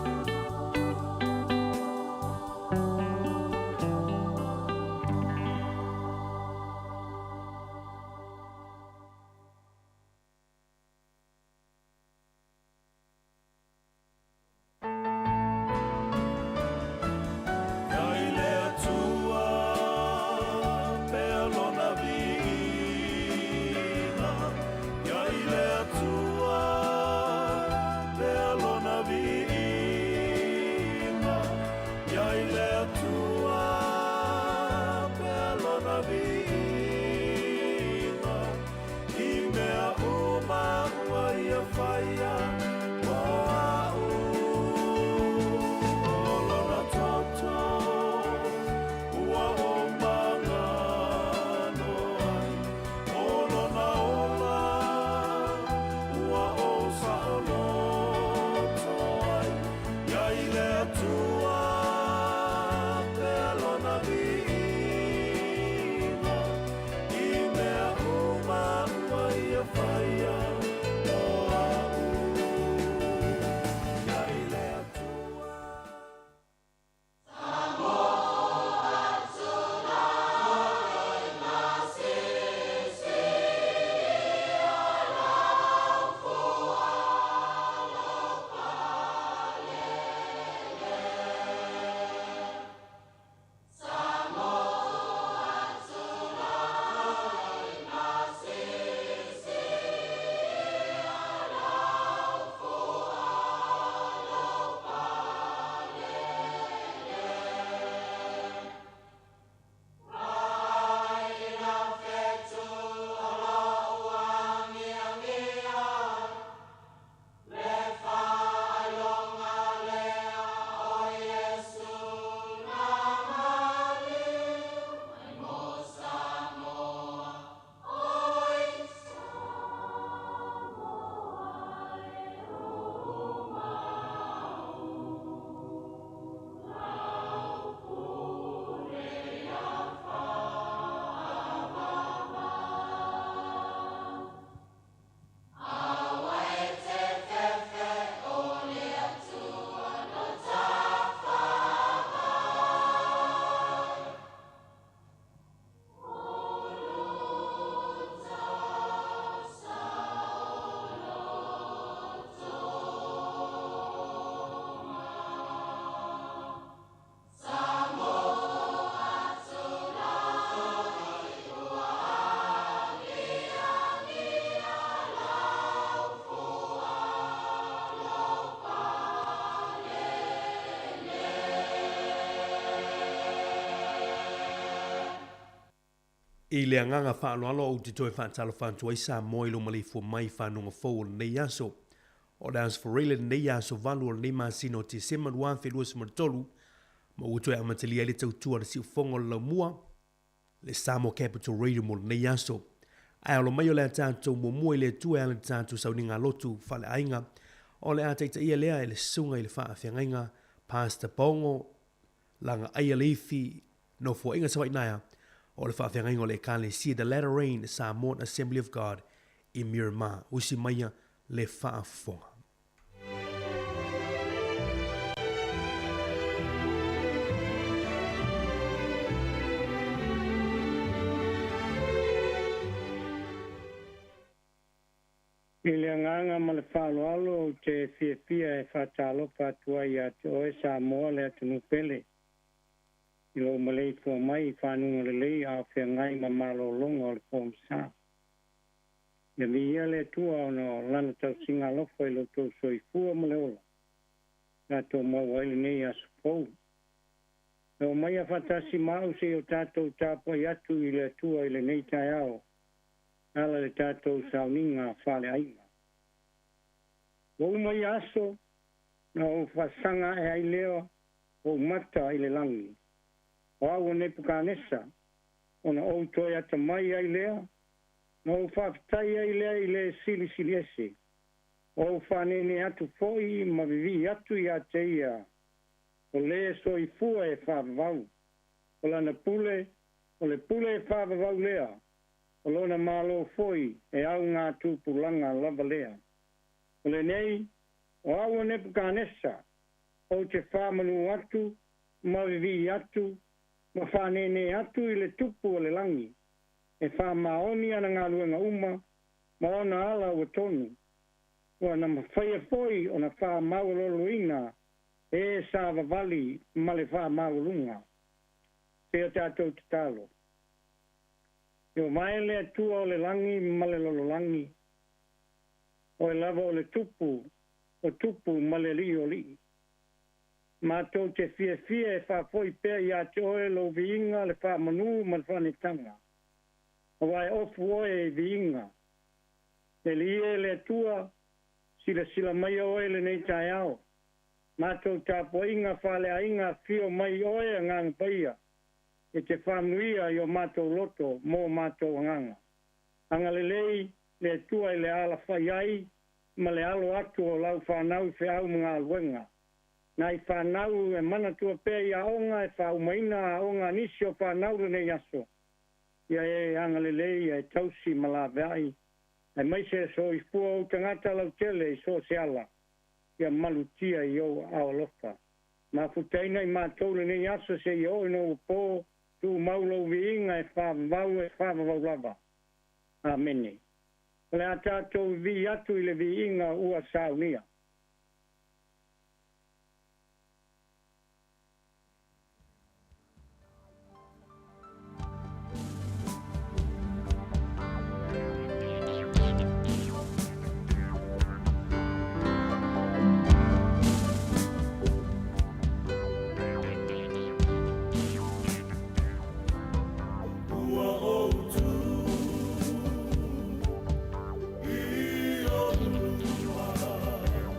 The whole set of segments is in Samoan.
E I le agaga faaaloalo ou te toe faatalofa atu ai Samoa i lou maleifua mai i fanuga fou o lenei aso. O le Aso Faraile lenei aso 8 o lenei masina o Tesema 2023, ma ua toe amatalia ai le tautua a le siufofoga o le laumua, le Samoa Capital Radio mo lenei aso. Ae alo mai o le a tatou muamua i le Atua e ala i le tatou sauniga lotu faaleaiga, o le a taitaia lea e le Susuga i le Faafeagaiga Pastor Paogo Lagaaia Leifi, Nofoaiga Savaii Naea, o le Faafeagaiga o le Ekalesia The Latter Rain Samoan Assembly of God i Miramar. Usi maia le faafofoga. I le agaga ma le faaaloalo ou te fiafia e faatalofa atu ai ia te oe Samoa le atunuu pele, i lou maleifua mai i fanuga lelei a o feagai ma malologa o le pogisa. Ia viia le Atua ona o Lana tausiga alofa i lo outou soifua ma le ola, tatou maua ai lenei aso fou. E omaia faatasi ma au seia o tatou tapuai atu i le Atua i lenei taeao, ala i le tatou sauniga faaleaiga. Ua uma ia aso, na ou faasaga ae ai lea ou mata i le lagi, o au o Nepukanesa, ona ou toe atamai ai lea, na ou faafetai ai lea i le Silisili Ese, ou faaneenee atu foi ma vivii atu ia te ia, o le soifua e faavavau. O lana pule, o le pule e faavavau lea, o lona Malo foi e augatupulaga lava lea. O lenei, o au o Nepukanesa, ou te faamanu atu ma vivii atu ma faaneenee atu i le Tupu o le lagi, e faamaoni ana galuega uma ma ona ala ua tonu, ua na mafaia foi ona faamaualaloina e savavali ma le faamaualuga. Seia tatou tatalo. E ovae le Atua o le lagi ma le lalolagi, Oe lava o le Tupu o tupu ma le Alii o alii. Matou te fiafia e faafoi pea ia te Oe lou viiga, le faamanu ma le faanetaga, aua e ofu Oe i viiga. Le Alii e, le Atua, silasila maia Oe i lenei taeao, matou tapuaiga faaleaiga afio mai Oe Agaga Paia, e te faamanuia i o matou loto mo matou agaga. Agalelei le Atua i le alafai ai ma le alo atu o lau fanau i feau ma galuega. Nai fanau e manatua pea i aoga e faaumaina aoga a nisi o fanau lenei aso, ia e agalelei ia e tausi ma laveai, aemaise e soifua ou tagata lautele i so o se ala, ia malutia i ou aao alofa. Mafutaina i matou lenei aso seia oo ina ua po, tumau lou viiga e faavavau e faavavau lava. Amene. O le a tatou vivii atu i le viiga ua saunia. Ua ou tū i ou luma.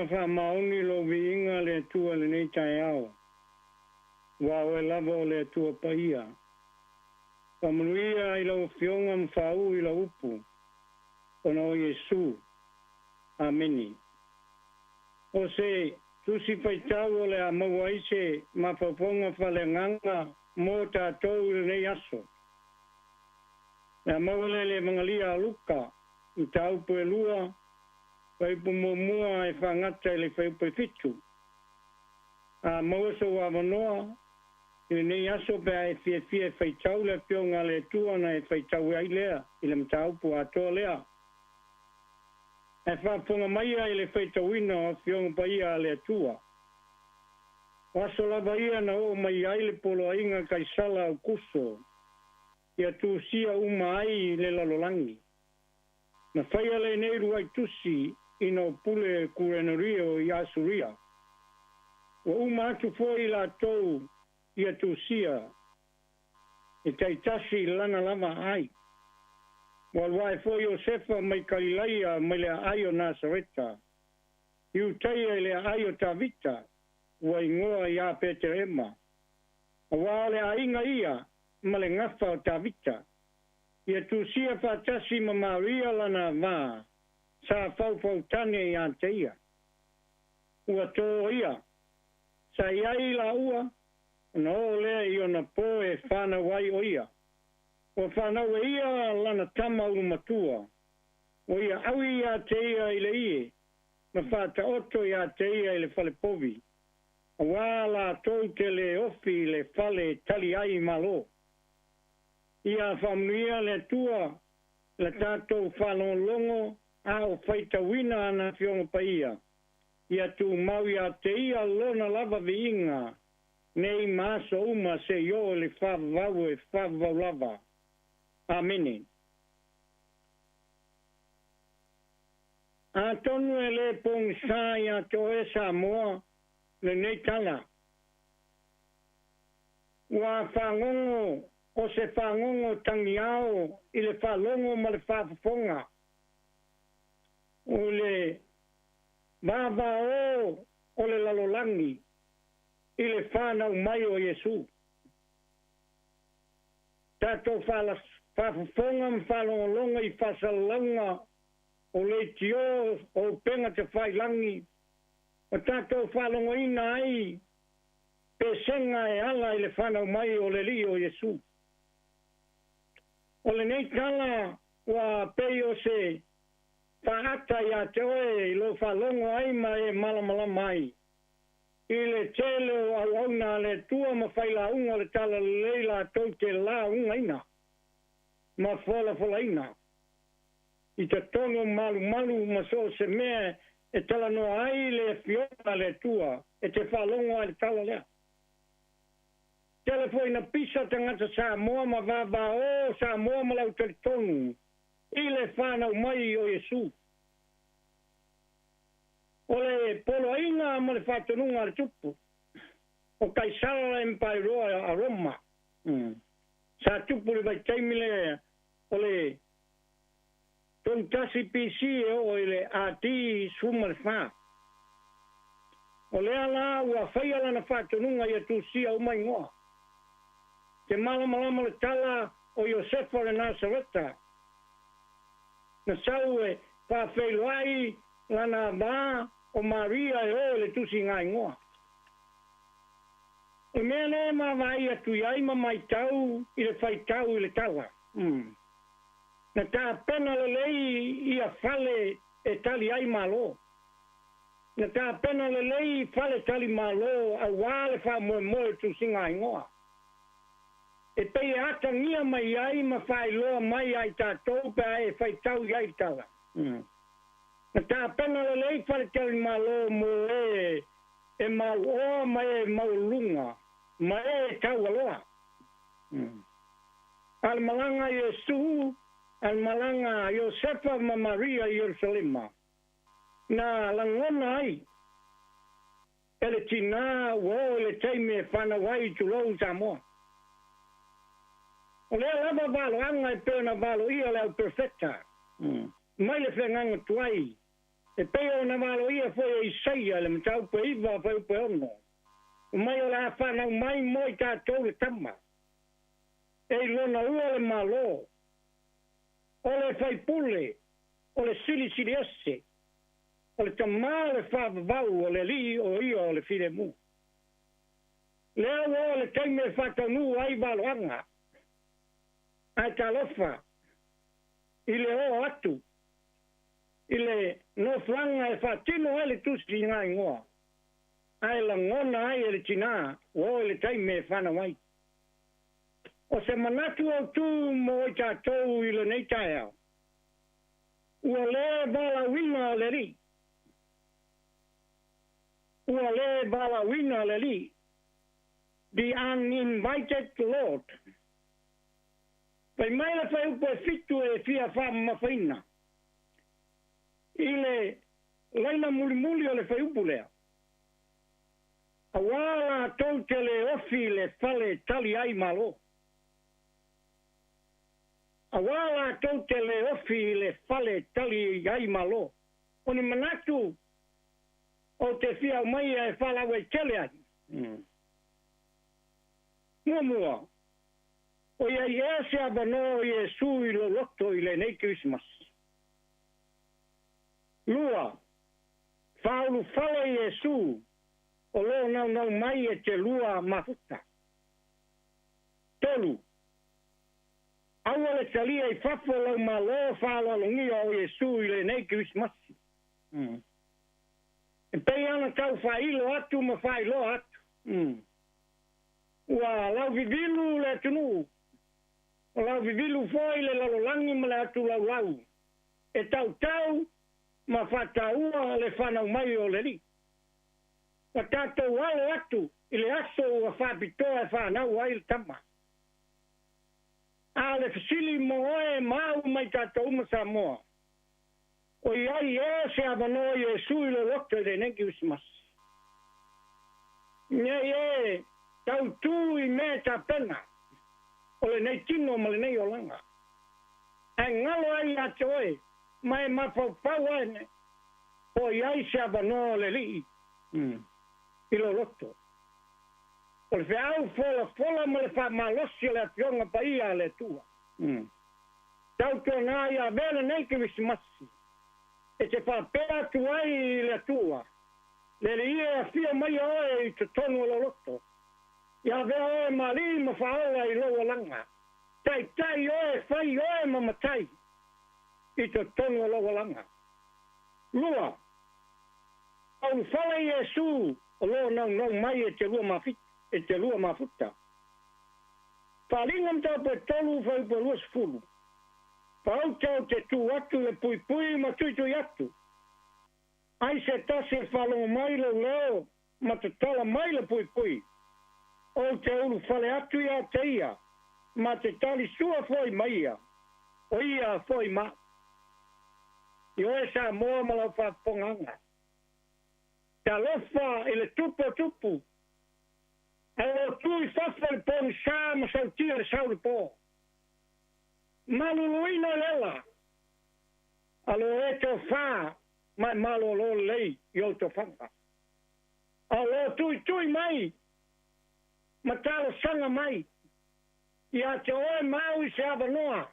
faamaoni lou viiga le Atua i lenei taeao, aua o Oe lava o le Atua paia. Faamanuia i lau Afioga ma faauu i lau upu, ona o Iesu. Amene. O se tusi faitau o le a maua ai se mafaufauga faaleagaga mo tatou i lenei aso. Le a maua lea i le Evagalia a Luka, mataupu e 2, fuaiupu muamua e faagata i le fuaiupu e 7. A maua sou avanoa i lenei aso pe a e fiafia e faitau le Afioga a le Atua ona e faitau ai lea i le mataupu atoa lea. Ae faafofoga maia i le faitauina o Afioga Paia a le Atua. O aso lava ia na oo mai ai le poloaiga Kaisala Aukuso ia tusia uma ai le lalolagi. Na faia lenei uluai tusi ina o pule Kurenerio i Asuria. Ua uma atu foi latou ia tusia e taitasi i lana lava aai. Ua alu ae foi Iosefa mai Kalilaia mai le aai o Nasareta, i Utaia i le aai o Tavita, ua igoa ia Petelehema, aua o le aiga ia ma le gafa o Tavita, ia tusia faatasi ma Maria lana va sa faufautane ia te ia. Ua tō ia, sa i ai laua, ona oo lea i ona po e fanau ai ʻo ia. Ua fanau e ia lana tama ulumatua, ua ia ʻaui iā te ia i le ie, ma faataoto iā te ia i le falepovi, auā latou te lē ofi i le fale e tali ai malo. Ia faamanuia le Atua i la tatou faalogologo a o faitauina ana Afioga Paia, ia tumau iā te ia lona lava viiga nei ma aso uma seia oo i le faavavau e faavavau lava. Amene. Atonu e lē pogisa iā te oe Samoa lenei tala. Ua fagogo o se fagogo tagiao i le faalogo ma le faafofoga o le vavaō o le lalolagi i le fanau mai o Iesu. Tatou faafofoga ma faalogologo i faasalalauga o leitio o upega tafailagi ma tatou faalogoina ai pesega e ala i le fanau mai o le Alii o Iesu. O lenei tala ua pei o se faaata iā te oe i lou faalogo ai ma e malamalama ai i le tele o auauna a le Atua ma failauga o le Talalelei latou te laugaina ma folafolaina i totonu o malumalu ma so o se mea e talanoa ai le Afioga a le Atua e te faalogo ai le tala lea. Tele foi na pisa tagata Samoa ma vavaō Samoa ma le au talitonu i le fanau mai o Iesu. O le poloaiga ma le faatonuga a le Tupu o Kaisara Empairoa a Roma sa tupu i le vaitaimi lea o le 31 BC e oo i le AD 14. O lea la ua faia lana faatonuga ia tusia uma igoa. Te malamalama le tala o Iosefa o le Nasareta, na sau e faafeiloai lana va o Maria e o i le tusiga igoa. O le mea lea e vaavaai atu i ai ma matau i le faitau i le tala. Na tapena lelei ia fale e tali ai malo. Na tapena lelei fale tali malo auā le faamoemoe o le tusiga igoa. E pei e atagia mai ai ma faailoa mai ia i tatou pe a e faitau i ai le tala. Na tapena lelei fale tali malo mo e e mauoa ma e maualuluga ma e taualoa. A le malaga a Iesu, a le malaga a Iosefa ma Maria i Ierusalema, na lagona ai e le tinā ua oo i le taimi e fanau ai, tulou Samoa. O lea lava valoaga e pei ona valoia le au perofeta mai le feagaga tuai E pei ona valoia foi e Isaia le mataupu e 9 fuaiupu e 6. Mai o le a whanau mai mo i tātou le tama. E i lona ua le malo. O le faipule, o le silisili ese, o le tamā le whaavavau, o le alii o ia o le filemu. Lea ua o le taimi e faataunuu ai valoaga. Ae talofa i le oo atu i le nofoaga e faatino ai le tusi igoa, ae lagona ai e le tinā ua oo i le taimi e fanau ai. O se manatu autū mo i tatou i lenei taeao, ua lē valaauina le Alii, ua lē valaauina le Alii, the uninvited Lord. Fai mai le fuaiupu e 7 e fia faamamafaina i le laina mulimuli o le fuaiupu lea. Auā latou te le ofi i le fale e tali ai malo. Auā latou te le ofi i le fale e tali ai malo. O ni manatu ou te fia aumaia e faalauaitele ai. Muamua, o i ai ea se avanoa o Iesu i lou loto i lenei Kerisimasi. Lua, faaulufale Iesu o loo naunau mai e te lua mafuta. Tolu, aua le talia i fafo lau malo faaaloalogia o Iesu i lenei Kerisimasi. E pei ona tau faailo atu ma faailoa atu. Ua lauvivilu le atunuu, o lauvivilu foi le lalolagi ma le atu laulau, e tautau ma faataua le fanau mai o le Alii. Ua tatou alo atu i le aso ua faapitoa e fanau ai le tama. A o le fesili mo oe ma au ma i tatou uma Samoa, o i ai ea se avanoa o Iesu i lou loto i lenei Kerisimasi? Nei e tautū i mea e tapena o lenei tino ma lenei olaga, ae galo ai ia te oe ma e mafaufau ai po o i ai se avanoa o le Alii i lou loto. O le feau folafola ma le faamalosi o le Afioga Paia a le Atua. Tautuana ia avea lenei Kerisimasi e te faapea atu ai i le Atua, le Alii e afio maia oe i totonu o lou loto. Ia avea oe ma alii ma faaola i lou olaga. Taitai oe, fai oe ma matai i totonu o lou olaga. Lua, aulufale Iesu o loo naunau mai e te lua e te lua mafuta. Faaaliga mataupu e 3 fuaiupu e 20. Paauta ou te tu atu i le puipui ma tuitui atu. Ai se tasi e faalogo mai lou leo ma tatala mai le puipui, ou te ulufale atu ia te ia, ma te tali sua foi ma ia, o ia foi ma au. I oe Samoa ma lau faafofogaaga, talofa i le tupu o tupu, ae o lo tu i fafo i le pogisa ma sautia le sau i le po. Maluluina i le ela, a lo e tofā ma e malōlō lelei i ou tofaga. A o lo tuitui mai ma talosaga mai ia te oe ma au i se avanoa,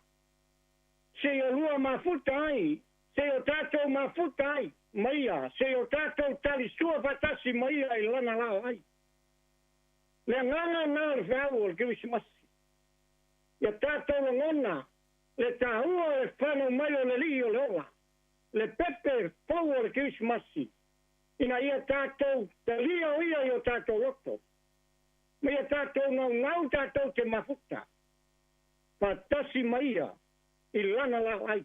se i olua mafuta ai, se i o tatou mafuta ai ma ia, se i o tatou talisua faatasi ma ia i lana lao ai. Le agaga lena o le feau o le Kerisimasi, ia tatou lagona le taua o le fanau mai o le Alii o le ola, le pepe fou o le Kerisimasi, ina ia tatou talia o ia i o tatou loto, ma ia tatou naunau tatou te mafuta faatasi ma ia i lana laoai.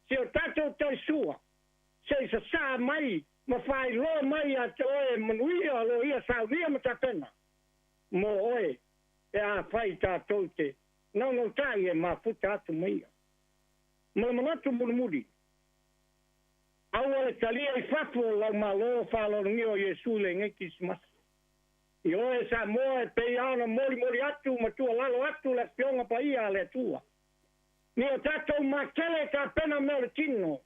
Se o tatou talisua, se i sasaa mai ma faailoa mai ia te oe manuia o lo o ia saunia ma tapena mo oe pe afai tatou te naunautai e mafuta atu ma ia. Ma le manatu mulimuli, aua le talia i fafo o lau malo faaaloalogia o Iesu i lenei Kerisimasi. I oe Samoa e pei lava ona molimoli atu ma tuualalo atu le Afioga Paia a le Atua. Ni o tatou matele e tapena mea o le tino,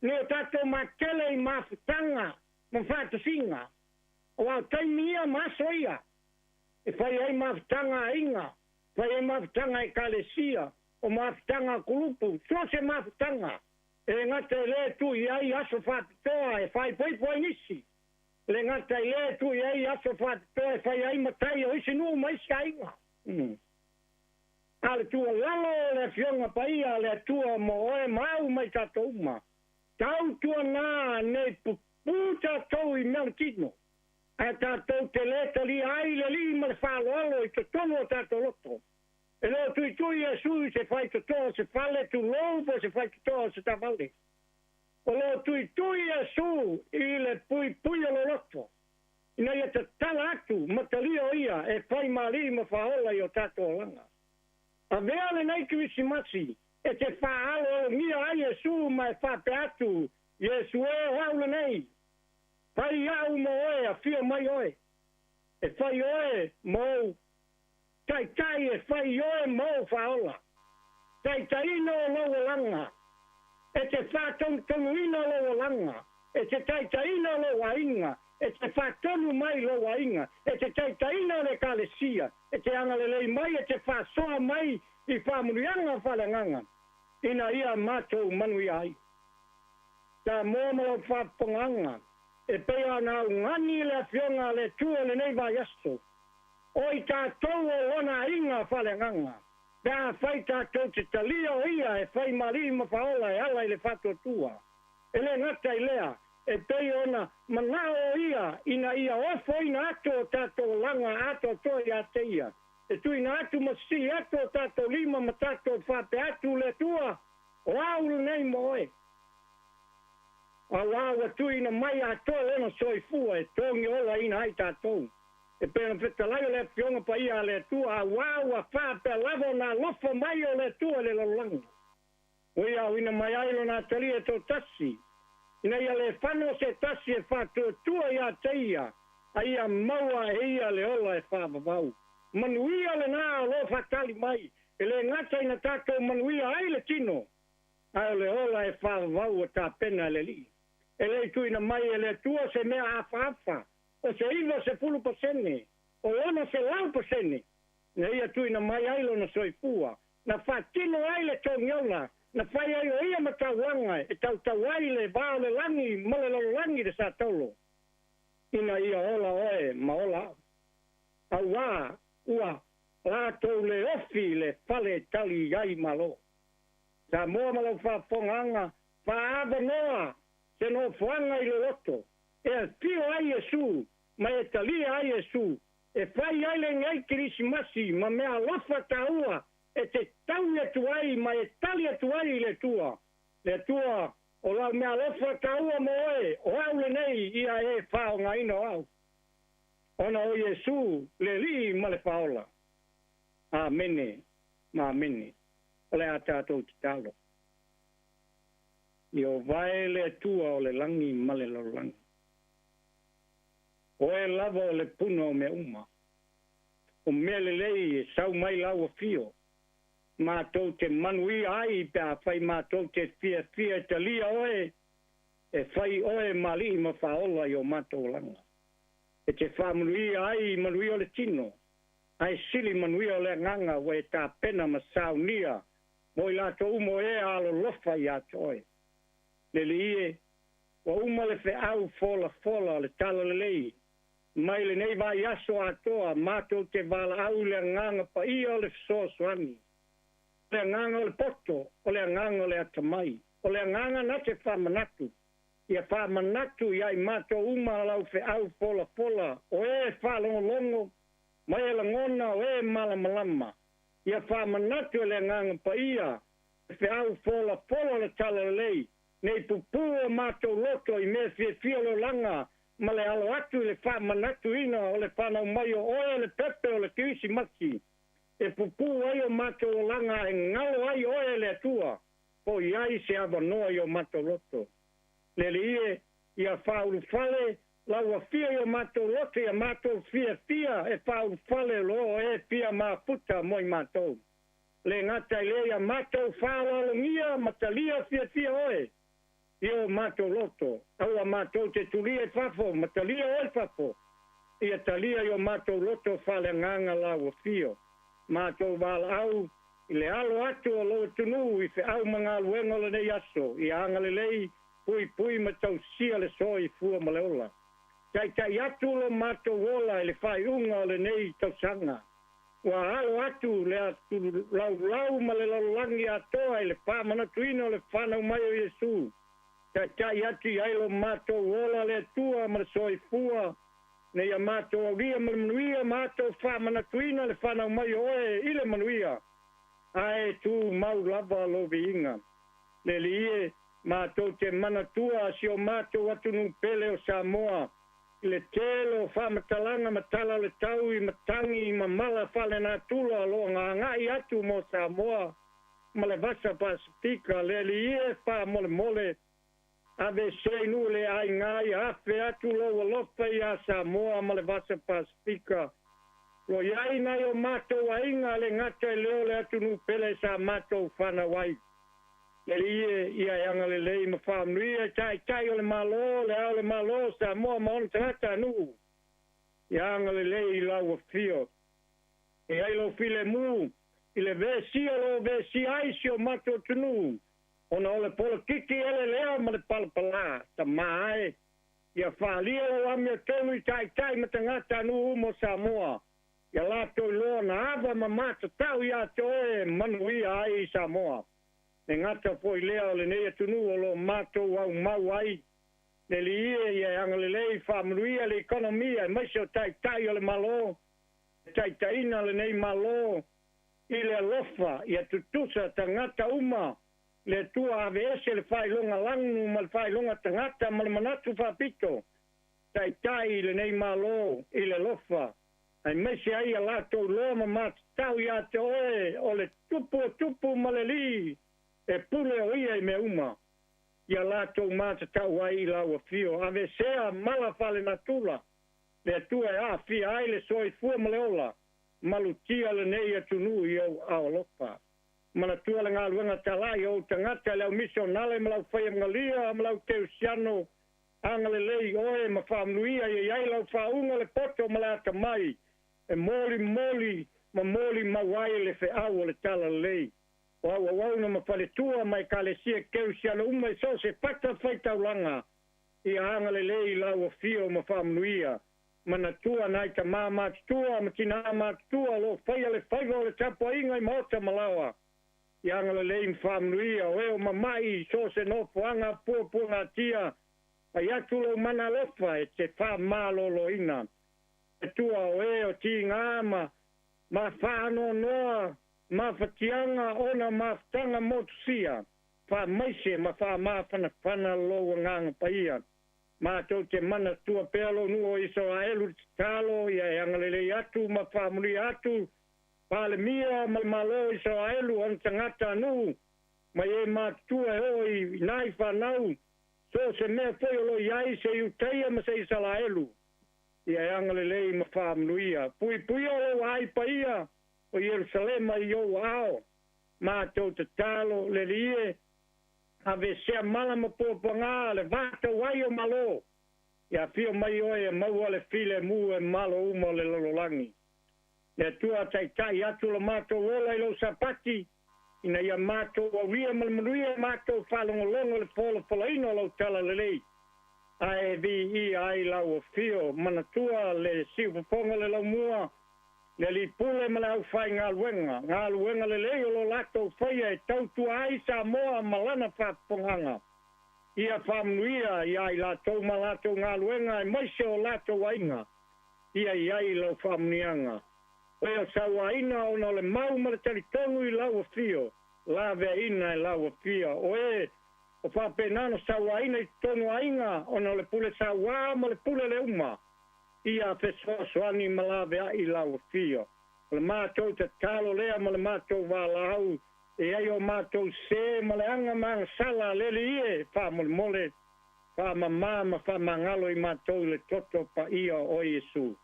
Nei o tatou matele i mafutaga ma faatasiga, auā o taimi ia ma aso ia e fai ai mafutaga a aiga, fai ai mafutaga a ekalesia, o mafutaga a kulupu, so o se mafutaga, e le gata i lea e tuu i ai aso faapitoa e faaipoipo ai nisi, e le gata i lea e tuu i ai aso faapitoa e fai ai matai o isi nuu ma isi aiga. A o le tuualalo o le Afioga Paia a le Atua mo oe ma au ma i tatou uma, tautuana nei pupū tatou i mea o le tino, ae tatou te lē talia ai le Alii ma le faaaloalo i totonu o tatou loto. E le o tuitui Iesu i se faitotoa o se fale, tulou, po o se faitotoa o se taavale. O lo o tuitui Iesu i le puipui o lou loto, ina ia tatala atu ma talia o Ia e fai ma Alii ma Faaola i o tatou olaga. Avea lenei Kerisimasi e te faaaloalogia ai Iesu ma e faapea atu, Iesu e, o au lenei! Fai au mo oe, afio mai oe. E fai oe ma ou Taitai, e fai oe ma ou Faaola. Taitaiina o lou olaga, e te faatonutonuina lou olaga, e te taitaiina lou aiga, e te faatonu mai lou aiga, e te taitaiina le Ekalesia, e te agalelei mai, e te faasoa mai i faamanuiaga faaleagaga, ina ia matou manuia ai. Samoa ma lau faafofogaaga, e pei ona augani le Afioga a le Atua i lenei vaiaso, o i tatou o Lona aiga faaleagaga, pe afai tatou te talia o Ia e fai ma Alii ma Faaola e ala i le faatuatua. E le gata i lea, e pei ona manao o Ia ina ia ofoina atu o tatou olaga atoatoa ia te Ia, e tuuina atu ma sisii atu o tatou lima ma tatou faapea atu, Le Atua, o au lenei mo Oe. Auā ua tuuina mai atoa Lona soifua e togi olaina ai tatou. E pei ona fetalai o le Afioga Paia a le Atua, auā ua faapea lava ona alofa mai o le Atua i le lalolagi. Ua ia auina mai ai Lona Atalii e toatasi, ina ia le fano se tasi e faatuatua ia te Ia, a ia maua e ia le ola e faavavau. Manuia lena o lo o faatali mai, e le gata ina tatou manuia ai le tino, ae o le ola e faavavau ua tapena e le Alii. E le i tuuina mai e le Atua se mea afaafa, o se 90%, o 600%, na ia tuuina mai ai Lona soifua, na faatino ai le togiola, na fai ai o ia ma taulaga e tautau ai le va o le lagi ma le lalolagi le satolo, ina ia ola oe ma ola au. Auā ua latou le ofi le fale e tali ai Malo. Samoa ma lau faafofogaaga, faaavanoa se nofoaga i loloto e afio ai Iesu ma e talia ai Iesu, e fai ai lenei Kerisimasi ma mea alofa taua e te taui atu ai ma e tali atu ai i le Atua. Le Atua, o lau mea alofa taua mo oe, o au lenei ia e faaaogaina o au, ona o Iesu le Alii ma le Faaola. Amene ma amene. O le a tatou tatalo. Ieova e le Atua o le lagi ma le lalolagi, o Oe lava o le puna o mea uma. O mea lelei e sau mai lau afio, matou te manuia ai pe afai matou te fiafia e talia Oe, e fai Oe ma Alii ma Faaola i o matou olaga. E te faamanuia ai i manuia o le tino, ae sili manuia o le agaga ua e tapena ma saunia mo i latou uma o e alolofa ia te Oe. Le Alii e, ua uma le feau folafola o le Talalelei mai lenei vaiaso atoa, matou te valaau i le Agaga Paia o le fesoasoani, o le Agaga o le poto, o le Agaga o le atamai, o le Agaga na te faamanatu, ia faamanatu ia i matou uma lau feau folafola, o e faalogologo ma e lagona, o e malamalama, ia faamanatu e le Agaga Paia le feau folafola o le Talalelei, nei pupū o matou loto i mea fiafia o le olaga ma le alo atu i le faamanatuina o le fanau mai o Oe le pepe o le Kerisimasi, e pupū ai o matou olaga e galo ai Oe e le Atua, po o i ai se avanoa i o matou loto. Le Alii e, ia faaulufale lau afio i o matou loto ia matou fiafia e faaulufale lo o e fia mafuta mo i matou. Le gata i lea ia matou faaaloalogia ma talia fiafia Oe. I o matou loto, aua matou te tulia i fafo, ma talia oe i fafo. Ia talia i o matou loto faaleagaga lau afio. Matou valaau i le alo atu o lou atunuu i feau ma galuega o lenei aso, ia agalelei, puipui ma tausia le soifua ma le ola. Taitai atu lo matou ola i le faaiuga o lenei tausaga. Ua alo atu le atulaulau ma le lalolagi atoa i le faamanatuina o le fanau mai o Iesu. Taitai atu i ai lo matou ola le Atua ma le soifua, ina ia matou aulia ma le manuia, matou faamanatuina le fanau mai o oe i le manuia, ae tumau lava lou viiga. Le Alii e, matou te manatua si o matou atunuu pele o Samoa, i le tele o faamatalaga ma tala o le tau i matagi ma mala faalenatura o lo o agagai atu mo Samoa ma le Vasa Pasefika. Le Alii e, faamolemole, aveese i nuu le aiga ia afe atu lou alofa iā Samoa ma le Vasa Pasefika. Lo i ai nai o matou aiga le gata i lea o le atunuu pele sa matou fanau ai. Le Alii e, ia e agalelei ma faamanuia i taitai o le Malo, le Ao o le Malo o Samoa ma ona tagatanuu. Ia agalelei i lau afio. E ai lou filemu i le vesia o lo o vesia ai si o matou atunuu, ona o le polokiki ele lea ma le palapalā. Tama ae, ia faaalia lou amiotonu i taitai ma tagatanuu uma o Samoa, ia latou iloa na ava ma matatau iā te oe e manuia ai i Samoa. Le gata foi lea o lenei atunuu o lo o matou aumau ai. Le Alii e, ia e agalelei faamanuia le ikonomia aemaise o taitai o le Malo, le taitaiina lenei Malo i le alofa, ia tutusa tagata uma, le Atua aveese le faailoga lanu ma le faailoga tagata ma le manatu faapito, taitai lenei Malo i le alofa, aemaise ai ia latou loa ma matatau iā te oe o le Tupu o tupu ma le Alii e pule o ia i mea uma, ia latou matatau ai i lau afio. Aveesea mala faalenatura, le Atua e aafia ai le soifua ma le ola, malutia lenei atunuu i ou aao alofa. Manatua le galuega talai o ou tagata, le au misionale ma le aufaiagalia ma le au keusiano, agalelei oe ma faamanuia ia i ai lau faauuga le poto ma le atamai, e molimoli ma molimau ai le feau o le talalelei. O auauauna ma faletua ma ekalesia keusiano uma i so o se fata faitaulaga, ia agalelei i lau afio ma faamanuia. Manatua nai tamā matutua ma tinā matutua o lo o faia le faiva o le tapuaiga i maota ma laoa, ia agalelei ma faamanuia. O e o mama'i i so o se nofoaga puapuagatia, fai atu lou mana alofa e te faamaloloina. Atua o e o tigā ma ma faanoanoa mafatiaga ona mafutaga motusia, faamaise ma faamafanafana lou Agaga Paia. Matou te manatua pea lou nuu o Isaraelu i le tatalo, ia e agalelei atu ma faamanuia atu Palemia ma le Malo o Isaraelu, ona tagatanuu mai e matutua e oo i nai fanau, so o se mea foi o lo o i ai se Iutaia ma se Isaraelu, ia e agalelei ma faamanuia. Puipuia lou aai paia o Ierusalema i ou aao. Matou tatalo, le Alii e, aveesea mala ma puapuaga le vatauai o Malo, ia afio mai oe e maua le filemu e malo uma o le lalolagi. Le Atua taitai atu lo matou ola i lou Sapati, ina ia matou aulia ma le manuia matou faalogologo i le folafolaina o lau talalelei, ae viia ai lau afio. Manatua le siufofoga o le laumua, le alii pule ma le aufaigaluega, galuega lelei o lo latou faia e tautua ai Samoa ma lana faafofogaga. Ia faamanuia iā i latou ma latou galuega aemaise o latou aiga. Ia i ai lau faamanuiaga. O e o sauaina ona o le mau ma le talitonu i lau afio, laveaina e lau afia. O e o faapena ona sauaina i totonu o aiga ona o le pule sauā ma le pule le uma, ia fesoasoani ma laveai lau afio. O le matou tatalo lea ma le matou valaau, e ai o matou sē ma le aga ma agasala, le Alii e, faamolemole, faamamā ma faamagalo i matou i le toto paia o Iesu.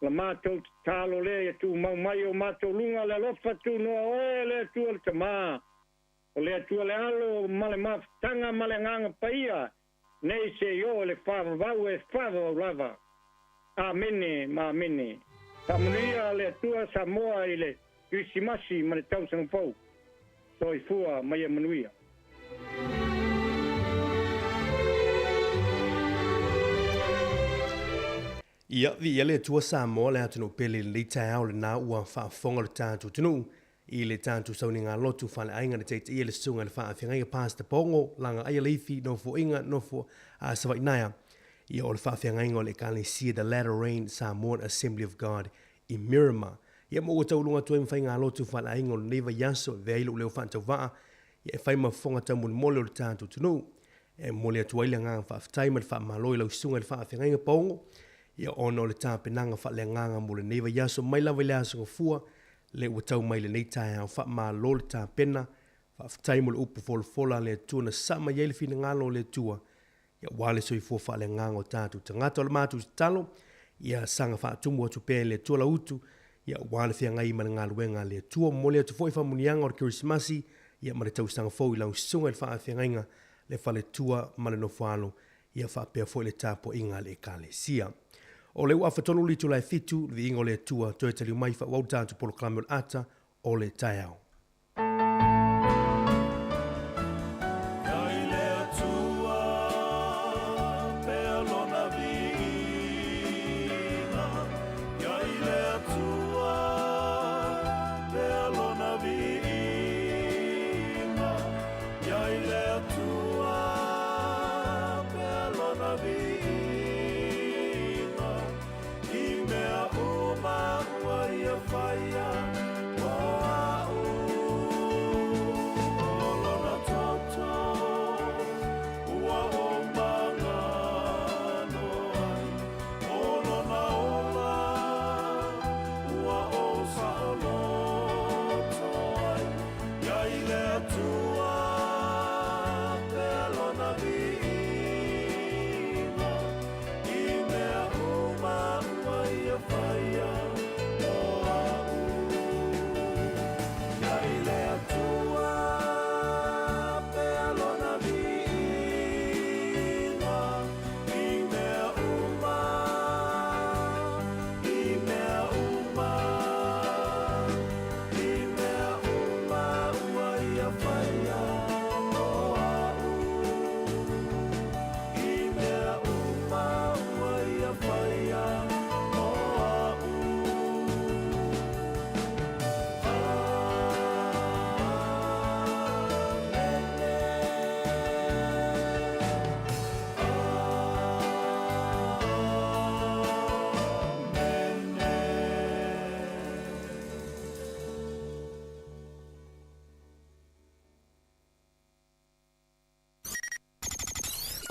O le matou tatalo lea ia tumau mai i o matou luga le alofa tunoa oe le Atua le Tamā. O le Atua le Alo ma le mafutaga ma le Agaga Paia, nei seia oo i le faavavau e faavavau lava. Amene ma amene. Faamanuia le Atua Samoa i le Kerisimasi ma le Tausaga Fou. Soifua ma ia manuia. Ia, viia le Atua Samoa le atunuu pele i lenei taeao lena ua faafofoga lo tatou atunuu i le tatou sauniga lotu faaleaiga na taitaia le susuga i le faafeagaiga Pastor Pogo Lagaaia Leifi Nofoaiga Nofo a Savaii Naea ia o le faafeagaiga o le Ekalesia The Latter Rain Samoan Assembly of God i Miramar. Ia ma ua tauluga atu ai ma faigalotu faaleaiga o lenei vaiaso e avea ai lou leo faatauvaa ia e fai ma fofoga taumolemole o le tatou atunuu. E momoli atu ai le agaga faafetai ma le faamalo i lau susuga i le faafeagaiga Paogo ia ona o le tapenaga faaleagaga mo lenei vaiaso mai lava i le Aso Gafua le ua tau mai lenei taeao. Faamalo le tapena, faafetai mo le upu folafola a le Atua na sama i ai le finagalo o le Atua ia aua le soifua faaleagaga o tatou tagata. O le matou tatalo, ia saga faatumu atu pea e le Atua lau utu, ia aua le feagai ma le galuega a le Atua. Momoli atu foi faamanuiaga o le Kerisimasi ia ma le tausaga fou i lau susuga i le faafeagaiga, le faletua ma le nofoalo, ia faapea foi le tapuaiga a le Ekalesia. O lea ua afatolu le itula e fitu, le viiga o le Atua, toe taliu mai faaauau le tatou polokalame o le ata o le taeao.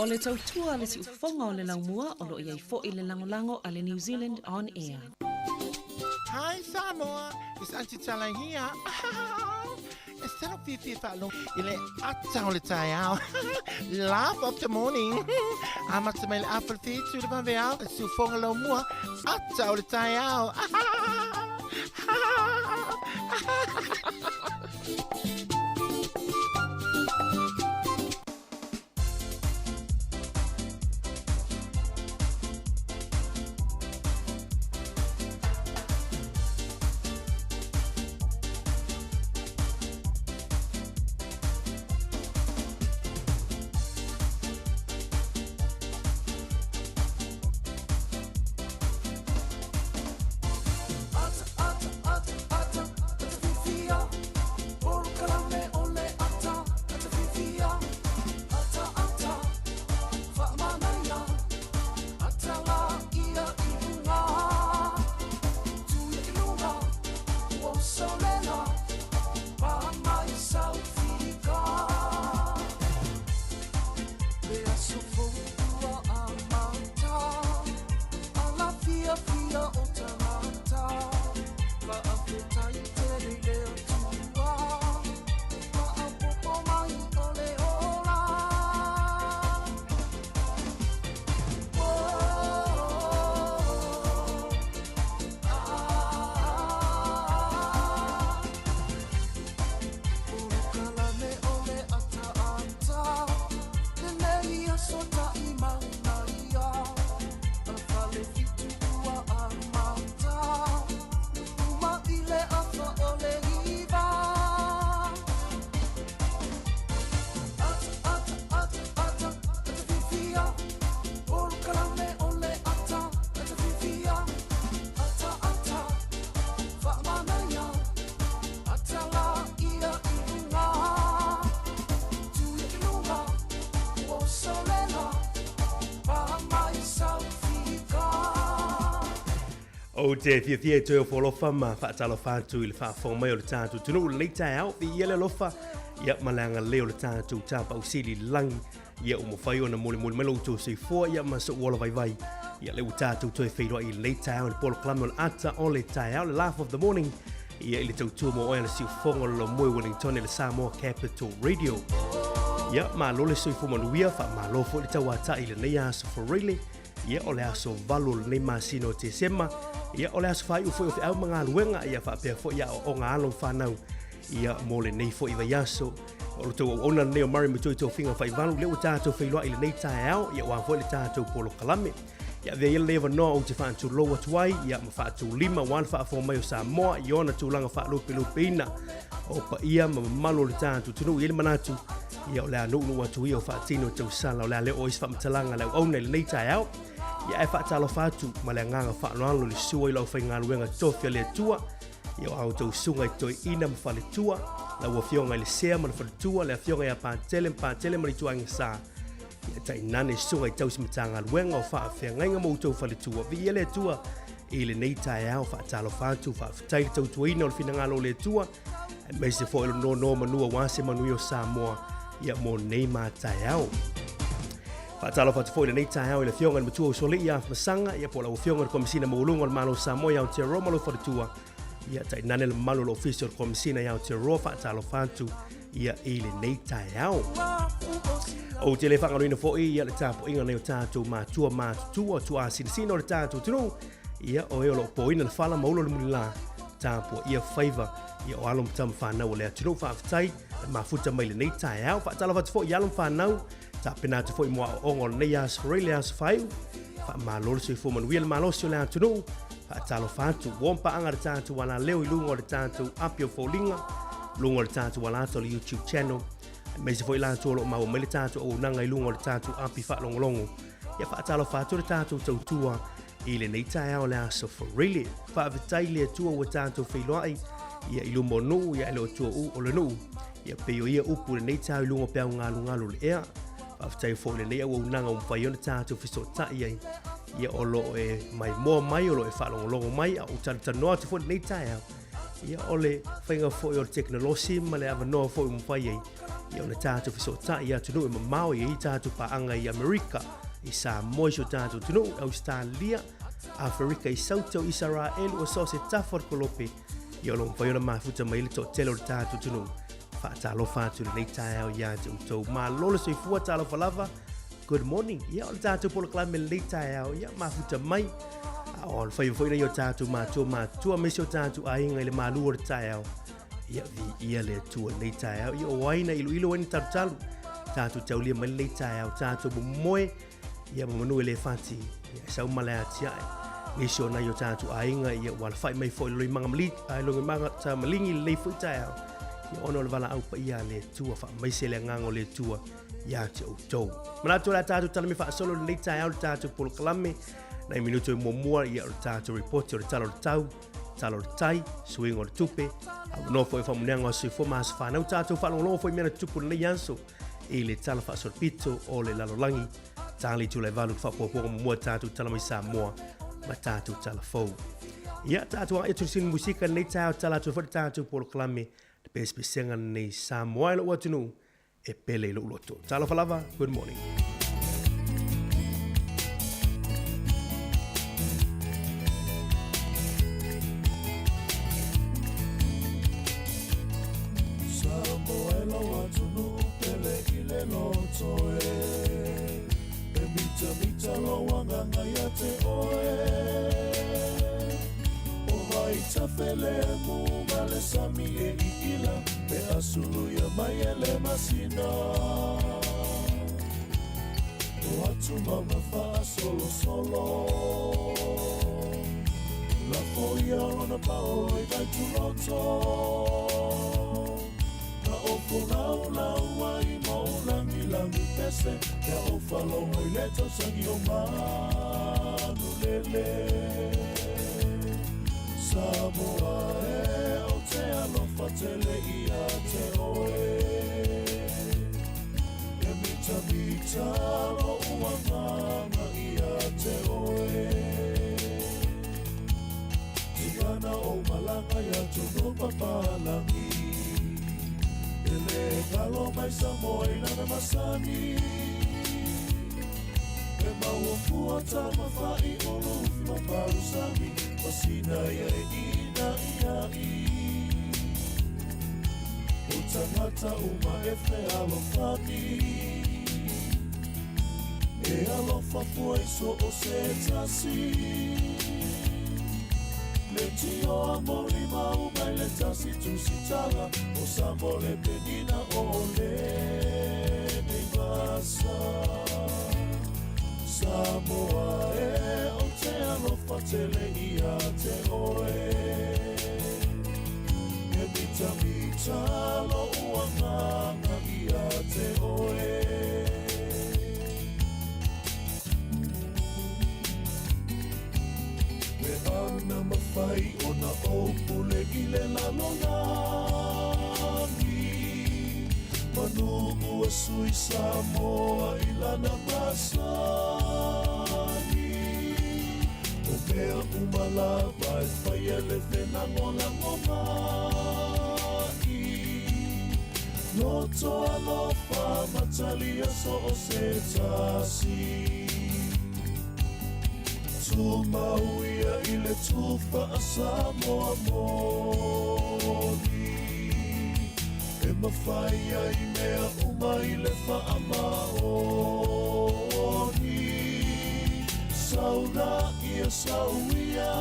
O le tautua a le siufofoga o le laumua o lo o i ai foi le lagolago a le New Zealand On Air. Hi Samoa, it's Auntie Tala here. E tino fiafia faalogo i le ata o le taeao. Laugh of the morning. Amata mai le afa le whitu le vaveao, le siufoga laumua, ata o le taeao. Ou te fiafia e toe ofo alofa ma faatalofa atu i le faafofoga mai o le tatou atunuu i lenei taeao. Viia le alofa ia ma le agalelei o le tatou Tapaau Sili i le lagi. Ia ua mafai ona molimoli mai lo outou soifua ia ma so'u ola vaivai. Ia lea ua tatou toe feiloai i lenei taeao i le polokalame o le ata o le taeao, le Laugh of the Morning, ia i le tautua mo oe a le siufofoga o le Laumua i Wellington i le Samoa Capital Radio. Ia, malo le soifua manuia, faamalo foi le tauatai i lenei aso Foreile. Ia, o le aso 8 o lenei masina o Tesema. Ia, o le aso faaiu foi o feau ma galuega, ia faapea foi aoaoga alo ma fanau ia mo lenei foi vaiaso. O le tou auauna lenei o Murray Matua i Tofiga Faivalu, lea ua tatou feiloai i lenei taeao, ia aua foi le tatou polokalame. Ia avea ia lenei avanoa ou te faatulou atu ai, ia ma faatulima aua le faafofoga mai o Samoa i ona tulaga faalupelupeina o paia ma mamalu o le tatou atunuu. E i ai le manatu, ia o le a nuunuu atu ia o faatino tausala, o le a le oo ai se faamatalaga a le auauna i lenei taeao. Ia ae faatalofa atu ma le agaga faaaloalo i le susu ai o le aufaigaluega tofi a le Atua, ia o a outou susuga i toeaina ma faletua, lau afioga i le sea ma le faletua, le afioga ia Patele ma Patele ma le ituaiga sa, ia tainane susuga i tausi Matagaluega o faafeagaiga ma outou faletua. Viia le Atua i lenei taeao, faatalofa atu, faafetai le tautuaina o le finagalo o le Atua, aemaise foi o le nonomanu aua se manuia o Samoa ia mo nei ma taeao. Faatalofa atu foi i lenei taeao i le Afioga i le Matua Usoalii ia Masaga, ia po o lau Afioga i le Komesina Maualuga o le Malo o Samoa i Aotearoa ma lou faletua, ia tainane le mamalu o le Ofisa o le Komesina i Aotearoa. Faatalofa atu ia i lenei taeao. Ou te le faagaloina foi ia le tapuaiga nei o tatou matua matutua tuasinasina o le tatou atunuu, ia o e o lo o poina le fala ma ulo le mulila, tapuaia faiva ia o alo ma tama fanau o le atunuu. Faafetai le mafuta mai lenei taeao. Faatalofa atu foi i alo ma fanau, tapena atu foi mo aoaoga o lenei aso Foreile, le aso faaiu. Faamalo le soifua manuia le malosi o le atunuu. Faatalofa atu, ua paaga le tatou alaleo i luga o le tatou api o foliga, luga o le tatou alata o le YouTube channel, aemaise foi latou o lo o maua mai le tatou auaunaga i luga o le tatou api faalogologo. Ia faatalofa atu le tatou tautua i lenei taeao le aso Foreile. Faafetai le Atua ua tatou feiloai ia i luma o nuu, ia e le o tua u o le nuu. Ia pei o ia upu i lenei taeao i luga o peau galugalu o le ea. Faafetai foi i lenei auaunaga ua mafai ona tatou fesootai ai. Ia o lo o e maimoa mai, o lo o e faalogologo mai, a o talatalanoa atu foi i lenei taeao. Ia o le faiga foi o le tekonolosi ma le avanoa foi ua mafai ai ia ona tatou fesootai i atunuu e mamao e i ai tatou paaga i Amerika, i Samoa i si o tatou atunuu, Ausetalia, Aferika i Sauta, o Isaraelu, o so o se tafa o le kolope, ia o lo o mafai ona mafuta mai ai le toatele o le tatou atunuu. Faatalofa atu i lenei taeao ia te outou. Malo le soifua, talofa lava. Good morning. Ia o le tatou polokalame i lenei taeao, ia mafuta mai. A o le faiva foi lenei o tatou matua matutua aemaise o tatou aiga i le malu o le taeao. Ia viia le Atua i lenei taeao. Ia o ai na iloilo ai ni talutalu. Tatou taulia mai lenei taeao, tatou momoe ia ma manu e le fati. Ia e sau ma le atiae. Nisi o nai o tatou aiga ia ua alafai mai foi i le loimaga mali, ai loimaga ta malingi i lenei foi taeao. Ia ona o le valaau paia a le Atua, faamaise le agaga o le Atua ia te outou. Manatu o le a tatou talami faasolo i lenei taeao le tatou polokalame. Nai minuto e muamua ia o le tatou report o le tala o le tau, tala o le tai, suiga o le tupe, avanoa foi o faamanuiaga o soifua ma aso fanau, tatou faalogologo foi i mea na tutupu i lenei aso i le tala faasolopito o le lalolagi, tali itula e 8 faapuapuaga muamua tatou tala mai Samoa ma tatou tala fou. Ia, tatou agai atu i le sini musika i lenei taeao, tala atu ai foi le tatou polokalame, le pesepesega lenei Samoa e lou atunuu, e pele i lou loto. Talofa lava, good morning. Samoa e lou atunuu pele i le loto e E mitamita lou agaga ia te oe O Vaitafelemu ma le sami e iila Pe a suluia mai e le masina O atu mauga faasolosolo Lafo ia lona paolo i Vaituloto Na ou folaulau ai ma ou lagilagi pese Pe a ou faalogo i le tausagi o Manulele Samoa e, ou te alofa tele ia te oe E mitamita lo'u agaga ia te oe. atunuu papalagi. E lē galo mai Samoa i lana masani, e maua fua tamafa'i o lufi ma palusagi, masina ia e inaʻiaʻi. O tagata uma e fealofani, e alofa fua i so o se tasi. Le tio moli mau mai le tasi tusitala, o Samo le penina o le nei vasa. Samoa e o te alofa tele ia te oe. E mita mita lo uanganga ia te oe. Me ana mawhai o na o pule i le lalolagi. Manu ua sui Samoa i lana masani. O mea umalava e whaia le whenangolango mai. Loto alofa matalia so o se tasi. Tumauia i le tufa a Samoa moni. E mawhai ai mea uma i le whaamaoni. Saula ia sauia,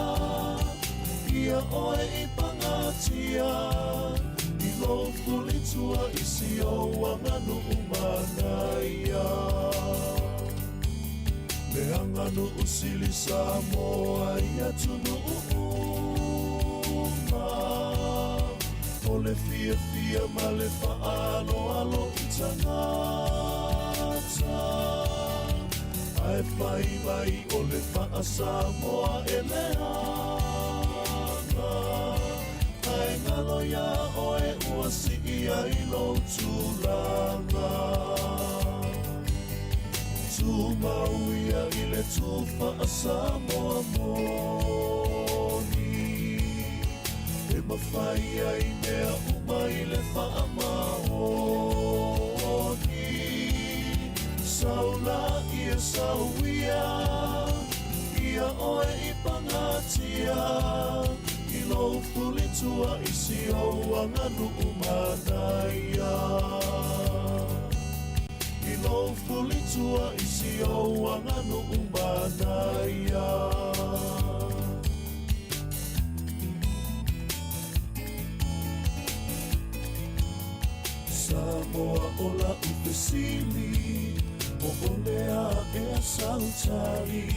ia oe i pangatia. I lou fulitua i si o anganu umanaia. Me anganu usili Samoa i atunu uma. O le fia fia ma le whaalo alo i tangata. Ae whai mai o le whaa Samoa e leanga. Ae ngalo ia oe ua si ia i lou tulaga. Tumauia i le tufa a Samoa moni. E mawhai ai mea uma i le whaamaoni. Saula ia sauia, ia oe i pangatia. I lou fulitua i si ou anganu umanaia. I lou fulitua i si ou anganu umanaia. Samoa o la ufesili, o olea e a sautali.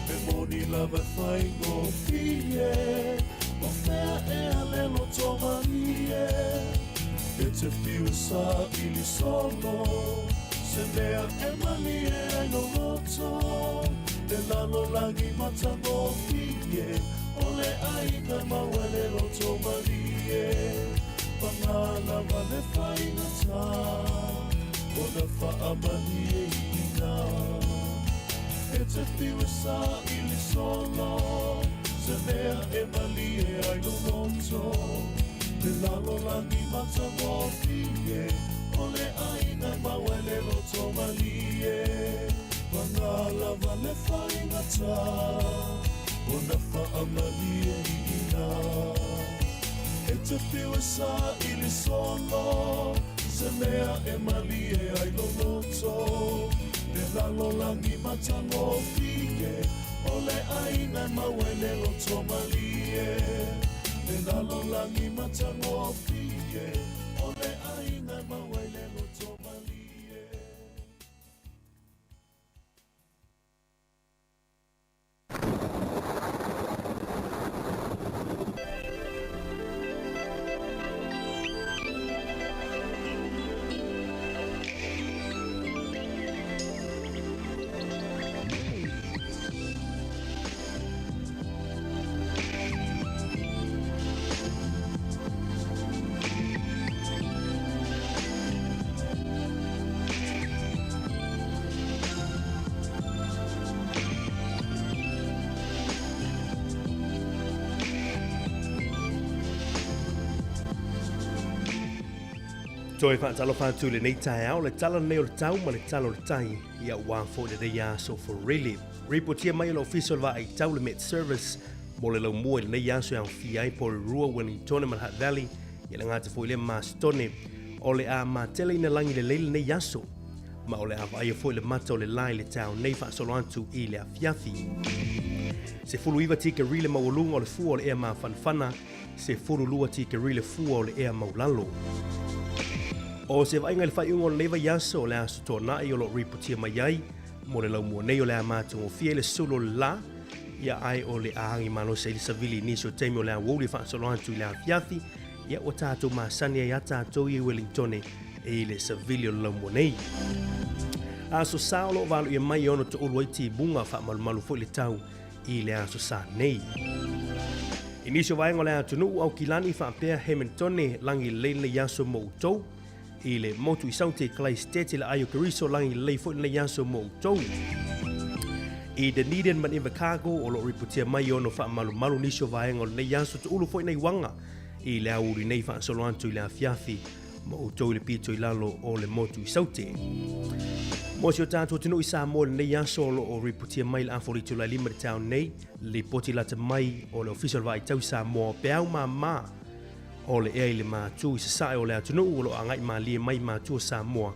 E moni lava whai ngōfie, o fea e a lelo tōmanie. E te whiu sa ili solo, se mea e malie ai no roto. Le lalo langi matangofie, o le aina mawele loto malie. Pangala wale whaingata, o na whaamanie ina. E te whiu sa ili solo, se mea e malie ai no roto. Le lalo langi matangofie, o le aina mawele loto malie. Pangala wale whaingata, o na whaamanie ina. E te whiu sa ili solo, se mea e malie ai lo roto. Le lalo langi matangofie, o le aina mawele loto malie. Le lalo langi matangofie, o le aina mawele loto malie. Toe faatalofa atu i lenei taeao, le tala lenei o le tau ma le tala o le tai, ia aua foi lenei aso Forele. Ripotia mai e le Ofisa o le Vaai Tau le Met Service mo le laumua i lenei aso e aofia ai Porirua, Wellingtone ma le Hutt Valley, ia le gata foi lea ma Mastertone. O le a mateleina lagi lelei lenei aso, ma o le a vaaia foi le mata o le la i le taeao nei faasolo atu i le afiafi. 19 tikeri le maualuga o le fua o le ea mafanafana, 12 tikeri le fua o le ea maulalo. O se vaaiga i le faaiuga o lenei vaiaso, o le Aso Toonai o lo o ripotia mai ai mo le laumua nei o le a matagofie le sulu o le la, ia ae o le a agi malosi ai le savili i nisi o taimi o le aoauli faasolo atu i le afiafi, ia ua tatou masani ai a tatou i Wellingtone i le savili o le laumua nei. Aso Sa o lo o valoia mai e ono toulu ai timuga faamalumalu foi le tau i le aso Sa nei. I nisi o vaega o le atunuu, Aukilani faapea Hamiltone lagi lelei lenei aso mo outou. I le motu i Saute, Kalaisitete, le Aio Keriso lagi lelei foi lenei aso mo outou. I Dunedin ma Invercargill o lo o ripotia mai e ono faamalumalu nisi o vaega o lenei aso toulu foi nai uaga i le aoauli nei faasolo atu i le afiafi ma outou i le pito i lalo o le motu i Saute. Mo si o tatou atunuu i Samoa i lenei aso o lo o ripotia mai le afa o le itula e 5 i le taeao nei, lipoti lata mai o le Ofisa o le Vaai Tau i Samoa o peau māmā o le ea i le matu i sasae o le atunuu o lo o agai malie mai matu o Samoa,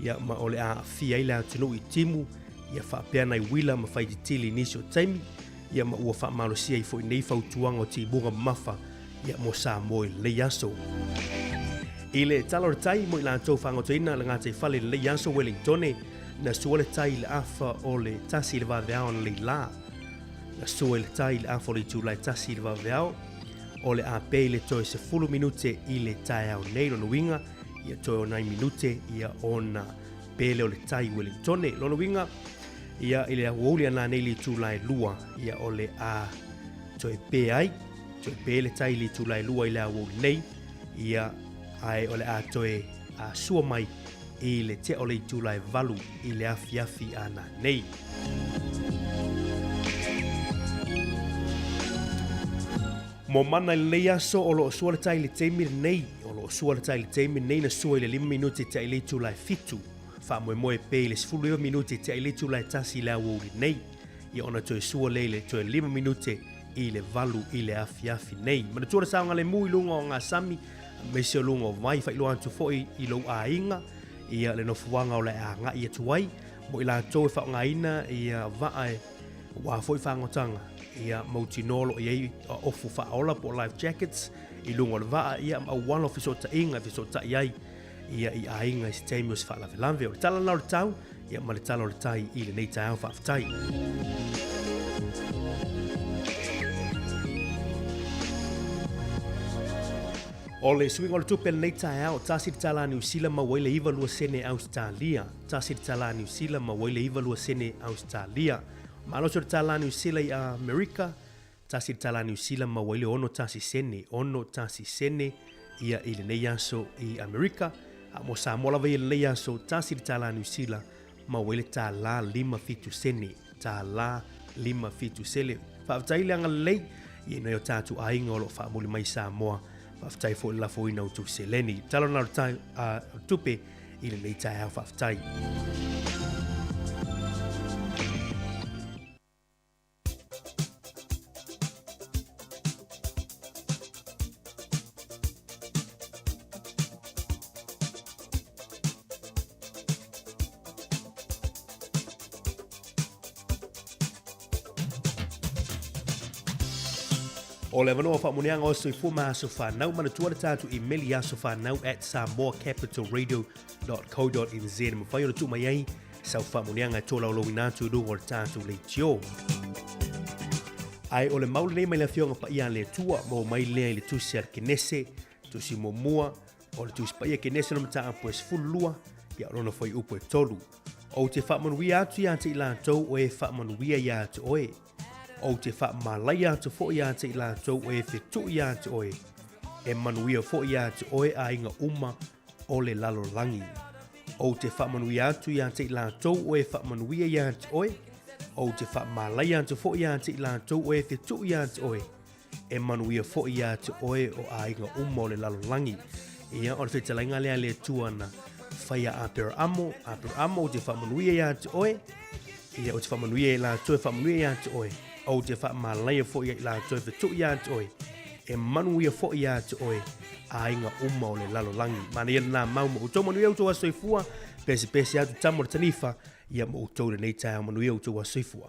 ia ma o le a aafia ai le atunuu i timu, ia faapea nai uila ma faititili i nisi o taimi, ia ma ua faamalosia ai foi nei fautuaga o timuga mamafa ia mo Samoa i lenei aso. I le tala o le tai mo i latou faagotoina le gataifale i lenei aso Wellingtone, na sua le tai i le afa o le 1 i le vaveao analeila. Na sua i le tai i le afa o le itula e 1 i le vaveao, o le a pe i le toe 10 minute i le taeao nei. Lona uiga, ia toe o nai minute ia ona pe lea o le tai i Wellingtone. Lona uiga, ia i le aoauli ana nei le itula e 2, ia o le a toe pe ai, toe pe le tai i le itula e 2 i le aoauli nei, ia ae o le a toe a sua mai i le tea o le itula e 8 i le afiafi ana nei. Mo mana i lenei aso, o lo o sua le tai i le taimi lenei, o lo o sua le tai i le taimi lenei na sua i le 5 minute tea i le itula e 7. Faamoemoe pe i le 19 minute tea i le itula e 1 i le aoauli nei, ia ona toe sua lea i le toe 5 minute i le 8 i le afiafi nei. Manatua le saogalemu i luga o ngā sami, aemaise o luga o vai, faailoa atu foi i lou aiga, ia le nofoaga o le a agai atu ai, mo i latou e faaaogaina ia vaa e aua foi fagotanga, ia mautinoa o lo o i ai ofu faaola po o life jackets i luga o le vaa, ia ma auala o fesootaiga e fesootai ai ia i aiga i se taimi o se faalavelave. O le tala lena o le tau, ia ma le tala o le tai i lenei taeao. Faafetai. O le suiga o le tupe lenei taeao, tasi le tala a Niu Sila maua ai le 92 sene Ausetalia. Tasi le tala a Niu Sila maua ai le 92 sene Ausetalia. Malosi o le tala a Niu Sila i Amerika, tasi le tala a Niu Sila maua ai le 61 sene, 61 sene ia i lenei aso i Amerika. A mo Samoa lava ia i lenei aso, tasi le tala a Niu Sila maua ai le tala 57 sene, tala 57 sele. Faafetai le agalelei i nai o tatou aiga o lo o faamuli mai i Samoa. Faafetai foi i le lafoina o outou seleni. Tala na o le tupe i lenei taeao. Faafetai. O le avanoa faamoneaga o soifua ma aso fanau, manatua le tatou imeli asofanau at samoacapitalradio.co.nz e mafai ona tuu mai ai sau faamoneaga e tolaulauina atu i luga o le tatou leitio. Ae o le mau lenei mai le Afioga Paia a le Atua, maua mai lea i le tusi a le Kenese, tusi muamua, o le Tusi Paia Kenese lona mataupu e 12, ia o lona fuaiupu e 3. Ou te faamanuia atu ia te i latou o e faamanuia ia te oe. Ou te faamalaia atu foi ia te i latou o e fetuʻu ia te oe. E manuia foi ia te oe aiga uma o le lalolagi. Ou te faamanuia atu ia te i latou o e faamanuia ia te oe. Ou te faamalaia atu foi ia te i latou o e fetuʻu ia te oe. E manuia foi ia te oe o aiga uma o le lalolagi. Ia, o le fetalaiga lea a le Atua na fai a Aperaamo, Aperaamo, ou te faamanuia ia te oe, ia, ou te faamanuia i latou e faamanuia ia te oe, ou te faamalaia foi ia i latou e fetuʻu ia te oe, e manuia foi ia te oe aiga uma o le lalolagi. Manaia lena mau ma outou, manuia outou aso soifua, pesepese atu tama o le tanifa, ia ma outou lenei taeao, manuia outou aso soifua.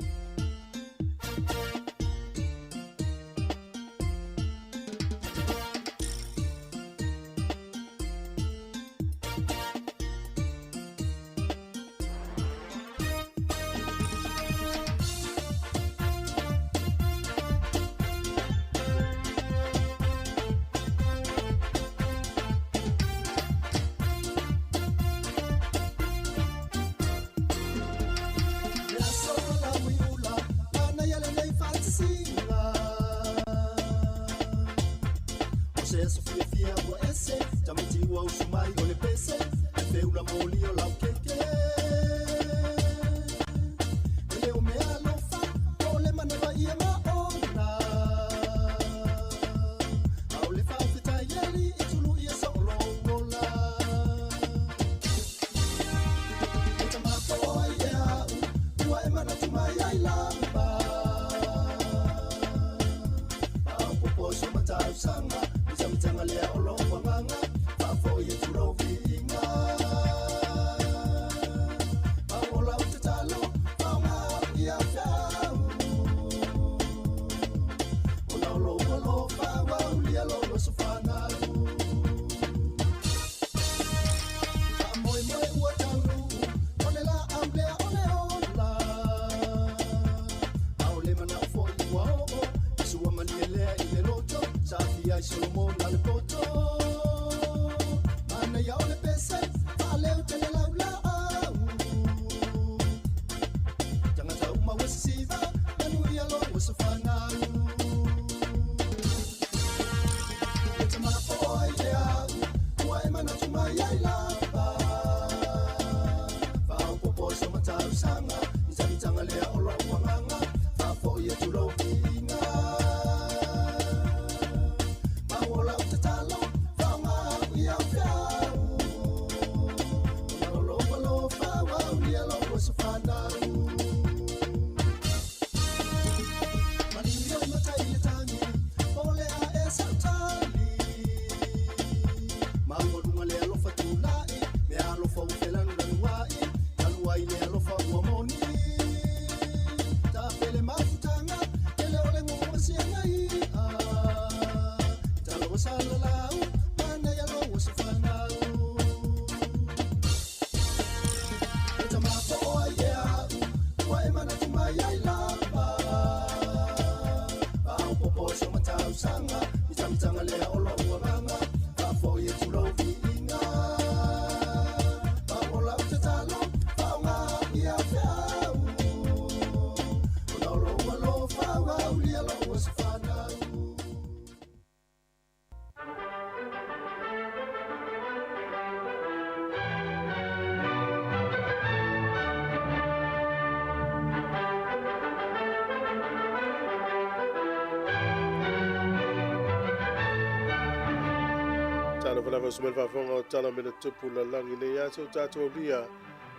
Talofa lava o sumele faafofoga o tala me le tupu lalagi nei aso tatou aulia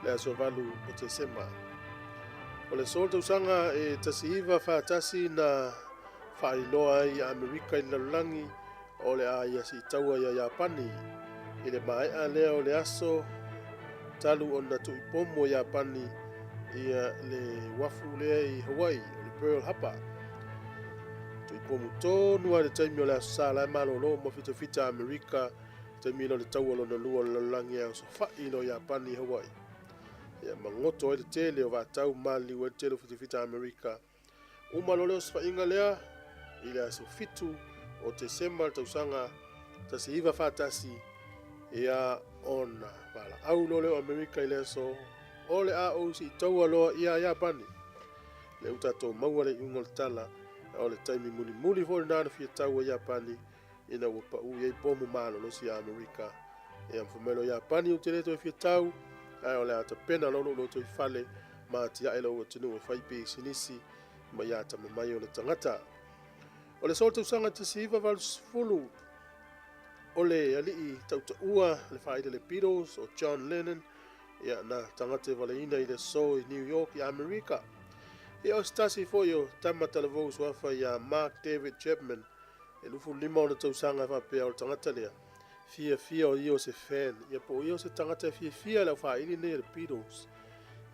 le aso 8 o Tesema. O le aso tausaga e 1941 na faailoa ai Amerika i le lalolagi o le a ia siitaua ia Iapani i le maea lea o le aso talu ona tuipomu o Iapani ia le uafu lea i Hawaii o le Pearl Harbor. Tuipomu tonu ai le taimi o le aso sa la e malolo ma fitafita Amerika taimi o le taua lona lua o le lalolagi e osofai lo Iapani i Hawaii. Ia magoto ai le tele o vaatau maliliu ai le tele o fitafita Amerika. Uma lo le osofaiga lea i le aso 7 o Tesema le tausaga 1941 ia ona valaau lo leo Amerika i le aso o le a ou siitaua loa ia Iapani. Le u tatou maua le iuga o le tala o le taimi mulimuli foi lena na fia taua Iapani ina ua pau i ai pomu malolosi a Amerika. Ia mfumelo Iapani u te le toe fia tau, ae o le a tapena lolo lo toe fale ma atiae lo atunuu e fai pisinisi ma ia tamamai o le tagata. O le aso tausaga 1980 O le alii tautaua le faaili a le Beatles o John Lennon, ia, na tagata e valeina i le aso i New York i Amerika. Ia, o se tasi foi o tama talavou suafa ia Mark David Chapman, e 25 ona tausaga e faapea o le tagata lea, fiafia o ia o se fan, ia po o ia o se tagata e fiafia i le aufaaili nei a le Beatles.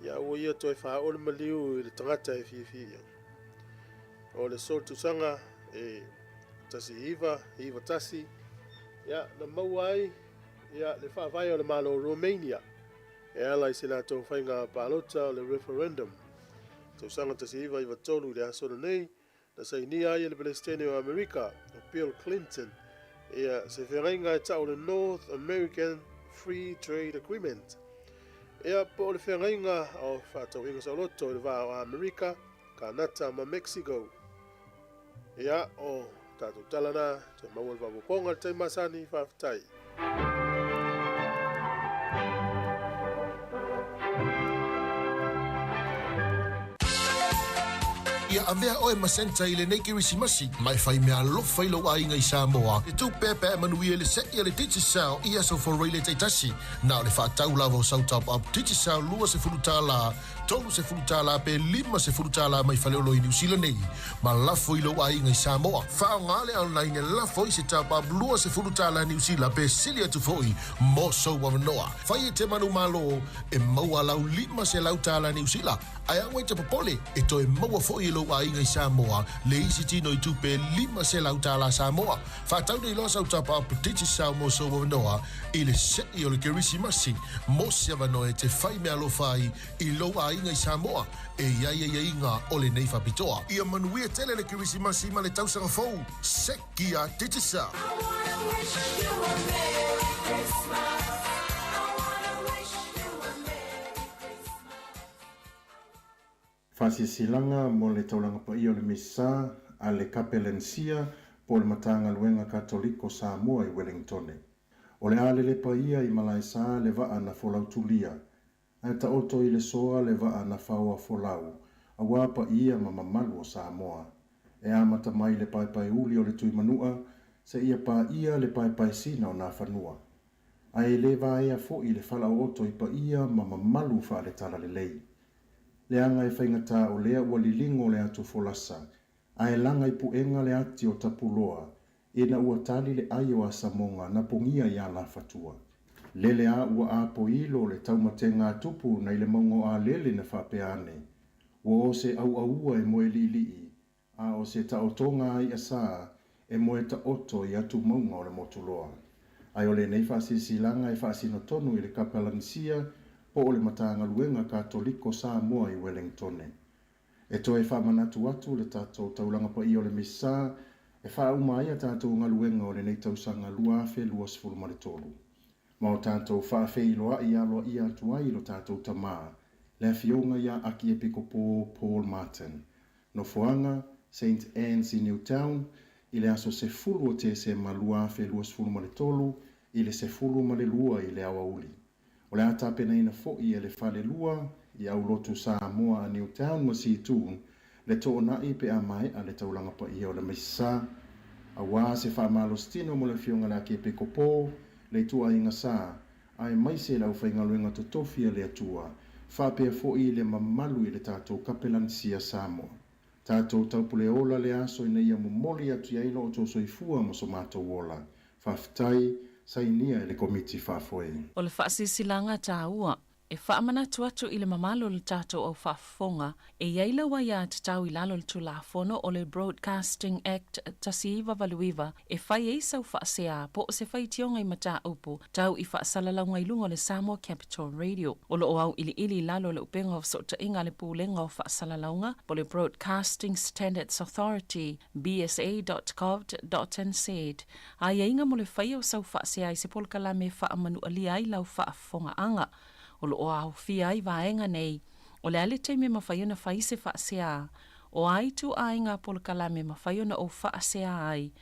Ia aua ia toe faaoo le maliu i le tagata e fiafia i ai. O le aso o le tausaga e 1991, ia, na maua ai ia, le faavae o le Malo o Romania e ala i se latou faiga palota o le referendum. Tausaga 1993 i le aso lenei, na sainia ai e le Peresetene o Amerika, o Bill Clinton, ia se feagaiga e tau o le North American Free Trade Agreement. Ia, po o le feagaiga o fefaatauaiga saoloto i le va o Amerika, Kanata ma Mexico. Ia, o tatou tala na, toe maua le faaopoopoga i le taimi masani, faafetai. Ia avea oe ma Santa i lenei Kerisimasi, ma e fai meaalofa i lou aiga i Samoa. E tupeapeae manuia i le se'i a le Digicel i aso Foraile taitasi. Na o le faatau lava o sau top up Digicel $20, $30 pe $50 mai Faleolo i Niu Sila nei, ma lafo i lou aiga i Samoa. Faaaoga le online e lafo ai se top-up $20 Niu Sila pe sili atu foi mo sou avanoa. Fai e te manumalo e maua lau $500 Niu Sila, ae aua e te popole, e toe maua foi e lou aiga i Samoa le isi tino i tupe $500 Samoa. Faatau nei loa sau top-up Digicel mo sou avanoa i le se'i o le Kerisimasi mo se avanoa e te fai meaalofa ai i lou aiga i Samoa e i ai aiaiga o lenei faapitoa. Ia manuia tele le Kerisimasi ma le tausaga fou. Seki a Digicel! Faasilasilaga mo le Taulaga Paia o le Misa a le Kapelensia po o le Matagaluega Katoliko Samoa i Welengtone. O le a lelepa ia i Malaesa le vaa na folautulia, ae taoto i le soa le vaa na faoa folau, auā paia ma mamalu o Samoa. E amata mai le paepaeuli o le Tuimanua seia paia le paepaesina o Nafanua. Ae le vaea foi le falaooto i paia ma mamalu faale-talalelei. Leaga e faigata o lea ua liligo le atu folasa, ae laga i puega le ati o Tapuloa, ina ua tali le ai o Asamoga na pogia i Alafatua. Lele a ua apoilo le taumatega a Tupu nai le mauga o Alele na faapea ane, Ua o se auaua e moe liʻiliʻi, a o se taotoga a iʻa sa e moe taoto i atu mauga o le Motuloa. Ae o lenei faasilasilaga e faasino tonu i le Kapelanisia po o le Matagaluega Katoliko Samoa i Welengtone. E toe faamanatu atu le tatou taulaga paia o le Misa e faauma ai a tatou galuega o lenei tausaga 2023. Ma o tatou faafeiloai aloaia atu ai i lo tatou Tama, le Afioga ia Akiepikopo Paul Martin, Nofoaga, Saint Anne's i Newtown, i le aso 10 o Tesema 2023 i le 12 i le aoauli. O le a tapenaina foi e le Falelua i Aulotu Samoa a Newtown ma Seatoun le toonai pe a maea le taulaga paia o le Maisisa, auā se faamalositino mo le Afioga i le Akiepikopo, le ituaiga sa, aemaise le aufaigaluega totofi a le Atua, faapea foi le mamalu i le tatou Kapelanisia Samoa. Tatou taupule ola le aso ina ia momoli atu i ai lo outou soifua ma so matou ola. Faafetai, sainia e le Komiti Faafoe. O le faasilasilaga taua E faamanatu atu i le mamalu o le tatou au faafofoga, e i ai lau aiatatau i lalo o le Tulafono o le Broadcasting Act 1989 e fai ai sau faasea po o se faitioga i mataupu tau i faasalalauga i luga o le Samoa Capital Radio. O lo o auiliili i lalo o le upega o fesootaiga a le Pulega o Faasalalauga po o le Broadcasting Standards Authority, bsa.govt.nz, aiaiga mo le faia o sau faasea i se polokalame e faamanualia ai lau faafofogaaga. O lo o aofia ai vaega nei, o le a le taimi e mafai ona fai se faasea, o a ituaiga polokalame e mafai ona ou faasea ai,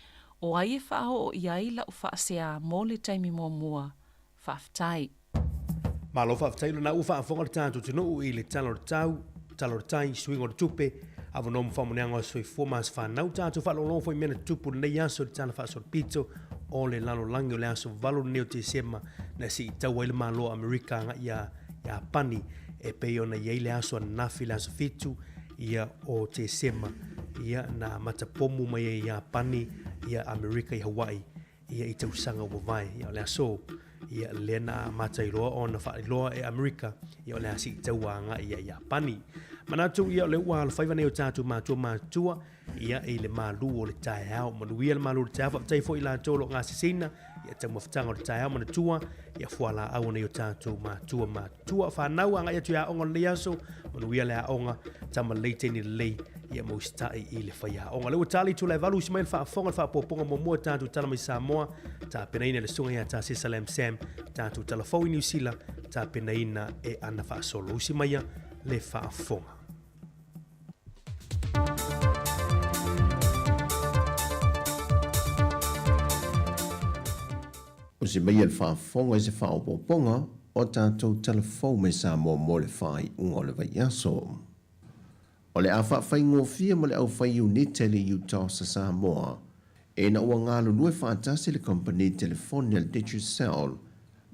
o ai e faaoo i ai lau faasea mo le taimi muamua. Faafetai. Malo faafetai lona ua faafofoga le tatou atunuu i le Tala o le Tau, Tala o le Tai, suiga o le tupe, avanoa ma faamanuiaga o le soifua ma aso fanau. Tatou faalogologo foi i mea na tutupu i lenei aso i le Tala Faasolopito o le lalolagi. O le aso 8 lenei o Tesema na siitau ai le Malo o Amerika agai iā Iapani, e pei ona i ai le aso ananafi, le aso 7 ia o Tesema, ia na matapomu mai ai Iapani ia Amerika i Hawaii ia i tausaga ua vae. Ia o le aso ia lea na amata ai loa ona faailoa e Amerika ia o le a siitaua agai ia Iapani. Manatu ia o le ua alofaiva nei o tatou matua matua ia i le malu o le taeao. Manuia le malu o le taeao, faafetai foi i latou o lo o gasesina ia taumafataga o le taeao. Manatua ia fualaau nei o tatou matua matua fanau agai atu i aoga o lenei aso. Manuia le aoga, tama lelei teine lelei, ia mausita'i i le faiaoga. Lea ua tali itula e 8, usi mai le faafofoga le faapopoga muamua tatou tala mai Samoa, tapenaina e le susuga ia Tasesa Lam Sam, tatou tala fou i Niu Sila, tapenaina e Ana Faasolo. Usi maia le faafofoga. Usi maia le faafofoga i se faaopoopoga o tatou tala fou mai Samoa mo le faaiuga o le vaiaso. O le a faafaigofie mo le aufai iunite le UTOS a Samoa ina ua galulue faatasi le kamupani telefoni a le Digicel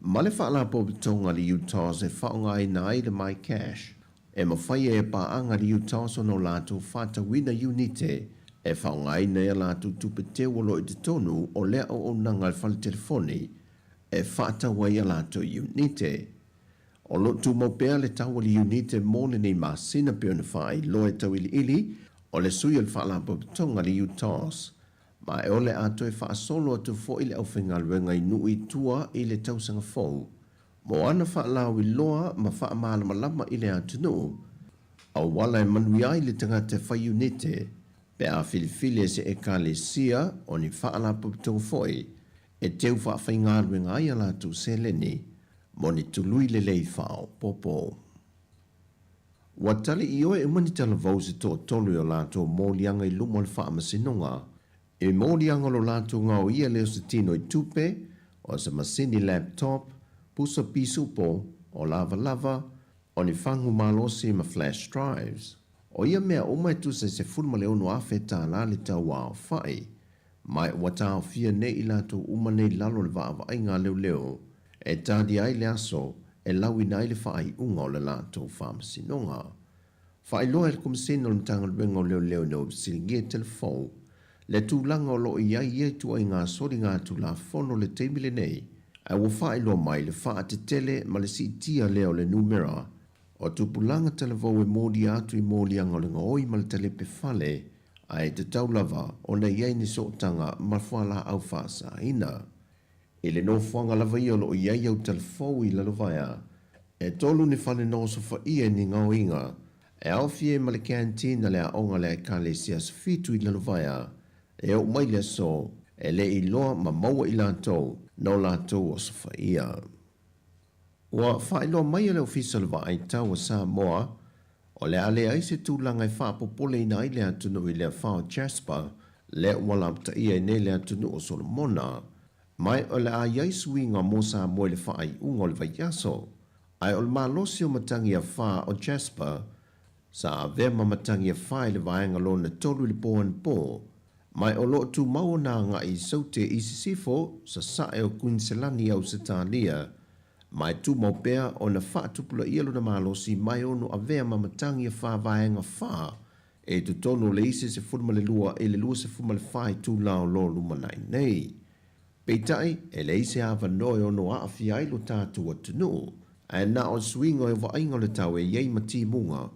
ma le Faalapotopotoga a le UTOS e faaaogaina ai le MyCash e mafai ai e paaga le UTOS ona o latou faatauina iunite e faaaogaina ai a latou tupe teu o lo o i totonu o lea auaunaga a le fale telefoni e faatau ai a latou iunite. O lo o tumau pea le tau o le iunite mo lenei masina pei ona faailoa e tauiliili o le sui o le Faalapotopotoga le UTOS, ma e o le a toe faasolo atu foi le aufaigaluega i nuu i tua i le tausaga fou mo ana faalauiloa ma faamalamalama i le atunuu auala e manuia ai le tagata e fai iunite pe a filifili e se Ekalesia o ni faalapotopotoga foi e teu faafaigaluega ai a latou seleni mo ni tului lelei faaopoopo. Ua tali ioe uma ni talavou se toatolu i o latou moliaga i luma o le faamasinoga. I moliaga o lo latou gaoia lea o se tino i tupe, o se masini laptop, pusa pisupo, o lavalava, o ni fagu malosi ma flash drives. O ia mea uma e tusa i $16,000 tālā le tau aofai. Ma ua taofia nei i latou uma nei i lalo o le vaavaaiga a leoleo e talia ai le aso e lauina ai le faaiuga o le latou faamasinoga. Faailoa e le Komesina o le Matagaluega o Leoleo ina ua fesiligia i telefou le tulaga o lo o i ai ia ituaiga soligatulafono i le taimi lenei, ae ua faailoa mai le faatetele ma le siitia lea o le numera o tupulaga talavou e molia atu i moliaga o le gaoi ma le talepe fale, ae tatau lava ona i ai ni sootaga ma fualaau faasaina. I le nofoaga lava ia o lo o i ai au talafou i Lalovaea, e tolu ni fale nosofaia i ni gaoiga, e aofia ai ma le canteen a le aoga a le Ekalesia Asofitu i Lalovaea, e oo mai le aso, e le iloa ma maua i latou no latou osofaia. Ua faailoa mai e le Ofisa o le Vaai Tau a Samoa, o le a leai se tulaga e faapopoleina ai le atunuu i le afa o Jasper, lea ua lapataia ai nei le atunuu o Solomona. Ma o le a i ai suiga mo Samoa i le faaiuga o le vaiaso. Ae o le malosi o matagi afa o Jasper, sa avea ma matagi afa i le vaega lona tolu i le po anapo, ma o lo o tumau ona agai i Saute i Sisifo, sasae o Kuiniselani i Ausetalia, ma e tumau pea ona faatupulaia lona malosi mai ono avea ma matagi afa vaega fa e i totonu o le isi 12 i le 24 itula o lo o lumanai nei. Peitai, e leai se avanoa e ono aafia ai lo tatou atunuu, ae na o le suiga o le vaaiga o le tau e i ai ma timuga,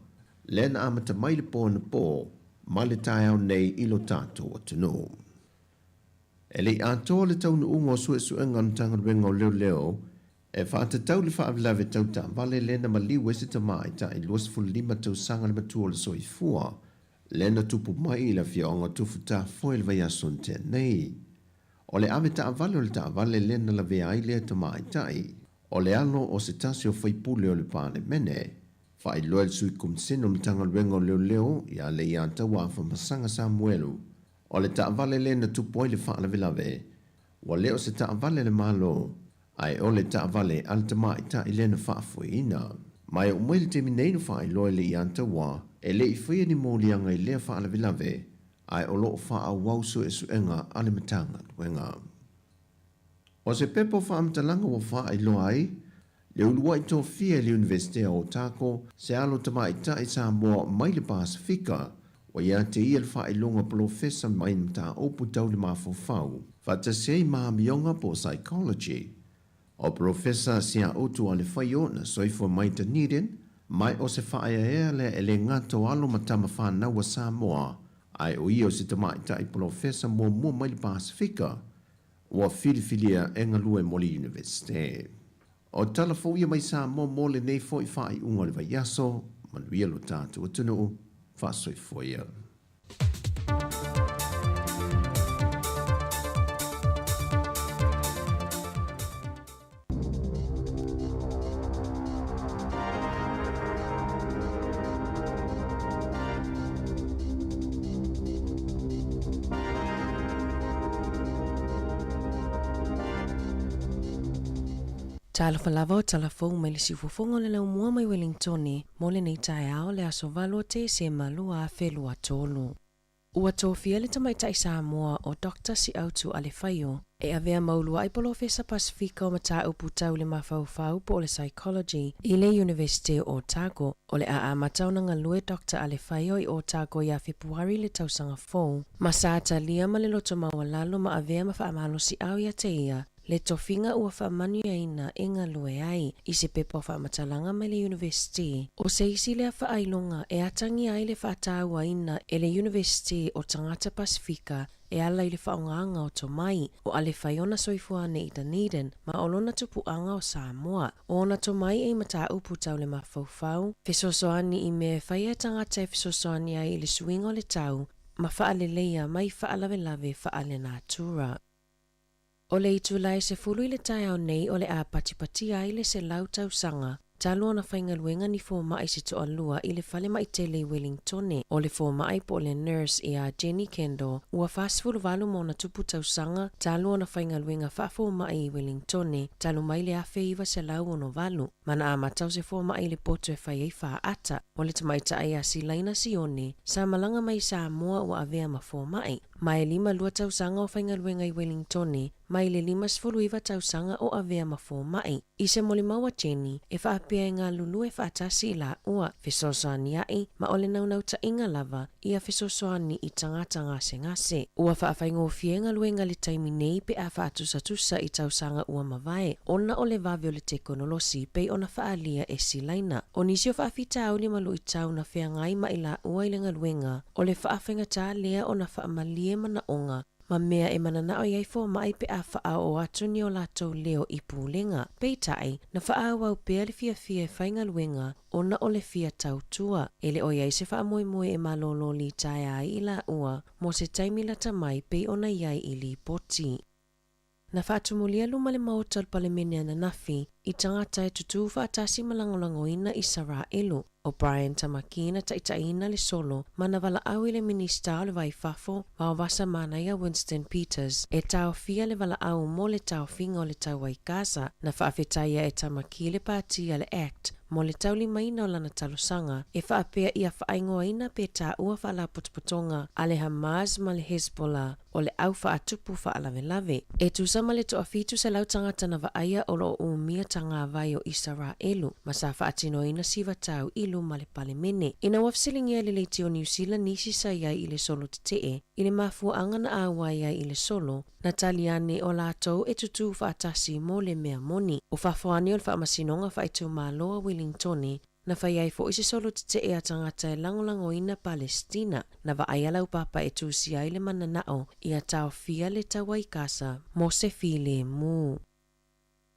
lea na amata mai le po anapo ma le taeao nei i lo tatou atunuu. E le i atoa le taunuuga o suesuega a le Matagaluega o Leoleo e faatatau le faalavelave tau taavale lea na maliu ai se tamaitai 25 tausaga le matua o le soifua lea na tupu mai i le afioaga o Tufutafoe i le vaiaso na tea nei. O le ave taavale o le taavale lea na lavea ai lea tamaitai, o le alo o se tasi o faipule o le Palemene. Faailoa e le Sui Komisene o le Matagaluega o Leoleo ia Leiataua Afamasaga Samuelu, o le taavale lea na tupu ai le faalavelave, ua le o se taavale a le Malo, ae o le taavale a le tamaitai lea na faafoeina. Ma e oo mai le taimi nei na faailoa e Leiataua, e le i faia ni moliaga i lea faalavelave, ae o lo o faaauau suesuega a le Matagaluega. O se pepa o faamatalaga ua faailoa ai le uluai tofia i le Iunivesite o Otago se alo tamaitai Samoa mai le Pasefika ua ia te ia le faailoga polofesa mai mataupu tau le mafaufau faatasi ai ma amioga po o psychology. O Polofesa Siautu Alefaio na soifua mai Dunedin, ma o se faaeaea lea e le gata o alo ma tama fanau a Samoa, ae o ia o se tamaitai polofesa muamua mai le Pasefika ua filifilia e galue mo le Iunivesite. O tala fou ia mai Samoa mo lenei foi faaiuga o le vaiaso. Manuia lo tatou atunuu. Faasoifua ia. Talofa lava o tala fou mai le siufofoga o le laumua mai Welingtone mo lenei taeao le aso 8 o Tesema 2023. Ua tofia le tamaitai Samoa o Doctor Siautu Alefaio e avea ma uluai polofesa Pasefika o mataupu tau le mafaufau po o le psychology i le Iunivesite o Otago. O le a amata ona galue Doctor Alefaio i Otago ia Fepuari le tausaga fou, ma sa talia ma le loto maualalo ma avea ma faamalosiau ia te ia le tofiga ua faamanuiaina e galue ai i se pepa o faamatalaga mai le Iunivesite. O se isi lea faailoga e atagia ai le faatauaina e le Iunivesite o tagata Pasefika e ala i le faaaogaga o tomai o Alefai ona soifua ane i Dunedin ma o lona tupuaga o Samoa. O ona tomai e i mataupu tau le mafaufau, fesoasoani i mea e fai e tagata e fesoasoani ai i le suiga o le tau ma faaleleia mai faalavelave faalenatura. O le itula e 10 i le taeao nei o le a patipatia ai le 100 tausaga talu ona faigaluega ni fomai se toalua i le falemai tele i Wellingtone. O le fomai po o le nurse ia Jenny Kendall ua 48 ma ona tupu tausaga talu ona faigaluega faafomai i Wellingtone talu mai le 1968 ma na amata o se fomai i le poto e fai ai faata. O le tamaitai ia Silaina Sione sa malaga mai i Samoa ua avea ma fomai. Ma e 52 tausaga o faigaluega i Wellingtone, mai le 59 tausaga o avea ma fomai. I se molimau a Jenny, e faapea e galulue faatasi i laua, fesoasoania'i, ma o le naunautaiga lava ia fesoasoani i tagata gasegase. Ua faafaigofie galuega i le taimi nei pe a faatusatusa i tausaga ua mavae, ona o le vave o le tekonolosi pei ona faaalia e Silaina. O nisi o faafitauli ma luitau na feagai ma i laua i le galuega, O le faafaigata lea ona faamalie manaoga ma mea e mananao i ai fomai pe a faaoo atu ni o latou leo i pulega. Peitai, na faaauau pea le fiafia e faigaluega ona o le fia tautua. E le o i ai se faamoemoe e malōlō litaea ai i laua mo se taimi lata mai pei ona i ai i lipoti. Na faatumulia luma le Maota o le Palemene ananafi i tagata e tutū faatasi ma lagolagoina Isaraelu. O Brian Tamaki na taitaiina le solo ma na valaau i le Minisita o le Vai Fafo, Vaovasa Manaia Winston Peters, e taofia le valaau mo le taofiga o le taua i Gaza. Na faafetaia e Tamaki le pati a le act mo le taulimaina o lana talosaga e faapea ia faaigoaina pe taua faalapotopotoga a le Hamas ma le Hezbollah o le au faatupu faalavelave. E tusa ma le 1,700 tagata na vaaia o lo o umia tagavai o Isaraelu ma sa faatinoina sivatau i luma le Palemene. Ina ua fesiligia e le leitio o Niu Sila nisi sa i ai i le solo tetee i le mafuaaga na auai ai i le solo, na tali ane o latou e tutū faatasi mo le mea moni. O fafo ane o le faamasinoga faaitumalo a Wellingtone Na fai ai foi se solo tetee a tagata e lagolagoina Palestina. Na vaaia laupapa e tusia ai le mananao ia taofia le taua i Kasa mo se filemu.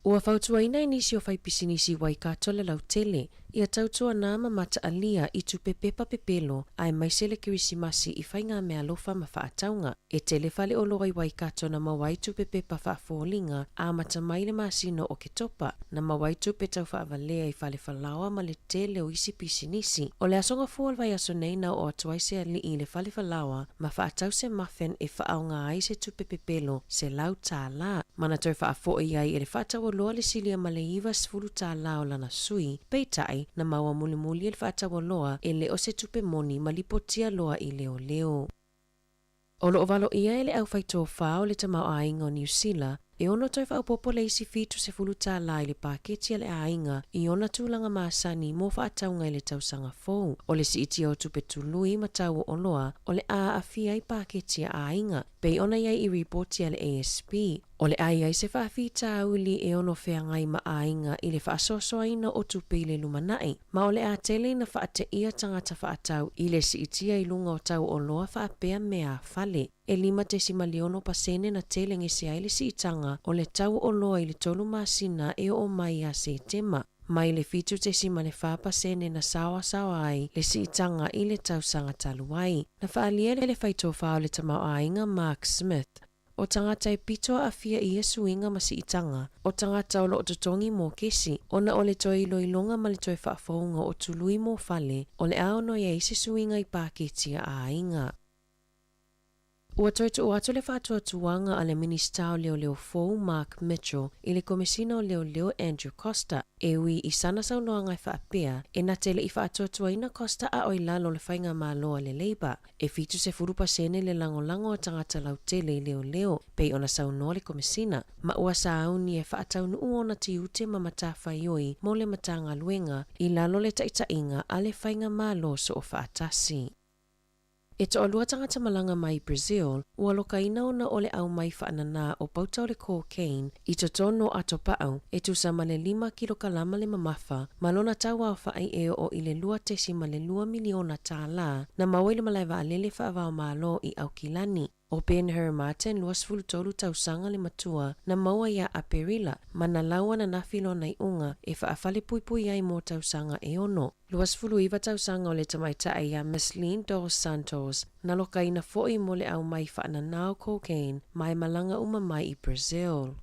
Ua fautuaina e nisi o faipisinisi i Waikato le lautele ia tautuana ma mataalia i tupe pepa pepelo aemaise le Kerisimasi i faigameaalofa ma faatauga. E tele faleoloa i Waikato na maua ai tupe pepa faafoliga amata mai le masina o Oketopa, na maua ai tupe tau faavalea i fale falaoa ma le tele o isi pisinisi. O le aso gafua o le vaiaso nei na oo atu ai se alii i le fale falaoa ma faatau se muffin e faaaoga ai se tupe pepelo $100, ma na toe faafo'i ai e le faataualoa le silia ma le $90 o lana sui, peitai, na maua mulimuli e le faataualoa e le o se tupe moni ma lipotia loa i leoleo. O lo o valoia e le aufaitofā o le tamaoaiga o Niu Sila E ono toe faaopoopo le isi $70 i le paketi a le aiga i ona tulaga masani mo faatauga i le tausaga fou. O le siitia o tupe tului ma tau o oloa o le a aafia ai paketi a aiga, pei ona i ai i ripoti a le ASB. O le a i ai se faafitauli e ono feagai ma aiga i le faasoasoaina o tupe i le lumanai, ma o le a tele ina faateia tagata faatau i le siitia i luga o tau o oloa faapea meaafale. E 5.6% na tele gese ai le siitaga o le tau o oloa i le 3 masina e oo mai ia Setema, mai le 7.4% na saoasaoa ai le siitaga i le tausaga talu ai. Na faaalia e le faitofa o le tamaoaiga Mark Smith, o tagata e pito aafia i ia suiga ma siitaga, o tagata o loo totogi mokesi, ona o le toe iloiloga ma le toe faafouga o tului mo fale, o le a ono i ai se suiga i paketi a aiga. Ua toe tuu atu le faatuatuaga a le Minisita o Leoleo fou Mark Mitchell i le Komesina o Leoleo Andrew Coster, e ui i sana saunoaga e faapea e na te le'i faatuatuaina Coster a o i lalo o le faigamalo a le Labour. E 70% le lagolago a tagata lautele i leoleo, pei ona saunoa le Komesina, ma ua sauni e faataunuu ona tiute ma matafaioi mo le Matagaluega i lalo o le taitaiga a le faigamalo soofaatasi. E toalua tagata malaga mai Brazil ua lokaina ona o le aumai faananā o pauta o le cocaine i totonu o atopau e tusa ma le 5 kilokalama le mamafa ma lona tau aofa'i e oo i le $2.2 miliona na maua i le malae vaalele faava-o-Malo i Aukilani. O Ben-Hur Martin, 23 tausaga le matua, na maua ia Aperila ma na lau ananafi lona iuga e faafalepuipui ai mo tausaga e ono. 29 tausaga o le tamaitai ia Miss Dos Santos, na lokaina fo'i mo le aumai faananā o cocaine ma e malaga uma mai i Brazil.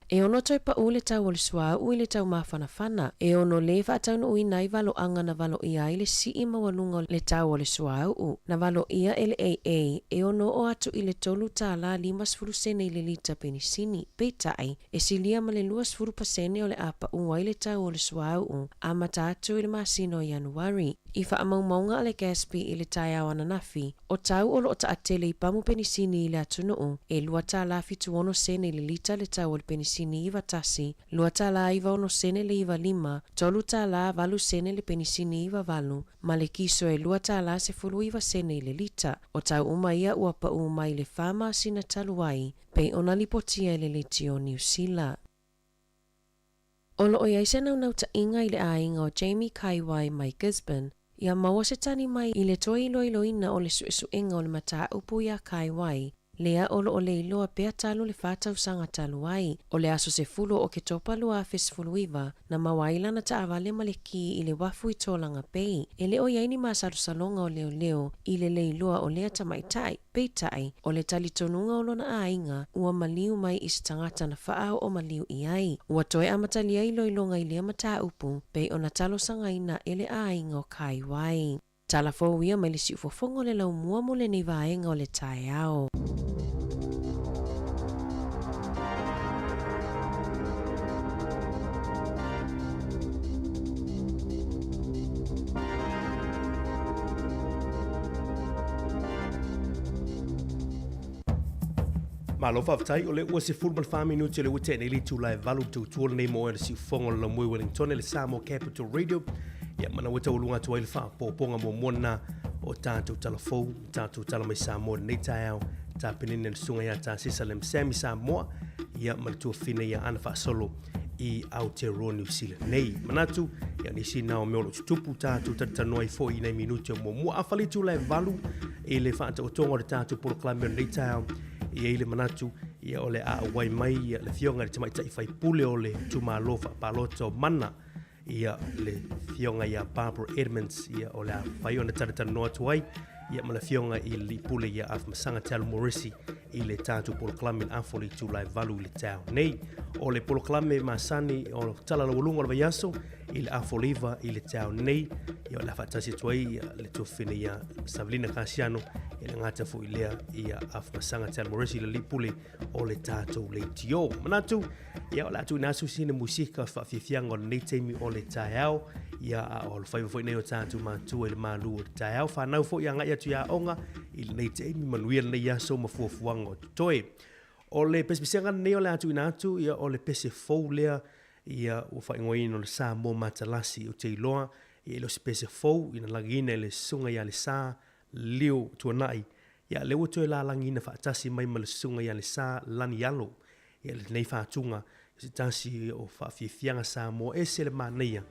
E ono toe paʻu le tau o le suauu i le taumafanafana, e ono lē faataunuuina ai valoaga na valoia ai le sii maualuga o le tau o le suauu, na valoia e le AA e ono oo atu i le $3.50 i le lita penisini. Peitai, e silia ma le 20% o le a paʻu ai le tau o le suauu amata atu i le masina o Ianuari. I faamaumauga a le GASB i le taeao ananafi, o tau o loo taatele i pamu penisini i le atunuu, e $2.76 i le lita le tau o le penisini 91, $2.96 le 95, $3.08 le penisini 98, ma le kiso e $2.19 i le lita. O tau uma ia ua paʻu mai le 4 masina talu ai, pei ona lipotia e le Leitio Niu Sila. O loo i ai se naunautaiga i le aiga o Jamie Kaiwai mai Gisborne, ia maua se tali mai i le toe iloiloina o le suesuega o le mataupu iā Kaiwai, lea o loo le iloa pea talu le 4 tausaga talu ai. O le aso 10 o Oketopa 2019, na maua ai lana taavale ma le ki i le uafu i Tolaga Bay. E le o i ai ni masalosaloga o leoleo i le le iloa o lea tamaitai, peitai, o le talitonuga o lona aiga ua maliu mai i se tagata na faaoo maliu i ai. Ua toe amatalia iloiloga i lea mataupu, pei ona talosagaina e le aiga o Kaiwai. Tala fou ia mai le siufofoga o le laumua mo lenei vaega o le taeao. Malo faafetai, o lea ua 14 minute o lea ua tea nei le itula e 8 le tautua lenei mo oe le siufofoga o le laumua i Wellington le Samoa Capital Radio. Ia mana ua taualuga atu ai le faaopoopoga muamua lena o tatou tala fou, tatou tala mai Samoa i lenei taeao, tapenina le susuga ia Tasesa Lemsam i Samoa, ia ma le tuafafine ia Ana Faasolo i Aotearoa New Zealand nei. Manatu, ia nisi na o mea o lo o tutupu tatou talatalanoa ai foi i nai minute o muamua. Afai le itula e 8 i le faataotoga o le tatou polokalame o lenei taeao, e i ai le manatu ia o le a auai mai ia le afioga i le tamaitai faipule o le itumalo faapalota o Mana, ia le afioga ia Barbara Edmonds, ia o le a fai ona talatalanoa atu ai ia ma le afioga i le pule ia Afamasaga Talu Morisi i le tatou polokalame le afo le itula e 8 i le taeao nei. O le polokalame masani o tala laualuga o le vaiaso i le afo le 9 i le taeao nei, ia o le a faatasi atu ai ia le tuafafine ia Savelina Kasiano e le gata foi lea ia Afamasaga Talu Morisi le pule o le tatou leitio. Manatu, ia o le a tuuina atu sina musika faafiafiaga o lenei taimi o le taeao, ia a o alofaiva foi nei o tatou matua i le malu o le taeao, fanau foi agai atu i aoga i lenei taimi, manuia lenei aso ma fuafuaga o totoe. O le pesepesega lenei o le a tuuina atu, ia, o le pese fou lea, ia, ua faaigoaina o le Samoa Matalasi. Ou te iloa, ia, e le o se pese fou, ina lagiina e le Susuga ia Lesa Leo Tuanai, ia, lea ua toe lalagiina faatasi mai ma le Susuga ia Lesa Lani Alo, ia, lenei faatuga, se tasi o faafiafiaga Samoa ese le manaia,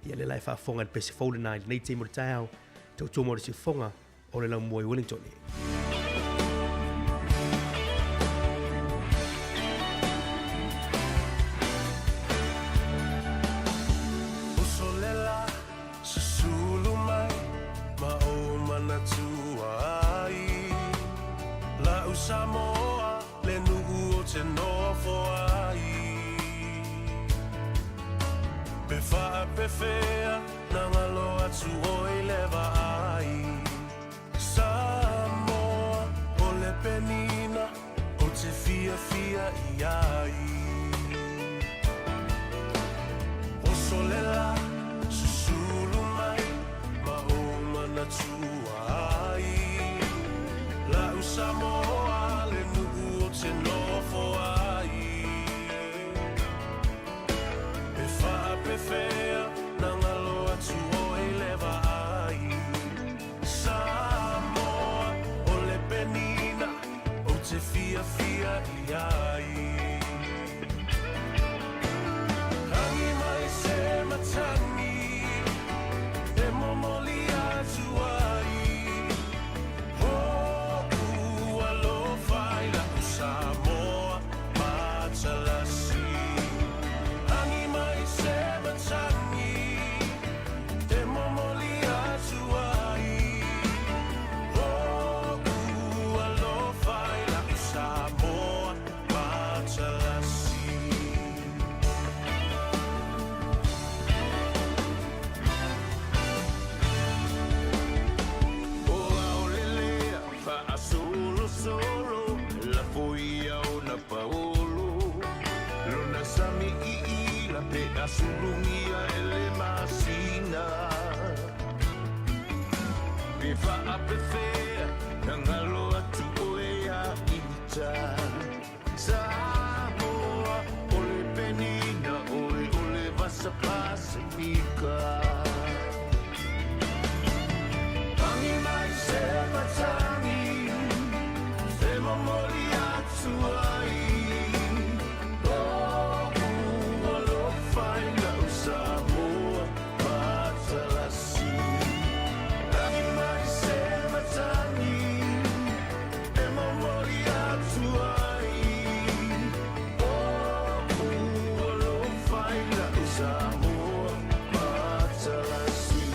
ia, lea la e faafofoga i le pese fou lena i lenei taimi o le taeao, tautua mo le siufofoga o le laumua i Wellington. Usolela susulu mai ma ou manatua ai La'u Samoa le nuu o te nofo ai Pe faapefea na galo atu oi le vaai Samoa o le penina o te fiafia i ai Osolela susulu mai ma ou manatua ai La'u Samoa le nuu o te nofo ai Pe faapefea na galo atu oi le vaai Samoa o le penina o te fiafia i ai Agi mai se matagi e momoli atu ai Ho'u alofa i la'u Samoa Matalasi Agi mai se matagi e momoli atu ai Ho'u alofa i la'u Samoa Matalasi. O aolelea faasolosolo lafo ia ona paolo lona sami iila pe asulugia e le masina pe faapefea na galo atu oe ia ita Samoa o le penina oe o le vasa Pasifika Agi mai se matagi e momoli atu ai O'u alofa i la'u Samoa Matalasi Agi mai se matagi e momoli atu ai O'u alofa i la'u Samoa Matalasi.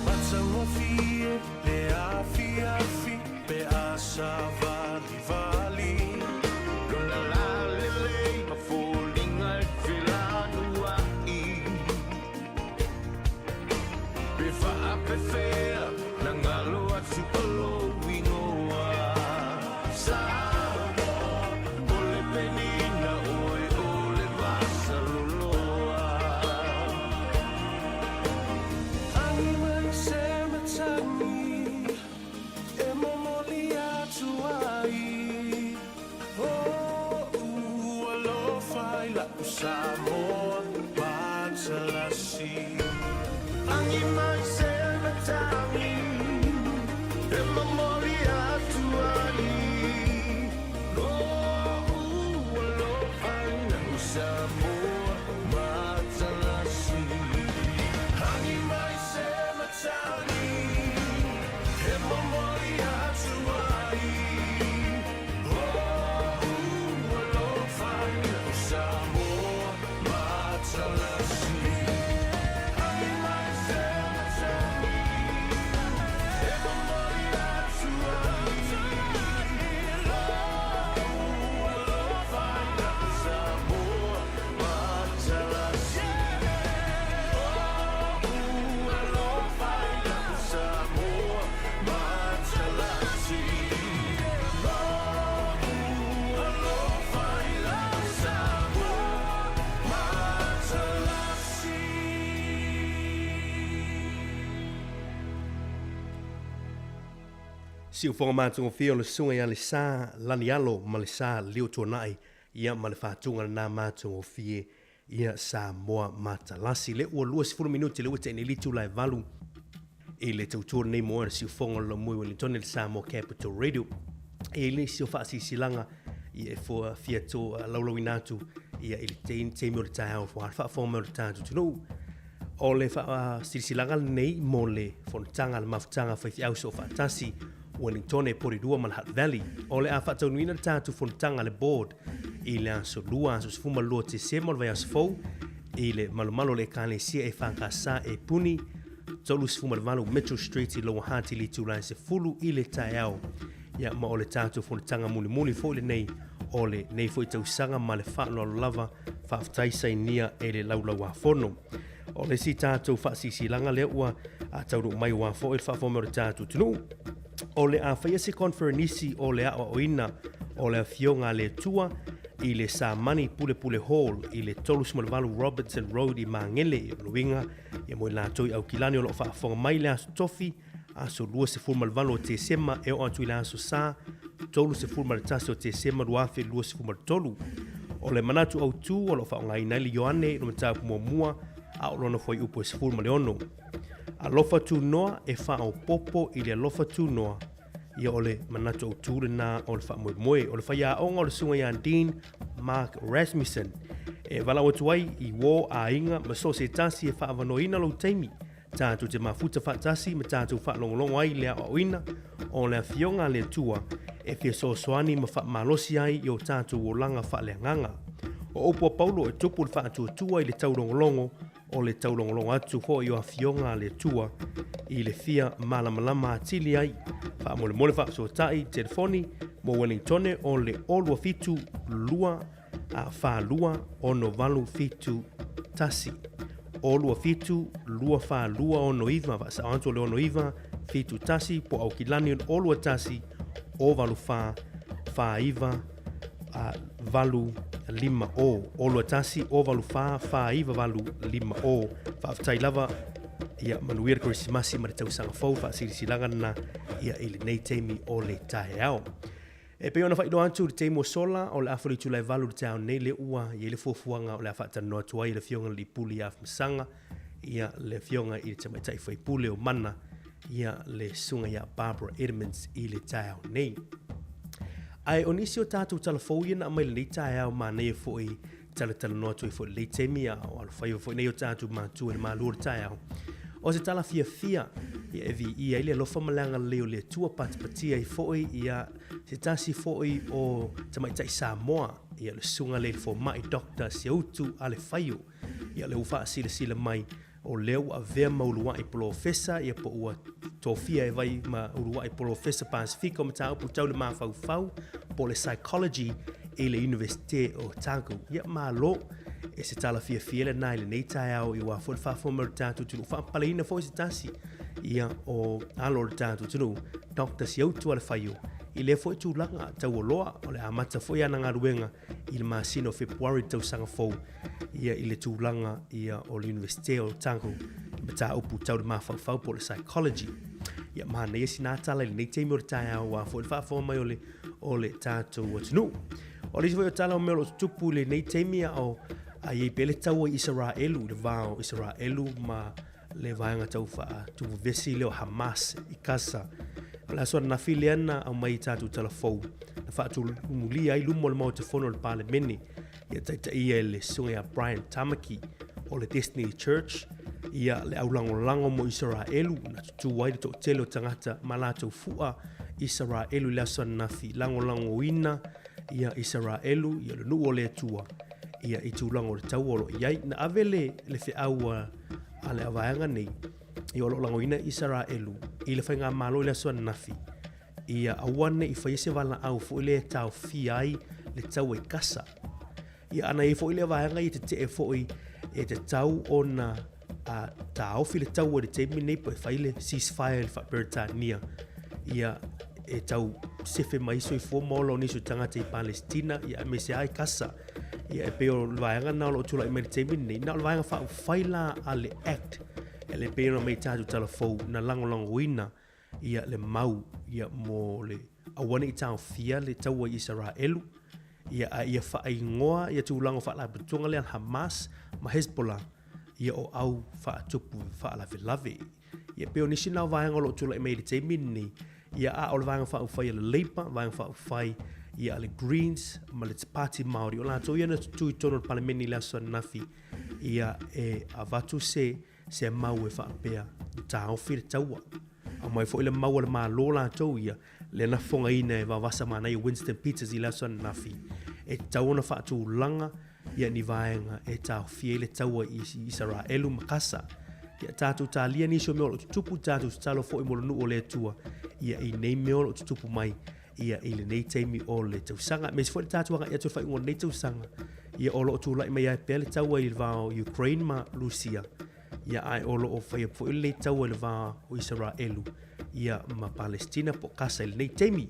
Matagofie le afiafi pe a savalivali Lona lalelei ma foliga e felanua'i pe faapefea na galo atu o lou igoa Samoa o le penina oe o le vasaloloa. Agi mai se matagi e momoli atu ai O'u alofa i la'u Samoa Matalasi Agi mai se matagi e momoli atu ai O'u alofa i la'u Samoa Matalasi Agi mai se matagi e momoli atu ai O'u alofa i la'u Samoa Matalasi Agi mai se matagi e momoli atu Siufoga matagofie o le susuga ia Lesa Lanialo ma Lesa Liotuanai ia ma le faatuga lena matagofie ia Samoa Matalasi. Le ua 20 minute le ua te'i nei le itula e 8 i le tautua lenei mo le siufoga o le Laumui Wellington le Samoa Capital Radio. E i le isi o faasilasilaga ia e fua fia to laulauina atu ia i le taimi o le taeao fua faafofoga mai o le tatou atunuu. O le faasilasilaga lenei mo le fonotaga a le Mafutaga Faifeau Soofaatasi Wellingtone Porirua ma le Hutt Valley. O le a faataunuina le tatou fonotaga a le Board i le aso 2 aso 12 Tesema o le vaiaso fou i le malomalo o le Ekalesia EFKS e Puni 38 Mitchell Street i Lower Hutt i le itula e 10 i le taeao. Ia ma o le tatou fonotaga mulimuli foi lenei o lenei foi tausaga ma le faaaloalo lava faafetai sainia e le Laulau-a-Fono. O le isi tatou faasilasilaga lea ua taunuu mai aua foi le faafofoga mai o le tatou atunuu, o le a faia se conferenisi o le aoaoina o le Afioga a le Atua i le Samani Pulepule Hall i le 38 Robertson Road i Magele. O le uiga ia mo i latou i Aukilani o lo o faafofoga mai le Aso Tofi aso 28 o Tesema e oo atu i le aso Sa 31 o Tesema 2023. O le manatu autu o lo o faaaogaina ai le Ioane i le mataupu muamua a o lona fuaiupu e 16. Alofa tunoa e faaopoopo i le alofa tunoa. Ia o le manatu autu lena o le faamoemoe. O le faiaoga o le susuga ia Dean Mark Rasmussen e valaau atu ai i uō aiga ma so o se tasi e faaavanoaina lou taimi Tatou te mafuta faatasi ma tatou faalogologo ai i le aoaoina o le Afioga a le Atua e fesoasoani ma faamalosi ai i o tatou olaga faaleagaga. O upu a Paulo e tupu le faatuatua i le taulogologo, o le taulogologo atu foi o Afioga a le Atua i le fia malamalama atili ai. Faamolemole faafesootai telefoni mo Wellingtone o le 0 7 2 4 2 6 8 7 1 0 2 7 2 4 2 6 9 faasao atu o le 6 9 7 1 po o Aukilani o le 2 1 o 8 4 4 9 8 5 o o 2 1 o 8 4 4 9 8 5 o. Faafetai lava ia manuia le Kerisimasi ma le tausaga fou. Faasilasilaga lena ia i lenei taimi o le taeao. E pei ona faailoa atu i le taimi ua sola, o le afa o le itula e 8 i le taeao nei lea ua i ai le fuafuaga o le a faatalanoa atu ai e le Afioga i le Lipuli ia Afamasaga, ia le Afioga i le Tamaitai Faipule o Mana, ia le Susuga ia Barbara Edmonds i le taeao nei. Ae o nisi o tatou tala fou ia na aumai lenei taeao manaia foi talatalanoa atu ai foi i lenei taimi a o alofaiva foi nei o tatou matua i le malu o le taeao. O se tala fiafia ia e viia ai le alofa ma le agalelei o le Atua patipatia ai foi ia se tasi foi o tamaitai Samoa ia le susuga lea i le fomai Doctor Siautu Alefaio ia lea ua faasilasila mai o lea ua avea ma uluai polofesa ia po ua tofia e vai ma uluai polofesa Pasifika o mataupu tau le mafaufau po o le psychology i le Universite o Otago. Ia malo e se tala fiafia lena i lenei taeao i aua foi le faafofoga mai o le tatou atunuu faapapaleina foi se tasi ia o alo o le tatou atunuu Dr. Siautu Alefaio i lea foi tulaga taualoa o le amata foi ana galuega i le masina o Fepuari i le tausaga fou ia i le tulaga ia o le Universite o Otago i mataupu tau le mafaufau po o le psychology. Ia manaia sina tala i lenei taimi o le taeao aua foi le faafofoga mai o le, o le tatou atunuu. O le isi foi o tala o mea o lo o tutupu i lenei taimi a o a i ai pea le taua i Isaraelu, i le va o Isaraelu ma le vaega tau faatuvevesi lea o Hamas i Gaza. O le aso ananafi lea na aumai i tatou tala fou na faatumulia ai luma o le Maota Fono o le Palemene ia taitaia e le susuga ia Brian Tamaki o le Destiny Church ia le aulagolago mo Isaraelu na tutū ai le toatele o tagata ma latou fua Isaraelu i le aso ananafi lagolagoina ia Isaraelu ia le nuu o le Atua ia i tulaga o le taua o lo o i ai. Na ave le, le feau a, a le avaega nei ia o lo o lagoina Isaraelu i le faigamalo i le aso ananafi ia aua ne i faia se valaau foi lea e taofia ai le taua i Kasa. Ia ana i ai foi lea vaega ia tetee foi e tatau ona a taofi le taua i le taimi nei po e fai le ceasefire i le faa-Peretania ia e tau sefe mai soifua ma ola o nisi o tagata i Palestina ia aemaise lava i Kasa. Ia e pei o le vaega lena o lo o tulai mai i le taimi lenei. Na o le vaega faaupufai la a le Act e le pei ona aumai i tatou tala fou na lagolagoina ia le mau ia mo le aua ne i taofia le taua i Isaraelu, ia a ia faaigoa ia tulaga o faalapotopotoga lea a le Hamas ma Hezbollah ia o au faatupu faalavelave. Ia pei o nisi na o vaega o lo o tulai mai i le taimi lenei, ia a o le Vaega Faaupufai a le Labour, Vaega Faaupufai ia a le Greens ma le Pāti Māori, o latou ia na tutū i totonu o le Palemene i le aso ananafi, ia e avatu se se mau e faapea, taofi le taua. Aumai foi le mau a le Malo latou ia, lea na fofogaina e Vavasa Manaia Winston Peters i le aso ananafi, e tatau ona faatulaga ia ni vaega e taofia ai le taua i Isaraelu ma Kasa. Ia tatou talia nisi o mea o lo o tutupu, tatou tatalo foi mo le nuu o le Atua ia i nei mea o lo o tutupu mai ia i lenei taimi o le tausaga. Aemaise foi le tatou agai atu i le faaiuga o lenei tausaga, ia o lo o tulai mai ai pea le taua i le va o Ukraine ma Rusia, ia ae o lo o faia foi lenei taua i le va o Isaraelu ia ma Palestina po o Kasa i lenei taimi.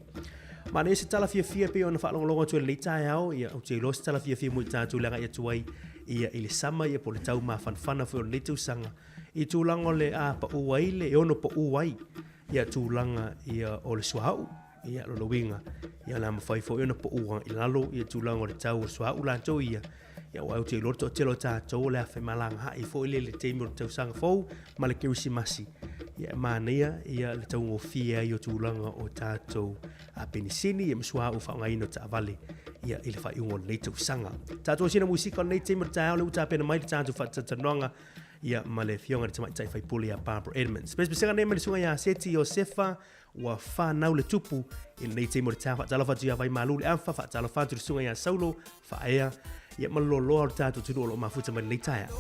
Manaia se tala fiafia pei ona faalogologo atu i lenei taeao, ia ou te iloa se tala fiafia mo i tatou i le agai atu ai ia i le sama ia po o le tau mafanafana foi o lenei tausaga i tulaga o le a pau ai le e ono pau ai ia tulaga ia o le suauu ia lona uiga ia o le a mafai foi ona pau i lalo ia tulaga o le tau o le suauu latou ia ia aua ou te iloa le toatele o tatou o le a femalagaai foi le le taimi o le tausaga fou ma le kerisimasi ia e manaia ia le taugofie ai o tulaga o tatou a penisini ia ma suauu faaaogaina o taavale ia i le faaiuga o lenei tausaga. Tatou sina musika o lenei taimi o le taeao lea ua tapena mai le tatou faatalatalanoaga ia ma le afioga i le tamaitai faipule ia Barbara Edmonds. Pesepesega nei ma le susuga ia Seti Iosefa ua whanau le tupu i lenei taimi o le taeao. Faatalofa atu ia Vaimalu le Afa, faatalofa atu le susuga ia Saulo Faaea, ia ma le loaloa o le tatou atunuu o lo o mafuta mai lenei taeao.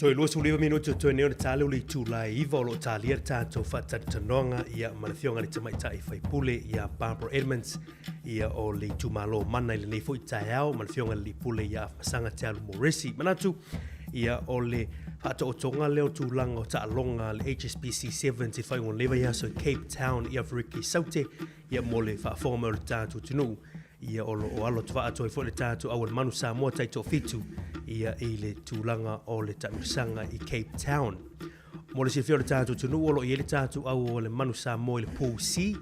Toe 29 minute o toe nei o le tale o le itula e 9 o lo o talia le tatou faatalatalanoaga ia ma le Afioga i le Tamaitai Faipule ia Barbara Edmonds ia o le itumalo o Mana i lenei foi taeao ma le Afioga i le Alii Pule ia Afamasaga Te Alu Moresi. Manatu ia o le faataotoga lea o tulaga o taaloga a le HSBC Sevens i faaiuga o lenei vaiaso i Cape Town i Aferika i Saute ia mo le faafofoga mai o le tatou atunuu ia o lo o alo atu atoa ai foi le tatou aualemanu Samoa taitoafitu ia i le tulaga o le taamilosaga i Cape Town. Mo le silafia o le tatou atunuu o lo o i ai le tatou aualemanu Samoa i le Pool C,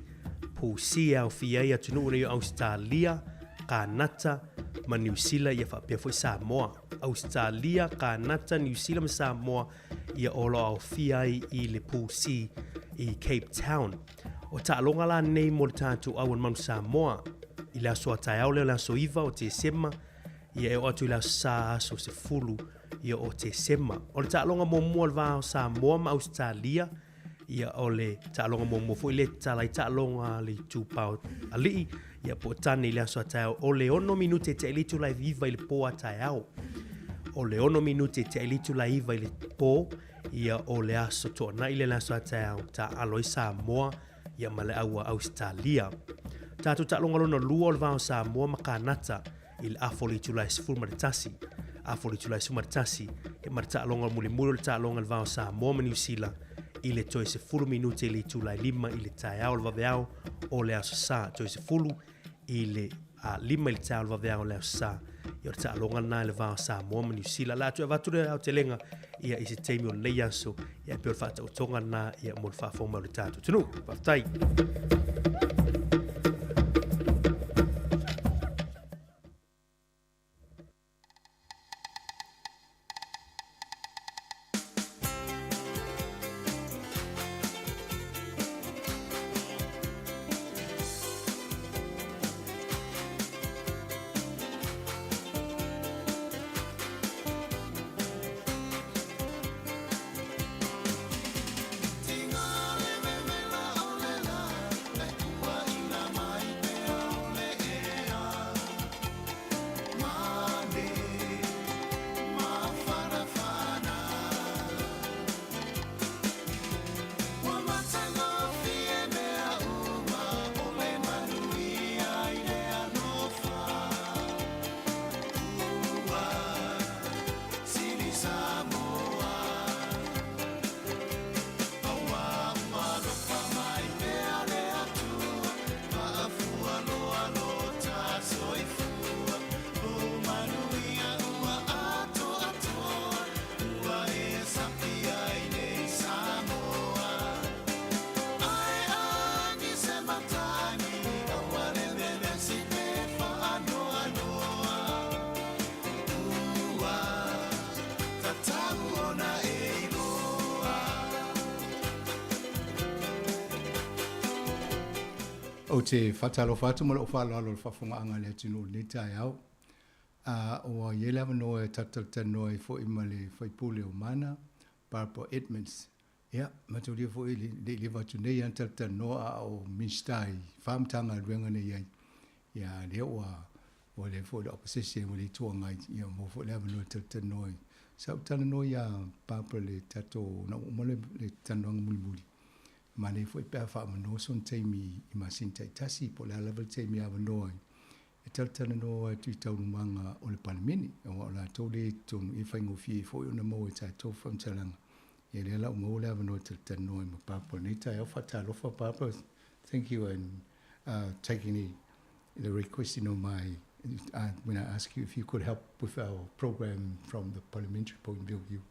Pool C e aofia ai atunuu nei o Ausetalia, Kanata ma Niu Sila ia faapea foi Samoa. Ausetalia, Kanata, Niu Sila ma Samoa ia o lo o aofia ai i le Pool C i Cape Town. O taaloga la nei mo le tatou aualemanu Samoa i le aso a taeao lea o le aso 9 o Tesema ia e oo atu i le aso Sa aso 10 ia o Tesema. O le taaloga muamua o le va o Samoa ma Ausetalia ia o le taaloga muamua foi lea e tatala ai taaloga a le itupa o alii ia po o tane i le aso a taeao o le 6 minute e tea i le itula e 9 i le po a taeao. O le 6 minute e tea i le itula e 9 i le po ia o le aso toanai lea le aso a taeao taaalo ai Samoa ia ma le au a Ausetalia. Tatou taaloga lona lua o le va o Samoa ma Kanata i le afa o le itula e 11. Afa o le itula e 11 ia ma le taaloga mulimuli o le taaloga i le va o Samoa ma Niu Sila i le toe 10 minute i le itula e 5 i le taeao o le vaveao o le aso Sa. Toe 10 i le 5 i le taeao o le vaveao o le aso Sa. Ia o le taaloga lena i le va o Samoa ma Niu Sila. O le a toe avatu le aotelega ia i se taimi o lenei aso, ia e pei o le faataotoga lena ia mo le faafofoga mai o le tatou atunuu. Faafetai. Ou te faatalofa atu ma lou faaaloalo i le faafofogaaga a le atunuu i lenei taeao. A ua i ai le avanoa e talatalanoa ai foi ma le faipule o Mana, Barbara Edmonds. Ia, mataulia foi le i leva atu nei lava na talatalanoa a o Minisita i fa Matagaluega na i ai. Ia, lea ua ua lea foi le opposition ua le Itu Agai, ia maua foi le avanoa e talatalanoa ai. Sa ou talanoa ia Barbara i le tatou, na ua uma le talanoaga mulimuli, manaia foi pe a faaavanoa sona taimi i masina taitasi po o le a lava le taimi e avanoa ai e talatalanoa atu i taualumaga o le Palemene, aua o latou lea i totonu, e faigofie ai foi ona maua e tatou faamatalaga. Ia lea la ua maua le avanoa e talatalanoa ai ma Barbara i lenei taeao. Faatalofa Barbara, thank you and uh, taking the, the request, you know, my, uh, when I ask you if you could help with our program from the parliamentary point of view.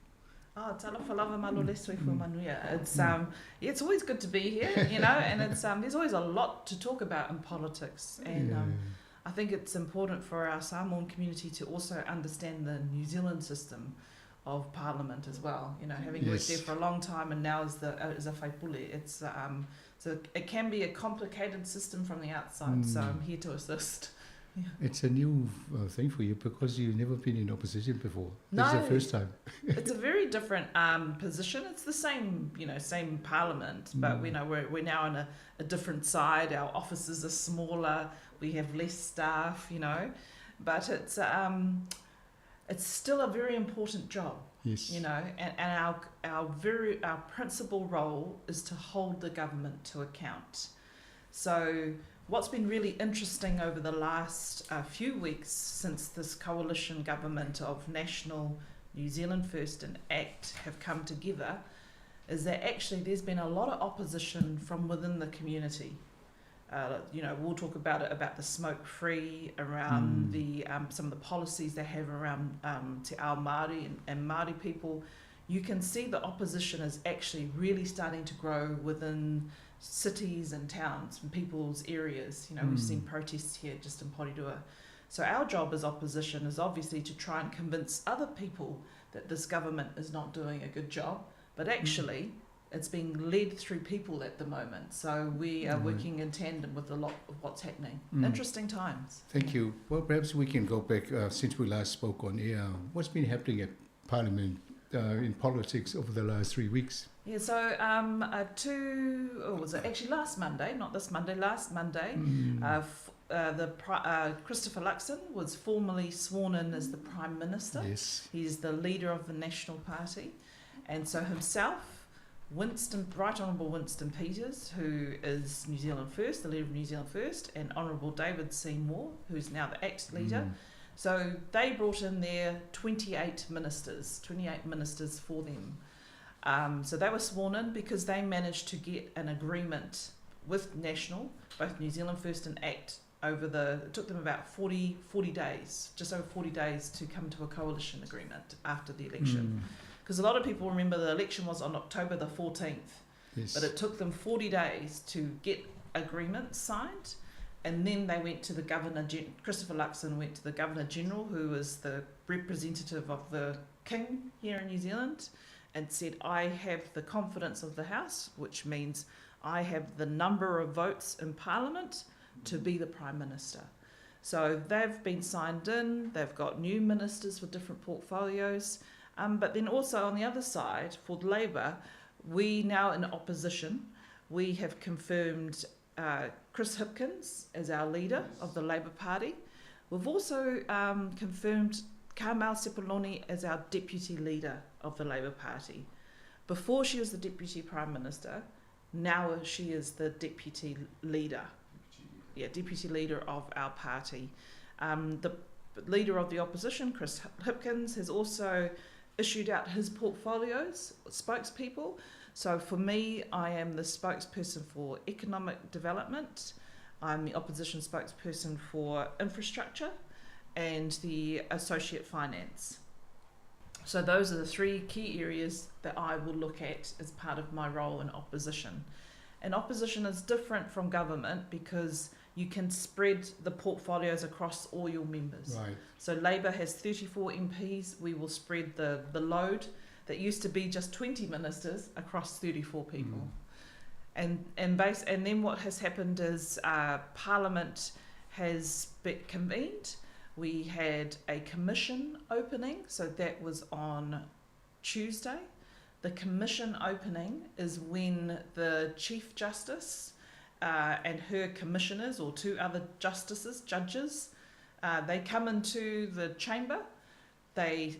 Oh, talofa lava malo le soifua manuia. It's yeah, it's always good to be here, you know, and it's there's always a lot to talk about in politics, and I think it's important for our Samoan community to also understand the New Zealand system of parliament as well. You know, having worked there for a long time and now as the as a faipule, it's so it can be a complicated system from the outside. So I'm here to assist. Yeah. It's a new thing for you because you've never been in opposition before. No, this is the first time. It's a very different position. It's the same, you know, same parliament, but you know, we're now in a different side. Our offices are smaller. We have less staff, you know, but it's It's still a very important job. Yes. You know, and our principal role is to hold the government to account. So what's been really interesting over the last few weeks since this coalition government of National, New Zealand First and ACT have come together is that actually there's been a lot of opposition from within the community. You know, we'll talk about it, about the smoke-free, around the some of the policies they have around Te Ao Māori and Māori people. You can see the opposition is actually really starting to grow within cities and towns and people's areas. You know, we've seen protests here just in Porirua. So our job as opposition is obviously to try and convince other people that this government is not doing a good job, but actually it's being led through people at the moment. So we are working in tandem with a lot of what's happening. Interesting times. Thank you. Well, perhaps we can go back since we last spoke on air. What's been happening at Parliament in politics over the last 3 weeks? Yeah, so was it actually last Monday, not this Monday, last Monday, Christopher Luxon was formally sworn in as the Prime Minister. Yes. He's the leader of the National Party. And so himself, Right Honourable Winston Peters, who is New Zealand First, the leader of New Zealand First, and Honourable David Seymour, who's now the ACT leader. So they brought in their 28 ministers for them. So they were sworn in because they managed to get an agreement with National, both New Zealand First and ACT, it took them about 40 days, just over 40 days to come to a coalition agreement after the election. Because a lot of people remember the election was on October the 14th, Yes. But it took them 40 days to get agreements signed, and then they went to the Governor, Christopher Luxon went to the Governor General, who is the representative of the King here in New Zealand, and said, I have the confidence of the House, which means I have the number of votes in Parliament to be the Prime Minister. So they've been signed in, they've got new ministers for different portfolios. But then also on the other side, for Labour, we now in opposition, we have confirmed Chris Hipkins as our leader of the Labour Party. We've also confirmed Carmel Sepuloni as our deputy leader of the Labour Party. Before she was the deputy prime minister, now she is the deputy leader. Yeah, deputy leader of our party. The leader of the opposition, Chris Hipkins, has also issued out his portfolios, spokespeople. So for me, I am the spokesperson for economic development. I'm the opposition spokesperson for infrastructure and the associate finance. So those are the three key areas that I will look at as part of my role in opposition. And opposition is different from government because you can spread the portfolios across all your members. Right. So Labour has 34 MPs. We will spread the load that used to be just 20 ministers across 34 people. And then what has happened is Parliament has been convened. We had a commission opening, so that was on Tuesday. The commission opening is when the Chief Justice and her commissioners, or two other justices, judges, they come into the chamber. They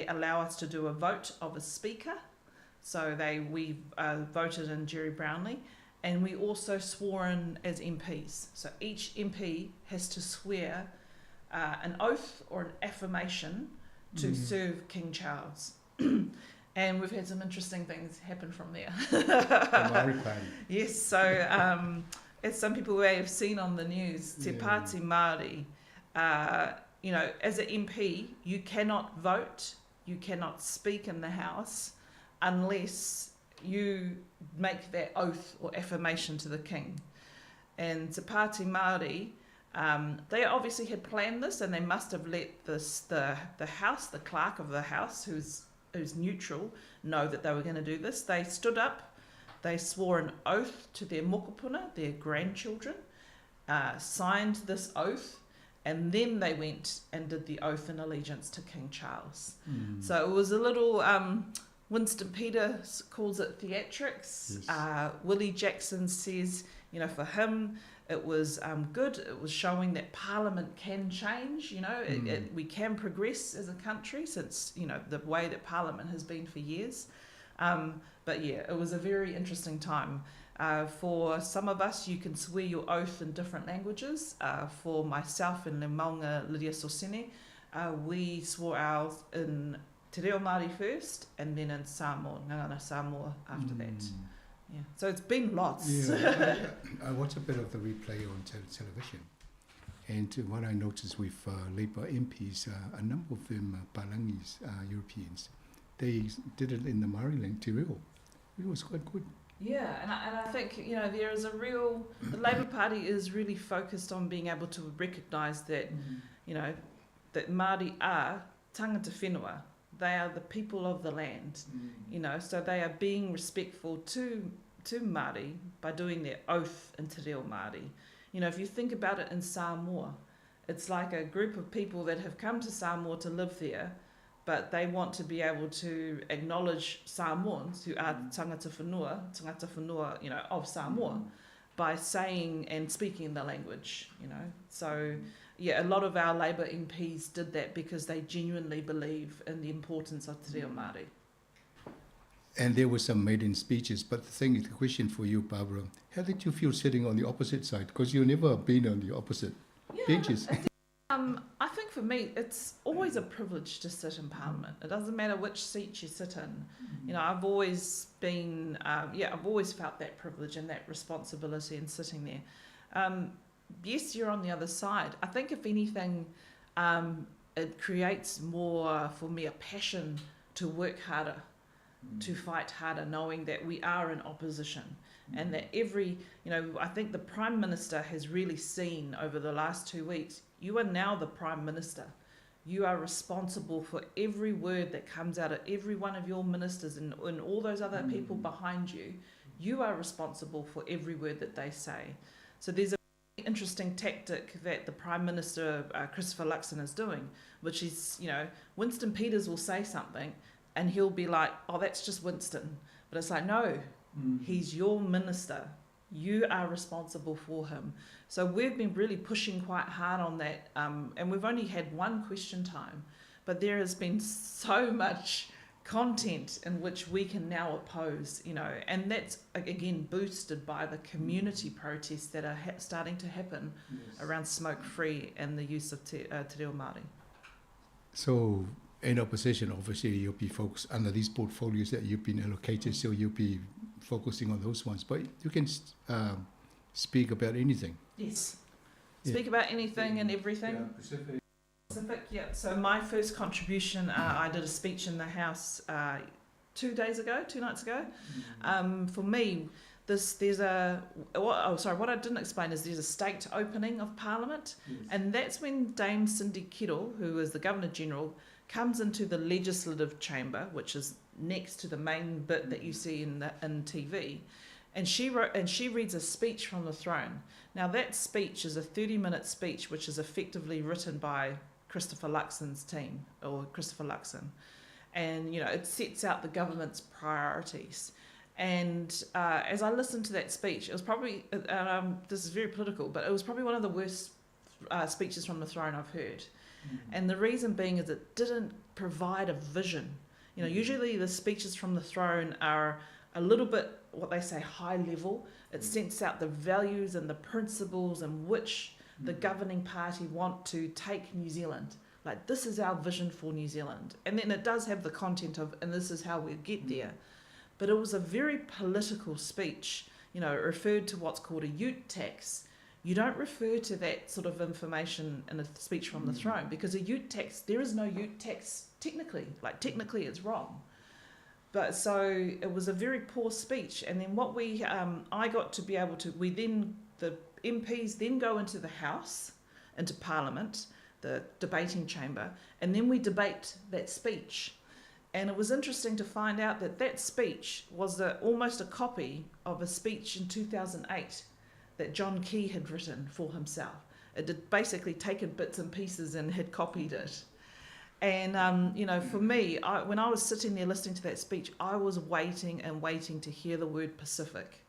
allow us to do a vote of a speaker. So we voted in Gerry Brownlee, and we also swore in as MPs. So each MP has to swear an oath or an affirmation to serve King Charles. And we've had some interesting things happen from there. The Māori Party. Yes, so as some people may have seen on the news, Te Pāti Māori, you know, as an MP, you cannot vote, you cannot speak in the House unless you make that oath or affirmation to the King. And Te Pāti Māori, they obviously had planned this, and they must have let this the House, the clerk of the House, who's neutral, know that they were going to do this. They stood up, they swore an oath to their mokopuna, their grandchildren, signed this oath, and then they went and did the oath and allegiance to King Charles. So it was a little, Winston Peters calls it theatrics. Yes. Willie Jackson says, you know, for him, It was good. It was showing that Parliament can change, you know, we can progress as a country since, you know, the way that Parliament has been for years. But yeah, it was a very interesting time. For some of us, you can swear your oath in different languages. For myself and Lemauga Lydia Sosene, we swore ours in Te Reo Māori first and then in Samoa, Ngangana Samoa after that. Yeah. So it's been lots. Yeah, I watched a bit of the replay on television, and what I noticed with Labour MPs, a number of them, Palangis, Europeans, they did it in the Māori language, Te Reo. It was quite good. Yeah, and I think, you know, there is a real... The Labour Party is really focused on being able to recognise that, you know, that Māori are tangata whenua. They are the people of the land, you know, so they are being respectful to Māori by doing their oath in Te Reo Māori. You know, if you think about it in Samoa, it's like a group of people that have come to Samoa to live there, but they want to be able to acknowledge Samoans who are tangata whenua, you know, of Samoa, by saying and speaking the language, you know. So, yeah, a lot of our Labour MPs did that because they genuinely believe in the importance of Te Reo Māori. And there were some maiden speeches, but the thing is, the question for you, Barbara, how did you feel sitting on the opposite side? Because you've never been on the opposite benches. I think for me, it's always a privilege to sit in Parliament. It doesn't matter which seat you sit in. You know, I've always been, I've always felt that privilege and that responsibility in sitting there. Yes, you're on the other side. I think if anything, it creates more, for me, a passion to work harder, to fight harder, knowing that we are in opposition. And that every, you know, I think the Prime Minister has really seen over the last 2 weeks, you are now the Prime Minister. You are responsible for every word that comes out of every one of your ministers and all those other people behind you. You are responsible for every word that they say. So there's a interesting tactic that the Prime Minister, Christopher Luxon, is doing, which is, you know, Winston Peters will say something and he'll be like, oh, that's just Winston. But it's like, no, he's your minister. You are responsible for him. So we've been really pushing quite hard on that, and we've only had one question time, but there has been so much content in which we can now oppose, you know, and that's again boosted by the community protests that are starting to happen around smoke-free and the use of Te Reo Māori. So in opposition, obviously, you'll be focused under these portfolios that you've been allocated, so you'll be focusing on those ones. But you can speak about anything. Yes. Speak about anything and everything. Yeah, Pacific. Pacific, yeah. So my first contribution, I did a speech in the House 2 nights ago. For me, what I didn't explain is there's a state opening of Parliament, and that's when Dame Cindy Kiro, who is the Governor General, comes into the legislative chamber, which is next to the main bit that you see in TV, and she reads a speech from the throne. Now that speech is a 30-minute speech, which is effectively written by Christopher Luxon's team, or Christopher Luxon, and you know it sets out the government's priorities. And as I listened to that speech, it was probably this is very political, but it was probably one of the worst speeches from the throne I've heard. And the reason being is it didn't provide a vision. You know, usually the speeches from the throne are a little bit, what they say, high level. It sets out the values and the principles in which the governing party want to take New Zealand. Like, this is our vision for New Zealand. And then it does have the content of, and this is how we get there. But it was a very political speech. You know, it referred to what's called a ute tax. You don't refer to that sort of information in a speech from the throne, because a ute tax, there is no ute tax technically. Like, technically it's wrong. But so it was a very poor speech. And then what we, I got to be able to, we then, the MPs then go into the House, into Parliament, the debating chamber, and then we debate that speech. And it was interesting to find out that that speech was almost a copy of a speech in 2008 that John Key had written for himself. It had basically taken bits and pieces and had copied it. And, you know, for me, when I was sitting there listening to that speech, I was waiting and waiting to hear the word Pacific.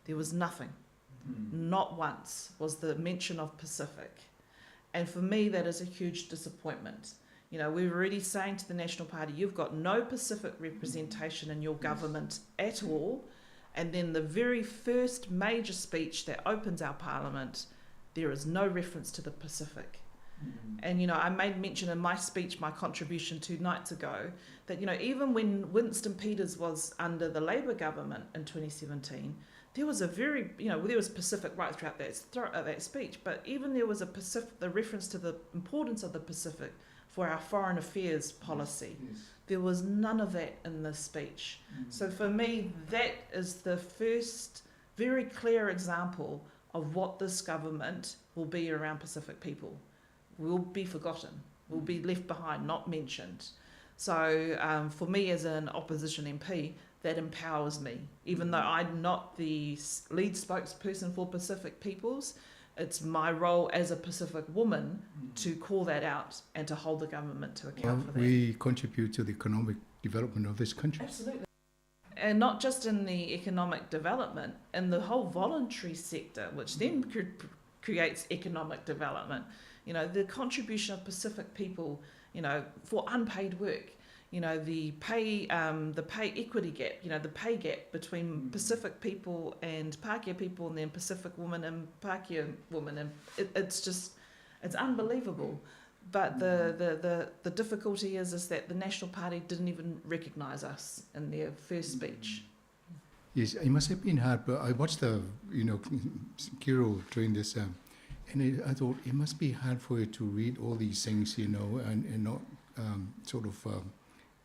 There was nothing. Not once was the mention of Pacific. And for me, that is a huge disappointment. You know, we're already saying to the National Party, you've got no Pacific representation in your government at all. And then the very first major speech that opens our parliament, there is no reference to the Pacific. And, you know, I made mention in my speech, my contribution 2 nights ago, that, you know, even when Winston Peters was under the Labour government in 2017, there was a very, you know, there was Pacific right throughout that speech, but even there was a Pacific, the reference to the importance of the Pacific for our foreign affairs policy. Yes. There was none of that in this speech. So for me, that is the first very clear example of what this government will be around Pacific people. We'll be forgotten, we'll be left behind, not mentioned. So for me as an opposition MP, that empowers me. Even though I'm not the lead spokesperson for Pacific peoples, it's my role as a Pacific woman to call that out and to hold the government to account for that. We contribute to the economic development of this country. Absolutely. And not just in the economic development, in the whole voluntary sector, which then creates economic development. You know, the contribution of Pacific people, you know, for unpaid work, you know, the pay equity gap, you know, the pay gap between Pacific people and Pākehā people, and then Pacific women and Pākehā women, and it's just, it's unbelievable. But the difficulty is that the National Party didn't even recognise us in their first speech. Yes, it must have been hard, but I watched the, you know, Kiro during this, and I thought it must be hard for you to read all these things, you know, and not sort of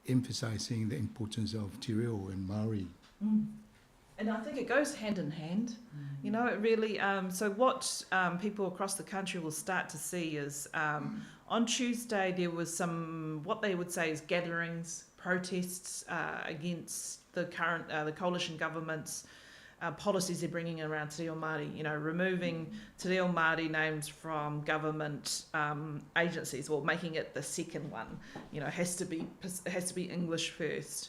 emphasising the importance of Te Reo and Māori. And I think it goes hand in hand. You know, it really, so what people across the country will start to see is on Tuesday there was some, what they would say is gatherings, protests against the current, the coalition government's policies they're bringing around Te Reo Māori, you know, removing Te Reo Māori names from government agencies, or making it the second one, you know, has to be English first.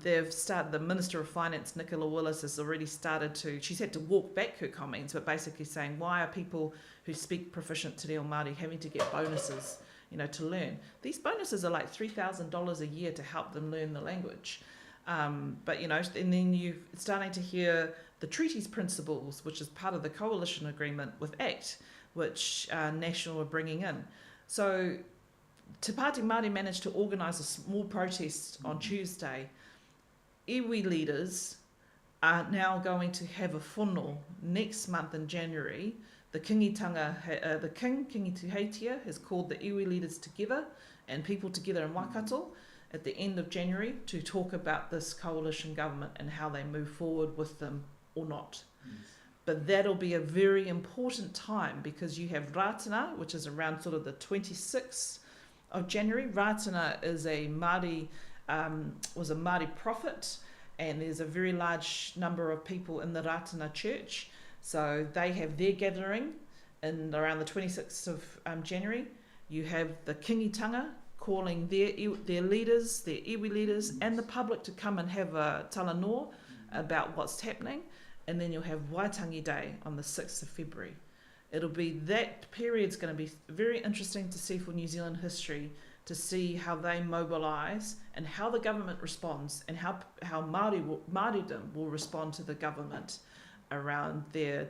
They've started, the Minister of Finance, Nicola Willis, has already started to, she's had to walk back her comments, but basically saying, why are people who speak proficient Te Reo Māori having to get bonuses, you know, to learn? These bonuses are like $3,000 a year to help them learn the language. But, you know, and then you're starting to hear the treaties principles, which is part of the coalition agreement with ACT, which National are bringing in. So Te Pāti Māori managed to organise a small protest on Tuesday. Iwi leaders are now going to have a fono next month in January. The Kingitanga, the King, Kingi Tuheitia, has called the iwi leaders together and people together in Waikato at the end of January to talk about this coalition government and how they move forward with them or not. Yes. But that'll be a very important time because you have Rātana, which is around sort of the 26th of January. Rātana is a Māori, was a Māori prophet, and there's a very large number of people in the Rātana church. So they have their gathering in around the 26th of January. You have the Kingitanga calling their leaders, their iwi leaders, and the public to come and have a talanoa about what's happening. And then you'll have Waitangi Day on the 6th of February. It'll be, that period's going to be very interesting to see for New Zealand history, to see how they mobilise and how the government responds and how Māoridom will respond to the government around their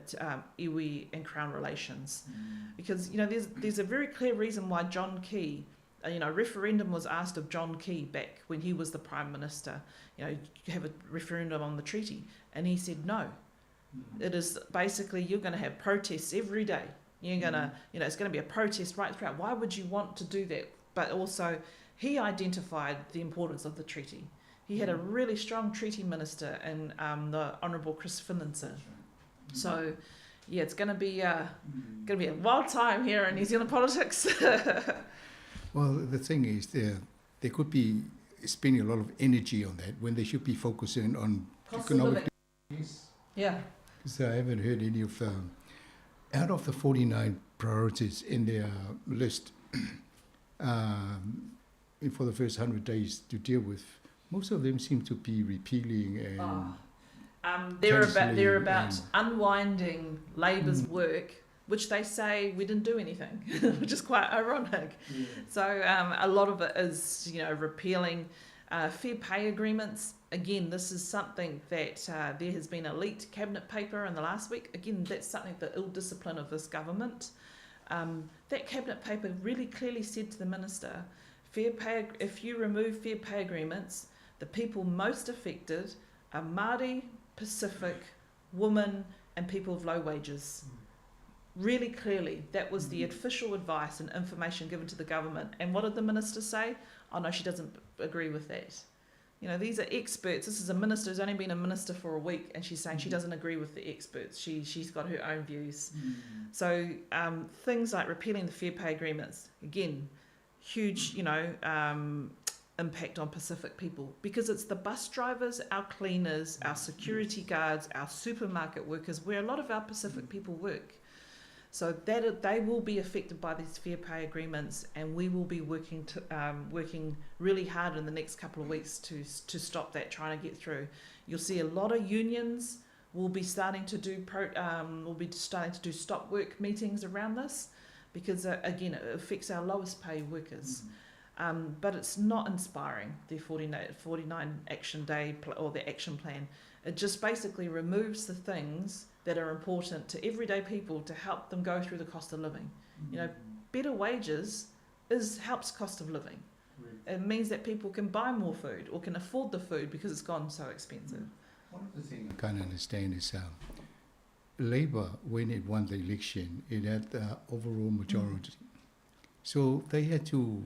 iwi and crown relations. Because, you know, there's a very clear reason why John Key, you know, a referendum was asked of John Key back when he was the Prime Minister, you know, have a referendum on the treaty, and he said no. It is basically, you're going to have protests every day. You're going to, you know, it's going to be a protest right throughout. Why would you want to do that? But also, he identified the importance of the treaty. He had a really strong treaty minister in the Honourable Chris Finlayson. So, yeah, it's going to be a wild time here in New Zealand politics. Well, the thing is, they could be spending a lot of energy on that when they should be focusing on economic. Yeah. Because I haven't heard any of out of the 49 priorities in their list for the first 100 days to deal with, most of them seem to be repealing and. They're about they're about unwinding Labour's work, which they say we didn't do anything, which is quite ironic. Yeah. So a lot of it is, you know, repealing fair pay agreements. Again, this is something that there has been a leaked cabinet paper in the last week. Again, that's something the ill discipline of this government. That cabinet paper really clearly said to the minister, fair pay. If you remove fair pay agreements, the people most affected are Māori, Pacific, women, and people of low wages. Really clearly, that was the official advice and information given to the government. And what did the minister say? Oh no, she doesn't agree with that. You know, these are experts. This is a minister who's only been a minister for a week, and she's saying she doesn't agree with the experts. She's got her own views. So things like repealing the fair pay agreements, again, huge, you know, impact on Pacific people, because it's the bus drivers, our cleaners, our security guards, our supermarket workers, where a lot of our Pacific people work. So that they will be affected by these fair pay agreements, and we will be working working really hard in the next couple of weeks to stop that, trying to get through. You'll see a lot of unions will be starting to do stop work meetings around this, because again, it affects our lowest paid workers. But it's not inspiring, their 49 action day or their action plan. It just basically removes the things that are important to everyday people to help them go through the cost of living. You know, better wages helps cost of living. It means that people can buy more food or can afford the food because it's gone so expensive. One of the things I can't understand is Labour, when it won the election, it had the overall majority. So they had to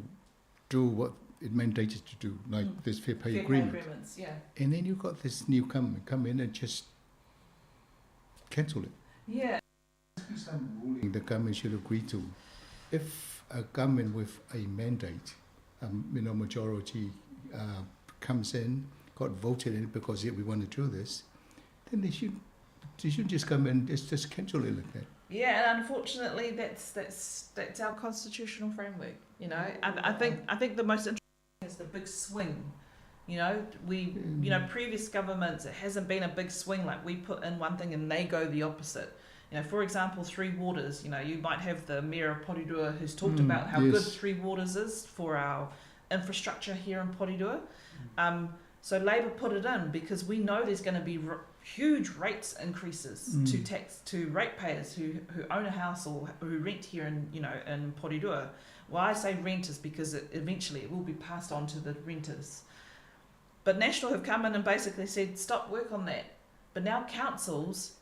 do what it mandated to do, like this fair pay agreement. Agreements, yeah. And then you got this new government come in and just cancel it. Yeah. Some ruling the government should agree to. If a government with a mandate, you know, majority comes in, got voted in because we want to do this, then they should just come in and just cancel it like that. Yeah, and unfortunately, that's our constitutional framework. You know, I think the most interesting is the big swing. You know, you know, previous governments, it hasn't been a big swing, like we put in one thing and they go the opposite. You know, for example, Three Waters, you know, you might have the mayor of Porirua who's talked about how good Three Waters is for our infrastructure here in Porirua. So Labour put it in because we know there's going to be huge rates increases to tax to ratepayers who own a house or who rent here in, you know, in Porirua. Why I say rent is because eventually it will be passed on to the renters. But National have come in and basically said, stop work on that. But now councils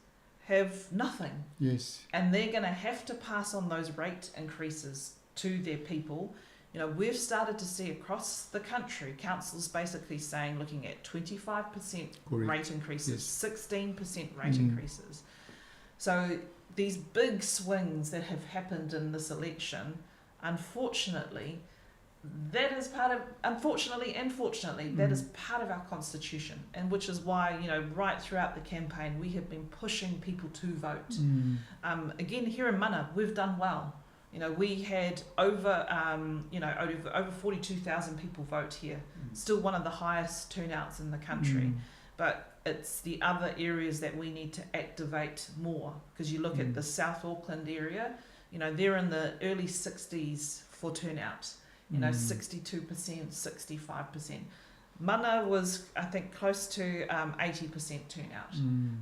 have nothing. Yes. And they're going to have to pass on those rate increases to their people. You know, we've started to see across the country, councils basically saying, looking at 25% rate increases, 16% rate increases. So these big swings that have happened in this election, unfortunately, that is part of, unfortunately and fortunately, that is part of our constitution, and which is why, you know, right throughout the campaign, we have been pushing people to vote. Again, here in Mana, we've done well. You know, we had over, over 42,000 people vote here. Still one of the highest turnouts in the country. But it's the other areas that we need to activate more, because you look at the South Auckland area, you know, they're in the early 60s for turnout. You know, 62%, 65%. Mana was, I think, close to 80% turnout.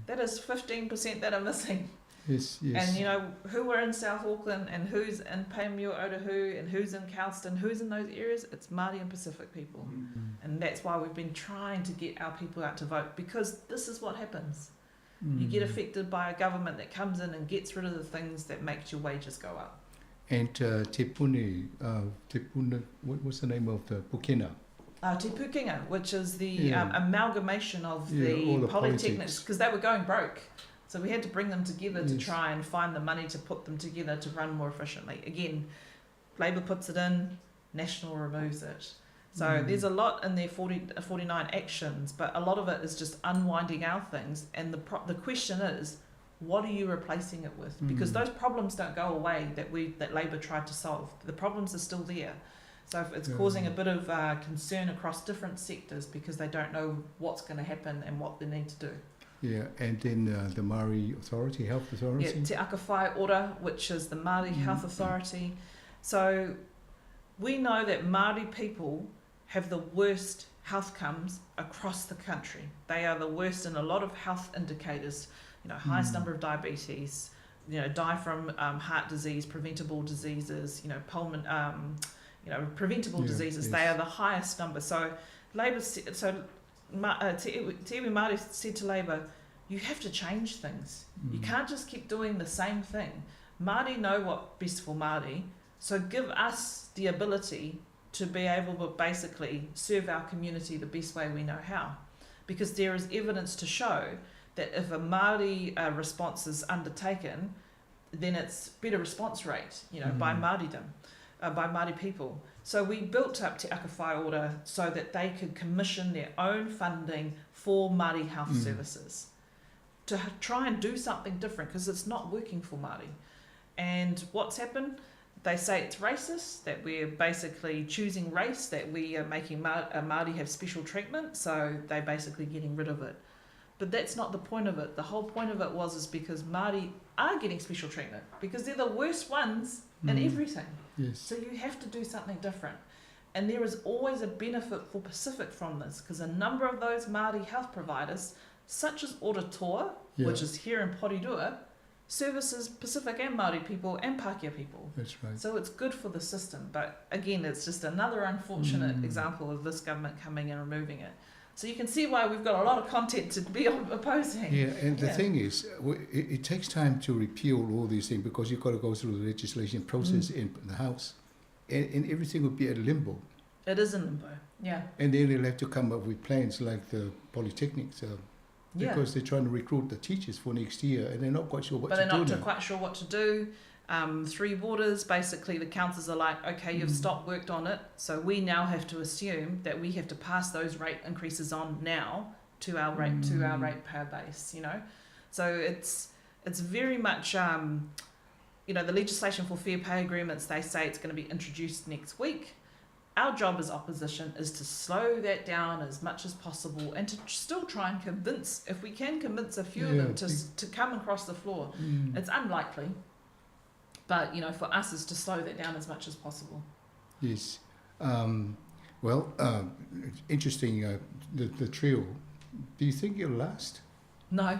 That is 15% that are missing. Yes, yes. And, you know, who are in South Auckland and who's in Panmure, Otahuhu, and who's in Kelston, who's in those areas, it's Māori and Pacific people. And that's why we've been trying to get our people out to vote, because this is what happens. You get affected by a government that comes in and gets rid of the things that make your wages go up. And Te Pune, what was the name of the Pukena? Te Pukenga, which is the amalgamation of the polytechnics, because they were going broke. So we had to bring them together to try and find the money to put them together to run more efficiently. Again, Labour puts it in, National removes it. So there's a lot in their 49 actions, but a lot of it is just unwinding our things. And the question is, what are you replacing it with? Because those problems don't go away that Labour tried to solve. The problems are still there. So if it's causing a bit of concern across different sectors because they don't know what's going to happen and what they need to do. Yeah, and then the Māori Authority, Health Authority. Yeah, Te Aka Whai Ora, which is the Māori Health Authority. So we know that Māori people have the worst health outcomes across the country. They are the worst in a lot of health indicators, you know, highest number of diabetes, you know, die from heart disease, preventable diseases, you know, you know, preventable diseases. They are the highest number. So Labour, so Te Iwi Māori said to Labour, you have to change things. You can't just keep doing the same thing. Māori know what's best for Māori, so give us the ability to be able to basically serve our community the best way we know how. Because there is evidence to show that if a Māori response is undertaken, then it's better response rate, you know, by Māoridom, by Māori people. So we built up Te Aka Whai Ora so that they could commission their own funding for Māori health services to try and do something different, because it's not working for Māori. And what's happened? They say it's racist, that we're basically choosing race, that we are making Māori have special treatment, so they're basically getting rid of it. But that's not the point of it. The whole point of it was is because Māori are getting special treatment, because they're the worst ones in everything. So you have to do something different. And there is always a benefit for Pacific from this, because a number of those Māori health providers, such as Ora Toa, which is here in Porirua, services Pacific and Māori people and Pākehā people. That's right. So it's good for the system. But again, it's just another unfortunate example of this government coming and removing it. So you can see why we've got a lot of content to be opposing. Yeah, and the thing is, it takes time to repeal all these things, because you've got to go through the legislation process in the House, and everything will be at limbo. It is in limbo, yeah. And then they'll have to come up with plans like the polytechnics, because they're trying to recruit the teachers for next year, and they're not quite sure what But to they're do not now. quite sure what to do. Three Waters, basically the councils are like, okay, you've stopped worked on it, so we now have to assume that we have to pass those rate increases on now to our rate, to our ratepayer base, you know. So it's very much, you know, the legislation for fair pay agreements, they say it's going to be introduced next week. Our job as opposition is to slow that down as much as possible and to still try and convince, if we can convince a few of them to come across the floor. It's unlikely. But, you know, for us is to slow that down as much as possible. Yes. Well, interesting, the trio. Do you think it'll last? No.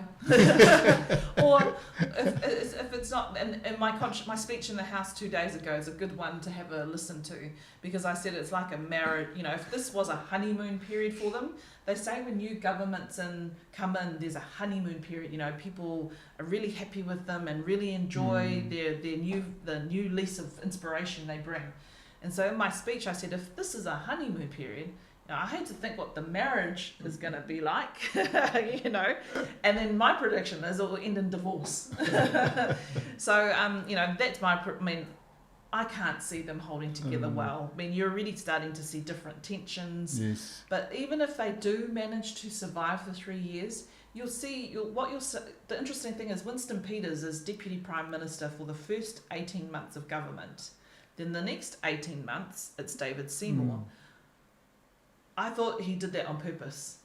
Or if it's not, and my speech in the House 2 days ago is a good one to have a listen to, because I said it's like a marriage, you know, if this was a honeymoon period for them, they say when new governments come in, there's a honeymoon period, you know, people are really happy with them and really enjoy the new lease of inspiration they bring. And so in my speech I said, if this is a honeymoon period, now, I hate to think what the marriage is going to be like, you know, and then my prediction is it will end in divorce. So, you know, that's my, I mean, I can't see them holding together well. I mean, you're already starting to see different tensions. Yes. But even if they do manage to survive the 3 years, you'll see, you'll, what you'll see, the interesting thing is Winston Peters is Deputy Prime Minister for the first 18 months of government. Then the next 18 months, it's David Seymour. I thought he did that on purpose.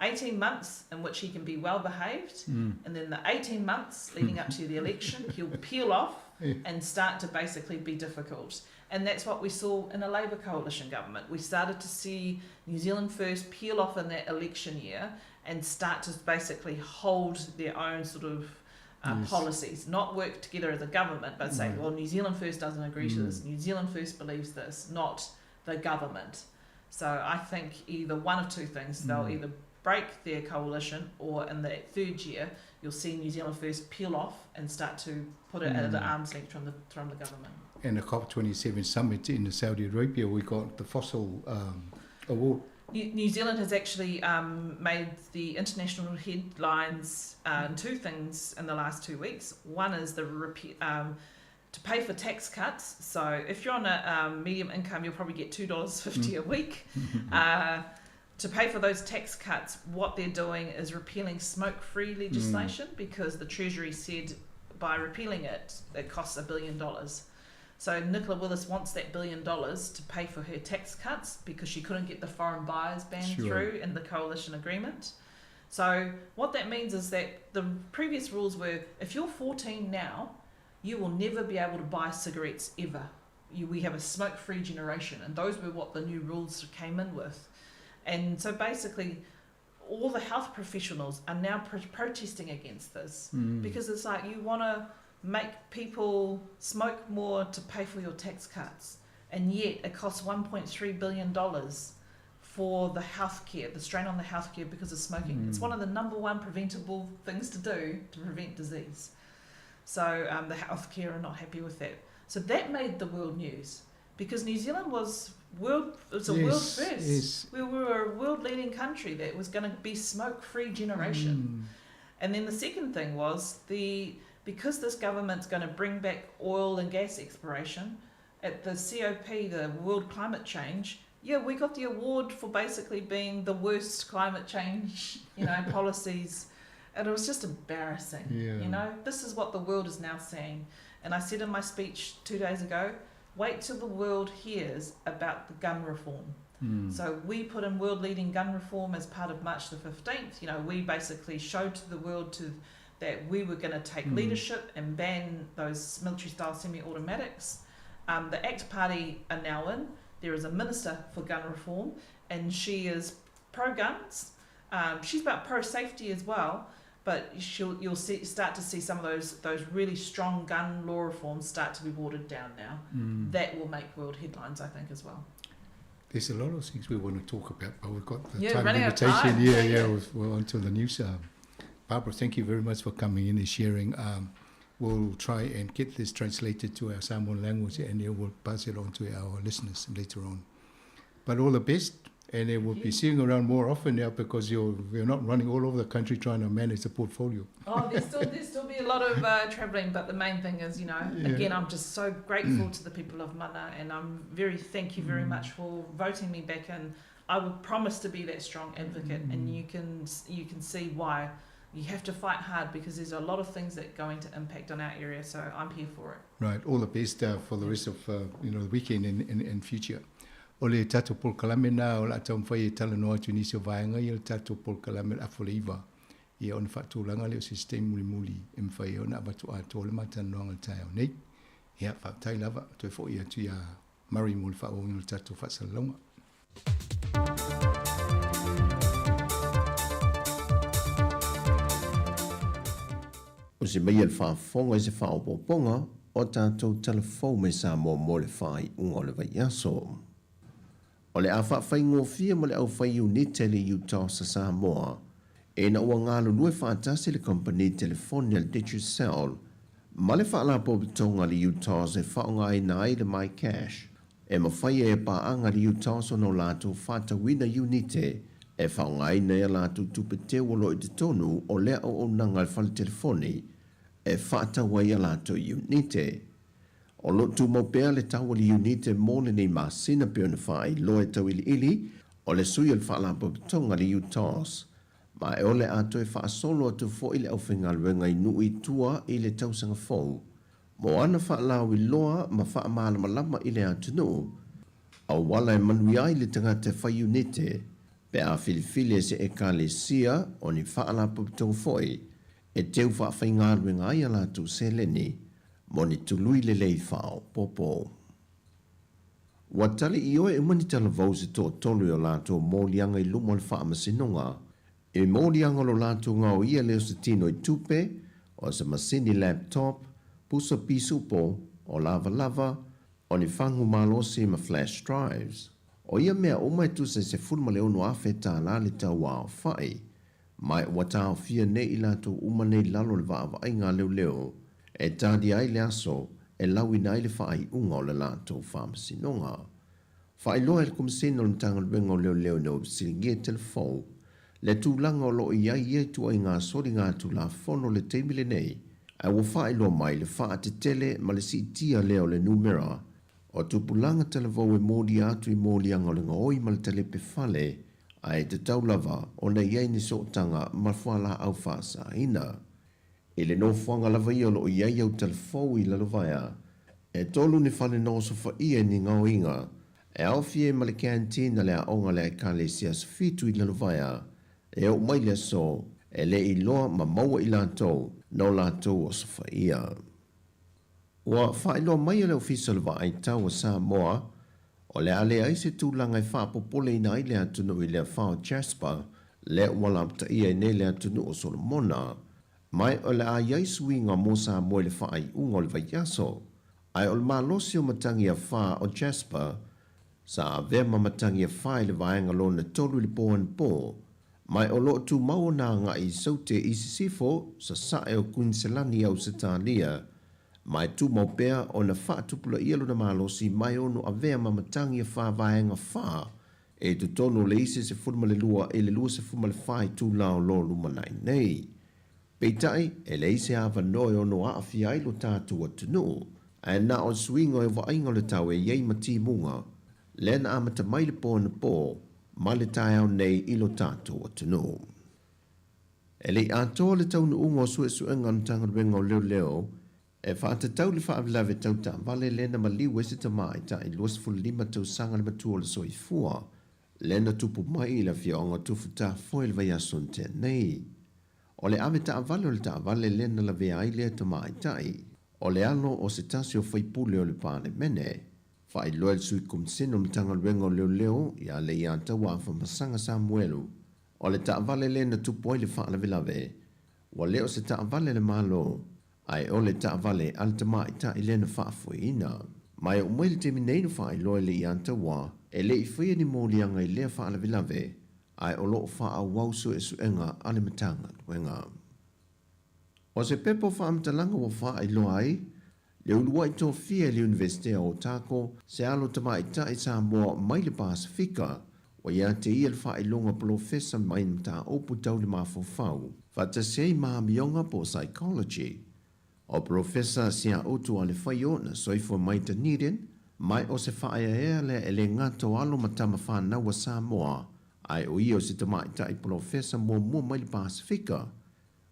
18 months in which he can be well behaved, and then the 18 months leading up to the election, he'll peel off and start to basically be difficult. And that's what we saw in a Labour coalition government. We started to see New Zealand First peel off in that election year and start to basically hold their own sort of policies, not work together as a government, but say, well, New Zealand First doesn't agree to this, New Zealand First believes this, not the government. So I think either one of two things, they'll either break their coalition, or in the third year, you'll see New Zealand First peel off and start to put it at arm's length from the government. And the COP27 summit in Saudi Arabia, we got the fossil award. New Zealand has actually made the international headlines in two things in the last 2 weeks. One is the to pay for tax cuts. So if you're on a medium income, you'll probably get $2.50 a week. To pay for those tax cuts, what they're doing is repealing smoke-free legislation because the Treasury said by repealing it, it costs $1 billion. So Nicola Willis wants that $1 billion to pay for her tax cuts because she couldn't get the foreign buyers ban through in the coalition agreement. So what that means is that the previous rules were if you're 14 now, you will never be able to buy cigarettes ever. You, we have a smoke-free generation, and those were what the new rules came in with. And so basically, all the health professionals are now protesting against this because it's like you want to make people smoke more to pay for your tax cuts, and yet it costs $1.3 billion for the healthcare, the strain on the healthcare because of smoking. It's one of the number one preventable things to do to prevent disease. So the healthcare are not happy with that. So that made the world news because New Zealand was world, it was a world first. We were a world leading country that was going to be smoke free generation. And then the second thing was because this government's going to bring back oil and gas exploration at the COP, the World Climate Change. Yeah, we got the award for basically being the worst climate change, you know, policies. And it was just embarrassing. You know, this is what the world is now seeing. And I said in my speech 2 days ago, wait till the world hears about the gun reform. So we put in world-leading gun reform as part of March the 15th. You know, we basically showed to the world that we were going to take leadership and ban those military-style semi-automatics. The ACT Party are now in. There is a minister for gun reform, and she is pro-guns. She's about pro-safety as well, but you'll start to see some of those really strong gun law reforms start to be watered down now. That will make world headlines, I think, as well. There's a lot of things we want to talk about, but we've got the Yeah, time running out of limitation. time. Yeah, yeah, we're on to the news. Barbara, thank you very much for coming in and sharing. We'll try and get this translated to our Samoan language, and then we'll pass it on to our listeners later on. But all the best, and it will be seeing around more often now because you're not running all over the country trying to manage the portfolio. Oh, there's still be a lot of travelling, but the main thing is, again, I'm just so grateful to the people of Mana, and I'm very thank you very much for voting me back in. I will promise to be that strong advocate, and you can see why. You have to fight hard because there's a lot of things that are going to impact on our area, so I'm here for it. Right, all the best for the rest of the weekend and future. O le tatou polokalame na o la taumafai e talanoa atu nisi o vaega ia le tatou polokalame le afu le iva. Ia ona faatulaga lea o se taimi mulimuli e mafai ai ona avatu atoa le matalanoaga le taeao nei. Ia, faafetai lava, toe fo'i atu ia Murray mo le faaauauina o le tatou faasalalauga. O se mai le faafofoga i se faaopoopoga o tatou talafou mai Samoa mo le faaiuga o le vaiaso. O le a faafaigofie mo le aufai iunite le UTOS a Samoa, ina ua galulue faatasi le kamupani telefoni a le Digicel ma le faalapotopotoga a le UTOS e faaaogaina ai le MyCash. E mafai e paaga le UTOS ona o latou faatauina iunite e faaaogaina ai a latou tupe teu o loo i totonu o lea auaunaga a le fale telefoni e faatau ai a latou iunite. O loo tumau pea le tau o le iunite mo lenei masina pei ona faailoa e tauiliili o le sui o le faalapotopotoga a le UTOS. Ma e o le a toe faasolo atu fo'i le aufaigaluega i nuu i tua i le tausaga fou. Mo ana faalauiloa ma faamalamalama i le atunuu. Auala e manuia ai le tagata e fai iunite pe a filifili e se ekalesia o ni faalapotopotoga fo'i e teu faafaigaluega ai a latou seleni mo ni tului lelei faaopoopo. Ua tali ioe uma ni talavou se toatolu i o latou moliaga i luma o le faamasinoga. E moliaga o lo latou gaoia lea o se tino i tupe, o se masini laptop, pusa pisupo, o lavalava, o ni fagu malosi ma flash drives. O ia mea uma e tusa i $16,000 le tau aofa'i. Ma ua taofia nei i latou uma nei i lalo o le vaavaaiga a leoleo e talia ai le aso e lauina ai le faaiuga o le latou faamasinoga. Faailoa e le Komesina o le Matagaluega o Leoleo ina ua fesiligia i telefou le tulaga o loo i ai ia ituaiga soligatulafono i le taimi lenei, ae ua faailoa mai le faatetele ma le siitia lea o le numera o tupulaga talavou e molia atu i moliaga o le gaoi ma le talepe fale, ae tatau lava ona i ai ni sootaga ma fualaau faasaina. I le nofoaga lava ia o loo i ai au talafou i Lalovaea, e tolu ni fale nosofaia i ni gaoiga e aofia ai ma le canteen a le aoga a le Ekalesia Aso Fitu i Lalovaea. E oo mai le aso, e le i iloa ma maua i latou na o latou osofaia. Ua faailoa mai e le Ofisa o le Vaai Tau a Samoa, o le a leai se tulaga e faapopoleina ai le atunuu i le afa o Jasper, lea ua lapataia ai nei le atunuu o Solomona. Ma o le a i ai suiga mo Samoa i le faaiuga o le vaiaso. Ae o le malosi o matagi afa o Jasper, sa avea ma matagi afa i le vaega lona tolu i le po anapo, ma o lo o tumau ona agai i Saute i Sisifo, sasae o Kuiniselani i Ausetalia, ma e tumau pea ona faatupulaia lona malosi ma e ono avea ma matagi afa vaega 4 e i totonu o le isi 12 i le 24 itula o lo o lumanai nei. Peitai, e leai se avanoa e ono aafia ai lo tatou atunuu, ae na o le suiga o le vaaiga o le tau e i ai ma timuga, lea na amata mai le po anapo ma le taeao nei i lo tatou atunuu. E le i atoa le taunuuga o suesuega a le Matagaluega o Leoleo e faatatau i le faalavelave tau taavale lea na maliu ai se tamaitai 25 tausaga le matua o le soifua lea na tupu mai i le afioaga o Tufutafoe i le vaiaso na tea nei. O le ave taavale o le taavale lea na lavea ai lea tamaitai, o le alo o se tasi o faipule o le Palemene. Faailoa e le Sui Komisene o le Matagaluega o Leoleo ia Leiataua Afamasaga Samuelu, o le taavale lea na tupu ai le faalavelave, ua le o se taavale a le Malo, ae o le taavale a le tamaitai lea na faafoeina. Ma e oo mai le taimi nei na faailoa e Leiataua, e le i faia ni moliaga i lea faalavelave, ae o lo o faaauau suesuega a le Matagaluega. O se pepa o faamatalaga ua faailoa ai le uluai tofia i le Iunivesite o Otago se alo tamaitai Samoa mai le Pasefika ua ia te ia le faailoga polofesa mai mataupu tau le mafaufau faatasi ai ma amioga po o psychology. O Polofesa Siautu Alefaio na soifua mai Dunedin, mai o se faaeaea lea e le gata o alo ma tama fanau a Samoa, ae o ia o se tamaitai polofesa muamua mai le Pasefika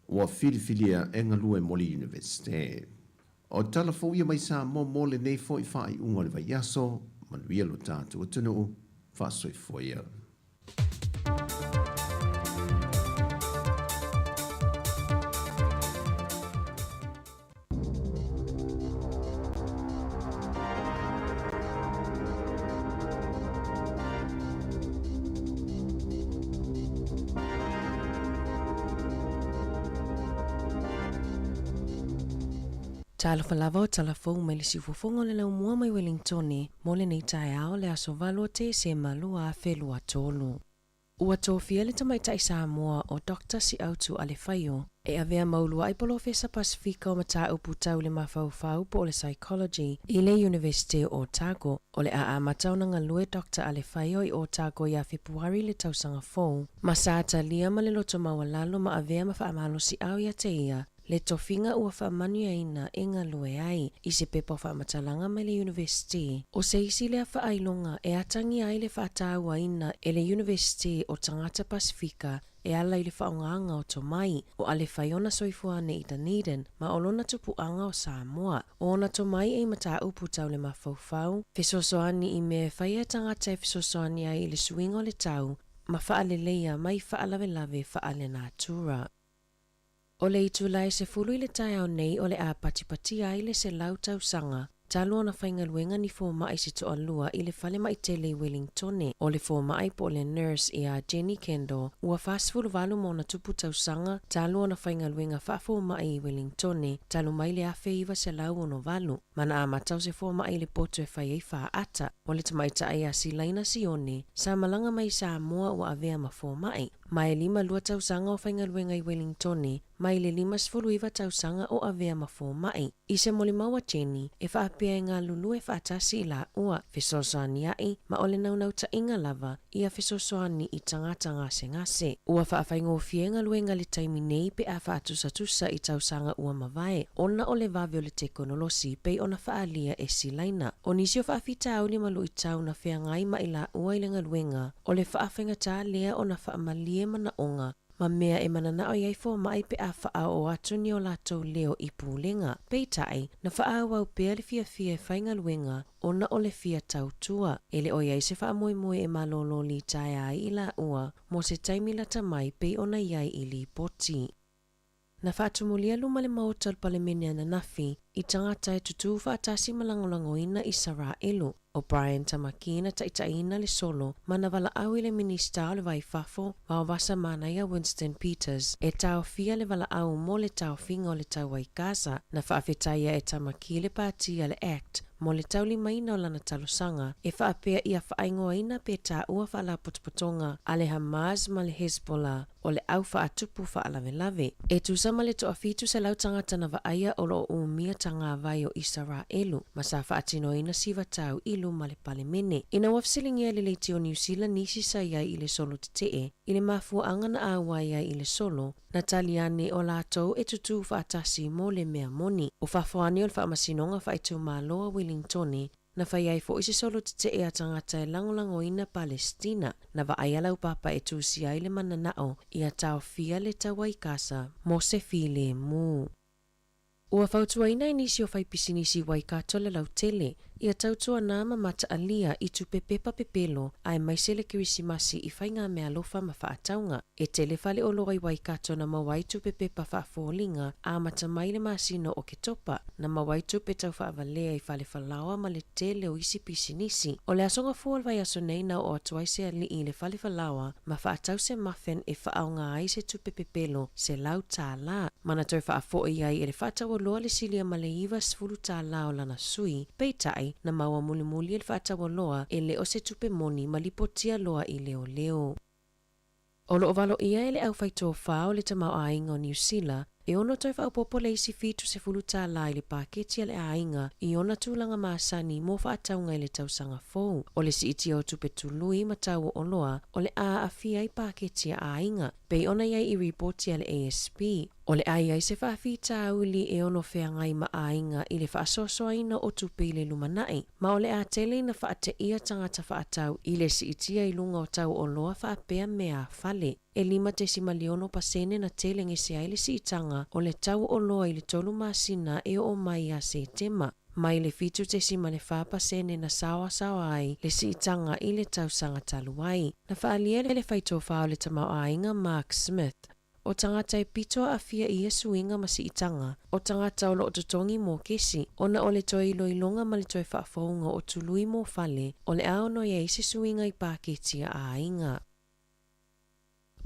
ua filifilia e galue mo le Iunivesite. O tala fou ia mai Samoa mo lenei foi faaiuga o le vaiaso, manuia lo tatou atunuu, faasoifua ia. Talofa lava o tala fou mai le siufofoga o le laumua mai Wellingtone mo lenei taeao le aso 8 o Tesema 2023. Ua tofia le tamaitai Samoa o Doctor Siautu Alefaio e avea ma uluai polofesa Pasefika o mataupu tau le mafaufau po o le psychology i le Iunivesite o Otago. O le a amata ona galue Doctor Alefaio i Otago ia Fepuari le tausaga fou, ma sa talia ma le loto maualalo ma avea ma faamalosiau ia te ia le tofiga ua faamanuiaina e galue ai i se pepa o faamatalaga mai le Iunivesite. O se isi lea faailoga e atagia ai le faatauaina e le Iunivesite o Tagata Pasefika e ala i le faaaogaga o tomai o Alefai ona soifua ane i Dunedin ma o lona tupuaga o Samoa. O ona tomai e i mataupu tau le mafaufau, fesoasoani i mea e fai e tagata e fesoasoani ai i le suiga o le tau ma faaleleia mai faalavelave faalenatura. O le itula e 10 i le taeao nei o le a patipatia ai le 100 tausaga talu ona faigaluega ni fomai se toalua i le falemai tele i Wellingtone. O le fomai po o le nurse ia Jenny Kendall ua 48 ma ona tupu tausaga talu ona faigaluega faafomai i Wellingtone talu mai le 1968, ma na amata o se fomai i le poto e fai ai faata. O le tamaitai ia Silaina Sione sa malaga mai i Samoa ua avea ma fomai, ma e 52 tausaga o faigaluega i Wellingtone mai le 59 tausaga o avea ma fomai. I se molimau a Jenny, e faapea e galulue faatasi i laua, fesoasoania'i ma o le naunautaiga lava ia fesoasoani i tagata gasegase. Ua faafaigofie galuega i le taimi nei pe a faatusatusa i tausaga ua mavae, ona o le vave o le tekonolosi pei ona faaalia e Silaina. O nisi o faafitauli ma luitau na feagai ma i laua i le galuega, o le faafaigata lea ona faamalie manaoga. ma mea e mananao i ai fomaʻi pe a faaoo atu ni o latou leo i pulega. Peitai, na faaauau pea le fiafia e faigaluega ona o le fia tautua. E le o i ai se faamoemoe e malōlō litaea ai i laua mo se taimi lata mai pei ona i ai i lipoti. Na faatumulia luma le Maota o le Palemene ananafi i tagata e tutū faatasi ma lagolagoina Isaraelu. ʻO Brian Tamaki na taʻitaʻiina le solo ma na valaau i le Minisita o le Va i Fafo, Vaovasa Manaia Winston Peters, e taofia le valaau mo le taofiga o le taua i Gaza. Na faafetaia e Tamaki le pāti a le act mo le taulimaina o lana talosaga e faapea ia faaigoaina pe taua faalapotopotoga a le Hamas ma le Hezbollah o le au faatupu faalavelave. E tusa ma le 1,700 tagata na vaaia o loo umia tagavai o Isaraelu ma sa faatinoina sivatau i luma le Palemene. Ina ua fesiligia e le Leitio Niu Sila nisi sa i ai i le solo tetee i le mafuaaga na auai ai i le solo, na tali ane o latou e tutū faatasi mo le mea moni. O fafo ane o le Faamasinoga Faaitumalo a Wellingtone Na fai ai foʻi se solo tetee a tagata e lagolagoina Palestina, na vaaia laupapa e tusia ai le mananao ia taofia le taua i Kasa mo se filemu. Ua fautuaina e nisi o faipisinisi i Waikato le lautele ia tautuanā ma mataalia i tupe pepa pepelo aemaise le Kerisimasi i faigameaalofa ma faatauga. E tele faleoloa i Waikato na maua ai tupe pepa faafoliga amata mai le masina o Oketopa, na maua ai tupe tau faavalea i fale falaoa ma le tele o isi pisinisi. O le aso gafua o le vaiaso nei na oo atu ai se alii i le fale falaoa ma faatau se muffin e faaaoga ai se tupe pepelo $100, ma na toe faafoʻi ai e le faataualoa le silia ma le $90 o lana sui, peitai, na maua mulimuli e le faataualoa e le o se tupe moni ma lipotia loa i leoleo. O loo valoia e le aufaitofā o le tamaoaiga o Niu Sila e ono toe faaopoopo le isi $70 i le paketi a le aiga i ona tulaga masani mo faatauga i le tausaga fou. O le siitia o tupe tului ma tau o oloa o le a aafia ai paketi a aiga, pei ona i ai i ripoti a le ASP. O le a i ai se faafitauli e ono feagai ma aiga i le faasoasoaina o tupe i le lumanai, ma o le a tele ina faateia tagata faatau i le siitia i luga o tau oloa faapea meaafale. E 5.6% na tele gese ai le siitaga o le tau oloa i le 3 masina e oo mai ia Setema, mai le 7.4% na saoasaoa ai le siitaga i le tausaga talu ai. Na faaalia e le faitofā o le tamaoaiga Mark Smith, O tagata e pito aafia i ia suiga ma siitaga, o tagata o loo totogi mokesi, ona o le toe iloiloga ma le toe faafouga o tului mo fale, o le a ono i ai se suiga i paketi a aiga.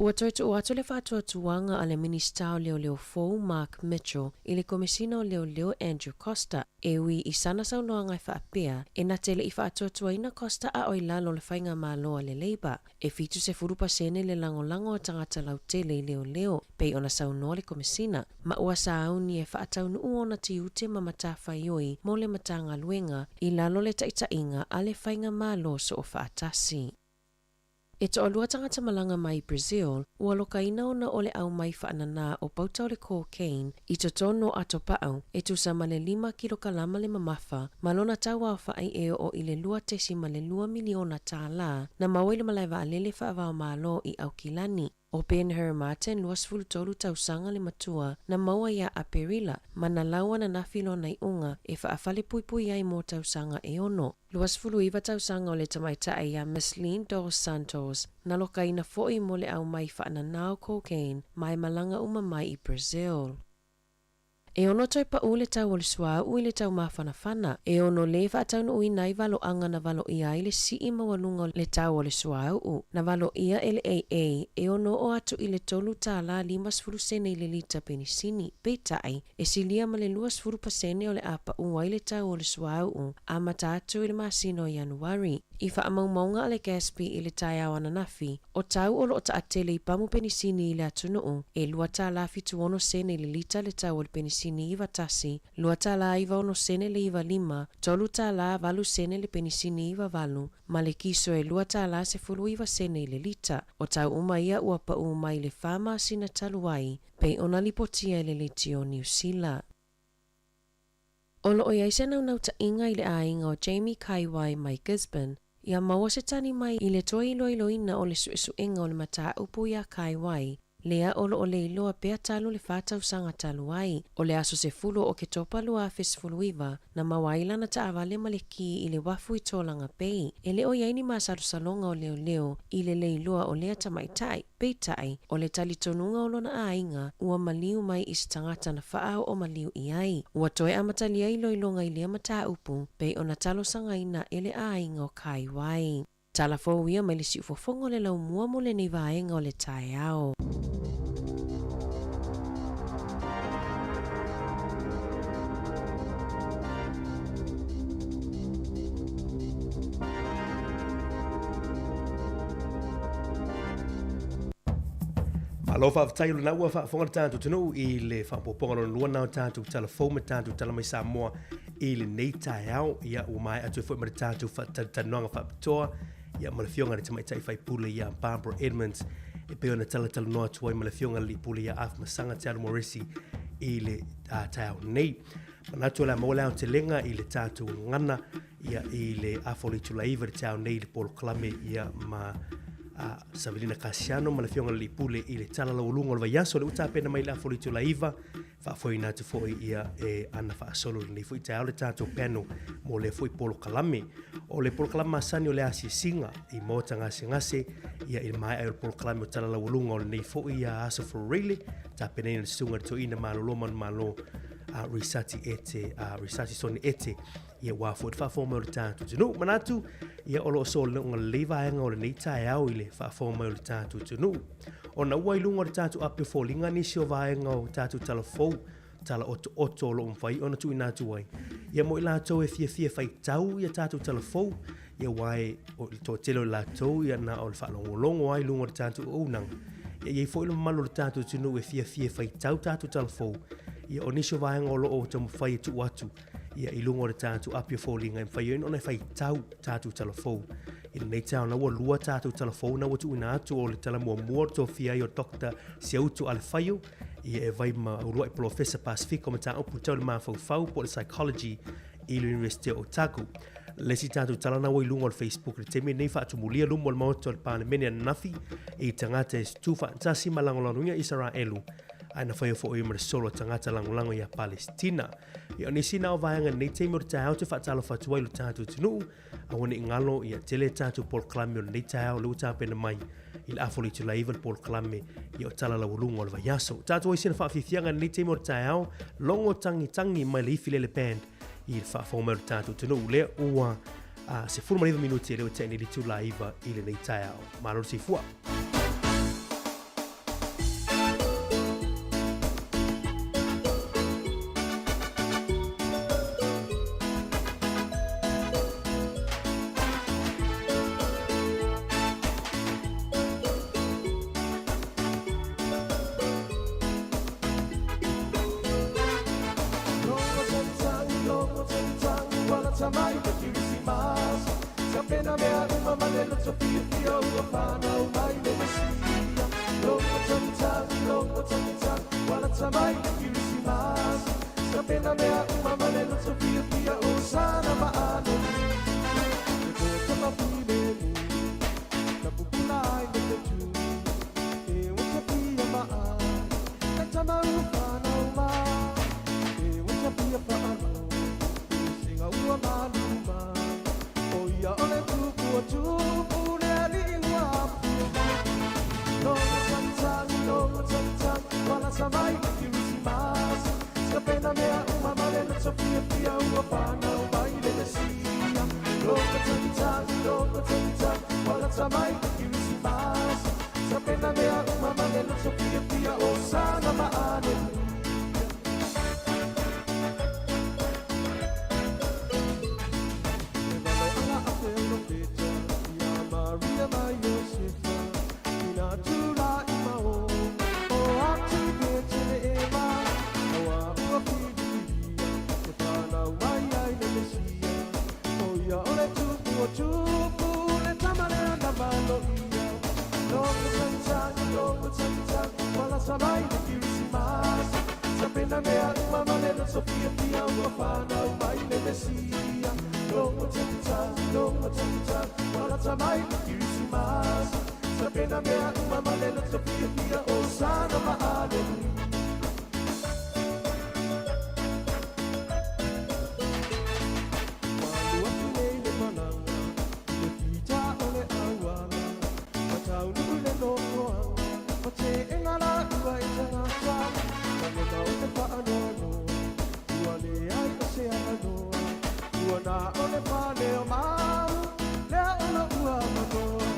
Ua toe tuu atu le faatuatuaga a le Minisita o Leoleo fou Mark Mitchell i le Komesina o Leoleo Andrew Coster, e ui i sana saunoaga e faapea, e na te leʻi faatuatuaina Coster a o i lalo o le faigamalo a le Labour. E 70% le lagolago a tagata lautele i leoleo, pei ona saunoa le Komesina, ma ua sauni e faataunuu ona tiute ma matafaioi mo le Matagaluega i lalo le taʻitaʻiga a le faigamalo soofaatasi. E toalua tagata malaga mai Brazil ua lokaina ona o le aumai faananā o pauta o le cocaine i totonu o atopaʻau e tusa ma le 5 kilokalama le mamafa ma lona tau aofaʻi e oo i le $2.2 miliona na maua i le malae vaalele faava-o-Malo i Aukilani. ʻO Ben-Hur Martin, 23 tausaga le matua, na maua iā Aperila ma na lau ananafi lona iʻuga e faafalepuipui ai mo tausaga e ono. 29 tausaga o le tamaitaʻi iā Miss Dos Santos, na lokaina foʻi mo le aumai faananā o cocaine ma e malaga uma mai i Brazil. E ono toe paʻu le tau o le suauu i le tau mafanafana, e ono lē faataunuuina ai valoaga na valoia ai le sii maualuga o le tau o le suauu, na valoia e le AA e ono oo atu i le $3.50 i le lita penisini. Peitai, e silia ma le 20% o le a paʻu ai le tau o le suauu amata atu i le masina o Ianuari. I faamaumauga a le GASB i le taeao ananafi, O tau o loo taatele i pamu penisini i le atunuu, e $2.76 i le lita le tau o le penisini 91, $2.96 le 95, $3.08 le penisini 98, ma le kiso e $2.19 i le lita. O tau uma ia ua paʻu mai le 4 masina talu ai, pei ona lipotia e le Leitio Niu Sila. O loo i ai se naunautaiga i le aiga o Jamie Kaiwai mai Gisborne, ia maua se tali mai i le toe iloiloina o le suesuega o le mataupu iā Kaiwai, Lea o loo le iloa pea talu le 4 tausaga talu ai. O le aso 10 o Oketopa 2019, na maua ai lana taavale ma le ki i le uafu i Tolaga Bay. E le o i ai ni masalosaloga o leoleo i le le iloa o lea tamaitai. Peitai, o le talitonuga o lona aiga, ua maliu mai i se tagata na faaoo maliu i ai. Ua toe amatalia iloiloga i lea mataupu, pei ona talosagaina e le aiga o Kaiwai. Tala fou ia mai le siufofoga o le laumua mo lenei vaega o le taeao. Malo faafetai o lena ua faafofoga le tatou atunuu i le faaopoopoga lona lua na o tatou tala fou ma tatou tala mai Samoa i lenei taeao. Ia, ua maea atu ai foi ma le tatou faatalatalanoaga faapitoa ia ma le Afioga i le Tamaitai Faipule ia Barbara Edmonds e pei ona talatalanoa atu ai ma le Afioga i le Alii Pule ia Afamasaga Te Alu Morisi i le taeao nei. Manatu o le a maua le aotelega i le tatou gagana ia i le afa o le itula 9 i le taeao nei i le polokalame ia ma Savelina Kasiano ma le Afioga i le Alii Pule i le tala laualuga o le vaiaso lea ua tapena mai i le afa o le itula 9. Faafoeina atu foi ia e ana faasolo i lenei foi taeao le tatou panel mo lea foi polokalame. O le polokalame masani o le asiasiga i maota gasegase ia i le maea ai o le polokalame o tala laualuga o lenei foi ia Aso Faraile, tapenaina le susuga i le toeaina malolo manumalo a Risati Ete, a Risati Sone Ete, ia ua foi le faafofoga mai o le tatou atunuu. Manatu, ia o lo o sologa lelei vaega o lenei taeao i le faafofoga mai o le tatou atunuu. Ona ua i luga o le tatou api o foliga nisi o vaega o tatou tala fou, tala otooto o lo o mafai ona tuuina atu ai. Ia mo i latou e fiafia e faitau ia tatou tala fou, ia aua e o le toatele o i latou ia na o le faalogologo lava i luga o le tatou auaunaga. Ia e i ai foi le mamalu o le tatou atunuu e fiafia e faitau tatou tala fou, ia o nisi o vaega o lo o taumafai e tuu atu ia i luga o le tatou api o foliga e mafai ai ona e faitau tatou tala fou. I lenei taeao na ua lua tatou tala fou na ua tuuina atu o le tala muamua o le tofia ai o Dr. Siautu Alefaio ia e vai ma uluai polofesa Pasifika o mataupu tau le mafaufau po o le psychology i le University o Otago. Le isi tatou tala na ua i luga o le Facebook i le taimi lenei faatumulia luma o le Maota o le Palemene ananafi i tagata e tu faatasi ma lagolagoina Isaraelu ae na faia foi ma le solo a tagata lagolago ia Palestina. Ia o nisi na o vaega i lenei taimi o le taeao te faatalofa atu ai i lo tatou atunuu, aua ne i galo ia tele tatou polokalame o lenei taeao lea ua tapena mai i le afa o le itula 9 le polokalame ia o tala laualuga o le vaiaso. Tatou ai sina faafiafiaga i lenei taimi o le taeao, logo tagitagi mai le Ifilele Band i le faafofoga mai o le tatou atunuu lea ua 19 minute lea ua tea nei le itula 9 i lenei taeao. Malo le soifua. Tapena mea uma ma le loto fiafia o sana ma aleluia. Malu atu nei le malaga i le fita o le auala, Mataunuu le nofoaga, ma teena la ua i tagata. Lagona o te faanoanoa, ua leai o se avanoa, ua na o le fale o malu, lea o lou avanoa.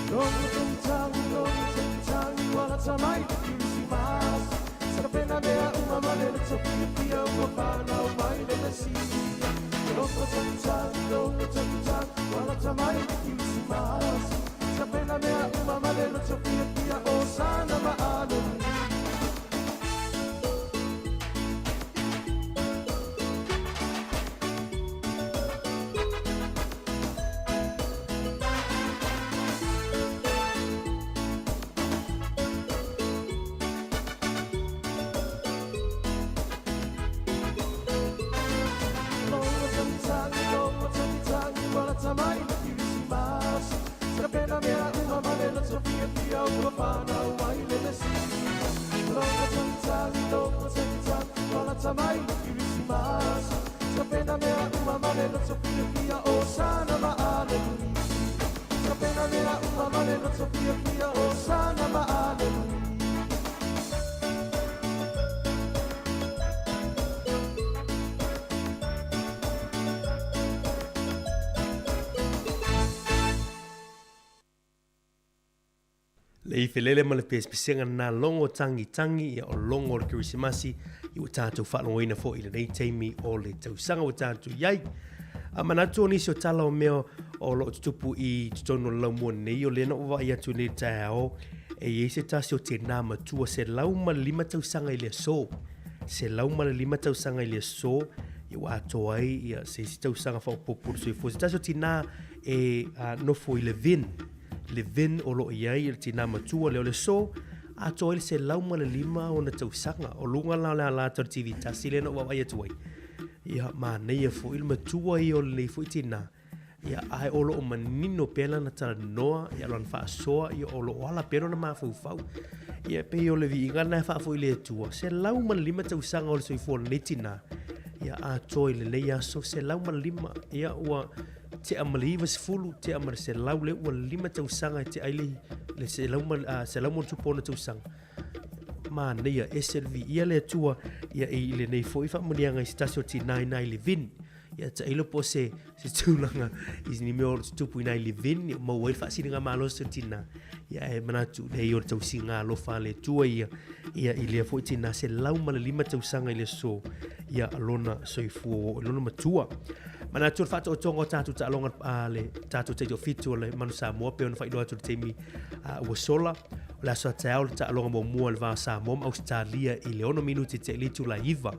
Logo tagitagi, logo tagitagi, ua lata mai le Kerisimasi. Tapena mea uma ma le loto fiafia, ua fanau mai le Mesia. Logo tagitagi, logo tagitagi, ua lata mai le Kerisimasi. Tapena mea uma ma le loto fiafia, Osana ma aleluia. Logo tagitagi, logo tagitagi, ua lata mai le Kerisimasi. Tapena mea uma ma le loto fiafia, ua fanau mai le Mesia. Logo tagitagi, logo tagitagi, ua lata mai le Kerisimasi. Tapena mea uma ma le loto fiafia, Osana ma aleluia. Tapena mea uma ma le loto fiafia, Osana ma aleluia. Le ifelele ma le pesepesega na logo tagitangi ia o logo o le Kerisimasi i ua tatou faalogoina foi i lenei taimi o le tausaga ua tatou i ai. A manatu o nisi o tala o mea o loo tutupu i totonu o le laumua nei, o lea na ou vaai atu nei i le taeao, e i ai se tasi o tinā matua 105 tausaga i le aso. 105 tausaga i le aso, ia ua atoa ai ia se isi tausaga faaopoopo o le soifua. Se tasi o tinā e nofo i Levin, Levin o loo i ai le tinā matua lea o le aso, atoa ai le 105 ona tausaga. O luga la o le alata o le TV tasi lea na ou vaavaai atu ai. Ia, manaia foi le matua ia o lenei foi tinā. Ia, ae o loo manino pea lana talanoa, ia lana faasoa, ia o loo ala pea lona mafaufau. Ia, pei o le viiga lena e faafoi i le Atua, 105 tausaga o le soifua o lenei tinā. Ia, atoa i lenei aso, 105. Ia, ua tea ma le 90, tea ma le 100, lea ua 5 tausaga e tea ai le, le 100 ma, 100 ma ona tupu ona tausaga. Manaia, ese le viia le Atua, ia i lenei foi faamanuiaga i se tasi o tinā inā i Levin. Ia tailo po o se, se tulaga i ni mea o lo o tutupu inā i Levin, ia maua ai le faasiligamalosi o tinā. Ia e manatu, leai o le tausiga alofa a le Atua ia, ia i lea foi tinā 105 tausaga i le aso, ia lona soifua ua oo i lona matua. Manatu o le faataotoga o tatou taaloga a le tatou taitoafitu o le Manu Samoa pei ona faailoa atu i le taimi ua sola. O le aso a taeao le taaloga muamua i le va o Samoa ma Ausetalia i le 6 minute tea i le itula e 9.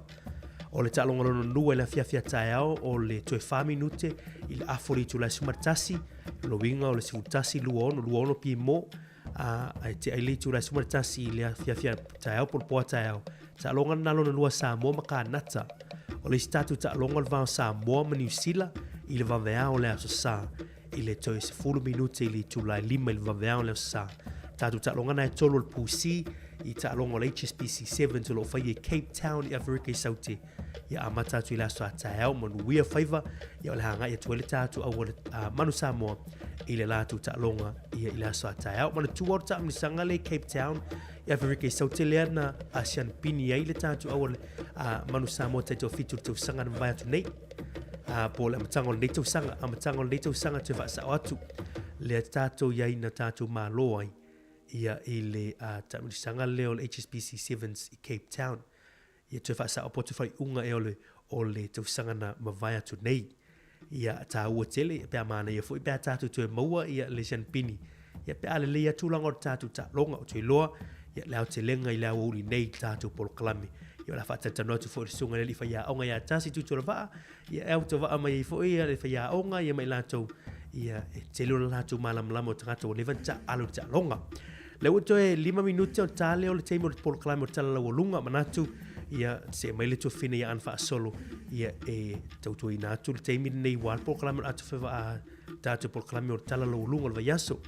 O le taaloga lona lua i le afiafi a taeao o le toe 4 minute i le afa o le itula e 11, lona uiga o le 11, 26, 26 pimo, ae tea i le itula e 11 i le afiafi a taeao po o le po a taeao. Taaloga lena lona lua Samoa ma Kanata. O le isi tatou taaloga o le va o Samoa ma Niu Sila i le vaveao o le Aso Sa i le toe 10 minute i le itula e 5 i le vaveao o le Aso Sa. Tatou taaloga na e tolu o le Pool C i taaloga o le HSBC Sevens o lo o faia i Cape Town i Aferika i Saute. Ia amata atu i le aso a taeao, manuia faiva, ia o le hāngai atu ai le tatou au Manu Samoa i le latou taaloga ia i le aso a taeao. Manatua o le taamilosaga lea i Cape Town i Aferika i Saute lea na ASEAN pini ai le tatou au Manu Samoa taitoafitu i le tausaga na mavae atu nei. Po o le amataga o lenei tausaga, amataga o lenei tausaga toe faasao atu lea tatou i ai na tatou malo ai ia i le taamilosaga lea o le HSBC Sevens i Cape Town. Ia toe faasao po o te faaiuga ea o le, o le tausaga na mavae atu nei. Ia tāua tele, pe a manaia foi pe a tātou toe maua ia le sianpini. Ia pe a lelei atu tulaga o le tātou taaloga, o toe loa, ia le aotelega i le aoauli nei i le tātou polokalame. Ia o le a faatalitanoa atu foi i le susuga i le alii faiaoga ia Tasi Tutuolavaa, ia e autovaa mai ai foi ia le faiaoga ia ma i latou, ia e tele o le latou malamalama o tagata ua leva ona taaalo i le taaloga. Lea ua toe 5 minute ona ta lea o le taimi o le polokalame o le Tala Laualuga, manatu ia see mai le tuafafine ia Anne Faasolo ia e tautuaina atu le taimi lenei aua le polokalame o le ato feva a tatou polokalame o le Tala Laualuga o le vaiaso.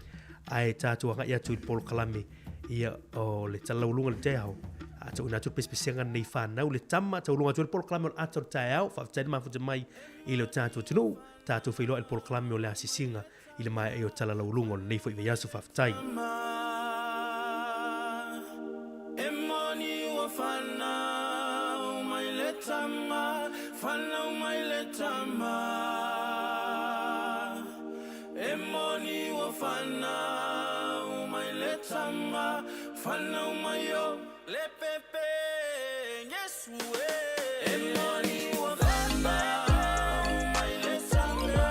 Ae tatou agai atu i le polokalame ia o le talaualuga o le taeao. A tauina atu le pesepesega lenei fanau le tama tauluga atu ai le polokalame o le ata o le taeao. Faafetai le mafuta mai i le tatou atunuu. Tatou feiloai i le polokalame o le asiasiga i le maea o talalaualuga o lenei foi vaiaso. Faafetai. E moni ua fanau mai le tama, fanau mai le tama. E moni ua fanau mai le tama, fanau mai o le pepe Iesu e. E moni ua fanau mai le tama,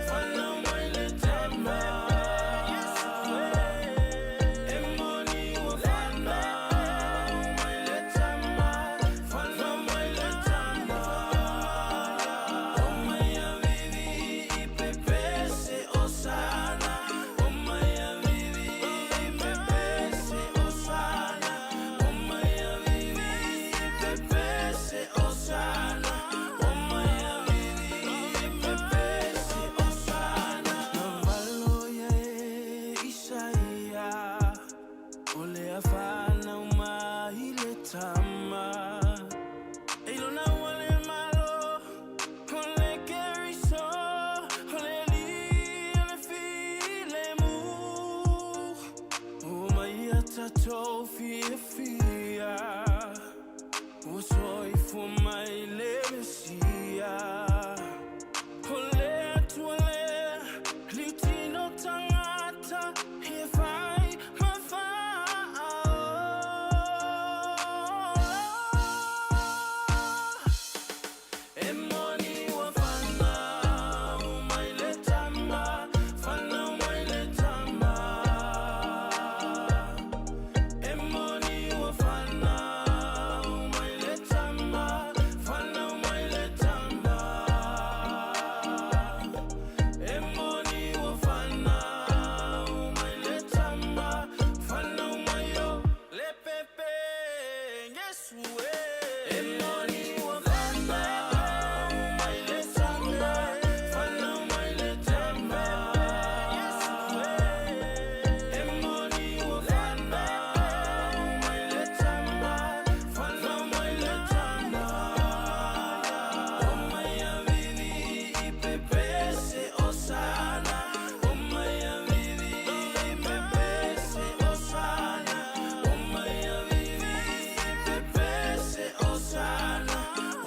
fanau mai le tama Iesu e. E moni ua fanau mai le tama, fanau mai le tama. Omai avivi i pepese Osana, omai avivi i pepese Osana, omai avivi i pepese Osana, omai avivi i pepese Osana. Navalo ia e Isaia, o le a fanau mai le tama. E lona ua le malo, o le Keriso, o le Alii o le filemu. O mai ia tatou fiafia, ua soifua mai le Mesia. O le Atua lea, liutino tagata, e fai ma faaola. E moni ua fanau mai le tama, fanau mai le tama. E moni ua fanau mai le tama, fanau mai le tama. E moni ua fanau mai le tama, fanau mai o le pepe Iesu e. E moni ua fanau mai le tama, fanau mai le tama Iesu e. E moni ua fanau mai le tama, fanau mai le tama. Omai avivi i pepese Osana, omai avivi i pepese Osana, omai avivi i pepese Osana,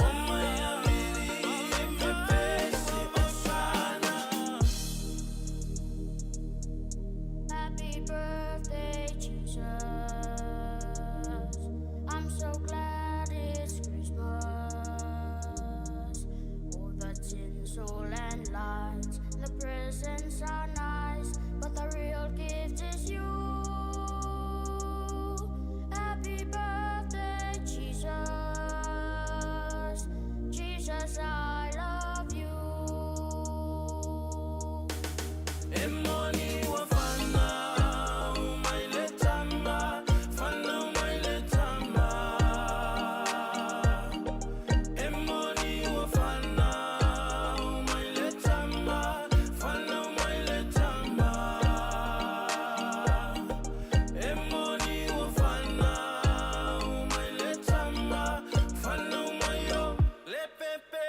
omai avivi i pepese Osana. Happy birthday, Jesus. I'm so glad it's Christmas. All the tinsel and lights, the presents are nice, but the real gift is you. Happy birthday, Jesus. Jesus, I love you. E moni ua fanau mai le tama, fanau mai le tama. E moni ua fanau mai le tama, fanau mai le tama. E moni ua fanau mai le tama, fanau mai o le pepe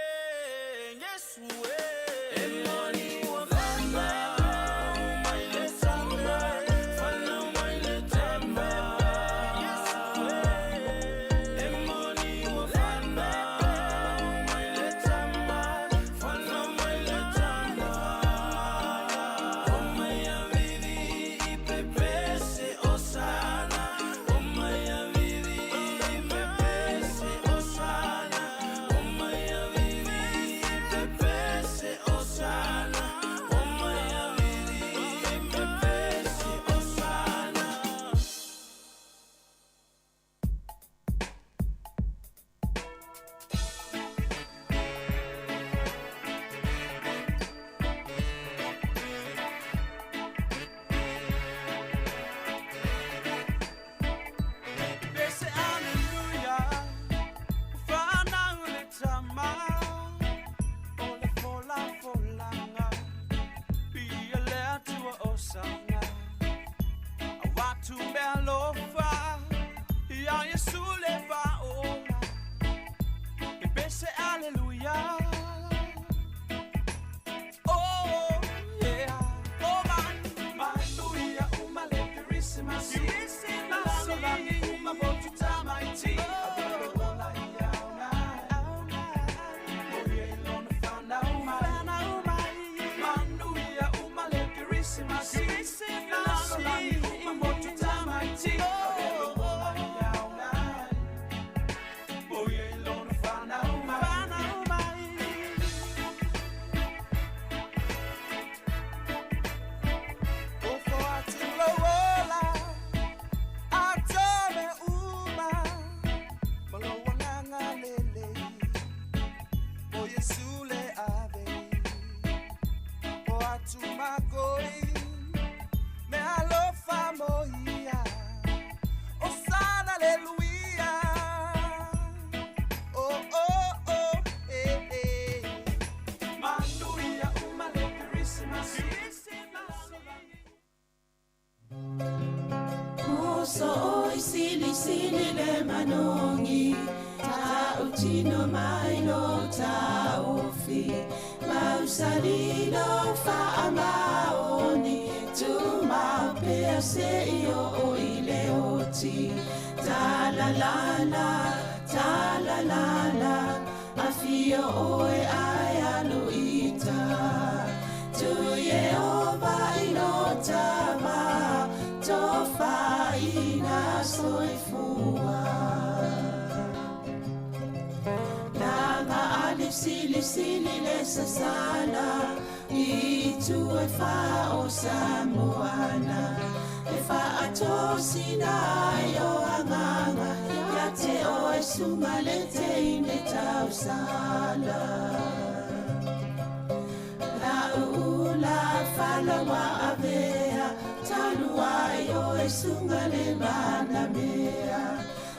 sili le manogi Ta'utino mai lo ta'ofi Mausali lo fa'amaoni Tumau pea se'i o'o i le oti Ta la la la, ta la la la Afio oe ai alu ita Tu Yehova i lo tama Tofaina soifua Langa ali sili sili le sasala I tu e fa o Samoana E fa atosina ai o anganga Ia te o e sunga le te ine tausala La ula falawa avea Talua ai o e sunga le manamea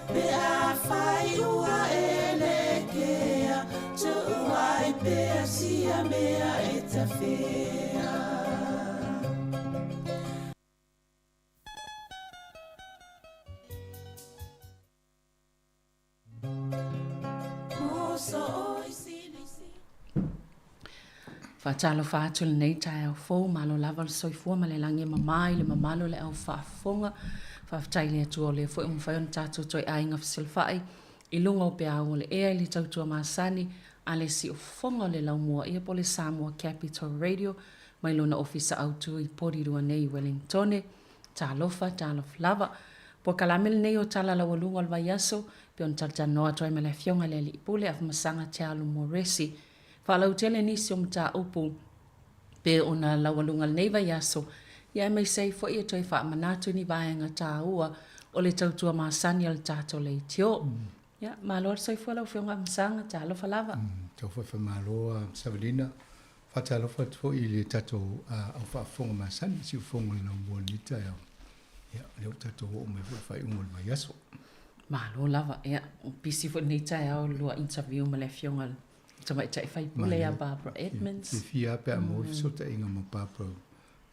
Pe a fai ua e le kea Tuuai pea sia mea e tafea Moso oi sili sili Faatalofa atu i lenei taeao fou, malo lava le soifua ma le lagi e mama i le mamalu o le au faafofoga. Faafetai i le Atua o lea foi ua mafai ona tatou toe aiga fesilafai i luga o peau o le ea i le tautua masani a le siufofoga o le laumua ia po o le Samoa Capital Radio mai lona ofisa autu i Porirua nei i Wellingtone. Talofa, talofa lava. Polokalame lenei o Tala Laualuga o le Vaiaso, pei ona talatalanoa atu ai ma le Afioga i le Alii Pule Afamasaga Tealu Moresi. Faalautele nisi o mataupu pe ona laualuga lenei vaiaso, ia aemaise ai foi e toe faamanatu ni vaega taua o le tautua masani a le tatou leitio. Ia, malo le soifua lau Afioga Afamasaga, talofa lava. Tau foi faamalo Savalina. Faatalofa atu foi i le tatou au faafofoga masani, siufofoga o le laumua i lenei taeao. Ia, lea ua tatou oo mai foi i le faaiuga o le vaiaso. Malo lava. Ia, ua pisi foi lenei taeao lua interview ma le Afioga i le Tamaitai Faipule ia Barbara Edmonds. Fiafia lava pe a maua le fesootaiga ma Barbara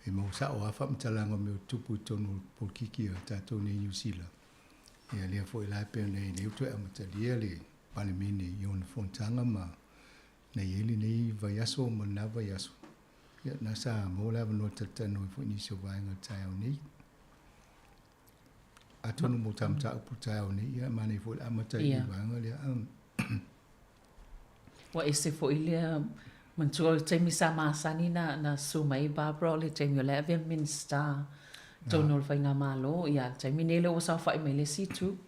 e maua sao lava faamatalaga o mea o tutupu i totonu o le polokiki a tatou nei i Niu Sila. Ia lea foi la e pei ona i ai nei ua toe amatalia le Palemene i ona fonotaga ma na i ai lenei vaiaso ma lena vaiaso. Ia na sa maua le avanoa e talatalanoa ai foi nisi o vaega o le taeao nei. Atonu mo ta mataupu taeao nei, ia manaia foi le amata i le vaega lea. Ua ese foi lea manatua o le taimi sa masani na na susu mai ai Barbara o le taimi o la e avea ma Minisita totonu o le Faigamalo, ia le taimi nei lea ua saofai mai le isi itu.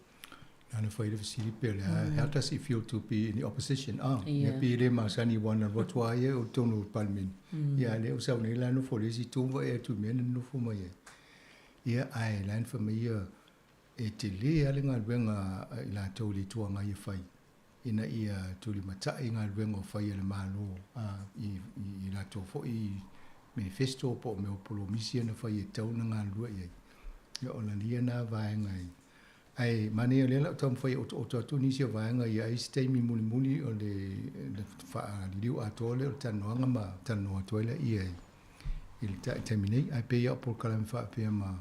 Na na fai le fesili pe o le a, how does it feel to be in the opposition? Ah, yeah. Pe le masani ua na alu atu lava ia o totonu o le Palemene. Ia a lea ua sau nei la nofo i le isi itu ma vaai atu i mea na nonofo mai ai. Ia, ae la na fai mai ia, e tele lava le galuega a i latou i le Itu Agai e fai, ina ia tulimatai galuega o fai a le Malo i, i, i latou foi manifesto po o mea o polomisi ia na fai e tatau ona galulue i ai. Ia, o lana ia na vaega e, ae manaia o lea o le a ou taumafai e otooto atu nisi o vaega ia ai se taimi mulimuli o le, le faaliliu atoa lea o le talanoaga ma talanoa atu ai laia i, i le taimi nei. Ae pei lava o polokalame faapea ma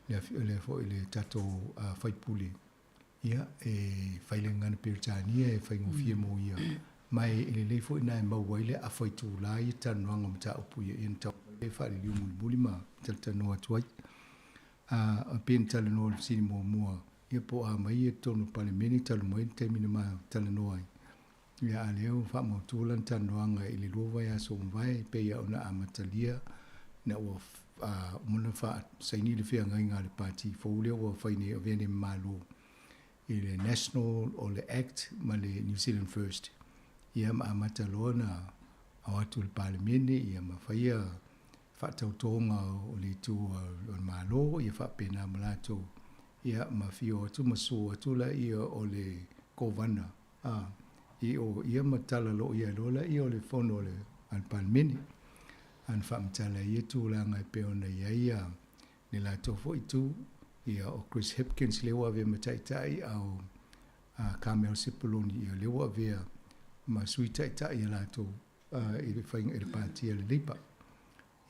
le, le foi le tatou faipule, ia, e fai le gagana Peretania e faigofie mo ia, ma e lelei foi na e maua ai le afa itula i talanoaga o mataupu ia, ia na taumafai e faaliliu mulimuli ma talatalanoa atu ai. A pei na talanoa i le fesili muamua, ia po o a mai ia i totonu o le Palemene talu mai le taimi na ma talanoa ai. Ia a lea ua faamautu lana talanoaga i le 2 vaiaso ua mavae, e pei lava ona amatalia ina ua uma ona faasaini le feagaiga a le Pati fou lea ua fai nei avea nei ma Malo i le National o le Act ma le New Zealand First. Ia ma amata loa ona ao atu i le Palemene ia ma faia faatautoga o le itu o le Malo ia faapena ma latou ia ma afio atu ma susu atu laia o le Kovana a i o ia ma tala loia loa laia o le fono a le Palemene. A na faamatala ai ia tulaga e pei ona i ai ia le latou foi itu, ia o Chris Hipkins lea ua avea ma taitai a o Carmel Sepuloni ia lea ua avea ma sui taitai a latou i le faiga i le pati a le Labour.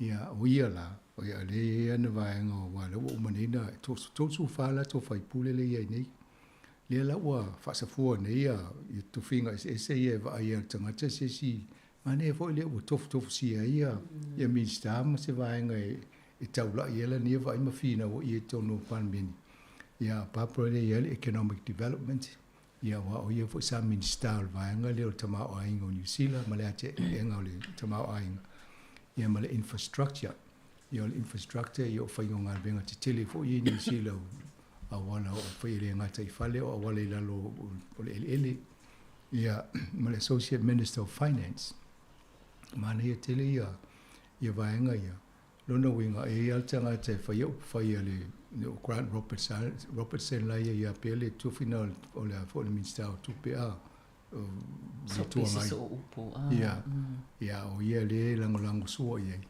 Ia o ia la O ia le ia na vaega o wā lea ua uma nei na 34 latou faipule lea i ai nei. Lea la ua faasafua nei ia tofiga eseese ia e vaai ai le tagata se isi manaia foi lea ua tofutofusia ai ia ia Minisita ma se vaega e e taulai ai lana ia vaai ma finau ai i totonu o le Palemene. Ia Barbara lea e i ai le Economic Development, ia aua o ia foi sa Minisita o le vaega lea o le tamaoaiga o Niu Sila ma le atiaega o le tamaoaiga, ia ma le Infrastructure. Ia o le infrastructure ia o faiga o galuega tetele foi ia i Niu Sila o auala o fai e le gata i fale o auala i lalo o le eleele. Ia ma le Associate Minister of Finance. Manaia tele ia ia vaega ia. Lona uiga e i ai le tagata e faia upu fai a le o Grant Robertson, Robertson la ia ia pea le tofina o le foi le Minista o Tupe a So le pisi so upu. Ah. Ia, ia o ia le lagolago sua i ai.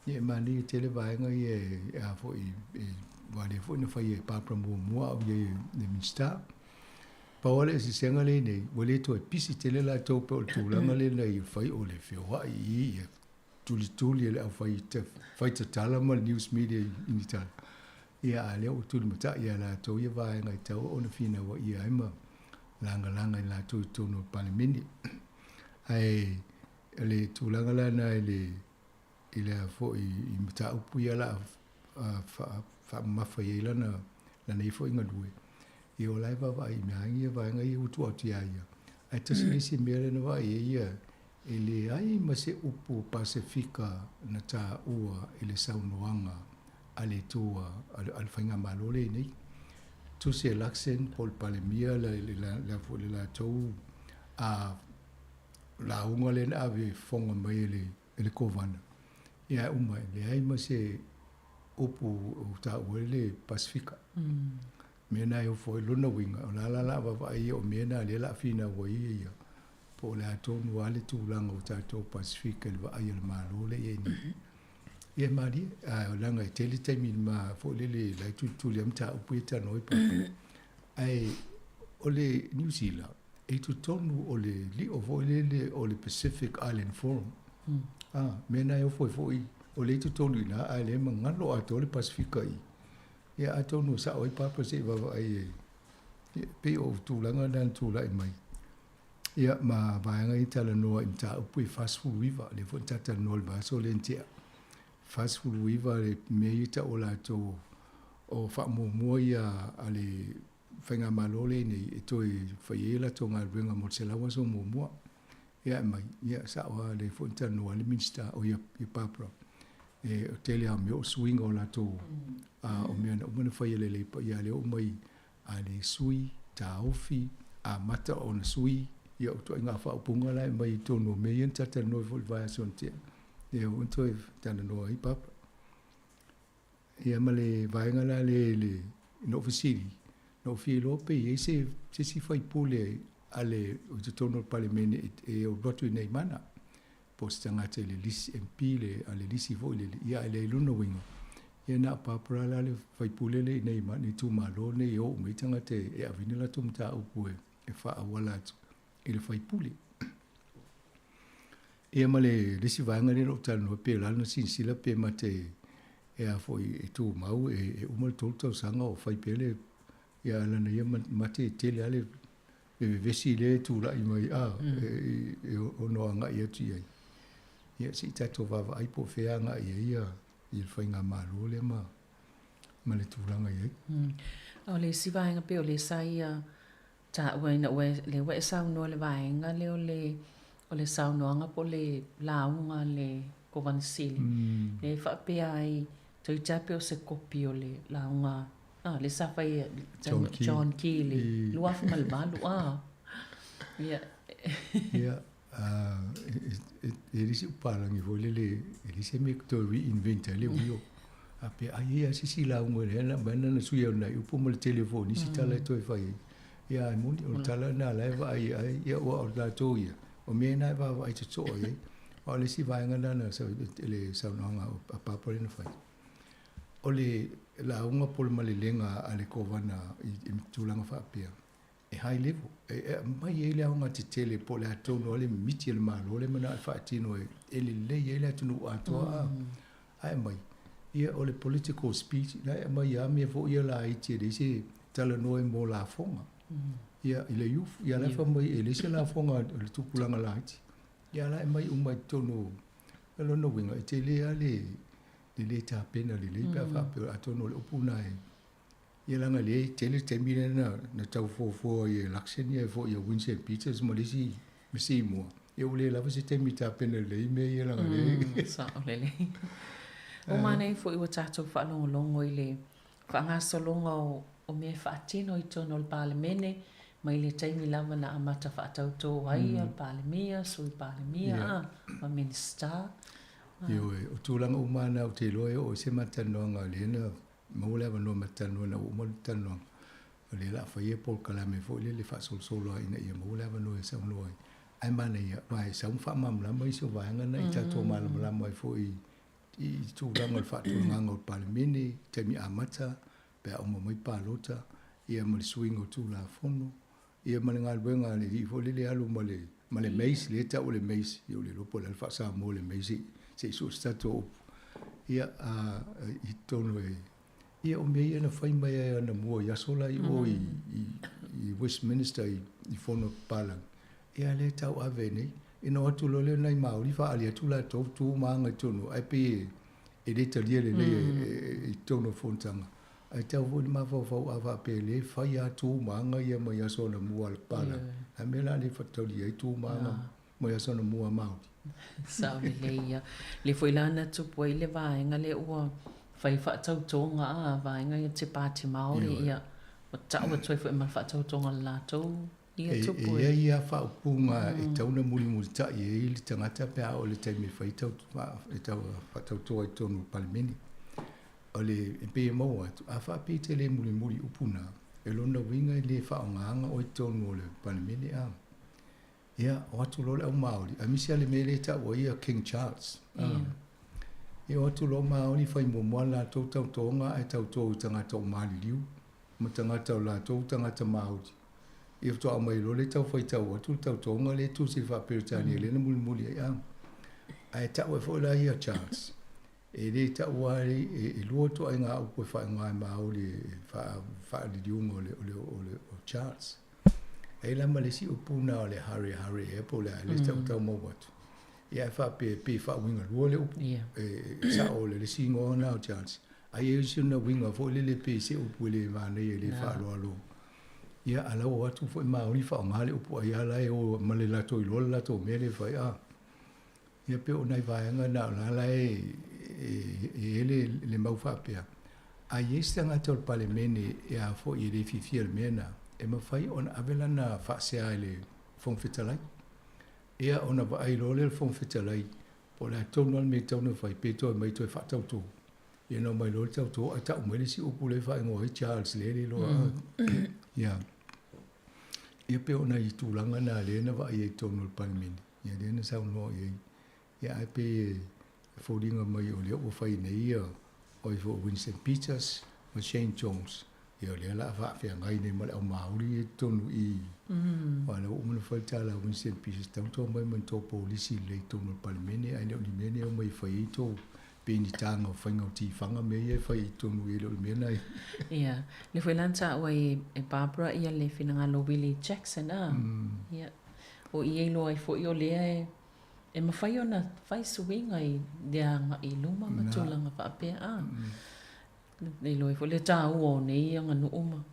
Ia e manaia tele vaega ia e a foi e aua lea foi na fai e Barbara muamua a o ia i le Minisita. Pau lava le eseesega lea i inei, ua le toe pisi tele latou pei o le tulaga lea na ia fai o le feoai i ia tulituli e le aufai faitatala ma le news media i ni tala. Ia a lea ua tulimatai ia latou ia vaega e tatau ona finauaia ai ma lagalaga i latou i totonu o le Palemene. Ae o le tulaga la lena i le i le a foi i mataupu ia la a faamamafa i ai lana lana ia foi galue, ia o la e vaavaai i mea ia vaega ia ua tuu atu ia ia. Ae tasi le isi mea lea na vaai ai ia, e leai ma se upu Pasefika na taua i le saunoaga a le itu a le Faigamalo lea i nei. Tusi e Luxon po o le Palemia le le foi le latou a lauga lea na ave fofoga mai e le e le Kovana, ia e uma, e leai ma se upu o taua ai le Pasefika. Mea na e ofo ai lona uiga, o la la la vaavaai ia o mea na lea o le a finau ai ia ia, po o le a tonu lava le tulaga o tatou Pasefika i le vaai a le Malo lea i ai nei. Ia e malie, ae leaga e tele taimi ma foi lele la e tulituli ai mataupu ia e talanoa ai papa. Ae o le Niu Sila, e i totonu o le lio foi lele o le Pacific Island Forum. Ah, mea na e ofo ai foi, o lea e i totonu i ina, ae lea e magalo atoa le Pasefika i. Ia atonu e sao ai papa se i vaavaai e, e pei o tulaga na na tulai mai. Ia ma vaega ia talanoa i mataupu e 49, lea foi na talatalanoa i le vaiaso lea na tea. 49 le mea ia tau o latou o faamuamua ia a le Faigamalo lea nei e toe fai ai a latou galuega mo le 100 aso muamua. Ia e mai, ia sao lava lea foi na talanoa ai le Minisita, o ia Barbara, e o tele lava o mea o suiga o latou o mea na uma ona fai e le Leipa, ia lea ua omai a le sui, taofi, amata ona sui, ia o ituaiga faaupuga la e aumai i totonu o mea ia na talatalanoa ai foi i le vaiaso na tea, lea foi na toe talanoa ai Barbara. Ia ma le vaega la lea i le, na ou fesili, na ou fia iloa pe i ai se, se isi faipule a le, o i totonu o le Palemene e, e alu atu i inei i Mana, po o se tagata i le lisi, MP le, a le lisi foi lele, ia ae leai lona uiga, ia na o Barbara la le faipule lea i inei i Mana, i itumalo nei e o uma ai tagata e, e ave ai ni latou mataupu e, e faaauala atu i le faipule. Ia ma le isi vaega lea na ou talanoa pe o le a lona silasila pe mate e a foi e tumau e uma le 3 tausaga o fai pea le ia lana ia mate e tele lava le vevesi lea e tulai mai a e ono agai atu i ai. Ia se i tatou vaavaai po o fea e agai ai ia le faigamalo lea ma ma le tulaga i ai. O le isi vaega pei o lea sa ia taua ina ua lea ua e saunoa i le vaega lea o le o le saunoaga po o le lauga a le Kovana Sili lea e faapea ai toeitiiti lava pei o se kopi o le lauga a lea sa fai e John Key i le 2008 a ia Ia e le isi upalagi foi lele e leai se mea e toe reinvent ai le wheel. A pe ai e i ai lava se isi lauga lea na aumai na sui ai nai upu ma le tele foi o nisi tala e toe fai ai. Ia ae moni, o le tala lena o la e vaai ai, ia aua o latou ia, o mea na e vaavaai totoa i ai. A o le isi vaega lena na le saunoaga a Papa lea na fai, o le lauga po o le malelega a le Kovana i tulaga faapea, e high level, e aumai ai le aogatetele po o le a tonu lava le mimiti a le Malo lea e manao e faatino e lelei ai le atunuu atoa. Ae aumai. Ia, o le political speech, la e aumai lava mea foi ia laiti e leai se talanoa ai mo lafoga. Ia, i le youth, ia la e fai mai e leai se lafoga a le tupulaga laiti. Ia a o la e aumai uma i totonu o, o lona uiga, e tele lava le, le lē tapena lelei pe a faapea, atonu o le upu lena e, ia leaga lea e tele le taimi lea na, na tau fuafua ai e Luxon ia foi ia Winston Peters ma le isi ma Seymour, ia ua le lava se taimi e tapena lelei ai mea ia leaga lea Sao lelei. Ua manaia foi ua tatou faalogologo i le faagasologa o, o mea e faatino i totonu o le Palemene mai le taimi lava na amata faatautō ai le Palemia, Sui Palemia a, ma Minisita. Ioe, o tulaga uma lava na ou te iloa e oo i se ma talanoaga lea na maua le avanoa ma te talanoa ina ua uma le talanoaga, o lea o le a fai e polokalame foi lele faasolosolo lava ina ia maua le avanoa e saunoa ai. Ae manaia, aua e sau ma faamalamalama isi o vaega na i tatou malamalama ai foi i tulaga o le faatulagaga o le Palemene, taimi amata, pe a uma mai palota, ia ma le suiga o Tulafono, ia ma le galuega a le alii foi lele e alu ma le, ma le mace, lea e tau o le mace, ia ua le iloa po o le a le faa-Samoa o le mace, se i sue se tatou upu, ia, a, i totonu e, ia o mea ia na fai mai ai anamua i aso la i o i, i, i Westminster i, i fono papalagi, ia lea e tauave nei. Ina o atu loa lea o nai Māori faaali atu latou tu ma aga i totonu, ae pei e, e le talia lelei mm. i totonu o fonotaga. Ae tau foi le mafaufau a faapea e le fai lava tu ma aga ia mai aso anamua a le papalagi. Yeah. A mea la le faataulia ai tu ma aga mai aso anamua a Māori. Sao lelei ia. Le foi la na tupu ai le vaega lea ua fai faatautoga a vaega ia te Pāti Māori ia ua tau atu ai foi ma le faatautoga a le latou ia tupu e i ai lava faaupuga e tatau ona mulimulitai ai le tagata pe a oo i le taimi e fai e tau faatauto ai i totonu o le Palemene. O le, e pei e maua atu, a faapea e te le mulimuli i upu na, e lona uiga e le faaaogaina oe i totonu o le Palemene a. Ia, o atu loa le au Māori, aemaise lava le mea lea e tau ai ia King Charles. A. Ia o atu loa Māori fai muamua latou tautoga ae tauto i tagata o maliliu ma tagata o latou tagata Māori. Ia faatoa aumai loa le tau faitau atu le tautoga lea e tusi i le faa-Peretania lea na mulimuli ai. A. Ae tau ai foi la ia Charles, e le taua ai, e lua ituaiga upu e faaigoa e Māori e faaliliuga o le, o le, o le, o Charles. E la ma le isi upu na o le hare hare ea po o le a le tautau mau atu. Ia ae faapea e pei e faauiga lua le upu. E sao o le isi igoa na o Charles. Ai e isi ona uiga foi lele pei se upu e le manaia e le faaaloalo. Ia a lau atu foi Māori faaaoga le upu ai a la e o ma le latou iloa le latou mea lea e fai a. Ia pei o nai vaega na o la la e e i ai le mau faapea, a i ai se tagata o le Palemene e a foi e le fiafia i le mea na, e mafai ona ave lana faasea i le Fofoga Fetalai. Ia ona vaai loa lea o le Fofoga Fetalai po o le a tonu lava le mea e tatau ona fai, pe toe aumai toe faatauto. Ia ona aumai loa le tauto ae tau mai le isi upu lea e faaigoa ai Charles lea e le iloa. Ia, ia pei o nai tulaga na lea na vaai ai i totonu o le Palemene. Ia lea na saunoa i ai, ia ae pei e foliga mai o lea ua fai nei ia o ai foi Winston Peters ma Shane Jones, ia o lea o le a faafeagai nei ma le au Māori ia i totonu i i. Aua o lea ua uma ona fai le tala a Winston Peters, tatau ona tou omai ma ni tou polisi lelei i totonu o le Palemene, ae le o ni mea nei e omai e fai ai tou pei ni taga o faiga o tifaga mea ia e fai i totonu i e le o le mea na e. Ia, lea foi la na taua ai e Barbara ia le finagalo o Willie Jackson a? Ia. O i e iloa ai foi o lea e e mafai ona fai suiga i le agai i luma ma tulaga faapea a. E iloa ai foi le taua o nei aganuu ma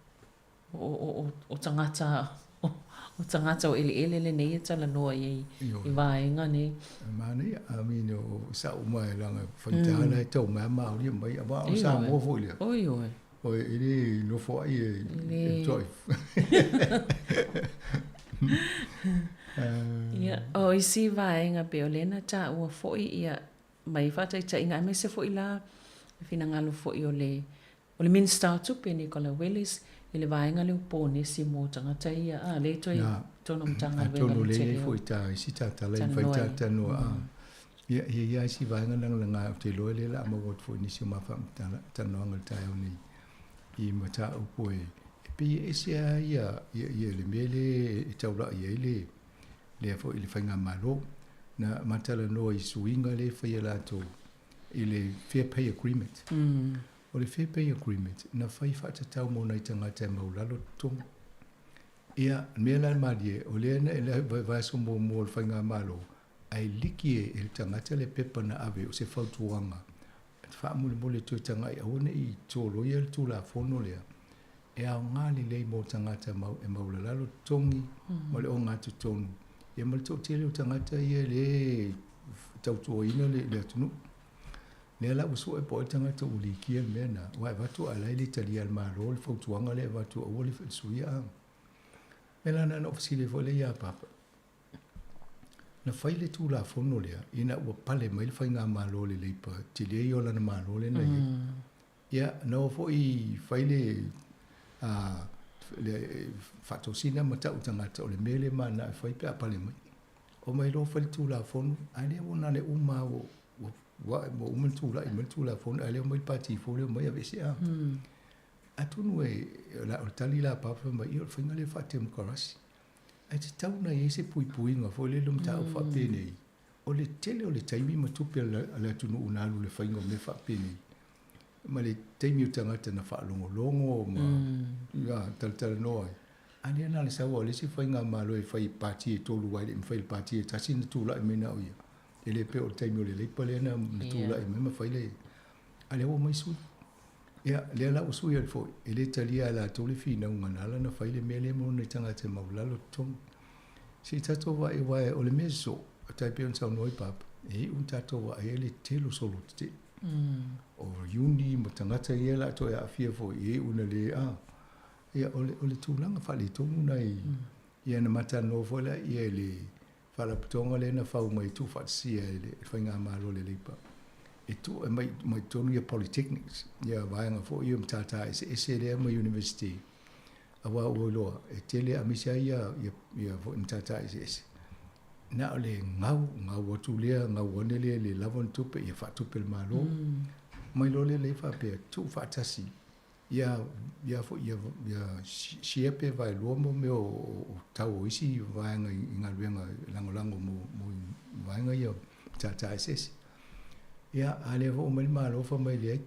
o tagata o tagata o eleele lenei e talanoa i ai i vaega nei. E manaia, I mean, o sa'o uma e leaga faigata la e tau mai a Māori e mai, aua o Samoa foi lea. Oi, oi. Oi, e le nofo ai e toai. Ia, o isi vaega pei o lea na taua foi ia mai faataitaiga aemaise foi la le finagalo foi o le o le Minisita o Tupe Nicola Willis i le vaega lea o ponesi mo tagata ia a lea toe tonu Matagaluega atonu lea i ai foi ta isi tatala i mafai ta talanoa a ia e i ai isi vaega lagalaga ou te iloa lea o le a maua atu foi i nisi o ma faatalanoaga i le taeao nei i mataupu e pei e ese lava ia ia le mea lea e taulai ai le lea foi le faigamalo na ma talanoa i suiga lea e fai e latou. i le Fair Pay Agreement. O le Fair Pay Agreement, na fai faatatau mo nai tagata e maulalo totogi. Ia, mea la malie, o lea na le vaiaso muamua o le faigamalo, ae liki e le tagata le pepa na ave o se fautuaga, faamolemole toe tagai aua nei toloia le Tulafono lea, e aoga lelei mo tagata mau, e maulalalo totogi ma le ogatotonu, ia ma le toatele o tagata ia e lē tautuaina le atunuu. Lea la ua sue po o ai le tagata ua likia le mea lena, aua e avatu ae la e le talia e le Malo le fautuaga lea e avatu aua le suia. A mea la lena na ou fesili ai foi lea iā Papa, na fai le Tulafono lea ina ua pale mai le faigamalo a le Leipa, tele ia o lana Malo lea na i ai. Ia, na o foi fai le le faatosina ma tau tagata o le mea lea mananao e fai pe a pale mai. Omai loa fai le Tulafono, a lea ua na le uma lava ua uma ona tulai mai le Tulafono, ae lea omai le Pati fou lea omai aveese. A atonu e o le tali la a Papa fai mai, ia o le faiga lea faatemokarasi. Ae tatau ona i ai se puipuiga foi lele o mataupu faapenei, o le tele o le taimi ma tupe a le atunuu na alu i le faiga o mea faapenei, ma le taimi o tagata na faalogologo ma talatalanoa ai. A lea na o le sau lava o le isi faigamalo e fai i pati e tolu aua e le i mafai e le pati e tasi ona tulai mai na o ia. E le pei o le taimi o le Leipa lea na tulai mai ma fai le... A lea ua omai sui. Ia, lea la ua sui atu foi, e le talia e latou le finauga na ala ona fai le mea lea mo nai tagata e maulalo totogi. Se i tatou vaai aua o le mea sosoo, e tai pei ona saunoa ai Papa, e iu ona tatou vaai ai le tele o solo tetee. O Iuni ma tagata ia o le a toe aafia foi, e iu ina le, a. Ia, o le, o le tulaga faaletonu lena i, ia na ma talanoa foi lea i le Faalapotopotoga lea na fau mai e tuufaatasia e le Faigamalo a le Leipa e tuu e mai mai totonu ia Polytechnics, ia vaega foi ia matata eseese lea ma University, aua ua iloa e tele aemaise ai ia ia ia foi matata eseese. Na o le gau, gau atu lea, gau ane lea le lava ni tupe, ia faatupe e le Malo. Mai loa lea lea faapea, tuufaatasi Ia, ia foi, ia, ia share pe vaelua mo mea o tau o isi vaega i galuega lagolago mo vaega ia o matata eseese. Ia, a lea foi ua omai le Malo fai mai leai,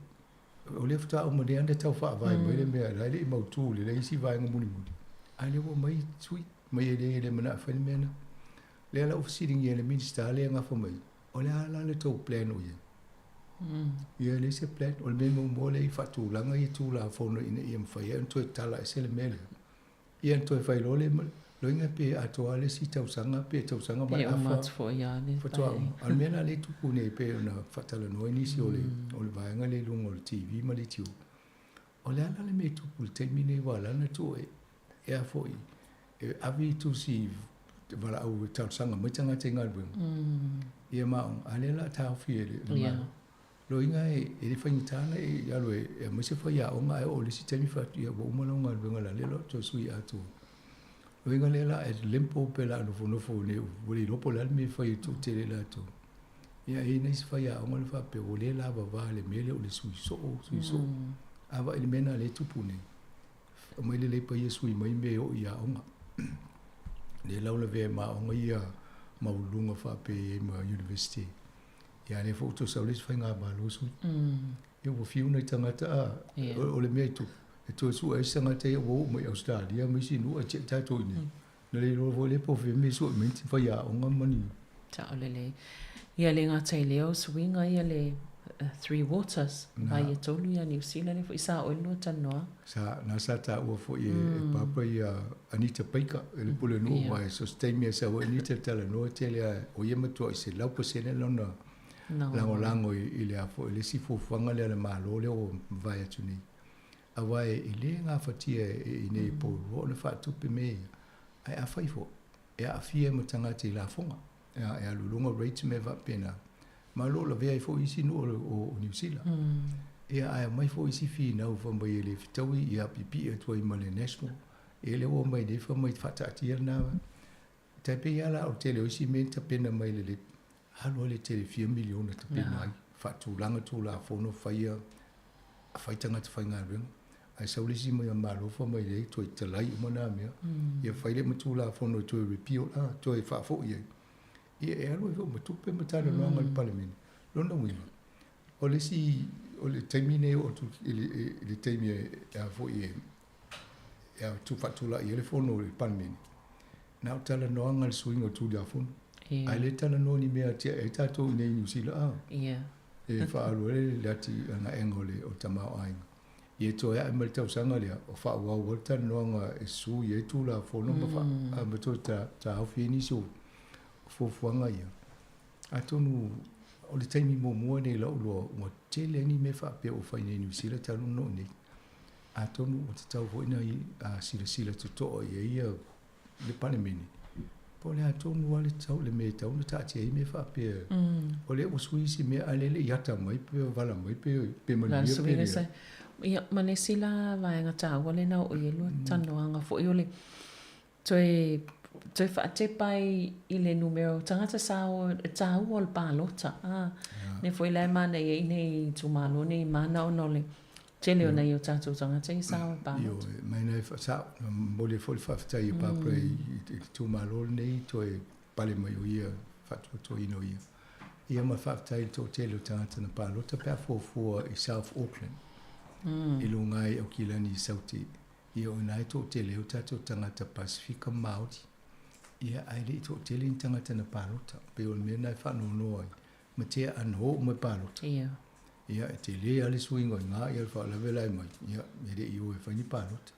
o lea faatoa uma nei lava ona tau faavae mai le mea, la e le i mautu lelei isi vaega mulimuli, a lea ua omai sui mai e le manao e fai le mea lena. Lea la ua fesiligia e le Minisita lea e gafa mai, o le a la le tou plan o i ai? Ia e leai se plan. O le mea muamua lea i faatulaga ia Tulafono ina ia mafai ai ona toe tala ese le mea lea. Ia ona toe fai loa lea, loiga pe atoa lava le isi tausaga pe tausaga ma le afa. Faatoa uma. A o le mea la lea e tupu nei pei ona faatalanoa ai nisi o le vaega lea i luga o le TV ma leitio, o le a la le mea e tupu i le taimi lenei aua o la e na tuu e a foi, e ave i tusi valaau e talosaga mai tagata i galuega. Ia ma aoga, a lea o le a taofi e le Malo. Loiga e le faigata ona e alu e aumai se faiaoga ae oo i le isi taimi fai atu, ia ua uma lau galuega o le a le toe sui atoa. Loiga lea o le a e limpo pe o le a nofonofo nei ua le iloa po o le a le mea e fai e toatele latou. Ia e i ai nisi faiaoga na faapea ua le lavava i le mea lea o le sui soo, sui soo. A vaai i le mea lena o lea e tupu nei, Aumai le leipa ia sui mai mea e oo i aoga. Lea la ua lavea ai ma aoga ia maualuluga faapea e i ai ma university. Ia a lea foi ua toe sau le isi faigamalo sui. Ia ua fiu nai tagata a, o le mea e tupu, e toe sue ai se tagata ia ua oo mai Ausetalia ma isi nuu ae tiai tatou i inei. Na le iloa foi lea po o fea mea e sue mai ni faiaoga ma ni. Sao lelei. Ia le gata i lea o suiga ia le Three Waters, vai e tolu ia Niu Sila lea foi sa oe lua talanoa. Sa, na sa taua foi e Papa ia Anita Baker e le Pulenuu aua so o se taimi e sau ai Anita e talanoa tele lava o ia matuai 100% lona lagolago i le a foi le isi fuafuaga lea a le Malo lea ua mavae atu nei. Aua e le gafatia e i inei i Porirua ona faatupe mea ia, ae afai foi e aafia ma tagata i lafoga, e alu i luga rates ma mea faapena, ma o lo o lavea ai foi isi nuu o Niu Sila. Ia, ae aumai foi isi finau fai mai e le fetaui ia piipii atu ai ma le national. Ia lea ua omai nei fai mai faataatia lena. E tai pei lava la o le tele o isi mea na tapena mai e le alu ai le tele fia miliona tapena ai, faatulaga Tulafono faia, fai tagata faigaluega. Ae sau le isi mai a Malo fai mai leai toe talai uma na mea. Ia fai lea ma Tulafono e toe repeal a, toe faafoi ai. Ia e alu ai foi ma tupe ma talanoaga i le Palemene. Lona uiga, O le isi, o le taimi lenei e oo atu i le, i le taimi e, a foi e, e a tu faatulai ai le fono i le Palemene, na o talanoaga i le suiga o Tulafono. Ia. Ae le talanoa ni mea atiae ai tatou i inei i Niu Sila, a. Ia. E faaalu ai le atiaegaega o le o le tamaoaiga. Ia toe ae mai le tausaga lea, o faaauau ai le talanoaga e sui ai Tulafono ma faa, ma toe taofi ai nisi o fuafuaga ia. Atonu o le taimi muamua lenei i lou iloa ua tele ai ni mea faapea ua fai nei i Niu Sila talu ona oo nei. Atonu ua tatau foi ona silasila totoa i ai ia le Palemene, po o le a tonu lava le tau, le mea e tatau ona taatia ai mea faapea. O lea ua sui isi mea ae le le i ata mai pe vala mai pe pe manuia pe leai. Ia, ma le isi la vaega taua lea na oo i ai lua talanoaga foi o le Toe, toe faatepa ai i le numera o tagata sa o, e tāua o le palota. A, lea foi la e manaia ai nei itumalo nei i Mana ona o le tele o nai o tātou tagata ia sa o e palota. Ioe, mai nai wha, na momoli ai foi le faafetai i Barbara i, i le itumalo lenei toe pale mai o ia, faatuatuaina o ia. Ia ma le faafetai i le toatele o tagata na palota pe a fuafua i South Auckland, i luga ai Aukilani i Sauti. Ia o ina e toatele ai o tatou tagata Pasefika Maori, ia ae le i toatele ni tagata na palota. Pei o le mea lena e faanoanoa ai, ma tea ana o uma e palota. Ia. Ia e tele lava le suiga o iga, ia le faalavelave la e mai, ia e le i o e fai ni palota.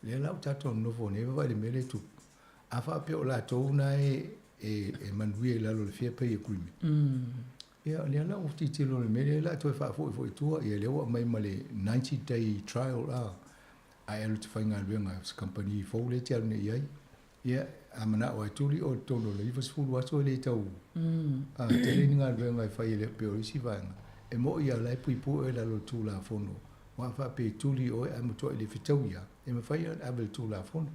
Lea la ua tatou nonofo nei vaavaai i le mea lea e tupu. A faapea o latou na e e manuia i lalo o le Fair Pay Agreement, ia lea la ua tilotilo i le mea lea o le a toe faafoi foi i tua, ia lea ua aumai ma le 90 day trial a. Ae alu e te faigaluega i se kamupani fou lea e te alu nei i ai, ia, a manao lava e tuli oe i totonu o le 90 aso e le tau tele ni galuega e fai e le pei o le isi vaega. E moni lava o la e puipui oe i lalo o le Tulafono, aua a faapea e tuli oe ae matuai le fetaui lava, e mafai ona ave i le Tulafono.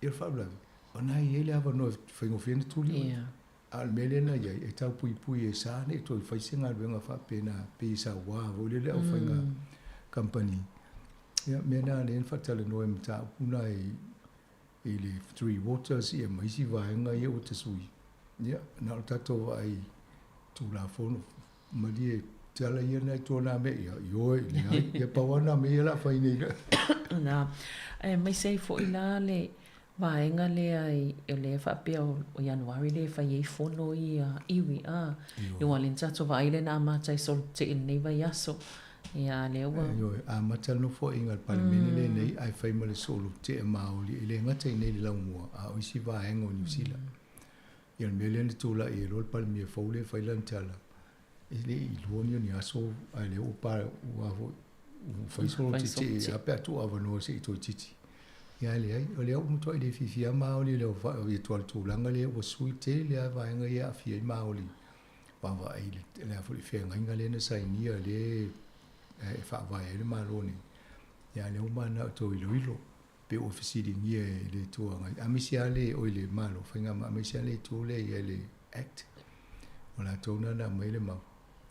Ia o le faalavelave, o lena e i ai le avanoa e faigofie ona tuli oe. A o le mea lea na i ai, e tau puipui e sa ne i toe fai se galuega faapena, pei e saua foi lele le aufaiga kamupani. Ia, mea na lea na faatalanoa i mataupu na i le Three Waters ia ma isi vaega ia ua tasui. Ia, na o le tatou vaai i Tulafono malie tala ia na i tua nā mea, ia, ioe, leai, ia pau lava nā mea ia o le a fai nei. Na, aemaise ai foi la le vaega lea i, o lea faapea o Ianuari lea e fai ai fono ia iwi, a, aua o lea na tatou vaai lea na amata i Solitei i lenei vaiaso, ia lea ua. Ioe, amata le nofoaiga a le Palemene lenei ae fai ma le solotea maoli e le gata i inei i le Laumua a o isi vaega o Niu Sila. Ia o le mea lea na tulai ai loa le Palemia fou lea e fai lana tala, e le i lua ni o ni aso ae lea ua pa ua foi ua fai solo titi a pe a tuu avanoa se i toeitiiti. Ia ae leai, o lea ua matuai le fiafia Maoli i le ia le tulaga lea ua sui tele lava vaega ia e aafia ai Maoli vaavaai i le le a foi le feagaiga lea na sainia lea e faavae ai le Malo nei. Ia a lea ua mananao e toe iloilo pe ua fesiligia e le Itu Agai, aemaise lava le, oi le Malo, Faigamalo, aemaise lava le itu lea e i ai le Act, o latou lena na aumai le mau,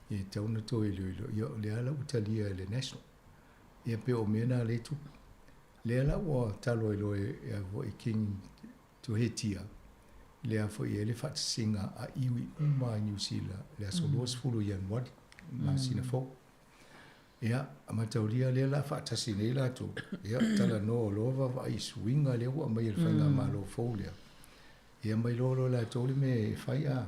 ia e tatau ona toe iloilo, ia o lea la ua talia e le National. Ia pei o mea na lea e tupu. Lea la ua talo ai loa e a foi King Tuheitia, lea foi e i ai le faatasiga a iwi uma i Niu Sila i le aso 20 o Ianuari, masina fou. Ia, a mataulia lea la faatasi nei latou, ia, talanoa loa vaavaai i suiga lea ua aumai e le faigamalo fou lea. Ia mai loa loa latou le mea e fai a,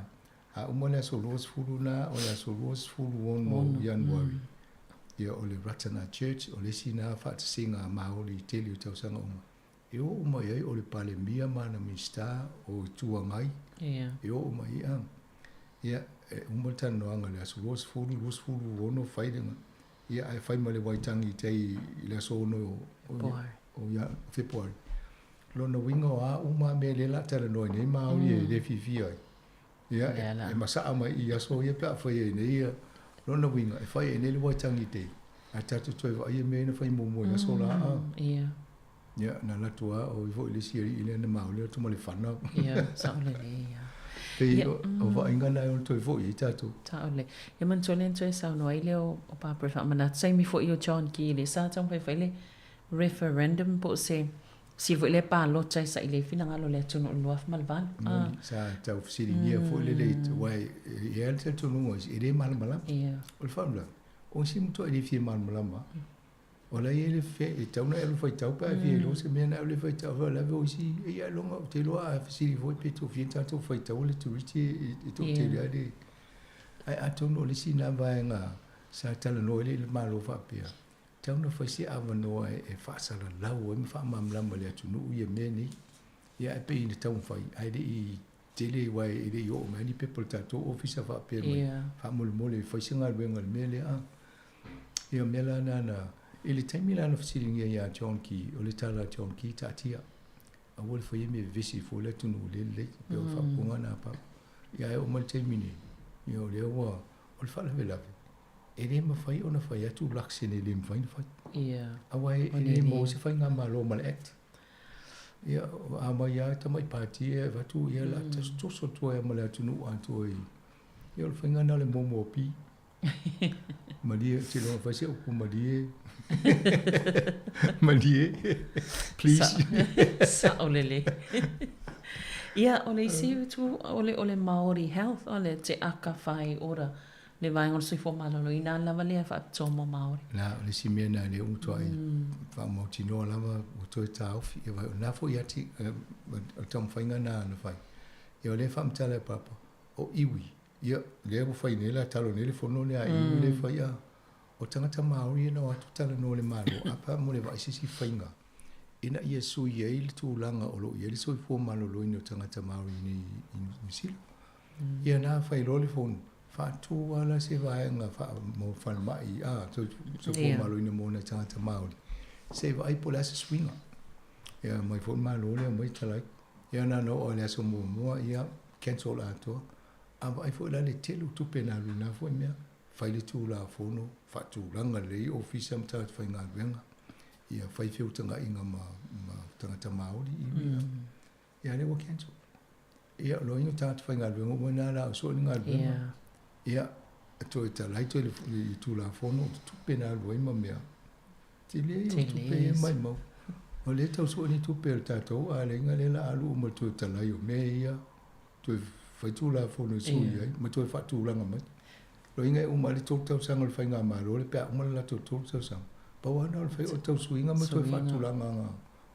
a uma le aso 20 na, o le aso 26 Ianuari, ia o le Ratana Church, o le isi na faatasiga a Maori i tele o tausaga uma. E oo mai ai o le Palemia ma ana Minisita o Itu Agai, e oo mai ai a. Ia, e uma le talanoaga i le aso 20, 26 fai le, ia ae fai ma le Waitangi Day i le aso 6 o Fepuari. Lona uiga o a uma mea lea o le a talanoa ai nei Māori e le fiafia ai. Ia, e masaa mai i aso ia pe a fai ai nei ia, lona uiga e fai ai nei le Waitangi Day, ae tatou toe vaai i mea ia na fai muamua i aso la a. Ia. Ia, na alu atu lava o ia foi le isi alii lea na maoli atu ma le fana. Ia, sao lelei, ia. Pei o vaaiga na e ono toe foi ai tatou. Sao lelei. Ia manatua lea na toe saunoa ai lea o Barbara e faamanatu, taimi foi o John Key lea sa taumafai fai le referendum po o se sili foi lea palota e saili ai finagalo o le atunuu i le 2008. Moni, sa tau fesiligia foi lelei, aua e i ai lava le talitonuga o isi, e le malamalama. Ia. O le faalavelave, O isi matuai le fia malamalama. O la e i ai le fe, e tatau ona e alu faitau pe a e fia iloa se mea ona e alu lea e faitau. O la e o isi, e ailoga, ou te iloa a fesili foi pe toafia ni tagata o faitaua le Turiti e toatele lava le. Ae atonu o le isi lena vaega sa talanoa ai le Malo faapea, tatau ona fai se avanoa e faasalalau ai ma faamalamalama i le atunuu ia mea nei. Ia ae pei na taumafai ae le i tele aua e le i oo mai ni pepa i le tatou ofisa faapea mai, faamolemole fai se galuega i le mea lea. Ia o mea la na na, i le taimi la na fesiligia ia John Key, o le tala a John Key, taatia, aua le faia mea vevesi fua le atunuu le lelei, pei o le faaupuga na a Papa. Ia ae oo mai le taimi nei, ia o lea ua, o le faalavelave, e le mafai ona fai atu Luxon e le mafai ona fai. Aua e le maua se faigamalo ma le Act. Ia, a omai lava tamai pati ia e avatu, ia o le a toso atu ai lava ma le atunuu atoa i... Ia o le faiga lena o le momo o pi. Malie, ou te iloa fai se upu malie. Malie, please. Sao lelei. Ia, o le isi itu, o le, o le Māori Health, o le Te Aka Whai Ora, le vaega o le soifua maloloina lava lea e faapitoa mo Māori. La, o le isi mea lena lea ua matuai faamautinoa lava ua toe taofi. Ia, o lena foi ati, o le taumafaiga lena na fai. Ia, o lea e faamatala e Papa, o iwi, ia, lea ua fai nei la talo nei le fono lea a iwi lea e fai, a o tagata Māori ia na o atu talanoa i le Malo, a pe a mo le vaai se isi faiga ina ia sui ai le tulaga o lo o i ai le soifua maloloina o tagata Māori nei i Niu Sila. Ia na fai loa le fono, faatu lava la se vaega faa, mo falemai, a, soifua maloloina mo nai tagata Māori, se i vaai po o le a se suiga. Ia mai foi le Malo lea mai talai. Ia na ona oo lava i le aso muamua, ia, cancel atoa. A vaai foi la le tele o tupe na alu i lena foi mea, fai le Tulafono, faatulaga lelei ofisa ma tagata faigaluega, ia fai feutagaiga ma, ma tagata Māori, iwi, ia lea ua cancel. Ia, o loiga o tagata faigaluega uma na la o soo ni galuega. Ia, toe talai toe le Tulafono o tupe na alu ai ma mea. Tele o tupe ia maimau. O lea tau sue ni tupe a le tatou aiga lea la alu uma toe talai o mea ia, toe fai Tulafono e sui ai ma toe faatulaga mai. Loiga e uma ai le 3 tausaga o le faigamalo lea pe a uma le latou 3 tausaga. Pau lava lena o le fai o le tau suiga ma toe faatulagaga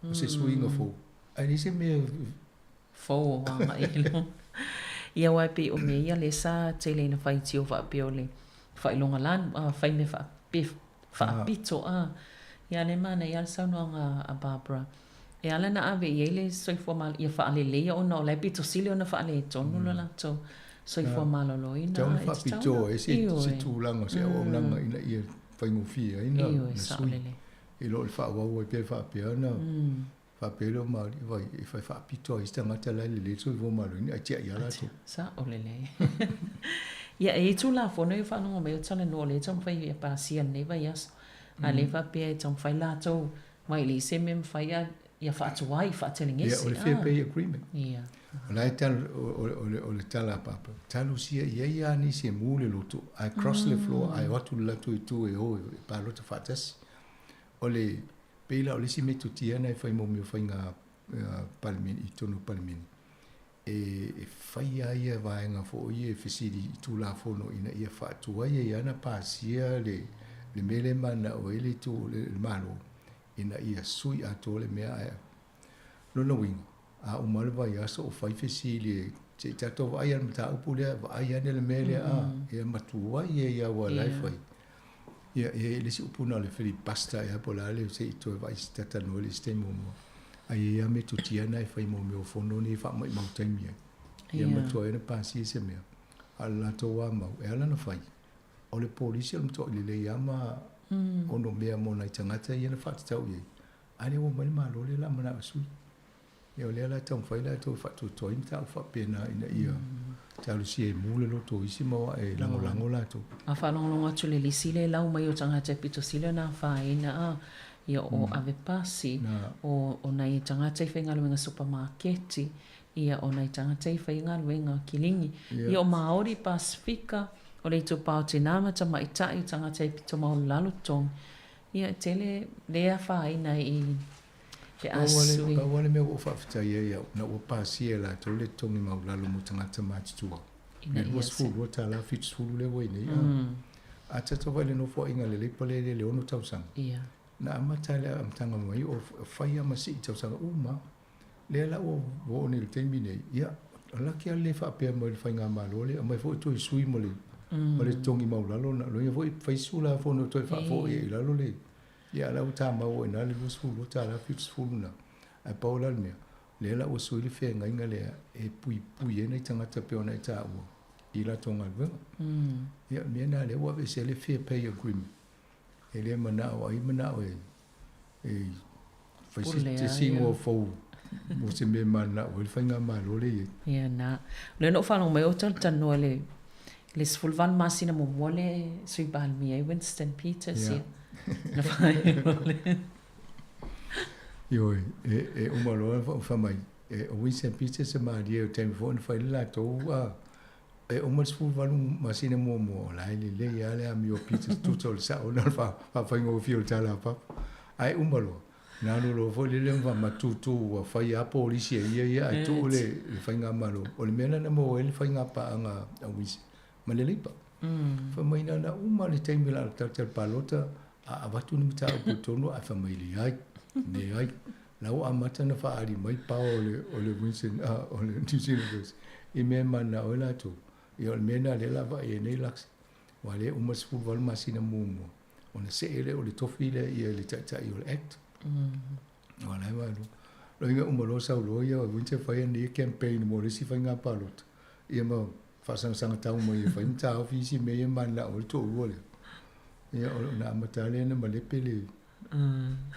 o se suiga fou. Ae leai se mea fou o agai i luma. Ia aua e pei o mea ia lea sa tele ina faitio faapea o le faailoga lanu, a fai mea faapea faapito a. Ia lea e manaia lava le saunoaga a Barbara, e ala ona ave i ai le soifua maloloina, ia faaleleia ona o la e pito sili ona faaletonu lo latou soifua maloloina. Tatau ona faapitoa ai se tulaga o se auaunaga ina ia faigofie ai na sui i lo le faaauau ai pea faapea ona faapea lea o Māori, vai, e fai faapito ai se tagata la e lelei le soifua maloloina ae tiai lava latou. Sao lelei. Ia, e i ai Tulafono ia faalogo mai o talanoa o lea e taumafai ia pasia i lenei vaiaso. A lea e faapea e taumafai latou mai leai se mea e mafai a ia faatuai, faatelegese. Ia, o le Fair Pay Agreement. Ia. O la e tala, o le tala a Papa, talosia i ai lava nisi e mu le loto, ae cross le floor, ae o atu le latou itu e o e palota faatasi. O le, pei la o le isi metotia lena e fai mo mea o faiga Palemene, i totonu o Palemene, e fai lava ia vaega foi ia e fesili i Tulafono ina ia faatuai ai lava ona pasia le mea lea e mananao ai le itu o le Malo ina ia sui atoa le mea. Ae lona uiga, a uma le vaiaso o fai fesili se i tatou vaai i le mataupu lea, vaai ane le mea lea, a, ia matuai ai lava aua o la e fai. Ia, e i ai le isi upu na o le filibuster ea po o le a le, se i toe vaai se talanoa i le isi taimi muamua. Ae i ai lava metotia na e fai mo mea o fono nei e faamaumau taimi ai. Ia matua ai ona pasia se mea. A o le latou lava mau, e ala ona fai, o le polisi o le matuai lelei lava ma ono mea mo nai tagata ia na faatatau i ai. A lea ua omai le Malo lea o le a manao e sui. Ia o lea la e taumafai latou e faatuatua ai mataupu faapena ina ia talosia e mu le loto o isi ma ua e lagolago latou. A faalogologo atu i le lisi lea e lau mai o tagata e pito sili ona afaina a, ia o ave pasi, o o nai tagata i faigaluega supamaketi, ia o nai tagata i faigaluega kilini, ia o Maori, Pasifika, o le itupa o tinā ma tamaitai, o tagata e pito maualalo totogi, ia e tele le afaina i Pe a sui. Pau lava le mea ua ou faafetai ai au, ina ua pasia e latou le totogi maualalo mo tagata matutua, le $22.70 lea ua i ai nei. A tatou vaai i le nofoaiga a le Leipa lea i le 6 tausaga. Ia. Na amata i le amataga mai o fai lava ma sii tausaga uma. Lea la ua oo nei i le taimi nei, ia, laki lava le le faapea mai o le faigamalo lea, aumai foi toe sui ma le ma le totogi maualalo na loia foi fai si Tulafono e toe faafoi ai i lalo le ia a o la ua tamau ai i ina le $22.70 lena. Ae pau la le mea, lea la ua sui le feagaiga lea e puipui ai nai tagata e pei ona e taua i latou galuega. Ia o le mea lena lea ua aveese ai le Fair Pay Agreement. E le manao ai manao e e fai se isi igoa fou mo se mea e mananao ai le faigamalo lea e i ai. Ia na. O lea na ou faalogo mai o talatalanoa i le le 18 masina muamua le Sui Palemia ai Winston Peters ia. Na faailoa le. Ioe, e uma loa fai mai, o Winston Peters e malie i le taimi foi na fai ai le latou e uma le 18 masina muamua, o la e lelei lava le amio a Peters, tusa o le sao lena o le faafaigofie o le tala a Papa. Ae uma loa, na alu loa foi lele ma faamatutu ua fai lava polisi a ia ia ae tuu le faigamalo. O le mea lena na maua ai le faigapaaga a Winston ma le Leipa. Fai mai na ona uma le taimi o le a talatala palota, a avatu ni mataupu i totonu ae fai mai leai, leai. La ua amata ona faaali mai power o le, o le Winston, o le New Zealand First i mea e mananao ai latou. Ia o le mea lena lea o le a vaai ai nei Lux, aua o lea e uma le 18 masina muamua, ona see lea o le tofi lea i le taitai o le Act. Aua la e vaai loa, uma loa sau loa ia Winston fai ana ia campaign mo le isi faiga palota, ia ma faasagasaga tau mai e fai ma taofi isi mea ia e mananao ai le toalua lea. Ia ona amata lea ona malepe le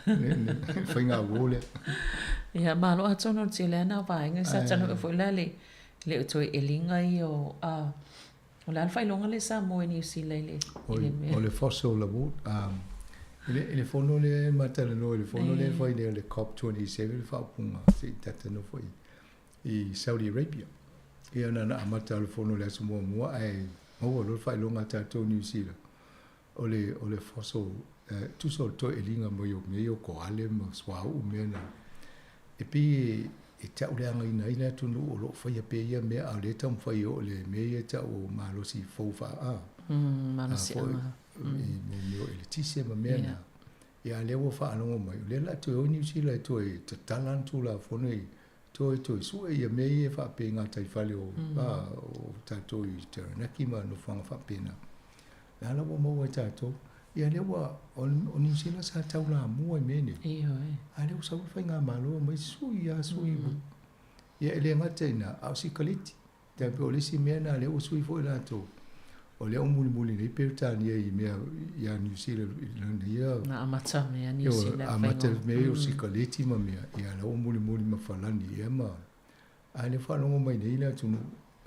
le faiga uō lea. Ia, malo atonu o le tele lava na o vaega sa talanoa foi la le le o toe eliga ia o a o le a le faailoga lea sa mo i Niu Sila i le i le mea. O le fossil award i le i le fono lea ma talanoa i le fono lea e fai nei o le COP 27 le faaupuga se i tatou nofo i i Saudi Arabia. Ia na ona amata o le fono i le aso muamua ae maua loa le faailoga a tatou Niu Sila o le o le fossil tusa o le toeeliga mai o mea ia o koale ma suauu mea na e pei e tauleagaina ai le atunuu o lo o faia pea ia mea a o lea e taumafai e oo i le mea ia e tau o malosi fou faa malosiaga i mea o eletise ma mea na. Ia a o lea ua faalogo mai o lea o le a toe o Niu Sila e toe tatala ana Tulafono i Toe toe sue ia mea ia e faapea i gataifale o, o tatou i Taranaki ma nofoaga faapena. Le a la ua maua e tatou? Ia lea ua, o, o Niu Sila sa taulamua i mea nei. Ioe. A lea ua sau le faigamalo aumai sui lava sui. Ia e le gata i ina, a o sikaleti. Tai pei o le isi mea lena lea ua sui foi latou. O lea ua mulimuli nei Peretania i mea ia Niu Sila i lana ia. Na amata mea Niu Sila. Amata mea ia o sikaleti ma mea, ia la ua mulimuli ma Falani ia ma. A lea faalogo mai nei le atunuu,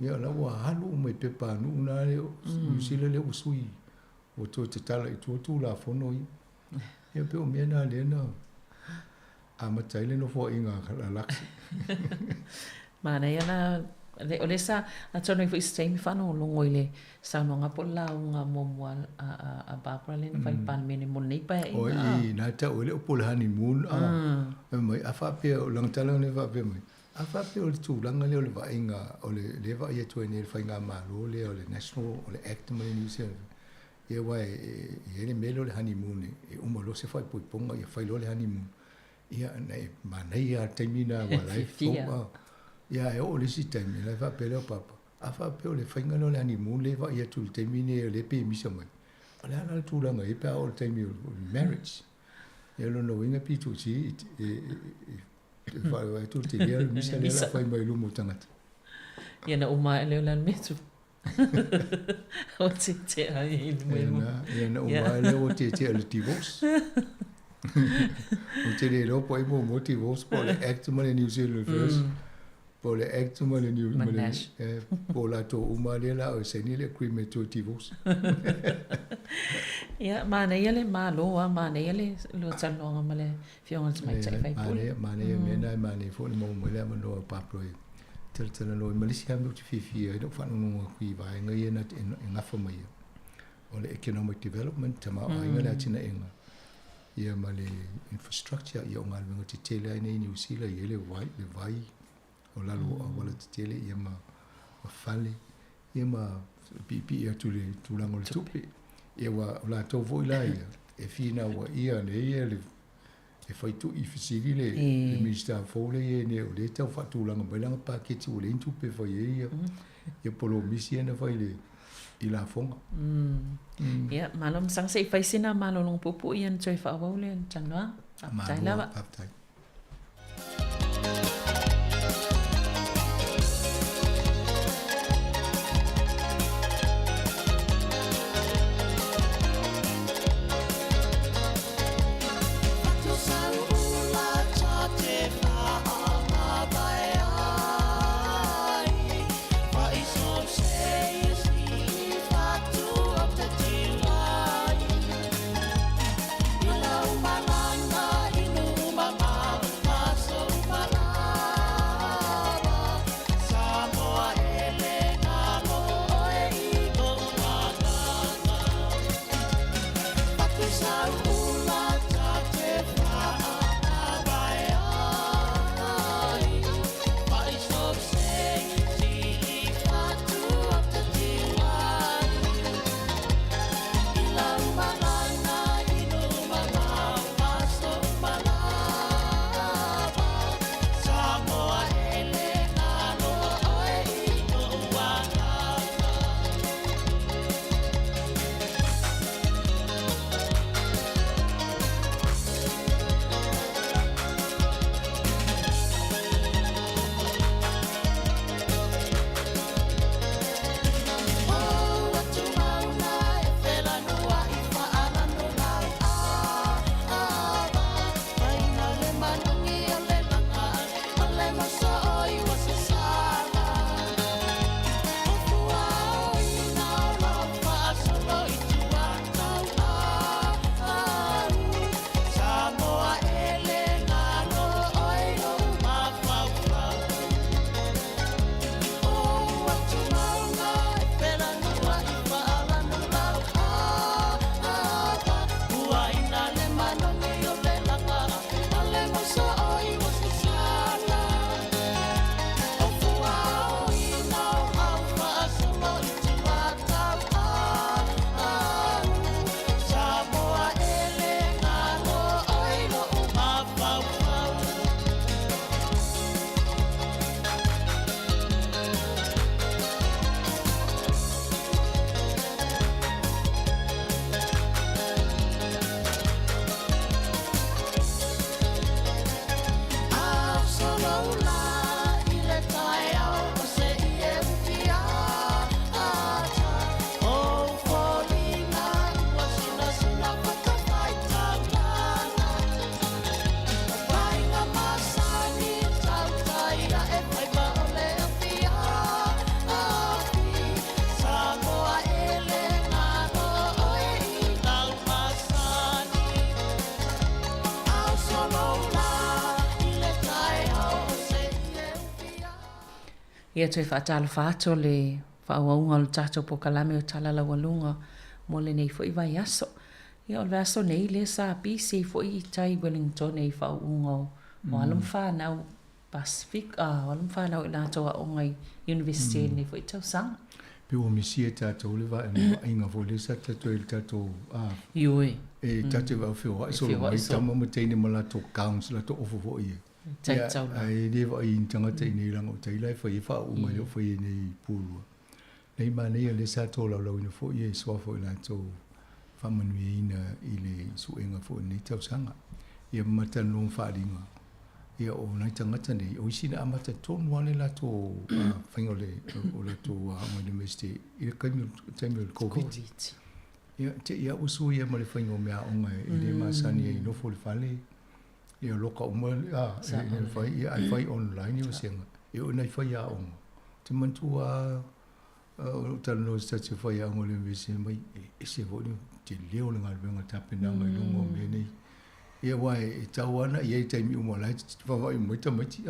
ia la ua alu uma i pepa a nuu na lea Niu Sila lea ua sui, ua toe tatala i tua Tulafono ia. Ia pei o mea na lea na amata ai le nofoaiga a Lux. Manaia la, o lea sa, atonu ai foi i se taimi faalogologo i le saunoaga po o le lauga muamua a Barbara lea na fai i le Palemene mo lenei paeaiga. Oi, na tau ai le upu o le honeymoon, a, fai mai, a faapea, o lana tala lea faapea mai, a faapea o le tulaga lea o le vaaiga, o le lea e vaai atu ai nei i le faigamalo lea o le National, o le Act ma le New Zealand, Ia aua e i ai le mea lea o le honeymoon e uma loa se faaipoipoga ia fai loa le honeymoon. Ia na e manaia lava le taimi lena aua la e fou a. Ia ae oo i le isi taimi ona e faapea lea o Papa, a faapea o le faiga lea o le honeymoon lea e vaai atu i le taimi lenei o lea e pemisa mai, o le a la le tulaga e i ai pe a oo i le taimi o le marriage? Ia o lona uiga pito i e faailoa atu le tele o le misa lea o le a fai mai i luma o tagata. Ia na uma ae lea o le a le mea Ua tietia ai i le mea. Ia na uma ae lea ua tietia i le divorce. Ou te le iloa po o ai muamua divorce, po o le Act ma le New Zealand First, po o le Act ma le New, ma le, po o latou uma lea la o e saini le agreement to divorce. Ia, manaia le Malo lava, manaia le lua talanoaga ma le Afioga i le Tamaitai Faipule. Manaia, manaia mea na, e manaia foi le maua mai le avanoa o Pablo e talatalanoa ai ma le isi lava mea ou te fiafia ai lou faalogologo atu i vaega ia na te e gafa mai ai, o le economic development, tamaoaiga le atinaega, ia ma le infrastructure, ia o galuega tetele lava i inei i Niu Sila, e i ai le vai, le vai o lalo o auala tetele, ia ma fale, ia ma piipii atu i le tulaga o le tupe. Ia ua o latou foi la ia e finauaia nei ia le e fai tu'i fesili le le Minisita fou lea e i ai nei o lea e tau faatulaga mai lana paketi ua leai ni tupe e fai ai ia ia polomisi ia na fai i le i lafoga. Ia, malo masaga se i fai sina malologa puupuu ia ona toe faaauau lea o le talanoaga. Faafetai lava. Faafetai. Ia toe faatalofa atu o le faaauauga o le tatou polokalame o Tala Laualuga mo lenei foi vaiaso. Ia o le vaiaso nei lea sa pisi ai foi i tai i Wellington i faauuga o alo ma fanau Pasifika, o alo ma fanau i latou aoga i University i lenei foi tausaga. Pei ua misia e tatou le vaaiga foi lea sa tatou i le tatou Ioe. E tatou te feoai solo mai tama ma teine ma latou gowns, latou ofu foi e. Ae le vaai i ni tagata i nei leaga o tai la e fai ai faauuga e le o fai ai nei i pulua. Nei manaia lea sa tolaulauina foi e suafa o i latou faamanuiaina i le suega foi o lenei tausaga. Ia ma talanoa ma faaaliga, ia o nai tagata nei, o isi na amata tonu lava le latou faiga o le o latou aoga i le Iunivesite i le taimi taimi o le Koviti. Ia te i lava ua suia ma le faiga o meaaoga e le masani ai nofo i le fale, ia loka uma e fai, ia ae fai online ia vasega. E oo ina fai aoga, ou te manatua lava o lou talanoa i se tasi o faiaoga o le Iunivesite mai, e ese foi le tele o le galuega tapenaga i luga o mea nei. Ia aua e tau lava ona i ai i taimi uma o la e vaavaai uma mai tamaiti.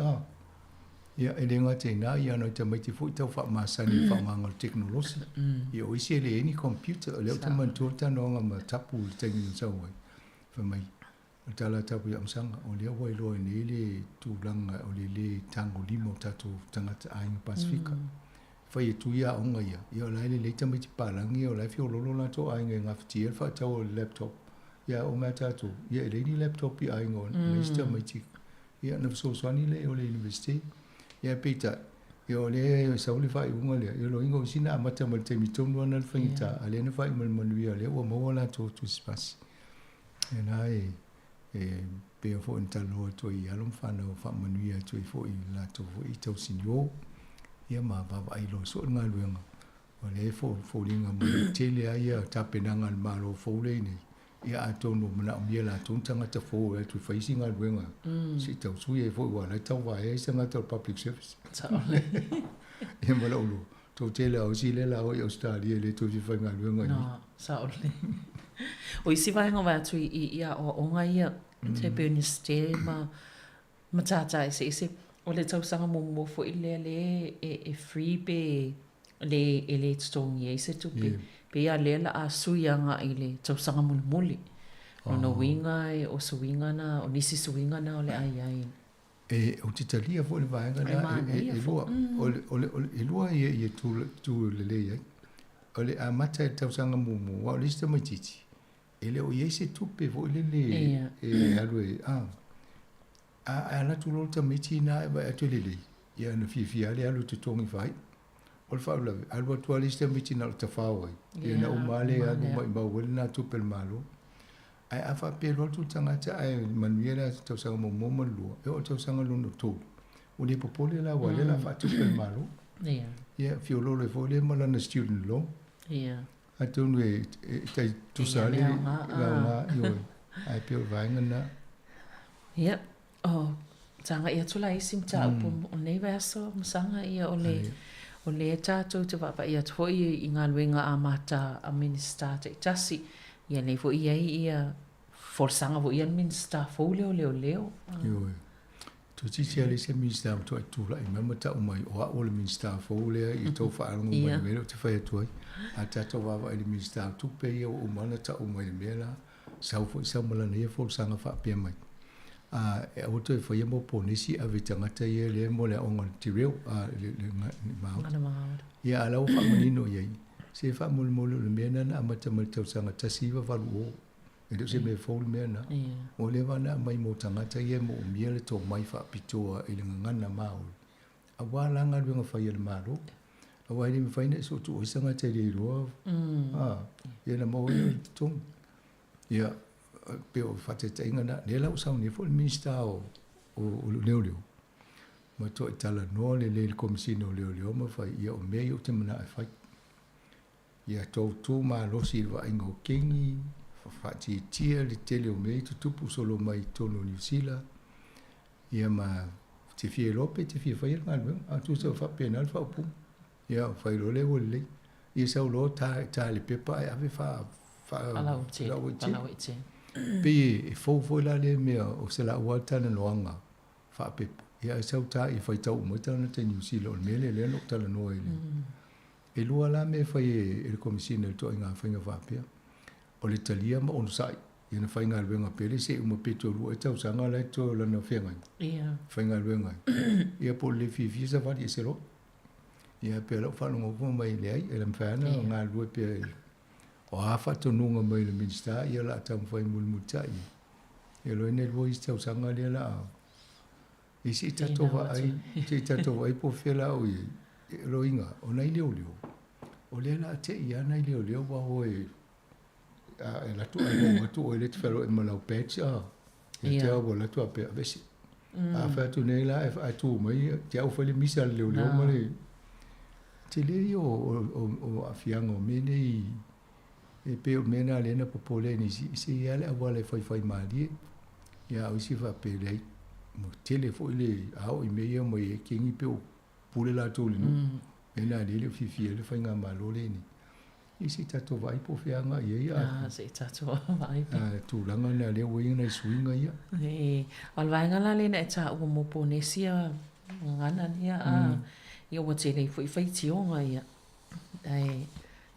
Ia e le gata i ina, ia na o tamaiti foi tau faamasani i le faaaogaina o le tekonolosi. Ia o isi e leai ni computer. O lea ou te manatua le talanoaga ma Tapu i le taimi na sau ai, fai mai, O le tala a Tapu ia Masaga, o lea ua iloa ai nei le tulaga o le lē tagolima o tatou tagata aiga Pasefika. Fai e tui aoga ia, ia o la e lelei tamaiti palagi ia o la e feoloolo latou aiga e gafatia le faatau o le laptop. Ia a oo mai ia tatou, ia e leai ni laptop i aiga o mm. isi tamaiti. Ia na fesoasoani lea o le university. Ia peitai, ia o lea e sau le faaiuga lea, ia loiga o isi na amata mai le taimi tonu lava na le faigata, yeah. a lea na faaiu mai le manuia, lea ua maua latou tusi pasi. Ia na e, e pei foi ona talanoa atu ai i alo ma fanau faamanuia atu ai foi i latou foi i tausinio, ia ma vaavaai loa soo le galuega. O lea e foliga mai tele lava ia tapenaga a le Malo fou lea nei, ia atonu o manaomia e latou ni tagata fou e atu e fai isi galuega mm. se i tausui ai foi aua o la e tauvaea isi tagata o le public service. Ia ma lou lua, tou tele lava o isi lea la o i Ausetalia e le toe fia faigaluega i. No, sao lelei. O isi vaega o vaai atu i, i aoaoga ia, mm. te pei o Universite ma matata eseese. O le tausaga muamua foi lea lea e, e free pe le, e le totogi ai se tupe. Yeah. Pei a lea la a sui agai i le tausaga mulimuli. Lona oh. uiga e, o suiga na, o nisi suiga na o le a i ai. E, ou te talia foi le vaega lena, e, e, e lua, mm. o le, o le, o le, e lua ia, ia tu, tu lelei ai. O le amata i le tausaga muamua, aua o le isi tamaitiiti, e le o i ai se tupe foi lele e alu e, a, a, a alu atu loa le tamaiti lena e vaai atu e lelei, ia ona fiafia lava lea e alu e totogi faaiu. O le faalavelave, alu atu lava le isi tamaiti na o le tafao ai, ia na uma lava le alu maumau ai lena tupe a le Malo. Ae a faapea e alu atu le tagata ae manuia le tausaga muamua ma le lua, e oo i le tausaga lona tolu, ua le popole la aua o lea o le a faatupe e le Malo. Ia, feoloolo ai foi lea ma lana student loan. Atonu e, e tai tusa le aoga, ioe, ae pei o le vaega lena. Ia, o tāngai atu la isi mataupu mm. o lenei vaiaso masaga ia o le o lea tātou te vaavaai atu foi i galuega amata a Minista taitasi. Ia lea foi i ai ia folasaga foi a le Minista fou lea o Leoleo. Ioe. Toeitiiti lava leai se Minisita ua toe tulai mai ma tau mai o au o le Minisita fou lea i tou faalogo mai i le mea lea ou te fai atu ai. A tatou vaavaai i le Minisita o Tupe ia ua uma ona tau mai i le mea la, sau foi sau ma lana ia folasaga faapea mai, a e aua toe faia mo ponesi e ave i tagata ia lea mo le aoga o le te reo, a le le Maota. Ia a la ua faamanino i ai, se faamolemole o le mea lena na amata mai le tausaga 1980. E le o se mea fou le mea lena. Ua leva ona aumai mo tagata ia e moomia le tomai faapitoa i le gagana Māori, aua la galuega fai a le Malo. Aua e le mafai ona e sootuua ai se tagata e le iloa, a, ia ona maua lea o le totogi. Ia, pei o le faataitaiga lena. Lea la ua saunia foi le Minisita o, o, o Leoleo, ma toai talanoa lelei i le Komesina o Leoleo ma fai, ia o mea ia ou te manao e fai. Ia tou tu malosi i le vaaiga o Kingi, faatiatia le tele o mea i tutupu solo mai i totonu o Niu Sila, ia ma te fia iloa pe te fia faia le galuega, a tusa o faapena le faaupuga. Ia fai loa lea ua lelei. Ia sau loa ta, ta le pepa ae ave faa, faa, faalauaitele. Pei e fou foi la lea mea o se laua lava talanoaga faapepa, ia ae sau ta ia faitau uma ai tagata i Niu Sila, o le mea lea lea na ou talanoa ai i le, E lua la mea e fai e le Komesina i le ituaiga faiga faapea. O le talia ma onosai, ia na faigaluega pea le seʻi uma pe toe lua ea tausaga la e totoe o lana feagaiga. Faigaluega ai. Ia po o le le fiafia savali ese loa. Ia pei o lau faalogo atu mai leai, e le mafai lava ona galulue pea i o a faatonuga mai le Minisita, ia o le a taumafai mulimulitai. Ia loa ina lua isi tausaga lea o le a I se i tatou vaai, se i tatou vaai po o fea la o i ai. Loiga, o nai leoleo, o lea la te i a nai leoleo ua o e a e latu ai mo atu o le te felo e malau badge a. E te au latu a pe avese. A fa atu nei la e a tu mai te au fai le misa le leoleo ma le te le i o o o afianga o me nei e pe o mea na le na popole ni si se ia le auala e faifai malie. Ia o isi faapea leai, ua tele foi le ao i mea ia mai e kengi pe o pule latou i le nuu. Mm. Mea na lea e le o fiafia ai le faigamalo lenei. Ia se i tatou vaai po o fea agai i ai a. Ah, se i tatou vaai pe. A tulaga na lea ua i ai nai suiga ia. E, o le vaega la lea na e taua mo Ponesia gagana lea, a, mm. ia ua tele ai foi faitioga ia. Ae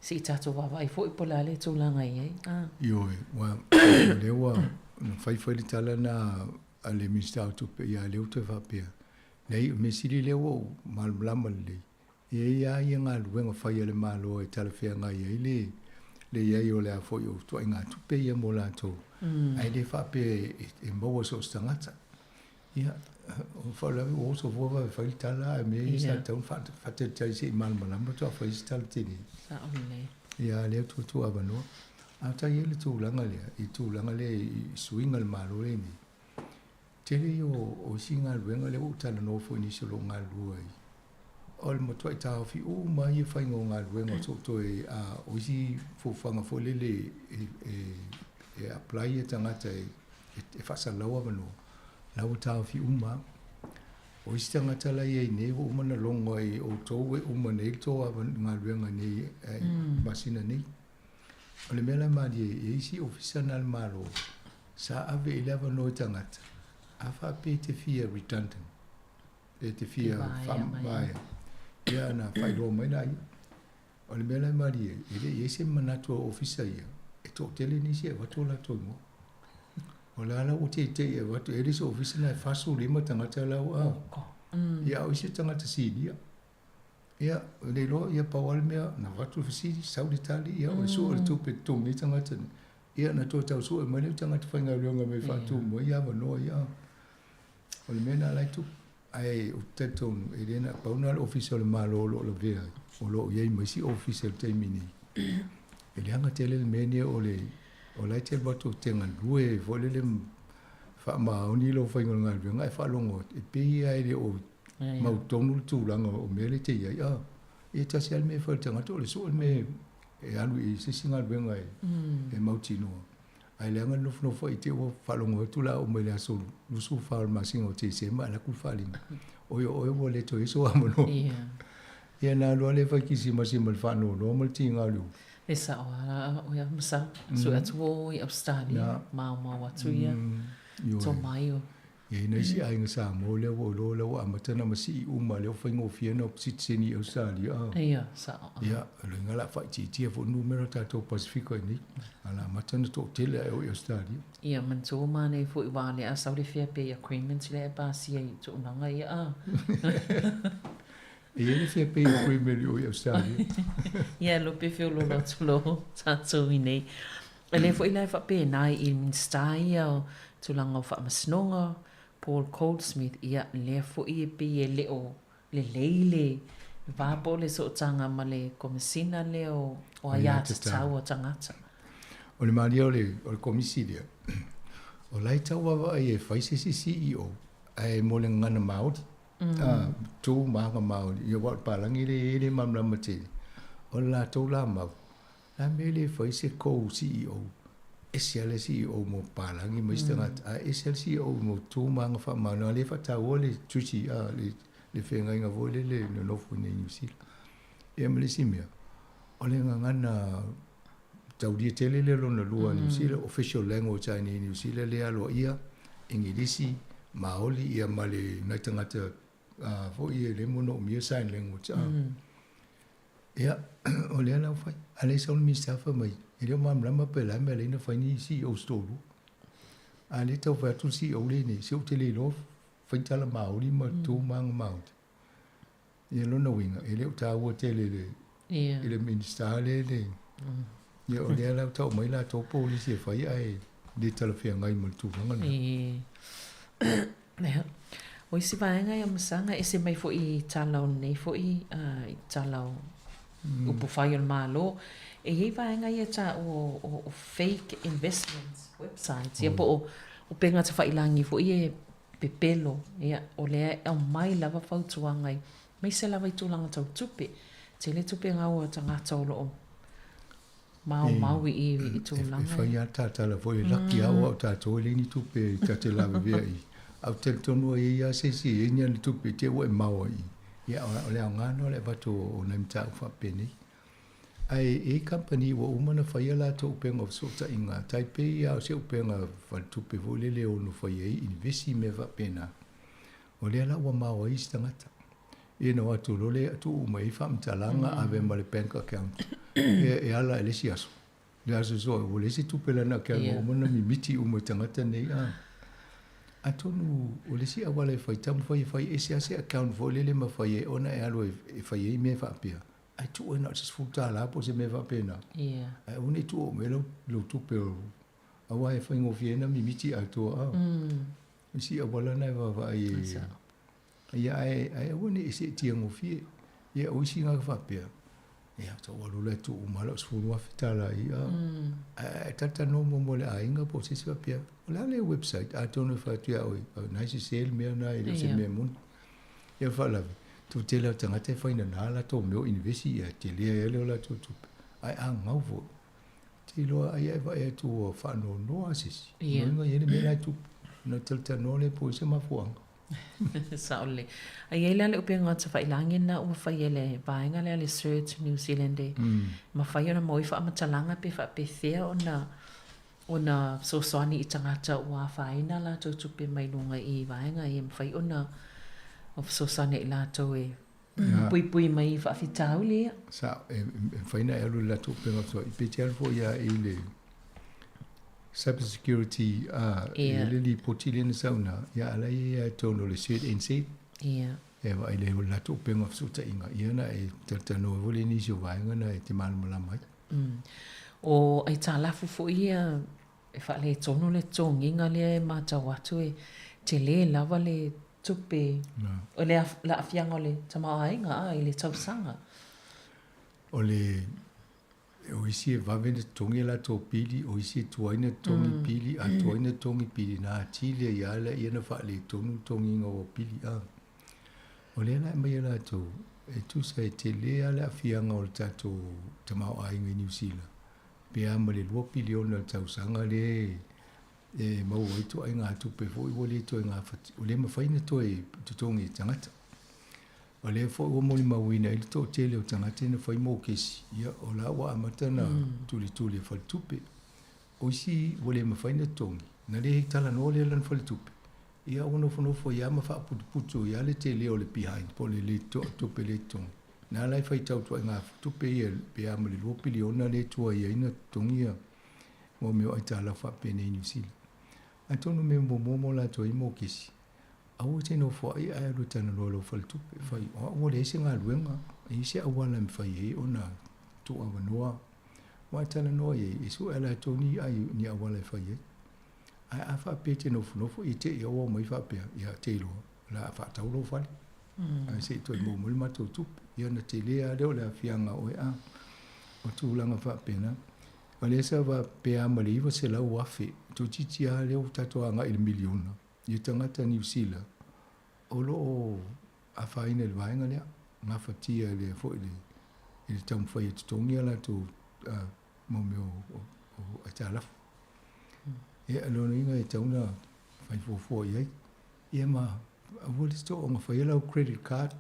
se i tatou vaavaai foi po o le a le tulaga e i ai. Ah. Ioe, ua, o lea ua na faifai le tala na a le Minisita o Tupe, ia lea ua toe faapea. Nei, o le mea sili lea ua ou malamalama lelei, E i ai lava ia galuega fai a le Malo e talafeagai ai le le i ai o le a foi o ituaiga tupe ia mo latou, ae le faapea e maua so o se tagata. Ia, o le faalavelave ua oso fua vave fai le tala a o mea ia sa tatau ona faatalitali se i malamalama faatoa fai se tala tele. Sao lelei. Ia, lea ua tuu avanoa. A o ta i ai le tulaga lea, i tulaga lea i suiga o le Malo lenei, tele ia o isi galuega lea ua ou talanoa foi i nisi o lo o galulue ai, o le matuai taofi uma lava ia faiga o galuega o toe o isi fuafuaga foi lele e apply ia tagata e faasalalau avanoa, la ua taofi uma lava. O isi tagata la e i ai nei ua uma ona logo ai outou e uma nei le tou galuega nei i masina nei. O le mea la e malie, e i ai isi ofisa na a le Malo sa ave i le avanoa i tagata, a faapea e te fia redundant, e te fia faavaea, ia ona faailoa mai laia. O le mea la e malie, e le i i ai se manatu o ofisa ia, e toatele nisi e avatu o latou igoa. O la la ua teitei e avatu, e le se ofisa na e 45 tagata la ua, ia o isi tagata sinia. Ia, le iloa, ia pau lava le mea, na avatu le fesili, sau le tali, ia o le sue o le tupe e totogi ai tagata nei. Ia, na toe tau sue mai lea o tagata faigaluega mai e faatu mai avanoa ia. O le mea lena la e tupu. Ae ou te talitonu, e le na pau lena o le Ofisa o le Malo o lo o lavea ai, o lo o i ai ma isi Ofisa i le taimi nei. E leaga tele le mea lenei o le, o la e te alu atu e te galue foi lele faamaoni lou faiga o le galuega ae faalogo atu, e pei lava e le o mautonu le tulaga o mea lea e te i ai. A, ia tasi lava le mea e fai e le tagata o le sue le mea e alu i se isi galuega e mautinoa. Ae leaga le nofonofo ai te ua faalogo atu la uma i le aso 24 o le masina o Tesema ae alu atu le faaaliga, oi o oe ua le toe i ai sou avanoa. Ia na alu lava lea fai kerisimasi ma le faanoanoa ma le tiga o le ulu. E sao lava oe a Masao, sue atu o i Ausetalia, maomao atu ia tomai o. E i ai nai isi aiga Samoa lea ua ou iloa lea ua amata ona masii uma lea ua faigofie ona sitiseni i Ausetalia. Ia, sao. Ia, o lona uiga o le a faaitiitia foi le numera o tatou Pasefika i inei, a o le a amata ona toatele ae o i Ausetalia. Ia, manatua manaia foi aua lea a sau le fair pay agreement lea e pasia i tulaga ia a. E i ai le fair pay agreement i o i Ausetalia. Ia, lo pe feoloolo atu loa tatou i inei. E lē foi la e faapena i Minisita ia o tulaga o faamasinoga, Paul Goldsmith, ia lea foi e pei e le o lelei le va po o le sootaga ma le Komesina lea o Aiatatau a Tagata. O le malia o le o le Komisi lea, o la e tau vaavaai e fai se isi CEO ae mo le gagana Māori, tu ma aga Māori, ia aua o le palagi lea e i ai le malamalama tele, o le latou la mau, Le a mea le fai se kou CEO, ese lava le CEO mo papalagi ma isi tagata, ae ese lava le CEO mo tu ma aga faamaoni, a o lea e faataua le treaty, a, le, le feagaiga foi lele nonofo i inei i Niu Sila. Ia ma le isi mea, o le gagana taulia tele lea lona lua a Niu Sila, official language lava i inei i Niu Sila lea aloaia, Igilisi, Maoli, ia ma le nai tagata foi e le monoomia sign language, a. Ia, o lea la ua fai. A lea e sau le Minisita fai mai, e le o malamalama pe o le a le mea e ala ai ona fai ni CEOs toalua. A lea e tau fai atu le CEO lenei, se ou te le iloa fai ni tala Māori ma tu ma aga Māori. Ia lona uiga, e le o taua tele i le, i le Minisita lea le, ia o lea la ua tau mai latou polisi e fai ae le talafeagai ma le tulaga lena. Ia. O isi vaega ia Masaga, ese mai foi i tala o lenei foi i tala o upufai o le Malo. E i ai vaega ia e taua o fake investments websites, ia po o upega tafailagi foi ia e pepelo, ia, o lea e aumai lava fautuaga aemaise lava i tulaga tau tupe. Tele tupe gau a tagata o lo o maumau i i tulaga. E fai lava le tatala foi, e laki lava au tatou e leai ni tupe ta te lavevea i. Ae ou te talitonu e i ai lava se isi e i ai ni ana tupe i te i ua e mao ai i. Ia, o le aoga lena o le avatu o nai mataupu faapenei. Ae e i ai kamupani ua uma ona fai a latou upega o fesootaiga, tai pei lava o se upega faletupe foi lele e ono fai ai inivesi ma mea faapena. O lea la ua mao ai isi tagata. Ia na o atu loa lea tuu uma i ai faamatalaga ave ma le bank account ia e ala i le isi aso. Le aso soa ua leai se tupe lana account ua uma ona mimiti uma e tagata nei a. Atonu o le isi auala e fai, taumafai e fai ese lava se account foi lele ma fai ai ona e alu e fai ai mea faapea, ae tuu ai na o se $10 po o se mea faapena. Ae aua ne i tuu oo mai lou tupe o, aua e faigofie ai ona mimiti atoa. O isi auala na e vaavaai e, ia ae, ae aua ne i seetia gofie. Ia o isi tagata faapea, ia faatoa ou alu la e tuu uma lau $10,000 i i. Ae e talatalanoa muamua i le aiga po o se isi faapea, o le a le website atonu e fai atu ia oe, o na e sese le mea na e le o se mea moni. Ia o le faalavelave, toatele lava o tagata e fai nana latou mea o inivesi ia tele ai lava le o latou tupe, ae a gau foi, te iloa ai e vaai atu ua faanoanoa se isi, lona uiga e i ai le mea la e tupu, ona talatalanoa lea po o i ai se mafuaaga. Sao lelei. A i ai la le upega o tafailagi lena ua fai e le vaega lea a le CERT New Zealand e mafai ona maua ai faamatalaga pe faapefea ona ona fesoasoani i tagata ua afaina a latou tupe mai luga i vaega ia e mafai ona fesoasoani ai i latou e puipui mai i faafitauli ia. Sao, e mafai ona e alu i le latou upega fesoasoani pe te alu foi lava i le cyber security e i ai le lipoti lea na sau i ina, ia a la e i ai lava i totonu o le CERT NZ. E vaai le latou upega o fesootaiga, ia ona e talatalanoa ai foi lea i nisi o vaega na e te malamalama ai. O aitalafu foi ia e faaletonu le totogiga lea e matau atu e tele lava le tupe o le aafiaga o le tamaoaiga a i le tausaga. O le o isi e vave ona totogi a latou pili, o isi e tuai ona totogi pili, a tuai ona totogi pili, na atili ai lava laia ona faaletonu le totogiga o pili. A o lea la e aumai e latou, e tusa e tele lava le aafiaga o le tatou tamaoaiga i Niu Sila, pe a ma le 2 piliona i le tausaga lea e maua ai ituaiga tupe foi ua le toe gafatia, ua le mafai ona toe totogi e tagata. O lea foi ua molimauina ai le toatele o tagata na fai mokesi, ia o la ua amata ona tulituli e faletupe. O isi ua le mafai ona totogi, na le talanoa lea lana faletupe, ia ua nofonofo ai lava ma faaputuputu ai lava le tele o le behind po o le le tupe le totogi. Na ala e faitau ituaiga tupe ia pe a ma le 2 piliona lea e tuai ai ona totogi ia mea o aitalafu faapenei i Niu Sila. Atonu o mea muamua mo latou ai mokesi, aua e te nofoai ae alu e talanoa i lou faletupe, fai, o au ua leai se galuega, e i ai se auala e mafai ai ona tuuavanoa. Ua e talanoa i ai, e sue e latou ni ai ni auala e fai ai. Ae a faapea e te nofonofo, ia te i ua omai faapea, ia te iloa, o le a faatau lou fale. Ae se i toe maua mai le matou tupe. Ia ona tele lava lea o le aafiaga o oe a. O tulaga faapena. O lea sa faapea ma le 900,000, toeitiiti lava lea ua tatou agai i le miliona, i tagata Niu Sila o lo o afaina i le vaega lea, gafatia i le foi i le taumafai e totogi a latou mau mea o aitalafu. Ia, o lona uiga e tatau ona fai fuafua i ai. Ia ma aua le soona faia lau credit card.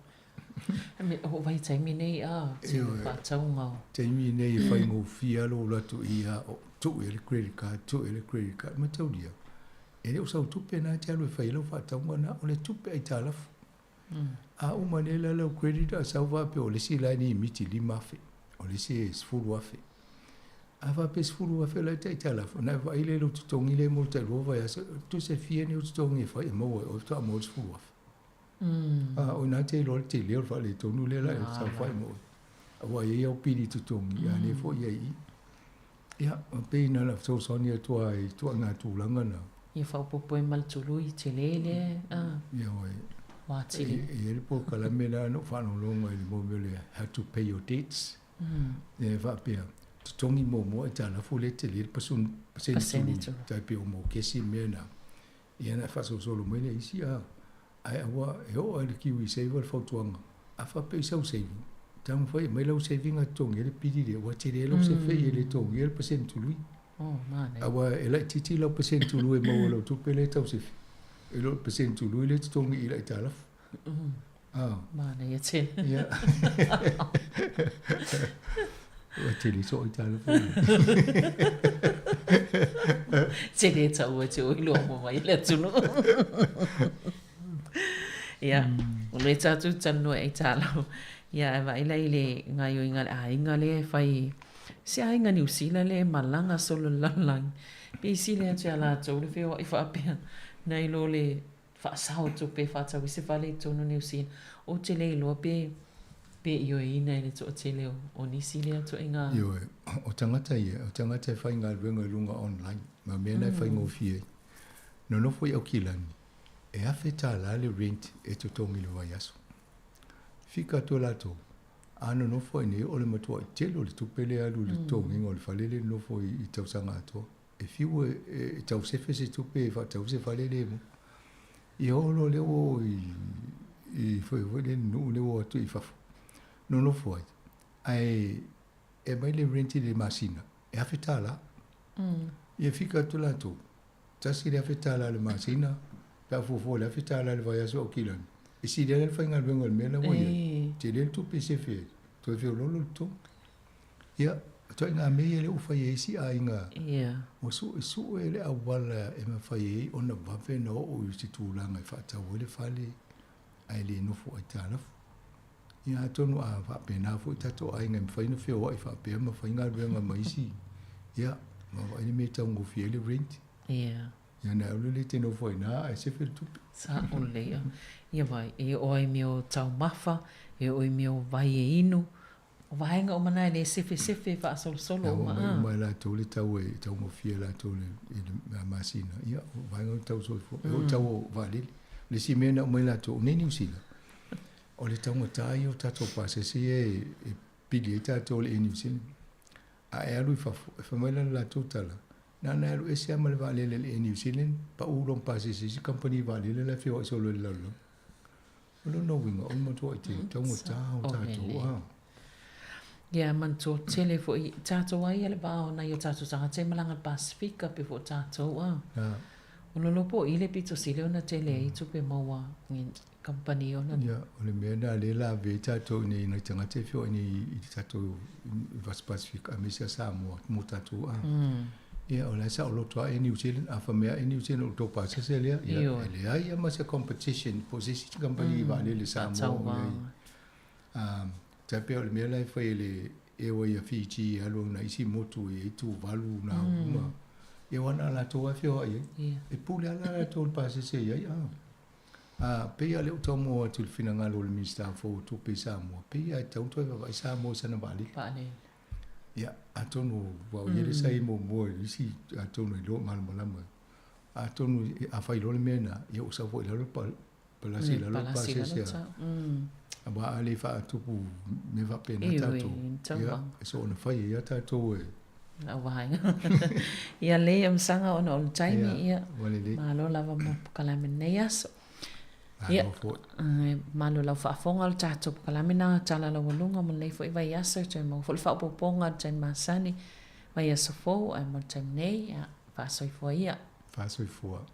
O vaitaimi nei a, te faatauga o. Taimi nei e faigofie lava lou alu atu i a o tuu i ai le credit card, tuu i ai le credit card. Mataulia, e le o sau tupe lena e te alu e fai ai lau faatauga lena, o le tupe aitalafu. A uma nei la lau credit a sau faapea o le isi la e limiti $5,000, o le isi e $10,000. A faapea e $10,000 la e te aitalafu, ona e vaai lea i lou totogi lea mo le tai lua vaiaso, tusa e fia ni ou totogi e fai e maua ai oe faatoa maua le $10,000. A o i ina te iloa le tele o le faaletonu lea la e saofai ma oe. Aua e i ai au pili totogi, a o lea foi e i ai i i. Ia, e pei na ona fesoasoani atu lava i ituaiga tulaga na. Ia faaopoopo ai ma le tului tele lea Ioe. ua atili. E i ai le polokalame lea na ou faalogologo ai i le mea o le How to Pay Your Debts. E faapea, totogi muamua aitalafu lea e tele le pasene tului, tai pei o mokesi ma mea na. Ia ona faasolosolo mai lea i isi, ae aua e oo lava i le KiwiSaver le fautuaga, a faapea i sau saving, taumafai e aumai lau saving a totogi ai le pili lea, ua tele ai lau sefe e le totogia le pasene tului. Aua e laitiiti lau pasene tului e maua i lau tupe lea e tau sefe, i lo le pasene tului lea e totogi i le aitalafu. Manaia tele. Ia. Ua tele soo aitalafu. Tele taua te oi loa mo mai le atunuu. Ia, o lea tatou talanoa i aitalafu. Ia, ae vaai la i le gaoioiga a le aiga lea e fai, se aiga Niu Sila lea e malaga solo i le lalolagi. Pe sili atu ia latou le feoai faapea. Nai lo le faasao tupe e faatau ai se fale i totonu o Niu Sila. Ou te le iloa pe pe ioeina e le toatele o o nisi lea ituaiga. Ioe, o tagata ia, o tagata e faigaluega i luga online, ma mea na e faigofie ai. Nonofo i Aukilani, e $1,000 le rent e totogi i le vaiaso. Fika atu e latou, a nonofo ai nei o le matuai tele o le tupe lea e alu i le totogiga o le fale lea e nonofo i tausaga atoa. E fiu e tau sefe se tupe e faatau se fale lea e maua. Ia oo loa lea ua oo i i foi foi le nuu lea ua o atu i fafo, nonofo ai, ae e aumai le rent i le masina e $1,000. Ia fika atu latou, $1,000 i le masina pe a fuafua i le $1,000 i le vaiaso Aukilani, e sili ai la le faigaluega i le mea la ua i ai, tele le tupe e sefe ai, toe feoloolo le totogi. Ia, ituaiga mea ia lea ua fai e isi aiga, ua suesue le auala e mafai ai ona vave ona oo i se tulaga e faatau ai le fale ae le nofo aitalafu. Ia atonu a faapena foi tatou aiga e mafai ona feoai faapea ma faigaluega ma isi, ia, ma vaai le mea e taugofie ai le rent. Ia. Ia na alu le te nofo ai nā ae sefe le tupe. Sa'o lelei. Ia vai, e oo ai i mea o taumafa, e oo i mea o vai e inu, O vaega uma na e le sefesefe e faasolosolo uma a. Uma e latou le tau e taugofie latou i le masina, ia o vaega o tau soifua, e oo i tau o vaalele. O le isi mea na aumai latou, o nei Niu Sila, o le taugata ia o tatou pasese ia e pili ai tatou i le Air New Zealand. A e alu i fafo, e fai mai la le latou tala, na ona e alu ese lava ma le vaalele a le Air New Zealand, pau lona pasese i isi kamupani vaalele la e feoai solo i le lalolagi. O lona uiga, o le matuai te taugata o tatou a. Ia, manatua tele foi tatou ai ia le va o nai o tatou tagata e malaga i le Pasefika pe foi o tatou a. O lolo po o i le pito sili ona tele ai tupe maua i kamupani ona. Ia, o le mea lena lea la ave ai tatou i nei nai tagata e feoai nei i le tatou Pasefika aemaise a Samoa mo tatou a. Ia, o la e saoloto lava Air New Zealand, a fai mai lava Air New Zealand o le tou pasese lea, ia, e leai lava ma se competition po o se isi kamupani vaalele Samoa o i ai. Tai pei o le mea la e fai e le Airway a Fiji e alu ai nai isi motu e i ai Tuvalu na uma. Ia aua na o latou lava e feoai ai. E pule lava la latou i le pasese e i ai. A pei lava o lea ua tau maua atu i le finagalo o le Minisita fou o Tupe i Samoa, pei lava e tatau ona toe vaavaai Samoa i sana vaalele. Ia, atonu ua i ai le sa i muamua i isi, atonu e iloa malamalama. Atonu a fai loa le mea lena, ia ua sau foi i lalo le palasi i lalo le pasese a. Aua a le faatupu mea faapena tatou, ia, e soona fai ai lava tatou e. Lau vaega. Ia lelei Amasaga ona o le taimi, ia, malo lava mo polokalame i lenei aso. Ia, malo lau faafofoga o le tatou polokalame na tala laualuga mo lenei foi vaiaso e toe maua foi le faaopoopoga i le taimi masani, vaiaso fou ae mo le taimi nei, ia, faasoifua ia. Faasoifua.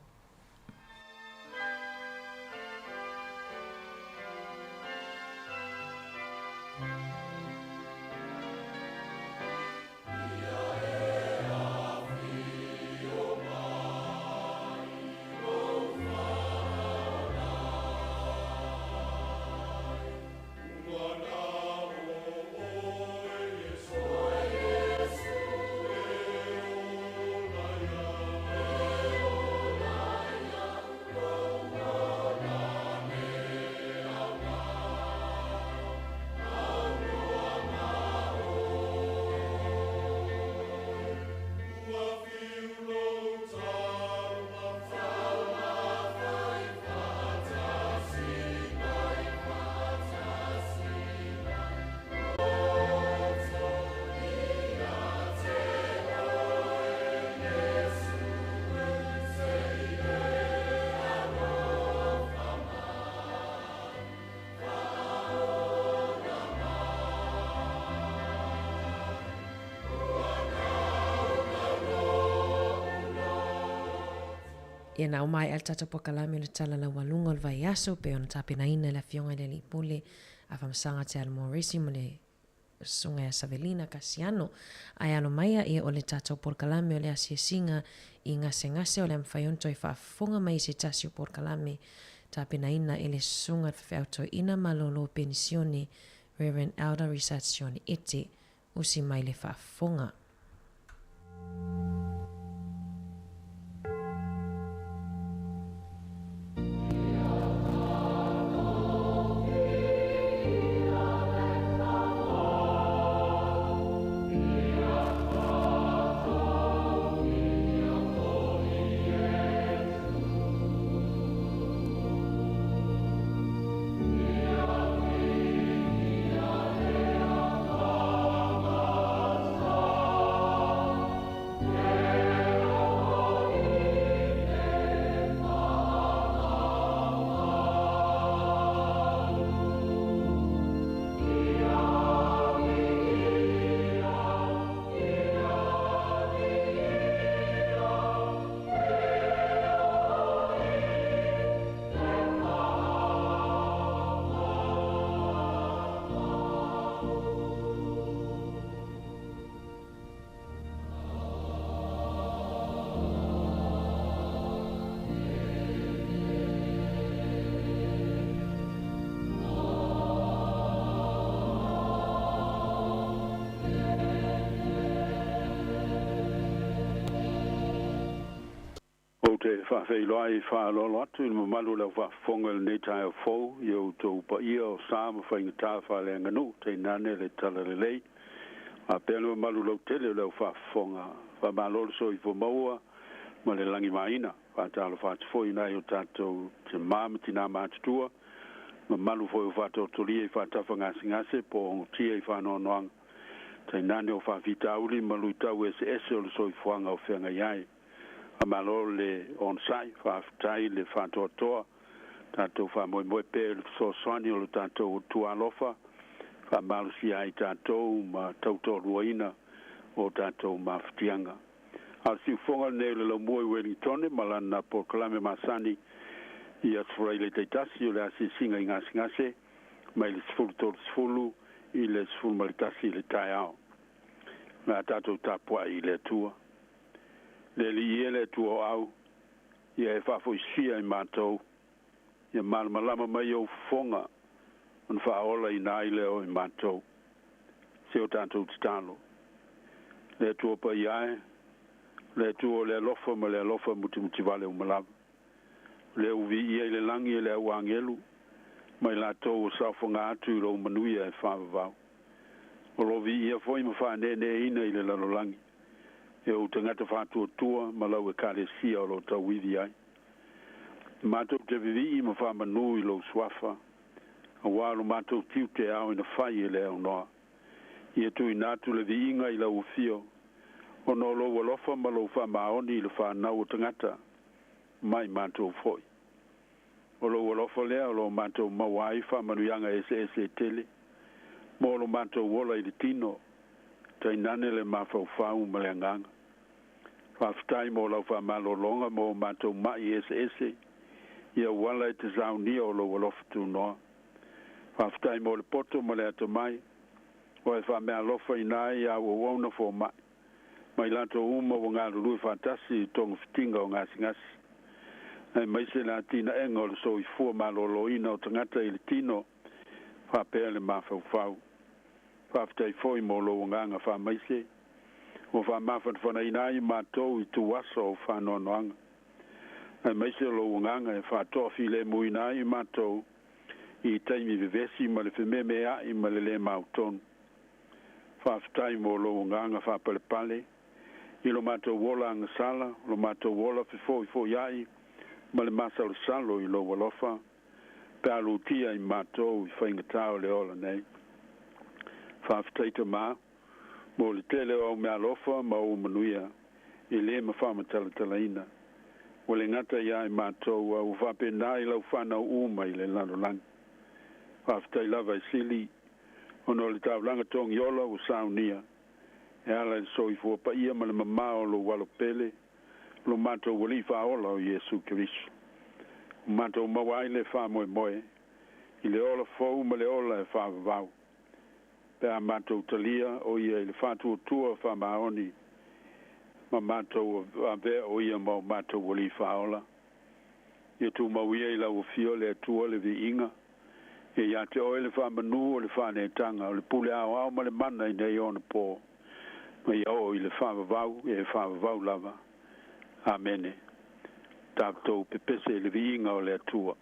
Ia na ua maea le tatou polokalame o le Tala Laualuga o le Vaiaso pei ona tapenaina e le Afioga i le Alii Pule a Faamasanga Te Alo Morrissey ma le Susuga ia Savelina Kasiano. Ae alo maia ia o le tatou polokalame o le asiasiga i gasegase o le a mafai ona toe faafofoga mai i se tasi o polokalame tapenaina e le Susuga i le Faifeau Toeaina Malolo Penisione Rev. Elder Richard Sione Ete usi mai le faafofoga. te faafeiloai faaaloalo atu i le mamalu o le aufaafofoga i lenei taeao fou i outou paia o sa ma faigata faaleaganuu tainane le talalelei faapea le mamalu lautele o le aufaafofoga. Faamalo le soifua maua ma le lagimaina. Faatalofa atu foi i nai o tatou tamā ma tinā matutua, mamalu foi o faatoatolia i faatafagasegase po o ogotia i faanoanoaga, tainane o faafitauli ma luitau eseese o le soifuaga o feagai ai. Faamalo le onosai, faafetai le faatoatoa, tatou faamoemoe pea i le fesoasoani o lo tatou Atua alofa, faamalosia ai tatou ma tautoaluaina o tatou mafatiaga. A o le siufofoga lenei o le Laumua i Uelintone ma lana polokalame masani i Aso Faraile taitasi o le asiasiga i gasegase mai le 10:30 i le 11 i le taeao. O le a tatou tapuai i le Atua. Le Alii e le Atua o au, ia e faafoisia i matou, ia malamalama mai ou fofoga, ona faaolaina ai lea o i matou. Se o tatou tatalo. Le Atua paia e, le Atua o le alofa ma le alofa mutimutivale uma lava. O lea ua viia i le lagi e le au agelu, ma i latou ua saofaga atu i lou manuia e faavavau. O lo viia foi ma faaneeneeina i le lalolagi, e ou tagata faatuatua ma lau Ekalesia o lo o tauivi ai. Matou te vivii ma faamanu i lou suafa, auā lo matou tiute ao ina fai e le aunoa. Ia tuuina atu le viiga i lau afio, ona o lou alofa ma lou faamaoni i le fanau o tagata, mai matou foi. O lou alofa lea o lo o matou maua ai faamanuiaga eseese e tele, mo lo matou ola i le tino, tainane le mafaufau ma le agaga. Faafetai mo lau faamalologa mo matou mai eseese, i auala e te saunia o lou alofa tunoa. Faafetai mo le poto ma le atamai, o e faameaalofaina ai au auauna fomai, ma i latou uma ua galulue faatasi i togafitiga o gasegase, aemaise le atinaega o le soifua maloloina o tagata i le tino faapea le mafaufau. Faafetai foi mo lou agaga faamaise, ua faamafanafanaina ai matou i tuaso o faanoanoaga, aemaise o lou agaga e faatoafilemuina ai matou i taimi vevesi ma le fememeai ma le lē mautonu. Faafetai mo lou agaga faapalepale i lo matou ola agasala, lo matou ola fefoifoiai ma le masalosalo i lou alofa, pe a lutia i matou i faigatā o le ola nei. Faafetai Tamā mo le tele o au meaalofa ma ou manuia e lē mafaamatalatalaina. Ua le gata iā i matou, a ua faapena i lau fanau uma i le lalolagi. Faafetai lava e Sili, ona o le taulaga togiola ua saunia, e ala i le soifua paia ma le mamā o lou Alo pele, lo matou Alii Faaola o Iesu Keriso. Ua matou maua ai le faamoemoe i le ola fou ma le ola e faavavau, pe a matou talia o ia i le faatuatua faamaoni ma matou avea o ia ma o matou Alii Faaola. Ia tumau ia i lau Afio le Atua le viiga, ia iā te oe le faamanu o le faaneetaga o le pule aoao ma le mana i nei ona pō, ma ia oo i le faavavau e faavavau lava. Amene. Tatou pepese i le viiga o le Atua.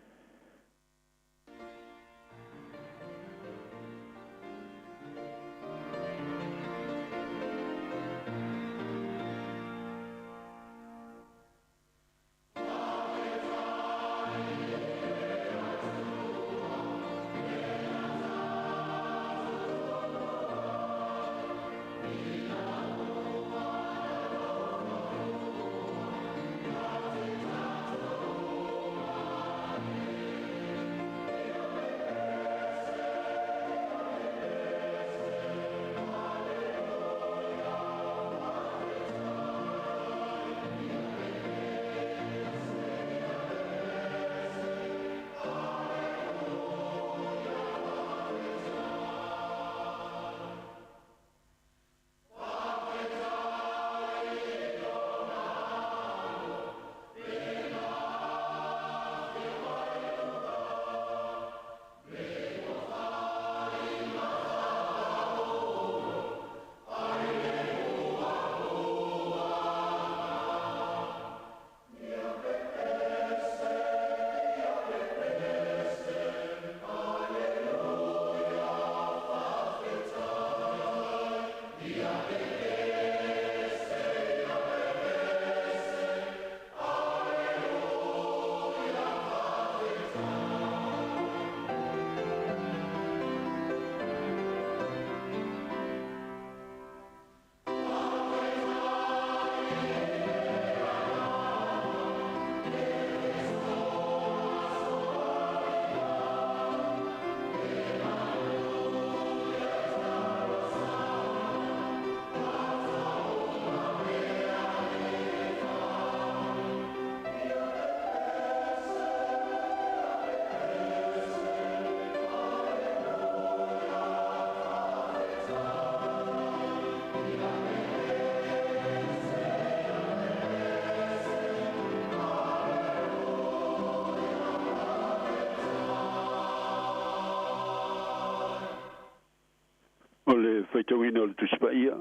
Faitauina o le Tusi Paia,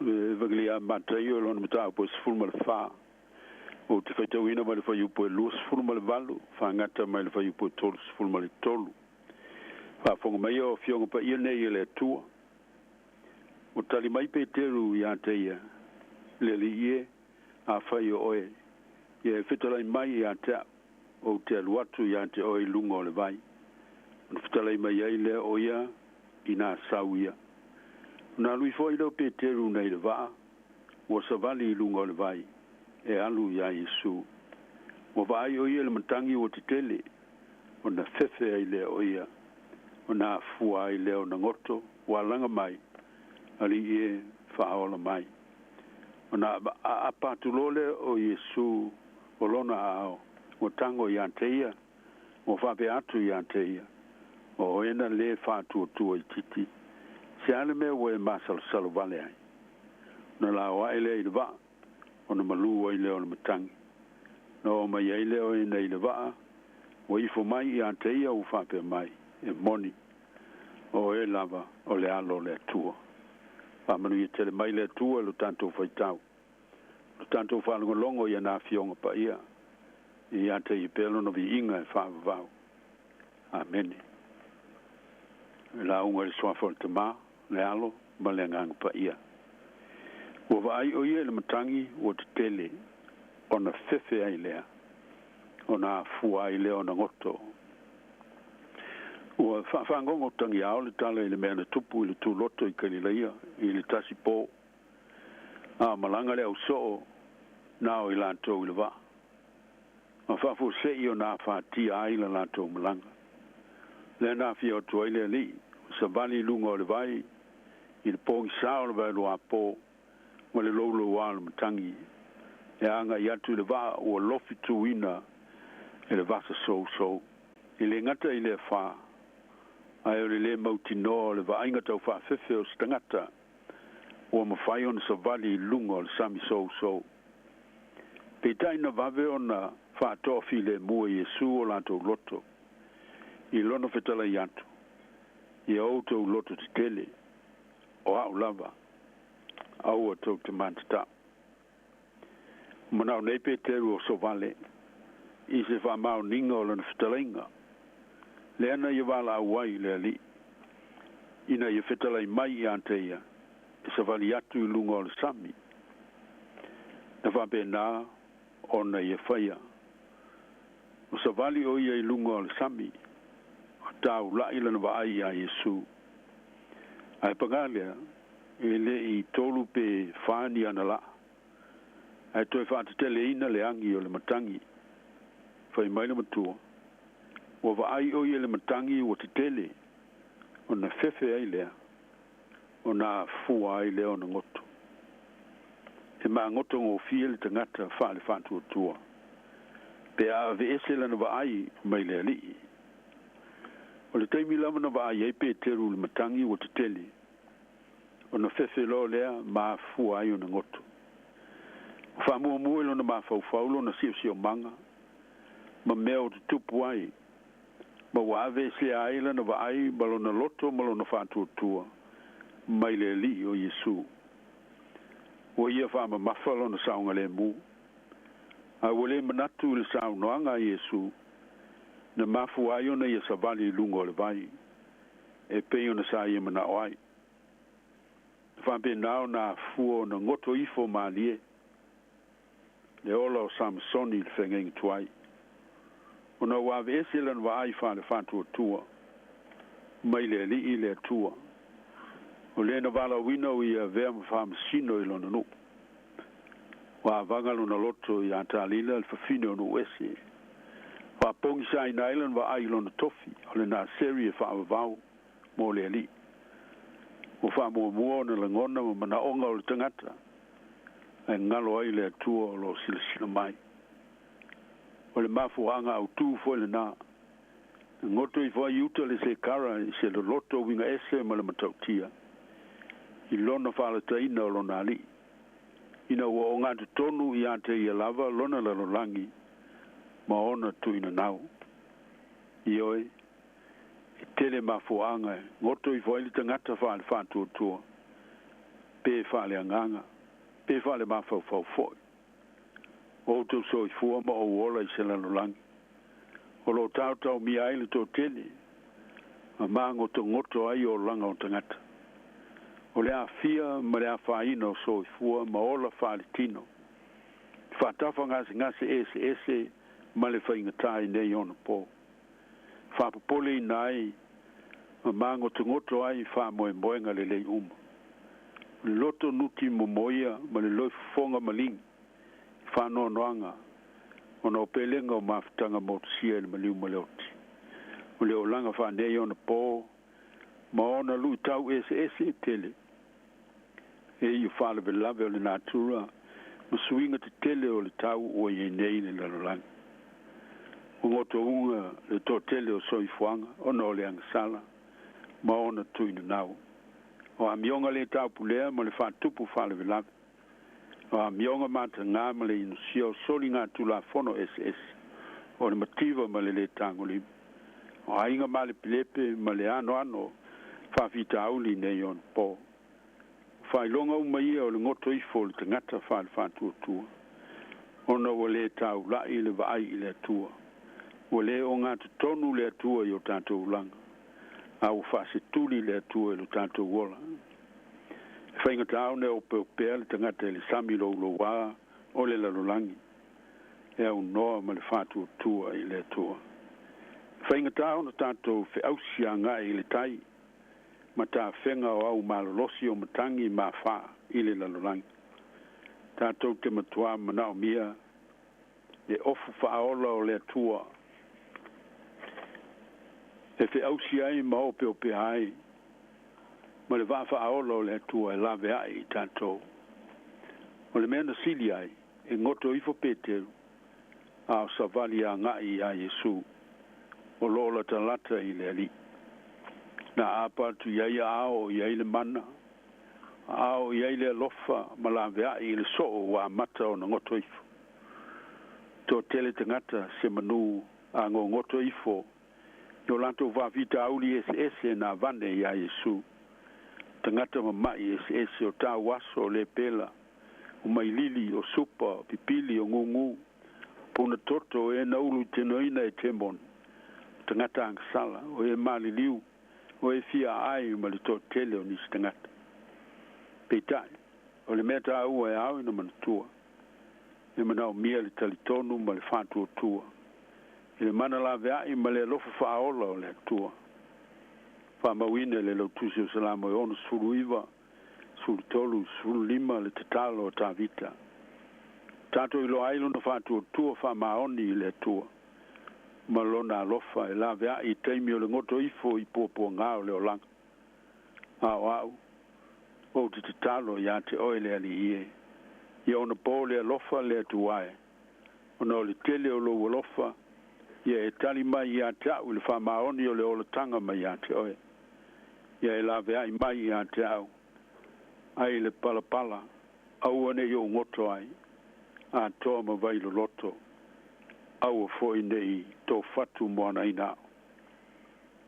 le Evagelia a Mataio i lona mataupu e 14. Ou te faitauina mai le fuaiupu e 28 faagata mai le fuaiupu e 33. Faafofoga mai o Afioga Paia nei e le Atua. Ua tali mai Peteru ia te ia, Le Alii e, afai o oe, ia e fetalai mai ia te au, ou te alu atu ia te oe i luga o le vai. Ona fetalai mai ai lea o ia ina sau ia. Ona alu ifo ai lea o Peteru nei le vaa, ua savali i luga o le vai, e alu iā Iesu. Ua vaai o ia i le matagi ua tetele, ona fefe ai lea o ia, ona afua ai lea ona goto, ua alaga mai, Alii e, faaola mai. Ona aapa atu loa lea o Iesu o lona aao, ua tago ia te ia, ua faapea atu ia te ia, O oe na lē faatuatua itiiti, se a le mea ua e masalosalo vale ai? Ona lao ae lea i le vaa, ona malū ai lea o le matagi. Na oo mai ai lea o e nei i le vaa, ua ifo mai ia te ia ua faapea mai, E moni, o oe lava o le Alo o le Atua. Faamanuia tele mai le Atua i lo tatou faitau, lo tatou faalogologo i ana Afioga Paia, ia te ia pea lona viiga e faavavau. Amene. E lauga i le suafa o le Tama, le Alo ma le Agaga Paia. Ua vaai o ia i le matagi ua tetele, ona fefe ai lea, ona afua ai lea ona goto. Ua faafagogo tagiao le tala i le mea na tupu i le tuloto i Kalilaia i le tasi pō, a malaga le ausoo na o i latou i le vaa. Ma faafuasei ona afatia ai la latou malaga. Lea na afio atu ai le Alii, ua savali i luga o le vai, i le pogisā o le vaeluapo, ma le loulouā o le matagi, e agai atu i le vaa ua lofi tuina e le vasa sousou. E le gata i lea fa, ae o le lē mautinoa o le vaaiga taufaafefe o se tagata ua mafai ona savali i luga o le sami sousou. Peitai na vave ona faatoafilemu e Iesu o latou loto, i lona fetalai atu, Ia outou loto tetele, o a'u lava, aua tou te matata'u. Manao nei Peteru o Sovale i se faamaoniga o lana fetalaiga, lea na ia valaau ai le Alii, ina ia fetalai mai ia te ia e savali atu i luga o le sami. Na faapena ona ia faia. Ua savali o ia i luga o le sami, ua taula'i lana vaai iā Iesu. Ae pagā lea, e le i tolu pe fa ni ana laa, ae toe faateteleina le agi o le matagi. Fai mai le matua, ua vaai o ia i le matagi ua tetele, ona fefe ai lea, ona afua ai lea ona goto. E magotogofie le tagata faale-faatuatua pe a aveese lana vaai mai le Alii. O le taimi lava na vaai ai Peteru i le matagi ua tetele, ona fefe loa lea ma afua ai ona goto. Ua faamuamua i lona mafaufau lona siosiomaga ma mea o tutupu ai, ma ua aveesea ai lana vaai ma lona loto ma lona faatuatua mai le Alii o Iesu. Ua ia faamamafa lona saogalemu, a ua le manatu i le saunoaga a Iesu na mafua ai ona ia savali i luga o le vai, e pei ona sa ia manao ai. Na faapena ona afua ona goto ifo malie le ola o Samasoni i le feagaiga tuai, ona ua aveese lana vaai faale-faatuatua mai le Alii le Atua, o lea na valaauina o ia avea ma faamasino i lona nuu. Ua avaga lona loto iā Talila le fafine o nuu ese, faapogisaina ai lana vaai i lona tofi o le Naseri e faavavau mo le Alii. Ua faamuamua ona lagona ma manaoga o le tagata, ae galo ai le Atua o lo o silasila mai. O le mafuaaga autū foi lenā, na goto ifo ai uta le sekara i se loloto uiga ese ma le matautia, i lona faalataina o lona alii, ina ua ogatotonu ia te ia lava lona lalolagi ma ona tuuina Ioe, e tele mafuaaga e goto ifo ai le tagata faale-faatuatua, Pe faaleagaga, pe faalemafaufau foʻi. O outou soifua ma ou ola i se lalolagi. O loo taotaomia ai le toatele ma magotogoto ai olaga o tagata. O le aafia ma le afaina o soifua ma ola faaletino. Faatafa gasegase eseese ma le faigatā i nei ona pō. Faapopoleina ai ma magotogoto ai faamoemoega lelei uma. O le loto nuti momoia ma le loifofoga maligi i faanoanoaga ona o pelega o mafutaga motusia i le maliu ma le oti. O le olaga faanei ona pō ma ona luʻitau eseese e tele. E i o faalavelave o le natura ma suiga tetele o le tau ua iai nei le lalolagi. Ua gotouga le toatele o soifuaga ona o le agasala ma ona tuinanau. O amioga lē taupulea ma le faatupu faalavelave. O amioga matagā ma le inusia o soliga tulafono eseese. O le mativa ma le lē tagolima. O aiga malepelepe ma le anoano faafitauli nei ona pō. Faailoga uma ia o le goto ifo o le tagata faalefaatuatua. Ona ua lē taulaʻi le vaai i le Atua. Ua lē ogatotonu le Atua i o tatou ulaga. A ua faasetuli le Atua i lo tatou ola. E faigatā ona e opeopea le tagata i le sami loulouā o le lalolagi e aunoa ma le faatuatua i le Atua. E faigatā ona tatou feausi agai i le tai ma tafega o au malolosi o matagi ma afa i le lalolagi. Tatou te matuā manaomia le ofu faaola o le Atua e feausi ai ma opeopea ai ma le vaa faaola o le Atua e laveai i tatou. O le mea na sili ai e goto ifo Peteru a o savali agai iā Iesu o loo latalata i le Alii. Na aapa atu i ai aao o i ai le mana, aao o i ai le alofa ma laveai i le soo ua amata ona goto ifo. Toatele tagata se manū a gogoto ifo i o latou faafitauli eseese na avane iā Iesu. Tagata mamaʻi eseese o tauaso o lepela, o mailili, o supa, o pipili, o gugū, puna toto, o e na ulutinoina e temoni, o tagata agasala, o e maliliu, o e fia aai ma le toatele o nisi tagata. Peitai, o le mea taua e ao ina manatua, e manaomia le talitonu ma le faatuatua i le mana laveai ma le alofa faaola o le Atua. Faamauina i le Lautusi o Salamo e 69, 13, 15 le tatalo a Tavita. Ua tatou iloa ai lona faatuatua faamaoni i le Atua ma lona alofa e laveai i taimi o le goto ifo i puapuagā o le olaga. A o a'u, ou te tatalo iā te Oe le Alii e, ia ona pō le alofa le Atua e, ona o le tele o lou alofa, ia e tali mai iā te a'u i le faamaoni o le olataga mai iā te Oe. Ia e laveai mai iā te a'u, ai le palapala, aua ne i ou goto ai, atoa ma vai loloto, aua foi ne i tofatu moanaina a'u.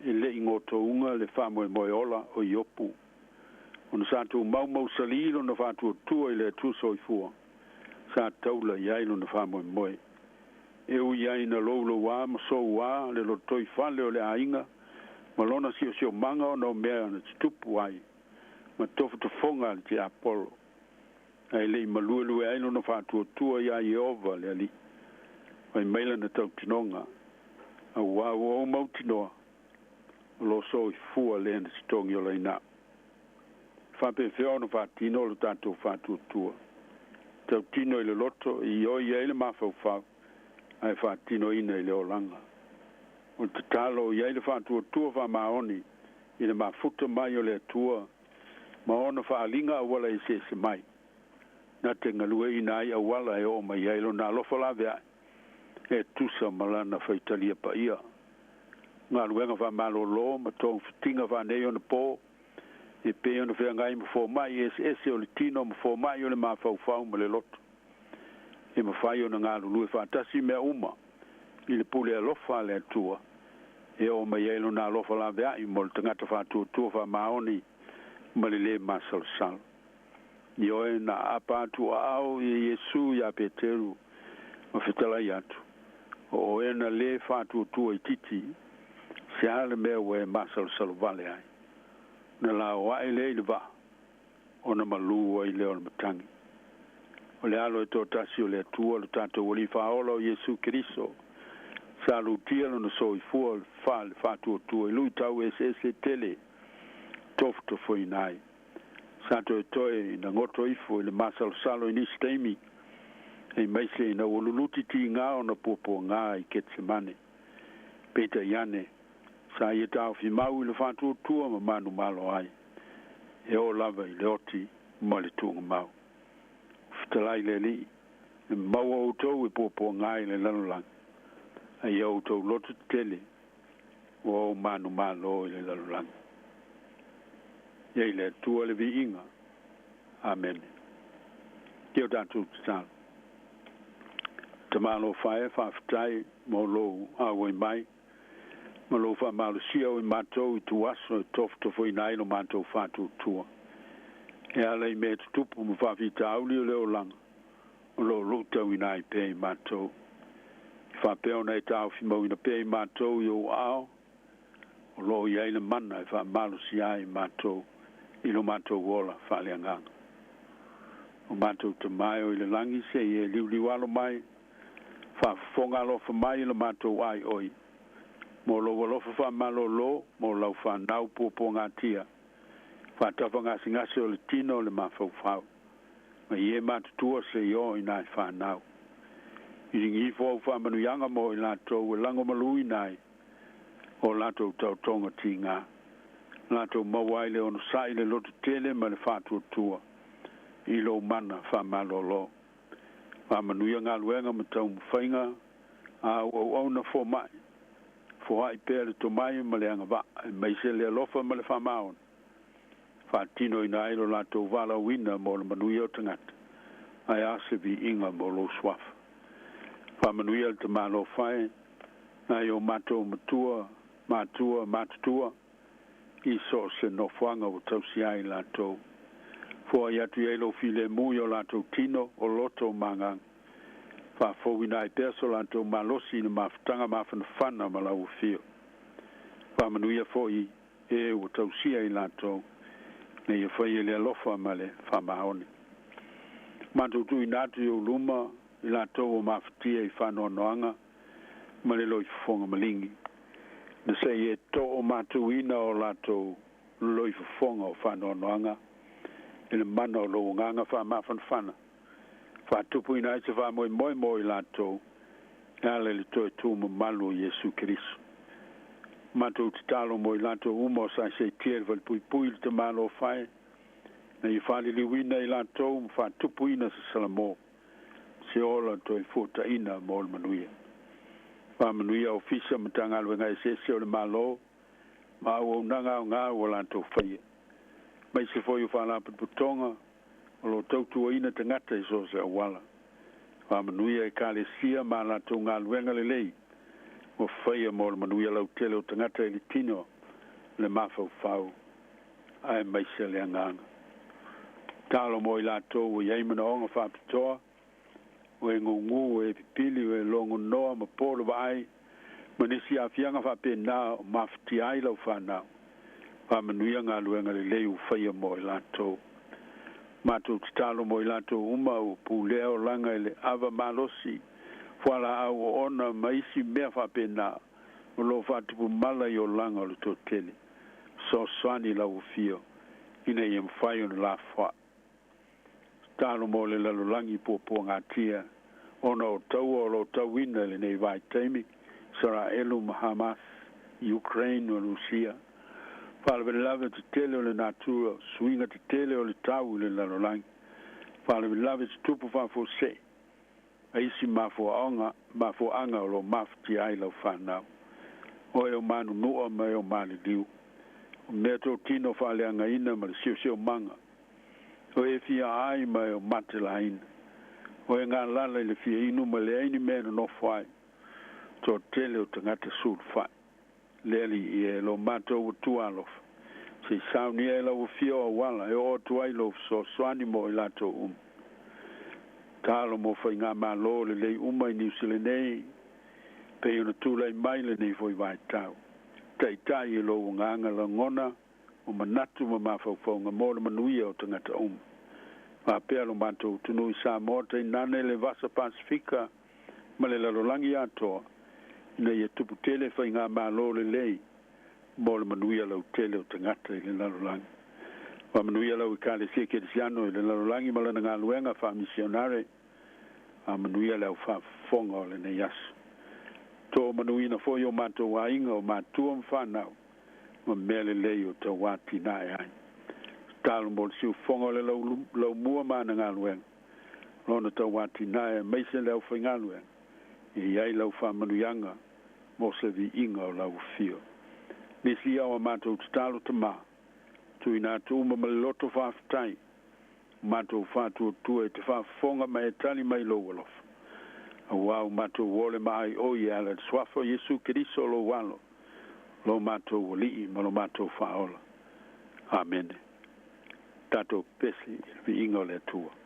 E le i gotouga le faamoemoe ola o Iopu, ona sa tumau mausalī lona faatuatua i le Atua soifua, sa taula i ai lona faamoemoe. E ui ai ina loulouā ma souā le lotoifale o le aiga ma lona siosiomaga ona o mea na tutupu ai ma tofotofoga a le tiapolo, ae le i maluelue ai lona faatuatua iā Ieova le Alii. Fai mai lana tautinoga, Auā ua ou mautinoa, o loo soifua le na totogi olaina a'u. E faapefea ona faatino lo tatou faatuatua? Tautino i le loto e ioe ai le mafaufau, ae faatinoina i le olaga. O le tatalo o i ai le faatuatua faamaoni i le mafuta mai o le Atua ma ona faaaliga auala eseese mai, na te galueaiina ai auala e oo mai ai lona alofa laveai e tusa ma lana faitalia paia. Galuega faamalōlō ma togafitiga faaneionapo e pei ona feagai ma fomaʻi eseese o le tino ma fomaʻi o le mafaufau ma le loto. E mafai ona galulue faatasi mea uma i le pule alofa a le Atua e oo mai ai lona alofa laveai mo le tagata faatuatua faamaoni ma le lē masalosalo. Ioe na aapa atu aao ia Iesu iā Peteru ma fetalai atu, O oe na lē faatuatua itiiti, se a le mea ua e masalosalo vale ai? Ona laoaʻe lea i le vaa, ona malū ai lea o le matagi. O le Alo e toatasi o le Atua, lo tatou Alii Faaola o Iesu Keriso, sa lutia lona soifua le faatuatua i luitau eseese e tele, tofotofoina ai. Sa toetoe ina goto ifo i le masalosalo i nisi taimi, aemaise ina ua luluti tigā ona puapuagā i Ketsemane. Peitai ane, sa ia taofi mau i le faatuatua ma manumalo ai, e oo lava i le oti ma le tuugamau. Ua fetalai le Alii, e maua outou e puapuagā i le lalolagi, a ia outou loto tetele, ua ou manumalo i le lalolagi. Ia i le Atua le viiga. Amene. Ia o tatou tatalo. Tama alofa e, faafetai mo lou auai mai ma lou faamalosia o i matou i ituaso e tofotofoina ai lo matou faatuatua. E ala i mea tutupu ma faafitauli o le olaga, o lo o luitauina ai pea i matou. I faapea ona e taofimauina pea i matou i ou aao, o lo o i ai le mana e faamalosia ai matou i lo matou ola faaleagaga. O matou Tama e o i le lagi, se i e liuliualo mai, faafofoga alofa mai i lo matou aioi, mo lou alofa faamalōlō mo lau fanau puapuagatia, faatafagasegase o le tino o le mafaufau, ma i e matutua se i oo i nai fanau. Iligi ifo au faamanuiaga mo i latou e lagomaluina ai o latou taotoga tigā, latou maua ai le onosai, le lototele ma le faatuatua i lou mana faamalōlō. Faamanuia galuega ma taumafaiga a au auauna fomaʻi, foai pea le tomai ma le agavaa, aemaise le alofa ma le faamaoni, faatinoina ai lo latou valaauina mo le manuia o tagata, ae a se viiga mo lou suafa. Faamanuia le Tama alofa e, nai o matou matua, matua, matutua, i so o se nofoaga ua tausia ai latou. Foai atu i ai lou filemu i o latou tino, o loto ma agaga. Faafouina ai pea so latou malosi i le mafutaga mafanafana ma lau afio. Faamanuia foi e ua tausia i latou, ina ia faia le alofa ma le faamaoni. Matou tuuina atu i ou luma i latou ua mafatia i faanoanoaga ma le loifofoga maligi, na se i e toomatuina o latou loifofoga o faanoanoaga i le mana o lou agaga faamafanafana, faatupuina ai se faamoemoe mo i latou e ala i le toe tu mamalu o Iesu Keriso. Matou tatalo mo i latou uma o saisaitia i le falepuipui i le Tama alofa e, ina ia faaliliuina i latou ma faatupuina se salamo, se ola toe fuataʻina mo le manuia. Faamanuia ofisa ma Matagaluega eseese o le Malo ma auaunaga aogā ua latou faia, aemaise foi o faalapotopotoga o lo o tautuaina tagata i so o se auala. Faamanuia Ekalesia ma a latou galuega lelei ua faia mo le manuia lautele o tagata i le tino, le mafaufau aemaise le agaga. Tatalo mo i latou ua i ai manaoga faapitoa, o e gugū, o e pipili, o e logonoa ma po le vaai, ma nisi aafiaga faapenā o mafatia ai lau fanau. Faamanuia galuega lelei ua faia mo i latou. Matou tatalo mo i latou uma ua pulea olaga i le ava malosi, fualaau oona ma isi mea faapenā o lo o faatupu mala i olaga o le toatele. Fesoasoani lau afio ina ia mafai ona lafoai. Tatalo mo le lalolagi puapuagatia ona o taua o lo o tauina i lenei vaitaimi, Isaraelu ma Hamas, Ukraine ma Rusia. Faalavelave tetele o le natura, suiga tetele o le tau i le lalolagi. Faalavelave tutupu faafuasei, ma isi mafuaaga mafuaaga o lo o mafatia ai lau fanau. O e o manunua ma e o maliliu. O meatotino faaleagaina ma le siosiomaga. O e fia ai ma e o matelaina. O e galala i le fia inu ma leai ni mea e nonofo ai. Toatele o tagata sulufai. Le Alii e, lo matou Atua alofa, Se i saunia e lau afio o auala e oo atu ai lou fesoasoani mo i latou uma. Tatalo mo faigamalo lelei uma i Niu Sila nei, pei ona tulai mai lenei foi vaitau. Taitai e lou agaga lagona o manatu ma mafaufauga mo le manuia o tagata uma. Faapea lo matou atunuu i Samoa tainane le Vasa Pasefika ma le lalolagi atoa, ina ia tupu tele faigamalo lelei mo le manuia lautele o tagata i le lalolagi. Faamanuia lau Ekalesia Kerisiano i le lalolagi ma lana galuega faamisionare. Faamanuia le au faafofoga o lenei aso. Toomanuina foi o matou aiga, o matua ma fanau, ma mea lelei o tau atinae ai. Tatalo mo le siufofoga o le laumua ma ana galuega, lona tau atinae aemaise le aufaigaluega, ia i ai lau faamanuiaga mo se viiga o lau afio. Nisi ia o a matou tatalo Tama, tuuina atu uma ma le loto faafetai, o matou faatuatua e te faafofoga ma e tali mai lou alofa. Auā ua matou ole ma aioi e ala i le Suafa o Iesu Keriso lou Alo, lo matou Alii ma lo matou Faaola. Amene. Tatou pepesi i le viiga o le Atua.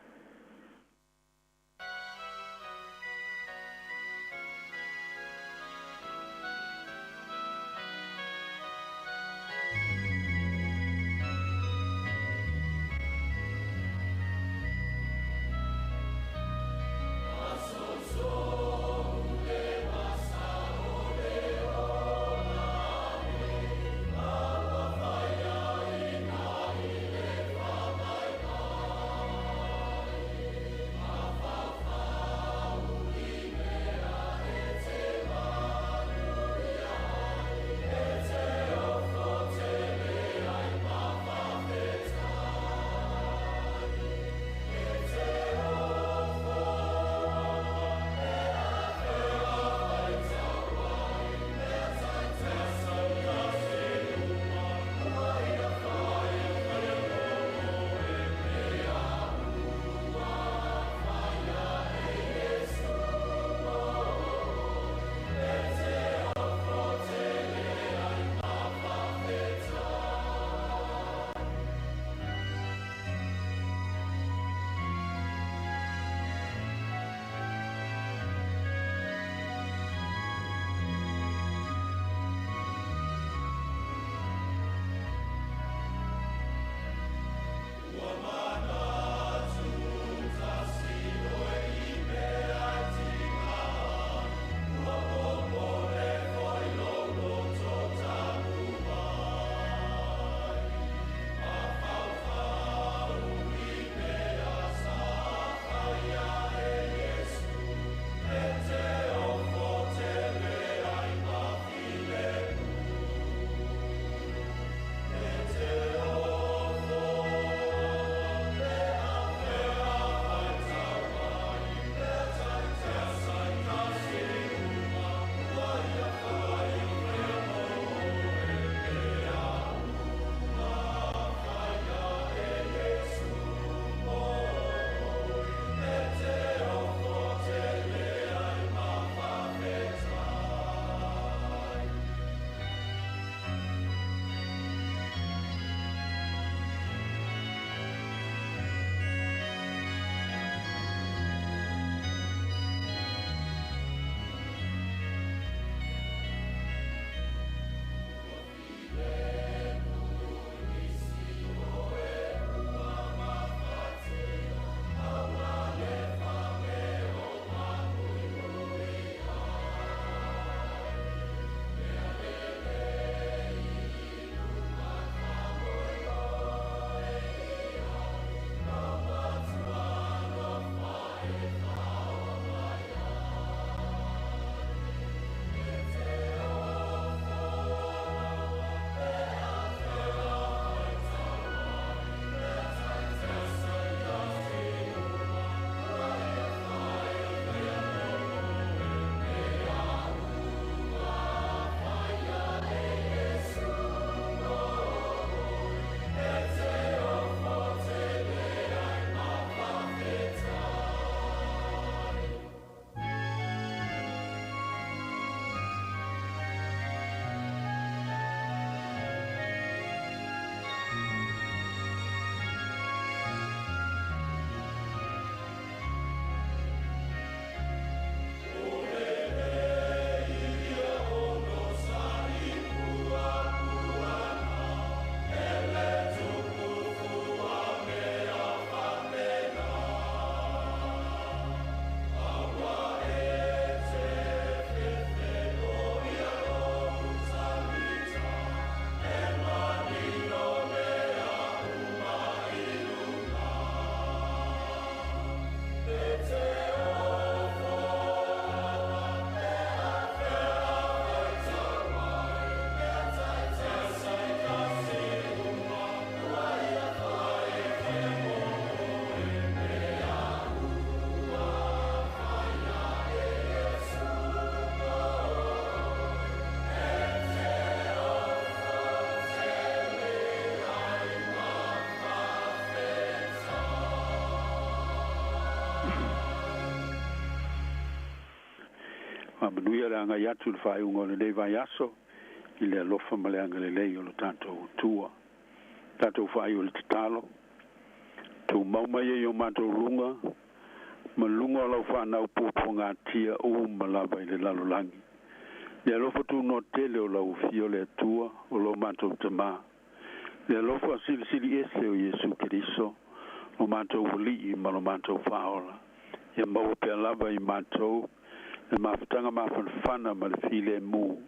Faamanuia le agai atu i le faaiuga o lenei vaiaso i le alofa ma le agalelei o lo tatou Atua. Tatou faaiu i le tatalo. Tumau mai e i o matou luga ma luga o lau fanau puapuagatia uma lava i le lalolagi. Le alofa tunoa tele o lau Afio le Atua o lo matou Tamā. Le alofa silisili ese o Iesu Keriso, lo matou Alii ma lo matou Faaola. Ia maua pea lava i matou le mafutaga mafanafana ma le filemu,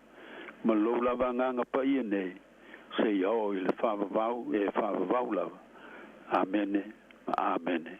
ma lou lava Agaga Paia nei, seia oo i le faavavau e faavavau lava. Amene ma Amene.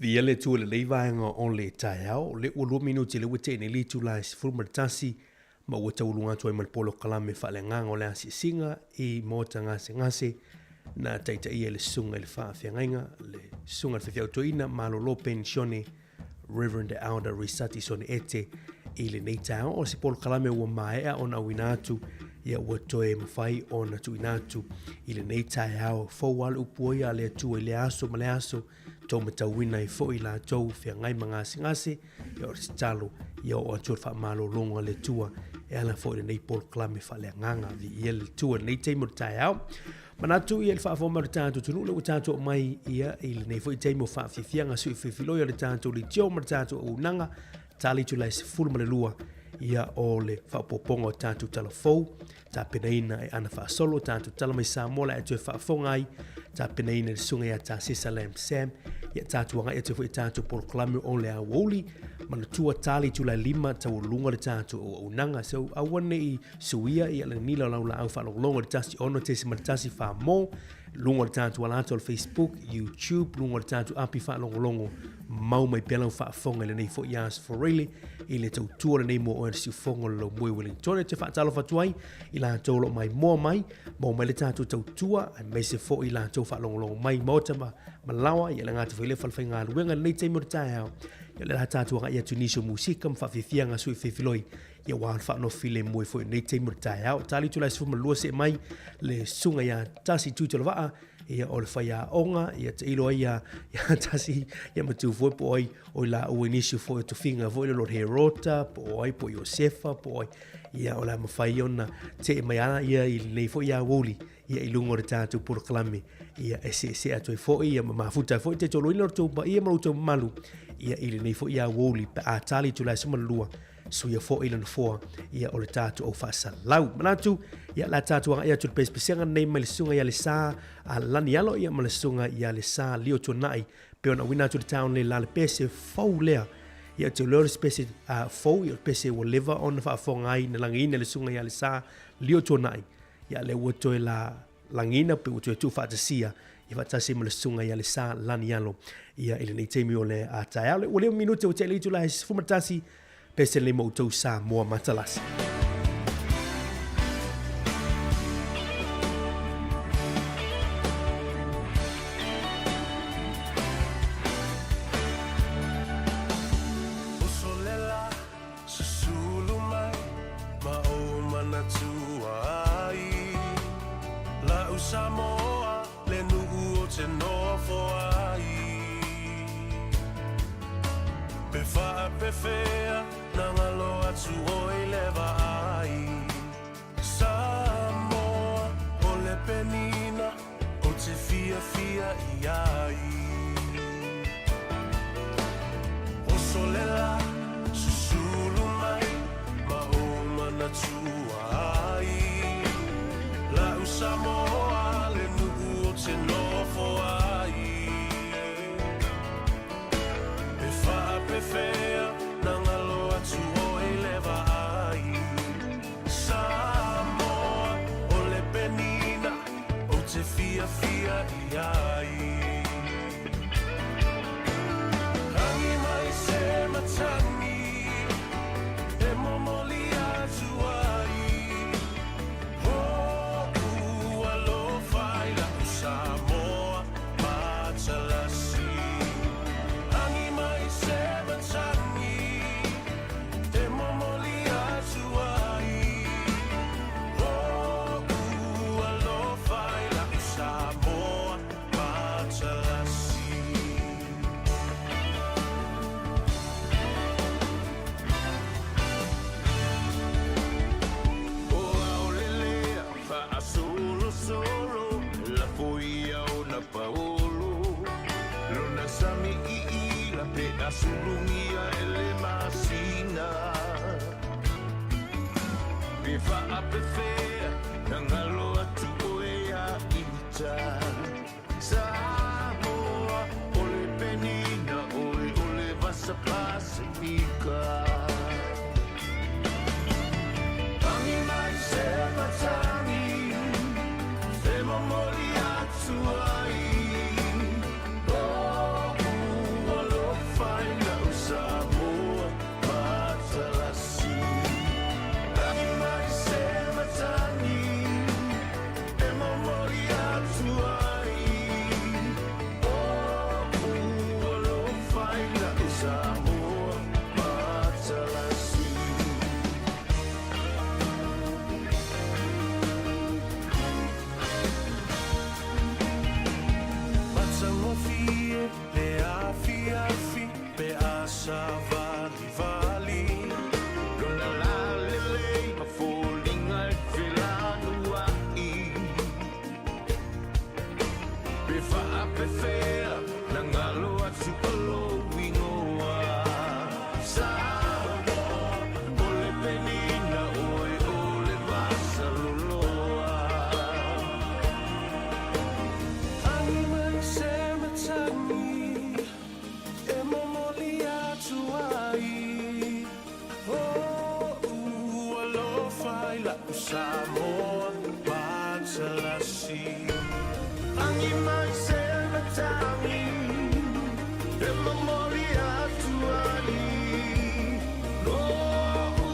Viia le Atua i lenei vaega o le taeao, o lea ua lua minute lea ua tea nei le itula e 11 ma ua tauluga atu ai ma le polokalame faaleagaga o le asiasiga i Maota Gasegase na taitaia e le Susuga i le Faafeagaiga, le Susuga i le Faifeau Toeaina Malolo Penisione Reverend Elder Risati Sone Ete i lenei taeao. O se polokalame ua maea ona auina atu, ia ua toe mafai ona tuuina atu i lenei taeao. Fou lava le upu ai a le Atua i lea aso ma lea aso, tou matauina ai foi latou feagai ma gasegase, ia o le tatalo ia oo atu le faamalologa a le Atua e ala foi i lenei polokalame faaleagaga. Viia le Atua i lenei taimi o le taeao. Manatu ia i le faafofoga mai o le tatou atunuu lea ua tatou aumai ia i lenei foi taimi o faafiafiaga sui filifiloi o le tatou leitio ma le tatou auaunaga tali itula e 12 ia o le faaopoopoga o tatou tala fou tapenaina e ana faasolo tatou tala mai Samoa la e toe faafofoga ai tapenaina e le susuga ia Tasesa Lam Sam ia tatou agai atu foi i tatou polokalame o le aoauli manatua tali itula e 5 taualuga le tatou auaunaga so aua ne i Suia ia le nila o lau laau faalogologo i le 16.1 Famo, luga o le tatou ala atu o le Facebook, YouTube, luga o le tatou api faalogologo, mau mai pea lau faafofoga i lenei foi aso Foreili i le tautua lenei mo oe le siufofoga o le Laumue Wellington. Ou te faatalofa atu ai i latou o lo o maimoa mai, maua mai le tatou tautua, aemaise foi i latou faalogologo mai i maota ma malaoa, ia le gata foi i le falefaigaluega i lenei taimi o le taeao. Ia o le a tatou agai atu i nisi o musika ma faafiafiaga sui filifiloi Ia ua faanofu filemu ai foi i lenei taimi o le taeao. Tali itula e 12 see mai le susuga ia Tasi Tuitolovaa, ia o le faiaoga, ia tailo ai ia, ia Tasi, ia matu foi po o ai o i laua i nisi foi o tofiga foi le Lord Herota, po o ai, po o Iosefa, po o ai, ia o le a mafai ona tee mai a ia i lenei foi aoauli, ia i luga o le tatou polokalame, ia e seesee atu ai foi, ia ma mafuta ai foi te toloina o le tou paia ma lo outou mamalu, ia i lenei foi aoauli pe a tali itula e 12 suia foi le nofoa ia o le tatou au faasalau. Manatu, ia la tatou agai atu i le pesepesega nei mai le susuga ia Lesa a Lani Alo ia ma le susuga ia Lesa Lio Tuanai pe ona auina atu le town le la le pese fou lea. Ia te leo le pese fou ia le pese ua leva ona faafofoga ai na lagiina le susuga ia Lesa Lio Tuanai. Ia le ua toe la lagiina pe ua toe tuufaatasia ia faatasi ma le susuga ia Lesa Lani Alo ia i lenei taimi o le taeao. Le ua lima minute ua tea le itula e 11 pese lenei mo outou Samoa matalasi. Usolela Susulu mai ma ou manatua ai La'u Samoa le nu'u o te nofo ai Pe faapefea na ngalo atu oi le vaai Samoa o le pene. fiafia i ai. Oso le lā, susulu mai ma ou manatua ai. La'u Samoa le nuu ou te nofo ai. E faapefea na galo atu oe i le vaai. Samoa o le penina ou te fiafia i ai. Agi mai se matagi e momoli atu ai. O'u alofa i la'u Samoa matalasi. Agi mai se matagi e momoli atu ai. O'u alofa i la'u Samoa matalasi. O ao lelea faasolosolo lafo ia ona paolo lona sami iila pe asulugia e le masina pe faapefea na galo atu oe ia ita Samoa o le penina oe o le vasa Pasifika. Agi mai se matagi e momoli atu ai. O'u alofa i la'u Samoa matalasi. Agi mai se matagi e momoli atu ai. O'u alofa i la'u Samoa matalasi. Matagofie le afiafi pe a savalivali. Lona lalelei ma foliga e felanua'i pe faapefea na galo atu o lou igoa. Samoa o le penina oe o le vasaloloa. Agi mai se matagi e momoli atu ai. O'u alofa i la'u Samoa matalasi. Agi mai se matagi e momoli atu ai. O'u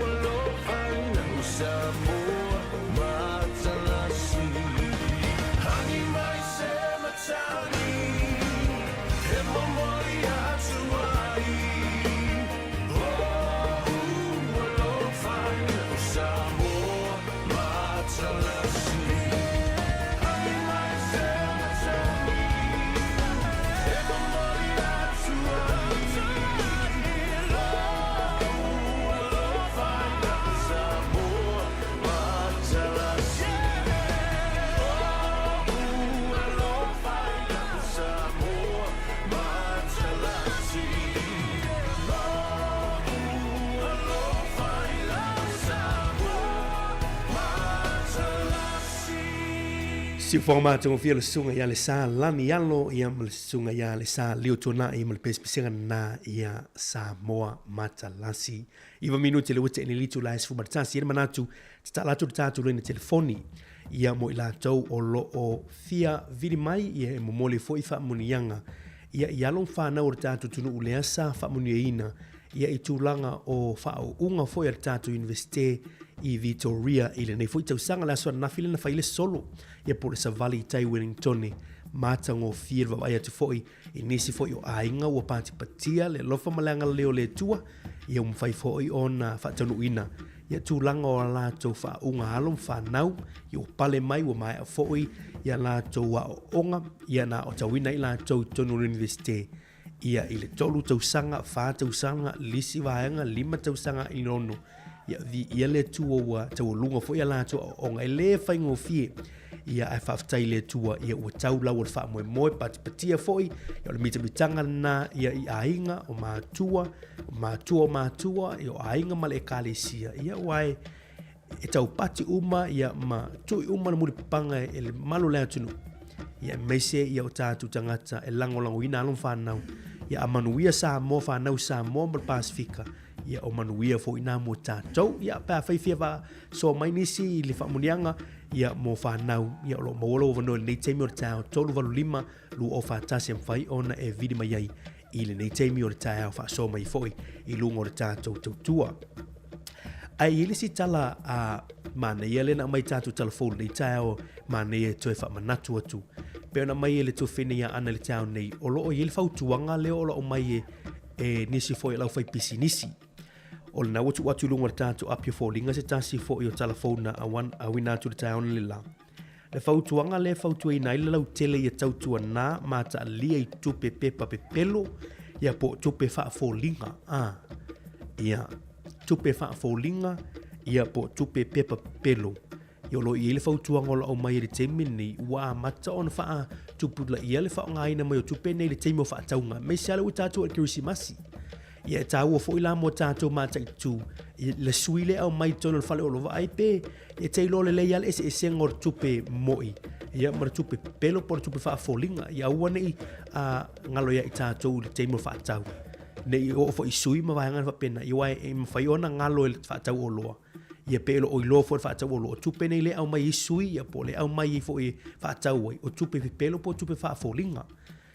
alofa i la'u Samoa matalasi. Agi mai se matagi e momoli atu ai. O'u alofa i la'u Samoa matalasi. Agi mai se matagi e momoli atu ai. O'u alofa i la'u Samoa matalasi. O'u alofa i la'u Samoa matalasi. O'u alofa i la'u Samoa matalasi. Siufofoga matagofie le susuga ia Lesa Lani Alo ia ma le susuga ia Lesa Leo Tuanai ma le pesepesega lena ia Samoa Matalasi. 9 minute le ua tea i le itula e 11 e le manatu tatala atu le tatou laina telefoni ia mo i latou o lo o fia vili mai ia e momoli foi faamuniaga ia i alo ma fanau o le tatou atunuu lea sa faamuniaina ia i tulaga o faauuga foi a le tatou Iunivesite i Vitoria i lenei foi tausaga. Le aso ananafi lea na fai le solo ia po o le savali i tai Wellingtone. Matagofie le vaavaai atu foi i nisi foi o aiga ua patipatia le alofa ma le agalelei o le Atua ia ua mafai foi ona faataunuuina ia tulaga o a latou faauuga alo ma fanau ia ua pale mai ua maea foi ia latou aoaoga ia na aotauina ai latou i totonu o le Iunivesite ia i le 3 tausaga, 4 tausaga, lisi vaega, 5 tausaga i le 6, ia viia le Atua ua taualuga foi a latou aoaoga. E le faigofie. Ia ae faafetai i le Atua ia ua tau lau o le faamoemoe patipatia foi ia o le mitamitaga lena ia i aiga o matua, o matua o matua, ia o aiga ma le ekalesia ia aua e e taupati uma ia ma tui uma le mulipapaga e le mamalu o le atunuu ia aemaise ia o tatou tagata e lagolagoina alo ma fanau ia a manuia Samoa fanau Samoa ma le Pasefika ia o manuia foi na mo tatou ia pe afai fia faasoa mai nisi i le faamuniaga ia mo fanau ia o lo o maua lou avanoa i lenei taimi o le taeao 385 241 e mafai ona e vili mai ai i lenei taimi o le taeao faasoa mai foi i luga o le tatou tautua. Ae i ai le isi tala a manaia lea na aumai tatou tala fou lenei taeao manaia e toe faamanatu atu. Pei ona aumai e le tuafafine ia Ana i le taeao nei, o lo o i ai le fautuaga lea o lo o aumai e, e nisi foi o le aufaipisinisi. O lena ua tuu atu i luga o le tatou api o foliga se tasi foi o tala fou na auina atu i le taeao analeila. Le fautuaga lea e fautuaina ai le lautele ia tautuana ma taalia i tupe pepa pepelo ia po o tupe faafoliga a ia tupe faafoliga ia po o tupe pepa pepelo. Ia o lo o i ai le fautuaga o lo o aumai i le taimi lenei ua amata ona faatupulaia le faaaogaina mai o tupe nei i le taimi o faatauga aemaise lava lea ua tatou i le Kerisimasi. Ia e taua foi la mo tatou mataitu le sui lea aumai i totonu o le fale oloa vaai pe e te iloa lelei lava le eseesega o le tupe moi ia ma le tupe pepelo po o le tupe faafoliga ia aua ne i galo ia i tatou i le taimi o faatau ne i oo foi i sui ma vaega faapena ia aua e mafai ona galo e le faatau oloa ia pe o lo o iloa foi le faatau oloa o tupe nei lea aumai ai sui ia po o le aumai ai foi e faatau ai o tupe pepelo po o tupe faafoliga.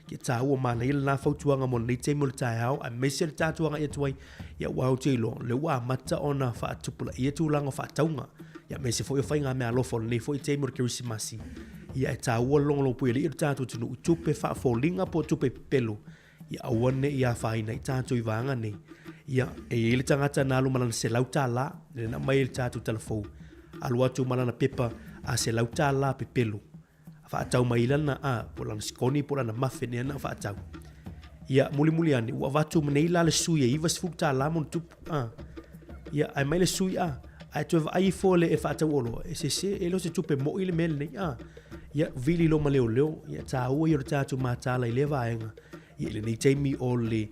Ke tāua manaia lena fautuaga mo lenei taimi o le taeao, aemaise le tatou agai atu ai, ia aua ou te iloa, o lea ua amata ona faatupulaia tulaga o faatauga, ia aemaise foi o faigameaalofa o lenei foi taimi o le Kerisimasi. Ia e tāua le logologo alii o le tatou atunuu i tupe faafoliga po o tupe pepelo, ia aua ne i afaina i tatou i vaega nei. Ia, e i ai le tagata na alu ma lana $100, lea na aumai ai le tatou tala fou, alu atu ma lana pepa a $100 pepelo, faatau mai lana a po lana sikoni po lana mafe nea na faatau. Ia mulimuli ane ua avatu ma nei la le sui e $90 ma ona tupu a. Ia ae mai le sui a ae toe vaai ifo le e faatau oloa e sese e le o se tupe moi le mea lenei a. Ia vili loa ma leoleo ia tāua ia o le tatou mataala i lea vaega. Ia i lenei taimi o le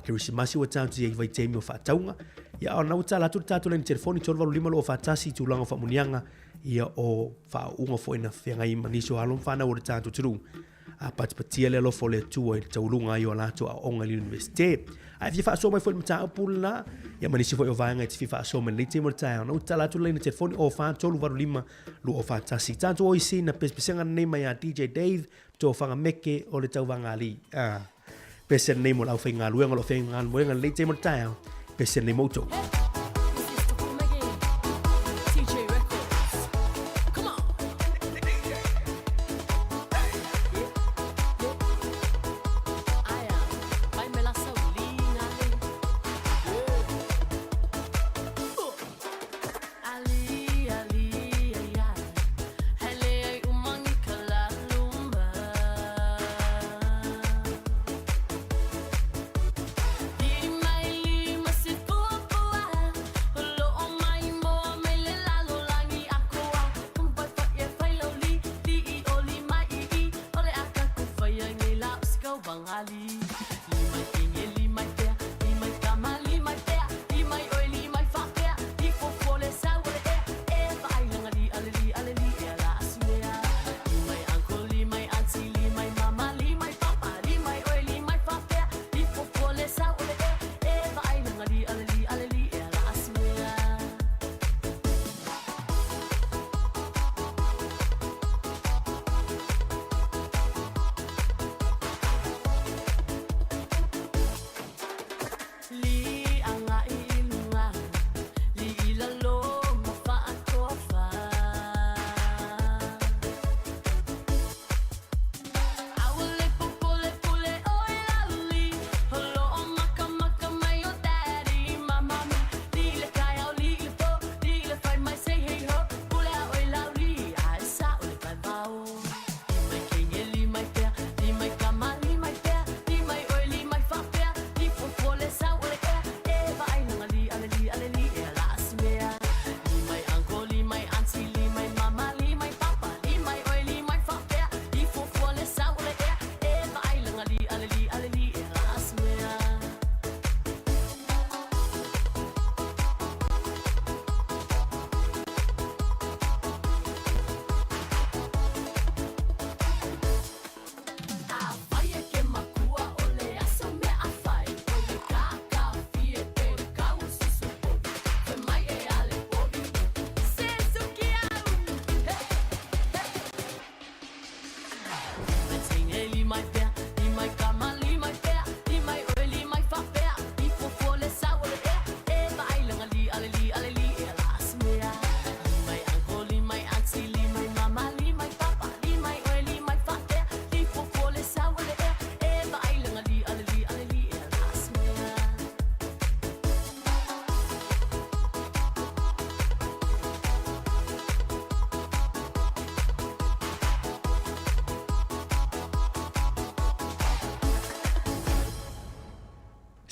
Kerisimasi ua tatou i ai vaitaimi o faatauga. Ia a o lena ua tala atu le tatou laina telefoni 385 241 i tulaga o faamuniaga ia o faauuga foi na feagai ma nisi o alo ma fanau o le tatou atunuu a patipatia le alofa o le Atua i le taualuga ai o a latou aoaoga i le Iunivesite. Ae fia faasoa mai foi le mataupu lena, ia ma nisi foi o vaega e te fia faasoa mai lenei taimi o le taeao. Na ua tatala atu le laina telefoni 0 4 3 8 5 2 4 1. Tatou o i sina pesepesega lenei mai a DJ Dave, Tofaga Meke o le Tauvaga-alii. Ah, pese lenei mo le aufaigaluega o lo o faigaluega lenei taimi o le taeao. Pese lenei mo outou.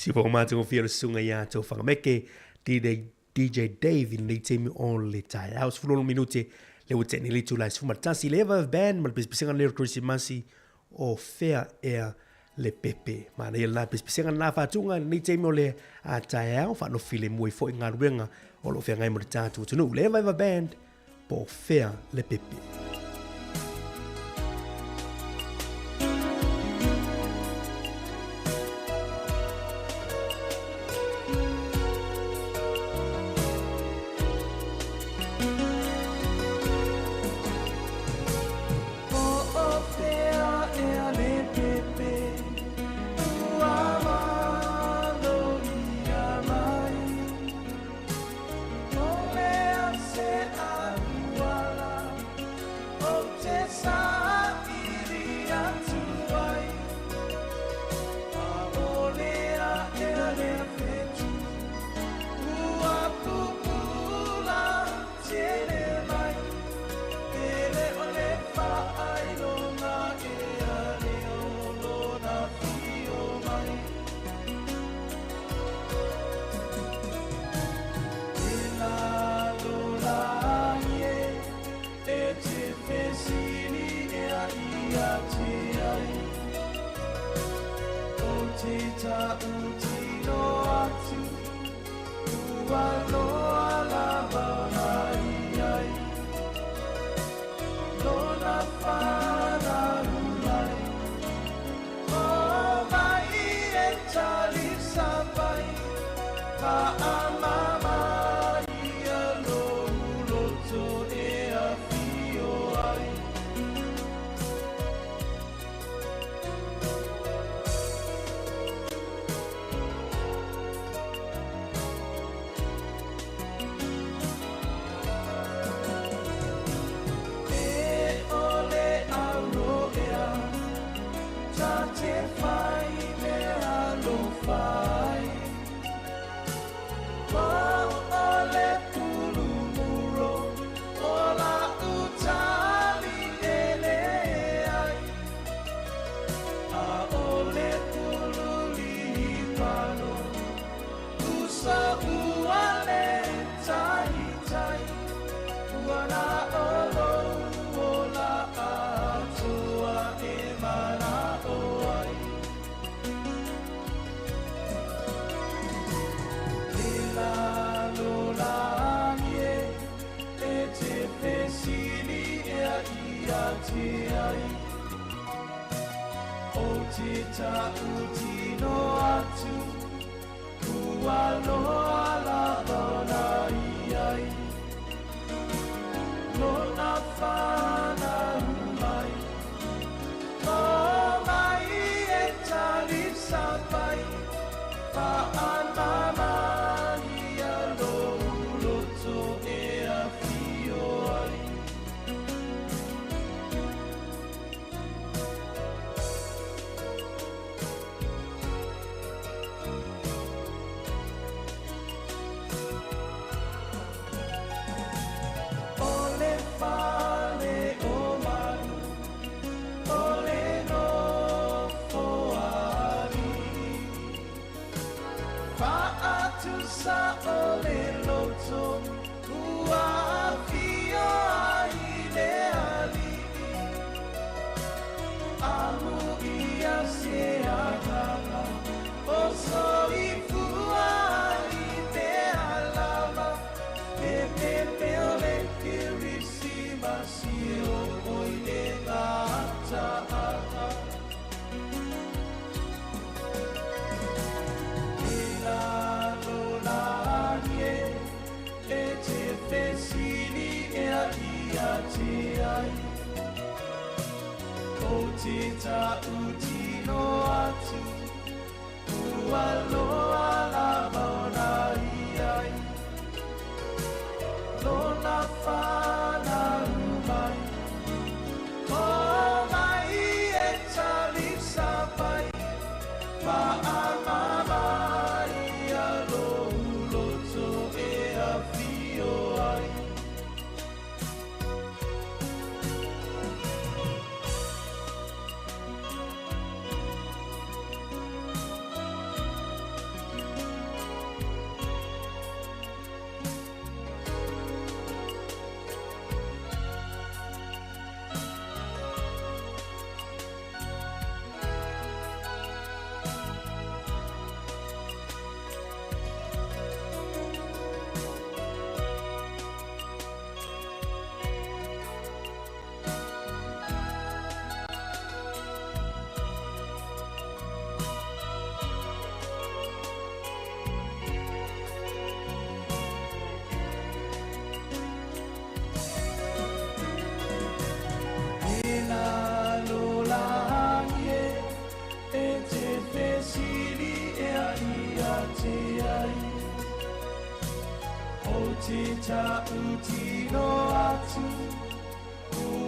Sifa o matagofie o le susuga ia Taufagameke, DJ, DJ Dave i lenei taimi o le taeao. 16 minute le ua te'e nei le itula e 11 le Eva Band ma le pisipisiga lenei o le Kerisimasi o fea ea le pepe. Manaia lena pisipisiga lena faatuga i lenei taimi o le taeao, faanofi filemu ai foi galuega o lo o feagai ma le tatou atunuu. Le Eva Eva Band po o fea le pepe.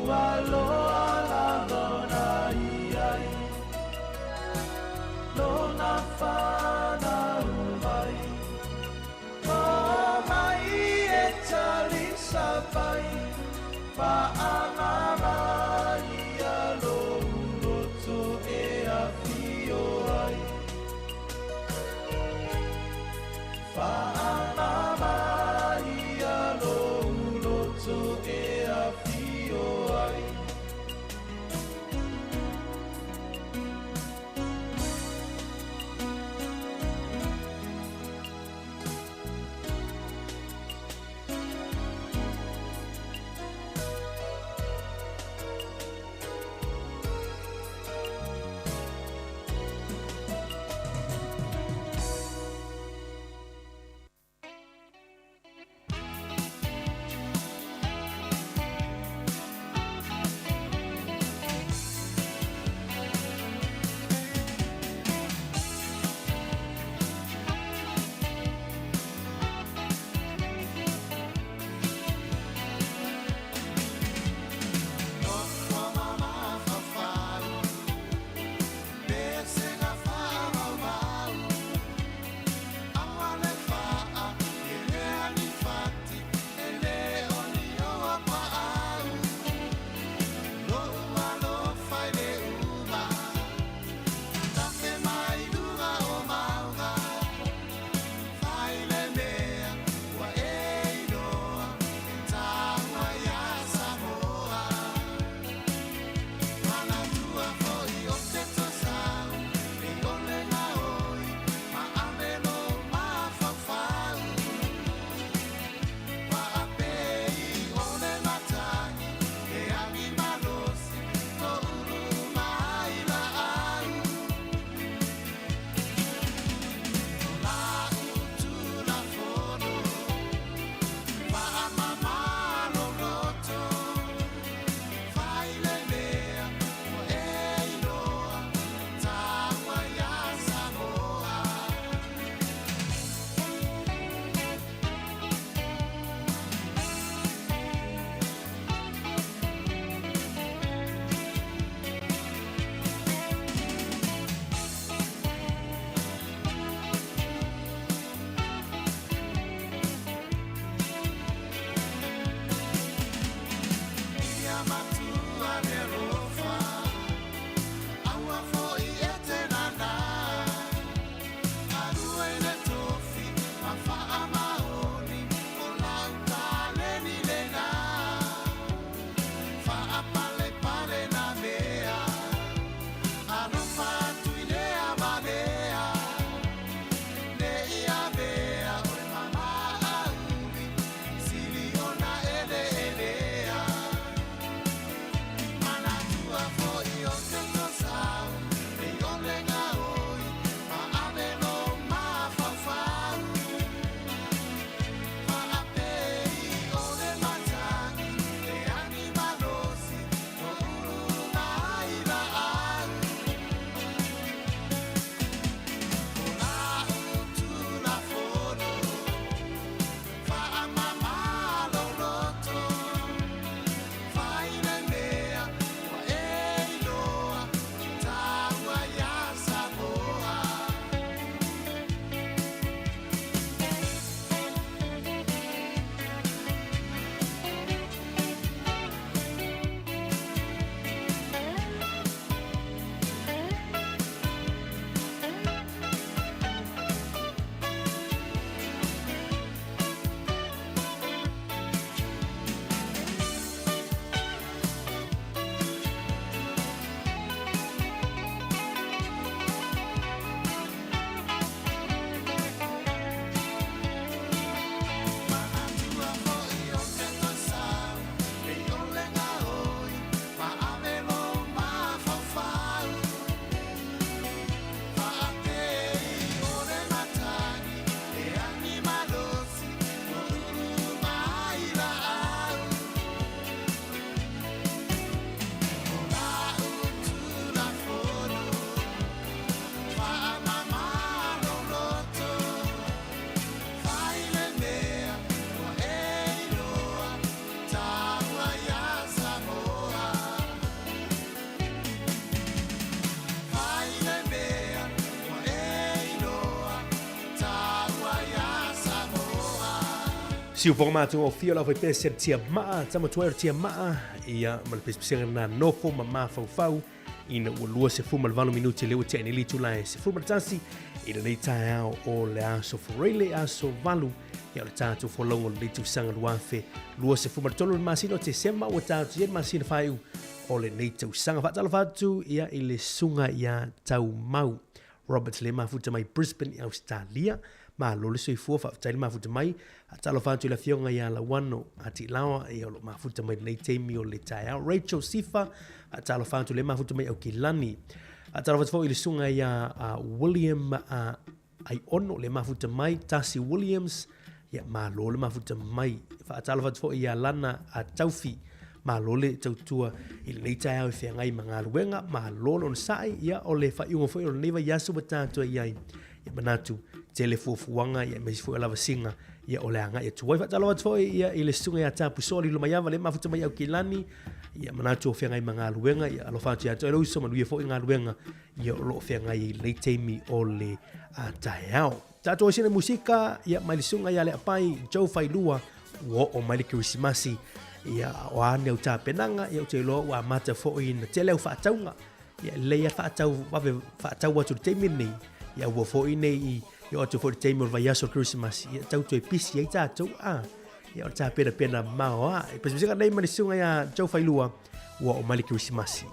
Ua loa lava ona i ai Lona whanau mai O mai e talisa pai Whaamama ia lo uloto e awhio ai Whaamama ia lo uloto e awhio ai. Siufoga matagofie o le aufaipese a le Tiamaa, tama tuai o le Tiamaa, ia ma le pesepesega na nofo ma mafaufau ina ua 28 minuti lea ua tea nei le itula e 11 i lenei taeao o le aso Fureile, aso 8 ia o le tatou folauga o lenei tausaga 2023 le masina o Tesema ua tatou i ai le masina faaiu o lenei tausaga. Faatalofa atu ia i le susuga ia Taumau Robert le mafuta mai Brisbane i Ausetalia. Malo le soifua, faafetai le mafuta mai. Faatalofa atu i le afioga ia Lauano Atilaoa, ia o lo o mafuta mai lenei taimi o le taeao. Rachel Sifa, faatalofa atu le mafuta mai Aukilani. Faatalofa atu foi i le susuga ia William Aiono le mafuta mai, Tasi Williams, ia malo le mafuta mai. Faatalofa atu foi ia Lana Taufi, malo le tautua i lenei taeao i feagai ma galuega, malo le onosai, ia o le faaiuga foi o lenei vaiaso ua tatou i ai. Ia manatu, tele fuafuaga, ia aemaise foi o lavasiga, ia o le agai atu ai. Faatalofa atu foi ia i le susuga ia Tapusoa Lilomaiava le mafuta mai Aukilani, ia manatu o feagai ma galuega, ia alofa atu ia te oe lou uso, manuia foi galuega ia o lo o feagai ai i lenei taimi o le taeao. Tatou ai sina musika, ia mai le susuga ia Leapai, Joe Failua, ua oo mai le Kerisimasi, ia o a ni au tapenaga, ia ou te iloa ua amata foi ina tele au faatauga, ia e lelei lava faatau vave faatau atu i le taimi lenei, ia aua foi ne i oo atu foi i le taimi o le vaiaso o le Kerisimasi, ia tau toe pisi ai tatou, a, ia o le tapenapena mamao lava. E pesepesega nei ma le susuga ia Joe Failua, ua oo mai le Kerisimasi.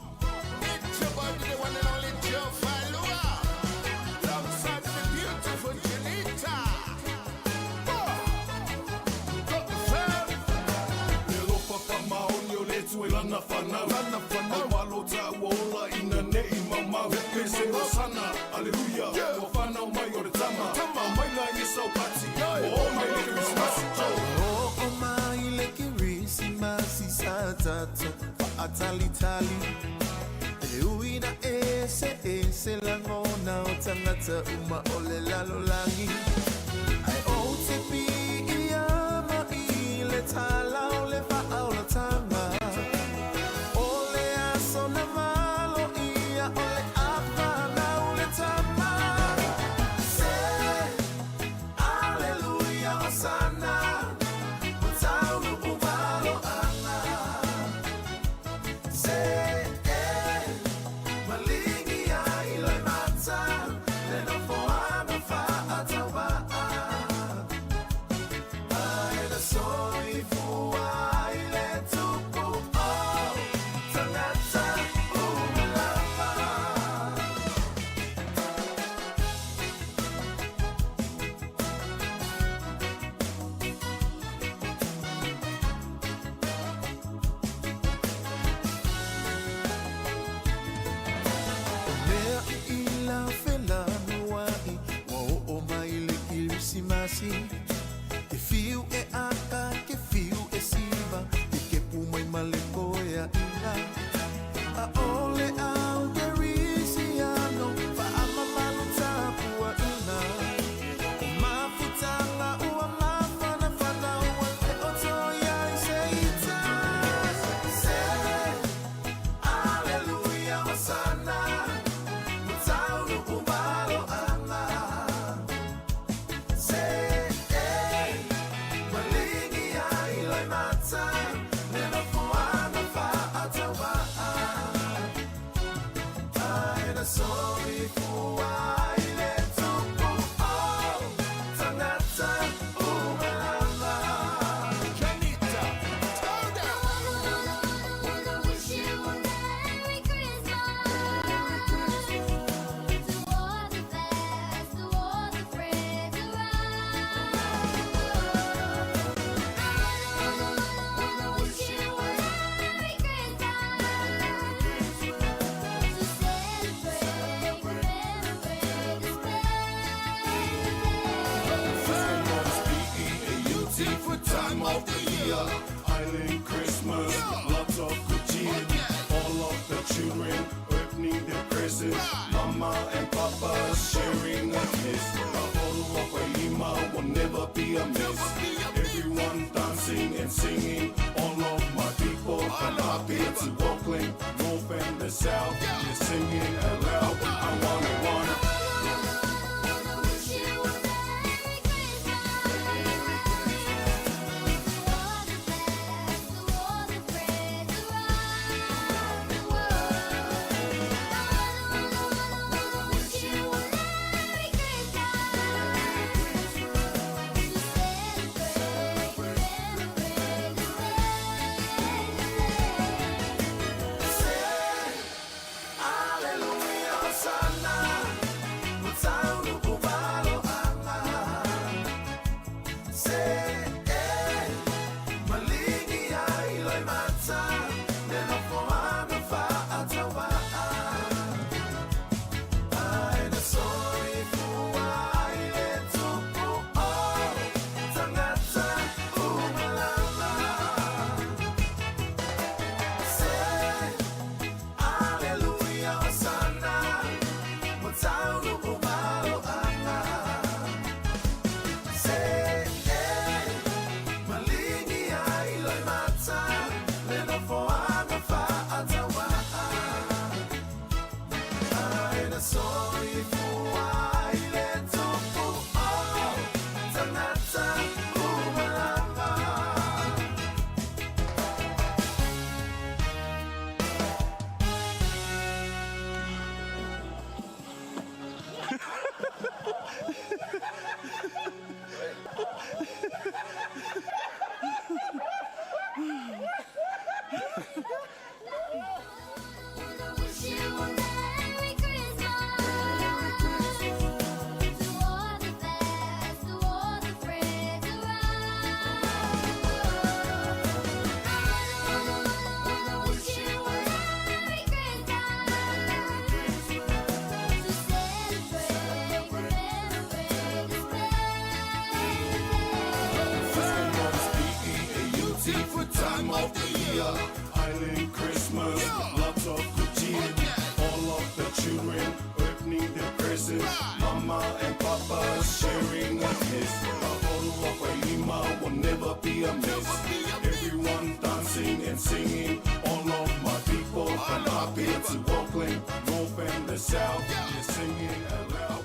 From Apia to Auckland, north and the south, you're singing aloud.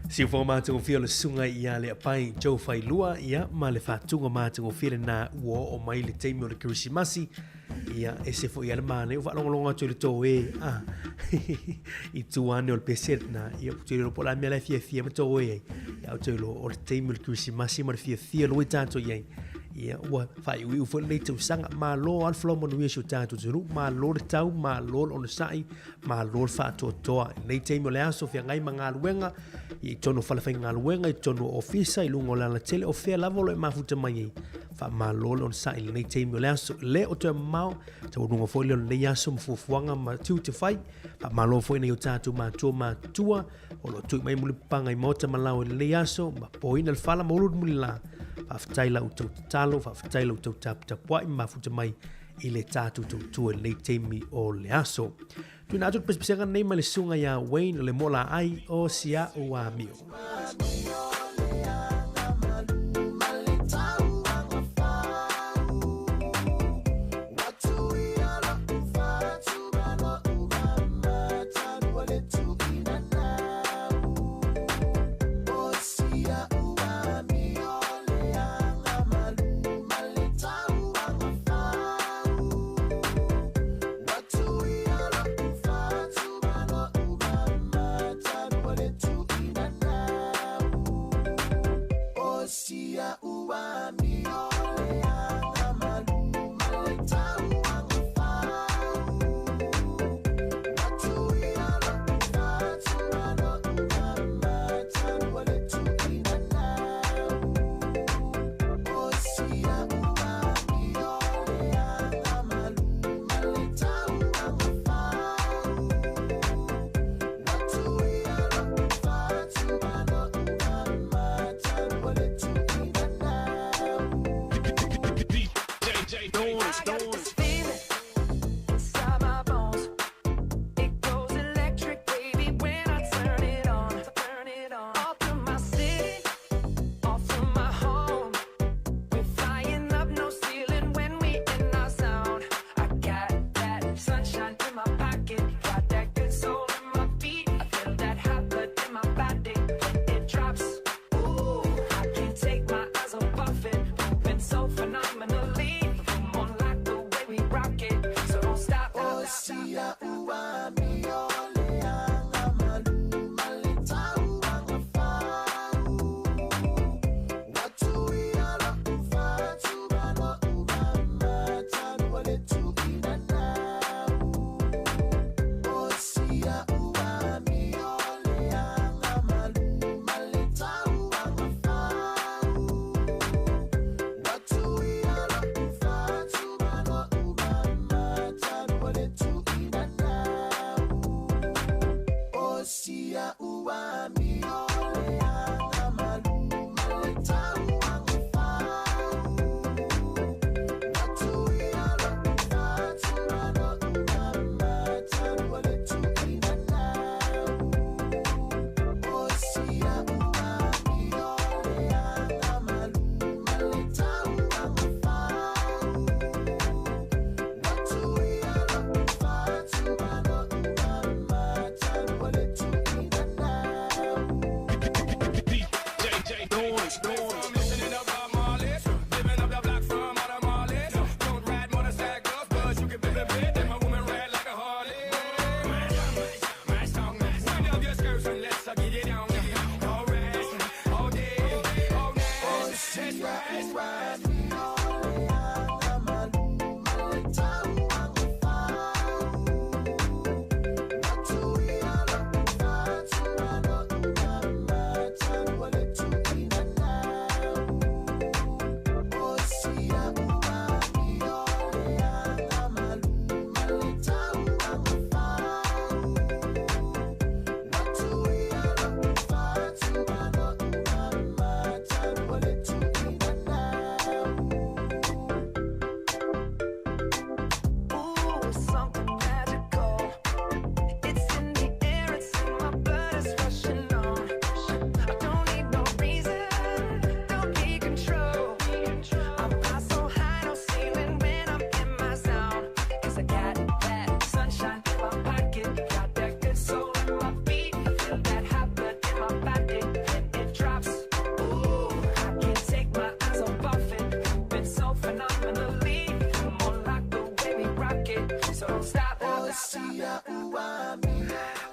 Siufoga matagofie o le susuga ia Leapai Joe Failua, ia, ma le faatuga matagofie lena ua oo mai le taimi o le Kerisimasi, ia, ese foi lava le manaia o faalogologo atu i le toe a i tua ane o le pese lena, ia, ou te iloa po o le a le mea la e fiafia ma toe ai, ia, ou te iloa o le taimi o le Kerisimasi ma le fiafia loa tatou i ai, ia, ua faaiuiu foi lenei tausaga. Malo lava le folau manuia i si o tatou atunuu, malo le tau, malo le onosai, malo le faatoatoa. I lenei taimi o le aso, feagai ma galuega, i totonu o falefaigaluega, i totonu o ofisa, i luga o le alatele, o fea lava o lo o e mafuta mai ai, faamalo le onosai i lenei taimi o le aso. Le o toe mamao, taualuga foi lea o lenei aso ma fuafuaga ma tiute fai. Faamalo foi i nai o tatou matua matutua o lo o tui mai mulipapaga i maota ma laoa i lenei aso, ma poina le fala ma ulu le mulila. Faafetai la outou tatalo, faafetai la outou taputapuai ma mafuta mai i le tatou tautua i lenei taimi o le aso. Tuuina atu le pesepesega lenei mai le susuga ia Wayne le Moolaai o Sia'u Amio.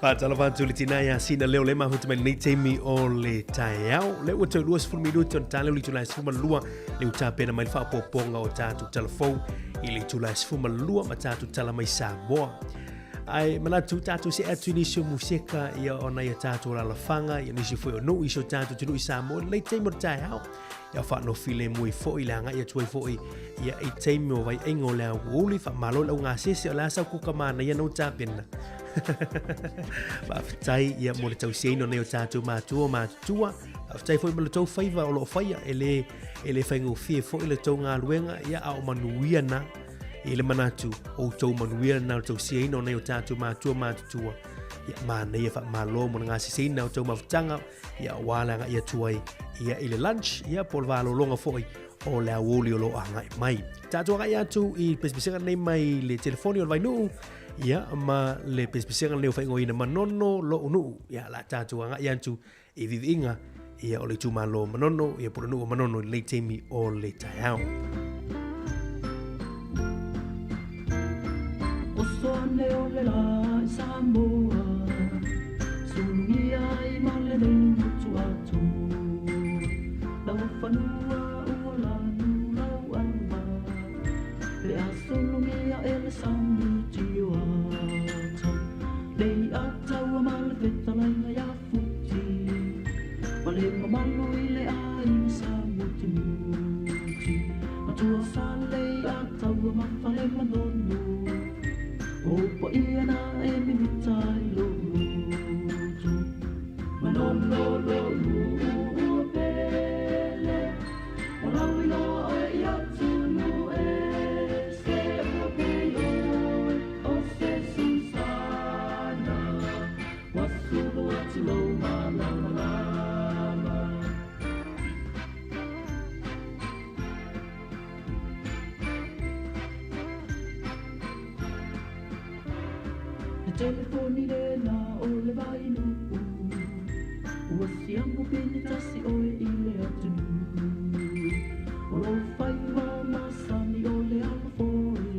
Faatalofa atu i le tina ia Sina Leo le mafuta mai lenei taimi o le taeao. Le ua tau 20 minuti ona ta leo le itula e 12 le utapena mai le faaopoopoga o tatou talafou i le itula e 12 ma tatou tala mai Samoa. Ae manatu tatou se atu i nisi o museka ia ona ia tatou alalafaga ia nisi foi o nuu i si o tatou atunuu i Samoa i lenei taimi o le taeao. Ia faanofi lemu ai foi le agai atu ai foi ia i taimi o vaiaiga o le aoauli faamalo i le augasese o le a sau kuka manaia na ua tapena. Faafetai ia mo le tausiaina o nei o tatou matua o matutua. Faafetai foi mo le tou faiva o lo o faia e le e le faigofie foi le tou galuega ia a o manuia na i le manatu o outou manuia na o le tausiaina o nei o tatou matua matutua. Ia manaia faamalo mo le gaseseina o tou mafutaga ia aua le agai atu ai ia i le lunch ia po o le valologa foi o le aoauli o lo o agai mai. Tatou agai atu i le pesepesega nei mai le telefoni o le Vainuu ia ma le pesepesega nei o faaigoaina Manono Lo'u Nuu. Ia la tatou agai atu i viviiga ia o le itumalo Manono ia po o le nuu o Manono i lenei taimi o le taeao. Oso ane o le la i Samoa Sulugia ai ma lenei motu atoa Lau fanua ua lanu lau aua Pe a sulugia e le sami tio ata Le ataua ma le fetalaiga ia Futi Ma le mamalu i le aiga sa mutimuti Matua fale i ataua ma fale manono O paia na e mimita i lou loto Manono lou ua pele O lau iloa oe i atunuu ese Ua pei oe o se susana Ua sulu atu lou malamalama. Le telefoni lena o le Vainuu Ua siamu pine tasi oe i le atunuu O lou faiva masani o le alo foe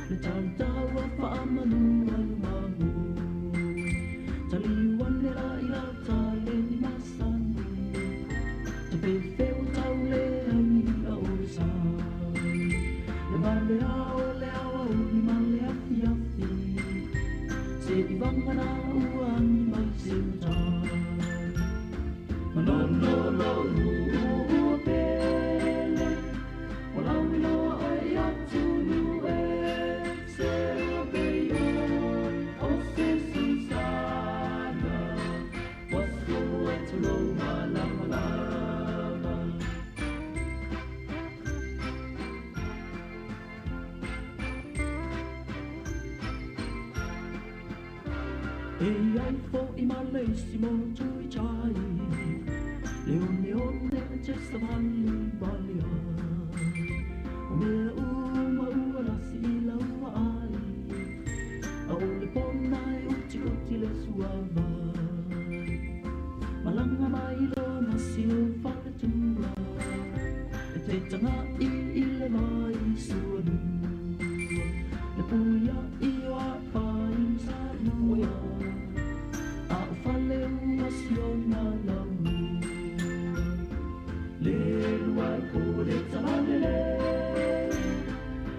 Le tautaua faamanu ai o mamoe Taliu ane la i lauta le ni masani Tafeufeu tau leai ni i'a o le sai Le valea o le aoauli ma le afiafi Se i vagana ua agi mai se matai Manono lou ua pele O lau iloa oe i atunuu ese Ua pei oe o se susana Ua sulu atu lou malamalama. E i ai fo'i ma le isi motu i tai Le oneone e te savali wale ai O mea uma ua lasi i lau vaai A o le pona e utiuti le suavai Malaga mai loa ma si ou faletua E te taga'i i le vai sualua Le puia'i o Apai ma Samoa A o fale ua siona laulua Le lua i po le talalelei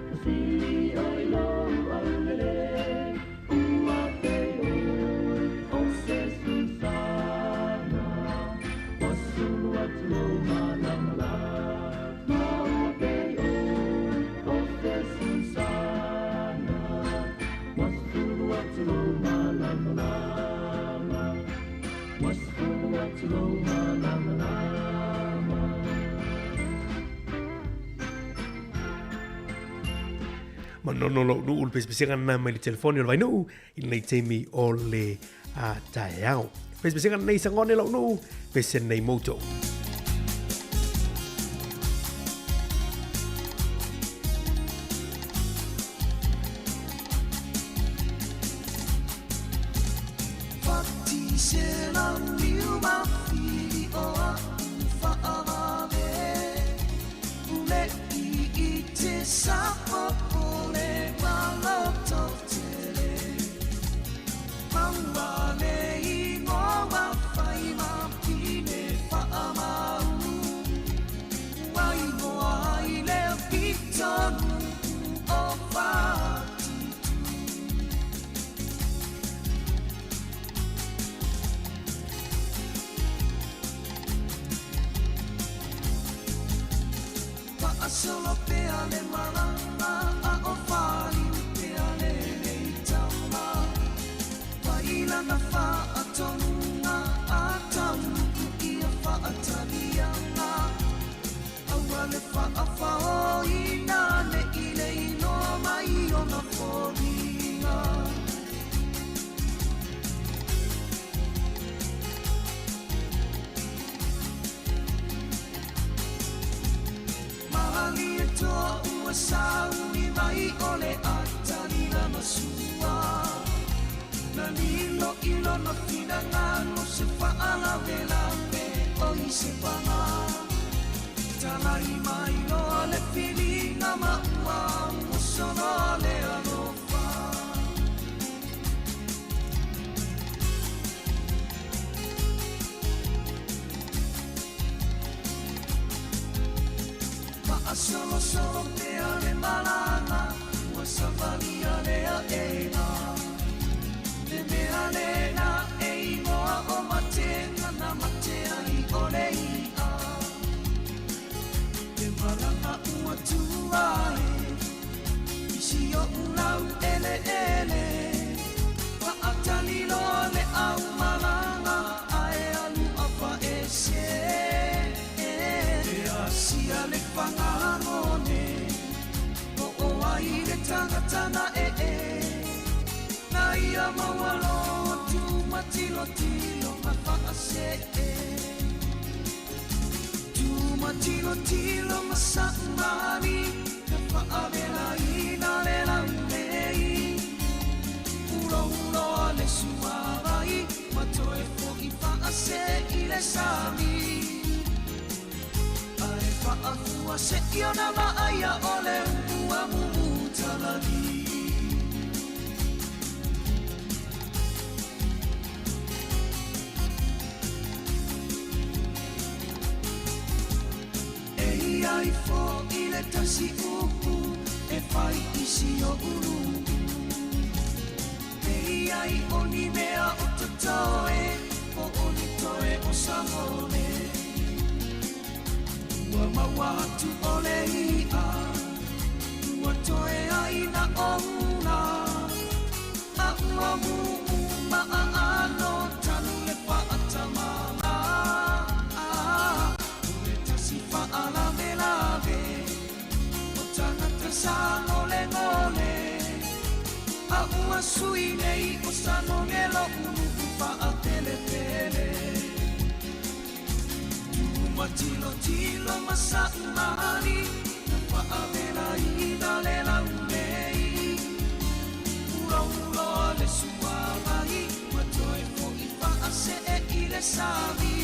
Ma sili oi lou aulelei Ua pei oe o se susana Ua sulu atu lou malamalama Ua pei oe o se susana Ua sulu atu lou malamalama Ua sulu atu lou malamalama. Manono lou nuu le pesepesega lena mai le telefoni o le Vainuu i lenei taimi o le taeao. Pesepesega lenei sagone lou nuu, pese nei moutou. Faasolo pea le malaga a o faliu pea le leitama. Mai lana faatonuga a taunuku ia faataliaga. Aua le faafaoina ne i le iloa mai ona foliga. Malie toa ua sauni mai o le atali lana sua. Na lilo i lona finagalo se faalavelave o i se paga. Talai mai loa le filiga ma ua oso loa le alofa. Faasolosolo pea le malaga ua savalia le aega. Le mea lena e igoa o matega na mate ai o le i'a. Le malaga ua tua e i si o'u laueleele. Faatali loa le aumalaga ae alu afaese. E asia le fagagone o o ai le tagata na ee. Na ia maualoa tumatilotilo ma faasee. Tumatilotilo ma saumali na faavelaina le laulei. Ulouloa le suavai ma toe fo'i faase i le sami. Ae faafua se'i ona vaaia o le ua mumutalali. E ia ifo i le tasi upu e fai i si o'u nu'u. E ia i o ni mea o totoe po o ni toe o sagone. Ua maua atu o le i'a ua toe aina oula. A ua mumu maaano talu le faatamala. O le tasi faalavelave o tagata sagolegole. A ua sui nei o sanoge lo'u nu'u faapelepele. Tumatilotilo ma saumali na faavelaina le laulei. Ulouloa le suavai ma toe fo'i faasee i le sami.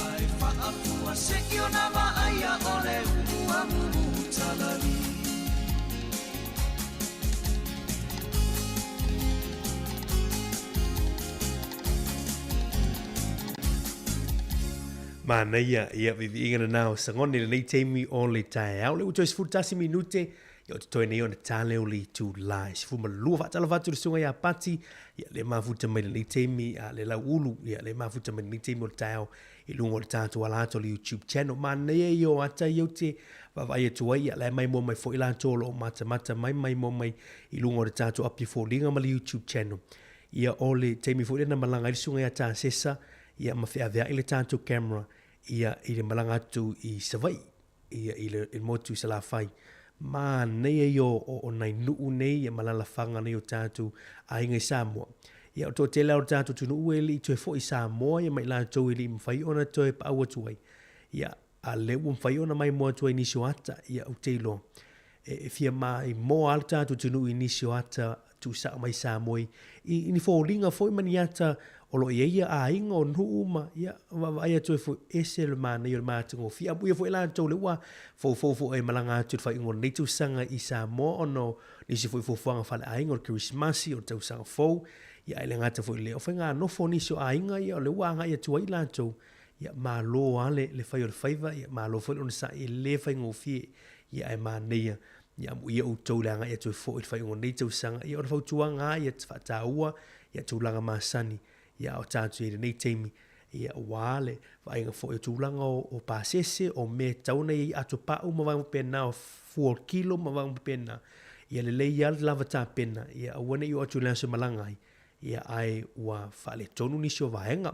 Ae faafua se'i ona vaaia o le ua mumutalali. Manaia, ia, viviiga lena o sagone i lenei taimi o le taeao. Le ua toe 11 minute, ia o totoe nei ona tale o le itulā. E 12 faatalofa atu i le susuga ia Pati, ia le mafuta mai lenei taimi, a le lauulu, ia le mafuta mai lenei taimi o le taeao i luga o le tatou ala atu o le YouTube channel. Manaia ia o ata ia ou te vaavaai atu ai, ia la e maimoa mai foi latou o lo o matamata mai, maimoa mai i luga o le tatou api foliga ma le YouTube channel. Ia o le taimi foi lea na malaga ai le susuga ia Tasesa, ia ma feaveai le tatou camera ia i le malaga atu i Savaii, ia i le, i le motu i Salafai. Manaia ia o, o, o nai nuu nei ia ma alalafaga nei o tatou aiga i Samoa. Ia o le toatele lava o le tatou atunuu e le i toe foi i Samoa ia ma i latou e le i mafai ona toe paau atu ai. Ia, a lea ua mafai ona maimoa atu ai nisi o ata, ia ou te iloa e, e fia maimoa lava le tatou atunuu i nisi o ata tuusao mai Samoa i, i ni foliga foi ma ni ata o lo o i ai ia aiga o nuu ma, ia, vaavaai atu ai foi, ese le manaia o le matagofie. Amuia foi latou lea ua foufou foi e malaga atu i le faaiuga o lenei tausaga i Samoa ona o nisi foi fuafuaga faaleaiga o le Kerisimasi, o le tausaga fou, ia ae le gata foi i lea, o faiganofo o nisi o aiga ia o lea ua agai atu ai latou. Ia, malo lava le, le fai o le faiva, ia malo foi le onosai, e le faigofie, ia ae manaia, ia amuia outou i le agai atu ai foi i le faaiuga o lenei tausaga. Ia o le fautuaga lava ia faataua ia tulaga masani, ia a o tatou i ai i lenei taimi, Ia, aua le vaaiga foi o tulaga o pasese, o mea e tatau ona i ai ato pau ma vaega faapena, o fua o kilo ma vaega faapena. Ia lelei lava le lava tapena, ia aua ne i oo atu i le aso e malaga ai, ia ae ua faaletonu nisi o vaega.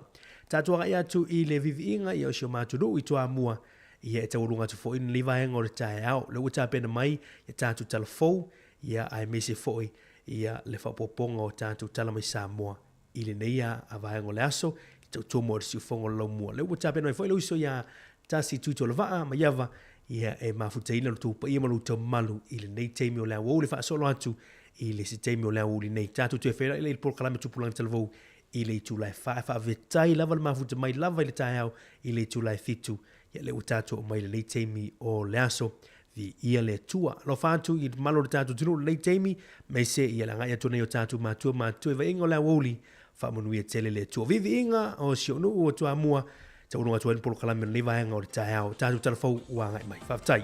Tatou agai atu i le viiviiga ia o si o matou nuu i Toamua, ia e taualuga atu foi lenei vaega o le taeao. O lea ua tapena mai ia tatou tala fou, ia aemaise foi ia le faaopoopoga o tatou tala mai Samoa i lenei a vaega o le aso, i tautua mo le siufofoga o le laumua. O lea ua tapena mai foi le uso ia Tasi Tuitolovaa Maiava, ia e mafutaina lo outou paia ma lo outou mamalu i lenei taimi o le aoauli faasolo atu i le isi taimi o le aoauli nei. Tatou toe feiloai lea i le polokalame Tupulaga Talavou i le itula e 4, e faafetai lava le mafuta mai lava i le taeao i le itula e 7, ia lea ua tatou oo mai i lenei taimi o le aso. Viia le Atua. Alofa atu i le mamalu o le tatou atunuu i lenei taimi, aemaise ia le agai atu nei o tatou matua matutua i vaaiga o le aoauli, faamanuia tele le Atua. Viiviiga o si ou nuu o Toamua, taualuga atu ai le polokalame o lenei vaega o le taeao. Tatou tala fou ua agai mai. Faafetai.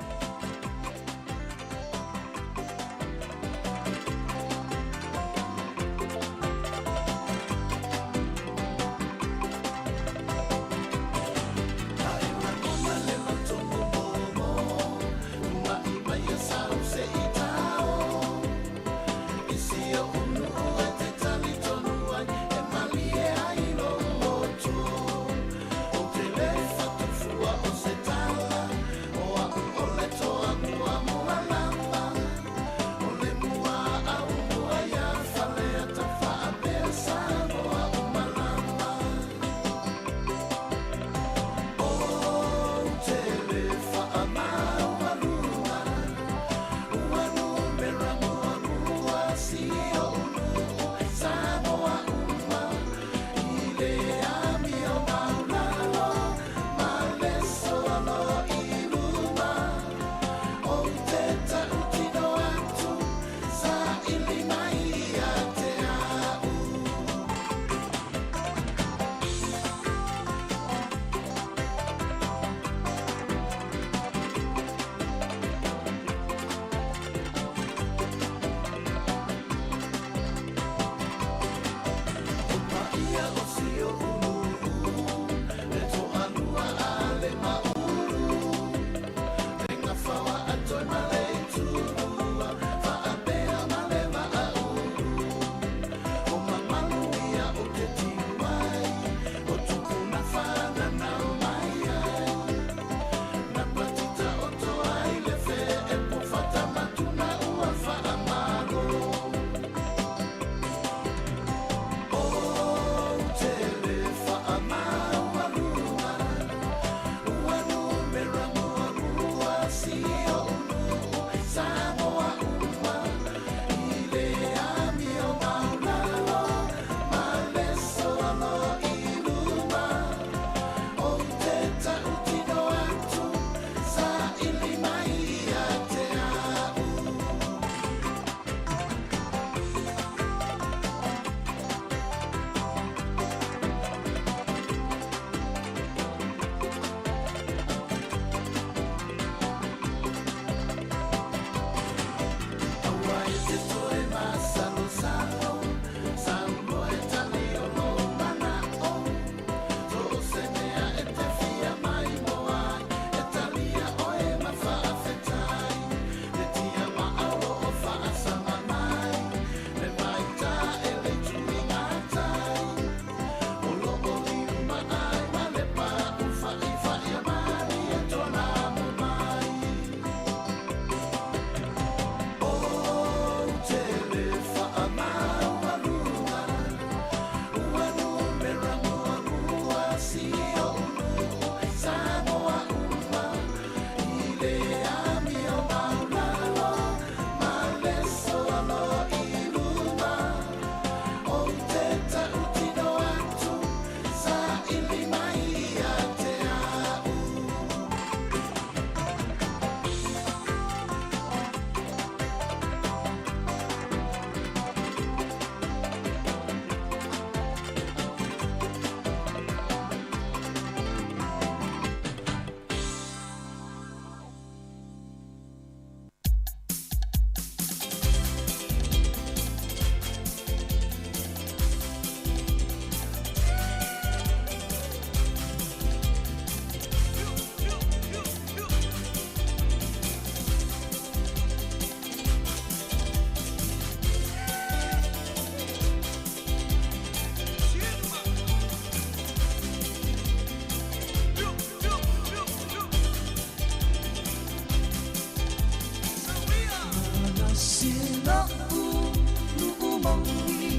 moni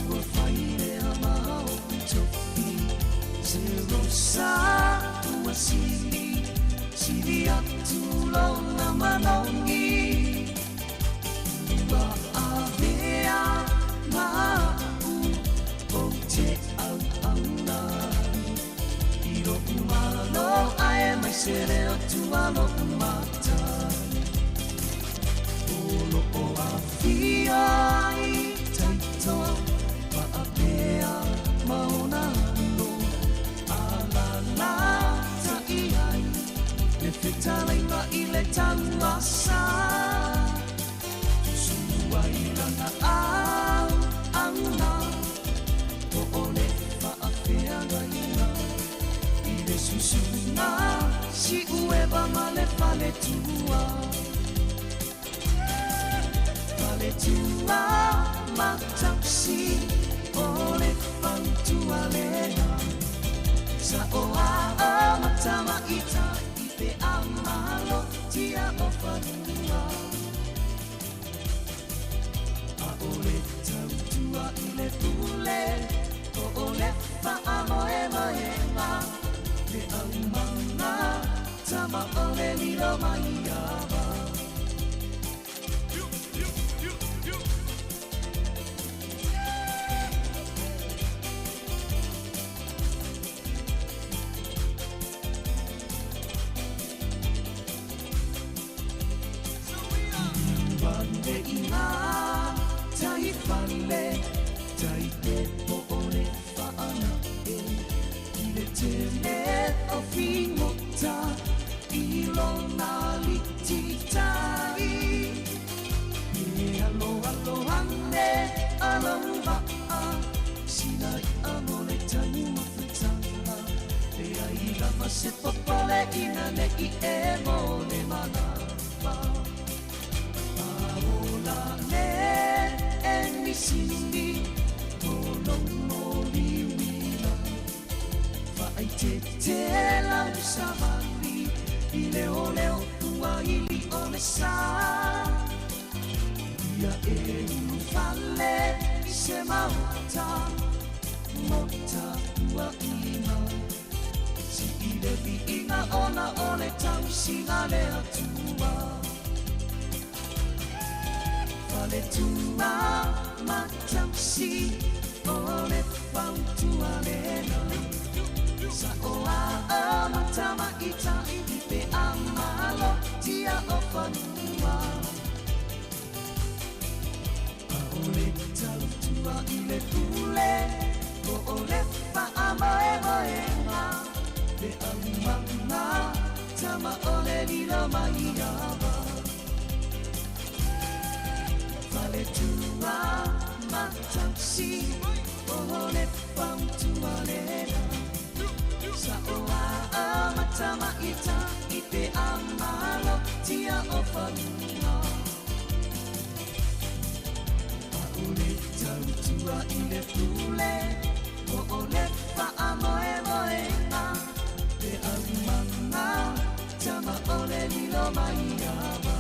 Ua fai lea ma ou tofi Zero sa ua sili Sili atu lona manogi Ua avea ma a'u Ou te auauna ai I lo'u malo aemaise le Atua lo'u Matai O lo'o afio ai Taito faapea ma ona alo Alalatai ai le fetalaiga i le tauasa Susunu ai lana auauna Po o le faafeagaiga i le susuga Siueva ma le faletua Faletua ma tausi o le fautua lena Saoa ma tamaitai pe a malotia o fanua ʻAʻole tautua i le pule Po o le faamoemoega Le aumaga tama ʻole lilo mai ava. Ane i ngā tai fale, tai te po o le whaanae. I le tele o figota, i lona lititai. E aloalo ane a lou maa, sina i'a mo le taumafataga. Leai lava se popoleina ne i e mo le manava. A ola le enisini o lou moliuila. Faaeteete lau savali i leoleo ua ili o le sa. Ia e ulufale i se maota mo tapuaiga. Sii le viiga ona o le tausiga a le Atua. Faletua ma tausi o le fautua lena. Saoa ma tamaitai pe a malotia o fanua. ʻAʻole tautua i le pule Po o le faamoemoega Le aumaga tama ʻole lilo mai ava. Faletua ma tausi O le fautua lena Saoa ma tamaitai pe a malotia o fanua. ʻAʻole tautua i le pule Po o le faamoemoega Le aumaga tama ʻole lilo mai ava.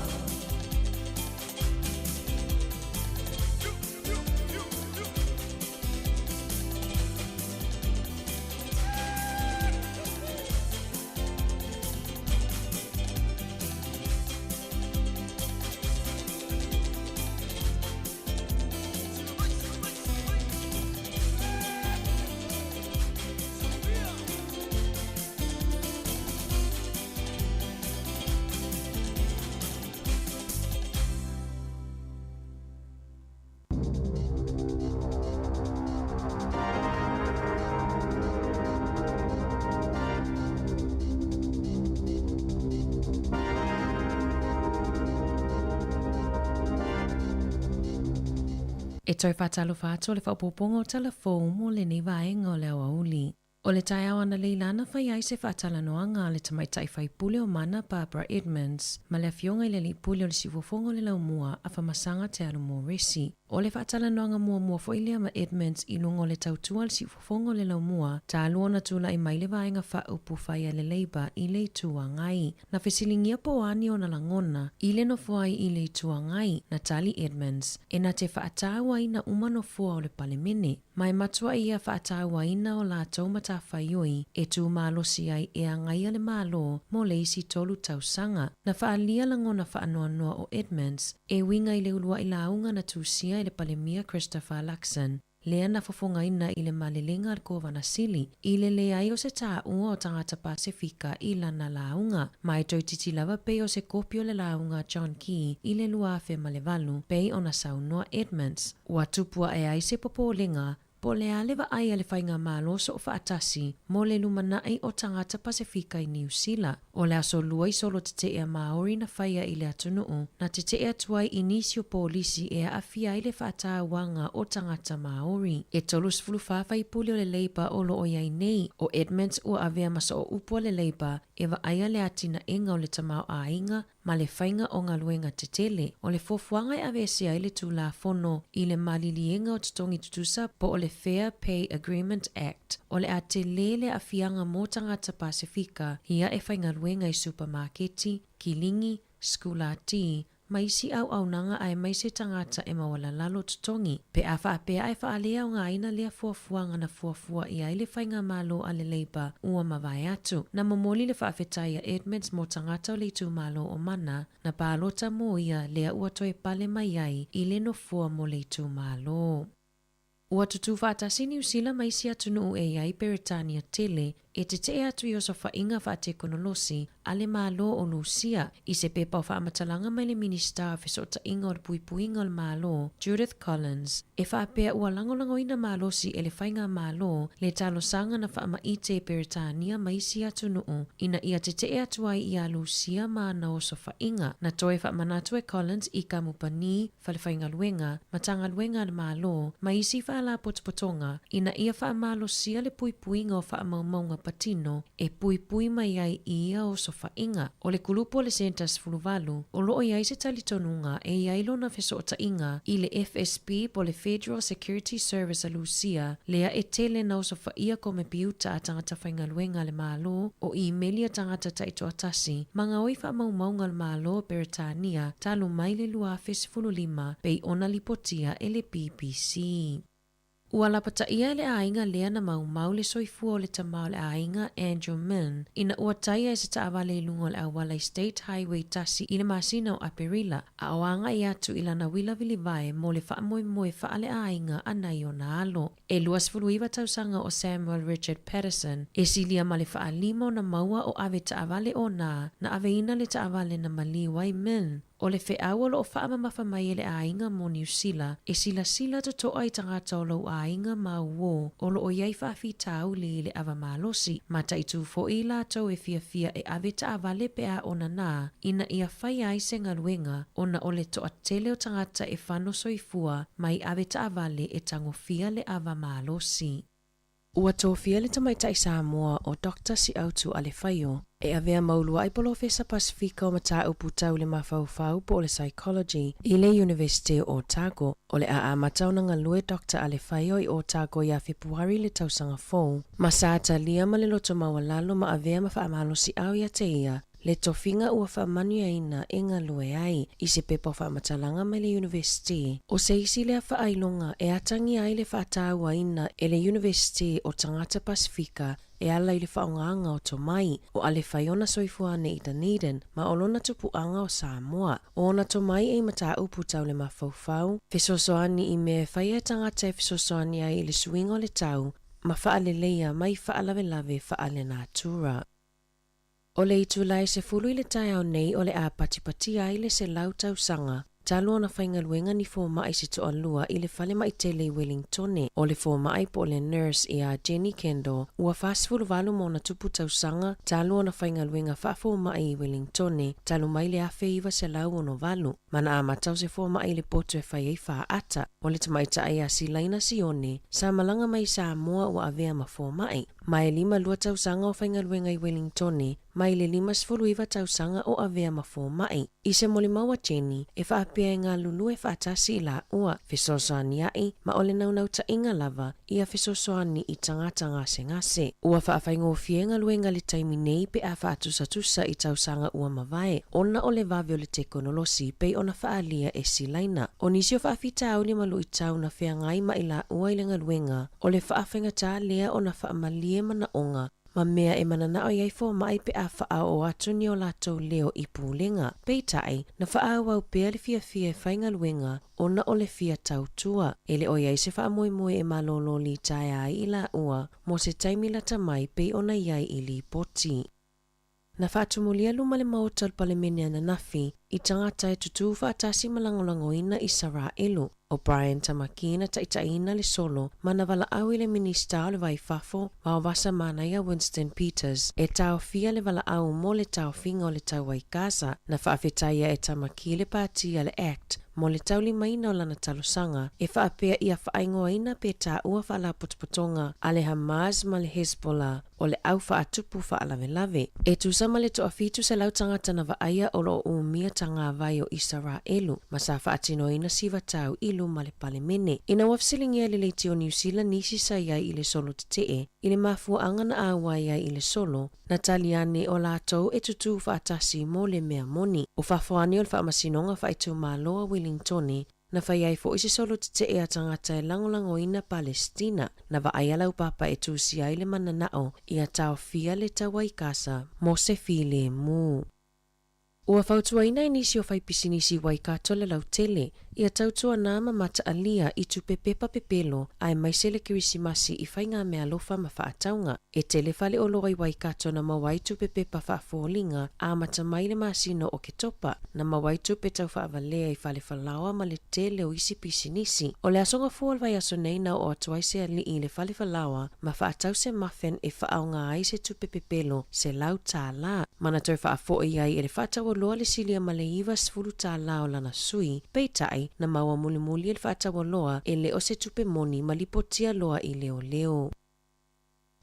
E toe faatalofa atu o le faaopoopoga o Tala Fou mo lenei vaega o le aoauli. O le taeao analeila na fai ai se faatalanoaga a le tamaitai faipule o Mana Barbara Edmonds ma le afioga i le alii pule o le siufofoga o le laumua Afamasaga Te Alu Moresi. O le faatalanoaga muamua foi lea ma Edmonds i luga o le tautua a le Siufofoga o le Laumua, talu ona tulai mai le Vaega Faaupufai a le Labour i le Itu Agai. Na fesiligia po o a ni ona lagona i le nofo ai i le Itu Agai, na tali Edmonds, e na te faatauaina uma nofoa o le Palemene, ma e matua ia faatauaina o latou matafaioi e tu malosi ai e agaia le Malo mo le isi tolu tausaga. Na faaalia lagona faanoanoa o Edmonds e uiga i le uluai lauga na tusia e le Palemia Christopher Luxon, lea na fofogaina i le malelega a le Kovana Sili, i le leai o se taua o tagata Pasefika i lana lauga. Ma e toeitiiti lava pei o se kopi o le lauga a John Key i le 2008, pei ona saunoa Edmonds. Ua tupu aʻe ai se popolega po o le a le vaai a le Faigamalo Soofaatasi mo le lumanai o tagata Pasefika i Niu Sila. O le aso Lua i solo tetee a Māori na faia i le atunuu, na tetee atu ai i nisi o polisi e aafia ai le faatauaga o tagata Māori. E 34 faipule o le Labour o lo o i ai nei, ʻo Edmonds ua avea ma sooupu a le Labour e vaaia le atinaega o le tamaoaiga ma le faiga o galuega tetele. O le fuafuaga e aveese ai le Tulafono i le maliliega o totogi tutusa po o le Fair Pay Agreement Act, o le a tele le aafiaga mo tagata Pasefika ia e faigaluega i supamaketi, kiligi, sikulati, ma isi auaunaga aemaise tagata e maualalalo totogi. Pe a faapea e faaleaogaina lea fuafuaga na fuafua i ai le Faigamalo a le Labour ua mavae atu. Na momoli le faafetai a Edmonds mo tagata o le itumalo o Mana na palota mo ia lea ua toe pale mai ai i le nofoa mo le itumalo. Ua tutū faatasi Niu Sila ma isi atunuu e i ai Peretania tele e tetee atu i osofaiga faatekonolosi a le Malo o Lusia. I se pepa o faamatalaga mai le Minisita o Fesootaiga o le Puipuiga o le Malo, Judith Collins, e faapea ua lagolagoina malosi e le Faigamalo le talosaga na faamaite e Peretania ma isi atunuu ina ia tetee atu ai iā Lusia ma ana osofaiga. Na toe faamanatu e Collins i kamupani falefaigaluega, Matagaluega a le Malo, ma isi faalapotopotoga, ina ia faamalosia le puipuiga o faamaumauga patino e puipui mai ai i ia osofaiga. O le kulupu o le Centre 18, o lo o i ai se talitonuga e i ai lona fesootaiga i le FSB po o le Federal Security Service a Lusia, lea e tele na osofaia komepiuta a tagata faigaluega a le Malo, o imeli a tagata taitoatasi, ma gaoi faamaumauga o le Malo o Peretania talu mai le 2015, pei ona lipotia e le BBC. Ua lapataia e le aiga lea na maumau le soifua o le tama o le aiga, Andrew Milne, ina ua taia e se taavale i luga o le auala i State Highway 1 i le masina o Aperila, a o agai atu i lana uila vilivae mo le faamoemoe faaleaiga a nai ona alo. E 29 tausaga o Samuel Richard Patterson e silia ma le faalima ona maua o ave taavale ona na aveina le taavale na maliu ai Milne. O le feau o lo o faamamafa mai e le aiga mo Niu Sila, e silasila totoa i tagata o lou aiga ma uō o lo o i ai faafitauli i le ava malosi, mataitū foi i latou e fiafia e ave taavale pe a ona nā ina ia fai ai se galuega ona o le toatele o tagata e fano soifua mai ave taavale e tagofia le ava malosi. Ua tofia le tamaitai Samoa ʻo Doctor Siautu Alefaio e avea ma uluai polofesa Pasefika o mataupu tau le mafaufau po o le Psychology i le Iunivesite o Otago. O le a amata ona galue Doctor Alefaio i Otago iā Fepuari le tausaga fou, ma sa talia ma le loto maualalo ma avea ma faamalosiau iā te ia le tofiga ua faamanuiaina e galue ai i se pepa o faamatalaga mai le Iunivesite. ʻO se isi lea faailoga e atagia ai le faatauaina e le Iunivesite o Tagata Pasefika e ala i le faaaogaga o tomai o Alefai ona soifua ane i Dunedin ma o lona tupuaga o Samoa. O ona tomai e i mataupu tau le mafaufau, fesoasoani i mea e faia e tagata e fesoasoani ai i le suiga o le tau ma faaleleia mai faalavelave faalenatura. O le itula e 10 i le taeao nei o le a patipatia ai le 100 tausaga talu ona faigaluega ni fomai se toalua i le falemai tele i Wellingtone. O le fomai po o le nurse iā Jenny Kendall ua 48 ma ona tupu tausaga talu ona faigaluega faafomai i Wellingtone talu mai le 1968 ma na amata o se fomai i le potu e fai ai faata. O le tamaitai iā Silaina Sione sa malaga mai i Samoa ua avea ma fomai. Ma e 52 tausaga o faigaluega i Wellingtone, mai le 59 tausaga o avea ma fomaʻi. I se molimau a Jenny, e faapea e galulue faatasi i laua, fesoasoaniaʻi, ma o le naunautaiga lava ia fesoasoani i tagata gasegase. Ua faafaigofie galuega i le taimi nei pe a faatusatusa i tausaga ua mavae, ona o le vave o le tekonolosi pei ona faaalia e Silaina. O nisi o faafitauli ma luitau na feagai ma i laua i le galuega, o le faafaigatā lea ona faamalie manaoga ma mea e mananao i ai fomaʻi pe a faaoo atu ni o latou leo i pulega. Peitai, na faaauau pea le fiafia e fai galuega ona o le fia tautua. E le o i ai se faamoemoe e malōlō litaea ai i laua mo se taimi lata mai pei ona i ai i lipoti. Na faatumulia luma le Maota o le Palemene ananafi i tagata e tutū faatasi ma lagolagoina Isaraelu. ʻO Brian Tamaki na taitaiina le solo ma na valaau i le Minisita o le Va i Fafo, Vaovasa Manaia Winston Peters, e taofia le valaau mo le taofiga o le taua i Gaza. Na faafetaia e Tamaki le pāti a le act mo le taulimaina o lana talosaga e faapea ia faaigoaina pe taua faalapotopotoga a le Hamas ma le Hezbollah o le au faatupu faalavelave. E tusa ma le 1,700 tagata na vaaia o loo umia tagavai o Isaraelu ma sa faatinoina sivatau i luma le Palemene. Ina ua fesiligia e le leitio o Niu Sila nisi sa i ai i le solo tetee i le mafuaaga na auai ai i le solo, na tali ane o latou e tutū faatasi mo le mea moni. O fafo ane o le Faamasinoga Faaitumalo a Wellingtone na fai ai foʻi se solo tetee a tagata e lagolagoina Palestina. Na vaaia laupapa e tusia ai le mananao ia taofia le taua i Kasa mo se filemu. Ua fautuaina e nisi o faipisinisi i Waikato le lautele ia tautuanā ma mataalia i tupe pepa pepelo aemaise le Kerisimasi i faigameaalofa ma faatauga. E tele faleoloa i Waikato na maua ai tupe pepa faafoliga amata mai le masina o Oketopa, na maua ai tupe tau faavalea i fale falaoa ma le tele o isi pisinisi. O le aso gafua o le vaiaso nei na oo atu ai se alii i le fale falaoa ma faatau se muffin e faaaoga ai se tupe pepelo $100, ma na toe faafoʻi ai e le faataualoa le silia ma le $90 o lana sui. Peitai, na maua mulimuli e le faataualoa e le o se tupe moni ma lipotia loa i leoleo.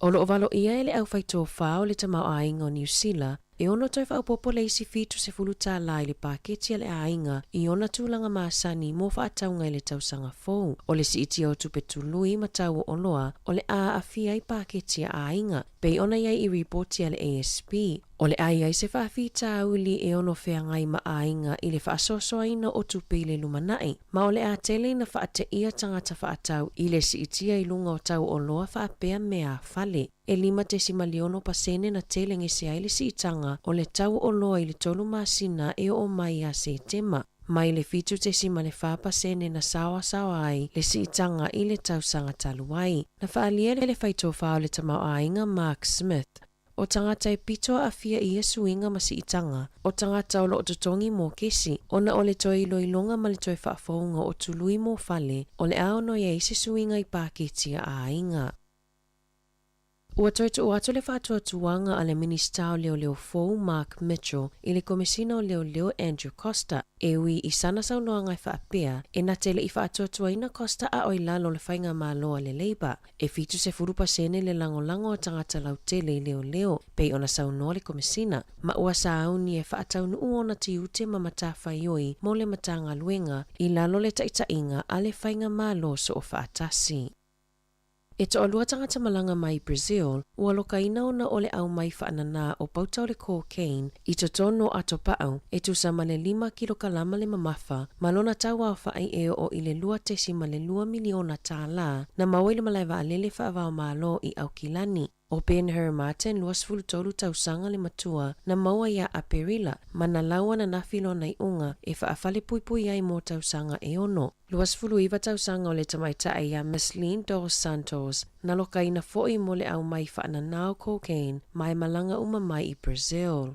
O loo valoia e le aufaitofā o le tamaoaiga o Niu Sila e ono toe faaopoopo le isi $70 i le paketi a le aiga i ona tulaga masani mo faatauga i le tausaga fou. O le siitia o tupe tului ma tau o oloa o le a aafia ai paketi a aiga, pei ona i ai i ripoti a le ASP. O le a i ai se faafitauli e ono feagai ma aiga i le faasoasoaina o tupe i le lumanai, ma o le a tele ina faateia tagata faatau i le siitia i luga o tau oloa faapea meaafale. E 5.6% na tele gese ai le siitaga o le tau oloa i le 3 masina e oo mai ia Setema, mai le 7.4% na saoasaoa ai le siitaga i le tausaga talu ai. Na faaalia e le faitofā o le tamaoaiga Mark Smith, o tagata e pito aafia i ia suiga ma siitaga, o tagata o loo totogi mokesi, ona o le toe iloiloga ma le toe faafouga o tului mo fale, o le a ono i ai se suiga i paketi a aiga. Ua toe tuu atu le faatuatuaga a le Minisita o Leoleo fou Mark Mitchell i le Komesina o Leoleo Andrew Coster, e ui i sana saunoaga e faapea, e na te leʻi faatuatuaina Coster a o i lalo o le faigamālo a le Labour. E 70% le lagolago a tagata lautele i leoleo, pei ona saunoa le Komesina, ma ua sauni e faataunuu ona tiute ma matafaioi mo le Matagaluega i lalo o le taitaiga a le faigamālo soofaatasi. E toalua tagata malaga mai Brazil ua lokaina ona o le aumai faananā o pauta o le cocaine i totonu o atopaʻau e tusa ma le 5 kilokalama le mamafa ma lona tau aofaʻi e oo i le $2.2 miliona na maua i le malae vaalele faava-o-Malo i Aukilani. ʻO Ben-Hur Martin, 23 tausaga le matua, na maua iā Aperila ma na lau ananafi lona iʻuga e faafalepuipui ai mo tausaga e ono. 29 tausaga o le tamaitai iā Miss Dos Santos, na lokaina foʻi mo le aumai faananā o cocaine ma e malaga uma mai i Brazil.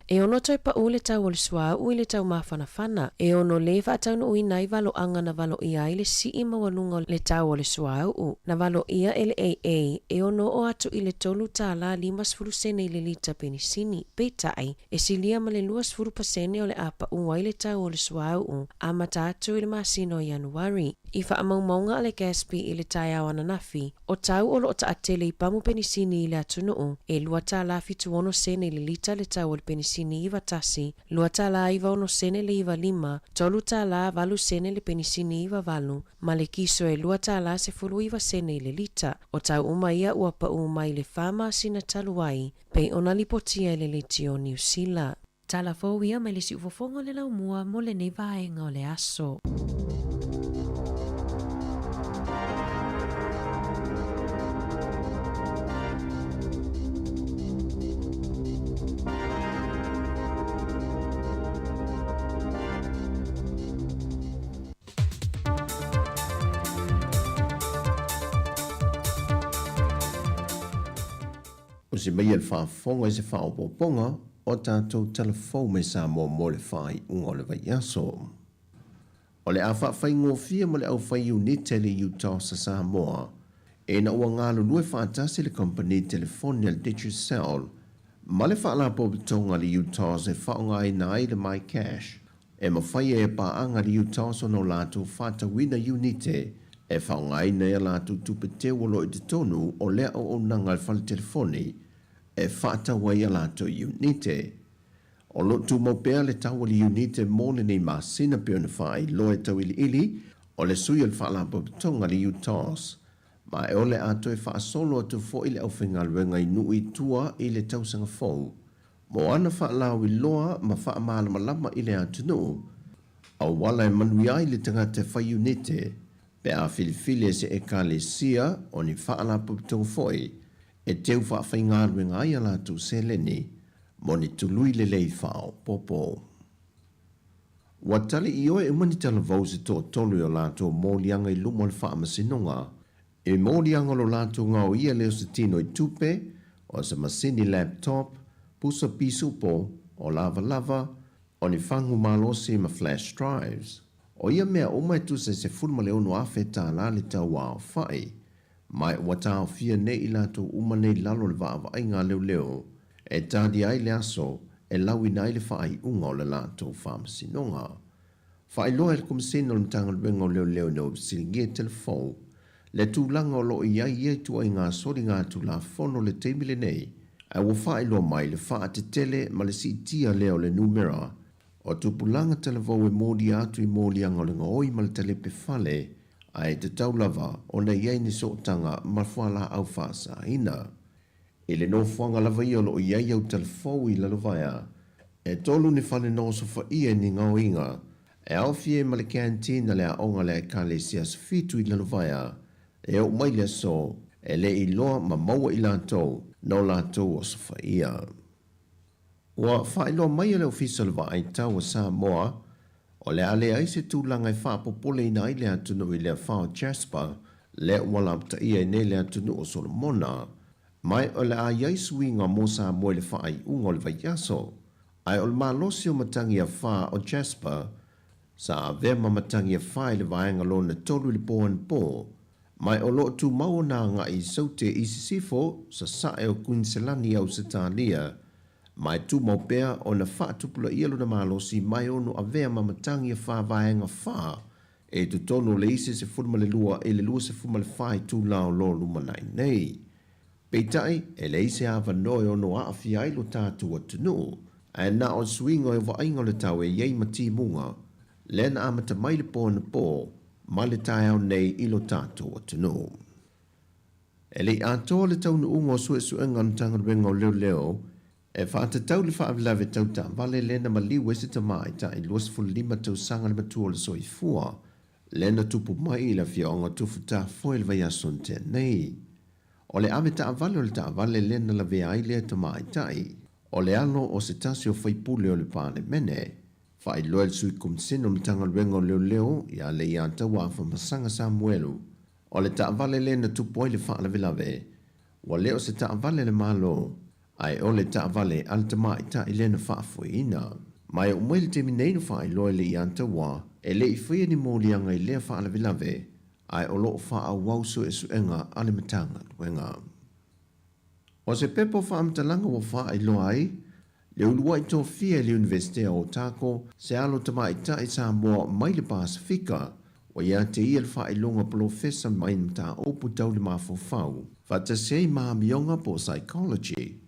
E ono toe paʻū le tau o le suauu i le tau mafanafana, e ono lē faataunuuina ai valoaga na valoia ai le sii maualuga o le tau o le suauu na valoia e le AA e ono oo atu i le $3.50 i le lita penisini. Peitai, e silia ma le 20% o le a paʻū ai le tau o le suauu amata atu i le masina o Ianuari. I faamaumauga a le GASB i le taeao ananafi, o tau o lo o taatele i pamu penisini i le atunuu, e $2.76 sene i le lita le tau o le penisini 91, $2.96 sene le 95, $3.08 sene le penisini 98, ma le kiso e $2.19 sene i le lita. O tau uma ia ua paū mai i le fa masina talu ai, pei ona lipotia e le Leitio Niu Sila. Tala fou ia mai le siufofoga o le laumua mo lenei vaega o le aso. Usi mai e le faafofoga i se faaopoopoga o tatou tala fou mai Samoa mo le faaiuga o le vaiaso. O le a faafaigofie mo le aufai iunite a le UTOS a Samoa ina ua galulue faatasi le kamupani telefoni a le Digicel ma le Faalapotopotoga a le UTOS e faaaogaina ai le MyCash E mafai e paaga le UTOS ona o latou faatauina iunite e faaaogaina ai a latou tupe teu o lo o i totonu o lea auaunaga a le fale telefoni e faatau ai a latou iunite. O lo o tumau pea le tau o le iunite mo lenei masina pei ona faailoa e tauiliili o le sui o le Faalapotopotoga a le UTOS ma e o le a toe faasolo atu foi le aufaigaluega i nuu i tua i le tausaga fou Mo ana faalauiloa ma faamalamalama i le atunuu, auala e manuia ai le tagata e fai iunite, pe a filifili e se Ekalesia o ni faalapotopotoga foi e teu faafaigaluega ai a latou seleni mo ni tului lelei faaopoopo. Ua tali ioe uma ni talavou se toatolu i o latou moliaga i luma o le Faamasinoga I moliaga o lo latou gaoia lea o se tino i tupe, o se masini laptop, pusa pisupo, o lavalava, o ni fagu malosi ma flash drives. O ia mea uma e tusa i $16,000 tālā le tau aofai, ma ua taofia nei i latou uma nei lalo o le vaavaaiga a leoleo e talia ai le aso e lauina ai le faaiuga o le latou faamasinoga. Faailoa e le Komesina o le Matagaluega o Leoleo ina ua fesiligia i telefou le tulaga o lo o i ai ia ituaiga soligatulafono i le taimi lenei, ae ua faailoa mai le faatetele ma le siitia lea o le numera o tupulaga talavou e molia atu i moliaga o le gaoi ma le talepe fale, ae tatau lava ona i ai ni sootaga ma fualaau faasaina. I le nofoaga lava ia o lo o i ai au talafou i Lalovaea, e tolu ni fale nosofaia i ni gaoiga e aofia ai ma le canteen a le aoga a le Ekalesia Aso Fitu i Lalovaea, e oo mai le aso e le iloa ma maua i latou no latou osofaia. Ua faailoa mai e le Ofisa o le Vaai Tau a Samoa, o le a leai se tulaga e faapopoleina ai le atunuu i le afa o Jasper, lea ua lapataia ai nei le atunuu o Solomona. Ma o le a i ai suiga mo Samoa i le faaiuga o le vaiaso. Ae o le malosi o matagi afa o Jasper, sa avea ma matagi afa i le vaega lona tolu i le po anapo, ma o lo o tumau ona agai i Saute i Sisifo, Sasae o Kuiniselani i Ausetalia, ma e tumau pea ona faatupulaia lona malosi mai ono avea ma matagi afa vaega fa e totonu o le isi 12 i le 24 itula o lo lumanai nei. Peitai, e leai se avanoa e ono aafia ai lo tatou atunuu, ae na o le suiga o vaaiga o le tau e i ai ma timuga, lea na amata mai le po anapo ma le taeao nei i lo tatou atunuu. E le i atoa le taunuuga o suesuega a le Matagaluega o Leoleo e faatatau le faalavelave tau taavale lea na maliu ai se tamaitai 25 tausaga le matua o le soifua lea na tupu mai i le afioaga o Tufutafoe i le vaiaso na tea nei. O le ave taavale o le taavale lea na lavea ai lea tamaitai, o le alo o se tasi o faipule o le Palemene. Faailoa e le Sui Komisena o le Matagaluega o Leoleo ia Leiataua Afamasaga Samuelu, o le taavale lea na tupu ai le faalavelave, ua le o se taavale a le Malo, ae o le taavale a le tamaitai lea na faafoeina. Ma e oo mai le taimi nei na faailoa e Leiataua, e le i faia ni moliaga i lea faalavelave, ae o lo o faaauau suesuega a le Matagaluega. O se pepa o faamatalaga ua faailoa ai le uluai tofia i le Iunivesite o Otago se alo tamaitai Samoa mai le Pasefika. Ua ia te ia le faailoga polofesa mai mataupu tau le mafaufau, faatasi ai ma amioga po o psychology.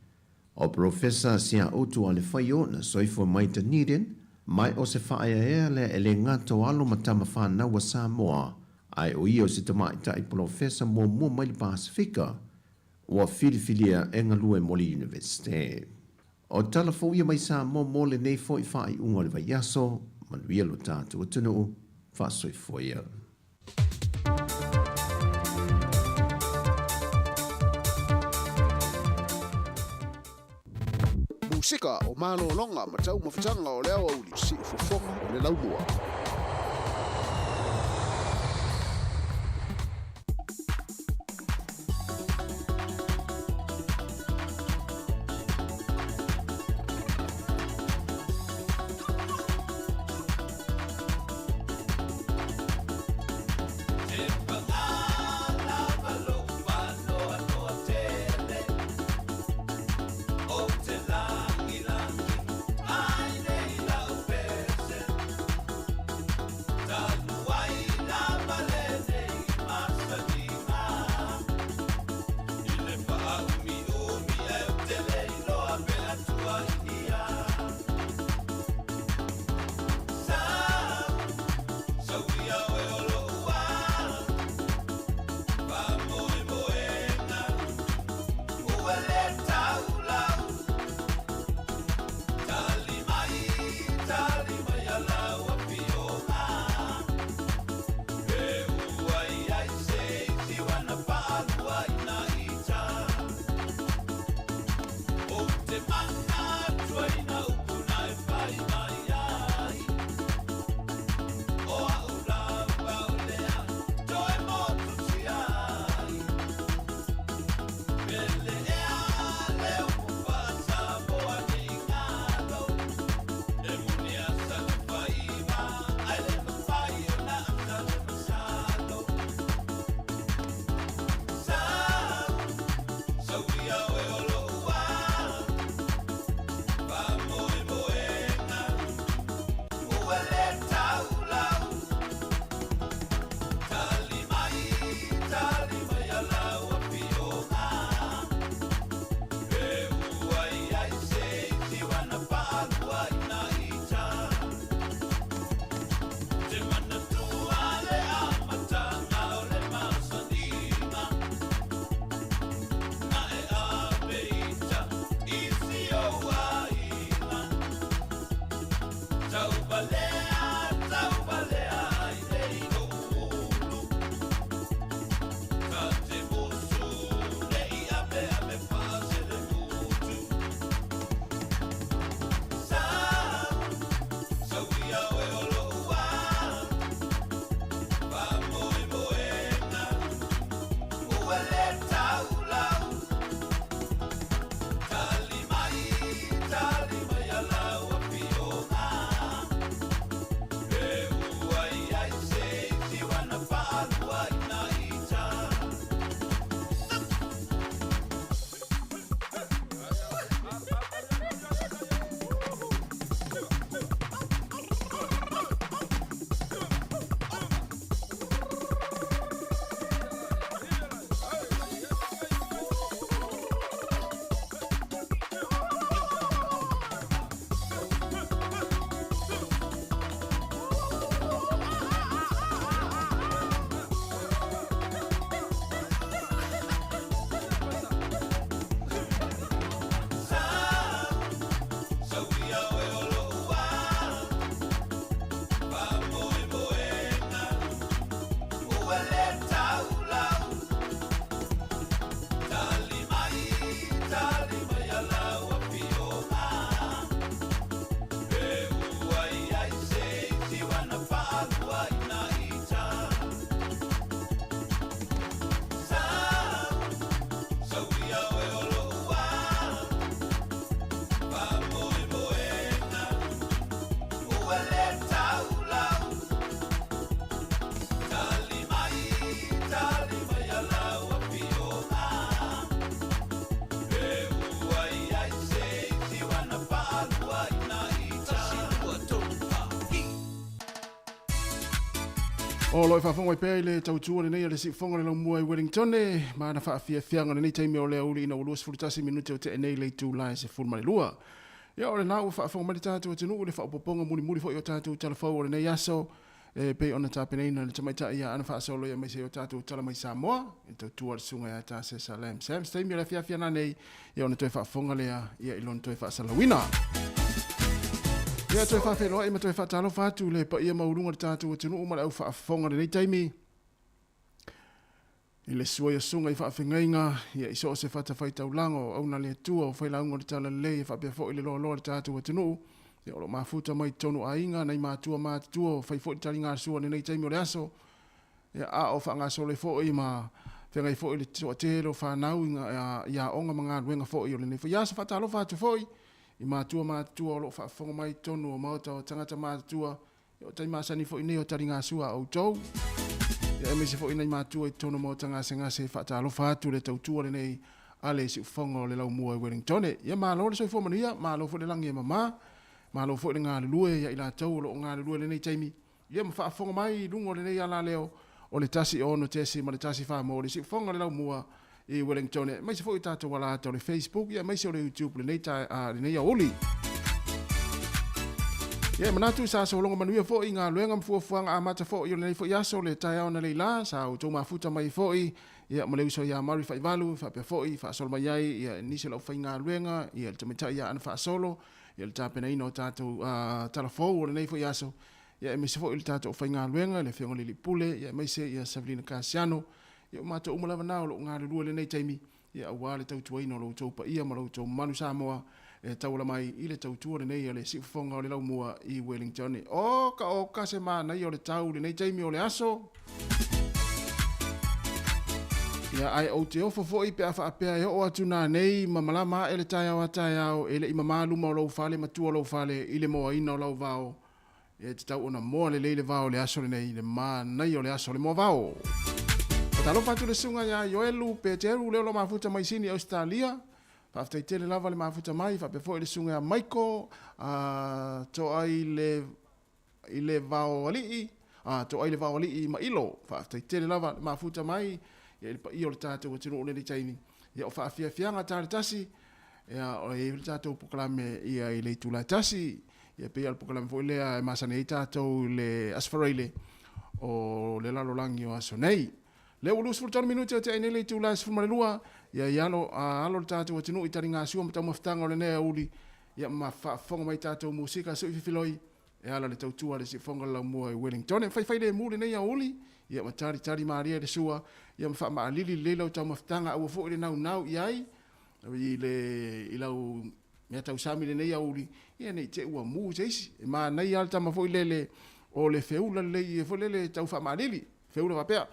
O Polofesa Siautu Alefaio na soifua mai Dunedin, ma o se faaeaea lea e le gata o alo ma tama fanau a Samoa, ae o ia o se tamaitai polofesa muamua mai le Pasefika ua filifilia e galue mo le Iunivesite. O tala fou ia mai Samoa mo lenei foi faaiuga o le vaiaso, manuia lo tatou atunuu, faasoifua ia. Musika o malologa ma taumafataga o le aoauli, siufofoga o le laumua. O lo e faafofoga mai pea i le tautua lenei a le siufofoga o le laumua i Wellingtone, ma ana faafiafiaga i lenei taimi o le aoauli ina ua 21 minute o tea nei le itula e 12. Ia o lena ua faafofoga mai le tatou atunuu i le faaopoopoga mulimuli foi o tatou tala fou o lenei aso e pei ona tapenaina e le tamaitai ia Ana Faasolo aemaise ai o tatou tala mai Samoa i le tautua a le susuga ia Tasesa Lam Sam. Se taimi o le afiafi ana nei ia ona toe faafofoga lea ia i lona toe faasalauina. Ia toe faafeiloai ma toe faatalofa atu le paia maualuga o le tatou atunuu ma le au faafofoga i lenei taimi i le sua i susuga i faafegaiga ia i so o se fatafaitaulaga o auauna a le Atua o failauga o le Talalelei e faapea foi le loaloa o le tatou atunuu ia o lo o mafuta mai totonu o aiga nai matua matutua o fai foi le taligasua i lenei taimi o le aso ia a o faagasolo ai foi ma feagai foi le toatele o fanau i aoga ma galuega foi o lenei foi aso. Faatalofa atu foi i matua matutua o lo o faafofoga mai i totonu o maota o tagata matutua Ia o tai masani foi nei o taligasua a outou. Ia aemaise foi nai matua i totonu o maota gasegase e faatalofa atu le tautua lenei a le siufofoga o le laumua i Wellingtone. Ia malo le soifua manuia, malo foi le lagi e mama, malo foi le galulue ia i latou o lo o galulue i lenei taimi. Ia ma faafofoga mai i luga o lenei alaleo o le 106.1 mo le siufofoga o le laumua i Wellingtone, aemaise foi o tatou alaata o le Facebook, ia aemaise o le YouTube lenei, ta, lenei aoauli. Ia, e manatu sa sologa manuia foi i galuega ma fuafuaga amata foi o lenei foi aso le taeao na leila, sa outou mafuta mai foi, ia, ma le uso ia Mary Faivalu, faapea foi faasolo mai ai, ia, nisi o le aufaigaluega, ia, le tamaitai ia Ana Faasolo, ia, le tapenaina o tatou tala fou o lenei foi aso, ia, aemaise foi o le tatou aufaigaluega, le Afioga i le Alii Pule, ia, aemaise ia Savelina Kasiano, Ia o matou uma lava na o lo o galulue i lenei taimi, ia aua le tautuaina o lo outou paia ma lo outou mamalu Samoa e tauala mai i le tautua lenei a le siufofoga o le laumua i Wellington. Oka oka se manaia o le tau i lenei taimi o le aso. Ia ae ou te ofo foi pe a faapea e oo atu nanei ma malama ae le taeao a taeao e le i mamā luma o lou fale ma tua o lou fale i le moaina o lau vao E tatau ona moa lelei le vao i le aso lenei, le manaia o le aso o le moa vao. Faatalofa atu le susuga ia Ioelu Peteru lea o lo o mafuta mai Sini, Ausetalia. Faafetai tele lava le mafuta mai, faapea foi le susuga ia Maiko Toai le i le vao alii, Toai le vao alii ma Ilo. Faafetai tele lava le mafuta mai ia i le paia o le tatou atunuu i lenei taimi. Ia o faafiafiaga ta le tasi, ia o i ai le tatou polokalame ia i le itula e tasi. Ia pei lava o le polokalame foi lea e masani ai tatou i le Aso Faraile o le lalolagi o aso nei. Lea ua 23 minute o tea ai nei le itula e 12, ia i alo, a alo le tatou atunuu i taligasua ma taumafataga o lenei aoauli, ia ma faafofoga mai tatou musika sui fifiloi e ala le tautua a le siufofoga o le laumua i Wellington. E faifai lemu lenei aoauli, ia ma talitali malie le sua, ia ma faamaalili lelei lau taumafataga, aua foi le naunau i ai i le i lau mea tausami lenei aoauli, ia ne i te i ua mu se isi. E manaia lava le tama foi lele o le feula lelei foi lele tau faamaalili, feula faapea.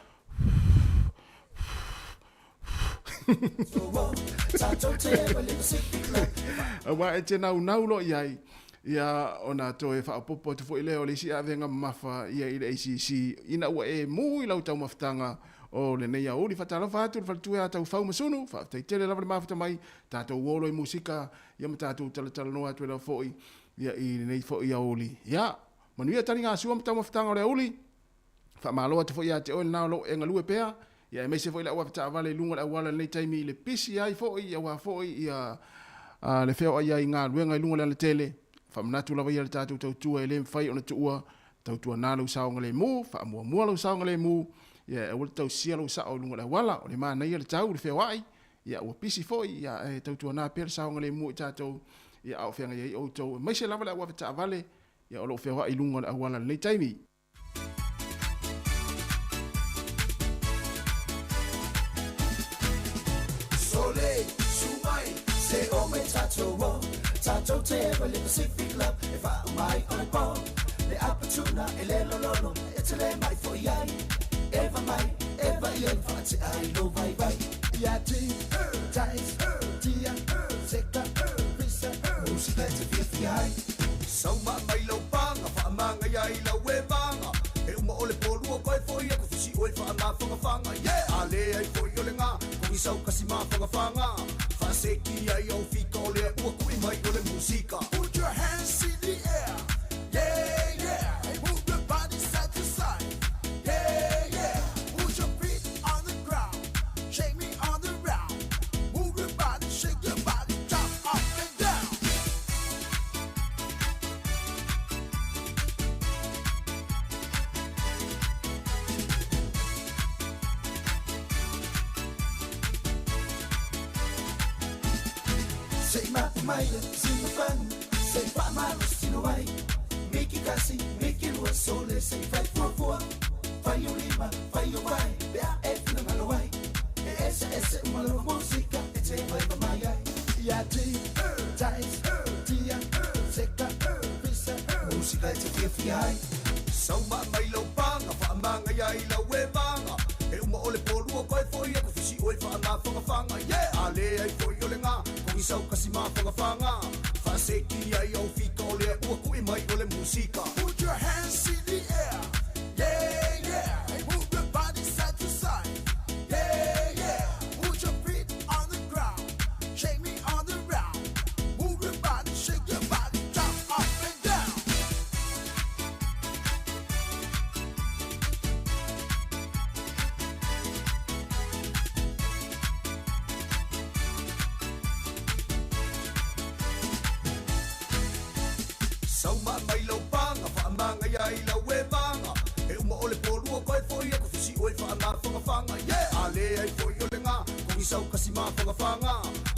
Aua e te naunau loa i ai, ia ona toe faaopoopo atu foi lea o le isi avega mamafa ia i le ACC ina ua e mu i lau taumafataga o lenei aoauli. Faatalofa atu i le faletua ia Taufau ma Sunu, faafetai tele lava le mafuta mai, tatou o loa i musika ia ma tatou talatalanoa atu ai lava foi ia i lenei foi aoauli. Ia, manuia taligasua ma taumafataga o le aoauli. Faamalo atu foi ia te oe lena o lo o e galue pea, ia aemaise foi le au avetaavale i luga o le auala i lenei taimi i le pisi ai foi aua foi ia le feoai ai i galuega i luga o le alatele. Faamanatu lava ia le tatou tautua e le mafai ona tuua, tautuana lou saogalemu, faamuamua lou saogalemu, ia aua le tausia lou sao i luga o le auala, o le manaia le tau i le feoai, ia ua pisi foi, ia ae tautuana pea le saogalemu o i tatou, ia a o feagai ai outou, aemaise lava le au avetaavale, ia o lo o feoai i luga o le auala i lenei taimi. Sole, su mai, se o me tatou o Tatou te ewa le Pacific Love E wha mai o le pō Le apatuna e le lololo E te le mai fo iai Eva mai, eva i e wha te ai lo vai vai Ia ti, tais, tia, seka, pisa Musika te fia fia ai Sauma mai lau panga, whaamanga ia i lau e vanga E uma o le pōlua koe foi aku fisi oe whaamawhangawhanga Yeah! A le ai foi o le ngā, kohi sau kasi mawhangawhanga Whaaseki ai au fika o lea ua kui mai o le musika Put your hands in the air, yeah, yeah. Hey, move your body side to side, yeah. Se i mapu mai le sina fagu Se i faamalositino ai Miki kasi, miki lua sole Se i fai fuafua Fai o lima, fai o vae Pe a e finagalo ai E ese ese uma lava musika E te vaiva mai ai Ia ti, tais, tia, seka, pisa Musika e te fiafia ai Sau maa mai lau paga faamaga ia i lau e vaga E uma o le polua koe foi aku fisi oe faamafagafaga Yeah! A lē ai foi o le gā kogisau kasi mafagafaga Faaseki ai au fika o lea ua kuʻi mai o le musika Put your hands in the air Yeah, yeah Move your body side to side Yeah, yeah Put your feet on the ground Shake me on the round Move your body, shake your body Jump up and down Sau maa mai lau paga faamaga ia i lau e vaga E uma o le polua koe foi aku fisi oe faamafagafaga Yeah! A lē ai foi o le gā kogisau kasi mafagafaga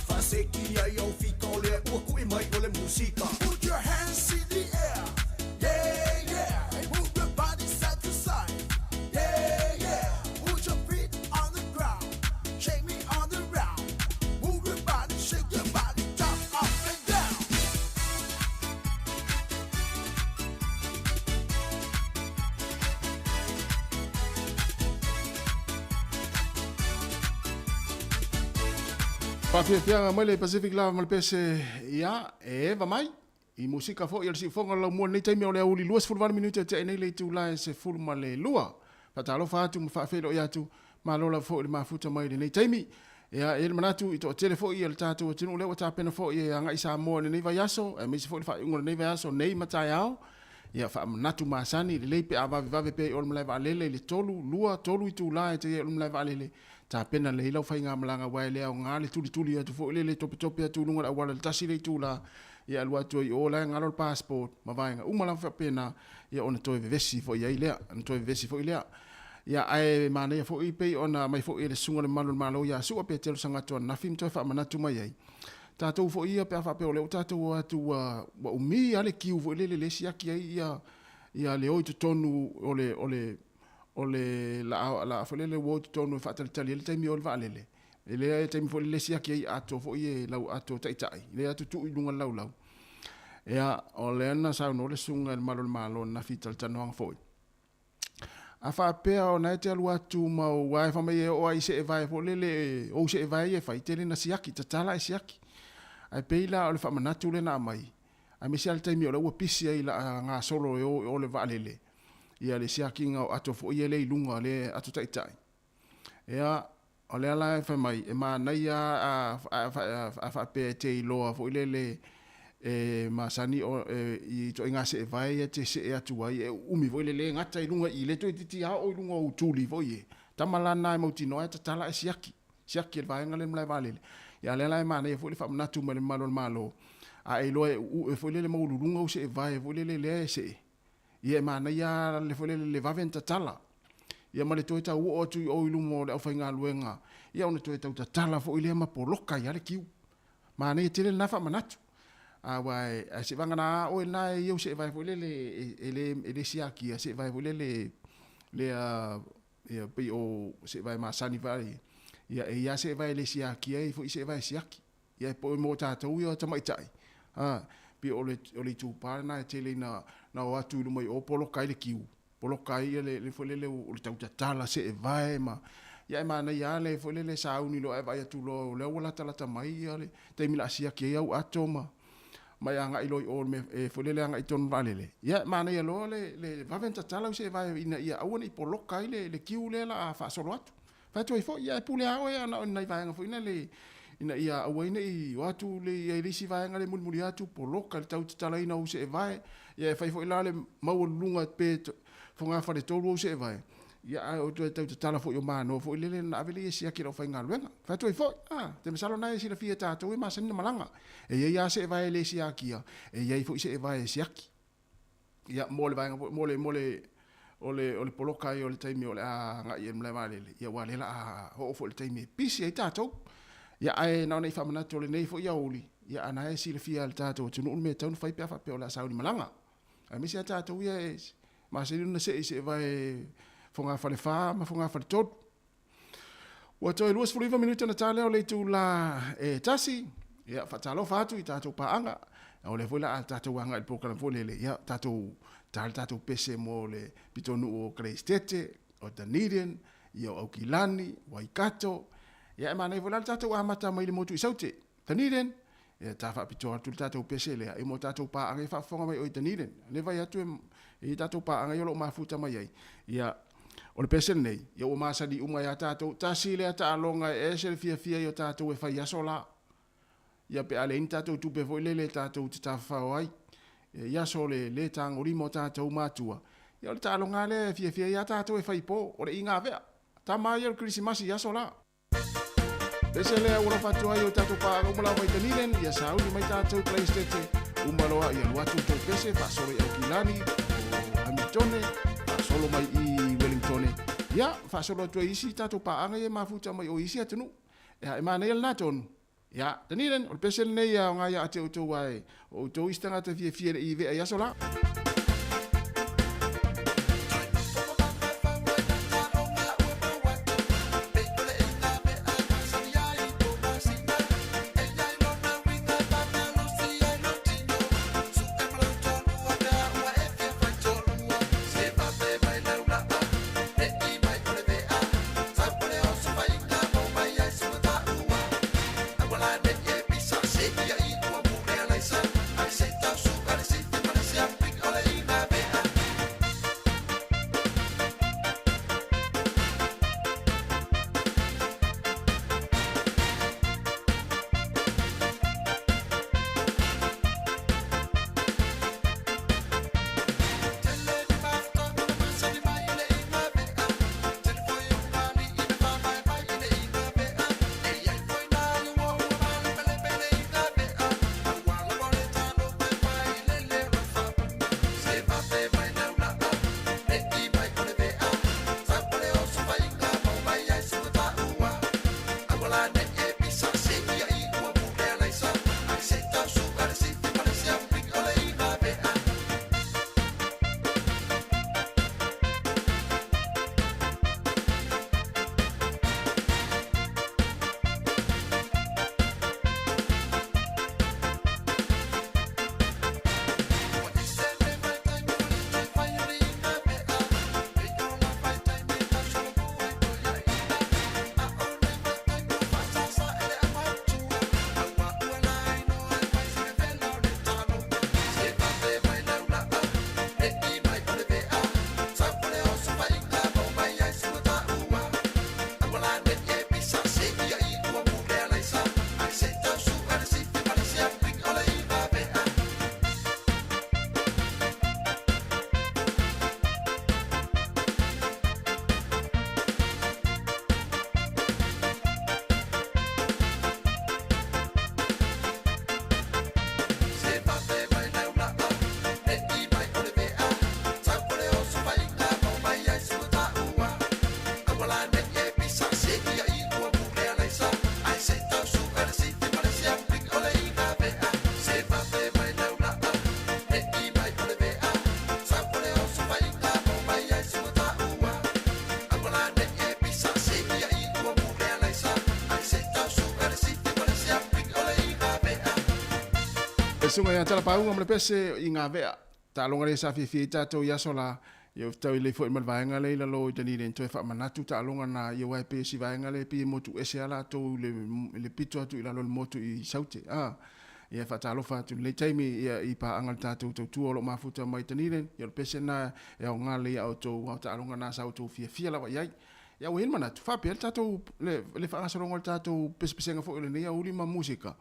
Faaseki ai au fika o lea ua kuʻi mai o le musika Put your hands in the air Yeah, yeah Move your body side to side Yeah, yeah Put your feet on the ground Shake me on the round Move your body, shake your body Jump up and down Faafiafiaga mai le Pacific Love ma le pese ia e eva mai i musika foʻi o le siufoga o le laumua lenei taimi o le auli 28 minute e teʻe nei le itulā e 12. Faatalofa atu ma faafeiloai atu malo lava foʻi le mafuta mai lenei taimi. Ia e i ai le manatu i toatele foʻi o le tatou atunuu lea ua tapena foʻi e agai Samoa i lenei vaiaso aemaise foʻi le faaiuga o lenei vaiaso nei ma taeao. Ia faamanatu masani lelei pe a vavevave pea i o le malae vaalele i le 3, 2, 3 itulā e tai ai o le malae vaalele tapena lelei lau faigamalaga aua e le aoga le tulituli atu foi lele topetope atu i luga o le auala i le tasi le itula ia alu atu ai i o la e galo le passport ma vaega uma lava faapena ia ona toe vevesi foi ai lea ona toe vevesi foi lea. Ia ae manaia foi pei ona aumai foi e le Susuga i le Mamalu o le Malo ia Su'a Petelo Sagato ananafi ma toe faamanatu mai ai tatou foi ia pe a faapea o lea ua tatou o atu ua ua umi lava le kiu foi lele lea e siaki ai ia ia le o i totonu o le o le o le la la foi lele ua o i totonu e faatalitali ai le taimi o le vaalele. E lea e taimi foi lele e siaki ai ato foi e lau ato taitai, lea atu tuu i luga le laulau. Ia, o lea na saunoa le susuga i le Malu o le Malo ananafi i talatalanoaga foi. A faapea ona e te alu atu ma ua e fai mai e oo ai i seevae foi lele, ou seevae ia e fai, tele ina siaki, tatala ae siaki. Ae pei la o le faamanatu lea na aumai, aemaise lava le taimi o lea ua pisi ai la gasolo e o i o le vaalele, ia le siakiga o ato foi ia lea i luga, le ato taitai. Ia, o lea la e fai mai, e manaia a, a, faapea e te iloa foi lele e masani o, e, i ituaiga seevae ia e te see atu ai, e uumi foi lele gata i luga i i, le toeitiiti lava oo i luga o utuli foi e. Tama la na e mautinoa e tatala ae siaki, siaki e le vaega lea i le malae vaalele. Ia a o lea la e manaia foi le faamanatu mai le mamalu o le Malo, a e iloa e uue foi lele maualuluga ou seevae foi lele lea e see, Ia e manaia lava le foi lele le vave ona tatala. Ia ma le toe tau oo atu i o i luma o le aufaigaluega, ia ona toe tau tatala foi lea ma poloka ai lava le kiu. Manaia tele lena faamanatu. Aua e seivagana lava oe lena e i ou seevae foi lele e le e le siakia, seevae foi lele lea ia pei o seevae masani foi ia e i ai lava seevae e le siakia, e i ai foi seevae siaki. Ia e poe mo tatou ia tamaitai, a, pei o le, o le itupa lena e tele ina na o atu i luma i o poloka ai le kiu, poloka ai ia le, le foi lele o le tau tatala seevae ma, ia e manaia lava le foi lele sauni loa ae vaai atu loa o lea ua latalata mai ia le taimi o le a siaki ai au ato ma, ma e agai loa i o i le mea e foi lele agai i totonu o le vaalele. Ia e manaia loa le, le vave ona tatala au seevae ina ia aua ne i poloka ai le, le kiu lea o le a faasolo atu. Fai atu ai foi, ia e pule lava oe ana o ni nai vaega foi na le, ina ia aua ai ne i o atu le i ai le isi vaega le mulimuli atu, poloka le tau tatalaina o ou seevae, ia e fai foi la le maualuluga pe fogafale tolu ou seevae, ia ae o toe tau tatala foi o manoa foi lele ona ave lea e siaki e le aufaigaluega. Fai atu ai foi, a, te masalo na e silafia e tatou e masani na malaga. E i ai lava seevae e le siakia, e i ai foi seevae e siaki. Ia, mo le vaega foi, mo le, mo le, o le, o le poloka ai o le taimi o le a agai i le malae vaalele, ia aua o lea o le a oo foi i le taimi e pisi ai tatou. Ia, ae na ona i faamanatu o lenei foi aoauli, Ia, a na e silafia e le tatou atunuu le mea e tatau ona fai pe a faapea o le a sauni malaga. Aemaise lava tatou ia e masani ona see i seevae fogafale 4 ma fogafale 3. Ua toe 29 minute ona ta lea o le itula e tasi. Ia, faatalofa atu i tatou paaga. O lea foi la a tatou agai i le program foi lele, ia, tatou ta le tatou pese mo le pitonuu o Kaleistete, o Dunedin, ia o Aukilani, Waikato. Ia, e manaia foi la le tatou amata mai le motu i Saute. Dunedin, ia ta faapitoa atu le tatou pese lea i mo tatou paaga e faafofoga mai o i Dunedin. Le vai atu e i tatou paaga i o loo mafuta mai ai. Ia, o le pese lenei, ia ua masani uma ia tatou, tasi lea taaloga e ese le fiafia i o tatou e fai aso la. Ia pe a leai ni tatou tupe foi lele tatou te tafafao ai, i aso le le tagolima o tatou matua, ia o le taaloga lava lea e fiafia ai a tatou e fai po, o le igavea. Tama ia o le Kerisimasi i aso la. Pese lea ua lofa atu ai o tatou paaga uma lava i Dunedin, ia sauni mai tatou Kalaistete, uma loa ia alu atu tou pese faasolo i Aukilani, o Hamiltone, faasolo mai i Wellingtone, ia faasolo atu ai isi tatou paaga ia e mafuta mai o isi atunuu. Ia e manaia lena tonu. Ia, Dunedin, o le pese lenei e aoga ia te outou ae o outou isi tagata fiafia e le i vea i aso la. E susuga ia Talapauga ma le pese i Gavea. Taaloga lea sa fiafia ai tatou i aso la, ia ou tau lelei foi ma le vaega lea i lalo i Dunedin toe faamanatu taaloga na ia aua e pei o si vaega lea e pei e motu ese lava latou i le, i le pito atu i lalo i le motu i Saute. A, ia faatalofa atu i lenei taimi ia i paaga le tatou tautua o lo o mafuta mai Dunedin, ia o le pese lena e aoga lelei ia outou aua o taaloga na sa outou fiafia lava i ai. Ia ua i ai le manatu, faapea le tatou, le, le faagasologa o le tatou pesepesega foi o lenei aoauli ma musika.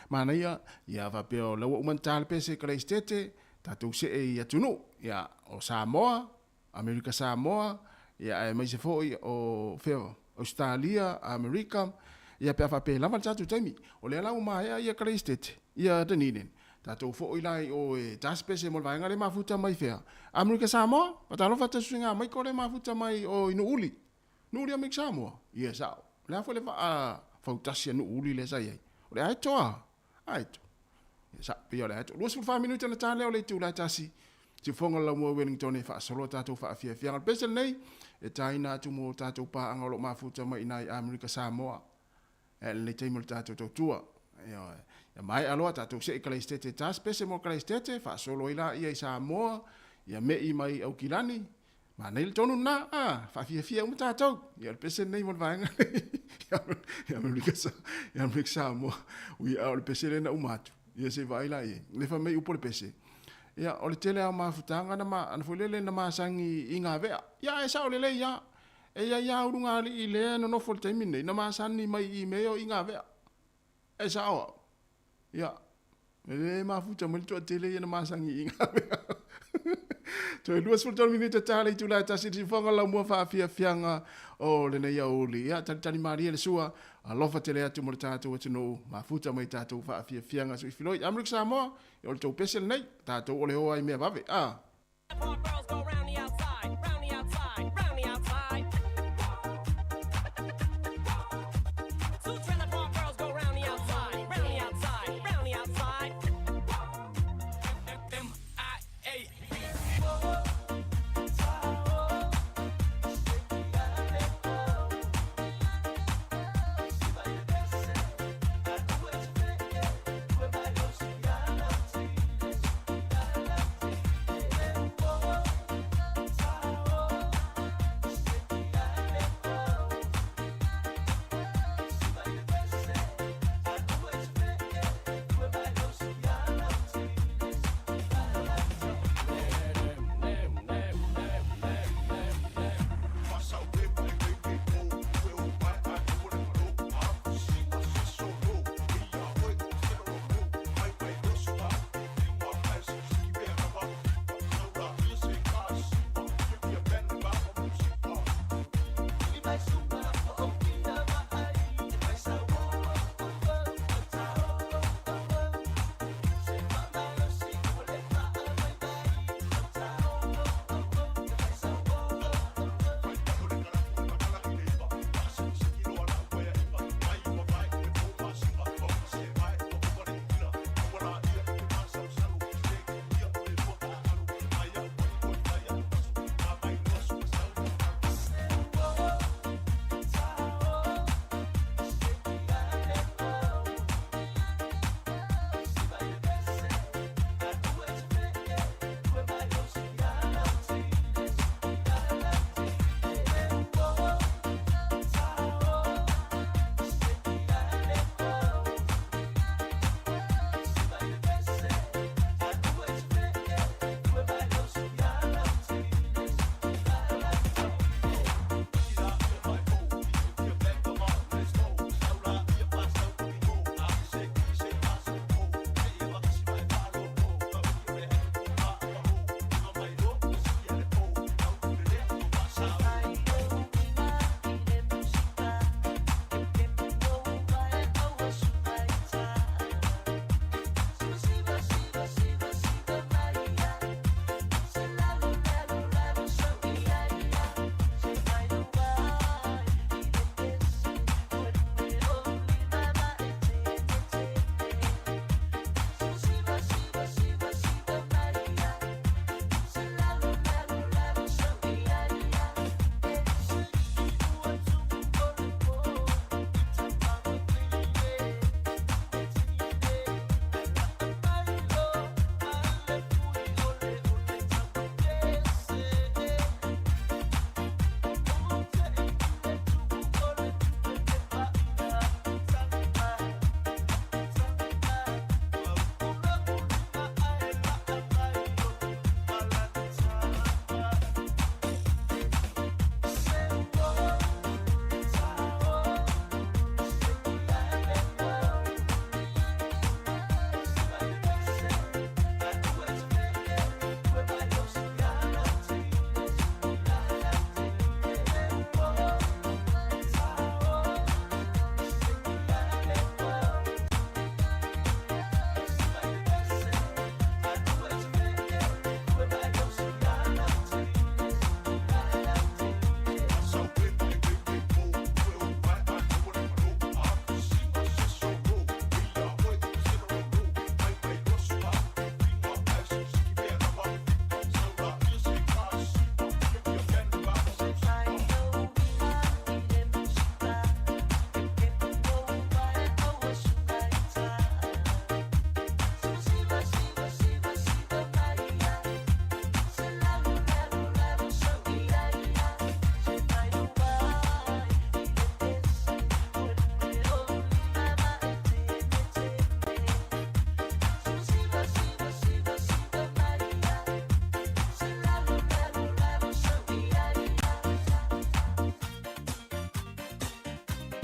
Manaia, ia faapea o la ua uma ona ta le pese i Kalaistete, tatou see i atunuu, ia, o Samoa, Amerika Samoa, ia aemaise foi o fea, Ausetalia, Amerika, ia pe a faapea e lava le tatou taimi. O lea la ua maea ia Kalaistete, ia Dunedin, tatou foi la i o e ta se pese mo le vaega lea e mafuta mai fea, Amerika Samoa, faatalofa atu suiga Maiko lea e mafuta mai o i Nuuuli, Nuuuli Amerika Samoa, ia e sao. O le a foi le vaa fautasi a Nuuuli lea sa i ai? O le Aetoa? Aeto. Sa pei o le atu. 24 minute na tā lea o le itula e tasi. Siufofoga o le Laumua Wellington e faasoloa tatou faafiafiaga. O le pese lenei, e tāina atu mo tatou paaga o lo o mafuta mai i ina i Amerika Samoa. E lenei taimi o le tatou tautua. Ioe. Ia maea loa tatou see i Kalaisitete e tasi pese mo Kalaisitete, faasolo ai laia i Samoa, ia me'i mai i Aukilani, Manaia le tonu lena, a, faafiafia uma tatou. Ia, o le pese lenei mo le vaega lenei i Amerika, i Amerika Samoa. Ui, a o le pese lea na uma atu. Ia, se i vaai la i ai. Le fai mai upu o le pese. Ia, o le tele lava o mafutaga na ma, na foi lele na masani i ngā vea. Ia, e sao lelei lava. E i ai lava ulugalii lea e nonofo i le taimi lenei, na masani mai i mea o i ngā vea. E sao au. Ia, e le mafuta mai le toatele ia na masani i ngā mea. Toe 23 minute tā le itula e tasi i siufofoga laumua faafiafiaga o lenei aoauli. Ia, talitali malie le sua, alofa tele atu mo le tatou atunuu, mafuta mai tatou faafiafiaga suifiloi. Amerika Samoa, ia o le tou pese lenei, tatou o le o ai mea vave. Ah.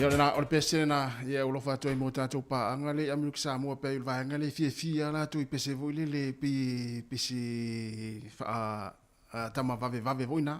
Ia, o lena, o le pese lena, ia, e alofa atu ai mo tatou paaga lea i Amerika Samoa pei o le vaega lea e fiafia lava latou i pese foi lele pei e pese faa tama vavevave foi na.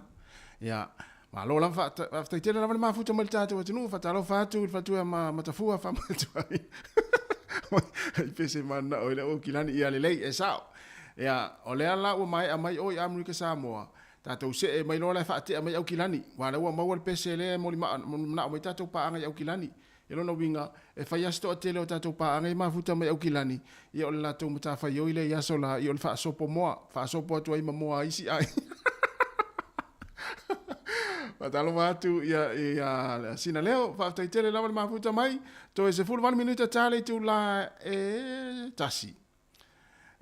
Ia, malo lava, faafetai tele lava le mafuta mai le tatou atunuu, faatalofa atu i le faletua ma Matafua, faamatua ai pese mananao i le Aukilani, ia lelei, e sao. Ia, o lea la ua maea mai o i Amerika Samoa, Tatou see mai loa la e faatea mai Aukilani, aua o lea ua maua le pese lea e molimanao mai tatou paaga i Aukilani. Ia lona uiga, e fai lava si toatele o tatou paaga ia e mafuta mai Aukilani, ia o le latou matafaioi lea i aso la, ia o le faasopo moa, faasopo atu ai ma moa a isi aiga. Faatalofa atu ia ia Sina Leo, faafetai tele lava le mafuta mai, toe 18 minute ta le itula e tasi.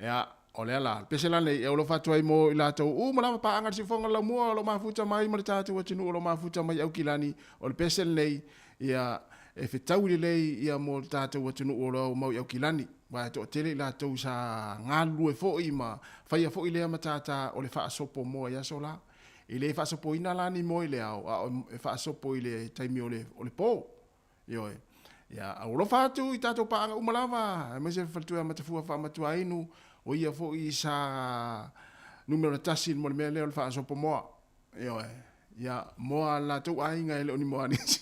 Ia, o lea la, le pese la nei, e alofa atu ai mo i latou uma lava paaga le siufofoga o le laumua o lo o mafuta mai ma le tatou atunuu o lo o mafuta mai Aukilani, o le pese lenei, ia, e fetaui lelei ia mo le tatou atunuu o lo o mau i Aukilani, aua e toatele i latou sa galulue foi ma faia foi lea matata o le faasopo moa i aso la. E le faasopoina la ni moa i le ao, a e faasopo i le taimi o le po. Ioe. Ia, alofa atu i tatou paaga uma lava, aemaise le faletua Matafua Faamatuainu, o ia foi sa numera tasi mo le mea lea o le faasopo moa. Ioe. Ia, moa a le latou aiga e le o ni moa a nisi.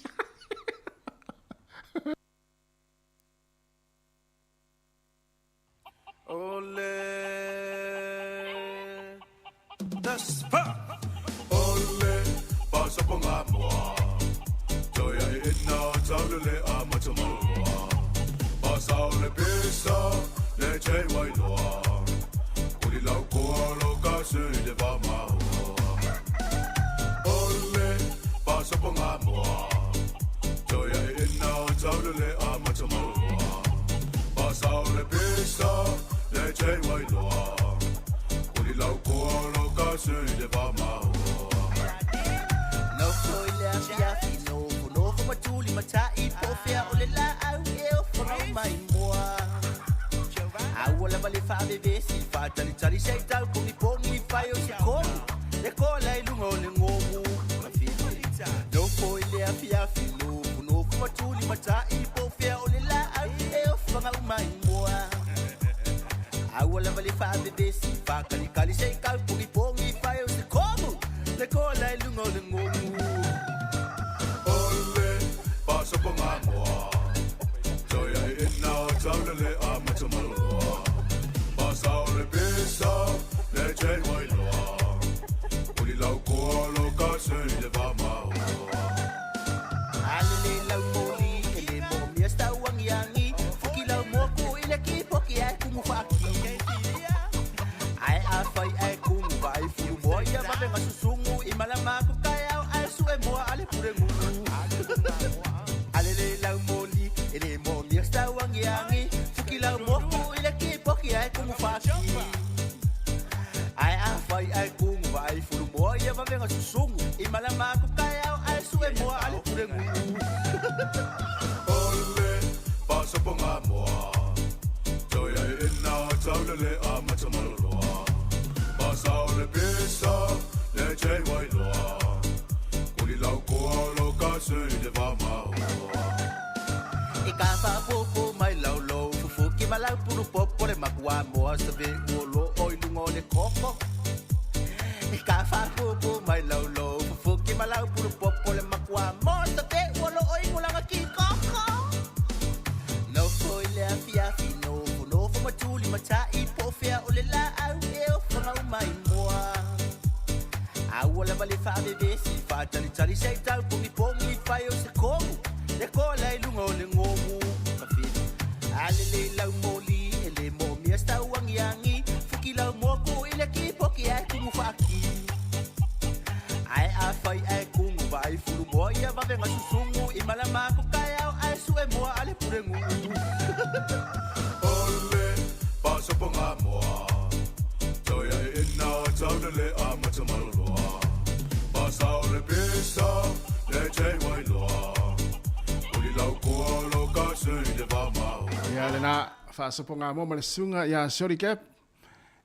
Ia lena faasopoga mo ma le susuga ia Shorty Cap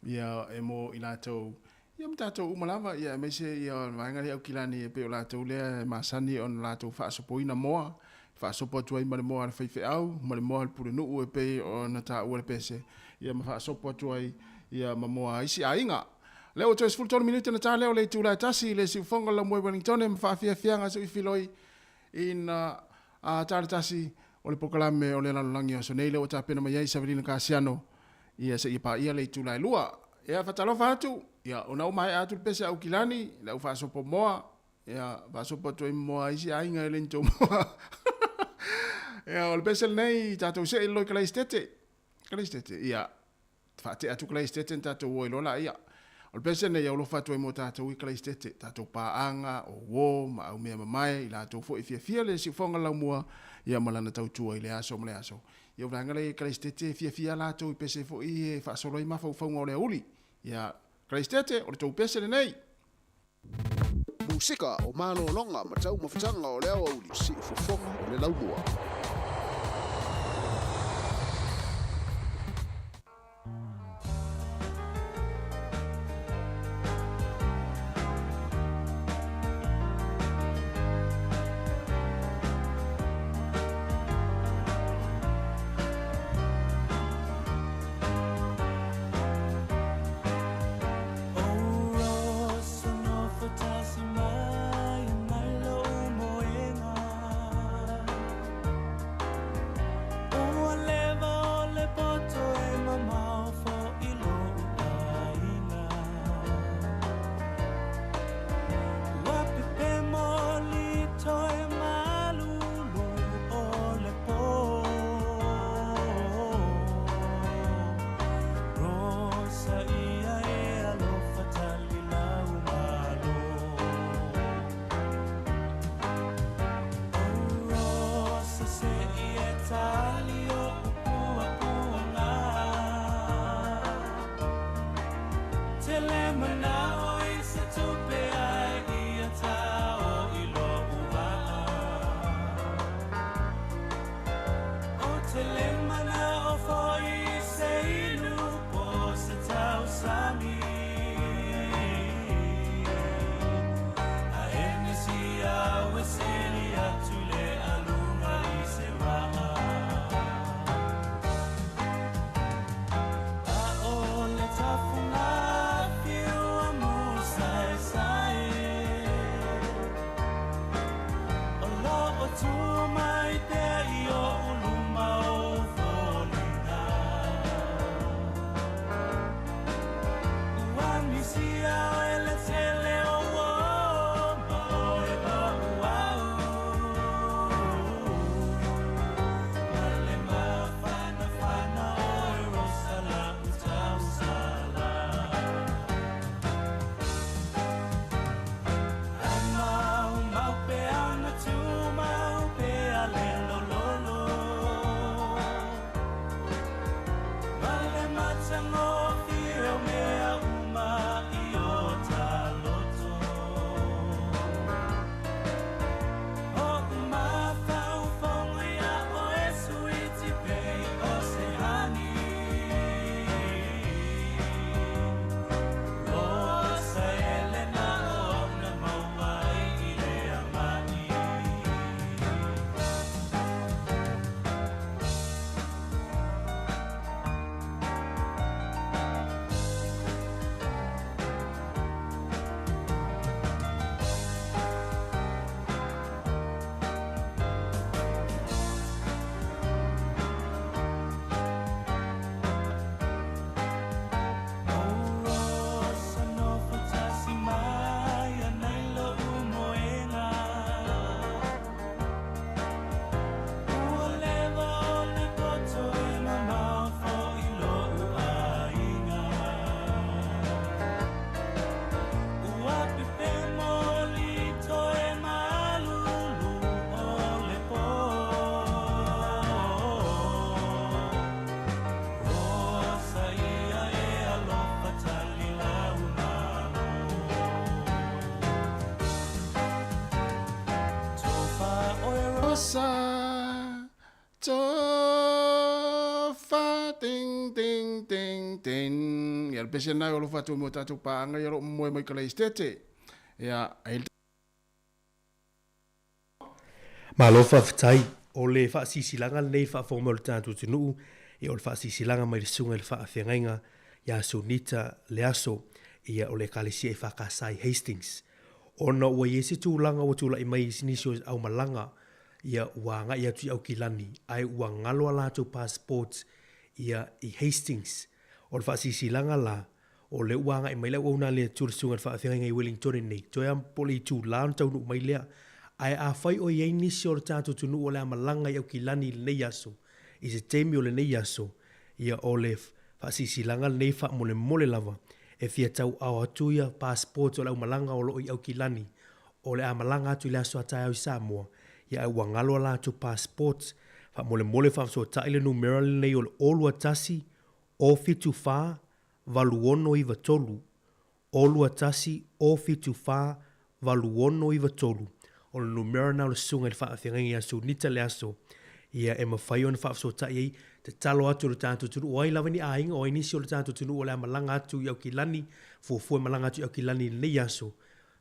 ia e mo i latou ia ma tatou uma lava ia aemaise ia o le vaega lea Aukilani e pei o latou lea e masani ona latou faasopoina moa. faasopo atu ai ma le moa a le faifeau ma le moa a le pulenuu e pei ona taua le pese, ia ma faasopo atu ai ia ma moa a isi aiga. Lea ua toe 13 minute na ta lea o le itula e tasi i le siufofoga o le laumua i Wellingtone ma faafiafiaga suifiloi ina a ta le tasi o le polokalame o le lalolagi o aso nei lea ua tapena mai ai Savelina Kasiano ia seia paia le itula e lua. Ia faatalofa atu, ia ona ua maea atu le pese a Aukilani, le au faasopo moa, ia faasopo atu ai ma moa a isi aiga e le ni tou moa. Ia o le pese lenei tatou see i lalo i Kalaisitete. Kalaisitete, ia faatea atu Kalaisitete na tatou o ai loa laia. O le pese lenei e alofa atu ai mo tatou i Kalaisitete, tatou paaga, o uo ma au mea mamae, i latou foi e fiafia le siufofoga laumua ia ma lana tautua i le aso ma le aso. Ia o vaega lea i Kalaisitete e fiafia latou i pese foi e faasolo ai mafaufauga o le aoauli. Ia Kalaisitete, o le tou pese lenei. Musika o malologa ma taumafataga o le aoauli, siufofoga o le laumua. Sa to fa ting ting ting ting. Ia le pese lena e alofa atu ai mo tatou paaga ia o lo o momoe mai Kalaisitete. Ia, ai le Malo faafetai. O le faasilasilaga lenei i le faafofoga mai o le tatou atunuu, ia o le faasilasilaga mai le Susuga i le Faafeagaiga ia Sunita Leaso, ia o le Ekalesia EFKS i Hastings. Ona ua i ai se tulaga ua tulai mai i nisi o aumalaga, ia ua agai atu i Aukilani, ae ua galo a latou passports ia i Hastings. O le faasilasilaga la, o lea ua agai mai le auauna a le Atua le Susuga i le Faafeagaiga i Wellington nei, toe lava po o le itula ona taunuu mai lea. Ae afai o i ai nisi o le tatou atunuu o le a malaga i Aukilani i lenei aso, i se taimi o lenei aso, ia o le faasilasilaga lenei faamolemole lava e fia tauao atu ia passports o le aumalaga o lo o i Aukilani o le a malaga atu i le aso a taeao i Samoa, ia ae ua galo a latou passports. Faamolemole faafesootai le numera lenei o le 021 074 8693, 021 074 8693. O le numera lena o le Susuga i le Faafeagaiga ia Sunita le aso ia e mafai ona faafesootai ai. Tatalo atu i lo tatou atunuu, o ai lava ni aiga, o ai nisi o le tatou atunuu o le a malaga atu i Aukilani, fuafua e malaga atu i Aukilani i lenei aso,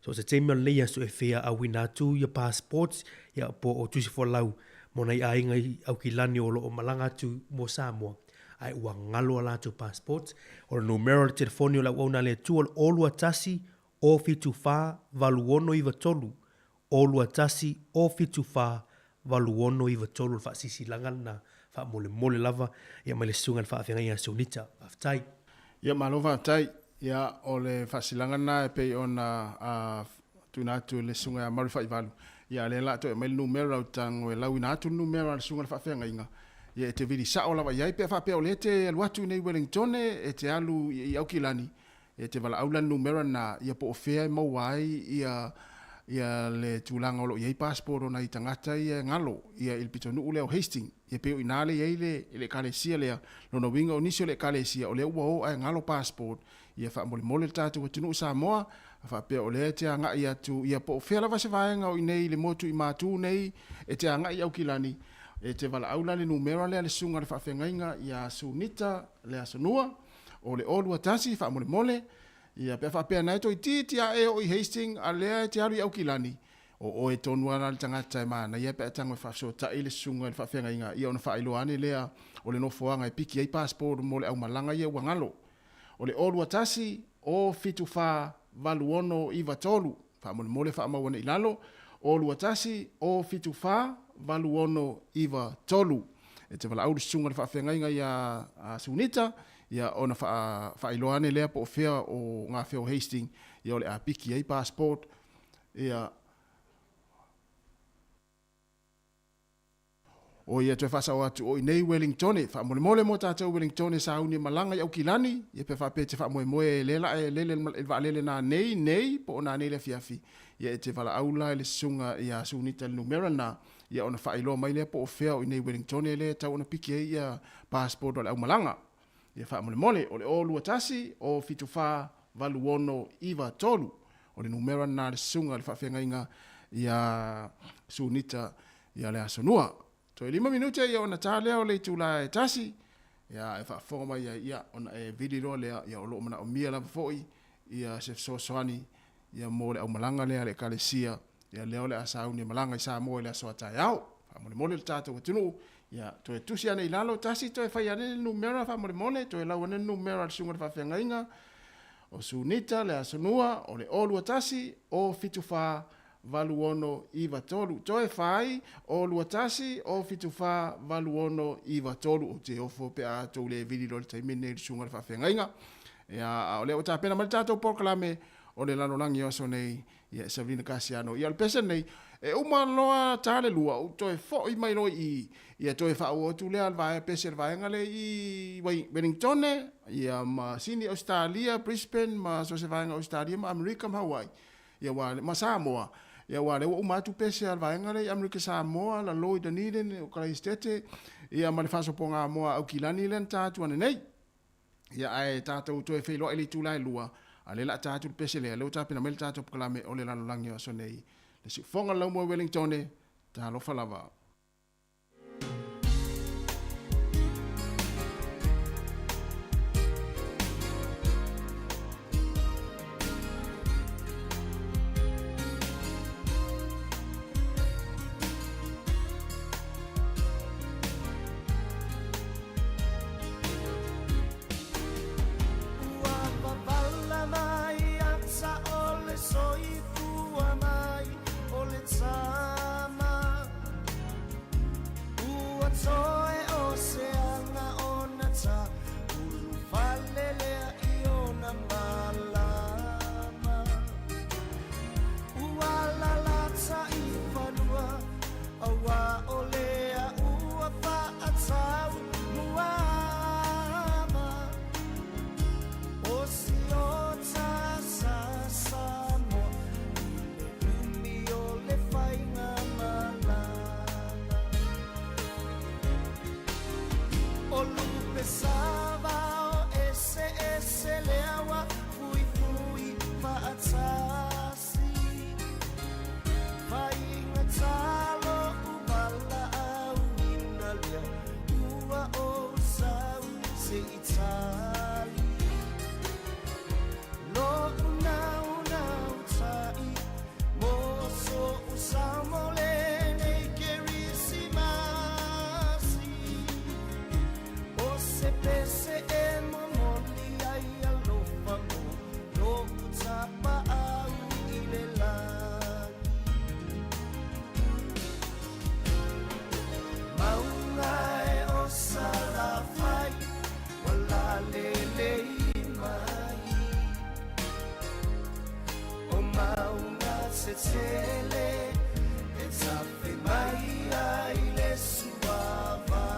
So o se taimi o lenei aso e fia auina atu ia passports ia po o tusi folau mo nai aiga i Aukilani o lo o malaga atu mo Samoa ae ua galo a latou passports. O le numera o le telefoni o le auauna a le Atua o le 021 074 8693, 021 074 8693 o le faasilasilaga lena faamolemole lava ia mai le Susuga i le Faafeagaiga ia Sunita. Faafetai. Ia malo faafetai. Ia o le faasilasilaga lena e pei ona tuuina atu e le Susuga ia Murray Faivalu. Ia a lea la toe aumai le numera o tago e lauina atu le numera a le Susuga i le Faafeagaiga. Ia e te vili sao lava i ai pe a faapea o lea e te alu atu i nei Wellingtone e te alu i Aukilani E te valaau la le numera lena, ia po o fea e maua ai ia ia le tulaga o lo o i ai passport o nai tagata ia e galo ia i le pitonuu lea o Hastings. Ia pei o i ina lea e i ai le le ekalesia lea. Lona uiga o nisi o le ekalesia o lea ua o ae galo passport, ia faamolemole le tatou atunuu Samoa, a faapea o lea e te agai atu ia po o fea lava se vaega o i inei i le motu i Matu nei e te agai i Aukilani, e te valaau la le numera lea le susuga i le faafeagaiga ia Sunita Leasanua, O le 021 faamolemole, ia pe a faapea na e toeitiiti a e oo i Hastings a lea e te alu i Aukilani, o oe tonu a la le tagata e manaia pe a tago e faafesootai le susuga i le faafeagaiga ia ona faailoa ane lea o le nofoaga e piki ai passport mo le aumalaga ia ua galo. O le 021 074 8693 faamolemole faamau ane i lalo, 021 074 8693. E te valaau le susuga i le faafeagaiga ia Sunita, ia ona faailoa ane lea po o fea o gafea o Hastings, ia o le a piki ai passport, ia o ia toe faasao atu o i nei Wellingtone, faamolemole mo tatou Wellingtone sauni e malaga i Aukilani, ia pe faapea e te faamoemoe e le la e lele i le vaalele nanei nei po o nanei le afiafi, ia e te valaau la i le susuga ia Sunita i le numera lena, ia ona faailoa mai lea po o fea o i inei i Wellingtone lea e tatau ona piki ai ia passport o le aumalaga. Ia faamolemole, o le 021 074 8693 o le numera lena a le susuga i le faafeagaiga ia Sunita ia Leasonua. Toe 5 minute ia ona ta lea o le itula e tasi, ia e faafofoga mai ai ia ona e vili loa lea ia o lo o manaomia lava foi ia se fesoasoani ia mo le aumalaga lea a le Ekalesia Ia lea o le a sauni e malaga i Samoa i le aso a taeao. Faamolemole le tatou atunuu, ia toe tusi ane i lalo, tasi toe fai ane le numera faamolemole, toe lau ane le numera a le susuga i le faafeagaiga o Sunita le Asonua o le 021 074 8693. Toe fai 021 074 8693. Ou te ofo pe a tou le vili loa i le taimi lenei i le susuga i le faafeagaiga. Ia, a o lea ua tapena mai le tatou polokalame o le lalolagi o aso nei, Ia, e Sabrina Kasiano. Ia, o le pese lenei, e uma loa ta le lua, ou toe foi mai loa i i, ia toe faaauau atu lea le vaega, pese le vaega lea i Wellingtone, ia ma Sini, Ausetalia, Brisbane, ma so o se vaega o Ausetalia ma Amerika ma Hawaii, ia aua, ma Samoa. Ia aua o lea ua uma atu pese a le vaega lea i Amerika Samoa, lalo i Dunedin, o Kalaesetete, ia ma le faasopoga moa a Aukilani lea na ta atu ananei. Ia, ae tatou toe feiloai i le itula e 2, a o lea o le a ta atu le pese lea, lea ua tapena mai le tatou polokalame o le lalolagi o aso nei. Le siufofoga o le laumua i Wellingtone, talofa lava. toe o se aga ona ta ulufale lea i ona malama. Ua lalata i fanua auā o lea ua faatau muama. O siota sa Samoa i le umi o le faiga malaga. O lupe savao ese ese lea ua fuifui faatasi. Faigatā lo'u valaauina lea ua ou sau se i tali. Lo'u naunau ta'i mo so'u sao mo lenei Kerisimasi. O se pese e momoli ai alofa mo lo'u tapaau i le lagi. Mauga e o Salafai ua lalelei mai. O mauga tetele e tafe mai ai le suavai.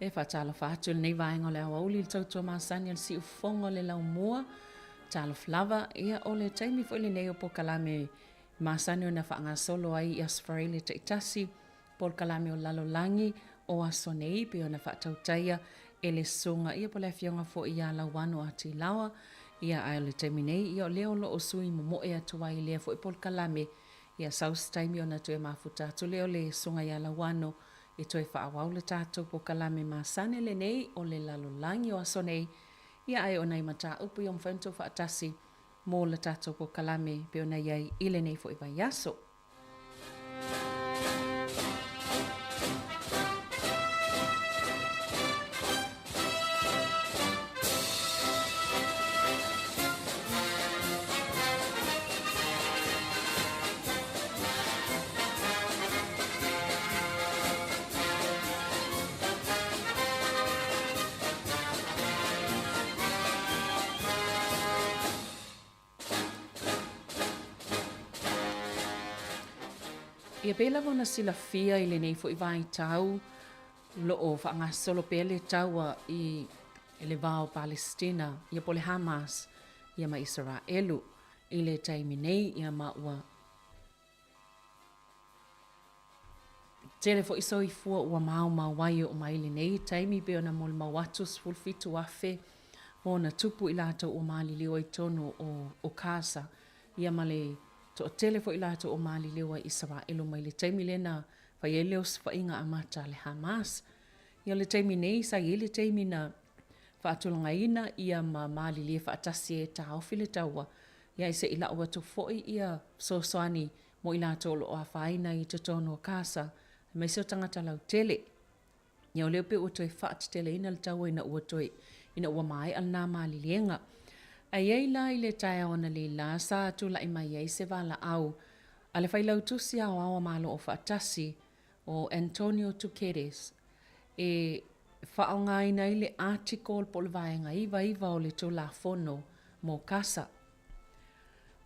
E faatalofa atu i lenei vaega o le aoauli i le tautua masani a le siufofoga o le laumua. Talofa lava, ia o le taimi foi lenei o polokalame masani ona faagasolo ai i Aso Faraile taitasi, polokalame o lalolagi o aso nei pei ona faatautaia e le susuga ia po o le afioga foi ia Lauano Atilaoa. Ia ae o le taimi nei ia o lea o lo o sui momoe atu ai i lea foi polokalame ia sau se taimi ona toe mafuta atu lea o le susuga ia Lauano e toe faaauau le tatou polokalame masani lenei o le lalolagi o aso nei, ia ae o nai mataupu ia ua mafai ona tou faatasi mo le tatou polokalame e pei ona i ai i lenei foi vaiaso. Ia pei lava ona silafia i lenei foi vaitau, o lo o faagasolo pea le taua i le va o Palestina, ia po o le Hamas, ia ma Isaraelu i le taimi nei, ia ma ua Tele foi soifua ua maomao ai e oo mai i lenei taimi pei ona molimau atu 17,000 ma ona tupu i latou ua maliliu ai i totonu o Gaza, ia ma le toatele foi i latou ua maliliu ai i Isaraelu mai le taimi lea na fai ai le osofaiga amata a le Hamas. Ia o le taimi nei sa i ai le taimi na faatulagaina ia ma malilie faatasi e taofi le taua, ia ae se i lau atu foi ia fesoasoani mo i latou o lo o afaina i totonu o Gaza, aemaise o tagata lautele. Ia o lea pei ua toe faateteleina le taua ina ua toe ina ua maea lena maliliega. Ae i ai la i le taeao analeila sa tulai mai ai se valaau a le Failautusi Aoao a Malo Aufaatasi o Antonio Guterres e faaaogaina ai le article po o le vaega 99 o le Tulafono mo Gaza.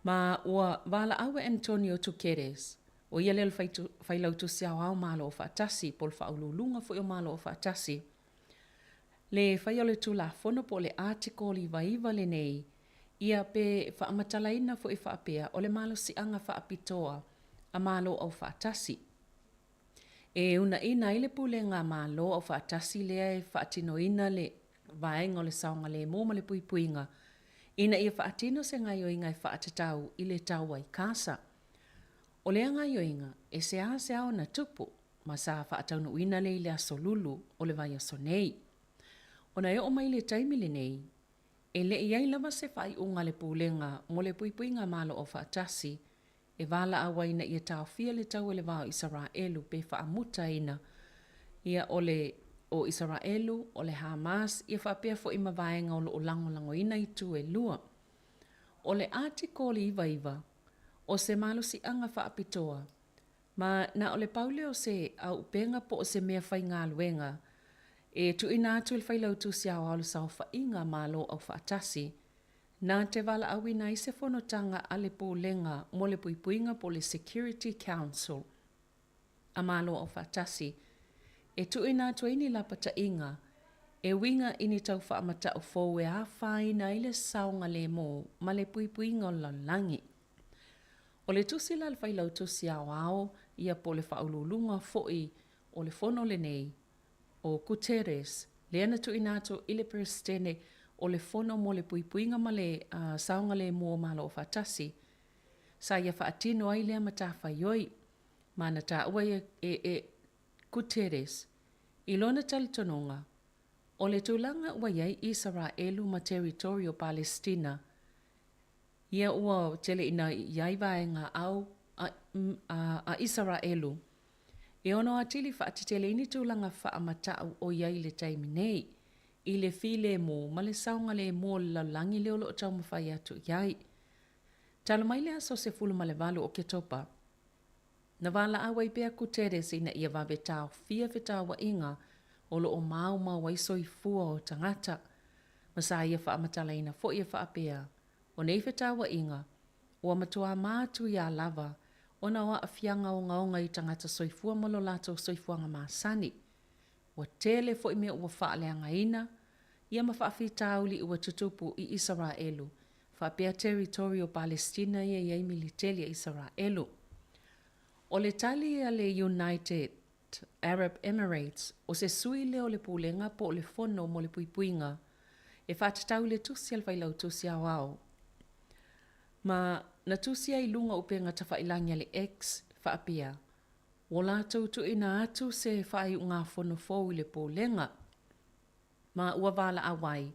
Ma ua valaau e Antonio Guterres, ʻo ia lea o le Failautusi Aoao Malo Aufaatasi po o le Faauluuluga foi o Malo Aufaatasi, le faia o le Tulafono po o le Article 99 lenei, ia pe faamatalaina foi faapea o le malosiaga faapitoa a Malo Aufaatasi. E uunaina ai le Pulega a Malo Aufaatasi lea e faatinoina le vaega o le saogalemu ma le puipuiga ina ia faatino se gaoioiga e faatatau i le taua i Gaza. O lea gaoioiga e seasea ona tupu ma sa faataunuuina lea i le aso Lulu o le vaiaso nei. Ona e oo mai i le taimi lenei, e le i i ai lava se faaiuga a le Pulega mo le Puipuiga Malo Aufaatasi e valaau ai ina ia taofia le tau e le va o Isaraelu pe faamutaina ia o le o Isaraelu, o le Hamas, ia faapea foi ma vaega o lo o lagolagoina itu e lua. O le Atikoli 99, o se malosiaga faapitoa, ma na o le pau lea o se auupega po o se mea faigaluega e tuuina atu e le Failautusi Aoao o le Saofaiga Malo Aufaatasi, Na te valaauina ai se fonotaga a le Pulega mo le Puipuiga po o le Security Council a Malo Aufaatasi e tuuina atu ai ni lapataiga e uiga i ni tau faamatau fou e afaina ai le saogalemu ma le puipuiga o le lalolagi. O le tusi la a le Failautusi Aoao ia po o le Faauluuluga foi o le Fono lenei, ʻO Guterres, lea na tuuina atu i le Peresetene o le Fono mo le Puipuiga ma le Saogalemu o Malo Aufaatasi, sa ia faatino ai lea matafaioi, ma na taua e e Guterres i lona talitonuga, o le tulaga ua i ai Isaraelu ma Teritori o Palesitina, ia ua tele ina i ai vaega au a a Isaraelu E ono atili faatetele ai ni tulaga faamatau o i ai i le taimi nei, i le filemu ma le saogalemu o le lalolagi lea o lo o taumafai atu i ai. Talu mai le aso 18 o Oketopa, na valaau ai pea Guterres ina ia vave taofia fetauaiga o lo o maumau ai soifua o tagata, ma sa ia faamatalaina foi e faapea, O nei fetauaiga, ua matuā matuiā lava ona o aafiaga ogaoga i tagata soifua ma lo latou soifuaga masani. Ua tele foi mea ua faaleagaina, ia ma faafitauli ua tutupu i Isaraelu, faapea territory o Palestina ia e i ai militeli a Isaraelu. O le tali a le United Arab Emirates, o se sui lea o le Pulega po o le Fono mo le Puipuiga e faatatau i le tusi a le Failautusi Aoao. Ma na tusi ai i luga o upega tafailagi a le X faapea, Ua latou tuuina atu se faaiugafono fou i le Pulega, ma ua valaau ai,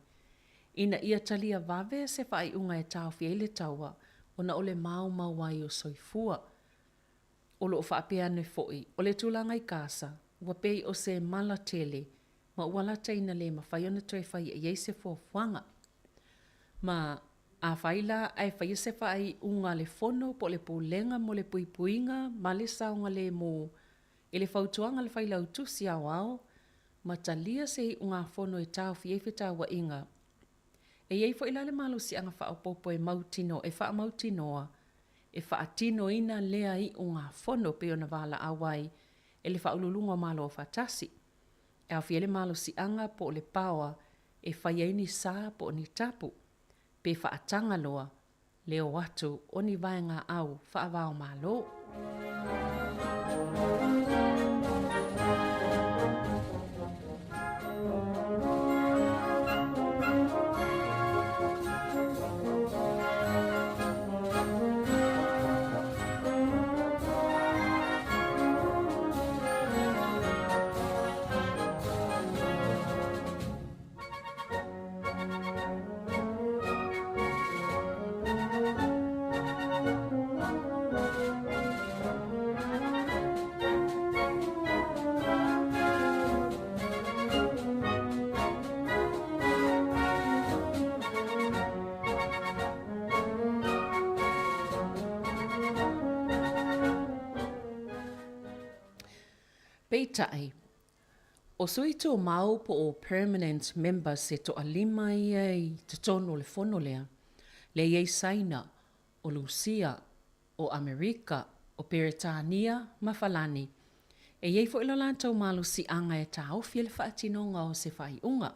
ina ia talia vave se faaiuga e taofi ai le taua ona o le maumau ai o soifua. O lo o faapea ane foi, o le tulaga i Kasa, ua pei o se mala tele ma ua lata ina le mafai ona toe faia i ai se fuafuaga. Ma, afai la ae faia se faaiuga a le Fono po o le Pulega mo le Puipuiga ma le Saogalemu i le fautuaga a le Failautusi Aoao ma talia se iugafono e taofi ai fetauaiga, e i ai foi la le malosiaga faaopoopo e mautino e faamautinoa e faatinoina lea iugafono pei ona valaau ai e le Faauluuluga o Malo Afaatasi. E aofia ai le malosiaga po o le paoa e fai ai ni sa po o ni tapu, pe faataga loa le o atu o ni vaegaau faava-o-Malo. Peitai, ʻO sui tumau po o permanent members e toalima ia i totonu o le fono lea, lea i ai Saina, ʻo Lusia, ʻo ʻAmerika, ʻo Peretania ma Falani. E i ai foi lo latou malosiaga e taofi ai le faatinoga o se faaiuga.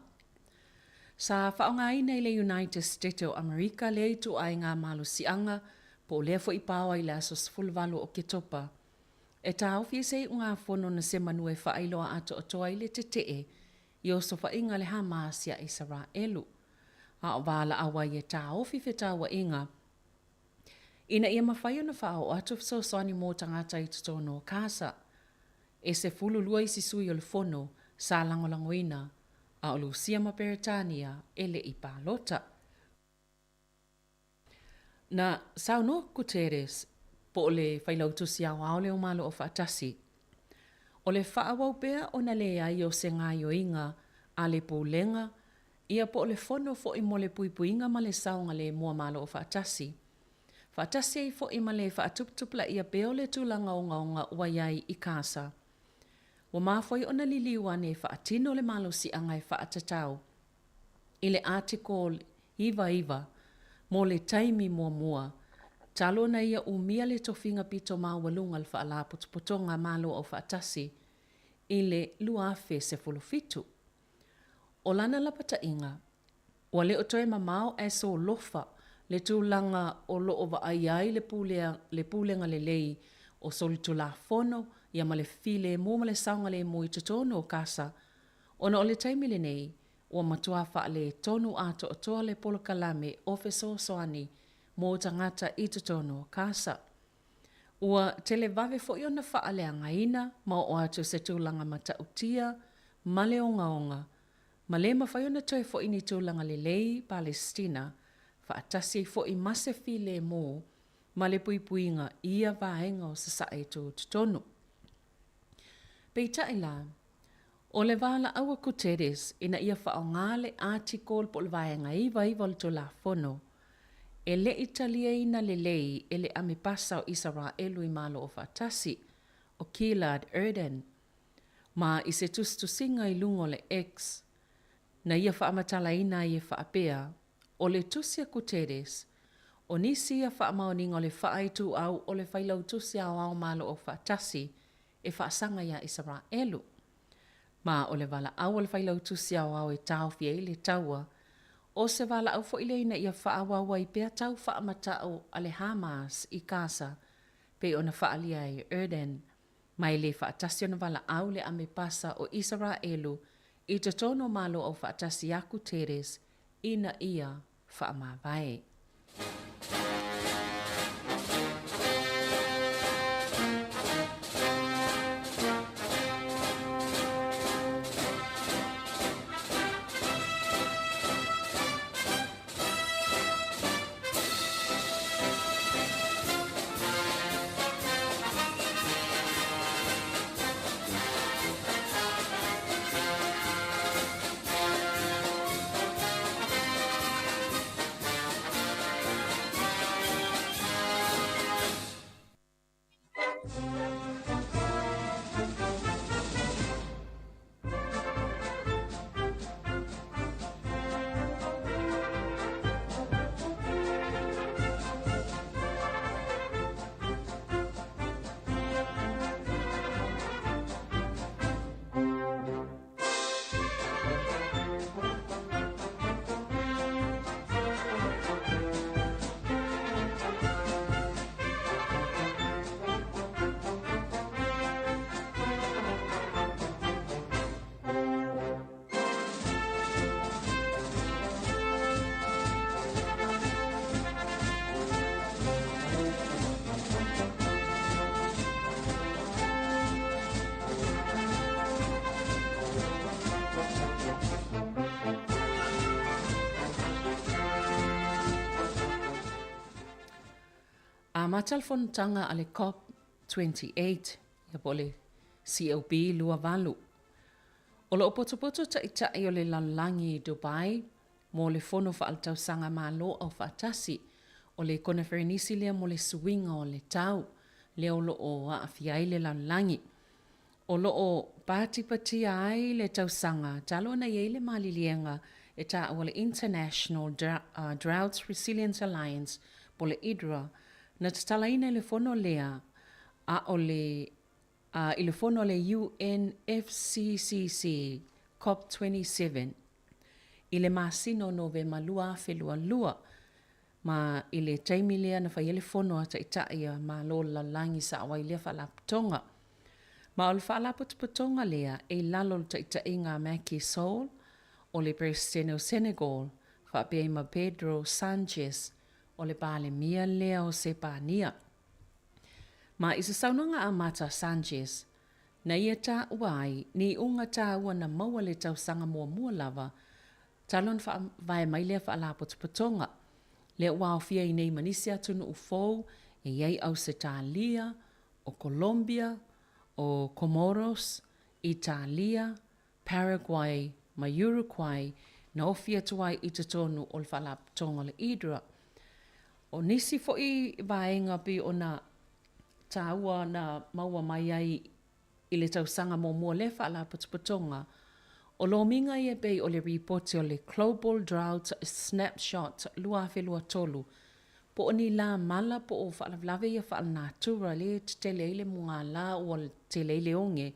Sa faaaogaina i le United Stete o ʻAmerika lea ituaiga malosiaga po o lea foi paoa i le aso 18 o Oketopa E taofi ai se iugafono na se manu e faailoa atoatoa ai le tetee i osofaiga a le Hamas iā Isaraelu. A o valaau ai e taofi fetauaiga ina ia mafai ona faaoo atu fesoasoani mo tagata i totonu o Gaza. E 12 isi sui o le fono sa lagolagoina, a o Lusia ma Peretania e le i palota. Na saunoa Guterres, po o le Failautusi Aoao lea o Malo Aufaatasi, o le faaauau pea ona leai o se gaoioiga a le Pulega ia po o le Fono foi mo le Puipuiga ma le Saogalemu a Malo Aufaatasi, faatasi ai foi ma le faatuputupulaia pea o le tulaga ogaoga ua i ai i Kasa. Ua mafua ai ona liliu ane e faatino le malosiaga e faatatau i le Article 99 mo le taimi muamua, talu ona ia umia le tofiga pito maualuga o le Faalapotopotoga a Malo Aufaatasi i le 2017. O lana lapataiga, ua le o toe mamao ae solofa le tulaga o lo o vaaia ai le pulea le pulega lelei o solitulafono ia ma le filemu ma le saogalemu i totonu o Kasa ona o le taimi lenei Ua matua faaletonu atoatoa le polokalame o fesoasoani mo tagata i totonu o Kasa. Ua televave foi ona faaleagaina ma oo atu se tulaga matautia ma le ogaoga, ma le mafai ona toe foi ni tulaga lelei Palesitina faatasi ai foi ma se filemu ma le puipuiga i ia vaega o Sasae tutotonu. Peitai la, O le valaau a Guterres ina ia faaaoga le Article po o le Vaega 99 o le Tulafono, e le i taliaina lelei e le Amepasa o Isaraelu i Malo Aufaatasi, o Gilad Erdan. Ma i se tusitusiga i luga o le X, na ia faamatalaina ai e faapea, O le tusi a Guterres, o nisi ia faamaoniga o le faaituau o le Failautusi Aoao Malo Aufaatasi e faasaga iā Isaraelu. Ma o le valaau a le Failautusi Aoao e taofi ai le taua, o se valaau foi lea ina ia faaauau ai pea tau faamata'u a le Hamas i Gaza, pei ona faaalia ai e Erdan. Ma e le faatasi ona valaau le Amepasa o Isaraelu i totonu o Malo Aufaatasi ia Guterres ina ia faamavae. Amata le fonotaga a le COP 28, ia po o le COP 28. O lo o potopoto taitai o le lalolagi i Dubai mo le Fono Faaletausaga Malo Aufaatasi o le Koneferenisi lea mo le Suiga o le Tau, lea o lo o aafia ai le lalolagi. O lo o patipatia ai le tausaga talu ona i ai le maliliega e taua le International Drought Resilience Alliance po o le IDRA na tatalaina i le fono lea a o le a i le fono a le UNFCCC COP 27 i le masina o Novema 2022, ma i le taimi lea na fai ai le fono a Taitai a Malo o le Lalolagi sa auai lea faalapotopotoga. Ma o le faalapotopotoga lea e i lalo o le taitaiga a Macky Sall o le Peresetene o Senegal faapea ai ma Pedro Sanchez o le Palemia lea o Sepania. Ma i se saunoaga a Marta Sanchez, na ia taua ai ni iuga taua na maua le tausaga muamua lava talu ona faavae mai lea faalapotopotoga, lea ua aofia ai nei ma nisi atunuu fou e i ai Ausetalia, o Colombia, o Comoros, Italia, Paraguay ma Uruguay na ofi atu ai i totonu o le Faalapotopotoga o le IDRA. O nisi foi vaega pei ona taua na maua mai ai i le tausaga muamua o lea Faalapotopotoga, o lomiga ia pei o le ripoti o le Global Drought Snapshot 2023, po o ni lā mala po o faalavelave ia faalenatura lea e tetele ai le mugala ua tele ai le oge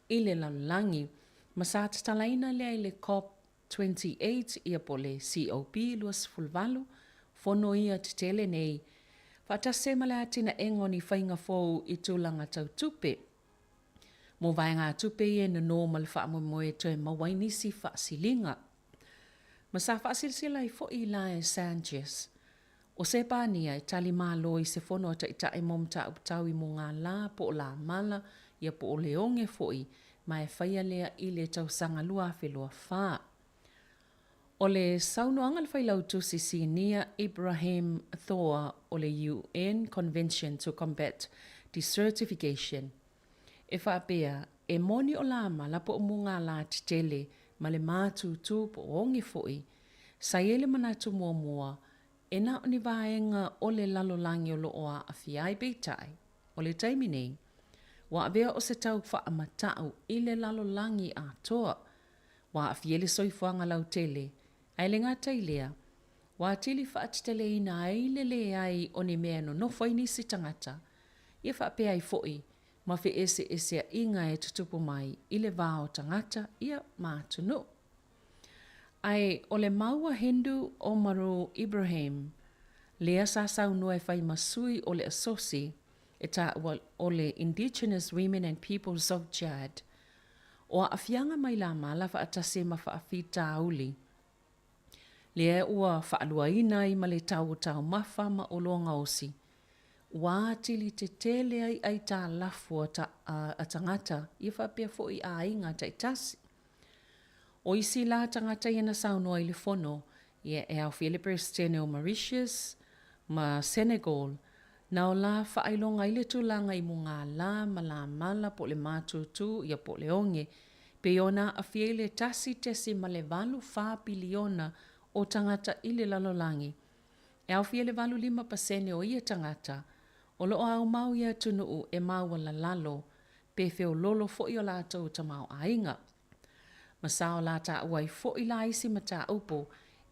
i le lalolagi, ma sa tatalaina lea i le COP 28 ia po o le COP 28, fono ia tetele nei, faatasi ai ma le atinaega o ni faiga fou i tulaga tau tupe. Mo vaegatupe ia e nono ma le faamoemoe e toe maua ai nisi faasiliga. Ma sa faasilasila ai foi la e Sanchez, O Sepania e tali malo i se fono a taitai mo mataupu tau i mugala po o lamala ia po o leoge foi ma e faia lea i le tausaga 2024. O le saunoaga a le Failautusi Sinia Ibrahim Thoa o le UN Convention to Combat Desertification e faapea, e moni o lamala po o mugala tetele ma le mātūtū po o oge foi, sa i ai le manatu muamua E na o ni vaega o le lalolagi o lo o aafia ai, peitai, o le taimi nei, ua avea o se tau faamata'u i le lalolagi atoa. Ua aafia ai le soifuaga lautele, ae le gata i lea, ua atili faateteleina ai le leai o ni mea e nonofo ai nisi tagata, ia faapea ai foi. ma feeseeseaiga e tutupu mai i le va o tagata ia ma atunuu. Ae o le mau a Hindu Omarul Ibrahim, lea sa saunoa e fai ma sui o le Asosi e taua o le Indigenous Women and Peoples of Chad, o aafiaga mai lamala faatasi ma faafitauli, lea ua faaluaina ai ma le tau o taumafa ma oloa gaosi, ua atili tetele ai aitalafu a tagata ia faapea foi aiga taitasi. O isi la tagata ia na saunoa i le fono, ia e aofia le Peresetene o Mauritius ma Senegal, na o la faailoga ai le tulaga i mugala ma lamala po o le matutu ia po o le oge, pei ona aafia i le 1.84 piliona o tagata i le lalolagi. E aofia le 85% o ia tagata o lo o aumau i atunuu e maualalalo pe feololo foi o latou tamaoaiga. Ma sa o la taua ai foi la isi mataupu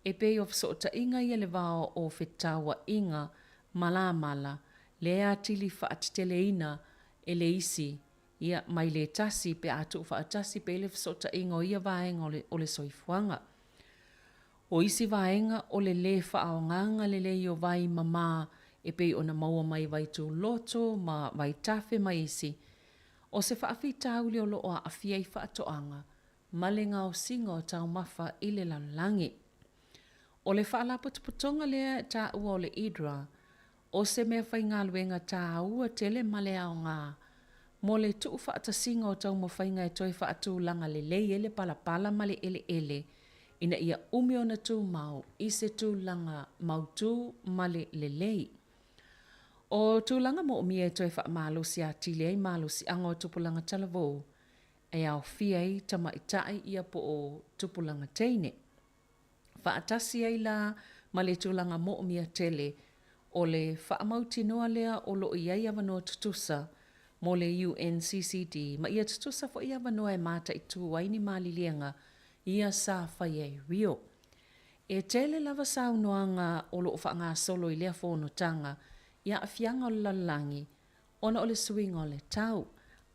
e pei o fesootaiga ia le va o fetāuaʻiga ma lamala, lea atili faateteleina e le isi ia mai le tasi pe a tuufaatasi pea le fesootaiga o ia vaega o le soifuaga. O isi vaega o le lē faaaogaga lelei o vai mamā e pei ona maua mai vaituloto ma vaitafe ma isi, o se faafitauli o lo o aafia i faatoaga ma le gaosiga o taumafa i le lalolagi. O le faalapotopotoga lea e taua o le IDRA, o se mea faigaluega tāua tele ma le aoga mo le tuufaatasiga o taumafaiga e toe faatulaga lelei ai le palapala ma le eleele ina ia umi ona tumau i se tulaga mautū ma le lelei. O tulaga moomia e toe faamalosi atili ai malosiaga o tupulaga talavou e aofia ai tamaitai ia po o tupulaga teine. Faatasi ai la ma le tulaga moomia tele o le faamautinoa lea o lo o i ai avanoa tutusa mo le UNCCD ma ia tutusa foi avanoa e mataitū ai ni maliliega ia sa faia i Rio. E tele lava saunoaga o lo o faagasolo i lea fonotaga i aafiaga o le lalolagi ona o le suiga o le tau,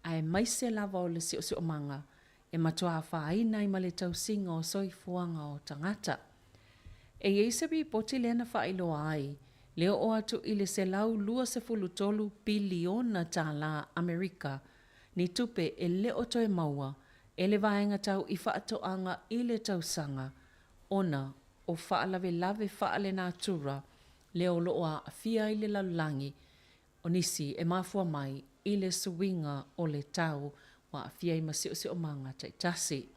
aemaise lava o le siosiomaga e matua afaina ai ma le tausiga o soifuaga o tagata. E i ai se ripoti lea na faailoa ai le oo atu i le $123 piliona tālā Amerika ni tupe e le o toe maua e le vaega tau i faatoaga i le tausaga ona o faalavelave faalenatura lea o lo o aafia ai le lalolagi o nisi e mafua mai i le suiga o le tau ua aafia ai ma siosiomaga taitasi.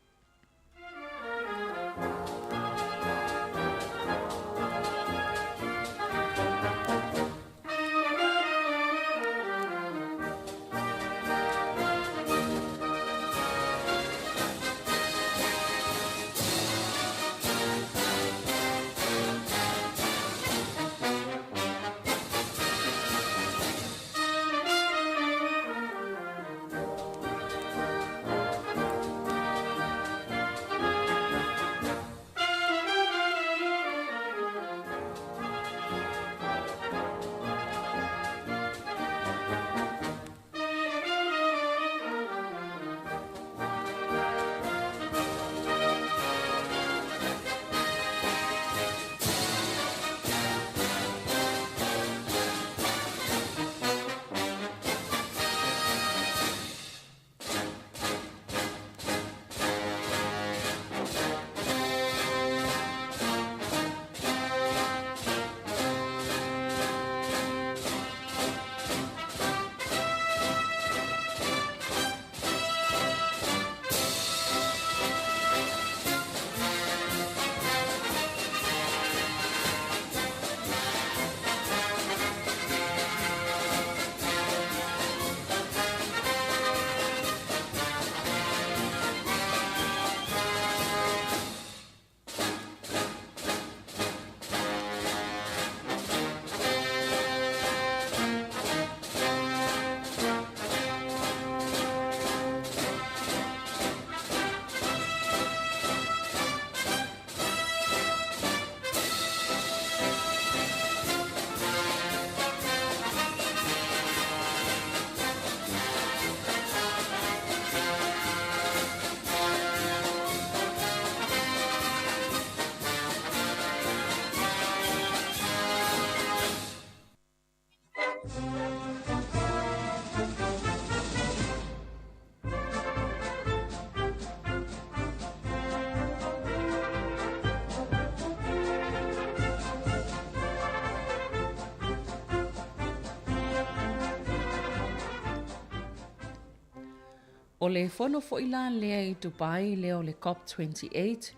O le fono foi la lea i Dubai lea o le COP 28,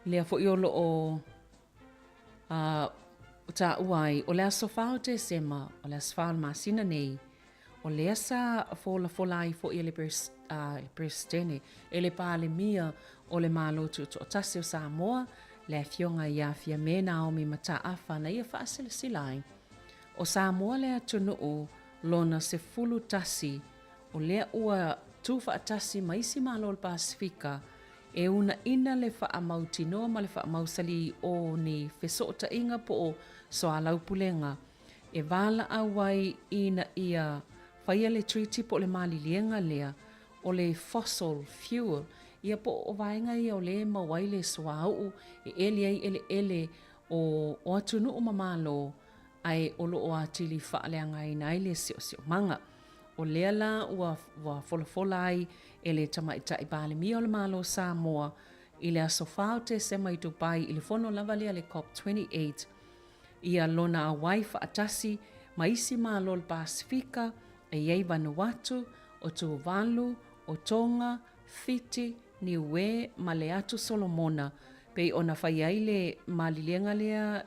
lea foi o lo o taua ai, o le aso 4 o Tesema, o le aso 4 o le masina nei, o lea sa folafola ai foi e le Peresetene, e le Palemia o le Malo Tutoatasi o Samoa, le Afioga ia Fiame Naomi Mataafa na ia faasilasila ai, o Samoa le atunuu lona 11 o lea ua tuufaatasi ma isi Malo o le Pasefika e uunaina le faamautinoa ma le faamausalī o ni fesootaiga po o soalaupulega e valaau ai ina ia faia le treaty po o le maliliega lea o le fossil fuel, ia po o vaega ia o lea e maua ai le suauu e eli ai eleele o atunuu ma Malo ae o lo o atili faaleagaina ai le siosiomaga. O lea la ua folafola ai e le Tamaitai Palemia o le Malo o Samoa i le aso 4 o Tesema i Dubai i le fono lava lea a le COP 28 ia lona auai faatasi ma isi Malo o le Pasefika e i ai Vanuatu, o Tuvalu, o Tonga, Fiti, Niue ma le Atu Solomona pei ona fai ai le maliliega lea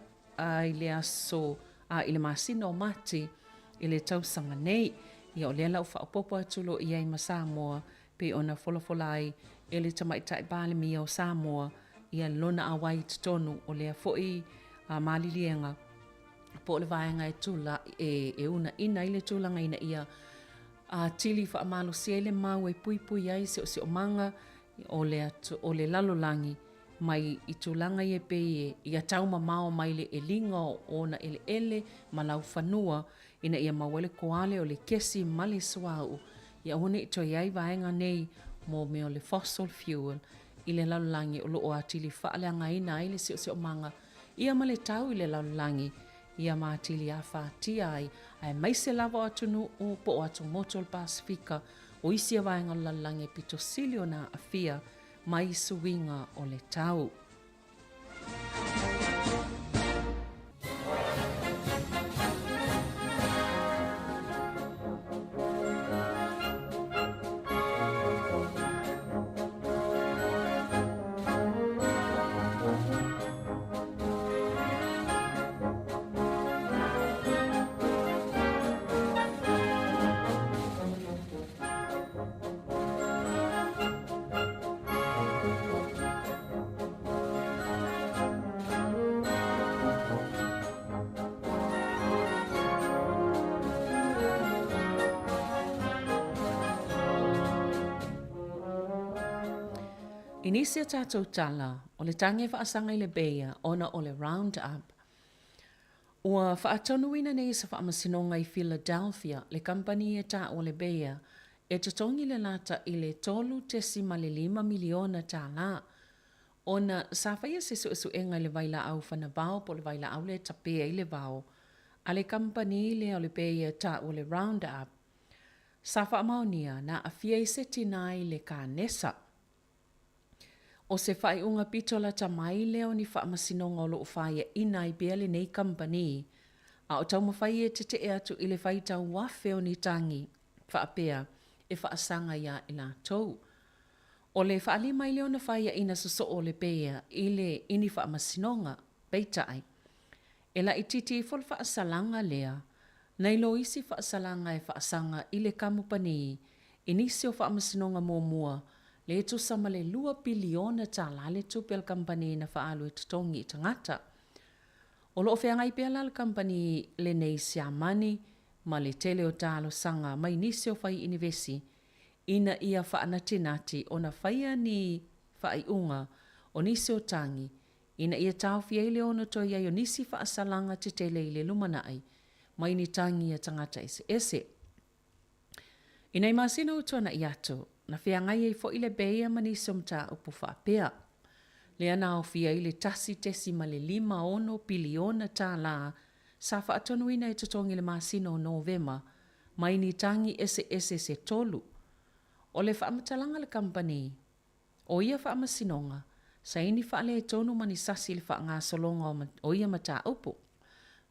i le aso a i le masina o Mati i le tausaga nei. Ia o lea la ua faaopoopo atu loa i ai ma Samoa pei ona folafola ai e le Tamaitai Palemia o Samoa ia lona auai i totonu o lea foi maliliega po o le vaega e tula e uunaina ai le tulaga ina ia atili faamalosia ai le mau e puipui ai siosiomaga o le o le lalolagi mai i tulaga ia e pei ia taumamao mai le eliga o ona eleele ma laufanua ina ia maua ai le koale o le kesi ma le suauu ia aua ne i toe i ai vaega nei mo mea o le fossil fuel i le lalolagi o lo o atili faaleagaina ai le siosiomaga ia ma le tau i le lalolagi ia ma atili afatia ai aemaise lava o atunuu po o atumotu o le Pasefika o isi ia vaega o le lalolagi e pito sili ona aafia mai suiga o le tau. I nisi a tatou tala, o le tagi e faasaga i le beia ona o le Roundup. Ua faatonuina nei e se faamasinoga i Philadelphia le kamupani e taua le beia e totogi le lata i le $3.5 miliona tala ona sa faia se suesuega i le vailaau fanavao po o le vailaau lea e tape ai le vao a le kamupani lea o le beia e taua le Roundup. Sa faamaonia na aafia ai se tina i le kanesa. ʻO se faaiuga pito lata mai lea o ni faamasinoga o lo o faiaʻina ai pea lenei kamupani, a o taumafai e teteʻe atu i le faitau afe o ni tagi faapea e faasaga iā i latou. ʻO le faalima i le ona faiaʻina sosoo o le Bayer i le i ni faamasinoga, peitai, e laitiiti ifo le faasalaga lea nai lo isi faasalaga e faasaga i le kamupani i nisi o faamasinoga muamua le tusa ma le $2 piliona le tupe a le kamupani na faaalu e totogi i tagata. O lo o feagai pea la le kamupani lenei Siamani ma le tele o talosaga mai nisi o fai inivesi ina ia faanatinati ona faia ni faaiuga o nisi o tagi ina ia taofi ai le ono toe i ai o nisi faasalaga tetele i le lumanai mai ni tagi a tagata eseese. I nei masina ua tuanaʻi atu, na feagai ai foi le Bayer ma nisi o mataupu faapea. Lea na aofia ai le $1.56 piliona sa faatonuina e totogi i le masina o Novema mai ni tagi eseese se tolu. O le faamatalaga a le kamupani, O ia faamasinoga, saini faaletonu ma ni sasi i le faagasologa o ia mataupu,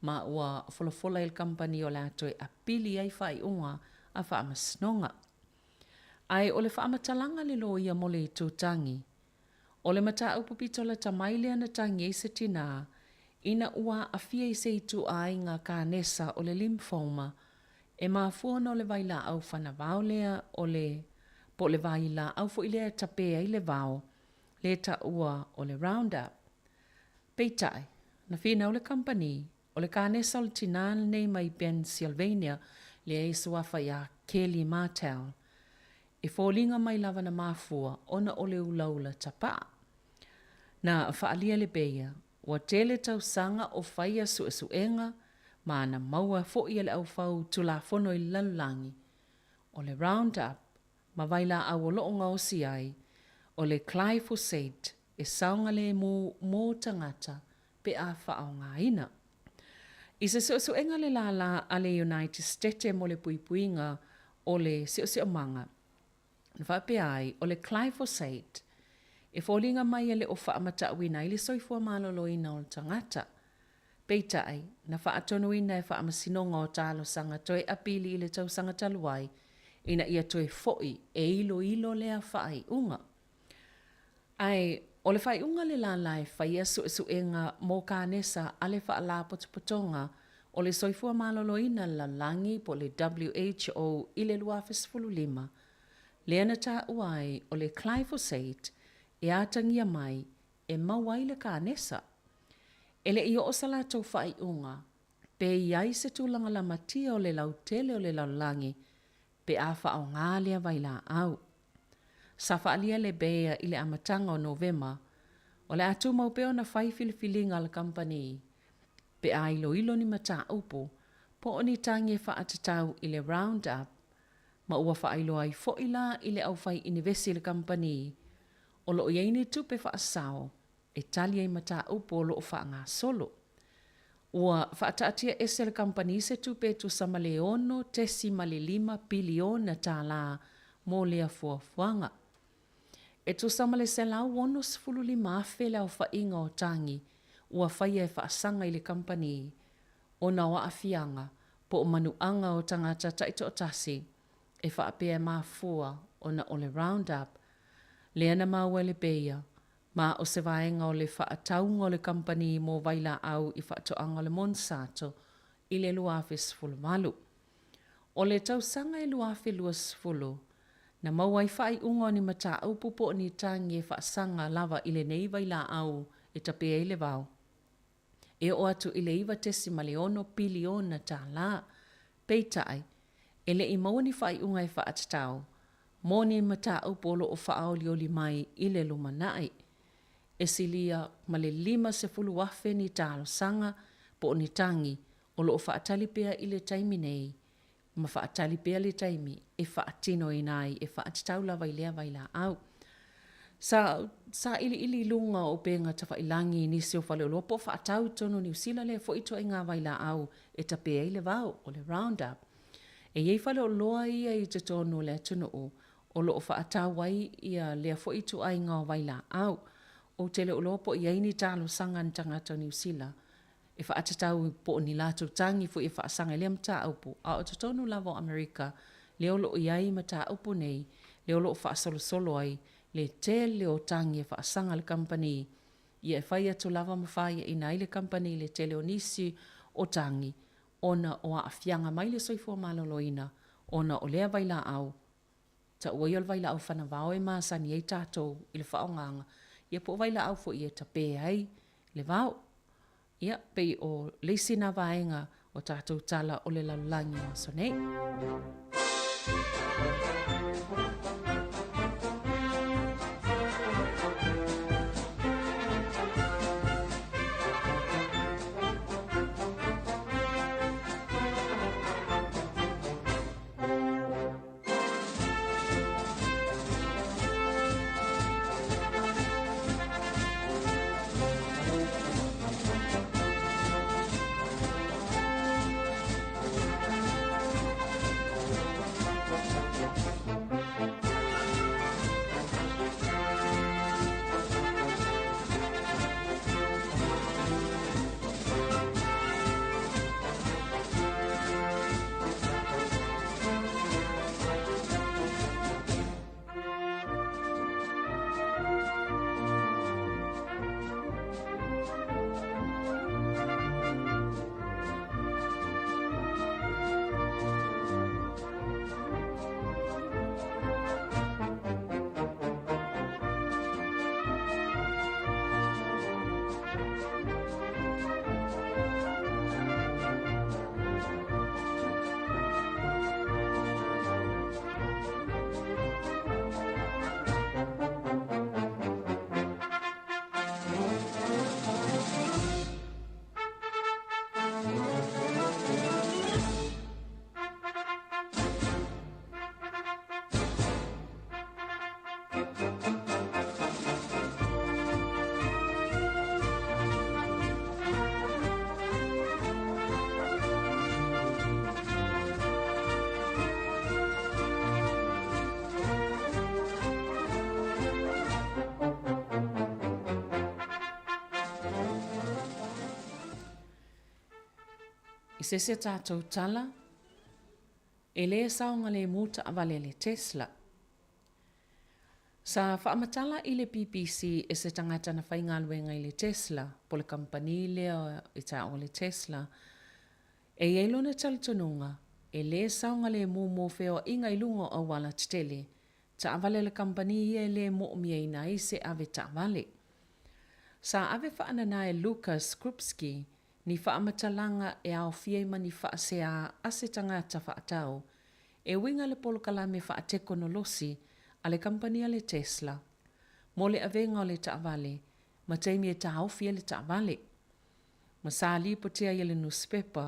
ma ua folafola i le kamupani o le a toe apili ai faaiuga a faamasinoga. Ae o le faamatalaga a le loia mo le itu tagi, o le mataupu pito lata mai lea na tagi ai se tinā ina ua aafia i se ituaiga kanesa o le lymphoma e mafua ona o le vailaau fanavao lea o le po o le vailaau foi lea e tape ai le vao lea e taua o le Roundup. Peitai, na finau le kamupani, o le kanesa o le tinā lenei mai Pennsylvania lea e suafa ia Kelly Martell, e foliga mai lava na mafua ona o le ulaula tapaa. Na faaalia le Bayer, ua tele tausaga o faia suesuega ma na maua foi e le aufau Tulafono i le lalolagi, o le Roundup ma vailaau o loo gaosi ai, o le glyphosate e saogalemu mo tagata pe a faaaogaina. I se suesuega a le lālā a le United Stete mo le Puipuiga o le Siosiomaga, na faapea ai, o le glyphosate e foliga mai e le o faamatauina ai le soifua maloloina o le tagata. Peitai, na faatonuina e Faamasinoga o Talosaga toe apili i le tausaga talu ai ina ia toe foi e iloilo lea faaiuga. Ae, o le faaiuga a le lālā e faia suesuega mo kanesa a le Faalapotopotoga o le Soifua Maloloina a le Lalolagi po o le WHO i le 2015, lea na taua ai o le glyphosate e atagia mai e maua ai le kanesa. E le i oo sa latou faaiuga pe i ai se tulaga lamatia o le lautele o le lalolagi pe a faaaoga lea vailaau. Sa faaalia le Bayer i le amataga o Novema, o le a tumau pea ona fai filifiliga a le kamupani pe a iloilo ni mataupu po o ni tagi e faatatau i le Roundup ma ua faailoa ai foi la i le aufai inivesi i le kamupani o lo o i ai ni tupe faasao e tali ai mataupu o lo o faagasolo. Ua faataatia ese le kamupani se tupe e tusa ma le $6.5 piliona tālā mo lea fuafuaga. E tusa ma le 165,000 le aofaiga o tagi ua faia e faasaga i le kamupani ona o aafiaga po o manuaga o tagata taitoatasi e faapea e mafua ona o le Roundup lea na maua e le Bayer ma o se vaega o le faatauga o le kamupani mo vailaau i faatoaga o le Monsato i le 2018. O le tausaga e 2020, na maua ai faaiuga o ni mataupu po o ni tagi e faasaga lava i lenei vailaau e tape ai le vao, e oo atu i le $9.6 piliona tālā. Peitai, e le i maua ni faaiuga e faatatau mo ni mataupu o lo o faaolioli mai i le lumanai. E silia ma le 50,000 ni talosaga po o ni tagi o lo o faatali pea i le taimi nei ma faatali pea le taimi e faatinoina ai e faatatau lava i lea vailaau. Sa sailiili i luga o upega tafailagi i nisi o faleoloa po o faatau i totonu o Niu Sila lea foi ituaiga vailaau e tape ai le vao, o le Roundup. E i ai faleoloa ia i totonu o le atunuu o lo o faatau ai ia lea foi ituaiga o vailaau. Ou te le o iloa po o i ai ni talosaga a ni tagata o Niu Sila e faatatau po o ni latou tagi foi e faasaga i lea mataupu, a o totonu lava o Amerika lea o lo o i ai mataupu nei, lea o lo o faasolosolo ai le tele o tagi e faasaga a le kamupani, ia e fai atu lava ma faiaina ai le kamupani i le tele o nisi o tagi ona o aafiaga mai le soifua maloloina ona o lea vailaau taua ia o le vailaau fanavao e masani ai tatou i le faaaogaina, ia po o vailaau foi e tape ai le vao. Ia, pei o le isi na vaega o tatou tala o le lalolagi o aso nei. I se isi a tatou tala, e lē saogalēmū taʻavale a le Tesla. Sa faamatala i le BBC e se tagata na faigaluega i le Tesla, po le kamupani lea e taua le Tesla, e i ai lona talitonuga, e lē saogalēmū mō feoaʻiga i luga o auala tetele, taʻavale a le kamupani ia e lē moʻomiaina ai se ave taʻavale. Sa ave faananā e Lukas Krupski ni faamatalaga e aofia ai ma ni faaseā a se tagata faatau e uiga i le polokalame faatekonolosi a le kamupani a le Tesla mo le avega o le taavale ma taimi e taofi ai le taavale. Ma sa lipotia ai e le nusipepa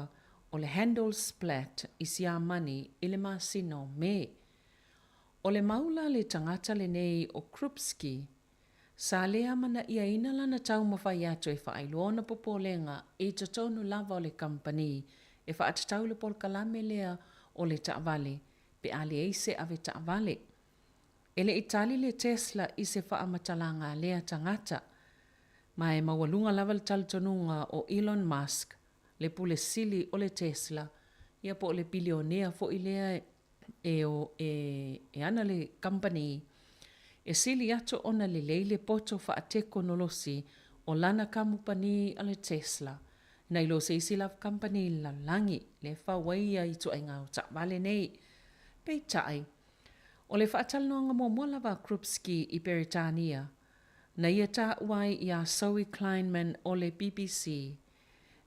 o le Handelsblatt i Siamani i le masina o Me. O le mau la le tagata lenei o Krupski, Sa lē amana'iaina lana taumafai atu e faailoa ona popolega i totonu lava o le kamupani e faatatau i le polokalame lea o le taavale pe a leai se ave taavale. E le i tali le Tesla i se faamatalaga a lea tagata. Ma e maualuga lava le talitonuga o Elon Musk, le pule sili o le Tesla, ia po o le pilionea foi lea e o e, e ana le kamupani, e sili atu ona lelei le poto faatekonolosi o lana kamupani a le Tesla nai lo se isi lava kamupani i le lalolagi, lea e fau ai ia ituaiga o taavale nei. Peitai, o le faatalanoaga muamua lava a Krupski i Peretania, na ia taua ai iā Zoe Kleinman o le BBC,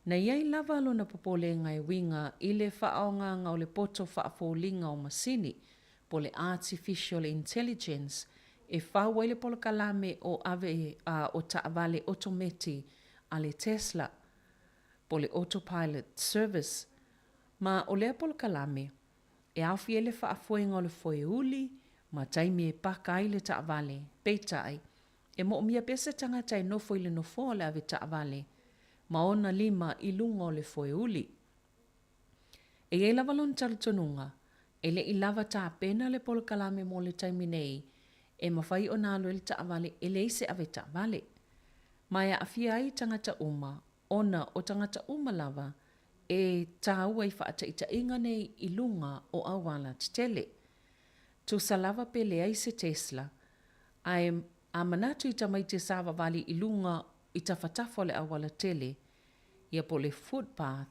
Na i ai lava lona popolega e uiga i le faaaogaga o le poto faafoliga o masini, po le artificial intelligence, e fau ai le polokalame o ave a o taavale otometi a le Tesla, po le Autopilot Service. Ma o lea polokalame, e aofia ai le faafoega o le foeuli ma taimi e paka ai le taavale, peitai, E moomia pea se tagata e nofo i le nofoa o le ave taavale ma ona lima i luga o le foeuli. E i ai lava lona talitonuga, e le i lava tapena le polokalame mo le taimi nei e mafai ona alu ai le taavale e leai se ave taavale. Ma e aafia ai tagata uma ona o tagata uma lava e tāua i faataitaiga nei i luga o auala tetele. Tusa lava pe leai se Tesla, ae a manatu i tamaiti e savavali i luga i tafatafa o le auala tele, ia po o le footpath,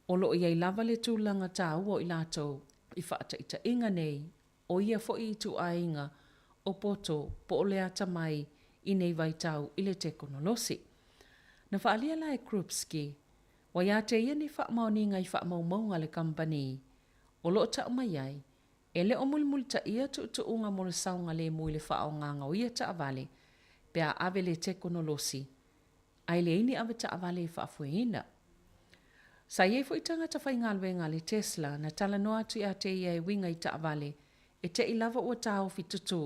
o lo o i ai lava le tulaga tāua o i latou i faataitaiga nei o ia foi ituaiga o poto po o le atamai i nei vaitau i le tekonolosi. Na faaalia la e Krupski, ua iā te ia ni faamaoniga i faamaumauga a le kamupani o lo o tau mai ai, e le o mulimulitaia tuutuuga mo le saogalemu i le faaaogaga o ia taavale pe a ave le tekonolosi ae leai ni ave taavale e faafoeina. Sa i ai foi tagata faigaluega a le Tesla na talanoa atu ia te ia e uiga i taavale e te'i lava ua taofi tutū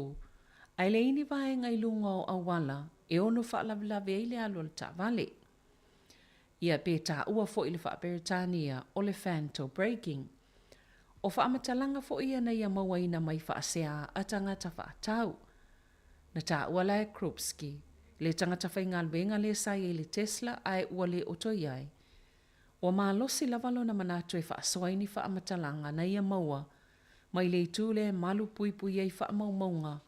ae leai ni vaega i luga o auala e ono faalavelave ai le alu a le taavale. Ia pe taua foi le faa-Peretania o le phanto braking. O faamatalaga foi ia na ia mauaina mai faaseā a tagata faatau. Na taua la e Krupski, le tagata faigaluega lea sa i ai i le Tesla ae ua le oto i ai. Ua malosi lava lona manatu e faasoa ai ni faamatalaga na ia maua mai le itu lea e malu puipui ai faamaumauga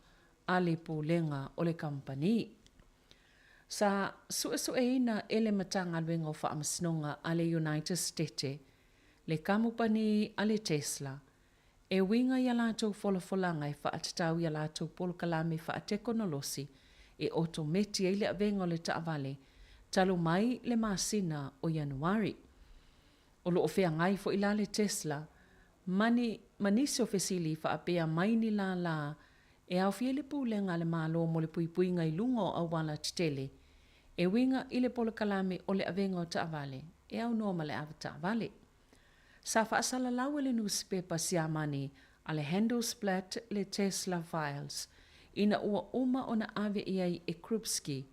a le Pulega o le kamupani. Sa suesueina e le Matagaluega o Faamasinoga a le United Stete le kamupani a le Tesla e uiga i a latou folafolaga e faatatau i a latou polokalame faatekonolosi e otometi ai le avega o le taavale talu mai le masina o Ianuari. O lo o feagai foi la le Tesla ma ni ma nisi o fesili faapea mai ni lālā e aofia ai le Pulega a le Malo mo le puipuiga i luga o auala tetele e uiga i le polokalame o le avega o taavale e aunoa ma le ave taavale. Sa faasalalau e le nusipepa Siamani a le Handelsblatt le Tesla Files ina ua uma ona ave i ai e Krupski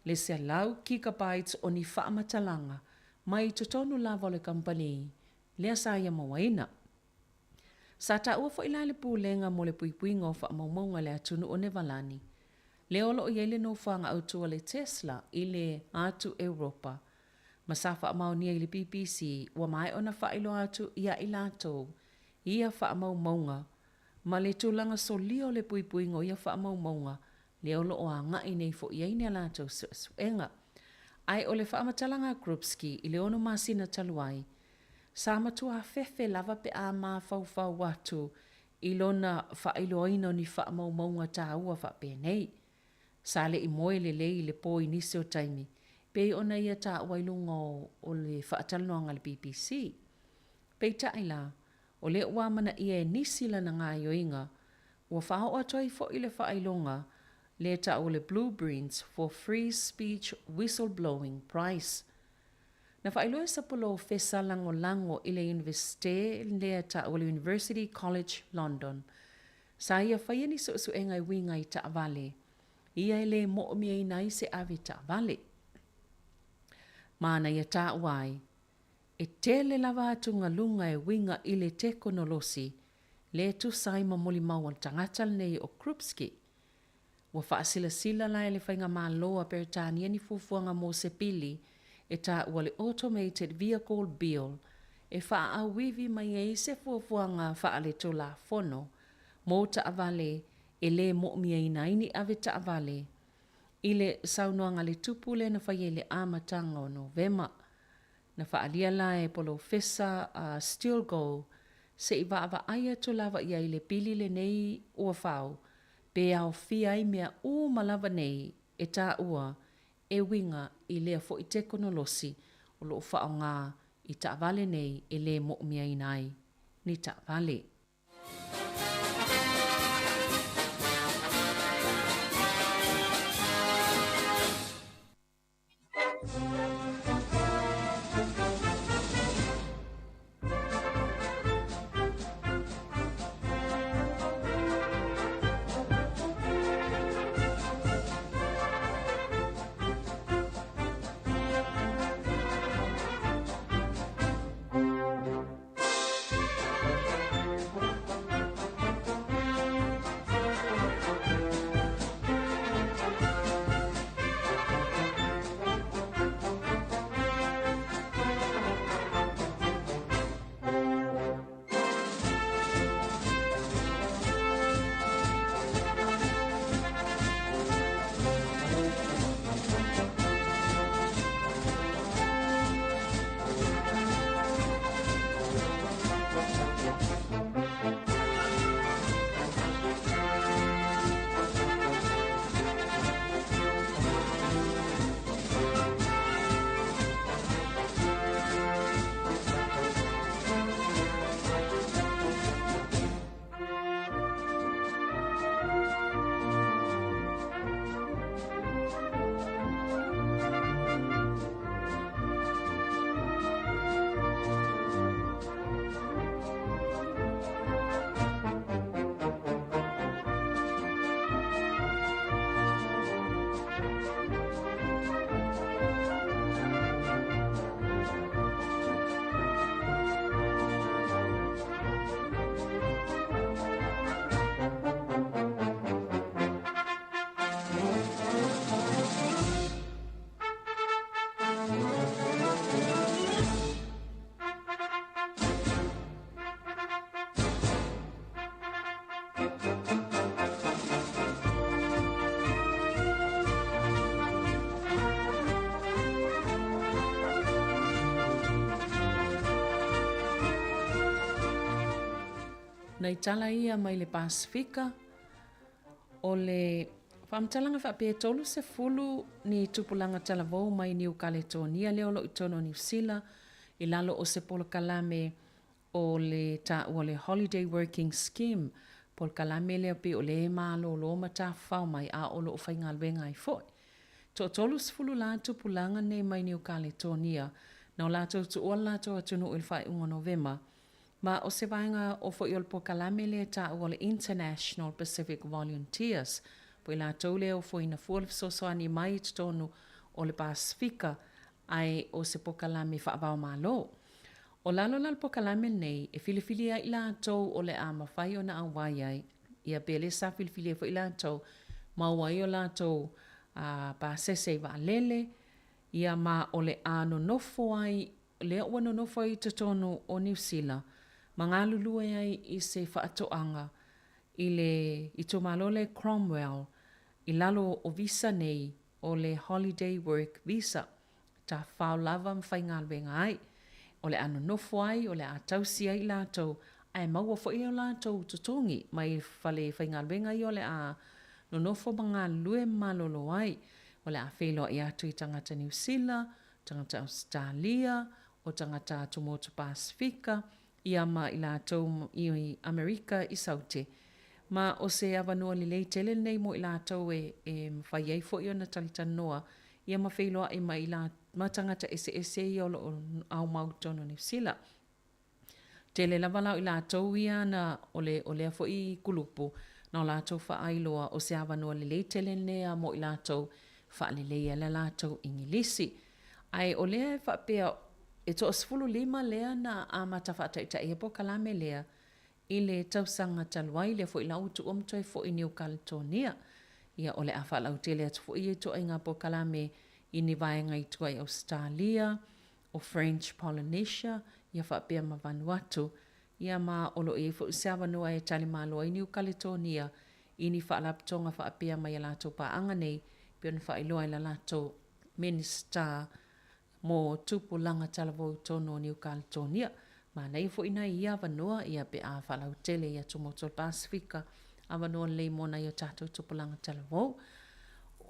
le 100 gigabytes o ni faamatalaga mai totonu lava o le kamupani lea sa ia mauaina. Sa taua foi la e le Pulega mo le Puipuiga o Faamaumauga i le atunuu o Nevalani, lea o lo o i ai le nofoaga autu a le Tesla i le atu Europa. Ma sa faamaonia i le BBC ua maea ona faailoa atu ia i latou ia faamaumauga ma le tulaga solia o le puipuiga o ia faamaumauga lea o lo o agai nei foi i ai ni a latou suesuega. Ae o le faamatalaga a Krupski i le ono masina talu ai, sa matua fefe lava pe a mafaufau atu i lona faailoaina o ni faamaumauga taua faapenei. Sa le i moe lelei i le po i nisi o taimi, pei ona ia taua i luga o le faatalanoaga a le BBC. Peitai la, o lea ua amanaia e nisi lana gaoioiga, ua faaoo atu ai foi le faailoga lea taua le Blueprints for Free Speech Whistleblowing Prize. Na faailoa e se polofesa lagolago i le Iunivesite lea taua le University College London, Sa ia faia ni suesuega e uiga i taavale ia e le moʻomiaina ai se ave taavale. Ma na ia taua ai, e tele lava atugaluga e uiga i le tekonolosi le tusa ai ma molimau a le tagata lenei o Krupski. Ua faasilasila la e le Faigamalo a Peretania ni fuafuaga mo se pili e taua le Automated Vehicle Bill e faaauiwi mai ai se fuafuaga faaletulafono mo taavale e le moʻomiaina ai ni ave taavale i le saunoaga a le tupu lea na faia i le amataga o Novema. Na faaalia la e Polofesa a Stilgoe se i vaavaai atu lava i ai i le pili lenei ua fau pe aofia ai mea uma lava nei e taua e uiga i lea foi tekonolosi o lo o faaaoga i taavale nei e le moʻomiaina ai ni taavale. Nai tala ia mai le Pasefika, o le faamatalaga faapea e 30 ni tupulaga talavou mai Niu Kaletonia lea o lo o i totonu o Niu Sila i lalo o se polokalame o le taua o le Holiday Working Scheme, polokalame lea pei o lea e malolo ma tafafao mai a o lo o faigaluega ai foi. Toatolu-sefulu la tupulaga nei mai Niu Kaletonia na o latou tuua le latou atunuu i le faaiuga o Novema, ma o se vaega o foi o le polokalame lea e taua o le International Pacific Volunteers, po i latou lea e ofoina fua le fesoasoani mai i totonu o le Pasefika ae o se polokalame faava-o-Malo. O lalo la o le polokalame lenei, e filifili ai i latou o le a mafai ona auai ai, ia pe le sa filifili ai foi i latou, maua ai o latou pasese i vaalele, Ia ma o le a nonofo ai lea ua nonofo ai i totonu o Niu Sila ma galulue ai i se faatoaga i le itumalo lea Cromwell i lalo o visa nei o le Holiday Work Visa, tafafao lava ma faigaluega ai. O le a nonofo ai, o le a tausi ai i latou, ae maua foi o latou totogi mai fale faigaluega ia o le a nonofo ma galulue ma malolo ai. O le a feiloai atu i tagata Niu Sila, tagata Ausetalia, o tagata atumotu Pasefika, ia ma i latou i Amerika i Saute. Ma o se avanoa lelei tele lenei mo i latou e e mafai ai foi ona talatalanoa ia ma feiloai ma i ma tagata eseese ia o lo o aumau i totonu o Niu Sila. Tele lava la o i latou ia na o le o lea foi kulupu na o latou faailoa o se avanoa lelei tele lenei a mo i latou faalelei ai le latou Igilisi. Ae o lea e faapea e toa-15 lea na amata faataitai ai polokalame lea i le tausaga talu ai, lea foi la ua tuua ma toe foi i Niu Kaletonia. Ia o le a faalautele atu foi ia ituaiga polokalame i ni vaega i tua i Ausetalia, o French Polynesia, ia faapea ma Vanuatu. Ia ma o lo o i ai foi se avanoa e tali malo ai Niu Kaletonia i ni faalapotoga faapea mai a latou paaga nei, pei ona faailoa e la latou Minisita mo Tupulaga Talavou i totonu o Niu Kaletonia. Manaia foi nai ia avanoa ia pe a faalautele i atumotu o le Pasefika, avanoa lelei mo nai o tatou tupulaga talavou.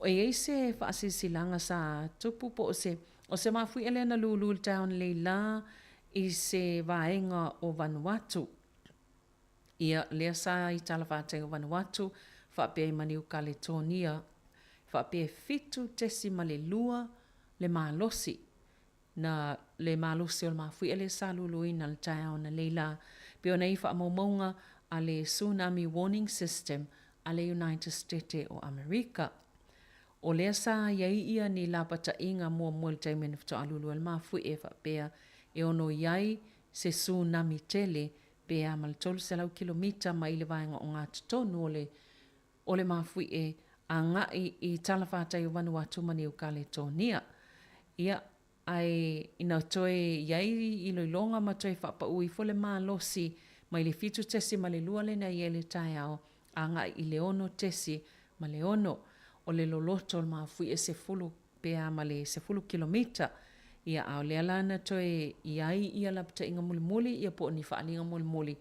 E i ai se faasilasilaga sa tupu po o se o se mafuia lea na lūlū i le taeao nei lā i se vaega o Vanuatu. Ia, lea sa i talafatai o Vanuatu, faapea i ma Niu Kaletonia, faapea e 7.2 le malosi na le malosi o le mafuie lea sa luluina i le taeao ananei la, pei ona i faamaumauga a le Tsunami Warning System a le United Stete o Amerika. O lea sa i ai ia ni lapataiga muamua i le taimi na faatoa lulu ai le mafuie faapea e ono i ai se tsunami tele pe a ma le 300 kilomita mai le vaega ogatotonu o le o le mafuie agai i talafatai o Vanuatu ma Niu Kaletonia. Ia, ae ina toe i ai iloiloga ma toe faapaū ifo le malosi mai le 7.2 lea na i ai le taeao agai i le 6.6, o le loloto o le mafuie 10 pe a ma le 10 kilomita. Ia, a o lea la na toe i ai ia lapataiga mulimuli, ia po o ni faaaliga mulimuli,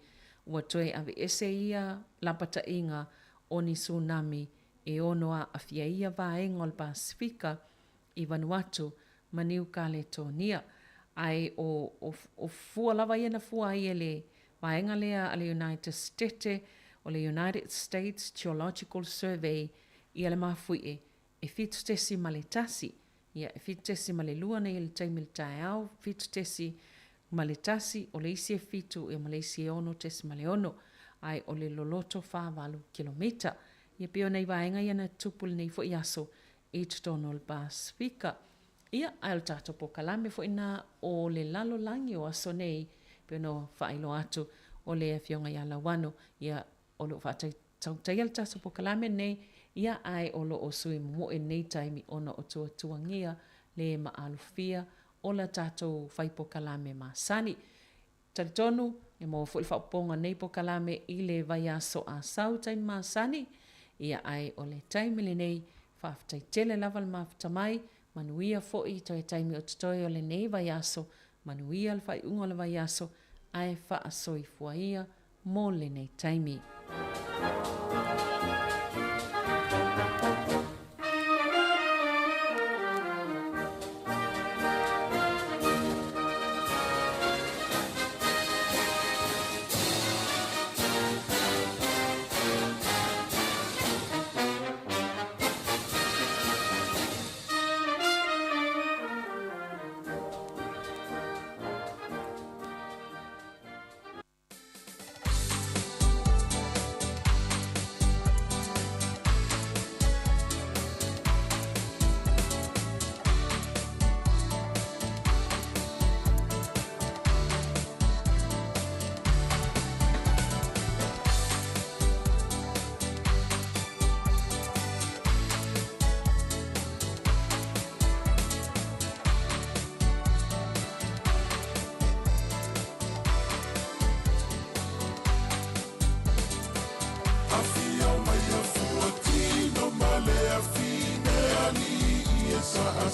ua toe aveese ia lapataiga o ni tsunami e ono aafia ai ia vaega o le Pasefika i Vanuatu ma Niu Kaletonia. Ae o, o, o fua lava ia na fua ai e le vaega lea a le United Stete, o le United States Geological Survey, ia le mafuie e 7.1, ia, e 7.2 nei i le taimi i le taeao, 7.1, o le isi e 7, ia ma le isi e 6.6, ae o le loloto 48 kilomita. Ia pei o nai vaega ia na tupu i lenei foi aso i totonu o le Pasefika. Ia, ae o le tatou polokalame foi lena o le lalolagi o aso nei, pei ona faailoa atu o le Afioga ia Lauano, ia, o lo o faatautaia le tatou polokalame lenei, ia, ae o lo o sui momoe i lenei taimi ona o tuatuagia le maalofia o la tatou fai polokalame masani. Talitonu, e maua foi le faaopoopoga o lenei polokalame i le vaiaso a sau taimi masani, ia ae o le taimi lenei, faafetai tele lava le mafuta mai, manuia foi toe taimi o totoe o lenei vaiaso, manuia le faaiuga o le vaiaso, ae faasoifua ia mo lenei taimi.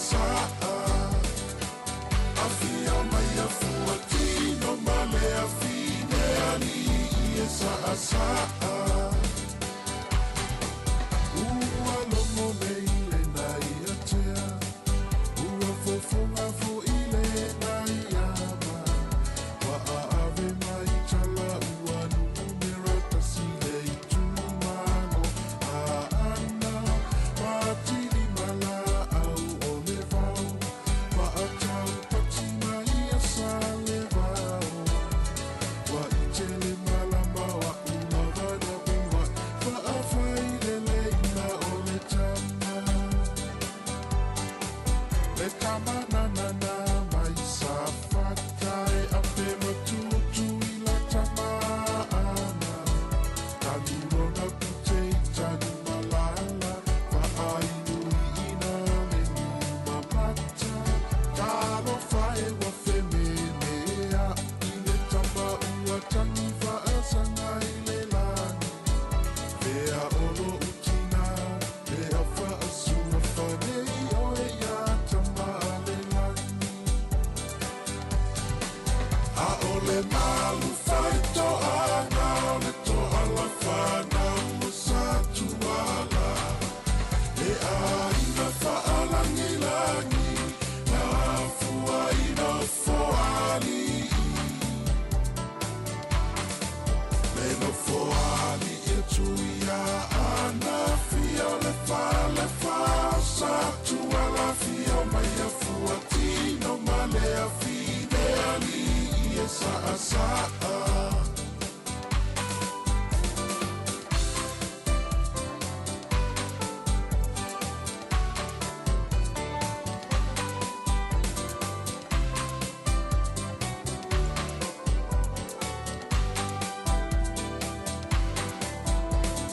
saasaa. Afio mai afuatino ma le afine alii e saasaa. Ua logo nei le nai atea, ua fofoga fo'i le nai ama. Ua aave mai tala ua numera tasi le itumalo. Aana patili malaau o le vao, faatau pati mai ia sa le vao. Ua i tele malama o a'u lava na ua'i, faafai leleina o le tama. Le tama nanana mai sa fata e ape matutu i la tama ana. Tanu lona pute i tanu malala, faainuiina le niu mamata. Talofa e ua fememea i le tama ua tagi faasaga i le lagi. Fea o lou tina, lea faasuafa nei oe iā tama a le lagi. A o le malu faitoaga o le toala fanau o Satuala. E aiga faalagilagi, na afua i nofoalii. Le nofoalii e tuia ana fia o le falefa o Satuala. Fia mai afuatino ma le afine alii e saasaa.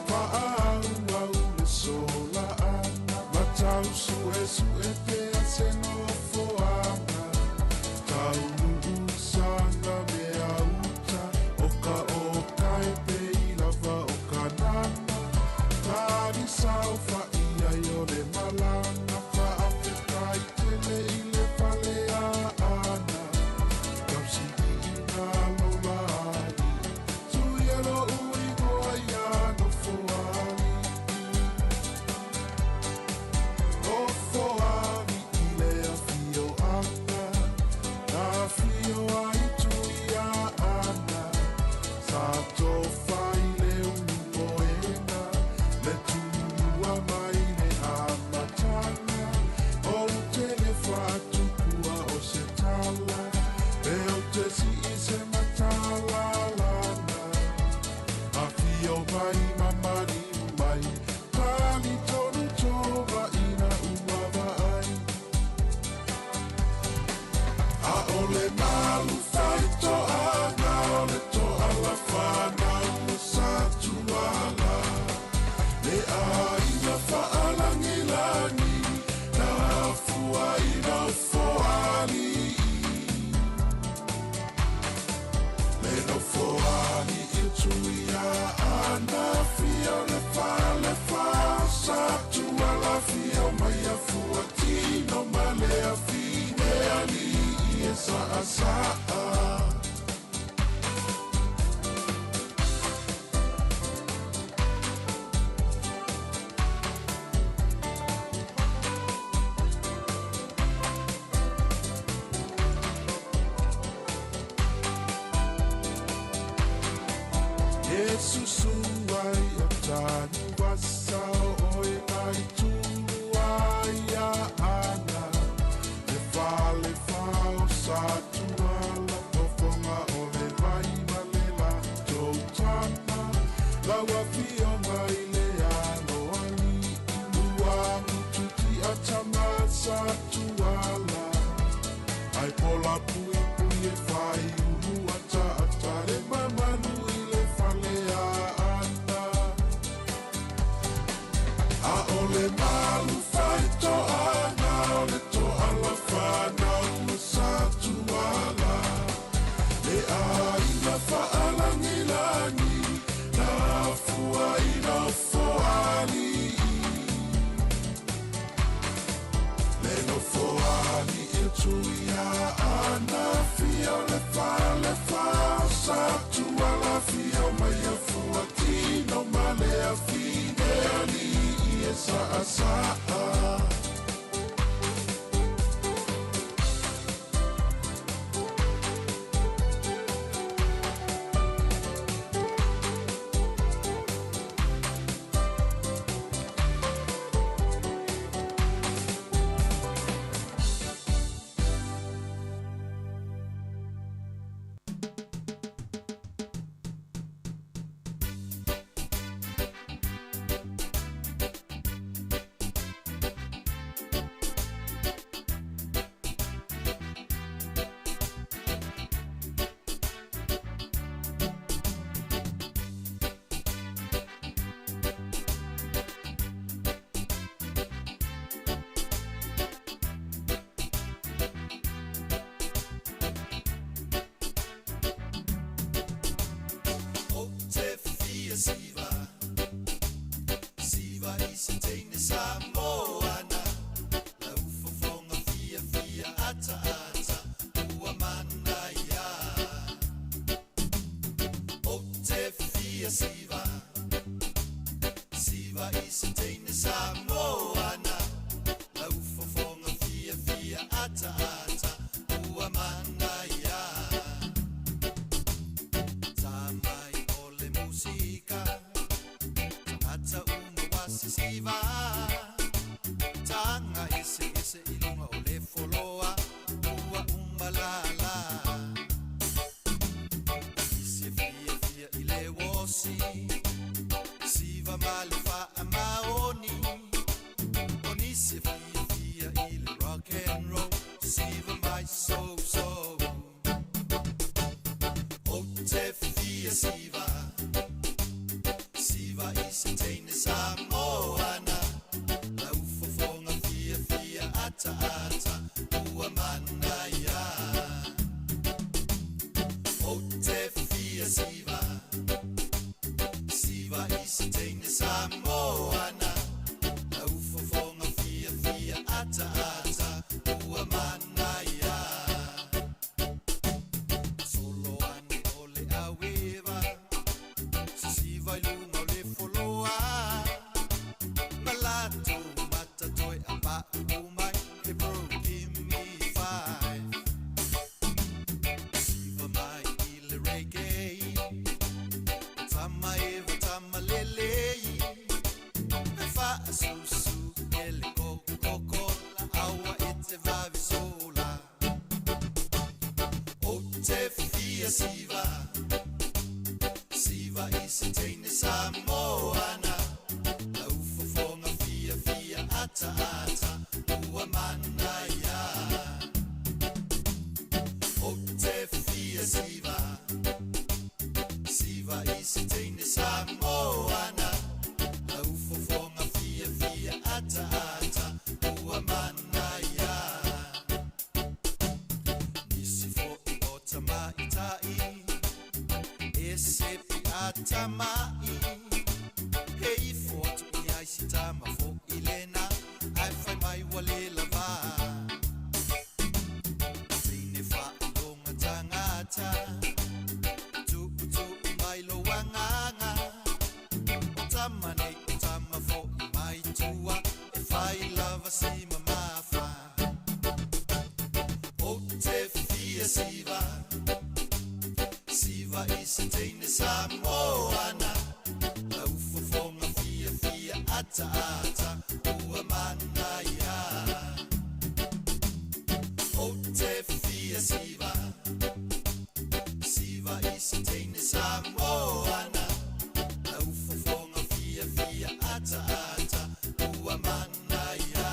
Fa'aauau le sola ana, matau su'esu'e pea se nofoaga. Taunuu saga mea uta, o ka okae pei lava o kanana. Talisao fa'i ai o le malaga, fa'afetai tele i le fale aana. Tausi'iina lola ali, tuia lo'u igoa ia nofoalii. Nofoalii le afioaga, na afio ai tuia ana. Sa tofa i le ulumoena, le tulua mai le amataga. Ou te le faatukua o se tala, e ou te sii se matalalana. Afio mai mamaliu mai, tali tonu tova ina ua vaai. A o le malu faitoaga o le toala fanau o Satuala. Le aiga faalagilagi, na afua i nofoalii. Le nofoalii e tuia ana fia o le falefa o Satuala. Fia mai afuatino ma le afine alii e saasaa. Yesusu ai o tanu vasa o oe nai tulu ai a ana. Le fale fao Satuala, fofoga o le vai ma le latou tama. Lau afioga i le aloalii, ua gututi tama Satuala. Ai pola pui pui e fai ulu ata ata le mamalu i le fale a ana. A o le malu faitoaga o le toala fanau o Satuala. Le aiga faalagilagi, na afua i nofoalii. Le nofoalii. fia siva Siva i se teine Samoana Lau fofoga fia fia ata ata ua manaia Ou te fia siva Siva i se teine Samoana Lau fofoga fia fia ata ata ua manaia Tamai o le musika Tagata uma wa sisiva Taga ese ese i luga o le foloa Ua uma lala Nisi e fiafia i le uosi Siva ma le faamaoni O nisi e fiafia i le rock and roll Siva mai so so Ou te fia siva Siva i se teine Samoana Lau fofoga fiafia ataata ua manaia Ou te fia siva Siva i se teine Samoana Lau fofoga fiafia ataata ua manaia Solo ane o le aueva Sisiva i luga o le foloa Ma latou mata toe apa'u mai Hey bro, give me five Siva mai i le reggae O tama eva tama lelei E faasusu e le Coca-Cola Aua e te vave sola Ou te fia siva Siva i se teine Samoana Lau fofoga fiafia ataata ua manaia Ou te fia siva Siva i se teine Samoana Lau fofoga fiafia ataata ua manaia Nisi fo'i o tamaita'i E sepi atama'i He ifo atu i ai si tama fo'i lena Ae fai mai ua le lava Teine faailoga tagata Tuutuu mai lou agaga O tama nei o tama fo'i mai tua E fai lava si mamafa Ou te fia siva Siva i se teine Samoana Lau fofoga fiafia ataata ua manaia Ou te fia siva Siva i se teine Samoana Lau fofoga fiafia ataata ua manaia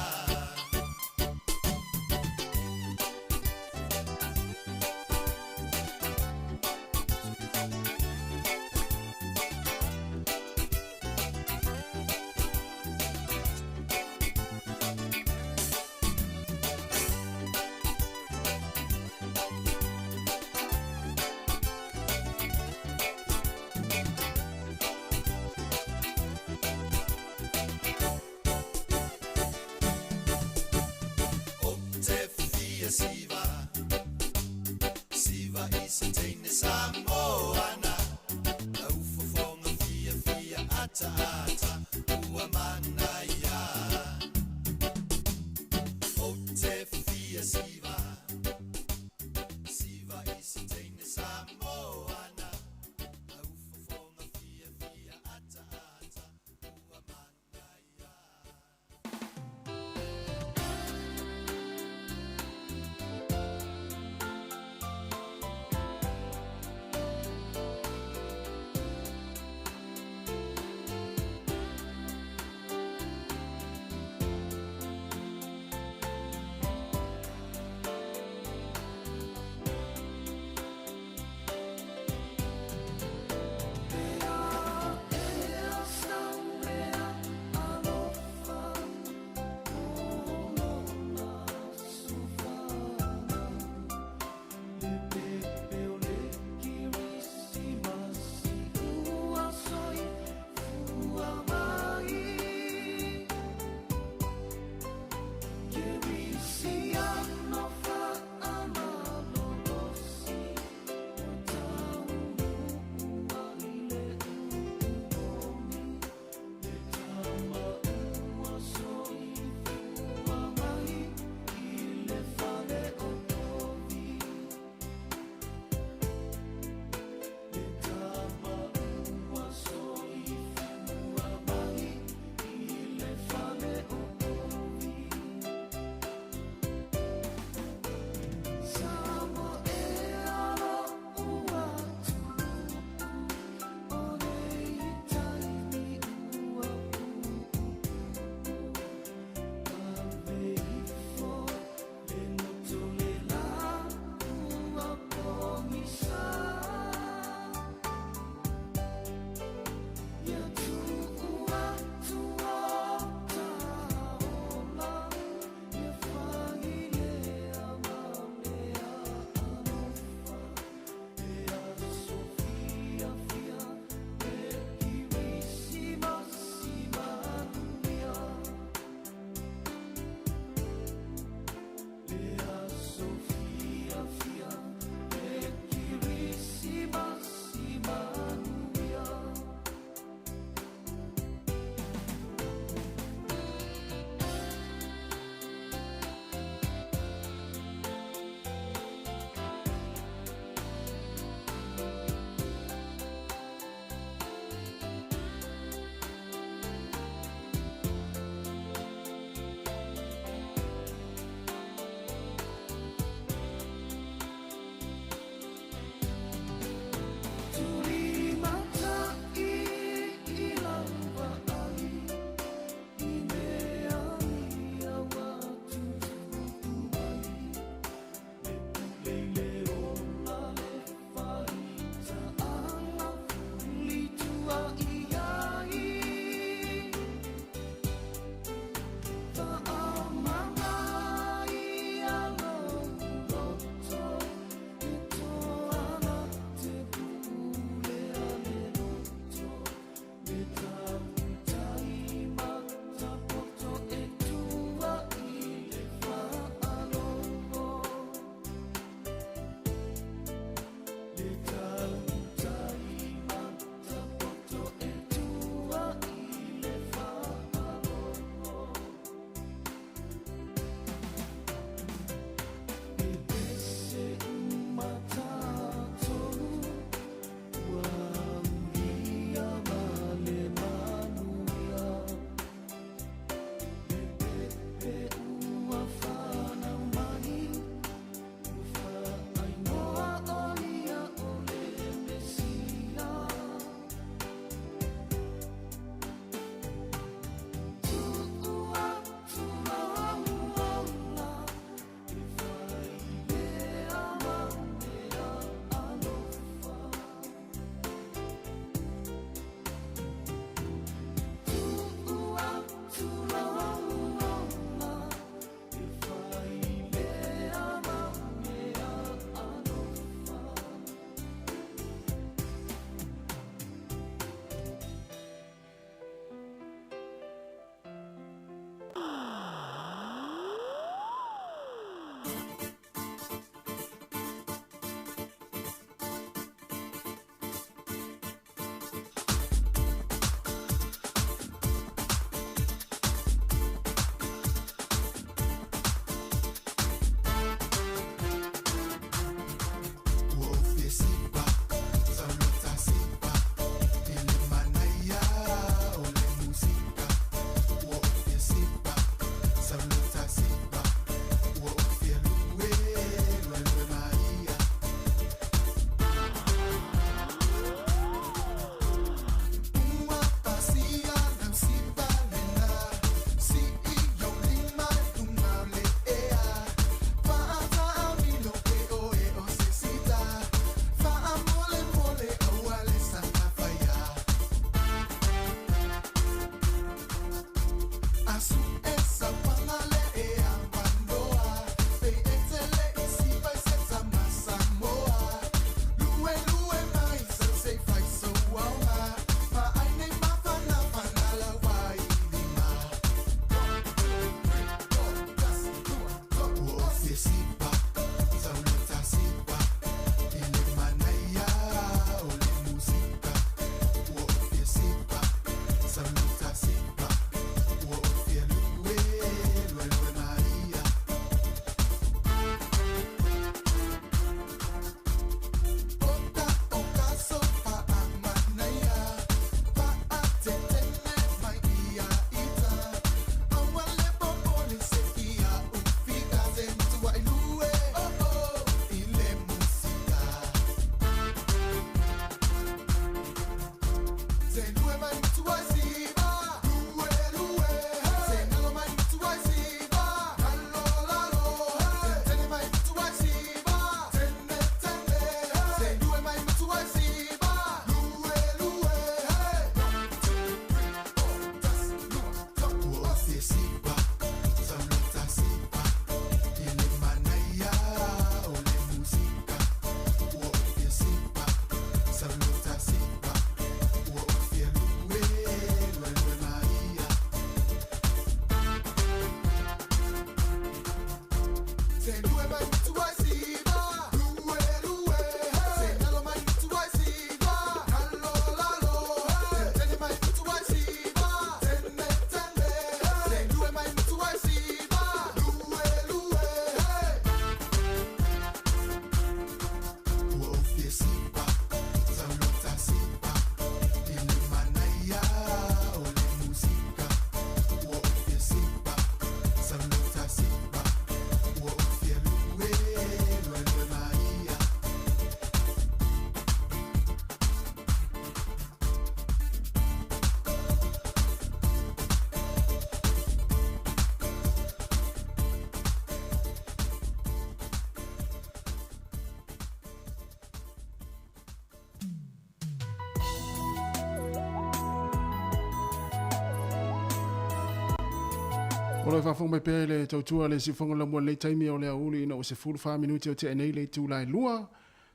O lo e faafofoga mai pea i le tautua a le siufofoga lamua i lenei taimi o le aoauli ina ua 14 minute o tea nei le itula e lua.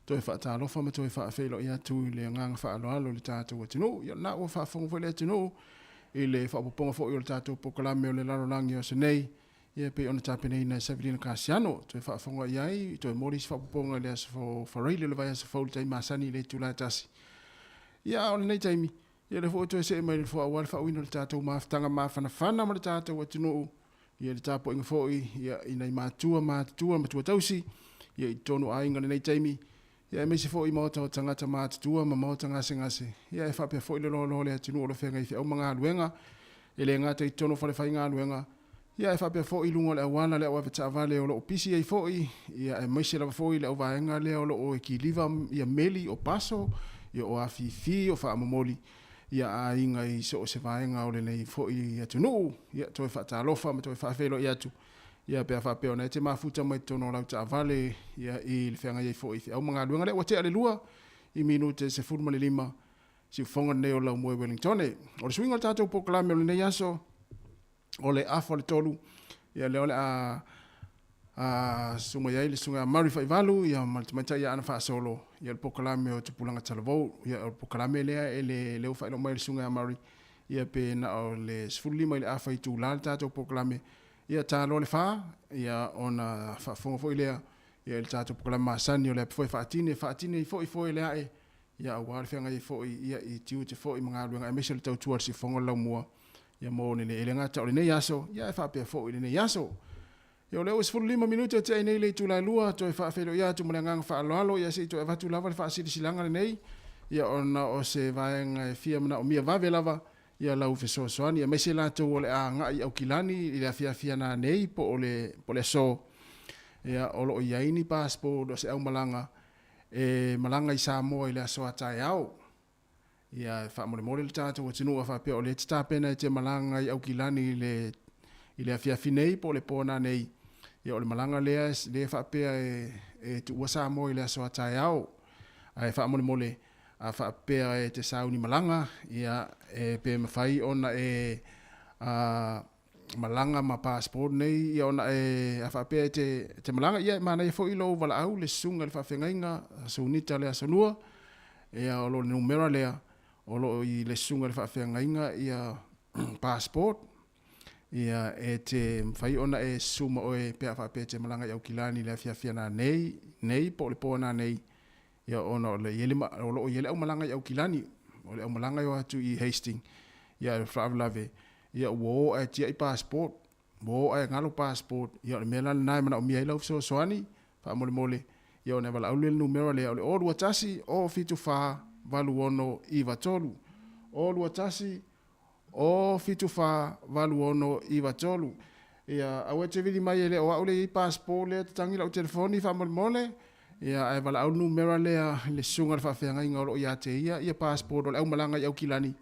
Toe faatalofa ma toe faafeiloai atu i le agaga faaaloalo i le tatou atunuu. Ia o lena ua faafofoga foi le atunuu i le faaopoopoga foi o le tatou polokalame o le lalolagi o aso nei, ia e pei ona tapenaina e Savelina Kasiano. Toe faafofoga i ai, toe momoli isi faaopoopoga i le aso Faraile o le vaiaso fou i le taimi masani i le itula e tasi. Ia a o lenei taimi, Ia lea foi ua toe see mai le nofoa aua le faauiina o le tatou mafutaga mafanafana ma le tatou atunuu, ia le tapuaiga foi ia i nai matua matutua matua tausi ia i totonu o aiga i lenei taimi, ia aemaise foi maota o tagata matutua ma maota gasegase, ia e faapea foi le loaloa o le atunuu o lo o feagai i feau ma galuega, e le gata i totonu o falefaigaluega, ia ae faapea foi i luga o le auala le au avetaavale o lo o pisi ai foi, ia aemaise lava foi le auvaega lea o lo o e kiliva ia meli o paso, ia o afifi, o faamomoli ia aiga i so o se vaega o lenei foi atunuu. Ia toe faatalofa ma toe faafeiloai atu, ia pe a faapea ona e te mafuta mai totonu o lau taavale ia i le feagai ai foi i feau ma galuega lea ua tea le 2 i minute 15 siufofoga lenei o Laumua i Wellingtone. O le suiga o le tatou polokalame o lenei aso, o le afa o le tolu, ia lea o le a a susu mai ai le susuga ia Murray Faivalu ia ma le tamaitai ia Ana Faasolo ia le polokalame o Tupulaga Talavou. Ia o le polokalame lea e le lea ua faailoa mai e le susuga ia Murray ia pe na o le 15 i le afa itula le tatou polokalame. Ia ta loa le fa ia ona faafofoga foi lea ia i le tatou polokalame masani o le api foi faatine, faatine foi foe le ae ia aua le feagai ai foi ia i tiute foi ma galuega aemaise o le tautua a le siufofoga o le laumua ia mo lenei e le gata o lenei aso ia ae faapea foi lenei aso. Ia o lea ua 15 minute o tea nei le itula e lua, toe faafeiloai atu ma le agaga faaaloalo ia se i toe avatu lava le faasilasilaga lenei ia ona o se vaega e fia manaomia vave lava ia lau fesoasoani aemaise latou o le a agai i Aukilani i le afiafi ana nei po o le po o le aso ia o lo o i ai ni passport o se aumalaga e malaga i Samoa i le aso a taeao. Ia e faamolemole le tatou atunuu a faapea o lea e te tapena e te malaga i Aukilani i le i le afiafi nei po o le po nanei, ia o le malaga lea lea e faapea e e tuua Samoa i le aso a taeao. Ae faamolemole a faapea e te sauni malaga, ia e pe mafai ona e a malaga ma passport nei ia ona e a faapea e te te malaga ia e manaia foi lou valaau le susuga i le faafeagaiga Sunita le Aso Lua ia o lo numera lea o lo o i le susuga i le faafeagaiga ia passport ia e te mafai ona e susu ma oe pe a faapea e te malaga i Aukilani i le afiafi ana nei nei po o le po ana nei ia ona o le i ai le o lo o i ai le aumalaga i Aukilani o le aumalaga e o atu i Hastings ia e faalavelave Ia ua o ae tiai passport, ua o ae galo passport, ia o le mea la lena e manaomia ai lau fesoasoani, faamolemole, ia ona e valaau lea i le numera lea o le 021 074 8693. 021 074 8693. Ia aua e te vili mai e le o au lea e i ai passport lea, tatagi lau telefoni faamolemole, ia ae valaau le numera lea i le susuga i le faafeagaiga o lo o ia te ia ia passport o le aumalaga i Aukilani.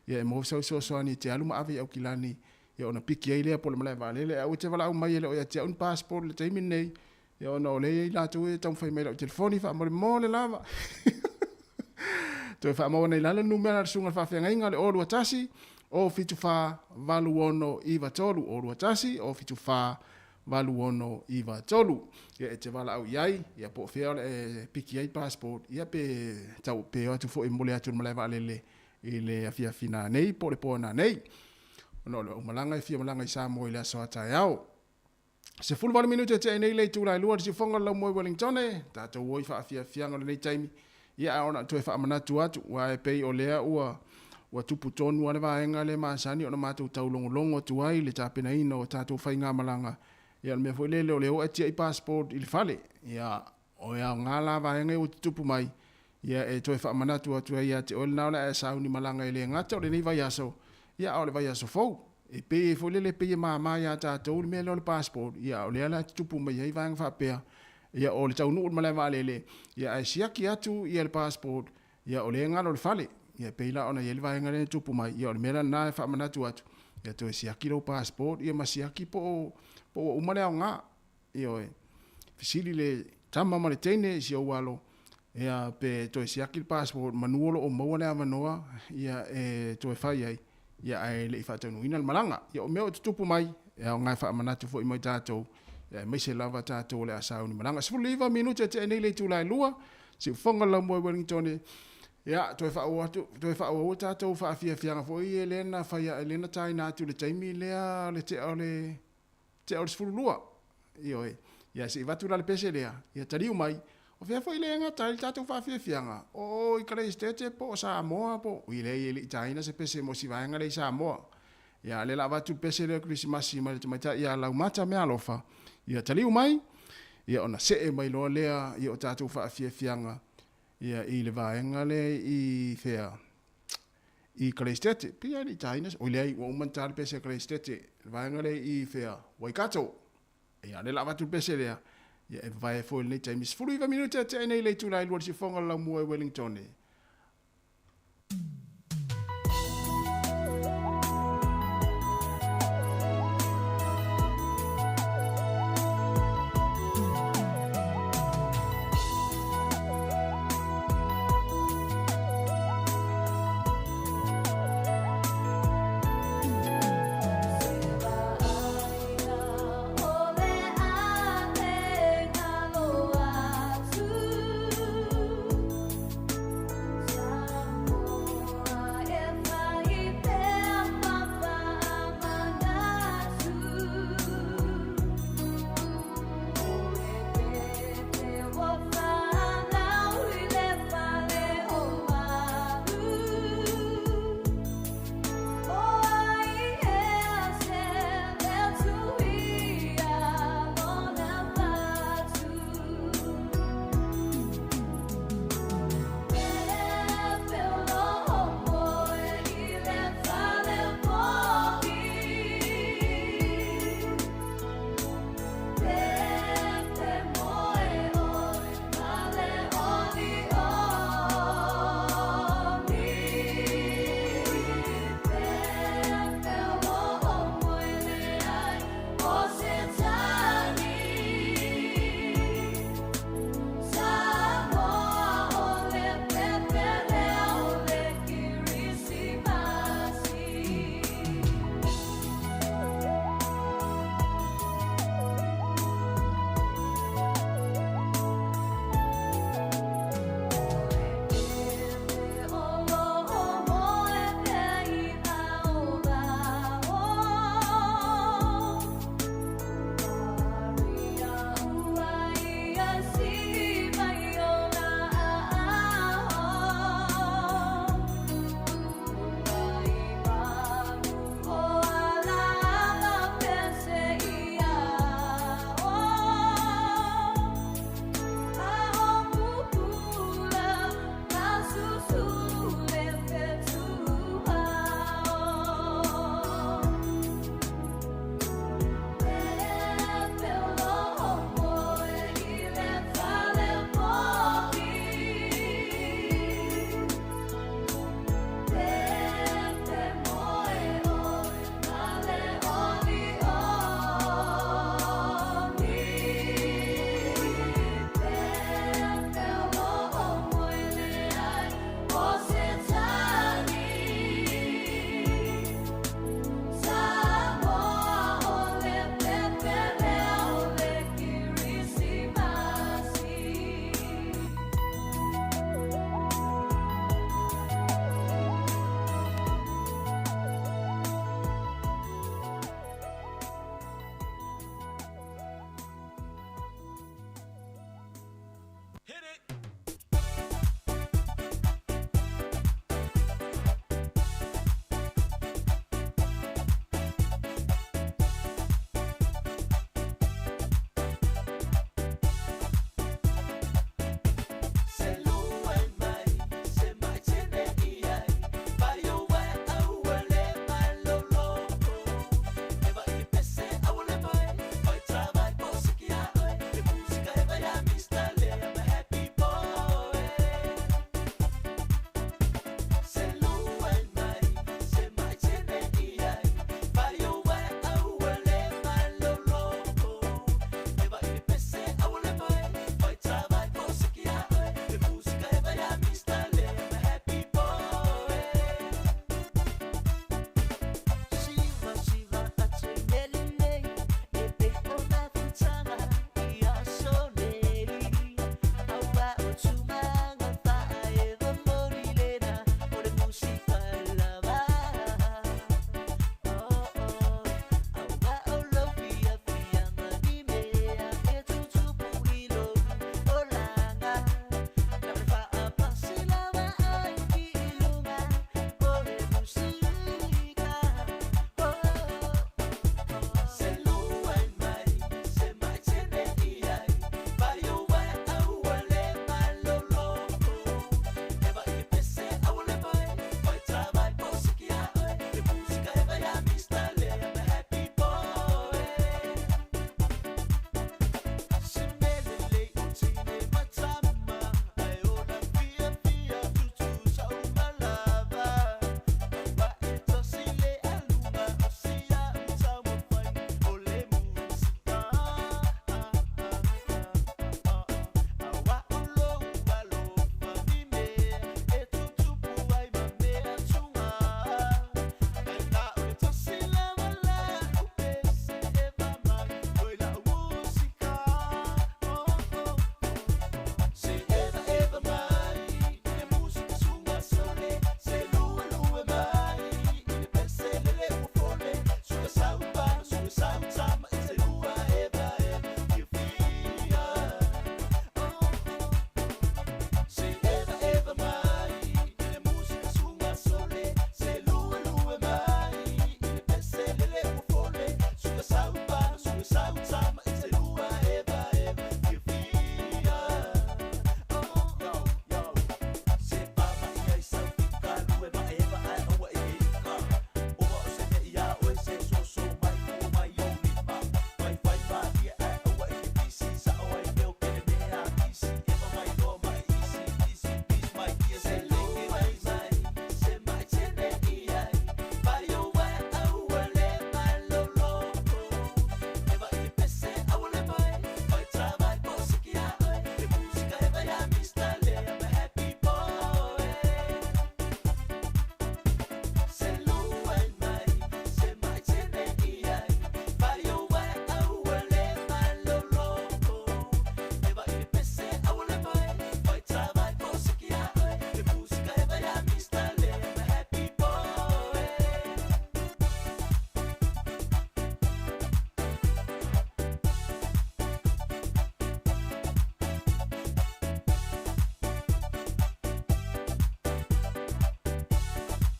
Ia e maua sau fesoasoani e te alu ma ave i Aukilani, ia ona piki ai lea po o le malae vaalele. Ae aua e te valaau mai e le o ia te au ni passport i le taimi lenei, ia ona o lea e i ai latou e taumafai mai i lau telefoni faamolemole lava. Toe faamau ana i lalo le numera a le susuga i le faafeagaiga o le 021 074 8693, 021 074 8693. Ia e te valaau i ai, ia po o fea o le e piki ai passport, ia pe tau pe o atu foi e momoli atu i le malae vaalele i le afiafi nanei po o le po nanei. Ona o le aumalaga e fia malaga i Samoa i le aso a taeao. 18 minute e tea nei le itula e 2 i le siufoga o le laumua i Wellingtone, tatou o i faafiafiaga o lenei taimi, ia a ona toe faamanatu atu, aua e pei o lea ua ua tupu tonu lava le vaega lea masani ona matou taulogologo atu ai i le tapenaina o tatou faigamalaga, ia o le mea foi lele o le o ae tiai passport i le fale, ia o e aoga la vaega ia ua tutupu mai, ia e toe faamanatu atu ai ia te oe lena o le a e sauni malaga e le gata o lenei vaiaso, ia a o le vaiaso fou. E pei e foi lele e pei e mama ia tatou le mea lea o le passport, ia a o lea la e tutupu mai ai vaega faapea, ia o le taunuu i le malae vaalele, ia ae siaki atu ia le passport, ia o lea e galo i le fale. Ia e pei la ona i ai le vaega lea na tupu mai, ia o le mea la lena e faamanatu atu, ia toe siaki lou passport ia ma siaki po o po o ua uma le aoga. Ioe. Fesili le tama ma le teine i si ou alo, ia pe toe siaki le passport manu o lo o maua le avanoa ia e toe fai ai, ia ae le i faataunuuina le malaga. Ia o mea o tutupu mai, e aoga e faamanatu foi mo i tatou, ia aemaise lava tatou o le a sauni malaga. 19 minute e tea nei le itula e 2, siufofoga le laumua i Wellingtone, ia toe faaauau atu, toe faaauau tatou faafiafiaga foi ia lea na fai, lea na taina atu i le taimi lea o le tea o le tea o le 12. Ioe. Ia se i avatu la le pese lea, ia taliu mai, o fea foi lea e gata ai le tatou faafiafiaga? O o i Kaleistete po o Samoa po o... Ui leai e le i taina se pese mo si vaega lea i Samoa. Ia a o lea la avatu le pese lea o Kerisimasi mai le tamaitai ia Laumata Meaalofa, ia taliu mai, ia ona see mai loa lea ia o tatou faafiafiaga ia i le vaega lea i fea? I Kaleistete, pei lava e le i taina se, oi leai, ua uma ona ta le pese a Kaleistete, le vaega lea i fea, Waikato. Ia, o lea o le a avatu le pese lea, ia e vavae ai foi i lenei taimi. 19 minute e tea nei le itula e 2 i le siufofoga o le laumua i Wellingtone.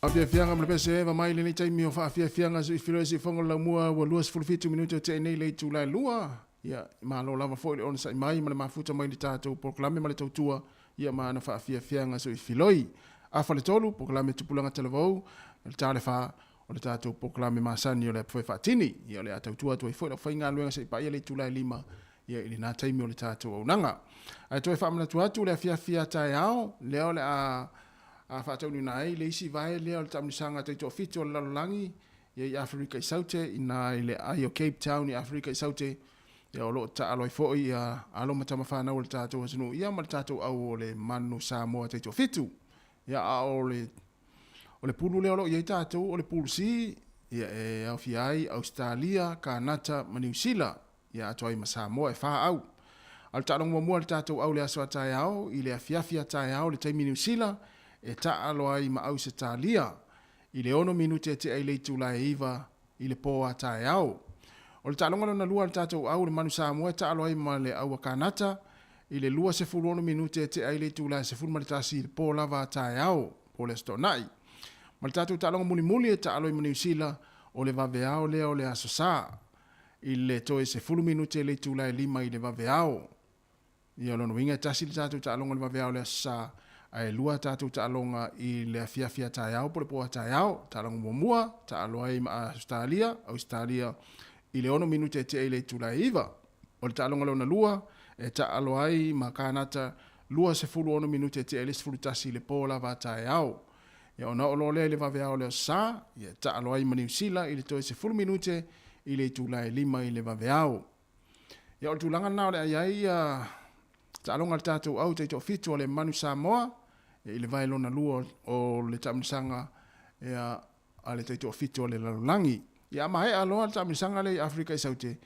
Faafiafiaga ma le pese Eva mai lenei taimi o faafiafiaga soifilo e siufofoga o le laumua ua 27 minute o tea nei le itula e lua. Ia, malo lava foi le onosai mai ma le mafuta mai le tatou polokalame ma le tautua ia ma ana faafiafiaga soifiloi. Afa le tolu, polokalame tupulaga talavou, le ta le fa, o le tatou polokalame masani o le apofoe faatini. Ia o le a tautua atu ai foi lau faigaluega seia paia le itula e lima ia i lena taimi o le tatou auaunaga. Ae toe faamanatu atu le afiafi a taeao lea o le a a faataunuuina ai le isi vae lea o le taamilosaga taitoafitu o le lalolagi ia i Aferika i Saute ina i le ai o Cape Town i Aferika i Saute ia o lo o taalo ai foi ia alo ma tama fanau o le tatou atunuu ia ma le tatou au o le Manu Samoa taitoafitu. Ia a o le o le pulu lea o lo o i ai tatou o le Pool C ia e aofia ai Ausetalia, Kanata ma Niu Sila ia atoa ai ma Samoa e fa au. A o le taaloga muamua a le tatou au le aso a taeao i le afiafi a taeao le taimi Niu Sila e taalo ai ma Ausetalia i le ono minute e tea i le itula e iva i le pō a taeao. O le taaloga lona lua a le tatou au le Manu Samoa e taalo ai ma le au a Kanata i le 26 minute e tea ai le itula e 11 i le pō lava a taeao, po le Aso Toonai. Ma le tatou taaloga mulimuli e taalo ai ma Niu Sila o le vaveao lea o le Aso Sa i le toe 10 minute le itula e lima i le vaveao. Ia, o lona uiga e tasi le tatou taaloga i le vaveao o le Aso Sa, ae lua a tatou taaloga i le afiafi a taeao po o le po a taeao. Taaloga muamua, taalo ai ma Ausetalia, Ausetalia i le ono minute e tea i le itula e iva. O le taaloga lona lua, e taalo ai ma Kanata 26 minute e tea i le 11 i le po lava a taeao. Ia, ona oo loa lea i le vaveao o le Aso Sa, ia, e taalo ai ma Niu Sila i le toe 10 minute i le itula e lima i le vaveao. Ia, o le tulaga lena o le a i ai ia taaloga a le tatou au taitoafitu o le Manu Samoa ia, i le vae lona lua o le taamilosaga ia, a le taitoafitu o le lalolagi. Ia, a maea loa le taamilosaga lea i Aferika i Saute,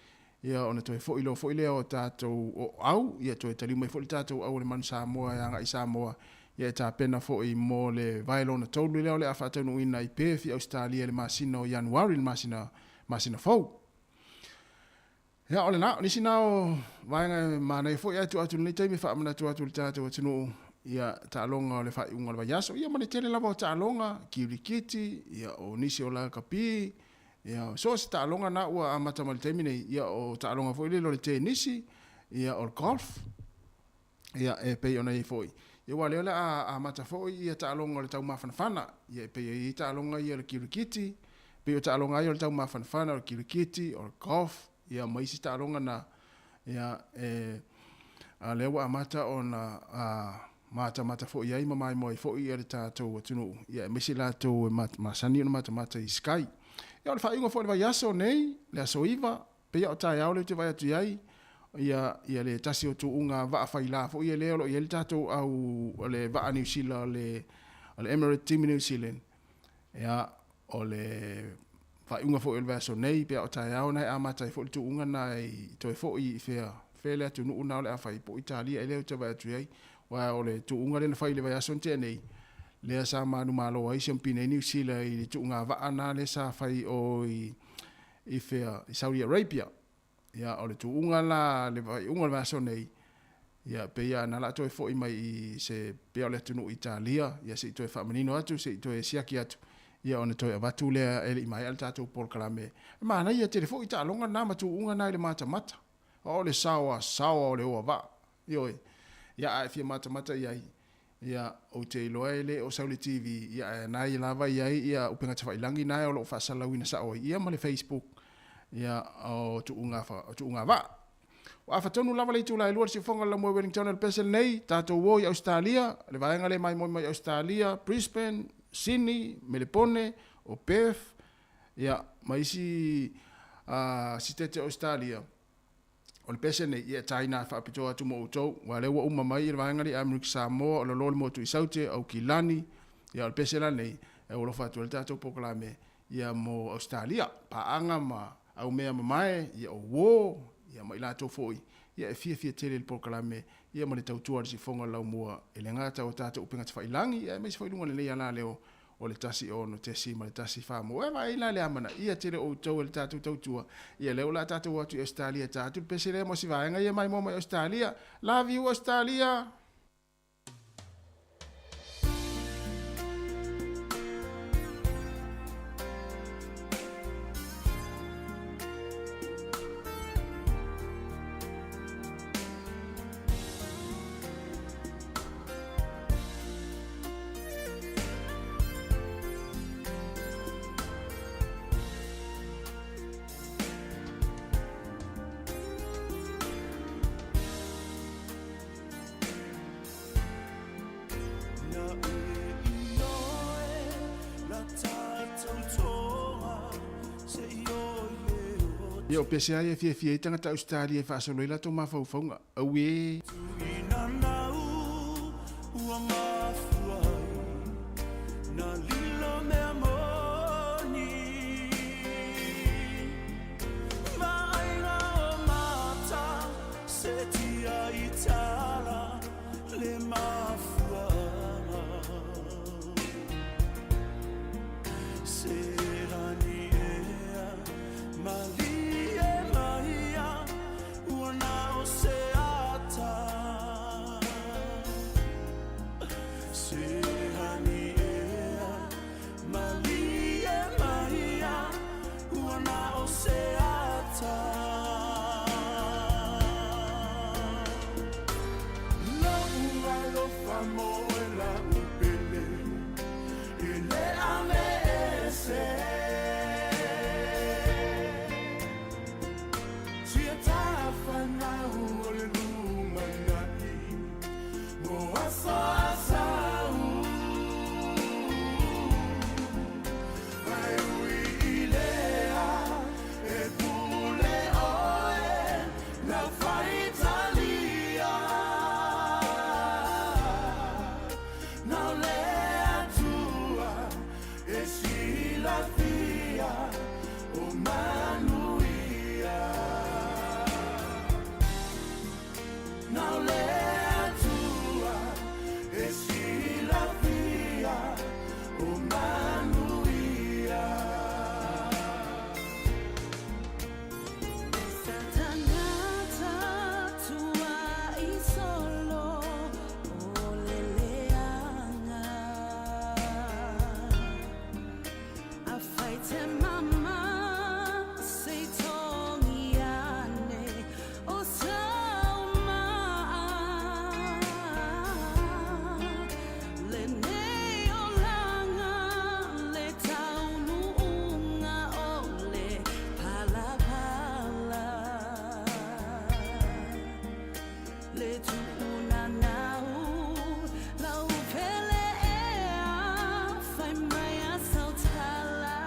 ia, ona toe foi loa foi lea o tatou o au, ia toe taliu mai foi le tatou au o le Manu Samoa e agai i Samoa, ia e tapena foi mo le vae lona tolu lea o le a faataunuuina i Perth i Ausetalia i le masina o Ianuari, le masina, masina fou. Ia, o lena, o nisi na o vaega e manaia foi ae tuu atu i lenei taimi e faamanatu atu i le tatou atunuu, ia, taaloga o le faaiuga o le vaiaso, ia ma le tele lava o taaloga, kirikiti, ia, o nisi o lakapi, ia, so o se taaloga na ua amata mai i le taimi nei, ia, o taaloga foi lele o le tenisi, ia, o le golf, ia, e pei ona i ai foi. Ia, aua o lea o le a amata foi ia taaloga o le taumafanafana, ia, e pei e i ai taaloga ia o le kirikiti, pei o taaloga lava ia o le taumafanafana, o le kirikiti, o le golf, ia, ma isi taaloga na, ia, e, a lea ua amata ona a, matamata foi i ai ma maimoa ai foi ia le tatou atunuu, ia, aemaise i latou e masani ona matamata i Sky. Ia, o le faaiuga foi o le vaiaso nei, le aso 9, Pei a o taeao lea ou te vaai atu i ai, ia, ia le tasi o tuuga vaa faila foi ia lea o lo o i ai le tatou au, o le vaa Niu Sila o le, o le Emirates Team New Zealand. Ia, o le faaiuga foi o le vaiaso nei, pei a o taeao na e amata ai foi le tuuga na i toe foi i fea, fea le atunuu na o le a fai, po o Italia ea lea ou te vaai atu i ai. Aua o le tuuga lea na fai i le vaiaso na tea nei, lea sa manumalo ai siamupini ai Niu Sila i le tuuga vaa na lea sa fai o i, i fea? I Saudi Arabia. Ia, o le tuuga la, le faaiuga o le vaiaso nei, ia, pei lava na la toe foi mai i se, pei o le atunuu Italia, ia, se i toe faamanino atu, se i toe siaki atu, ia, ona toe avatu lea e le i maea le tatou polokalame. E manaia tele foi taaloga na ma tuuga na i le matamata. O le saoa, saoa o le oa vaa. Ioe. Ia, a e fia matamata i ai, ia, ou te iloa e le o sau i le TV, ia, ae na ia lava i ai ia upega tafailagi na o lo o faasalalauina sao ai ia ma le Facebook, ia, o tuuga, o tuuga vaa. Ua afa tonu lava le itula e lua le siufofoga o le Laumua i Wellington o le pese lenei, tatou o i Ausetalia, le vaega lea maimoa mai Ausetalia, Brisbane, Sydney, Melepone, o Perth, ia, ma isi sitete o Ausetalia. O le pese nei, ia e taina faapitoa atu mo outou, aua o lea ua uma mai le vaega lea i Amerika Samoa, o lo lo le motu i Saute, Aukilani, ia o le pese la nei, e alofa atu ai le tatou polokalame, ia mo Ausetalia, paaga ma aumea mamae, ia o uo, ia ma i latou foi, ia e fiafia tele i le polokalame, ia ma le tautua a le siufofoga o le laumua, e le gata o tatou upega tafailagi, ia aemaise foi i luga o lenei alaleo o le 1 6.1 mo e vaai la le amanaia tele o outou e le tatou tautua ia lea o le a tatou o atu i Ausetalia e ta atu le pese lea mo si vaega ia maimoa mai Ausetalia. Love you Australia. tautoga se i o i le Ia o pesea ia e fiafia ai tagata Ausetalia e faasolo ai latou mafaufauga. Auē! Tuinanau ua mafua ai na lilo mea moni Vaaiga o mata se tia i tala le mafuaaga Se lani ea malie maia ua na o se ata Se lani ea malie maia ua na o se ata Lou alofa mo oe la'u pele E le aveese Sia tafanau o le lumana'i Mo aso a sau Ae ui i lea e pule oe Lau faitalia Na o le Atua e silafia o manuia Na o le Atua e silafia o manuia. Se tagata tuai solo o le leaga Afai te mama se i togi ane o sau maa Lenei olaga le taunuuga o le palapala Le tuunanau lau pele ea fai mai a sau tala.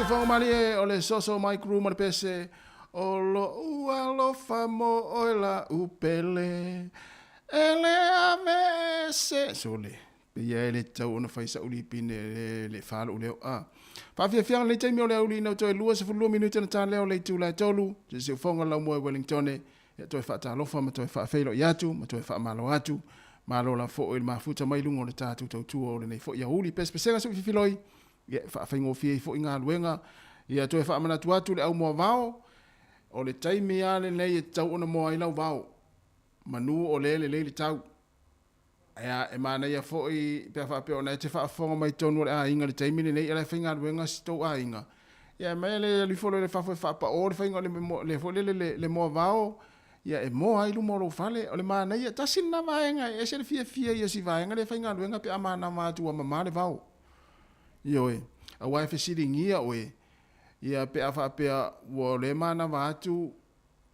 Siufogo malie o le soso mai crew ma le pese o lo'u alofa mo oe la'u pele e le aveese. Sole, pei e le tatau ona fai sa'u lipine e le fā lo'u leo a. Faafiafiaga lenei taimi o le auli ina ua toe 22 minute ona ta lea o le itula e tolu, se siufoga laumua i Wellingtone, ia toe faatalofa ma toe faafeiloai atu ma toe faamalo atu. Malo lava foi i le mafuta mai luga o le tatou tautua o lenei foi aoauli. Pesepesega sui fifiloi, ia e faafaigofie ai foi galuega. Ia toe faamanatu atu le au moavao, o le taimi lava lenei e tatau ona moa ai lau vao, manu o lea e lelei le tau. Ia, e manaia foi pe a faapea o na e te faafofoga mai tonu o le aiga i le taimi lenei e la e faigaluega si tou aiga. Ia e mai le alu ifo loa i le fafo e faapao le faiga o le, le foi lele le, le moavao, ia e moa ai luma o lou fale. O le manaia, tasi lena vaega e ese le fiafia ia o si vaega lea e faigaluega pe a manava atu ua mama le vao. Ioe, aua e fesiligia oe, ia pe a faapea ua le manava atu,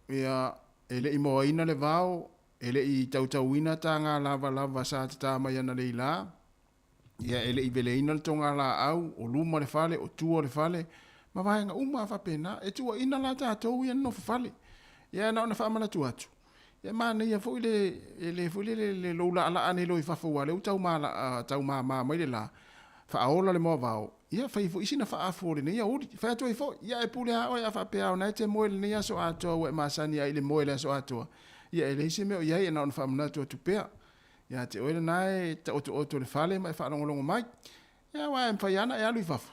ia e le i moaina le vao, E le i tautauina taga lavalava sa tatā mai analeila, ia e le i veleina le togalaau, o luma le fale, o tua le fale, ma vaega uma a faapena. E tuuaina la tatou ia nonofo fale. Ia na ona faamanatu atu, ia manaia foi le, le foi le, le lou laalaa nei loa i fafo aua o lea ua tau malaa, tau mama mai le la, faaola le moavao, ia fai foi sina faaafu o lenei aoauli. Fai atu ai foi, ia e pule lava oe a faapea o na e te moe i lenei aso atoa ua e masani ai i le moe i le aso atoa, ia e leai se mea o i ai, e na ona faamanatu atu pea. Ia te oe lena e taotooto i le fale ma e faalogologo mai. Ia aua e mafai lava ona e alu i fafo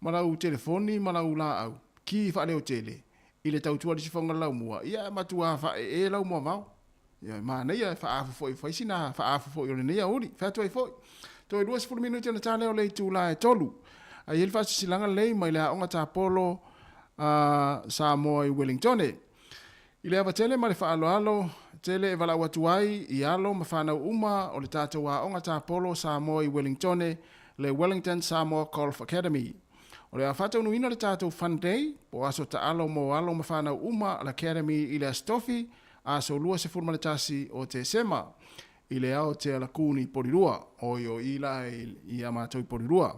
ma lau telefoni ma lau laau ki faaleotele i le tautua i le sifoga o le laumua, ia e matua faaee lau moavao. Ia e manaia e faaafu foi, fai sina faaafu foi o lenei aoauli. Fai atu ai foi, toe 20 minute ona ta lea o le itula e tolu. A i ai le faasilasilaga lelei mai le aoga tapolo a Samoa i Wellingtone. I le ava tele ma le faaaloalo tele e valaau atu ai i alo ma fanau uma o le tatou aoga tapolo Samoa i Wellingtone, le Wellington Samoa Golf Academy. O le a faataunuina le tatou Fun Day, po o aso taalo mo alo ma fanau uma a le Academy i le Aso Tofi, aso 21 o Tesema, i le ao tea Lakuni i Porirua, oi o i la i a matou i Porirua.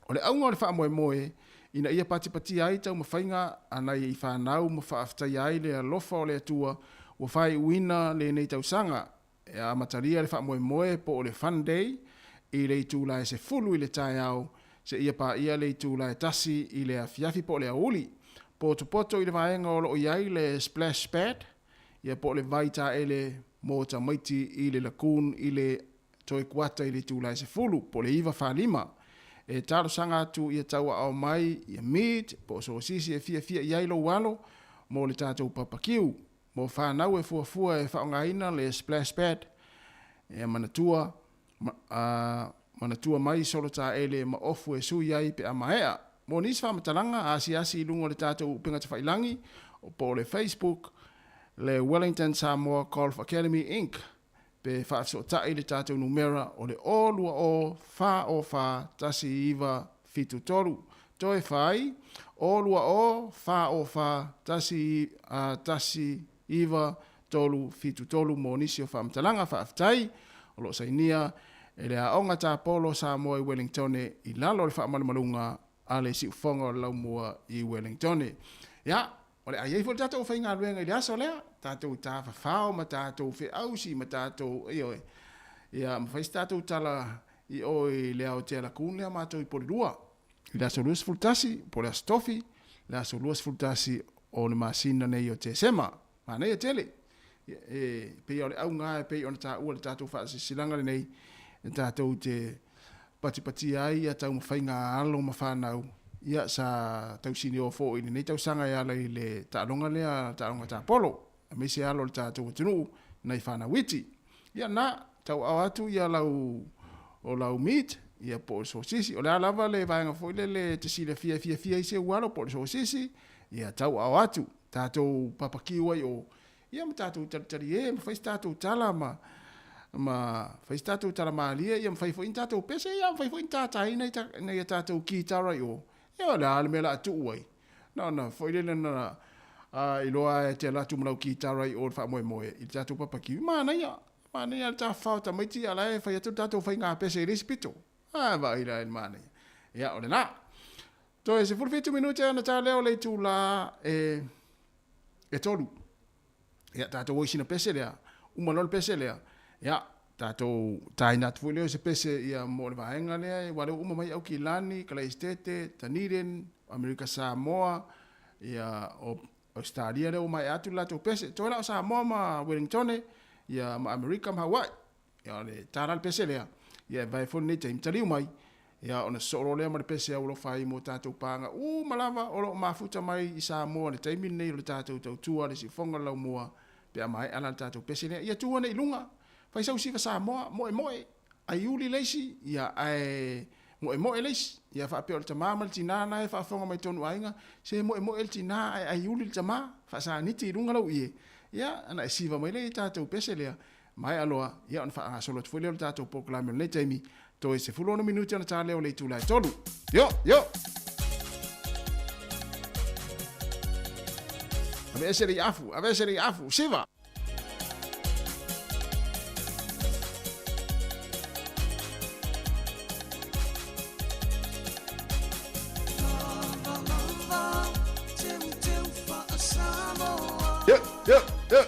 O le auga o le faamoemoe, ina ia patipatia ai taumafaiga a nai i fanau ma faafetaia ai le alofa o le Atua ua faaiuina lenei tausaga, e amatalia le faamoemoe po o le Fun Day i le itula e 10 i le taeao seia paia le itula e 1 i le afiafi po o le aoauli. Potopoto i le vaega o lo o i ai le splash pad, ia po o le vai taele mo tamaiti i le lagoon i le toe kuata i le itula e 10 po o le 9:45. E talosaga atu ia tauaao mai ia meat po o sosisi e fiafia i ai lou alo mo le tatou papakiu. Mo fanau e fuafua e faaaogaina le splash pad, e manatua, a manatua mai solo taele ma ofu e sui ai pe a maea. Mo nisi faamatalaga, asiasi i luga o le tatou upega tafailangi po o le Facebook, le Wellington Samoa Golf Academy Inc. Pe faafesootai le tatou numera o le 0 2 0 4 0 4 1 9 7 3. Toe fai, 0 2 0 4 0 4 1 1 9 3 7 3 mo nisi o faamatalaga. Faafetai o lo o sainia e le Aoga Tapolo Samoa i Wellingtone i lalo o le faamalumaluga a le Siufoga o le Laumua i Wellingtone. Ia, o le a i ai foi le tatou faigaluega i le aso lea, tatou tafafao ma tatou feausi ma tatou, ioe, ia, ma fai se tatou tala i o i le Aotea Lagoon lea matou i Porirua i le aso 21 po o le aso Tofi, le aso 21 o le masina nei o Tesema. Manaia tele. E pei o le auga e pei ona taua le tatou faasilasilaga lenei, e tatou te patipatia ai ia taumafaiga a alo ma fanau, ia sa tausinio foi i lenei tausaga e ala i le taaloga lea, taaloga tapolo, aemaise alo o le tatou atunuu nai fanau iti. Ia na, tauaao atu ia lau o lau meat, ia po o le sosisi. O le a lava le vaega foi lele e te silafia e fiafia ai se ualo po o le sosisi, ia tauaao atu. Tatou papakiu ai o, ia ma tatou talitali e, ma fai se tatou tala ma, ma fai se tatou tala malie, ia ma fai foi ni tatou pese, ia ma fai foi ni tātāina i nai a tatou kitara i o. Ia o le a le mea o le a tuu ai. Na ona foi lele na iloa e te alu atu ma lau kitara i o le faamoemoe i le tatou papakiu. Manaia, manaia le tafafao o tamaiti a o la e fai atu le tatou faiga pese i le isi pito. A, vaai la i le manaia. Ia, o lena. Toe 17 minute ona ta lea o le itulā e e tolu. Ia, tatou o i sina pese lea, uma loa le pese lea, ia, tatou taina atu foi lea o se pese ia mo le vaega lea, aua o lea ua uma mai Aukilani, Kalaesetete, Dunedin, Amerika Samoa, ia, o Ausetalia lea ua maea atu le latou pese. Toe la o Samoa ma Wellingtone, ia, ma Amerika ma Hawaii. Ia, o le ta la le pese lea, ia e vae foi lenei taimi, taliu mai, ia ona sosoo loa lea ma le pese aualofa ai mo tatou paaga uma lava o lo o mafuta mai i Samoa i le taimi lenei o le tatou tautua le siufofoga o le laumua pe a maea la le tatou pese lea. Ia tu ane i luga, fai sau siva Samoa, moemoe, aiuli le isi, ia ae moemoe le isi. Ia faapea o le tama ma le tina na e faafofoga mai tonu aiga, se moemoe le tina ae aiuli le tama, faasaniti i luga lau ie, ia ona e siva mai lea i tatou pese lea. Maea loa, ia ona faagasolo atu foi lea o le tatou polokalame o lenei taimi, toe 16 minute ona ta lea o le itula e 3. Yo! Yo! Aveese le afu, aveese le afu, siva! Yo! Yo! Yo!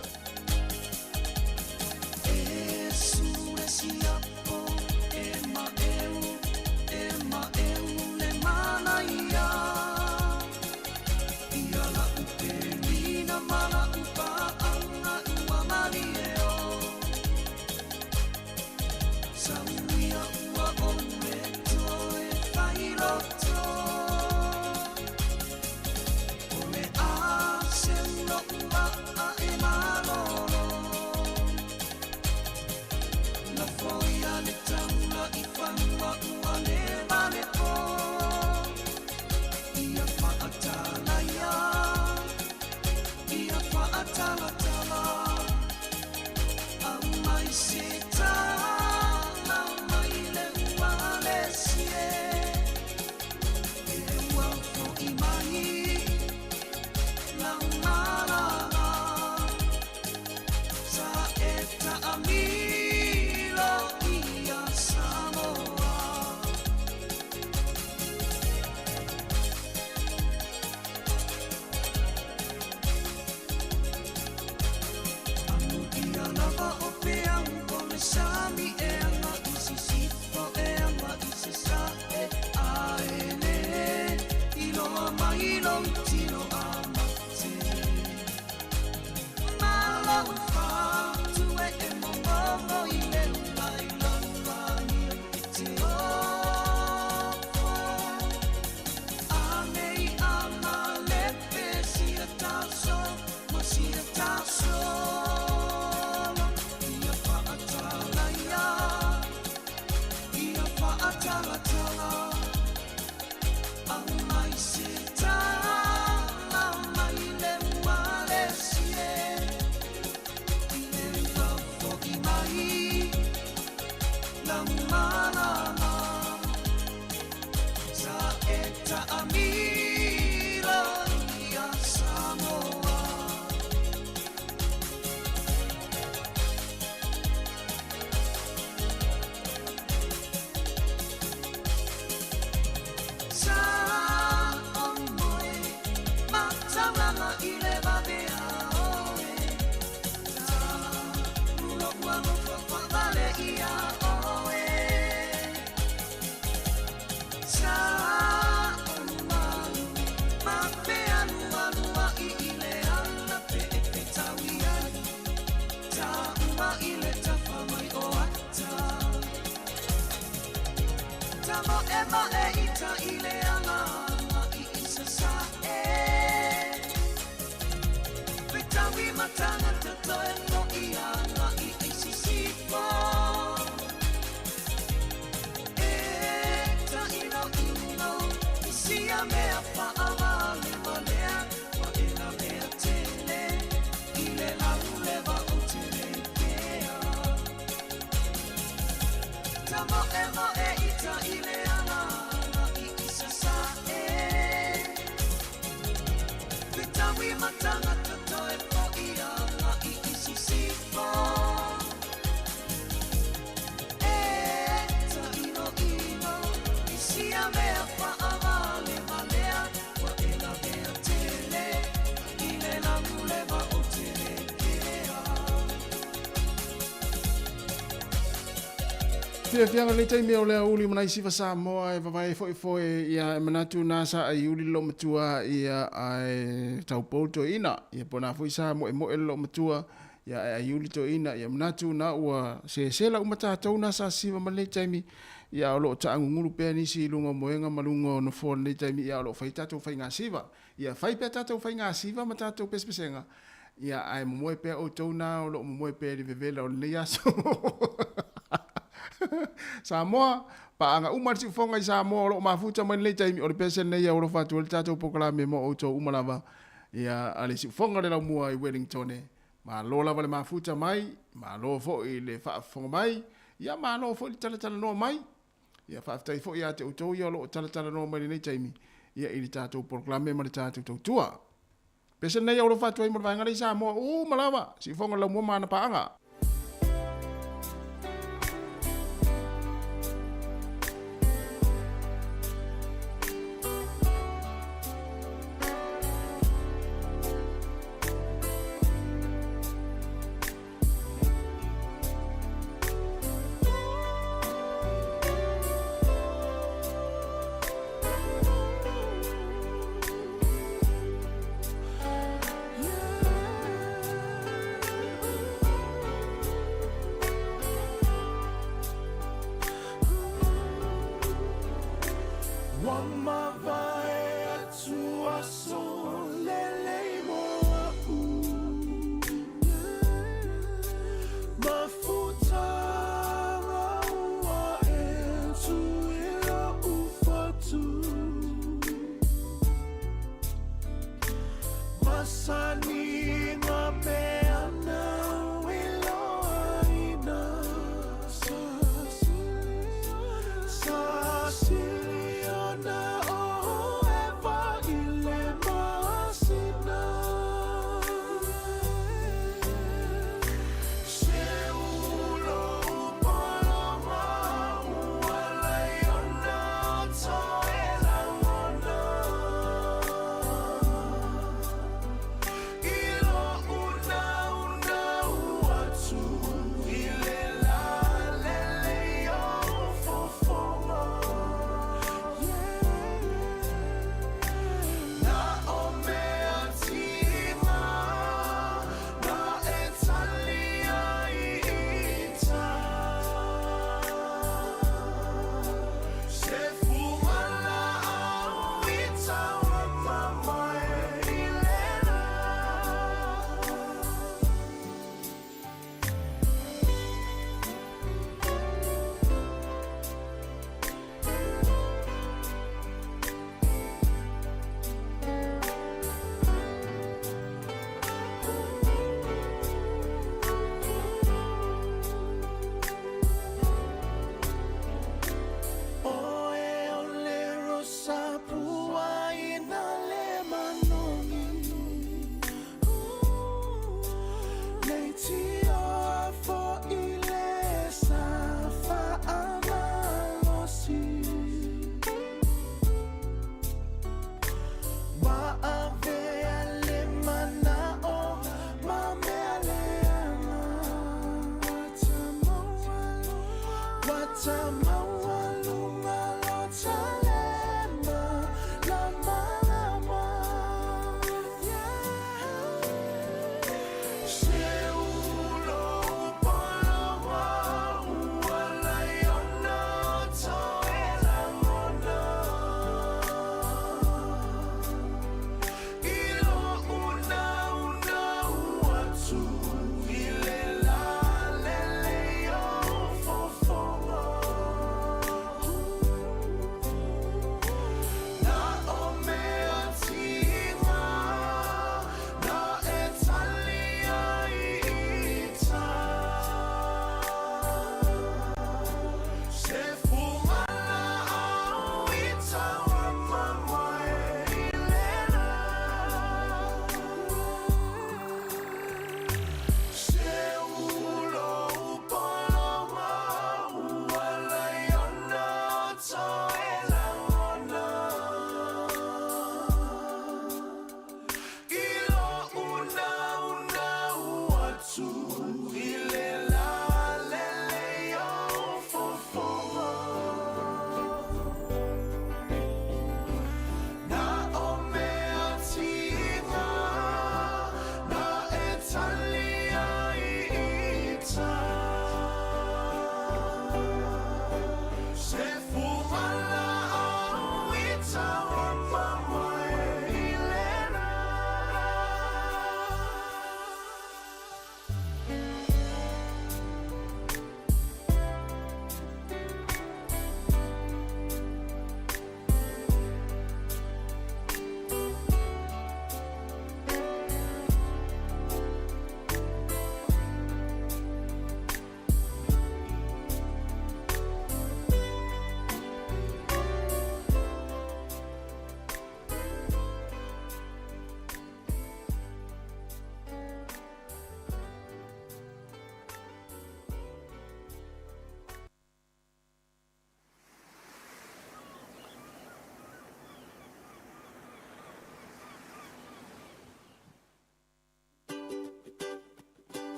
fiafiaga lenei taimi o le aoauli ma nai siva Samoa e vavae foefoe ia e manatu na sa aiuli le loomatua ia ae taupou le toeaina ia po o na foi sa moemoe le loomatua ia ae aiuli toeaina ia manatu na ua sesela uma tatou na sa sisiva ma lenei taimi ia a o loo taagugulu pea nisi i luga o moega ma luga o nofoa o lenei taimi ia o loo fai tatou faigasiva ia fai pea tatou faigasiva ma tatou pesepesega Ia, ae momoe pea outou na o lo o momoe pea i le vevela o lenei aso. Samoa, paaga uma le siufoga i Samoa o lo o mafuta mai lenei taimi, o le pese lenei e alofa atu ai le tatou polokalame mo outou uma lava. Ia, a le siufoga le laumua i Wellingtone. Malo lava le mafuta mai, malo foi le faafofoga mai, ia malo foi le talatalanoa mai. Ia faafetai foi ia te outou ia o lo o talatalanoa mai lenei taimi, ia i le tatou polokalame ma le tatou tautua. Pese lenei alofa atu ai mo le vaega lea i Samoa uma lava, siufoga le laumua ma ana paaga. Ua mavae atu aso lelei mo a'u Mafutaga ua e tu i lo'u fatu Masani ngā mea nāu i loaina Sa sili ona o ʻEva i le masina Se ulo poloma ua laiona toe lagona I lo'u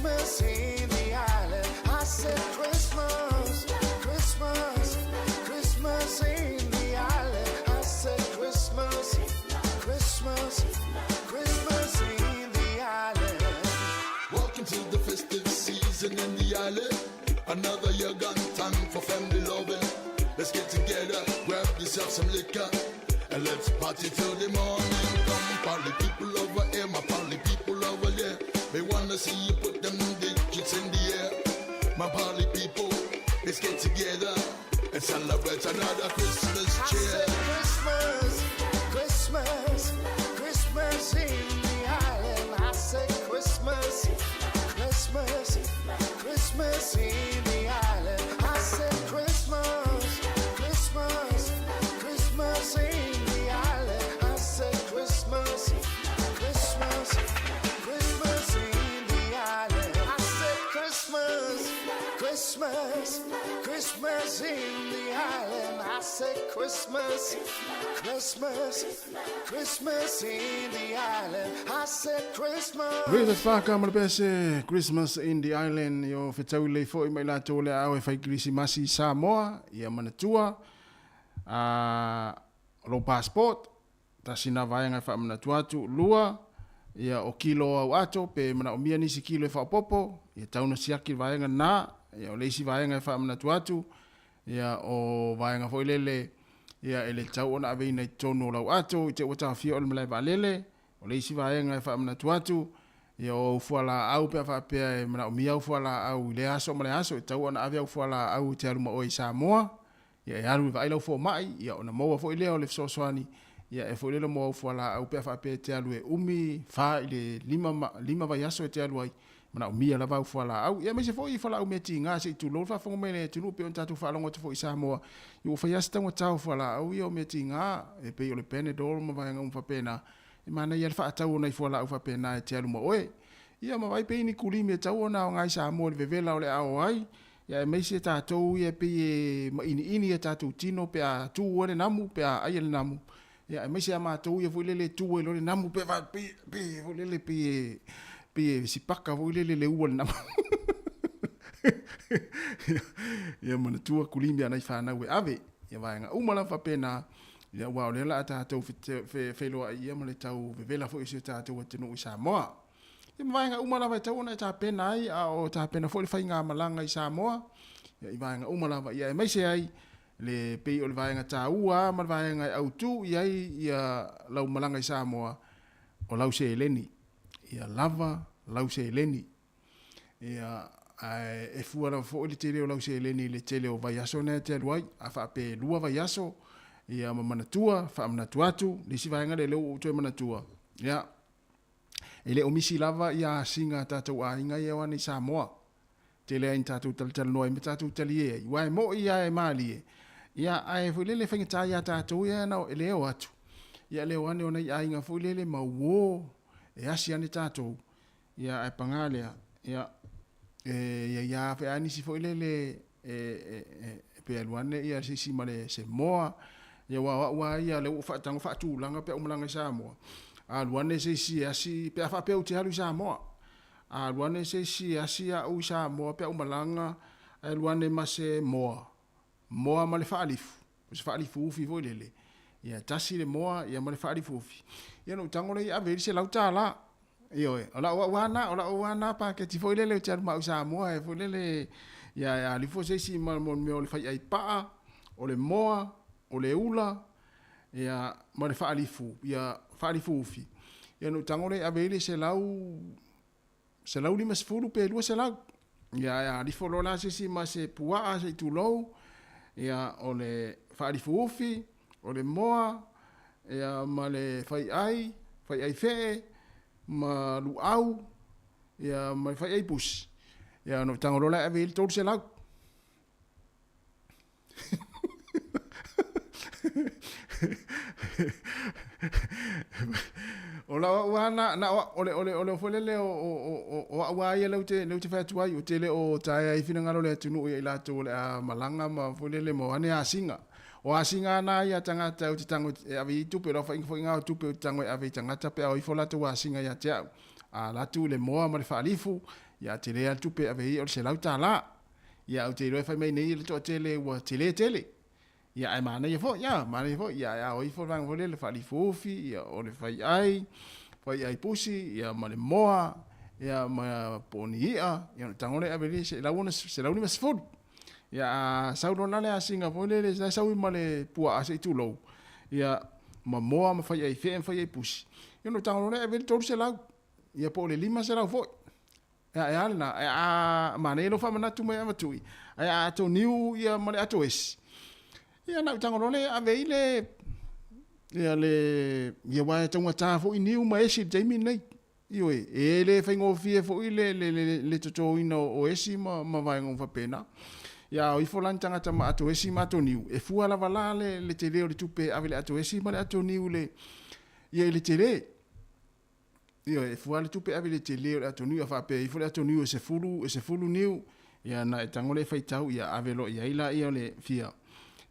Christmas in the island. I said Christmas, Christmas, Christmas in the island. I said Christmas, Christmas, Christmas in the island. Welcome to the festive season in the island. Another year gone, time for family loving. Let's get together, grab yourself some liquor, and let's party till the morning. Come, party people over here, my party people over there. They wanna see you put them digits in the air. My party people, let's get together and celebrate another Christmas I cheer. said Christmas, Christmas, Christmas in the island. I said Christmas, Christmas, Christmas in the island. I said Christmas, Christmas, Christmas in the island. I said Christmas, Christmas, Christmas in the island. I said Christmas, Christmas, Christmas in the island. I said Christmas, Christmas, Christmas in the island. I said Christmas. Rita Parker ma le pese Christmas in the Island yo fetau lei foi mai latou le ao e fai Kirisimasi i Samoa ia manatua a lou passport tasi na vaega e faamanatu atu lua ia o kilo au ato pe manaomia nisi kilo e faaopoopo ia tau na siaki le vaega lena ia o le isi vaega e faamanatu atu ia o vaega foi lele ia e le tau ona aveina i totonu o lau ato i te ua taofia o le malae vaalele O le isi vaega e faamanatu atu, ia o au fualaau pe a faapea e manaomia au fualaau i lea aso ma lea aso, e tatau ona ave au fualaau e te alu ma oe i Samoa, ia e alu e vaai lau fomai, ia ona maua foi lea o le fesoasoani, ia e foi lele mo au fualaau pe a faapea e te alu e umi, fa i le lima, lima vaiaso e te alu ai, manaomia lava au fualaau, ia aemaise foi fualaau mea tiga se i tulou le faafofoga mai a le atunuu pei ona tatou faalogo atu foi i Samoa, ia ua fai lava se taugata o fualaau ia o mea tiga e pei o le Panadol ma vaega uma faapena, e manaia le faatau o nai fualaau faapena e te alu ma oe. Ia ma vaai pei ni kulimi e tatau ona aoga i Samoa i le vevela o le a o ai, ia aemaise tatou ia e pei e mainiini a tatou tino pe a tu ai le namu pe a aia le namu, Ia, aemaise a matou ia foi lele e tu ai loa le namu pe va pe pe foi lele pe e pe e sipaka foi lele le ua le namu. Ia manatua kulimi a nai fanau e ave. Ia vaega uma lava faapena, ia aua o lea la a tatou feiloai ia ma le tau vevela foi o si o tatou atunuu i Samoa. Ia ma vaega uma lava e tatau ona e tapena ai, a o tapena foi le faigamalaga i Samoa, ia i vaega uma lava, ia aemaise ai le pei o le vaega taua ma le vaega e autu i ai ia lau malaga i Samoa, o lau seleni. Ia lava lau seleni. Ia, ae e fua lava foi le tele o lau seleni i le tele o vaiaso na e te alu ai. A faapea e lua vaiaso, ia ma manatua, faamanatu atu, le isi vaega lea lea ua ou toe manatua, ia, E le o misi lava ia asiga a tatou aiga ia o ane i Samoa. Tele ai ni tatou talatalanoa ai ma tatou talie ai, ua e mo'i a e malie, ia ae foi lele e faigata ia tatou ia na e le o atu. Ia le o ane o nai aiga foi lele ma uo e asi ane tatou, ia ae pagā lea, ia e ia ia fe a nisi foi lele e e e pe alu ane ia se isi ma le se moa, ia aua o a'u a ia lea ua ou faatago faatulaga pe a ou malaga i Samoa, alu ane se isi e asi pe a faapea ou te alu i Samoa, alu ane se isi e asi a'u i Samoa pe a ou malaga, ae alu ane ma se moa, moa ma le faalifu, o se faalifu ufi foi lele, ia tasi le moa ia ma le faalifu ufi, ia ona ou tago lea e ave ai le $100. Ioe, o lau au lava o lau lava na paketi foi lele ou te alu ma au i Samoa e foi lele, ia e alifo se isi ma mo le mea o le faiai paa, o le moa, o le ula, ia ma le faalifu, ia faalifu ufi. Ia ona ou tago lea e ave ai le 150 pe 200. Ia e alifo loa la se isi ma se puaa se i tulou, ia o le faalifu ufi, o le moa, ia ma le faiai, faiai fee, ma luau, ia ma le faiai pusi. Ia ona ou tago loa la e ave i ai le 300. O lau au lava na, na o, o le, o le, o le foi lele o, o, o, o au lava ia lea ou te, lea ou te fai atu ai, ou te le o taea ai finagalo o le atunuu ia i latou o le a malaga ma foi lele ma o ane asiga. O asiga na ia a tagata ou te tago e ave i ai tupe, o lau faiga foi na o tupe ou te tago e ave i tagata pe a o ifo latou asiga ia te au. A alu atu le moa ma le faalifu, Ia, a tele lava le tupe e ave ai o le $100. Ia, ou te iloa e fai mai nei le toatele ua tele tele. Ia, ae manaia foi, ia, manaia foi. Ia, ae a o ifo le vaega foi lea, le faalifuufi, ia, o le faiai, faiai pusi, ia, ma le moa, ia, ma po o ni i'a, ia, ona tago lea e ave i le $150. Ia, a sau loa la le asiga foi lele, la e sau ai ma le puaa se i tulou, ia, ma moa ma faiai fee ma faiai pusi, ia ona tago loa lea e ave ai le $300, ia po o le $500 foi. Ia, e a lena, ae a manaia lou faamanatu mai Avatui, ae a ato niu ia ma le ato esi, ia na ou tago loa lea e ave ai le, ia le, ia aua e taugata foi niu ma esi i le taimi lenei. Ioe, e le faigofie foi le, le, le, le totoina o esi ma, ma vaega uma faapena. Ia a o ifo la ni tagata ma ato esi ma ato niu, e fua lava la le, le tele o le tupe e ave i le ato esi ma le ato niu i le, ia i le tele. Ioe, e fua le tupe e ave i le tele o le ato niu, a faapea ifo le ato niu e 10, e 10 niu, ia na e tago lea e faitau, ia ave loa i ai laia o le fia,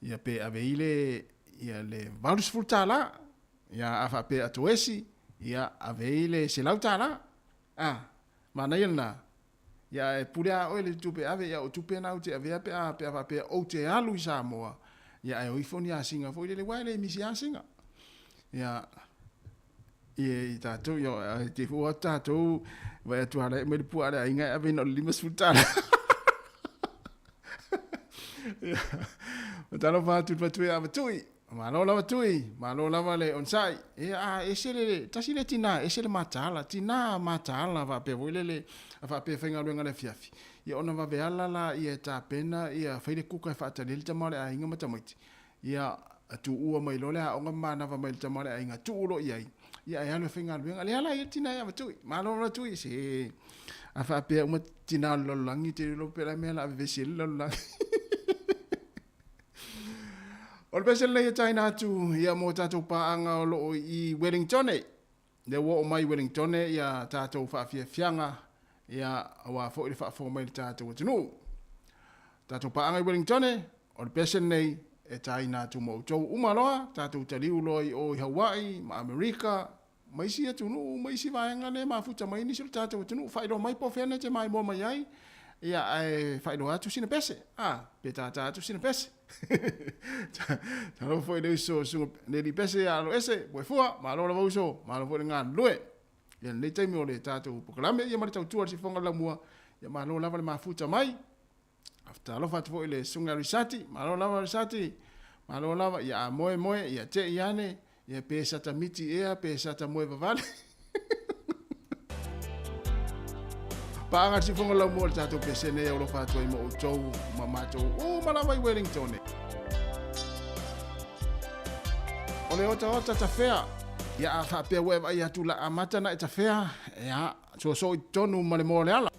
ia pe ave i le, ia le $80, ia a faapea e ato esi, ia ave i le $100. A, manaia lena. Ia e pule a oe le tupe e ave, ia o tupe na ou te avea pe a, pe a faapea ou te alu i Samoa, ia ae o ifo ni asiga foi lele, aua e le misi asiga. Ia, i tatou, ia, e te fua atu tatou, vaai atu lava la e aumai le puaa a le aiga e ave na o le $50. Ia, talofa atu i le fatu e Avatui. Malo lava Tui, malo lava le onosai. E a ese le, tasi lea tina, ese le mataala, tina mataala faapea foi lele, a faapea e faigaluega i le afiafi, ia ona vave ala laia e tapena ia fai le kuka e faatali ai le tama o le aiga ma tamaiti. Ia tuua mai loa le aoga ma manava mai le tama o le aiga, tuu loa i ai, ia ae alu e faigaluega. Lea la ia le tina ia Tui, malo lava Tui, se a faapea uma tina o le lalolagi, te iloa pe o le a le mea o le a vevesi ai le lalolagi. O le pese lenei e taina atu ia mo tatou paaga o loo i Wellingtone. Lea ua oo mai Wellingtone ia tatou faafiafiaga ia aua foi le faafofoga mai le tatou atunuu. Tatou paaga i Wellingtone, o le pese lenei e taina atu mo outou uma loa, tatou taliu loa i o i Hawaii ma Amerika ma isi atunuu ma isi vaega lea e mafuta mai ai nisi o le tatou atunuu. Faailoa mai po o fea e te maimoa mai ai, ia ae faailoa atu sina pese, a, pe tātā atu sina pese. Talofa foi i le uso susuga le alii pese ia Aloese, Moefua, malo lava uso, malo foi le galulue. Ia lenei taimi o le tatou polokalame ia ma le tautua i le sifofoga o le laumua, ia malo lava le mafuta mai. Talofa atu foi i le susuga ia Risati, malo lava Risati, malo lava, ia a moe moe, ia te i ane, ia pe sata miti ea, pe sata moe vavale. Paaga le sifofoga laumua o le tatou pesene e alofa atu ai mo outou ma matou uma lava i Wellington. O le otaota tafea, ia a faapea ua e vaai atu la amata na e tafea, ia soosoo i totonu ma le moa o le ala.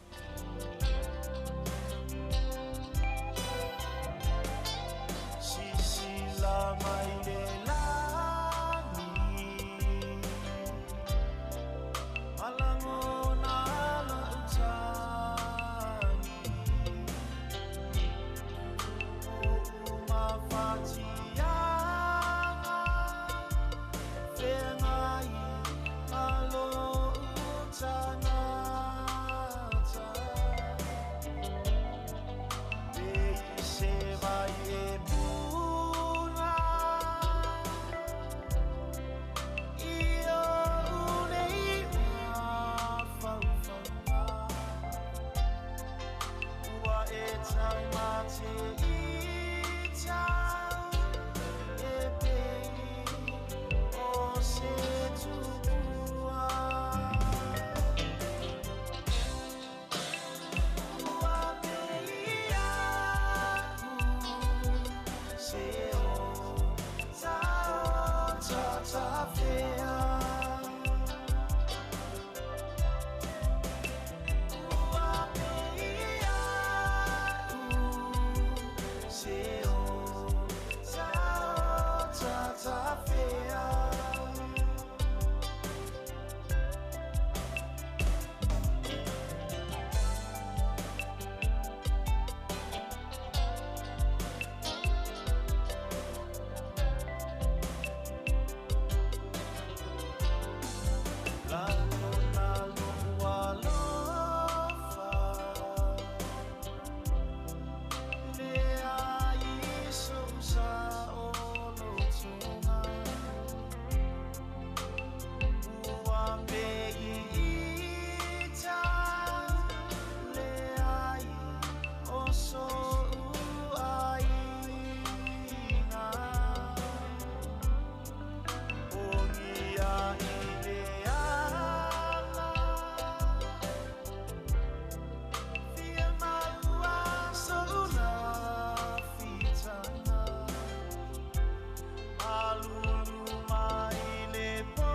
Mai le pō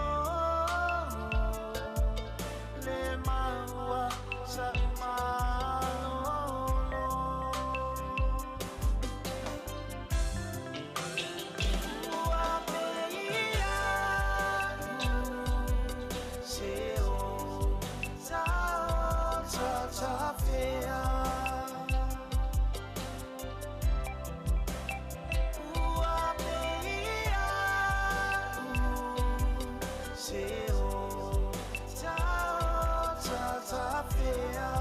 le maua sa malolo. Ua peia se o tao tatafea. Ua peia se o tao tatafea.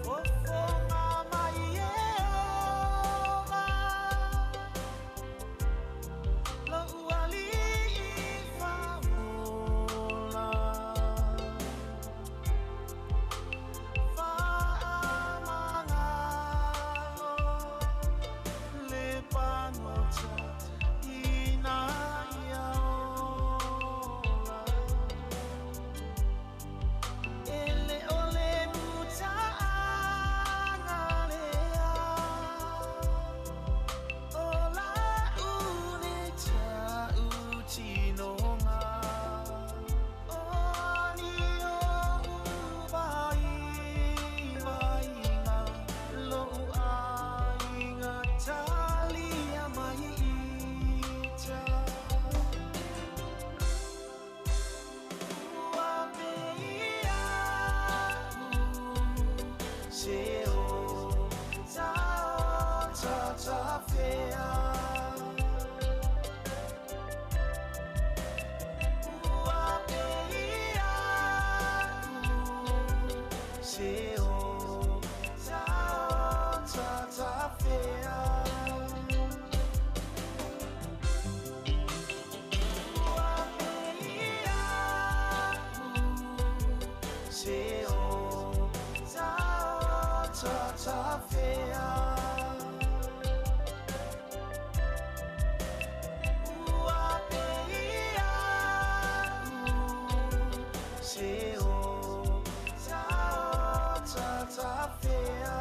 Fofoga mai e ova lou ali'i fa'amola. Fa'amagalo le pagota ina ia ola. E le o le muta'aga lea o la'u le ta'utinoga. O ni o'u vaivaiga lo'u aiga talia mai ita. Ua peia se o tao tatafea. Ua peia se o tao tatafea. Ua peia se o tao tatafea. Ua peia se o tao tatafea.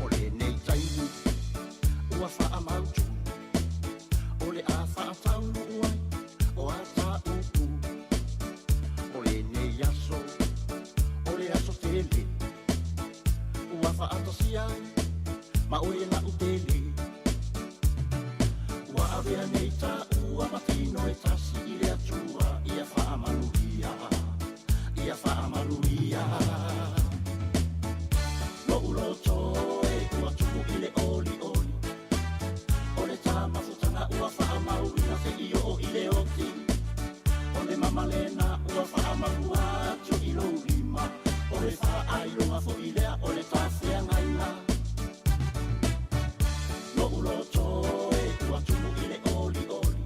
O lenei taimi ua faamautu o le a faataunuu ai o a tāupu. O lenei aso o le aso tele ua faatasia ai ma oe la'u pele. Ua avea nei tāua matino e tasi i le Atua ia faamanuia, ia faamanuia. Lo'u loto e ua tumu i le olioli o le tamafutaga ua faamauina se'i oo i le oti. O le mamalena ua faamalua atu i lou lima o le faailoga fo'i lea o le tafeagaiga. Lo'u loto e ua tumu i le olioli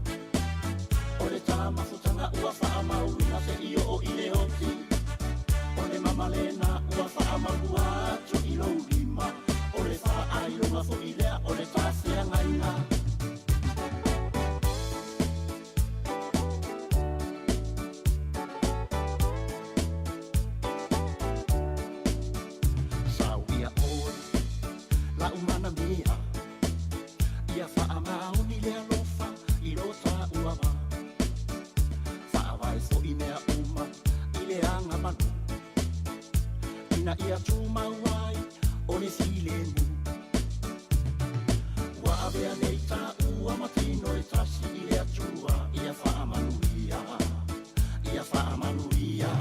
o le tamafutaga ua faamauina se'i oo i le oti. O le mamalena ua faamalua atu i lou lima o le faailoga fo'i lea o le tafeagaiga. Sauia oe la'u manamia ia faamaoni le alofa i lo tāua va. Faavae fo'i mea uma i le aga manu ina ia tumau ai o le filemu. Ua avea nei tāua matino e tasi i le Atua ia faamanuia, ia faamanuia.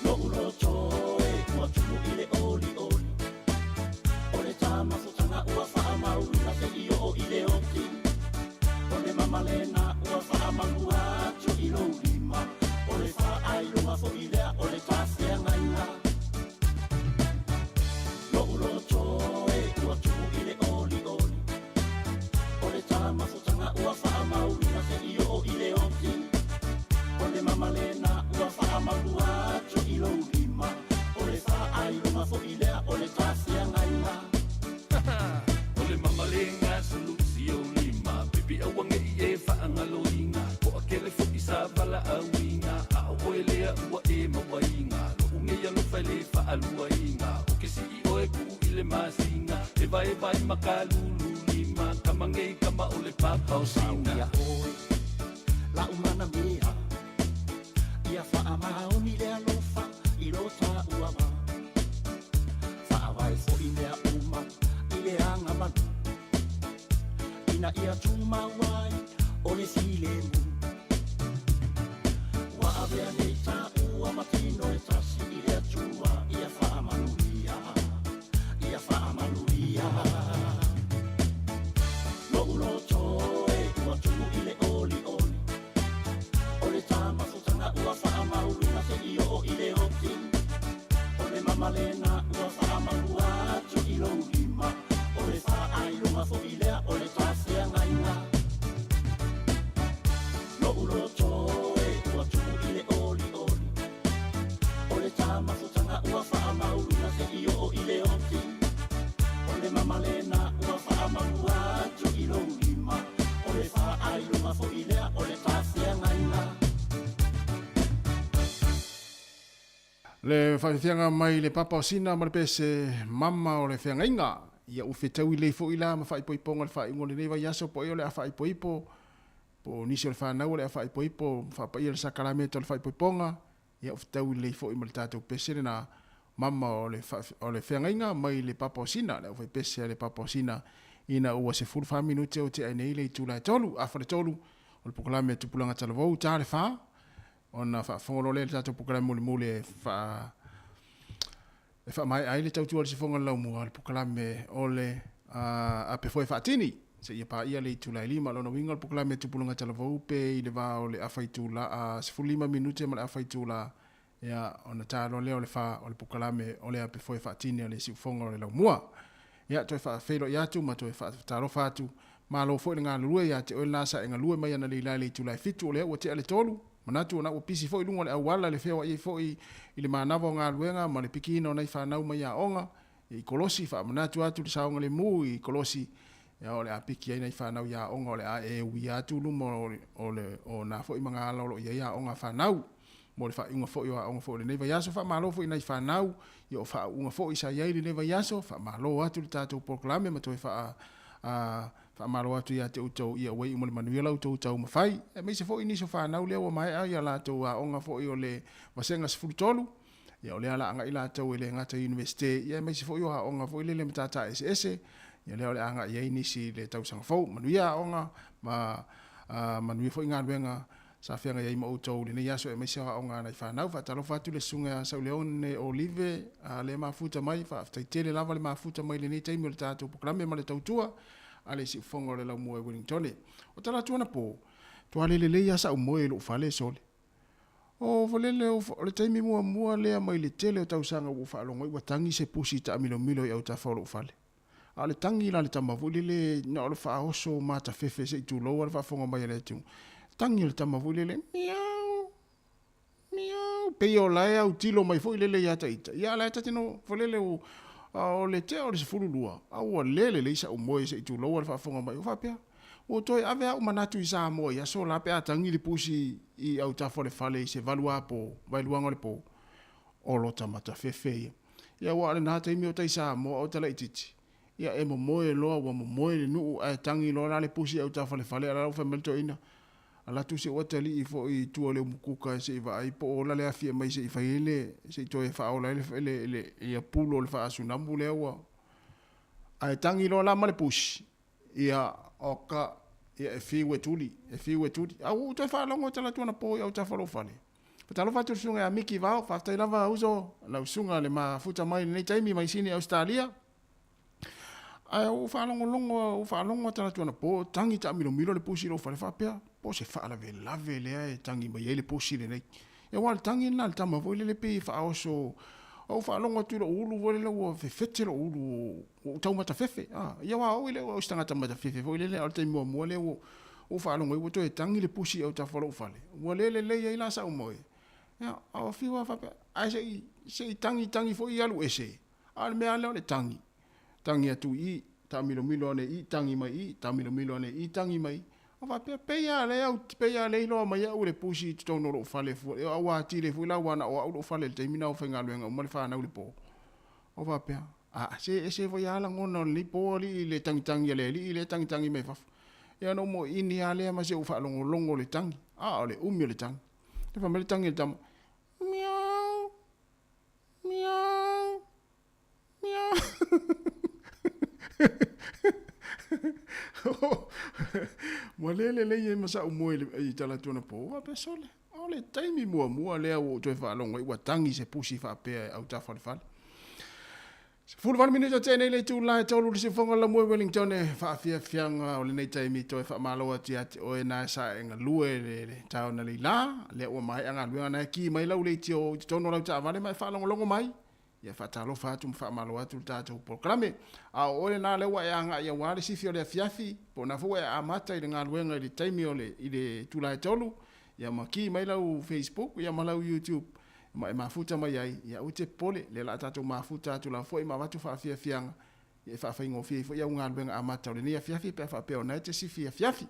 Lo'u loto e ua tumu i le olioli o le tamafutaga ua faamanuia. E vaevae makalululima Kamagei kama o le papa o Sina. Ia oe la'u manamea ia fa'amaoni le alofa i lo tāua ma fa'avae fo'i mea uma i le aga manu ina ia tumau ai o le filemu ua avea nei tāua ma tino e tasi i le Atua ia fa'amanuia ia fa'amanuia lo'u loto e ua tumu i le olioli o le tamafutaga ua fa'amauluga se'i oo i le oti o le mamalena ua fa'amalua atu i lou lima o le fa'ailoga fo'i lea o le tafeagaiga lo'u loto e ua tumu i le olioli o le tamafutaga ua fa'amauluga se'i oo i le oti o le mamalena ua fa'amalua atu i lou lima o le fa'ailoga fo'i lea o le tafeagaiga. Le faafiafiaga mai le papa o Sina ma le pese mama o le feagaiga. Ia ua fetaui lelei foi la ma faaipoipoga o le faaiuga o lenei vaiaso po o ea o le a faaipoipo po o nisi o le fanau o le a faaipoipo ma faapaia le sakalameta o le faaipoipoga. Ia ua fetaui lelei foi ma le tatou pese lena mama o le o le feagaiga mai le papa o Sina, le aufaipese a le papa o Sina ina ua 14 minute o tea ai nei le itula e 3, afa le 3 o le polokalame a Tupulaga Talavou, ta le 4 ona faafofoga loa lea i le tatou polokalame mulimuli e faa e faamaea ai le tautua a le sifoga o le laumua, le polokalame o le ape foe faatini seia paia le itula e 5. Lona uiga o le polokalame a Tupulaga Talavou pe i le va o le afa itula a 15 minute ma le afa itula ia ona ta loa lea o le fa o le polokalame o le ape foe faatini a le siufoga o le laumua. Ia toe faafeiloai atu ma toe faatalofa atu. Malo foi le galulue ia te oe lena sa e galue mai analeila i le itula e 7 o lea ua tea le 3. Manatu ona ua pisi foi i luga o le auala le feoai ai foi i le manava o galuega ma le pikiina o nai fanau mai aoga i kolosi. Faamanatu atu le saogalemu i kolosi ia o le a piki ai nai fanau i aoga o le a e uia atu luma o le o nā foi magaala o lo o i ai aoga a fanau mo le faaiuga foi o aoga foi o lenei vaiaso. Faamalo foi i nai fanau ia o faauuga foi sa i ai lenei vaiaso. Faamalo atu le tatou polokalame ma toe faa faamalo atu ia te outou ia ua iu ma le manuia la outou taumafai. Aemaise foi nisi o fanau lea ua maea ia latou aoga foi o le vasega 13 ia o lea la agai latou e le gata i Universite ia aemaise foi o aoga foi lele matata eseese ia lea o le agai ai nisi i le tausaga fou. Manuia aoga ma manuia foi galuega sa feagai ai ma outou i lenei aso aemaise o aoga a nai fanau. Faatalofa atu le susuga ia Sauleone Olive a le mafuta mai. Faafetai tele lava le mafuta mai i lenei taimi o le tatou polokalame ma le tautua a le siufofoga o le laumua i Wellingtone. O tala atu anapo, toa le lelei lava sa'u moe i lo'u fale sole. O falele o le taimi muamua lea mai le tele o tausaga ua ou faalogo ai ua tagi se pusi taamilomilo i autafa o lo'u fale. A o le tagi la a le tama foi lele na o le faaoso matafefe se i tulou lava le faafofoga mai a le atunuu. Tagi o le tama foi lele, miau, miau, pei o la e autilo mai foi lele ia ita. Ia a o la e ta te no falele o o le tea o le 12, a ua le lelei sa'u moe se i tulou lava le faafofoga mai. Ua faapea, ua toe ave a'u manatu i Samoa i aso la pe a tagi le pusi i autafa o le fale i se 8 a po, vaeluaga o le po, o lota matafefe ia. Ia aua o lena taimi o tai Samoa o talaititi, ia e momoe loa ua momoe le nuu ae tagi loa la le pusi autafa o le fale a la ua fai mai le toeaina, ala atu se i ou atalii foi i tua o le umukuka se i vaai po o ola le afi e aumai se i fai ai le se i toe faaola ai le le le ia pulo o le faasunamu lea ua ae tagi loa la ma le pusi ia o ka ia e fiu e tuli e fiu e tuli a ua ou toe faalogo tala atu anapo i autafa o lou fale. Faatalofa atu i le susuga ia Miki Vao, faafetai lava uso lau susuga le mafuta mai i lenei taimi mai Sini Ausetalia. Ae ua ou faalogologo ua ou faalogo atu anapo tagi taamilomilo le pusi i lou fale faapea, po o se faalavelave lea e tagi mai ai le pusi lenei. Ia aua o le tagi lena a le tama foi lele pei e faaoso, ou faalogo atu i lou ulu foi lele ua fefete lou ulu ua ou tau matafefe. Ia aua o au e le o se tagata matafefe foi lele, a o le taimi muamua lea ua ou faalogo ai ua toe tagi le pusi i autafa o lou fale, ua le lelei ai la sa'u moe. Ia, a o fiu lava faapea, ae se i se i tagi tagi foi alu ese, a o le mea lava lea o le tagi, tagi atu i i, taamilomilo ane i i, tagi mai i i, taamilomilo ane i i, tagi mai i. O faapea, pei lava lea ou pei lava lea iloa mai au e le pusi i totonu o lou fale fua, aua atili ai foi la aua na o au lou fale i le taimi lena o faigaluega uma le fanau i le po. O faapea. A se ese foi lava lagona o lenei po alii i le tagitagi a le alii lea e tagitagi mai fafo. Ia ona ou moiini lava lea ma se i ou faalogologo i le tagi. A o le umi o le tagi. Ia fai mai le tagi a le tama, Miau! Miau! Miau! Ua le lelei ai ma sa'u moe i talaatu anapo, ua faapea, Sole, o le taimi muamua lea ua ou toe faalogo ai ua tagi se pusi faapea e autafa o le fale. 18 minute o tea nei le itula e tolu i le siufofoga o le laumua i Wellington e faafiafiaga o lenei taimi toe faamalo atu ia te oe na e sa e galue le taona leila lea ua maea galuega na e ki mai lau leitio i totonu o lau taavale ma e faalogologo mai ia faatalofa atu ma faamalo atu le tatou polokalame. A o oe lena lea ua e agai aua le sifi o le afiafi, po o na foi ua e amata i le galuega i le taimi o le i le itula e tolu, ia ma ki mai lau Facebook ia ma lau YouTube ma e mafuta mai ai, ia aua e te popole, lea o le a tatou mafuta atu lava foi ma avatu faafiafiaga ia e faafaigofie ai foi au galuega amata o lenei afiafi pe a faapea o na e te sifi afiafi.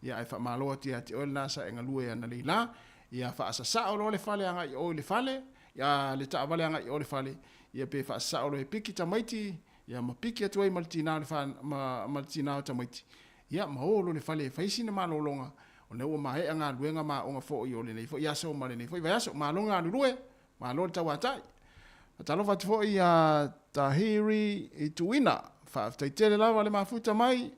Ia ae faamalo atu ia te oe lena sa e galue analeila, ia faasasao loa le fale agai i o i le fale, ia le taavale agai i o i le fale, ia pe faasasao loa e piki tamaiti, ia ma piki atu ai ma le tina o le fa, ma, ma le tina o tamaiti, ia ma o loa i le fale e fai sina malologa, ona ua maea galuega ma aoga foi o lenei foi aso ma lenei foi vaiaso. Malo galulue, malo le tauatai. Faatalofa atu foi ia Tahiri i Tuina. Faafetai tele lava le mafuta mai.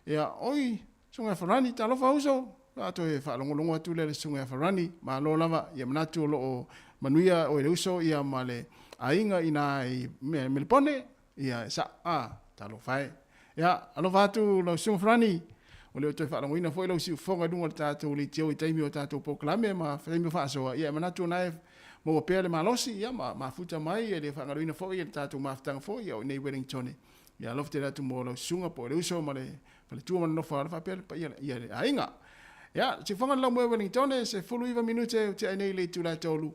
Ia, oi, Susuga ia Farani, talofa uso. A toe faalogologo atu lea i le Susuga ia Farani, malo lava. Ia manatu o lo o manuia oe le uso ia ma le aiga ina i Melepone. Ia, e sa, a, talofa e. Ia, alofa atu lau Susuga Farani, o le o toe faalogoina foi lau siufofoga i luga o le tatou leitio i taimi o tatou polokalame ma taimi o faasoa, ia e manatu o na e maua pea le malosi, ia ma mafuta mai, e le faagaloina foi le tatou mafutaga foi, ia o i nei Wellingtone. Ia alofa tele atu mo lau susuga po o le uso ma le faletua ma le nofo alo faapea le paia ia le aiga. Ia, siufofoga le laumua i Wellingtone, 19 minute o tea ai nei le itula e tolu,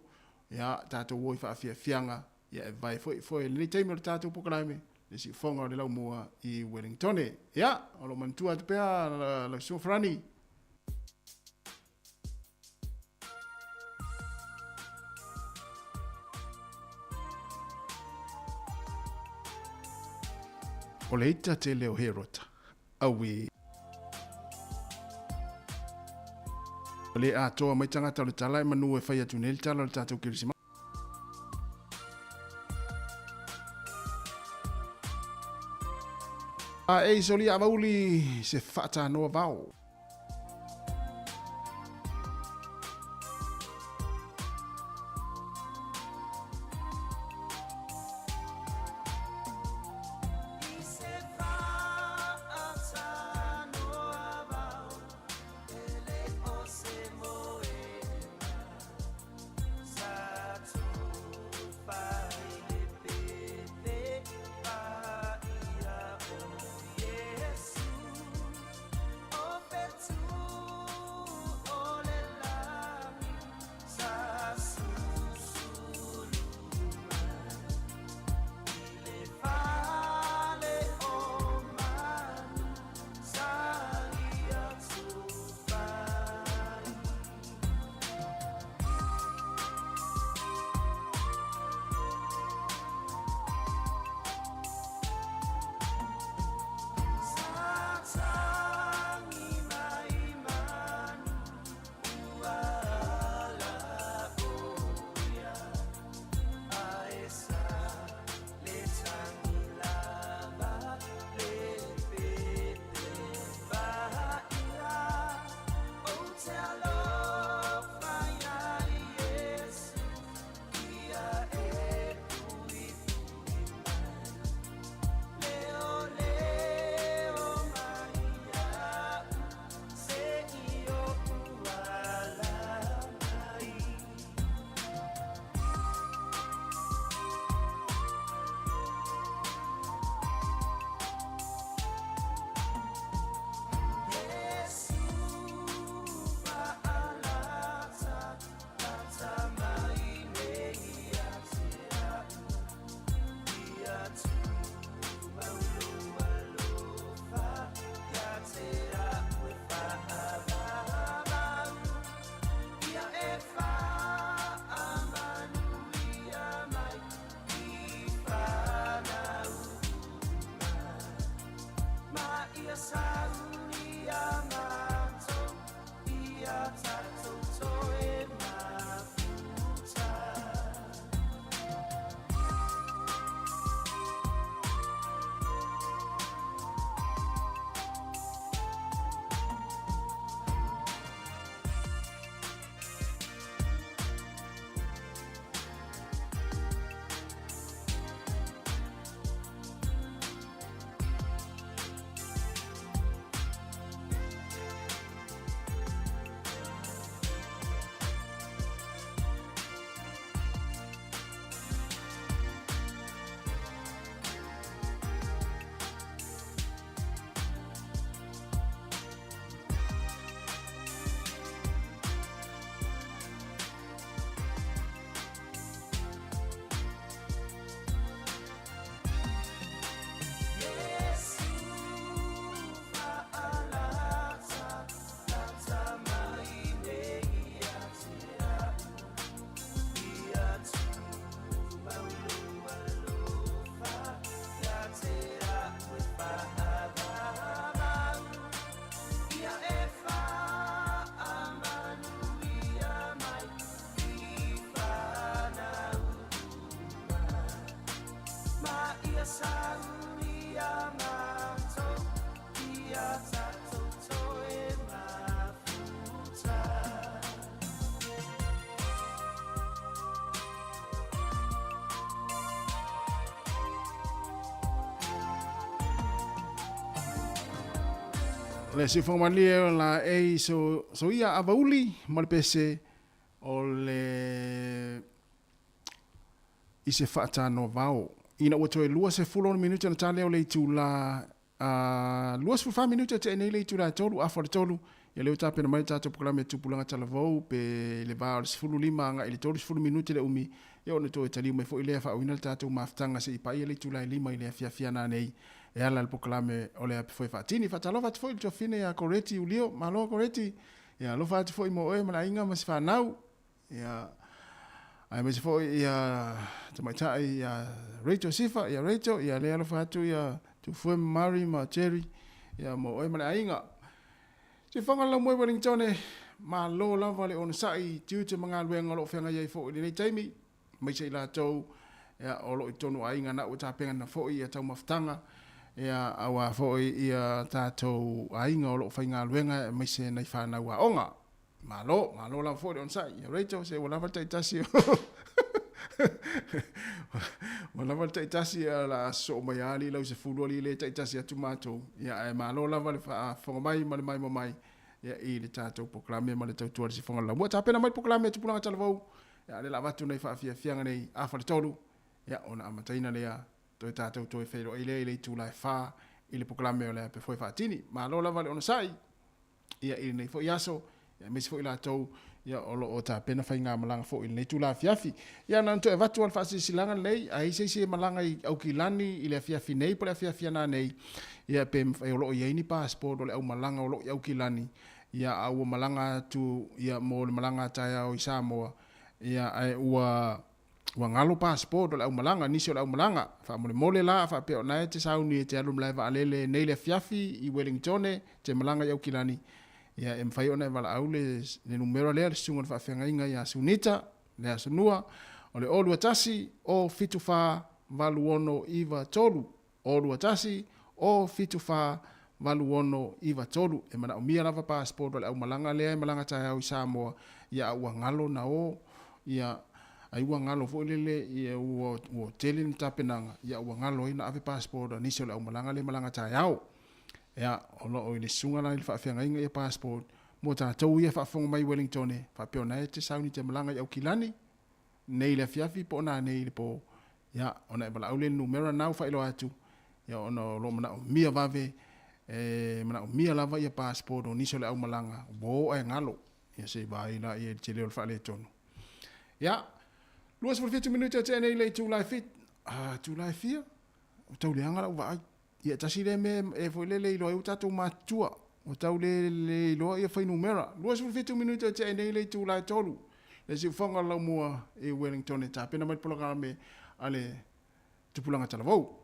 ia, tatou o i faafiafiaga Ia e vae foi foi i lenei taimi o le tatou polokalame le siufofoga o le laumua i Wellingtone. Ia, o lo o manatua atu pea lau Susuga Farani. O le ita tele o Herota. Auē. O le atoa mai tagata o le tala e manu e fai atu nei le tala o le tatou Kerisimasi. A e solia avauli se faatanoa vao. ia sauni ia matou ia tatou toe mafuta. Iesu fa'alata lata mai nei ia te a'u ia tumau lou alofa ia te a'u e fa'avavau ia e fa'amanuia mai i fanau uma ma ia sauni ia matou ia tatou toe mafuta. Le siufoga malie o la ei so, so ia avauli ma le pese o le i se faatanoa vao. Ina ua toe 26 minute ona ta lea o le itula a 24 minute tea nei le itula e 3 afa o le 3 ia lea ua tapena mai le tatou polokalame e Tupulaga Talavou pe le va o le 15 agai i le 30 minute le umi ia ona toe taliu mai foi lea faauiina le tatou mafutaga seia paia le itula e 5 i le afiafi ana nei e ala i le polokalame o le Ape Foe Faatini. Faatalofa atu foi i le tuafafine ia Koreti Ulio. Malo Koreti. Ia alofa atu foi mo oe ma le aiga ma se fanau. Ia aemaise foi ia tamaitai ia Rachel Sifa, ia Rachel, ia lea alofa atu ia Tufue ma Mary ma Jerry, ia mo oe ma le aiga. Sifaga lau moe Wellingtone, malo lava le onosai i tiute ma galuega o lo o feagai ai foi i lenei taimi, aemaise i latou ia, o lo o i totonu o aiga na ua tapena foi ia taumafataga, ia, aua foi ia tatou aiga o lo o faigaluega aemaise nai fanau aoga. Malo, malo lava foi le onosai. Ia Rachel, se ua lava le taitasi ua lava le taitasi o le a sosoo mai lava alii lau sefulu alii le taitasi atu matou. Ia ae malo lava le faafofoga mai ma le maimoa mai ia i le tatou polokalame ma le tautua i le sifoga o le laumua. Tapena mai le polokalame Tupulaga Talavou, ia lea la avatu nei faafiafiaga nei afa le tolu, ia ona amataina lea toe tatou toe feiloai lea i le itula e 4 i le polokalame o le Ape Foe Faatini. Malo lava le onosai. ia i lenei foi aso, ia aemaise foi latou ia o lo o tapena faigamalaga foi i lenei itula afiafi. Ia na ona toe avatu lava le faasilasilaga lenei, a i ai se isi e malaga i Aukilani i le afiafi nei po o le afiafi ana nei, ia pe mafai o lo o i ai ni passport o le aumalaga o lo o i Aukilani, ia a ua malaga atu ia mo le malaga a taeao i Samoa, ia ae ua Ua galo passport o le aumalaga, nisi o le aumalaga. Faamolemole la, a faapea o na e te sauni e te alu i le malae vaalele nei le afiafi i Wellingtone, te malaga i Aukilani, ia e mafai ona e valaau le, le numera lea, le susuga i le faafeagaiga ia Sunita, le Aso Nua, o le 0 21 0 7 4 8 6 9 3, 0 21 0 7 4 8 6 9 3. E manaomia lava passport o le aumalaga lea e malaga taeao i Samoa, ia a ua galo na o, ia, ai ua galo foi lele ia ua ua tele ni tapenaga ia ua galo ai na ave passport a nisi o le aumalaga lea malaga taeao. Ia o lo o i le susuga la i le faafeagaiga ia passport mo tatou ia faafofoga mai i Wellington faapea o na e te sauni te malaga i Aukilani nei i le afiafi po o nanei i le po ia ona e valaau lea i le numera na ua faailoa atu ia ona o lo o manaomia vave e manaomia lava ia passport o nisi o le aumalaga ua o ae galo ia se i vaai laia i le tele o le faaletonu. Ia, 27 minute o tea nei le itula e fit, ah, itula e fia, ua tau leaga lau vaai. Ia, tasi lea mea e foi lele iloa ai ua tatou matutua, ua tau le, le iloa ia fuainumera. 27 minute o tea nei le itula e 3, le siufoga o le laumua i Wellington e tapena mai le polokalame a le Tupulaga Talavou.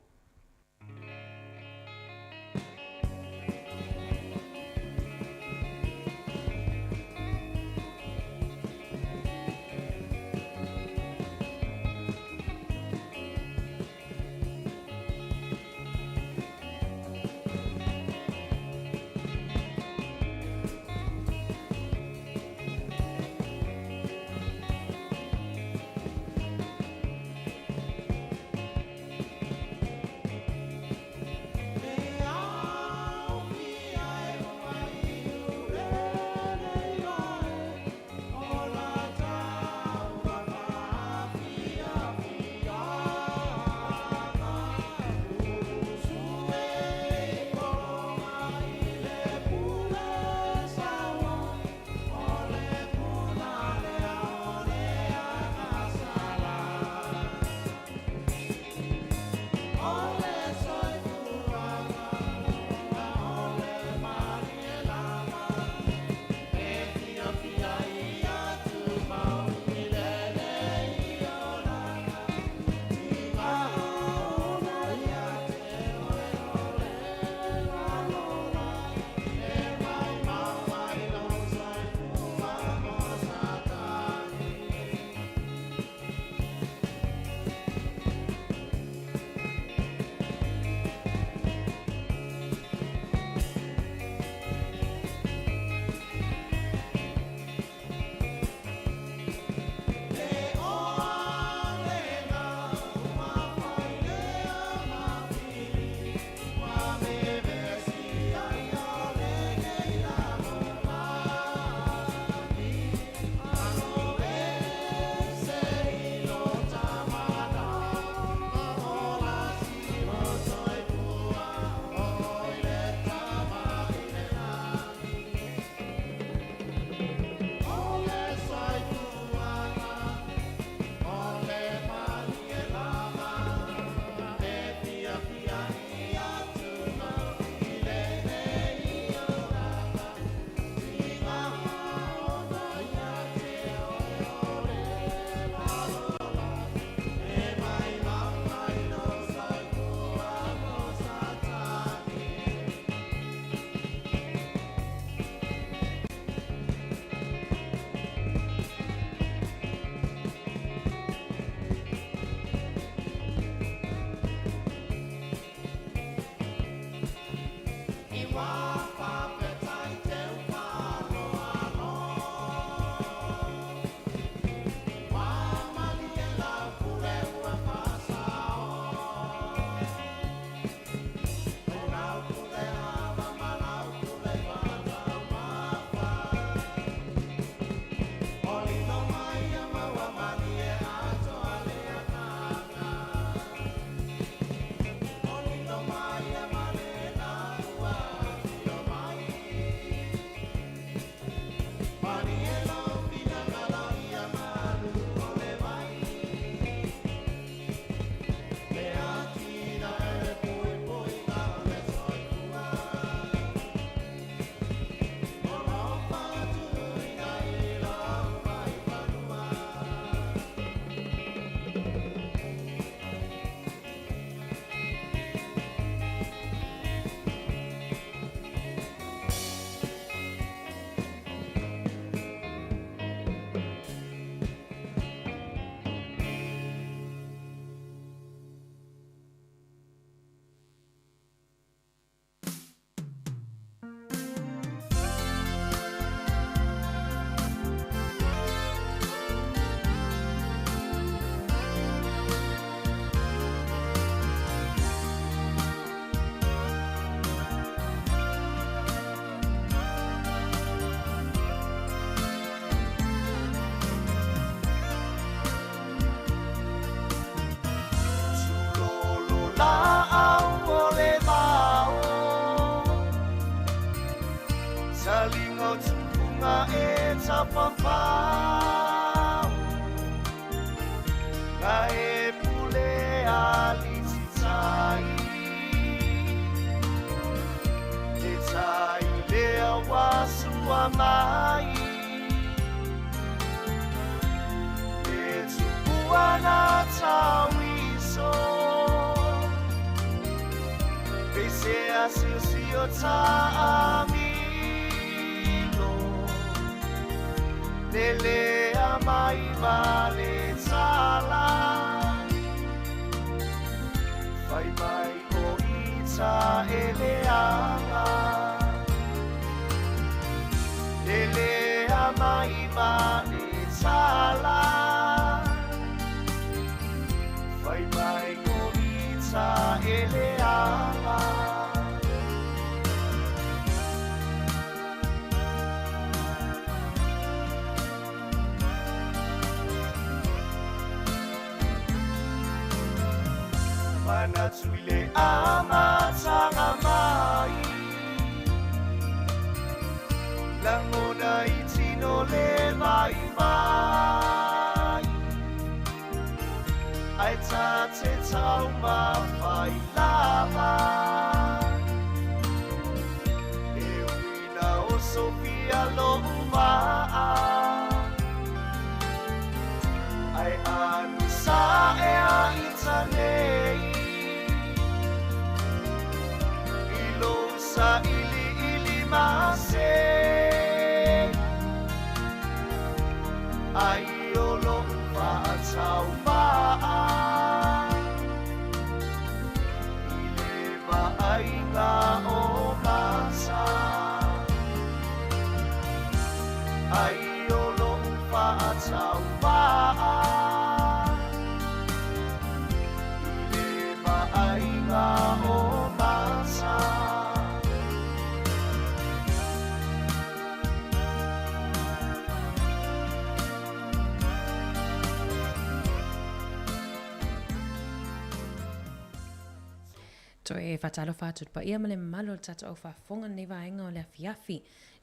Toe faatalofa atu i le paia ma le mamalu o le tatou au faafofoga i lenei vaega o le afiafi.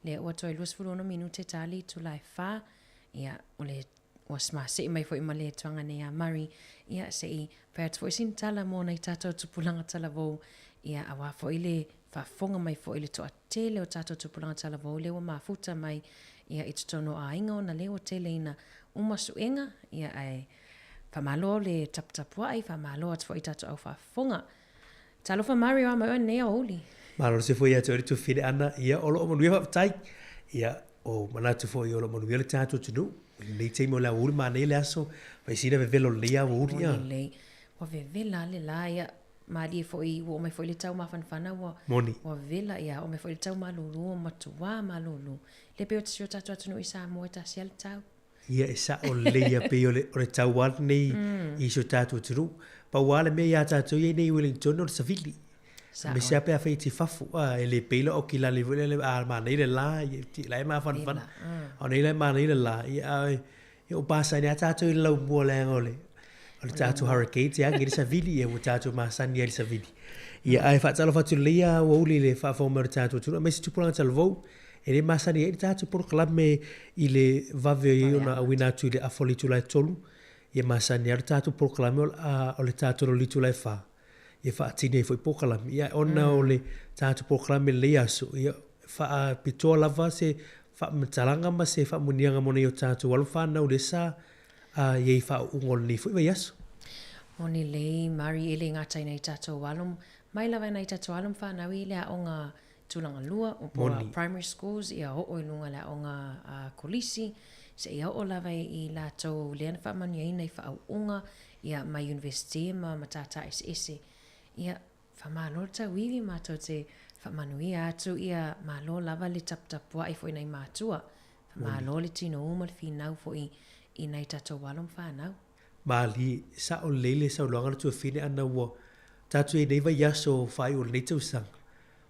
Lea ua toe 26 minute ta le itula e fa. Ia, o le ua masei mai foi ma le tuaga nei a Murray. Ia, se i fai atu foi sina tala mo nai tatou tupulaga talavou. Ia, auā foi le faafofoga mai foi le toatele o tatou tupulaga talavou lea ua mafuta mai ia i totonu o aiga ona lea ua tele ina uma suega. Ia, ae faamalo le taputapuai, faamalo atu foi i tatou au faafofoga. Talofa Mario a mai oe nei aoauli. Malo se foi ia te oe le Tufine Ana, ia o lo o manuia faafetai. Ia o manatu foi o lo o manuia le tatou atunuu. I lenei taimi o le aoauli manaia le aso, fai sina vevela o lenei aoauli ia. Lelei. Ua vevela le la ia. Malie foi ua oo mai foi le tau mafanafana ua Moni. ua vela ia oo mai foi le tau malūlū ua matuā malūlū. Lea pei o si o tatou atunuu i Samoa e tasi lava le tau. Ia e sao lelei ia pei o le, o le tau lava lenei i si o tatou atunuu. Pau lava le mea ia tatou ia i Wellington o le savili. Sao. Aemaise lava pe afai e te i fafo, a, e le pei la o kilale foi lele a manaia le la, ia la e mafanafana. Vela, A o nei la e manaia le la, ia ae ia ua masani lava tatou i le laumua leaga o le o le tatou hurricane e agi ai le savili, ia ua tatou masani ai i le savili. Ia ae faatalofa atu lelei lava ua uli i le faafofoga mai o le tatou atunuu aemaise tupulaga talavou e le masani ai le tatou polokalame i le vave ona auina atu i le afa o le itula e 3, ia masani lava le tatou polokalame o le a o le tatou lola itula e 4 ia faatino ai foi polokalame. Ia ona o le tatou polokalame i lenei aso, ia faapitoa lava se faamatalaga ma se faamuniaga mo nai o tatou alo fanau lea sa i ai i faauuga o lenei foi vaiaso. Moni lelei, Mari, e le gata i nai tatou alo, mai lava i nai tatou alo ma fanau i le aoga tulaga lua, o po o primary schools, ia oo i luga i le aoga a kolisi, seia oo lava i latou lea na faamanuiaina i faauuga, ia mai University ma matata eseese. Ia, faamalo le tauivi, matou te faamanuia atu, ia malo lava le taputapuai foi i nai matua. Faamalo le tinou ma le finau foi i nai tatou alo ma fanau. Malie, sao lelei le saunoaga a le tuafine ana ua tatou i ai nei vaiaso faaiu o lenei tausaga.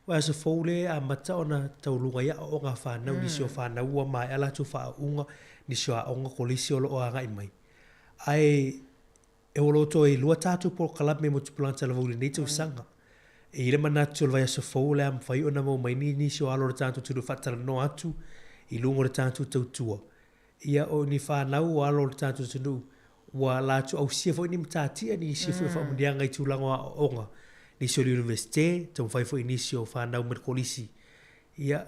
O aso fou lea e amata ona tauluga ai aoaoga a fanau, nisi o fanau ua maea latou faauuga, nisi o aoga kolisi o lo o agai mai. Ae e o lo o toe lua tatou polokalame mo Tupulaga Talavou i lenei tausaga. E i ai le manatu o le vaiaso fou o le a mafai ona maua mai nisi o alo o le tatou atunuu e faatalanoa atu i luga o le tatou tautua. Ia, o ni fanau o alo o le tatou atunuu ua latou ausia foi ni matatia, nisi foi o faamanuiaga i tulaga o aoaoga, nisi o le Iunivesite, taumafai foi nisi o fanau mai le kolisi. Ia,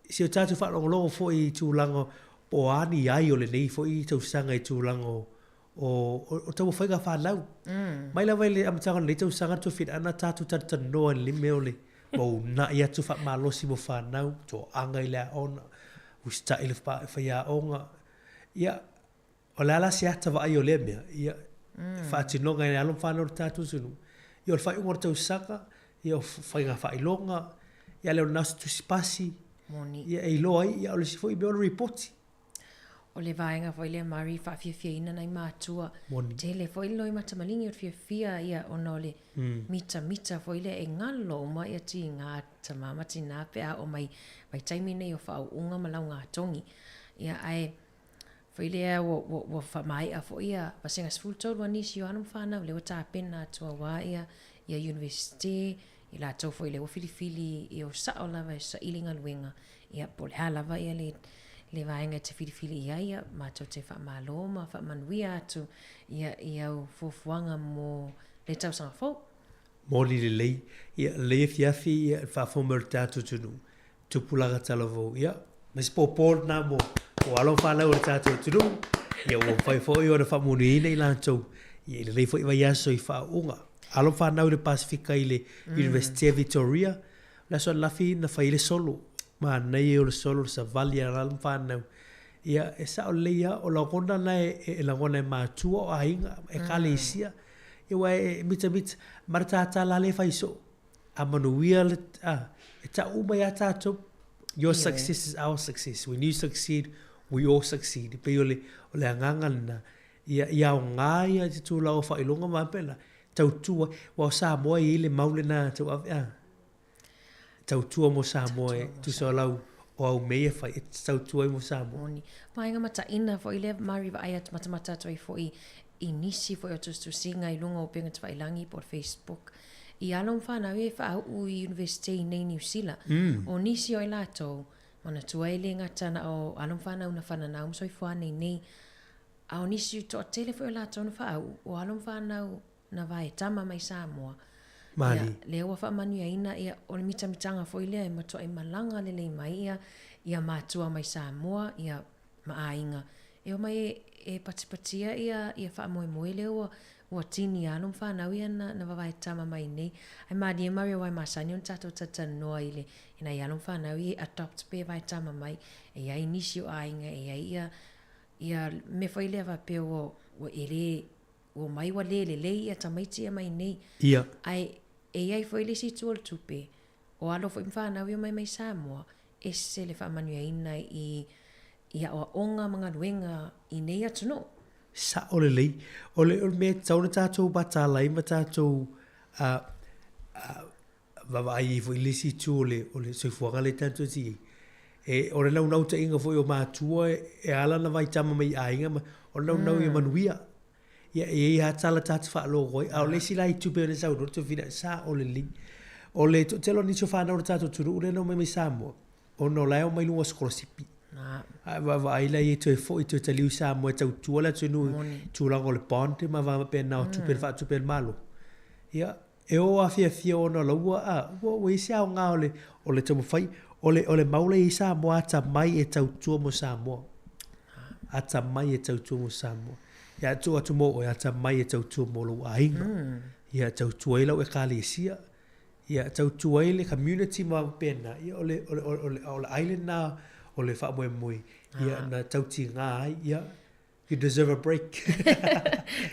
si o tatou faalogologo foi i tulaga po o a ni ai o lenei foi tausaga i tulaga o o, o taumafaiga a fanau. Mai lava i le amataga o lenei tausaga Tuafina, ana tatou talatalanoa i le mea o le uunai atu faamalosi mo fanau, toaga i le aoga, usitai i le faiaoga. Ia, o le a la se ata vaai o lea mea? Ia, faatinoga e alo ma fanau o le tatou atunuu. Ia, o le faaiuga o le tausaga, ia o faiga faailoga, ia le o lena o se tusi pasi, ia e iloa ai, ia o le isi foi mea o le ripoti. O le vaega foi lea Mari e faafiafiaina nai matua. Moni. Tele foi le loimata maligi o le fiafia ia ona o le mitamita foi lea e galo uma ia tiga tama ma tina pe a oo mai vaitaimi nei o faauuga ma laugatogi. Ia ae foi lea ua, ua, ua faamaea foi ia vasega 13 a nisi o alo ma fanau lea ua tapena atu aua ia ia Universite, i latou foi lea ua filifili e o sao lava e saili galuega, ia po o le a lava ia le, le vaega e te filifili i ai, ia matou te faamalo ma faamanuia atu ia i au fuafuaga mo le tausaga fou. Moni lelei, ia lelei afiafi ia le faafofoga mai o le tatou atunuu, tupulaga talavou, ia ma se pōpō lena mo, mo alo ma fanau o le tatou atunuu, ia ua mafai foi ona faamanuiaina i latou ia i lenei foi vaiaso i faauuga. Alo ma fanau i le Pasefika i le Universite Victoria, o le aso ananafi na fai ai le solo, manaia ia o le solo, le savali a alo ma fanau. Ia e sao lelei lava, o lagona na e lagona e matua o aiga, ekalesia, ia aua e mitamita, ma le tatala lava lea e fai soo. A manuia le, a, e tau uma ia tatou, your success is our success. When you succeed, we all succeed. E pei o le, o le agaga lena, ia, ia aoga ia te tulaga o faailoga ma pela, tautua, aua o Samoa e i ai le mau lena tauave, a, tautua mo Samoa e tusa o lau, o au mea ia e fai, e te tautua ai mo Samoa. Moni. Vaega mataina foi lea Mari vaai atu matamata atu ai foi i nisi foi o tusitusiga i luga o upega tafailagi po o le Facebook i alo ma fanau ia e faauu i Universite i nei Niu Sila. O nisi o i latou, manatua e le gata na o alo ma fanau na fananau ma soifua nei nei, a o nisi toatele foi o latou na faauu, o alo ma fanau na vae tama mai Samoa. Mali. Ia, lea ua faamanuiaina, ia, o le mitamitaga foi lea e matuai malaga lelei mai ia, ia matua mai Samoa, ia, ma aiga. E omai e, e patipatia ia, ia faamoemoe lea ua, ua tini alo ma fanau ia na, na vavae tama mai nei. Ae malie Maria aua e masani ona tatou talatalanoa i le, i nai alo ma fanau ia e adopt pe vae tama mai. E i ai nisi o aiga, e i ai ia, ia mea foi lea faapea ua, ua e le, ua omai ua le lelei ia tamaiti ia mai nei. Ia. Ae. E i ai foi le isi itu o le tupe, o alo foi ma fanau e omai mai Samoa, ese le faamanuiaina i i aoaoga ma galuega i nei atunuu. Sao lelei. O le o le mea e tatau ona tatou mataala ai ma tatou vaavaai ai foi i le isi itu o le o le soifuaga lea tatou te i ai, e o le naunautaiga foi o matua e ala ona vaai tama mai i aiga ma, o le naunau ia manuia. Ia e i ai lava tala ta te faalogo ai, a o le isi la itu pei ona saunoa Tofiina, sao lelei. O le toatele o nisi o fanau o le tatou atunuu lea na omai mai Samoa, ona o la e omai i luga o sikolasipi. A e vaavaai la i ai toe foi toe taliu i Samoa e tautua le atunuu i tulaga o le bond ma vaega faapena o tupe na faatupe e le Malo. Ia, e o afiafia ona o la ua, a, ua, ua i ai se aoga o le, o le taumafai. O le, o le mau la e i ai Samoa, atamai e tautua mo Samoa. Atamai e tautua mo Samoa. Ia tuu atu mo oe, atamai e tautua mo lou aiga. Ia tautua ai lau ekalesia. Ia tautua ai le community ma faapena. Ia o le, o le, o le, o le ai lena o le faamoemoe. Ia na tautiga ai, ia, you deserve a break.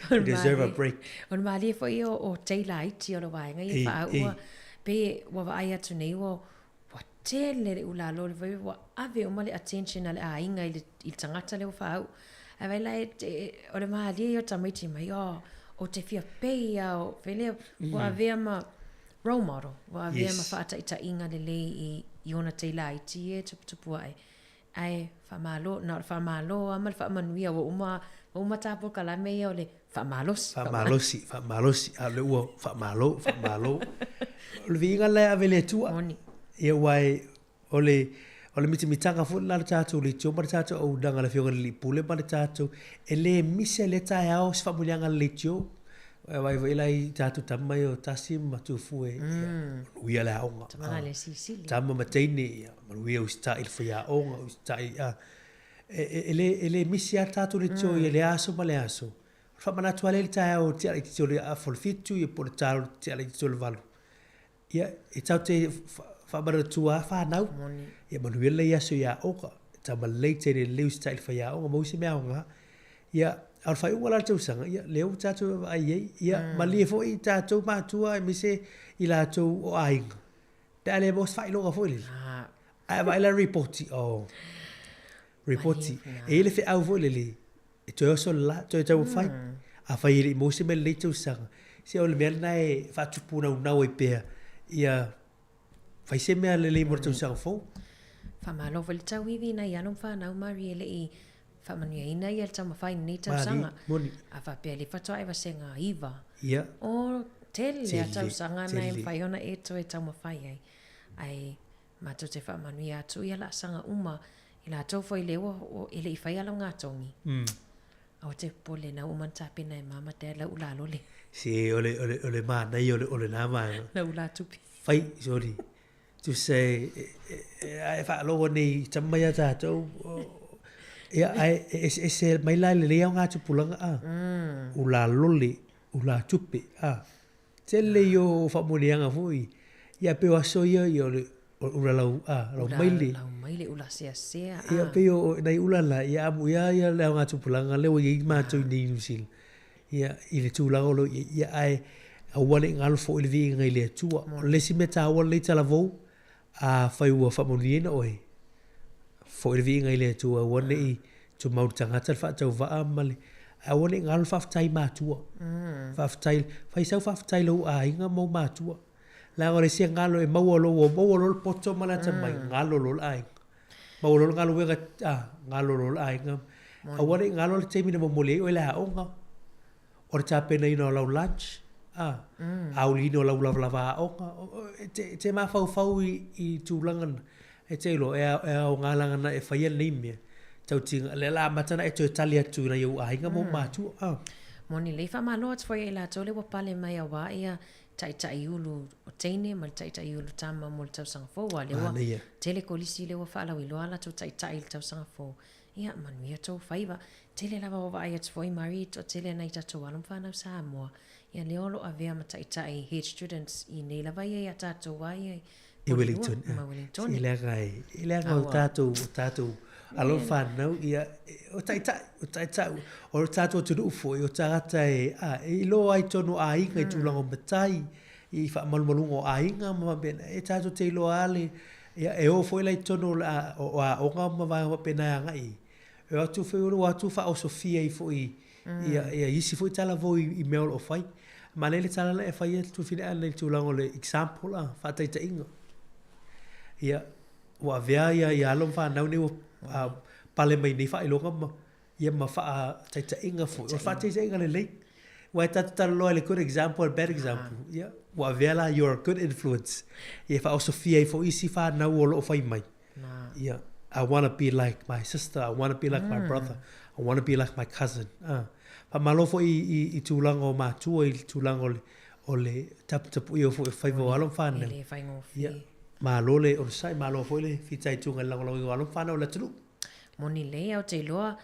You deserve a break. O le malie foi ia o Taylor Iti o le vaega ia faaua. Pe ua vaai atu nei ua Ua tele le ulalo o le vai ua ave uma le attention a le aiga i le, i le tagata lea ua faauu. Ae vai la e, e, o le malie ia o tamaiti mai, oh, o te fia pei ia o, fai lea, ua avea ma role model, ua avea ma faataitaiga lelei i, i ona teila iti ia e tuputupu ae. Ae faamalo, na o le faamalo lava ma le faamanuia ua uma, ua uma ta polokalame ia o le faamalosi. Faamalosi, faamalosi, a o lea ua faamalo, faamalo. O le viiga lena e ave i le Atua. Moni. Ia aua e, o le, o le mitamitaga foi lena o le tatou leitio ma le tatou auaunaga a le Afioga i le Alii Pule ma le tatou, e le misi lava i lea taeao se faamanuiaga a le leitio. Aua e vaai foi la i tatou tama ia o Tasi ma Tufu e, ia, manuia le aoga. Tama la le silisili. Tama ma teine, ia, manuia usitai i le faiaoga, usitai, a. E, e, e le, e le misi lava le tatou leitio i lea aso ma lea aso. O le faamanatu lava lea i le taeao i le ti'a laitiiti o le afa o le 7 ia po o le ta o le ti'a laitiiti o le 8. Ia, e tatou te faamanatua lava fanau. Ia manuia lenei aso i aoga. Tama lelei, teine lelei, usitai i le faiaoga, maua se mea aoga. Ia, a o le faaiuga la o le tausaga, ia, lea ua tatou vaavaai i ai. Ia, malie foi tatou matua aemaise i latou o aiga, pe a le maua se faailoga foi lele. Ae vaai la i le ripoti, oh, ripoti. E i ai le feau foi lele, E toe oso le la, toe taumafai. Afai e le i maua se mea lelei tausaga, se o le mea lena e faatupu naunau ai pea, ia fai se mea lelei mo le tausaga fou. Faamalo foi le tauivi i nai alo ma fanau Marie e le i faamanuiaina ia le taumafai i lenei tausaga. Moni. A faapea le faatoa e vasega 9. Ia. O tele a tausaga na e mafai ona e toe taumafai ai. Ae Matou te faamanuia atu ia laasaga uma i latou foi lea ua e le i faia lau gatogi. Aua te popole na uma ona tapena e mama dad lau ula lole. Se o le o le o le manaia o le o lena vaega. Lau ula tupe. Fai sorry. Tusa e a e faalogo nei i tama mai ia tatou ia ae e eseese mai la i le lelei aoga tupulaga a. Ula lole, ula tupe a. Tele ia o faamanuiaga foi. Ia pei o aso ia ia o le ula lau a lau maile. Ula lau maile, ula seasea a. Ia pei o nai ula la ia amuia ia le aoga tupulaga lea ua i ai matou i inei i Niu Sila. Ia i le tulaga o lo o i ai ia ae aua ne i galo foi le viiga i le Atua. O le isi mea taua lenei talavou, afai ua faamanuiaina oe, foi le viiga i le Atua, aua ne i tumau i le tagata le faatauvaa ma le, ae aua ne i galo le faafetai i matua. Faafetai, fai sau faafetai i lou aiga ma ou matua. Leaga o le isi e galo e maua loa, ua maua loa le poto ma le atamai, galo loa le aiga. Maua loa le galuega, a, galo loa le aiga. Aua ne i galo le taimi na momoli ai oe i le aoga. O le tapenaina o lau lunch, a, auliina o lau lavalava aoga, e te, e te mafaufau i, i tulaga na, e te iloa, e, e aoga leaga na e faia lenei mea, tautiga, lea la amata ona e toe tali atu i nai ou aiga ma ou matua, a. Moni lelei, faamalo atu foi ia i latou lea ua pale mai aua ia taitai ulu o teine ma le taitai ulu tama mo le tausaga fou, aua lea ua tele kolisi lea ua faalauiloa a latou taitai i le tausaga fou. Ia, manuia tou faiva. Tele lava ua vaai atu foi Marie, toatele nai tatou alo ma fanau Samoa, ia lea o lo o avea ma taitai head students i nei lava ia ia tatou a ia i Wellington. Ma Wellington. E leaga e, e leaga o tatou, o tatou alo ma fanau, ia, o taitai, o taitai, o le tatou atunuu foi, o tagata e, a, e iloa ai tonu aiga i tulaga o matai, i faamalumaluga o aiga ma faapena, e tatou te iloa lava le, ia e o foi la i totonu o aoga ma vaega faapena e agai i ai, e o atu foi o atu faaosofia ai foi ia ia isi foi talavou i mea o lo o fai. Manaia le tala la e fai e Tuafine i le tulaga o le example a, faataitaiga. Ia, ua avea ia ia alo ma fanau nei ua pale mai nei faailoga ma ia ma faataitaiga foi. O le faataitaiga lelei. Aua e tatou te talanoa i le good example and bad example. Ia, ua avea la you are a good influence. Ia e faaosofia ai foi isi fanau o lo o fai mai. Ia, I wanna be like my sister, I wanna be like my brother, I wanna be like my cousin. Faamalo foi i tulaga o matua i le tulaga o le o le taputapuia foi o faiva o alo ma fanau. E le faigofie. Ia, malo le onosai, malo foi le fitaituga i le lagolagoina o alo ma fanau o le atunuu. Moni lelei, ae ou te iloa,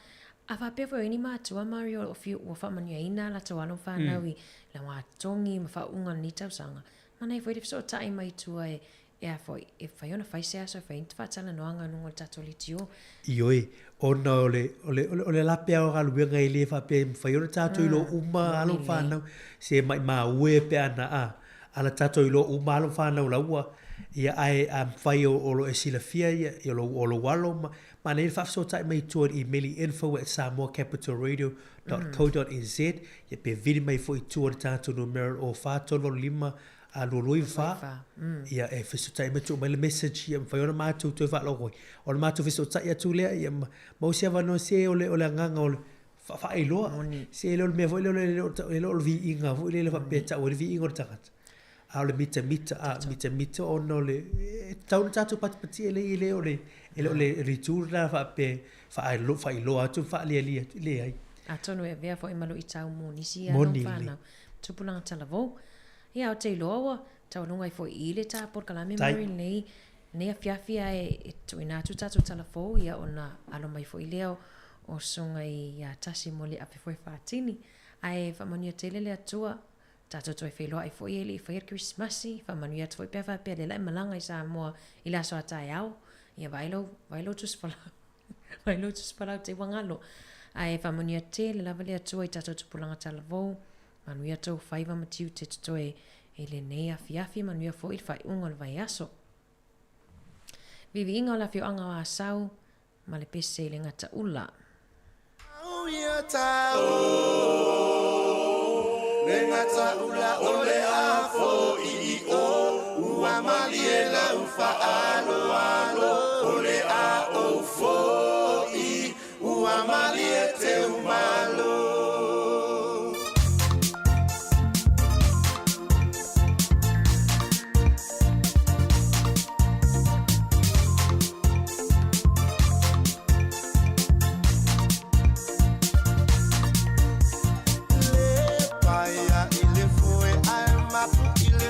a faapea foi o i ai ni matua Mario o fiu ua faamanuiaina a latou alo ma fanau i lauga togi ma faauuga o lenei tausaga, manaia foi le fesootai mai tua e e a foi, e mafai ona fai se aso e fai ai ni faatalanoaga i luga o le tatou leitio. Ioe, ona o le, o le, o le lape lava o galuega e le faapea e mafai ona tatou iloa uma alo ma fanau, se maimau e pe ana a, ana tatou iloa uma alo ma fanau la ua, ia ae a mafai o lo o e silafia ia, o lou alo ma, manaia le faafesootai mai i tua i le imeli info@samoacapitalradio.co.nz, ia pe vili mai foi i tua i le tatou numera 04 385 224, ia e fesootai mai tuu mai le message ia mafai ona matou toe faalogo ai. Ona matou fesootai atu lea ia ma maua se avanoa se o le o le agaga o le faailoa. Se e le o le mea foi lea e le o le viiga foi lele faapea e tau ai le viiga o le tagata. A o le mitamita, a mitamita ona o le e tatau ona tatou patipatia lelei e le o le e le o le itu lena faapea e faailoa atu ma faalialia atu, e leai. Atonu e avea foi ma luitau mo nisi alo ma fanau. Tupulaga talavou. Ia, ou te iloa ua taualuga ai foi i le ta polokalame Mary lenei, lenei afiafi ae e tuuina atu tatou tala fou ia ona alo mai foi lea o, o Susuga ia Tasi mo le afe foi faatini. Ae faamanuia tele le Atua, tatou toe feiloai foi e le i faia le Kerisimasi, faamanuia atu foi pe a faapea lea la e malaga i Samoa i le aso a taeao, ia vaai lau, vaai lou tusi folau, vaai lou tusi folau te ua galo. Ae faamanuia tele lava le Atua i tatou tupulaga talavou, Manuia tou faiva ma tiute totoe i lenei afiafi, manuia foi le faaiuga o le vaiaso. Viiviiga o le afioaga o Asau ma le pese i le gataula. Le gataula o le a fo'i i o ua malie lau faaaloalo o le a ou fo'i Ua malie teumalo. Le paia i le foe ae mapu i le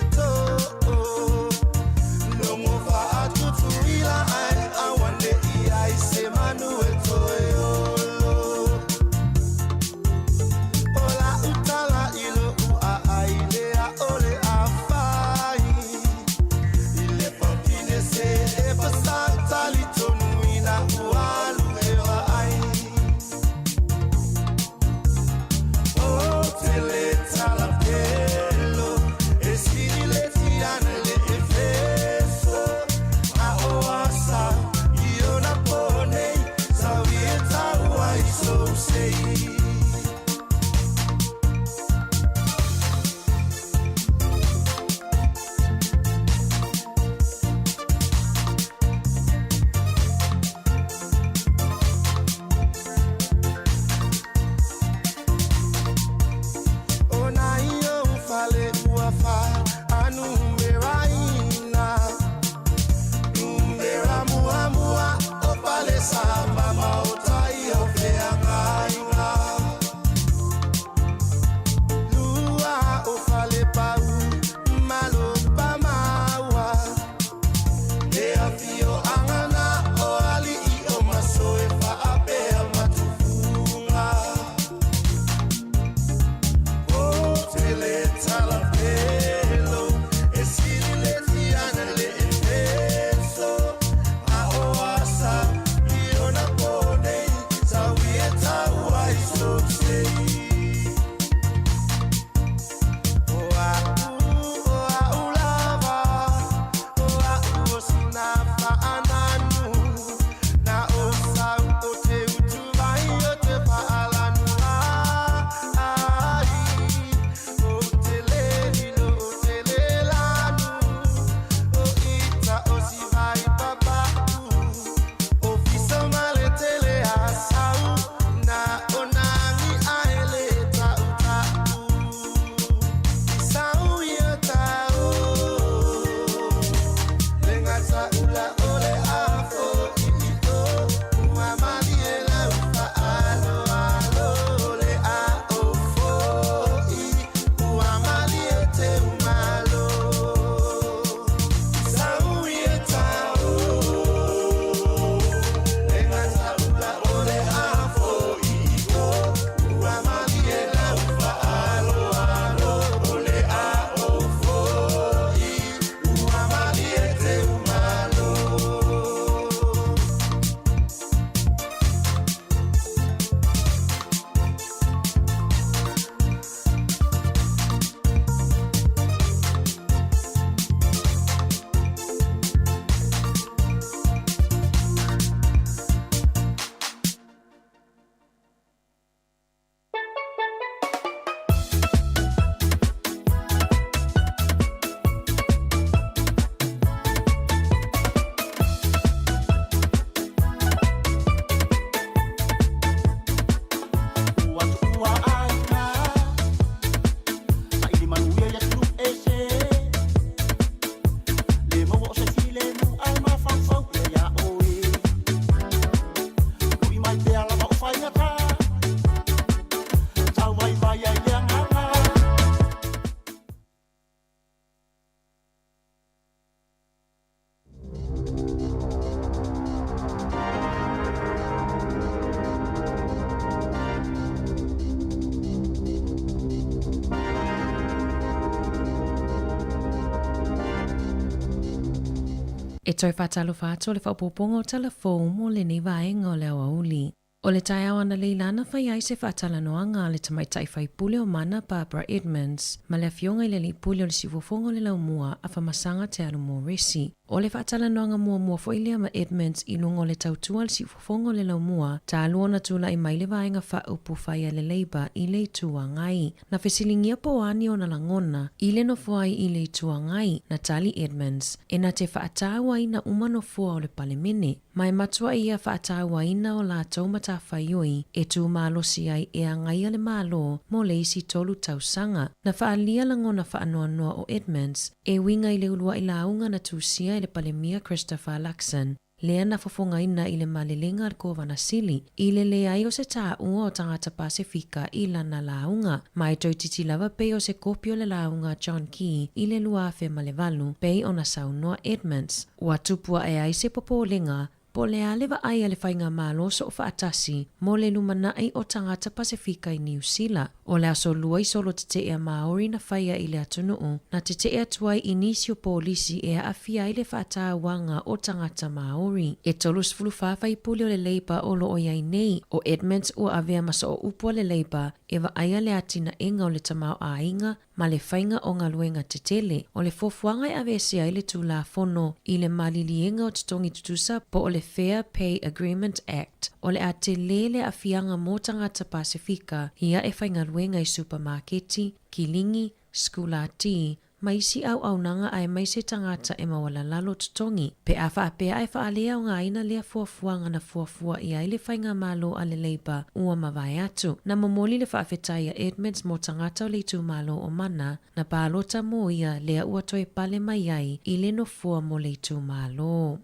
E toe faatalofa atu o le faaopoopoga o Tala Fou mo lenei vaega o le aoauli. O le taeao analeila na fai ai se faatalanoaga a le tamaitai faipule o Mana Barbara Edmonds ma le afioga i le alii pule o le siufofoga o le Laumua Afamasaga Te Alu Moresi. O le faatalanoaga muamua foi lea ma Edmonds i luga o le tautua a le siufofoga o le Laumua talu ona tulai mai le vaega faaupufai a le Labour i le Itu Agai. Na fesiligia po o a ni ona lagona i le nofo ai i le Itu Agai, na tali Edmonds, e na te faatauaina uma nofoa o le Palemene. Ma e matua ia faatauaina o latou matafaioi e tū malosi ai e agaia le Malo mo le isi tolu tausaga. Na faaalia lagona faanoanoa o Edmonds e uiga i le uluai lauga na tusia e le Palemia Christopher Luxon, lea na fofogaina i le malelega a le Kovana Sili, i le leai o se taua o tagata Pasefika i lana lauga. Ma e toeitiiti lava pei o se kopi o le lauga a John Key i le 2008, pei ona saunoa Edmonds. Ua tupu aʻe ai se popolega po o le a le vaai a le Faigamalo Soofaatasi mo le lumanai o tagata Pasefika i Niu Sila. O le aso Lua i solo tetee a Māori na faia i le atunuu, na tetee atu ai i nisi o polisi e aafia ai le faatauaga o tagata Māori. E 34 faipule o le Labour o lo o i ai nei, ʻo Edmonds ua avea ma sooupu a le Labour e vaaia le atinaega o le tamaoaiga ma le faiga o galuega tetele. O le fuafuaga e aveese ai le Tulafono i le maliliega o totogi tutusa po o le Fair Pay Agreement Act, o le a tele le aafiaga mo tagata Pasefika ia e faigaluega i supamaketi, kiligi, sikulati, ma isi auaunaga aemaise tagata e maualalalo totogi. Pe a faapea e faaleaogaina lea fuafuaga na fuafua i ai le Faigamalo a le Labour ua mavae atu. Na momoli le faafetai a Edmonds mo tagata o le itumalo o Mana na palota mo ia lea ua toe pale mai ai i le nofoa mo le itumalo.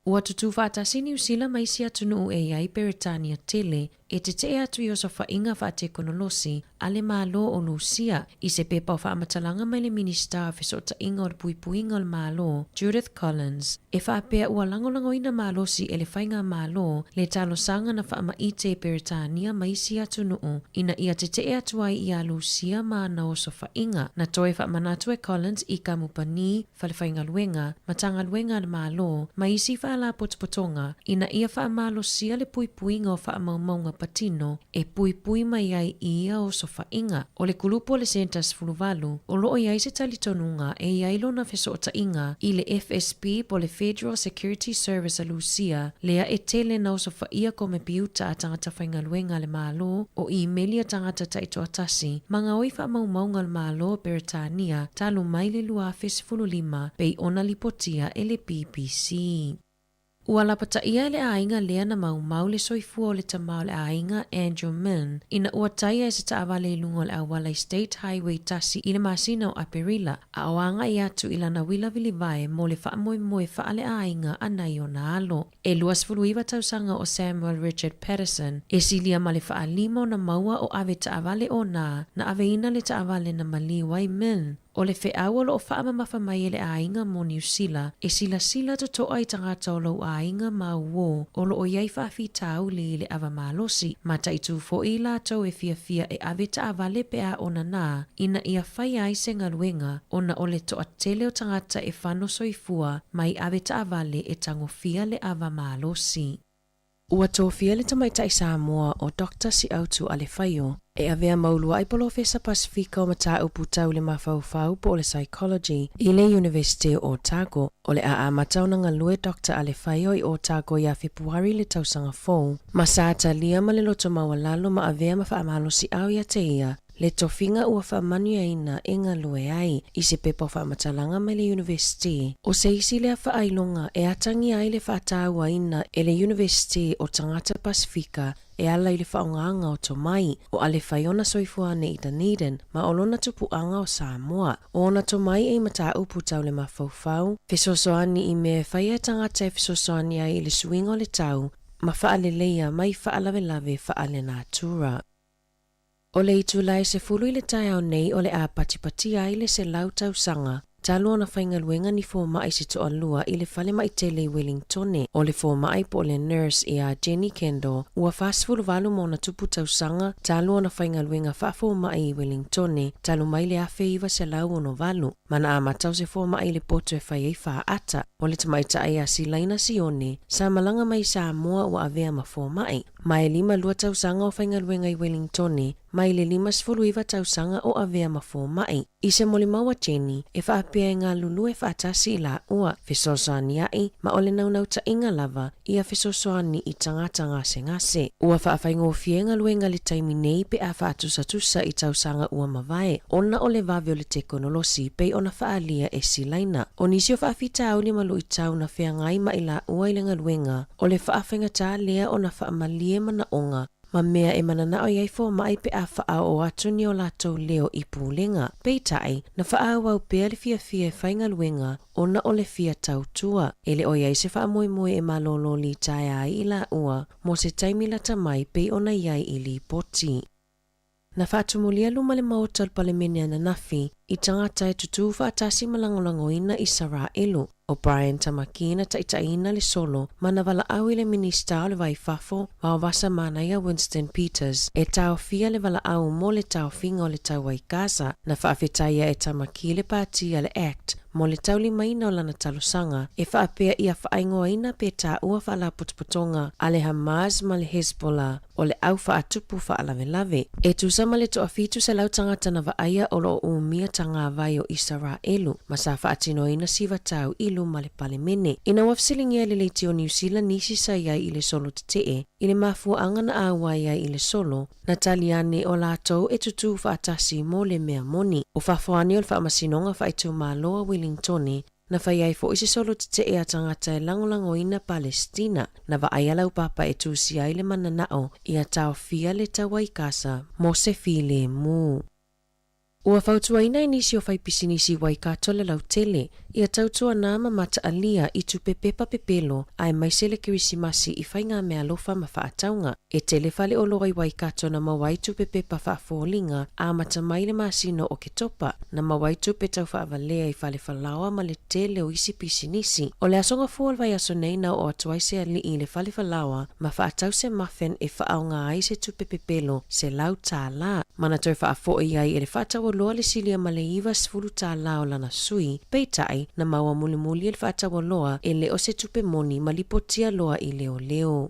Ua tutū faatasi Niu Sila ma isi atunuu e i ai Peretania tele e tetee atu i osofaiga faatekonolosi a le Malo o Lusia. I se pepa o faamatalaga mai le Minisita o Fesootaiga o le Puipuiga o le Malo, Judith Collins, e faapea ua lagolagoina malosi e le Faigamalo le talosaga na faamaite e Peretania ma isi atunuu ina ia tetee atu ai iā Lusia ma ana osofaiga. Na toe faamanatu e Collins i kamupani falefaigaluega, Matagaluega a le Malo, ma isi faalapotopotoga, ina ia faamalosia le puipuiga o faamaumauga patino e puipui mai ai i ia osofaiga. O le kulupu o le Centre 18, o lo o i ai se talitonuga e i ai lona fesootaiga i le FSB po o le Federal Security Service a Lusia, lea e tele na osofaia komepiuta a tagata faigaluega a le Malo, o imeli a tagata taitoatasi, ma gaoi faamaumauga o le Malo o Peretania talu mai le 2015 pei ona lipotia e le BBC. Ua lapataia e le aiga lea na maumau le soifua o le tama o le aiga Andrew Milne ina ua taia e se taavale i luga o le auala i State Highway 1 i le masina o Aperila a o agai atu i lana uila vilivae mo le faamoemoe faaleaiga a nai ona alo. E 29 tausaga o Samuel Richard Patterson e silia ma le faalima ona maua o ave taavale ona na aveina le taavale na maliu ai Milne. O le feau o lo o faamamafa mai e le aiga mo Niu Sila, e silasila totoa i tagata o lou aiga ma uō o lo o i ai faafitauli i le ava malosi, mataitu foi i latou e fiafia e ave taavale pe a ona nā, ina ia fai ai se galuega, ona o le toatele o tagata e fano soifua mai ave taavale e tagofia le ava malosi. Ua tofia le tamaitai Samoa o Doctor Siautu Alefaio e avea ma uluai polofesa Pasefika o mataupu tau le mafaufau po o le Psychology i le Iunivesite o Otago. O le a amata ona galue Doctor Alefaio i Otago ia Fepuari le tausaga fou, ma sa talia ma le loto maualalo ma avea ma faamalosiau ia te ia le tofiga ua faamanuiaina e galue ai i se pepa o faamatalaga mai le Iunivesite. O se isi lea faailoga e atagia ai le faatauaina e le Iunivesite o Tagata Pasefika e ala i le faaaogaga o tomai o Alefai ona soifua ane i Dunedin ma o lona tupuaga o Samoa. O ona tomai e i mataupu tau le mafaufau, fesoasoani i mea e fai e tagata e fesoasoani ai i le suiga o le tau ma faaleleia mai faalavelave faalenatura. O le itula e 10 i le taeao nei o le a patipatia ai le 100 tausaga. talu ona faigaluega ni fomaʻi se toalua i le falemaʻi tele i Welingtone. O le fomaʻi po o le nurse iā Jenny Kendall ua 48 ma ona tupu tausaga talu ona faigaluega faafomaʻi i Welingtone talu mai le 1968, ma na amata o se fomaʻi i le poto e fai ai faata. O le tamaitaʻi a Silaina Sione sa malaga mai Samoa ua avea ma fomaʻi. Ma e 52 tausaga o faigaluega i Welingtone, mai le 59 tausaga o avea ma fomaʻi. I se molimau a Jenny, e faapea e galulue faatasi i laua, fesoasoaniaʻi, ma o le naunautaiga lava ia fesoasoani i tagata gasegase. Ua faafaigofie galuega i le taimi nei pe a faatusatusa i tausaga ua mavae, ona o le vave o le tekonolosi pei ona faaalia e Silaina. O nisi o faafitauli ma luitau na feagai ma i laua i le galuega, o le faafaigatā lea ona faamalie manaoga ma mea e mananao i ai fomaʻi pe a faaoo atu ni o latou leo i pulega. Peitai, na faaauau pea le fiafia e faigaluega ona o le fia tautua. E le o i ai se faamoemoe e malōlō litaea ai i laua mo se taimi lata mai pei ona i ai i lipoti. Na faatumulia luma le Maota o le Palemene ananafi i tagata e tutū faatasi ma lagolagoina Isaraelu. ʻO Brian Tamaki na taʻitaʻiina le solo ma na valaau i le Minisita o le Va i Fafo, Vaovasa Manaia Winston Peters, e taofia le valaau mo le taofiga o le taua i Gaza. Na faafetaia e Tamaki le pāti a le act mo le taulimaina o lana talosaga e faapea ia faaigoaina pe taua faalapotopotoga a le Hamas ma le Hezbollah o le au faatupu faalavelave. E tusa ma le 1,700 tagata na vaaia o loo umia tagavai o Isaraelu ma sa faatinoina sivatau i luma le Palemene. Ina ua fesiligia e le leitio o Niu Sila nisi sa i ai i le solo tetee i le mafuaaga na auai ai i le solo, na tali ane o latou e tutū faatasi mo le mea moni. O fafo ane o le Faamasinoga Faaitumalo a Wellingtone na fai ai foʻi se solo tetee a tagata e lagolagoina Palestina. Na vaaia laupapa e tusia ai le mananao ia taofia le taua i Kasa mo se filemu. Ua fautuaina e nisi o faipisinisi i Waikato le lautele ia tautuanā ma mataalia i tupe pepa pepelo aemaise le Kerisimasi i faigameaalofa ma faatauga. E tele faleoloa i Waikato na maua ai tupe pepa faafoliga amata mai le masina o Oketopa, na maua ai tupe taufaavalea i fale falaoa ma le tele o isi pisinisi. O le aso gafua o le vaiaso nei na oo atu ai se alii i le fale falaoa ma faatau se muffin e faaaoga ai se tupe pepelo $100, ma na toe faafoʻi ai e le faataualoa le silia ma le $90 o lana sui. Peitai, na maua mulimuli e le faataualoa e le o se tupe moni ma lipotia loa i leoleo.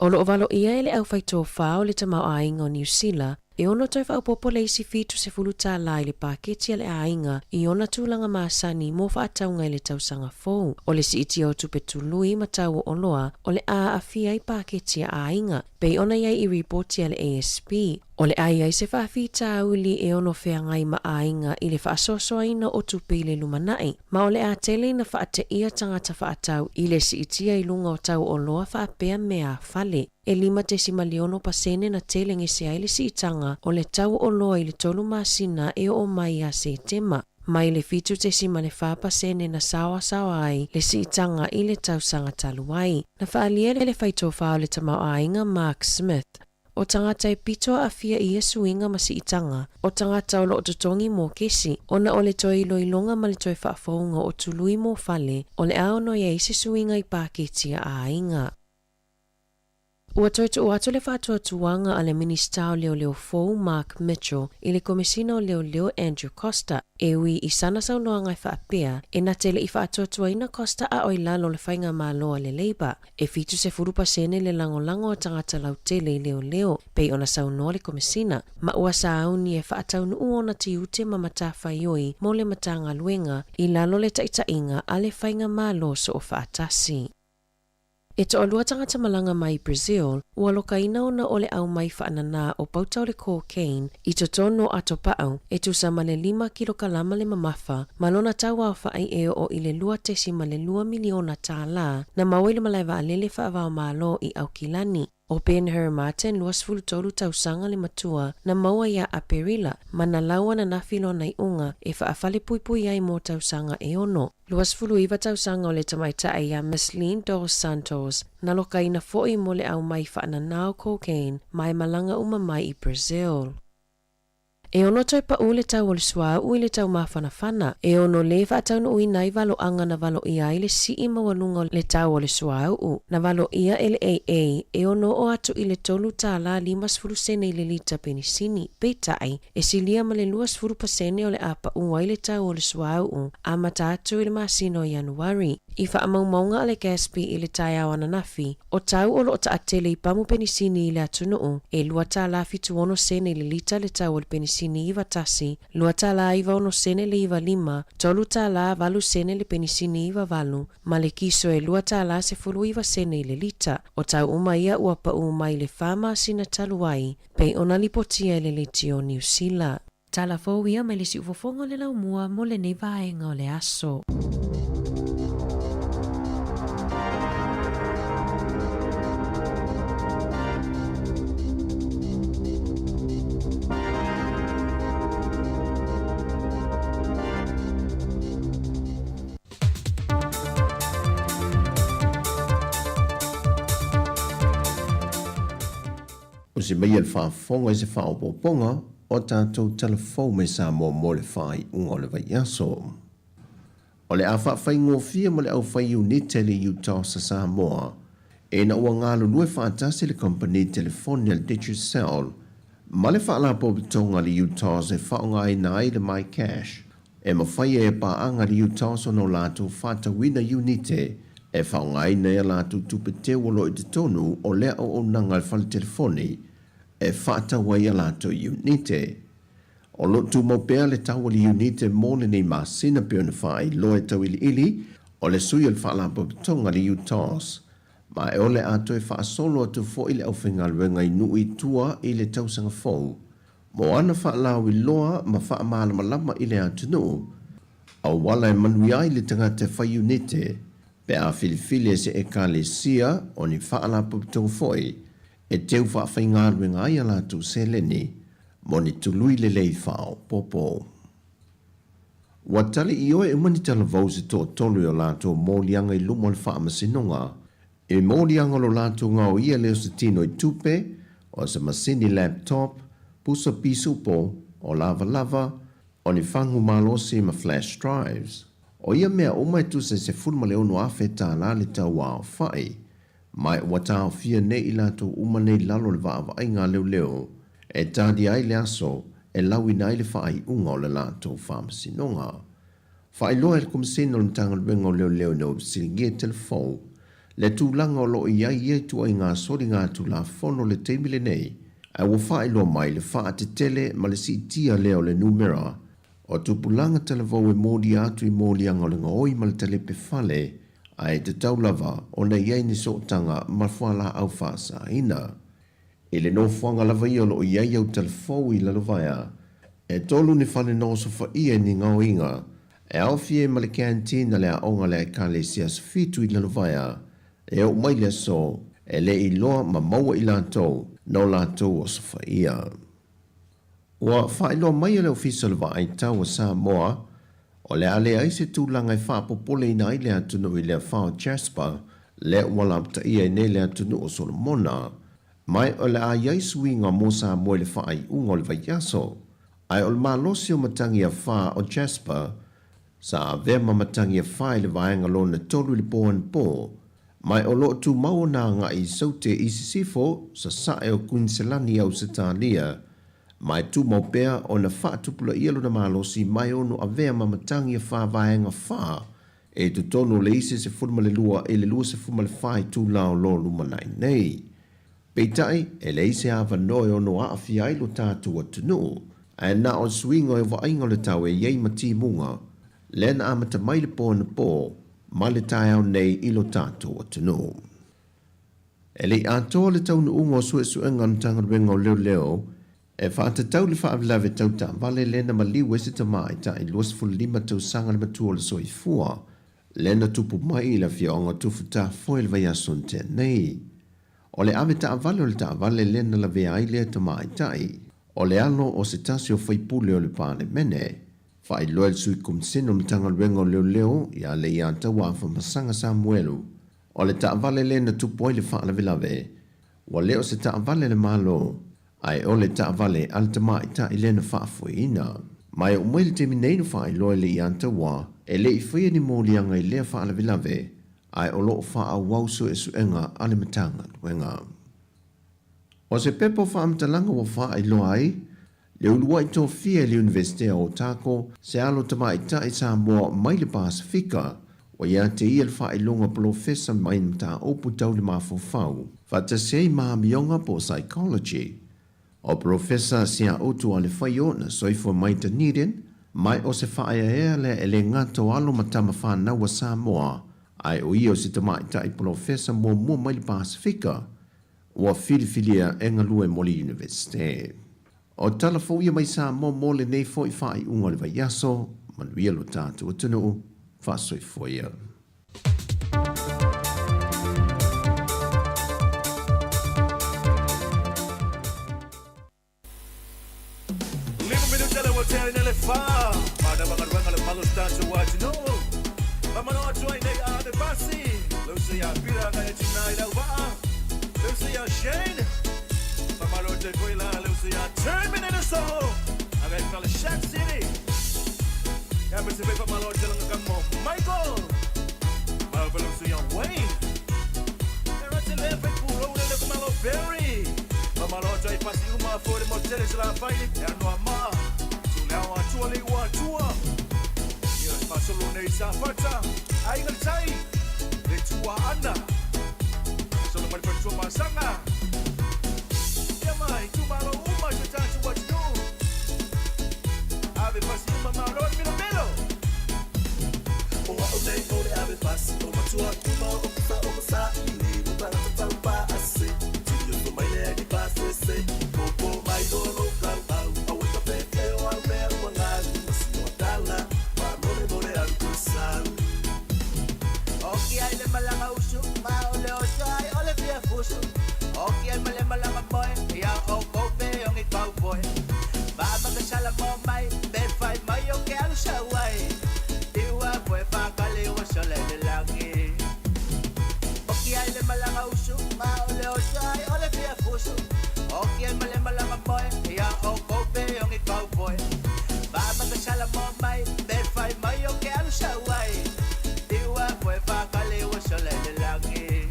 O loo valoia e le aufaitofā o le tamaoaiga o Niu Sila e ono toe faaopoopo le isi $70 i le paketi a le aiga i ona tulaga masani mo faatauga i le tausaga fou. O le siitia o tupe tului ma tau o oloa o le a aafia ai paketi a aiga, pei ona i ai i ripoti a le ASP. O le a i ai se faafitauli e ono feagai ma aiga i le faasoasoaina o tupe i le lumanaʻi, ma o le a tele ina faateia tagata faatau i le siitia i luga o tau oloa faapea meaafale. E 5.6% na tele gese ai le siitaga o le tau o oloa i le 3 masina e oo mai ia Setema, mai le 7.4% na saoasaoa ai le siitaga i le tausaga talu ai. Na faaalia e le faitofā o le tamaoaiga Mark Smith, o tagata e pito aafia i ia suiga ma siitaga, o tagata o loo totogi mokesi, ona o le toe iloiloga ma le toe faafouga o tului mo fale, o le a ono i ai se suiga i paketi a aiga. Ua toe tuu atu le faatuatuaga a le Minisita o Leoleo fou Mark Mitchell i le Komesina o Leoleo Andrew Coster, e ui i sana saunoaga e faapea e na te leʻi faatuatuaina Coster a o i lalo o le faigamālo a le Labour. E 70% le lagolago a tagata lautele i leoleo, pei ona saunoa le Komesina, ma ua sauni e faataunuu ona tiute ma matafaioi mo le Matagaluega i lalo o le taʻitaʻiga a le faigamālo soofaatasi. E toalua tagata malaga mai Brazil ua lokaina ona o le aumai faananā o pauta o le cocaine i totonu o atopaʻau e tusa ma le 5 kilokalama le mamafa ma lona tau aofaʻi e oo i le $2.2 miliona na maua i le malae vaalele faavaomalo i Aukilani. ʻO Ben-Hur Martin, 23 tausaga le matua, na maua iā Aperila ma na lau ananafi lona iʻuga e faafalepuipui ai mo tausaga e ono. 29 tausaga o le tamaitaʻi iā Mislene Dos Santos, na lokaina foʻi mo le aumai faananā o cocaine ma e malaga uma mai i Brazil. E ono toe paʻū le tau o le suauu i le tau mafanafana, e ono lē faataunuuina ai valoaga na valoia ai le sii maualuga o le tau o le suauu na valoia e le AA e ono oo atu i le tolu tālā 50 sene i le lita penisini. Peitai, e silia ma le 20 pasene o le a paʻū ai le tau o le suauu amata atu i le masina o Ianuari. I faamaumauga a le GASB i le taeao ananafi, o tau o loo taatele i pamu penisini i le atunuu, e lua tālā 76 sene i le lita le tau o le penisini 91, lua tālā 96 sene le 95, tolu tālā 8 sene le penisini 98, ma le kiso e lua tālā 19 sene i le lita. O tau uma ia ua paʻū mai le 4 masina talu ai, pei ona lipotia e le Leitio Niu Sila. Tala fou ia mai le siufofoga o le laumua mo lenei vaega o le aso. Usi mai e le faafofoga i se faaopoopoga o tatou tala fou mai Samoa mo le faaiuga o le vaiaso. O le a faafaigofie mo le aufai iunite a le UTOS a Samoa ina ua galulue faatasi le kamupani telefoni a le Digicel ma le faalapotopotoga a le UTOS e faaaogaina ai le MyCash e mafai ai e paaga a le UTOS ona o latou faatauina iunite e faaaogaina ai a latou tupe teu o lo o i totonu o lea auaunaga a le fale telefoni e faatau ai a latou iunite. O lo o tumau pea le tau o le iunite mo lenei masina pei ona faailoa e tauiliili o le sui o le Faalapotopotoga a le UTOS, ma e o le a toe faasolo atu foi le aufaigaluega i nuu i tua i le tausaga fou mo ana faalauiloa ma faamalamalama i le atunuu auala e manuia ai le tagata e fai iunite pe a filifili e se Ekalesia o ni faalapotopotoga foi e teu faafaigaluega ai a latou seleni mo ni tului lelei faaopoopo. Ua tali ioe uma ni talavou se toatolu i o latou moliaga i luma o le faamasinoga. I moliaga o lo latou gaoia lea o se tino i tupe, o se masini laptop, pusa pisupo, o lavalava, o ni fagu malosi ma flash drives. O ia mea uma e tusa i $16,000 tālā le tau aofai. Ma ua taofia nei i latou uma nei i lalo o le vaavaaiga a leoleo e talia ai le aso e lauina ai le faaiuga o le latou faamasinoga. Faailoa e le Komesina o le Matagaluega o Leoleo ina ua fesiligia i telefou le tulaga o lo o i ai ia ituaiga soligatulafono i le taimi lenei, ae ua faailoa mai le faatetele ma le siitia lea o le numera o tupulaga talavou e molia atu i moliaga o le gaoi ma le talepe fale, ae tatau lava ona i ai ni sootaga ma fualaau faasaina. I le nofoaga lava ia o lo o i ai au talafou i Lalovaea, e tolu ni fale nosofaia i ni gaoiga e aofia ai ma le canteen a le aoga a le Ekalesia Aso Fitu i Lalovaea, e oo mai le aso e le iloa ma maua i latou no latou osofaia. Ua faailoa mai e le Ofisa o le Vaai Tau a Samoa, o le a leai se tulaga e faapopoleina ai le atunuu i le afa o Jasper, lea ua lapataia ai nei le atunuu o Solomona. Ma o le a i ai suiga mo Samoa i le faaiuga o le vaiaso. Ae o le malosi o matagi afa o Jasper, sa avea ma matagi afa i le vaega lona tolu i le po anapo, ma o lo o tumau ona agai i Saute i Sisifo, sasae o Kuiniselani i Ausetalia, ma e tumau pea ona faatupulaia lona malosi mai ono avea ma matagi afa vaega fa e totonu o le isi 12 i le 24 itula o lo o lumanai nei. Peitai, e leai se avanoa e ono aafia ai lo tatou atunuu, ae na o le suiga o vaaiga o le tau e i ai ma timuga, lea na amata mai le po anapo ma le taeao nei i lo tatou atunuu. E le i atoa le taunuuga o suesuega a le Matagaluega o Leoleo e faatatau le faalavelave tau taavale lea na maliu ai se tamaitai 25 tausaga le matua o le soifua lea na tupu mai i le afioaga o Tufutafoe i le vaiaso na tea nei. O le ave taavale o le taavale lea na lavea ai lea tamaitai, o le alo o se tasi o faipule o le Palemene. Faailoa e le Sui Komisene o le Matagaluega o Leoleo ia Leiataua Afamasaga Samuelu, o le taavale lea na tupu ai le faalavelave, ua le o se taavale a le Malo, Ae o le taavale a le tamaitai lea na faafoeina. Ma e oo mai i le taimi nei na faailoa e le Iataua e le i faia ni moliaga i lea faalavelave, ae o lo o faaauau suesuega a le Matagaluega. O se pepa o faamatalaga ua faailoa ai le uluai tofia e le Iunivesite o Otago se alo tamaitai Samoa mai le Pasefika ua ia te ia le faailoga polofesa mai mataupu tau le mafaufau faatasi ai ma amioga po o psychology. O Polofesa Siautu Alefaio na soifua mai Dunedin, mai o se faaeaea lea e le gata o alo ma tama fanau a Samoa, ae o ia o se tamaitai polofesa muamua mai le Pasefika ua filifilia e galue mo le Iunivesite. O tala fou ia mai Samoa mo lenei foi faaiuga o le vaiaso, manuia lo tatou atunuu, faasoifua ia. Lima minuta le ua tea ina le whā. Mana wanga le malo statu wa atunuu. Mamano atu ai nei a ave pasi. Lucy a Pira ngai atu nai lau vaa. Lucy a Shane. Famalo te koe la Lucy a Terminator Soul. Agai fale Shack City. Ia me se pe famalo te langa ka mo Michael. Malo fa Lucy a Wayne. Era te le fe puro le le malo Berry. Famalo te pasi uma fo le mo tele se la faili. Ia noa maa. Tu leo a tua le ua tua. Ia fasolo nei sa fata. Ai ngā tai. Le tua ana. Solo mai pa tua masanga. Ia mai tu malo uma se tatu what you do. Ave pasi uma malo milo milo. O au nei o le ave pasi o matua kuma o kusa o masa ini mo tangata tau pa ase. Tui o mai le ni pa se se. Popo mai o lo kau au. Au e ka pe o au mea ua ngalu. Masi o tala. Pa more more alu ku sau. Oki ai le malanga usu, ma o le oso ai o le fia fusu. Oki ai male malanga moe, ia o kope ongi cowboy. Ba magasala mo mai, be fai mai o ke alu sa wai. Iwa boy fa kali wa sole le langi. Oki ai le malanga usu, ma o le oso ai o le fia fusu. Oki ai male malanga moe, ia o kope ongi cowboy. Ba magasala mo mai, be fai mai o ke alu sa wai. Iwa boy fa kali wa sole le langi.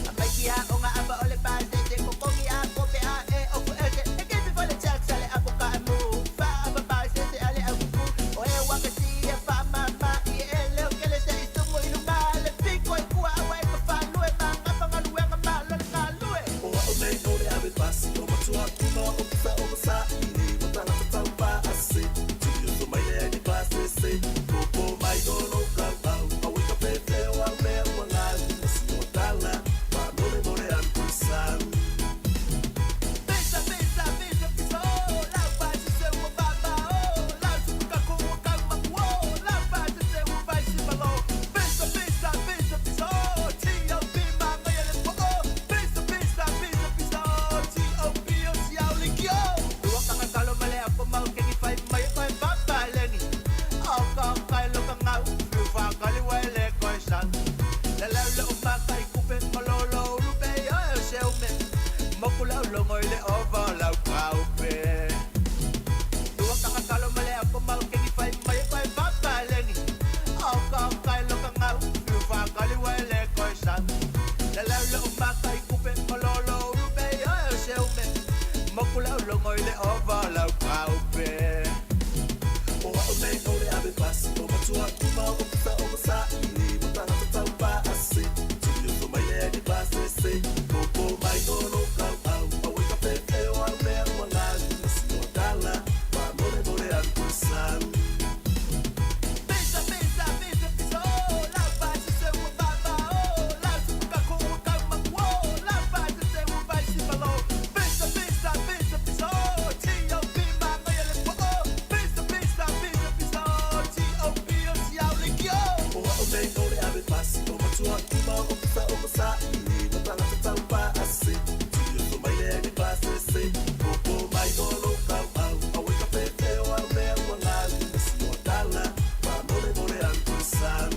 Amai o nga aba o le pa se te kokongi a kope a e o ku ese. E ke pe le jack sale a ka mu. Fa aba pa se te ale a ku. O e wa ka si e fa ma ma i e le o ke le se istumo i lunga le piko i kua awa e ka fa lue ma nga pa nga lue nga ma lo le ka lue. O au nei o le ave pasi o matua kuma o kusa o masa ini mo tangata tau pa ase. Tui o mai le ni pa se se. Popo mai o lo kau au. Au e ka pe o au mea ua ngalu. Masi o tala. Pa more more alu ku sau. Pisa, pisa, pisa, pisa, oh, la pa se se ua ba ba, oh, la su ka ku ua ka ma ku, oh, la pa se se ua vai si malo. Pisa, pisa, pisa, pisa, oh, T.O.P. ma nga ia le po, oh, pisa, pisa, pisa, pisa, oh, T.O.P. o si au le ki, oh. Ua kanga kalo male a po mau kengi fai mai koe pa pa lengi. Au ka kai lo ka ngau, fiu fa kali wai le koe san. Le lau le umaka i kupe, malolo ulupe, yo e se ume. Moku lau longo i le ova lau kaupe. Tua kanga kalo male a po mau kengi fai mai koe pa pa lengi. Au ka kai lo ka ngau, fiu fa kali wai le koe san. Le lau le umaka i kupe, malolo ulupe, yo e se ume. Moku lau longo i le ova lau kaupe. O au nei o le ave pasi o matua kuma o kusa o masa ini mo tangata tau pa ase. Tui o mai le ni pa se se. Popo mai o lo kau au. Au e ka pe o au mea ua ngalu. Masi o tala. Pa more more alu ku sau. Pisa, pisa, pisa, pisa, oh, la pa se se ua ba ba, oh, la su ka ku ua ka ma ku, oh, la pa se se ua vai si malo. Pisa, pisa, pisa, pisa, oh, T.O.P. ma nga ia le po, oh, pisa, pisa, pisa, pisa, oh, T.O.P. o si au le ki, oh. O au nei o le ave pasi o matua kuma o kusa o masa ini mo tangata tau pa ase. Tui o mai le ni pa se se. Popo mai o lo kau au. Au e ka pe o au mea ua ngalu. Masi o tala. Pa more more alu ku sau.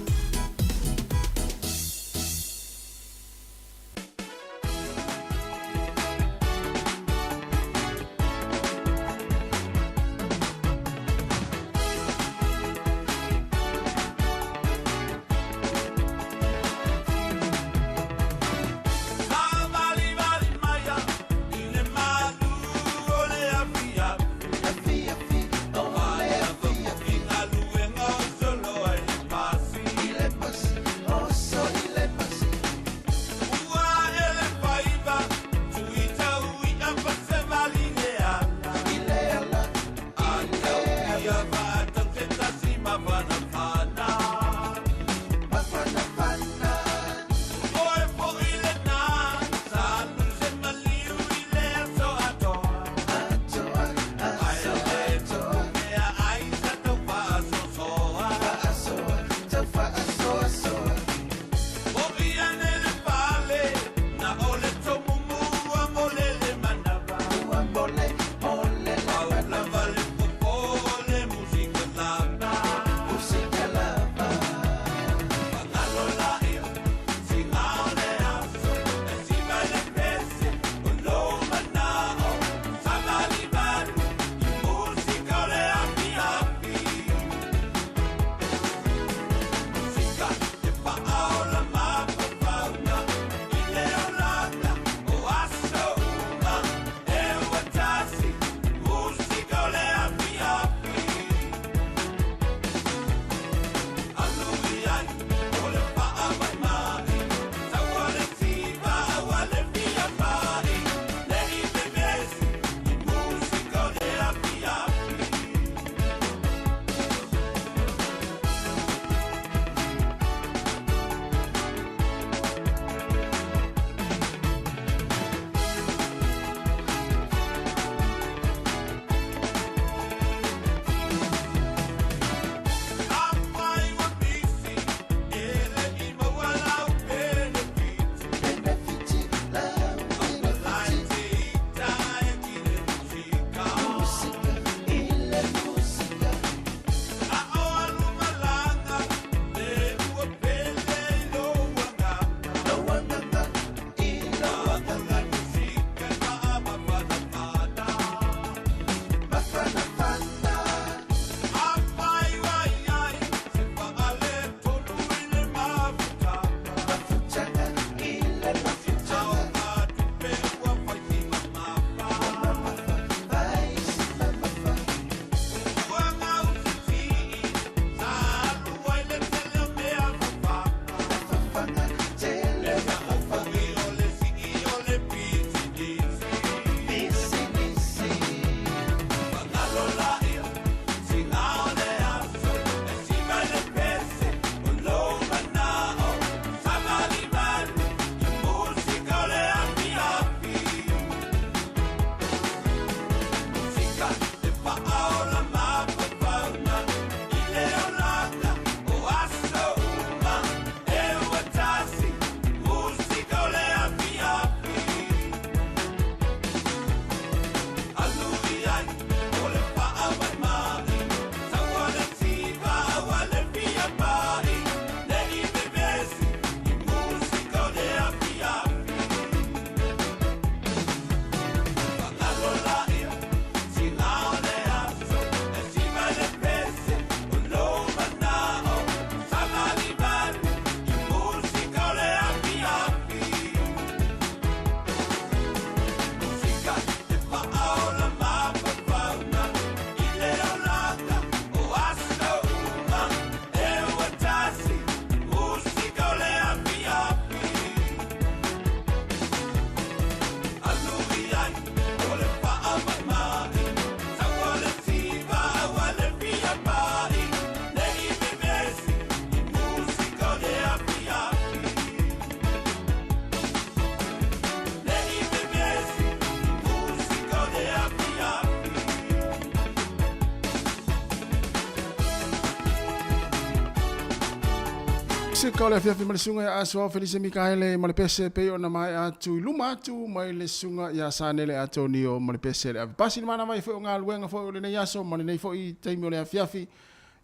Musika o le afiafi ma le susuga ia Asoao Felise Mikaele ma le pese e pei ona maea atu i luma atu mai le susuga ia Sanele Atonio ma le pese le ave pasi le manava ai foi o galuega foi o lenei aso ma lenei foi taimi o le afiafi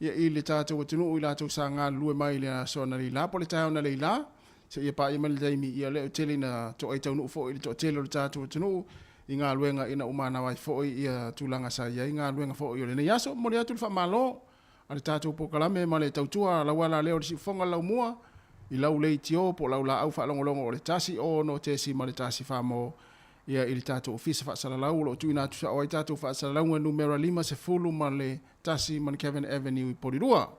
ia i le tatou atunuu i latou sa galulue mai i le aso analeila po o le taeao analeila seia paia mai le taimi ia lea ua tele ina toai taunuu foi i le toatele o le tatou atunuu i galuega ina ua manava ai foi ia tulaga sa i ai galuega foi o lenei aso. Momoli atu le faamalo a le tatou polokalame ma le tautua lauala lea o le siufofoga le laumua i lau leitio po o lau laau faalogologo o le 1 6.1 famo ia i le tatou ofisa faasalalau o lo o tuuina atu sao ai tatou faasalalauga numera 51 Mount Avenue i Polilua.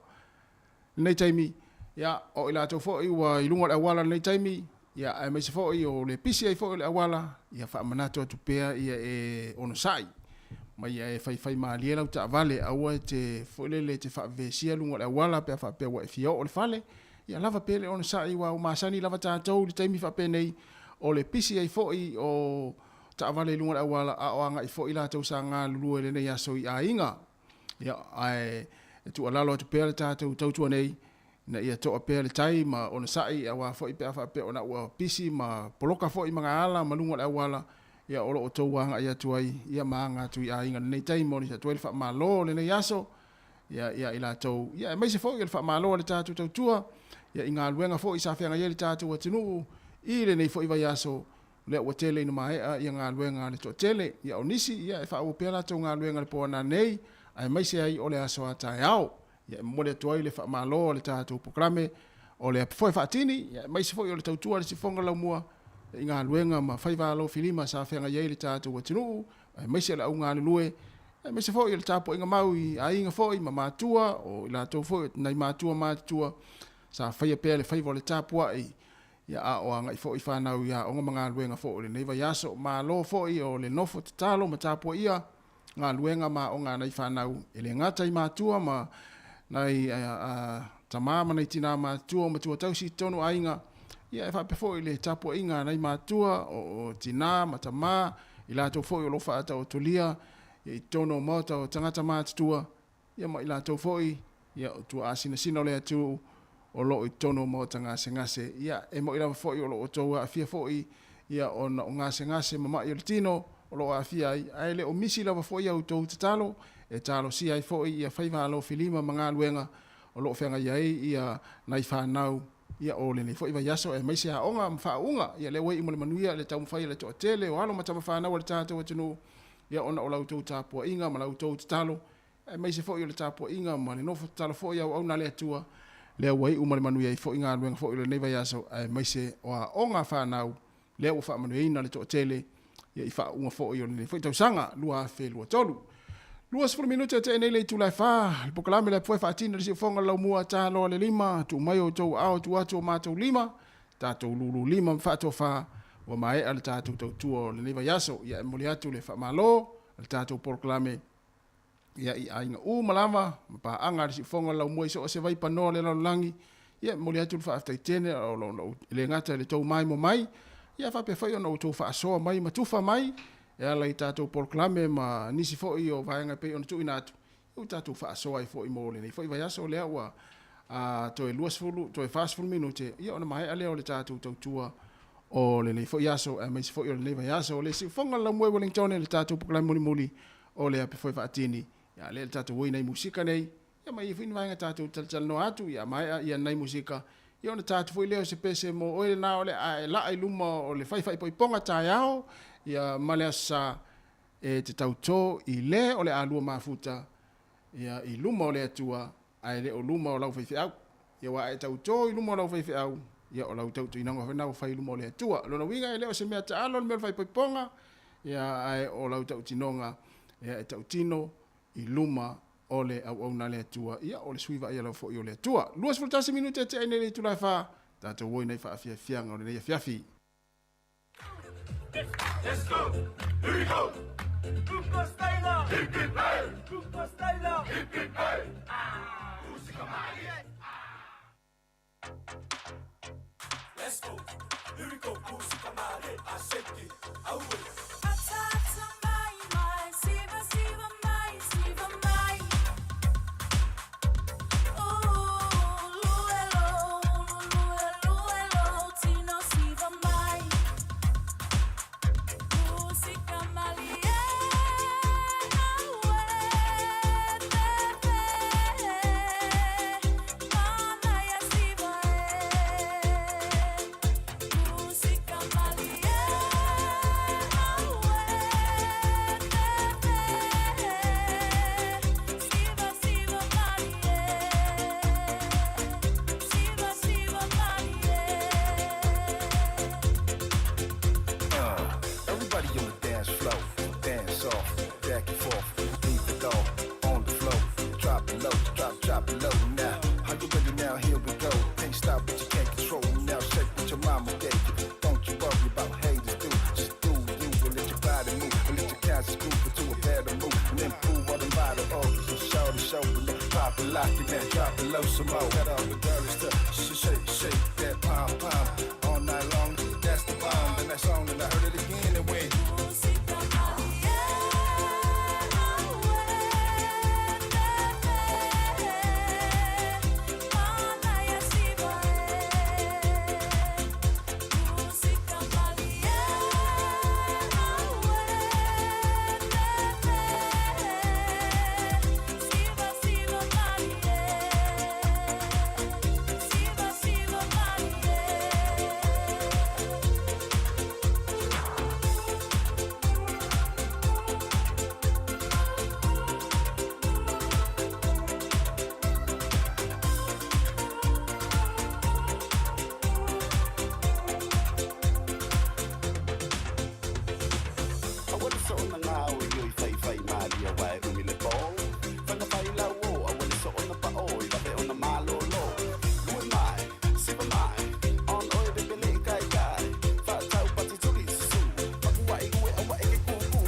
Lenei taimi, ia, o i latou foi ua i luga o le auala lenei taimi, ia, aemaise foi o le pisi ai foi o le auala, ia faamanatu atu pea ia e onosai ma ia e faifai malie lau taavale, aua e te foi lele e te faavevesia luga o le auala pe a faapea ua e fia oo i le fale, ia lava pea le onosai aua ua masani lava tatou i le taimi faapenei o le pisi ai foi o taavale i luga o le auala a o agai foi latou sa galulue i lenei aso i aiga. Ia, ae e tuualalo atu pea le tatou tautua nei, ina ia toa pea le tai ma onosai aua foi pe a faapea ona ua pisi ma poloka foi magaala ma luga o le auala, ia o lo o outou agai atu ai, ia ma aga atu i aiga i lenei taimi. Momoli atu ai le faamalo o lenei aso ia ia i latou, ia aemaise foi o le faamalo a le tatou tautua ia i galuega foi sa feagai ai le tatou atunuu i lenei foi vaiaso. Lea ua tele ina maea ia galuega a le toatele, ia o nisi ia e faaauau pea latou galuega i le po ananei, aemaise ai o le aso a taeao. Ia e momoli atu ai le faamalo a le tatou polokalame o le Apofoe Faatini, ia aemaise foi o le tautua a le Siufofoga Laumua i galuega ma faiva alofilima sa feagai ai le tatou atunuu, aemaise o le au galulue, aemaise foi o le tapuaiga mau i aiga foi ma matua, o i latou foi o nai matua matutua sa faia pea le faiva o le tapuai Ia a o agai foi fanau i aoga ma galuega foi o lenei vaiaso. Malo foi o le nofo tatalo ma tapuaia galuega ma aoga a nai fanau e le gata i matua ma nai tama ma nai tina matutua o matua tausi i totonu o aiga, ia e faapea foi le tapuaiga a nai matua o tina ma tama i latou foi o lo o faataotolia i totonu o maota o tagata matutua. Ia ma i latou foi, ia, o tuaasinasina o le atunuu o lo o i totonu o maota gasegase. Ia, e moni lava foi o lo o outou aafia foi, ia, ona o gasegase ma ma'i o le tino o lo o aafia ai, ae le o misi lava foi a outou tatalo e talosia ai foi ia faiva alofilima ma galuega o lo o feagai ai ia nai fanau, ia, o lenei foi vaiaso, aemaise aoga ma faauuga. Ia, lea ua iu ma le manuia le taumafai a le toatele o alo ma tama fanau a le tatou atunuu, ia ona o la outou tapuaiga ma la outou tatalo, aemaise foi o le tapuaiga ma le nofo tatalo foi a auauna a le Atua, lea ua iu ma le manuia ai foi galuega foi o lenei vaiaso, aemaise o aoga a fanau, lea ua faamanuiaina le toatele ia i faauuga foi o lenei foi tausaga 2023. 20 minute e tea nei le itula e 4, le polokalame le apoe faatino le siufofoga le laumua taloa le lima, tuu mai outou aao tuu atu o matou lima, tatou lulu lima ma faatofa ua maea le tatou tautua o lenei vaiaso. Ia e momoli atu le faamalo a le tatou polokalame ia i aiga uma lava ma paaga a le siufofoga o le laumua i so o se vaipanoa o le lalolagi. Ia e momoli atu le faafetai tele o lo o le gata i le tou maimoa mai, ia faapea foi ona outou faasoa mai ma tufa mai e ala i tatou polokalame ma nisi foi o vaega e pei ona tuuina atu, ua tatou faasoa ai foi mo lenei foi vaiaso lea ua toe 20 toe 40 minute ia ona maea lea o le tatou tautua o lenei foi aso aemaise foi o lenei vaiaso. O le siufofoga o le laumua i Wellington le tatou polokalame mulimuli o le ape foi faatini ia lea le tatou oi nei musika nei ia ma ia foi ni vaega tatou talatalanoa atu ia maea ia nei musika ia ona tatou foi lea o se pese mo oe lena o le a e laa i luma o le fai faaipoipoga taeao ia ma le aso sa e te tautō i le o le alua mafuta ia i luma o le Atua ae le o luma o lau faifeau. Ia aua a e tautō i luma o lau faifeau, ia o lau tautoinaga foi lena ua fai i luma o le Atua. O lona uiga e le o se mea taalo le mea o le faaipoipoga, ia ae o lau tautinoga ia e tautino i luma o le auauna a le Atua, ia o le sui vaaia lava foi o le Atua. 21 minute e tea ai nei le itula e 4, tatou o i nai faafiafiaga o lenei afiafi. Let's go! Here we go! Cooper Steiner! Hip hip hey! Cooper Steiner! Hip hip hey! Ah! Let's go! Here we go! Musika mare, I shake it, away. it, lock it, now drop it low some more. Got all the girls to shake, shake that pom pom all night long. That's the bomb. Then that's on, and I heard it again and went. Aua le soona gao i oi faifai malie aua e umi le po. Faiga failau o, aua le soona pao i vave ona malolo. Lue mai, siva mai, on oe pepele kaikai. Faatau pati tuli susu, papuai ue aua e ke kuku.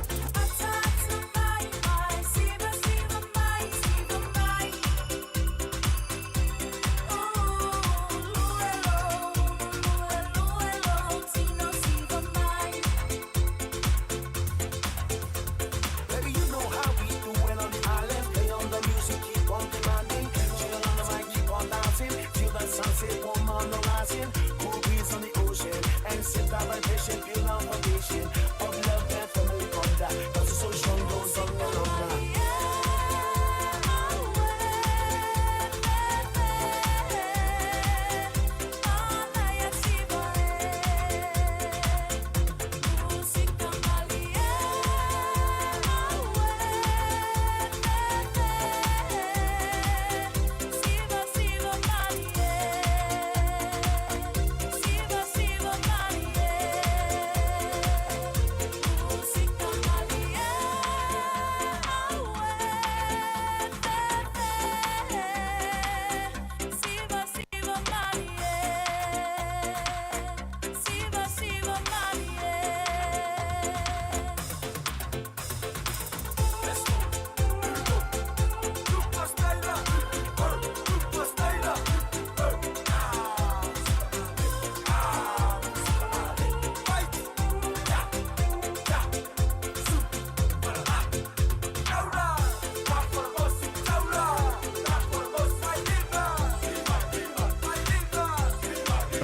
Baby, you know how we do it on the island. Play on the music, keep on demanding. Chillin' on the mic, keep on dancing. Till the sunset, warm on the rising. Cool breeze on the ocean. And set the vibration, feel our foundation. Of love and family bond. Cause the social goes on and on.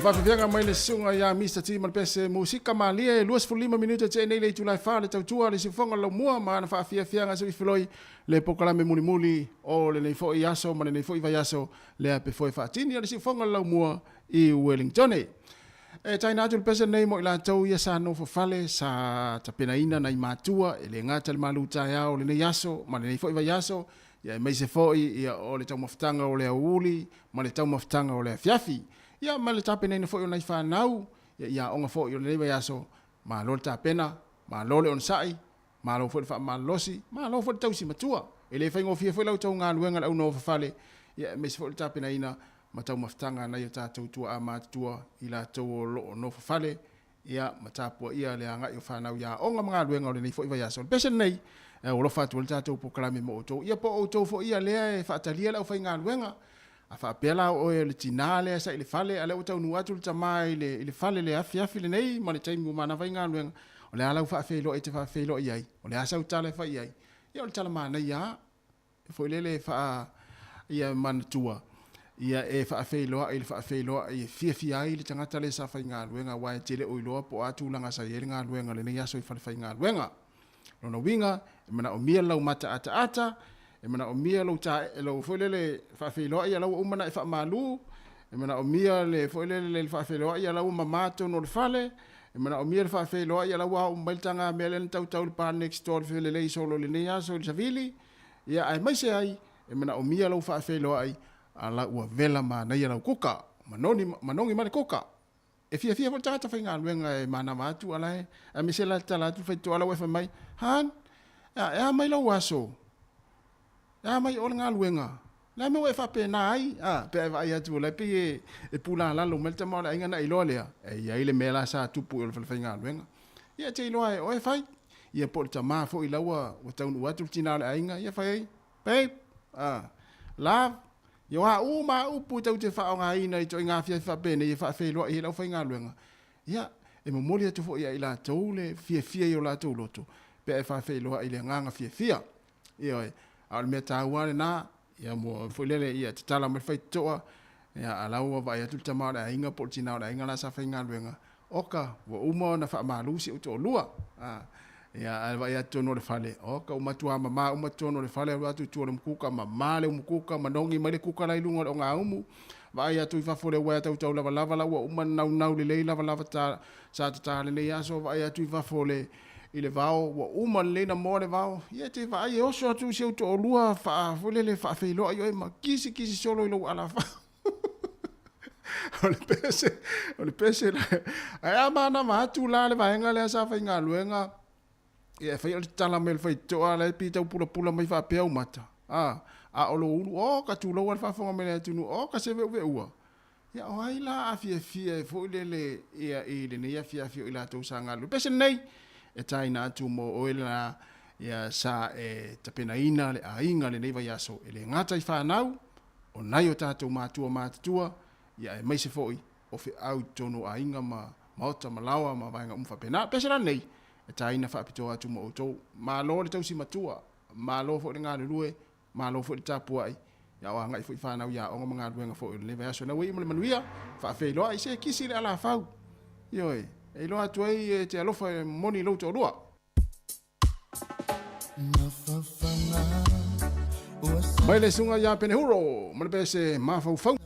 Faafiafiaga mai le susuga ia Mr T ma le pese musika malie e 25 minute tea nei le itula e fa le tautua le siufofoga o le laumua ma ana faafiafiaga soifiloi le polokalame mulimuli o lenei foi aso ma lenei foi vaiaso lea pe foe faatini a le siufofoga o le laumua i Wellingtone. E taina atu le pese lenei mo i latou ia sa nofo fale sa tapenaina nai matua e le gata le malu taeao o lenei aso ma lenei foi vaiaso ia aemaise foi ia o le taumafataga o le aoauli ma le taumafataga o le afiafi. Ia ma le tapenaina foi o nai fanau ia i aoga foi o lenei vaiaso, malo le tapena, malo le onosai, malo foi le faamalolosi, malo foi le tausi matua. E le faigofie foi la outou galuega le au nofo fale, ia aemaise foi o le tapenaina ma taumafataga a nai o tatou tuaa matutua i latou o lo o nofo fale, ia ma tapuaia le agai o fanau i aoga ma galuega o lenei foi vaiaso. O le pese lenei, e aualofa atu ai le tatou polokalame mo outou, ia po o outou foi ia lea e faatalia le aufaigaluega. A faapea la o oe o le tinā lea sa i le fale, a lea ua taunuu atu le tamā i le, i le fale le afiafi lenei ma le taimi ua manava ai galuega, o le a lau faafeiloai e te faafeiloai ai? O le a sau tala e fai i ai? Ia o le tala manaia lava, foi lele e faa, ia manatua, ia e faafeiloai i le faafeiloai e fiafia ai le tagata lea sa faigaluega, aua e te le o iloa po o a tulaga sa i ai le galuega i lenei aso i fale faigaluega. Lona uiga, e manaomia lau mataataata, e manaomia lou tae, lou foi lele faafeiloai a la ua uma ona e faamalu, e manaomia le foi lele le faafeiloai a la ua mama totonu o le fale, e manaomia le faafeiloai a la ua ao mai le tagamea lea na tautau i le pa next door i le felelei solo i lenei aso i le savili, ia aemaise ai e manaomia lou faafeiloai a la ua vela manaia lau kuka, manoni, manogi mai le kuka. E fiafia foi le tagata faigaluega e manava atu a la e, aemaise la tala atu le faitotoa la ua e fai mai, Han, e a mai lou aso? E a mai o le galuega? Le a mea ua e faapena ai? A, pe a e vaai atu o la e pei e, e pulalalo mai le tama o le aiga na iloa lea, e i ai le mea la sa tupu i o le falefaigaluega. Ia e te iloa e oe e fai. Ia po o le tama foi la ua, ua taunuu atu le tina o le aiga, ia fai ai, Babe, a, Love, ia o a uma lava upu tatou te faaaogaina i ituaiga afiafi faapenei e faafeiloai ai le aufaigaluega, ia, e momoli atu foi ia i latou le fiafia i o latou loto pe a e faafeiloai i le agaga fiafia. Ioe, a o le mea taua lava lena, ia mo foi lele, ia tatala mai le faitotoa, ia a la ua vaai atu le tama o le aiga po o le tina o le aiga la sa faigaluega, oka, ua uma ona faamalu si ou toalua. A, ia, ae vaai atu totonu o le fale, oka, ua matua mama uma totonu o le fale, alu atu i tua o le umukuka, mama le umukuka, manogi mai le kuka la i luga o le ogaumu, vaai atu i fafo o le uaea tautau lavalava la ua uma ona naunau lelei lavalava ta, sa tata lenei aso, vaai atu i fafo o le, i le vao, ua uma lelei ona moa le vao, ia e te vaai e oso atu si ou toalua faa, foi lele, faafeiloai oe ma kisikisi solo i lou alafao. O le pese, o le pese la. Ae a manava atu la le vaega lea sa faigaluega, ia e fai o le tatala mai o le faitotoa la e pei e tau pulapula mai faapea ou mata. A, a o lou ulu, o ka tulou a le faafofoga mai le atunuu, o ka seve'uve'ua. Ia o ai la a fiafia ai foi lele ia i lenei afiafi o i latou sa galulue. Pese lenei, e taina atu mo oe la ia sa e tapenaina le aiga lenei vaiaso e le gata i fanau, o nai o tatou matua matutua, ia aemaise foi o feau i totonu o aiga ma maota ma laoa ma vaega uma faapena. Pese la lenei, e taina faapitoa atu mo outou. Malo le tausi matua, malo foi le galulue, malo foi le tapuai, ia o agai foi fanau i aoga ma galuega foi o lenei vaiaso. Ina ua iu ma le manuia, faafeiloai, se kisi le alafau. Ioe, e iloa atu ai e te alofa e moni i lou toalua. Mai le susuga ia Penehuro ma le pese mafaufau.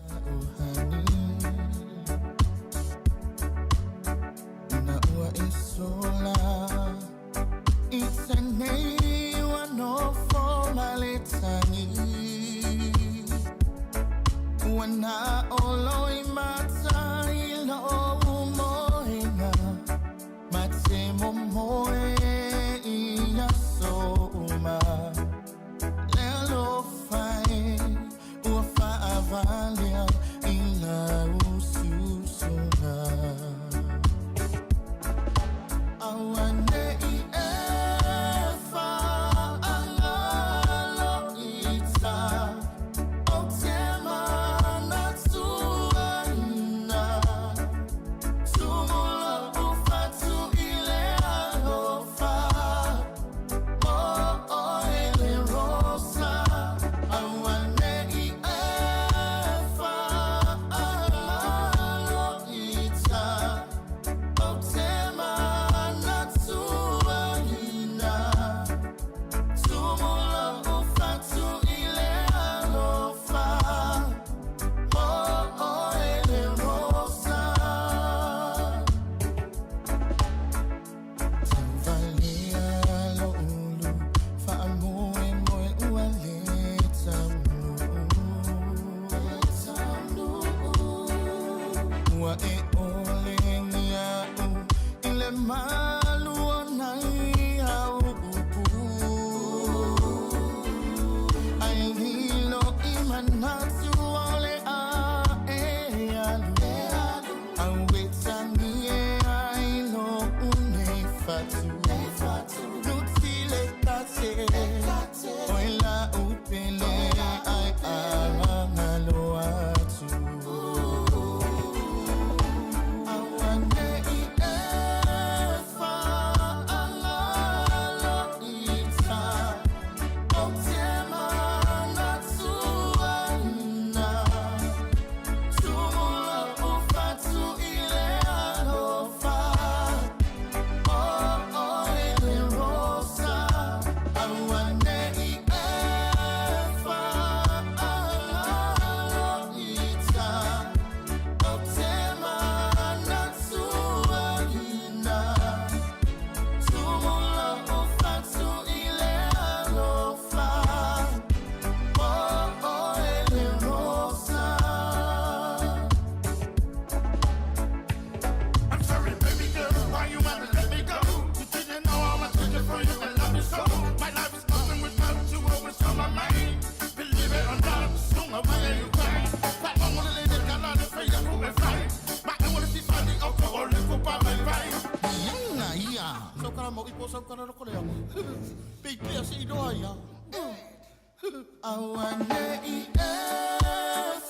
Auane'i e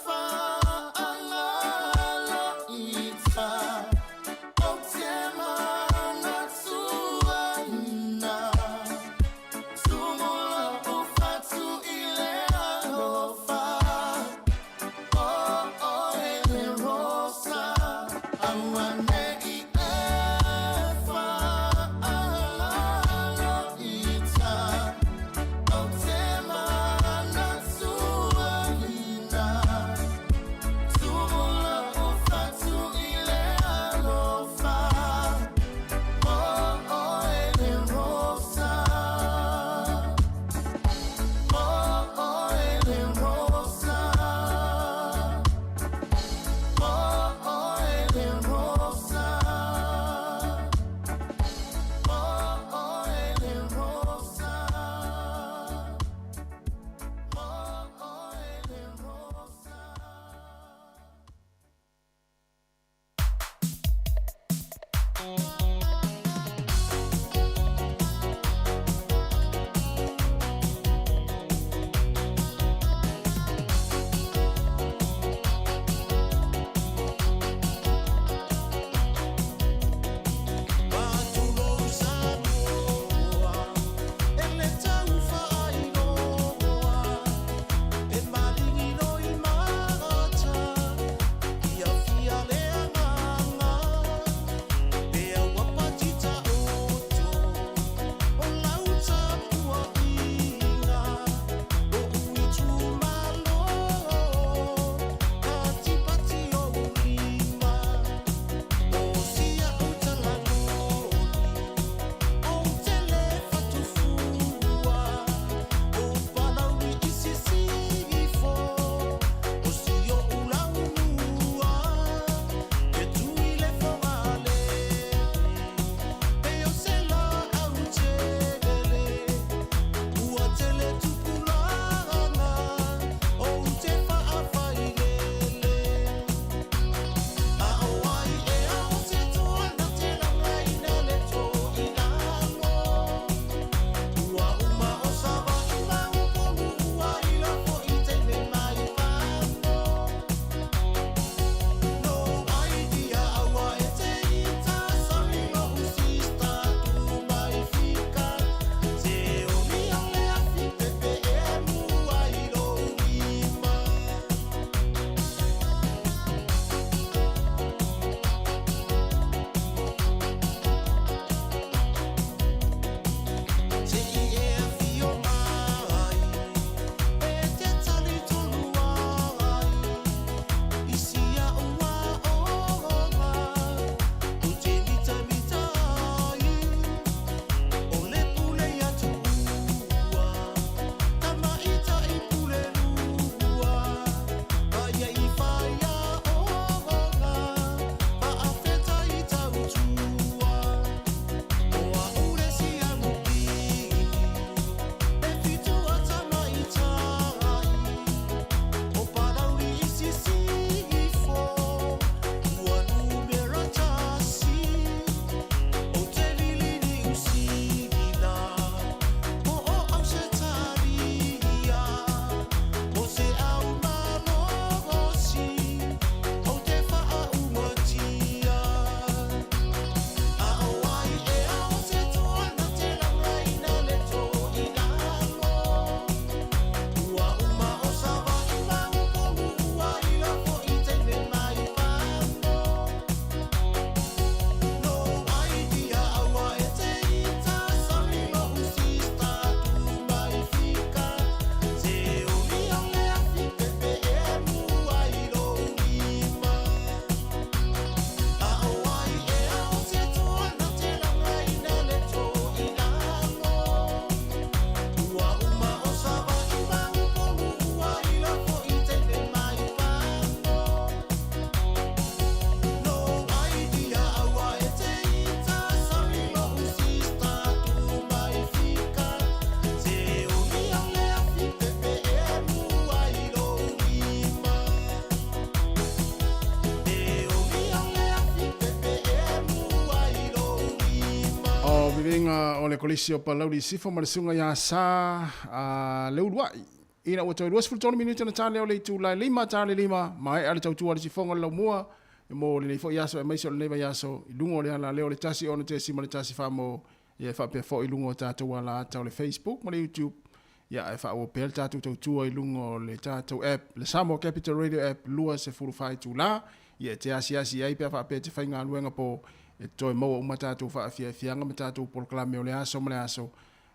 fa'alala ita Ou te manatuaina Tumu lo'u fatu i le alofa O oe le rosa Auane'i e fa'alala ita Ou te manatuaina Tumu lo'u fatu i le alofa O oe le rosa O oe le rosa O oe le rosa O oe le rosa O oe le rosa. O viviga o le Kolisi o Palauli i Sifo ma le Susuga ia Sa Leuluai. Ina ua toe 23 minute ona ta lea o le itula e 5 ta le 5, maea le tautua a le sifoga o le laumua mo lenei foi aso aemaise o lenei vaiaso i luga o le ala lea o le 1 6.14 mo ia e faapea foi i luga o tatou alaata o le Facebook ma le YouTube. Ia ae faaauau pea le tatou tautua i luga o le tatou app, le Samoa Capital Radio app 24 itula. Ia e te asiasi ai pe a faapea e te faigaluega po e toe maua uma tatou faafiafiaga ma tatou polokalame o le aso ma le aso.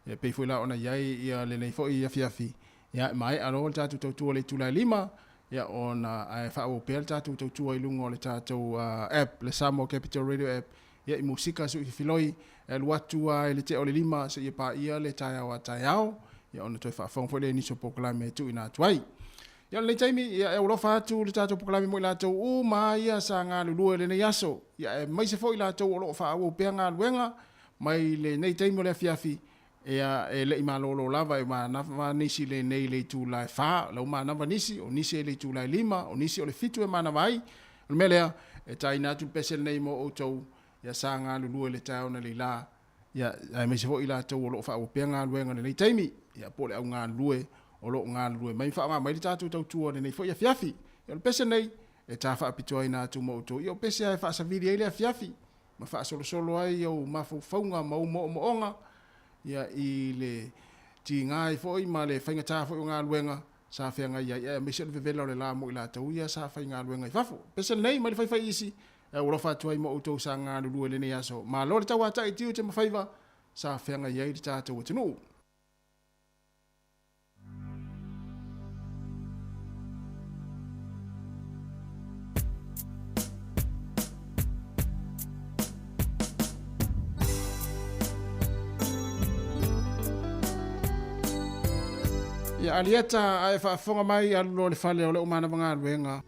Ia pei foi la ona i ai ia lenei foi afiafi. Ia e maea loa le tatou tautua i le itula e 5, ia ona ae faaauau pea le tatou tautua i luga o le tatou app, le Samoa Capital Radio app. Ia i musika suʻi fefiloi e alu atu a i le tea o le 5 seia paia le taeao a taeao, ia ona toe faafofoga foi lea i nisi o polokalame e tuuina atu ai. Ia o lenei taimi, ia e aualofa atu le tatou polokalame mo i latou uma ia sa galulue i lenei aso, ia aemaise foi i latou o lo o faaauau pea galuega mai lenei taimi o le afiafi, ia e le i malolo lava e manava nisi lenei i le itula e 4, lau manava nisi, o nisi e le itula e 5, o nisi o le 7 e manava ai. O le mea lea, e taina atu le pese lenei mo outou, ia sa galulue i le taeao nei la, ia aemaise foi i latou o lo o faaauau pea galuega i lenei taimi, ia po o le au galulue o lo o galulue mai ma faaaoga mai le tatou tautua i lenei foi afiafi. Ia o le pese lenei, e ta faapitoaina atu mo outou, ia o pese lava e faasavili ai le afiafi, ma faasolosolo ai ou mafaufauga ma ou moomooga, ia i le tiga ai foi ma le faigata foi o galuega sa feagai ai, aemaise o le vevela o le la mo i latou ia sa faigaluega i fafo. Pese lenei mai le faifai isi, e aualofa atu ai mo outou sa galulue i lenei aso. Malo le tauatai i tiute ma faiva sa feagai ai le tatou atunuu. Ia Alieta, a e faafofoga mai, alu loa i le fale o le manava galuega.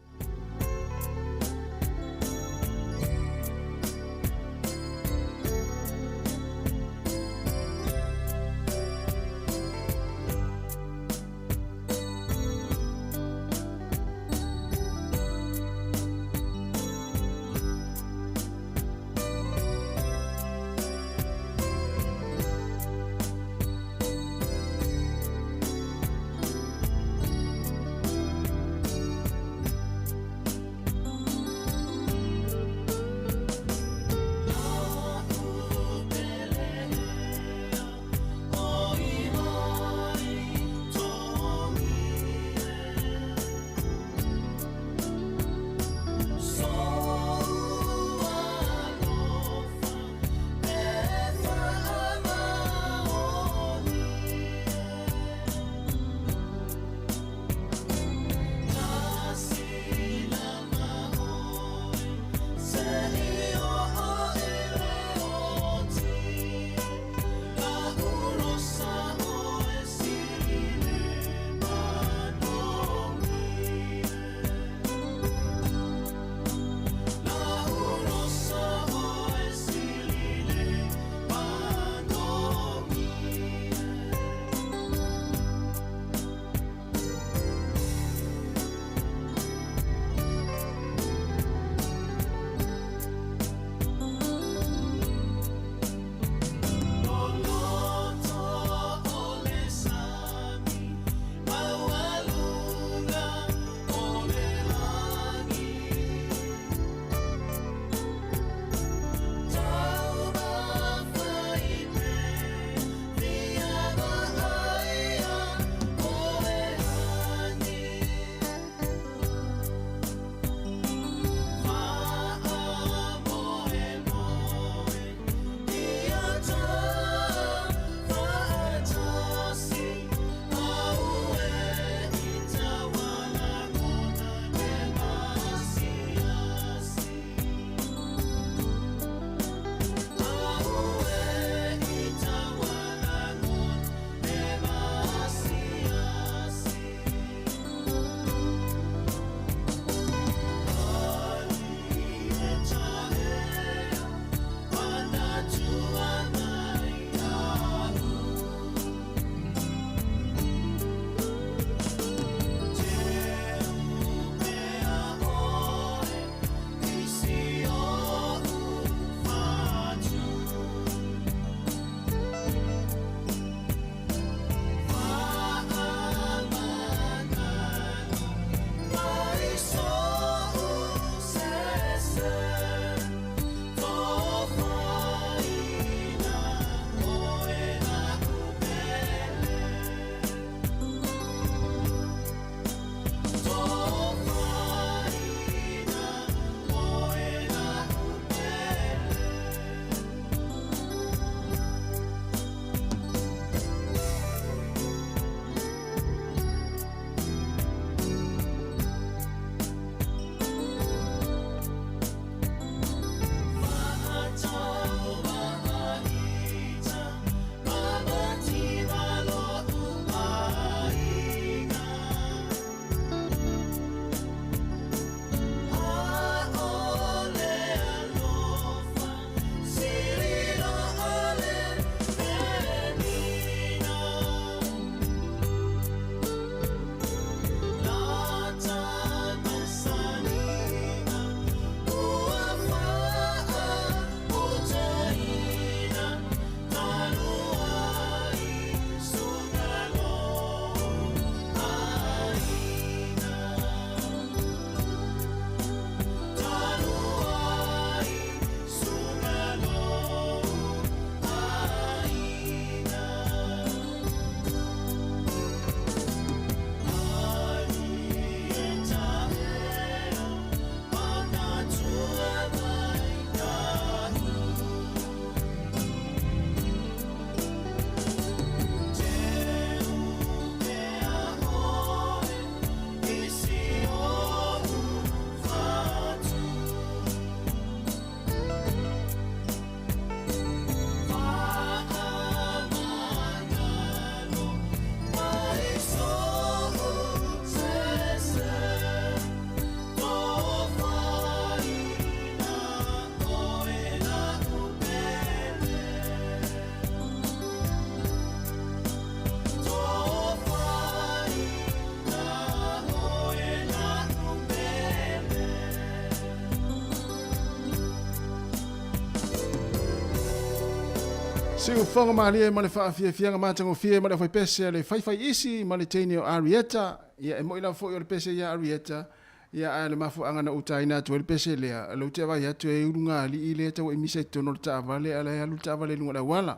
Siufoga malie ma le faafiafiaga matagofie ma le aufaipese a le faifaiisi ma le teine o Arieta. Ia e moʻi lava foi o le pese ia Arieta, ia ae o le mafuaaga na utaina atu ai le pese lea, lou te vaai atu e ulugalii lea tau ai misa i totonu o le taavale ae la e alu le taavale i luga o le auala.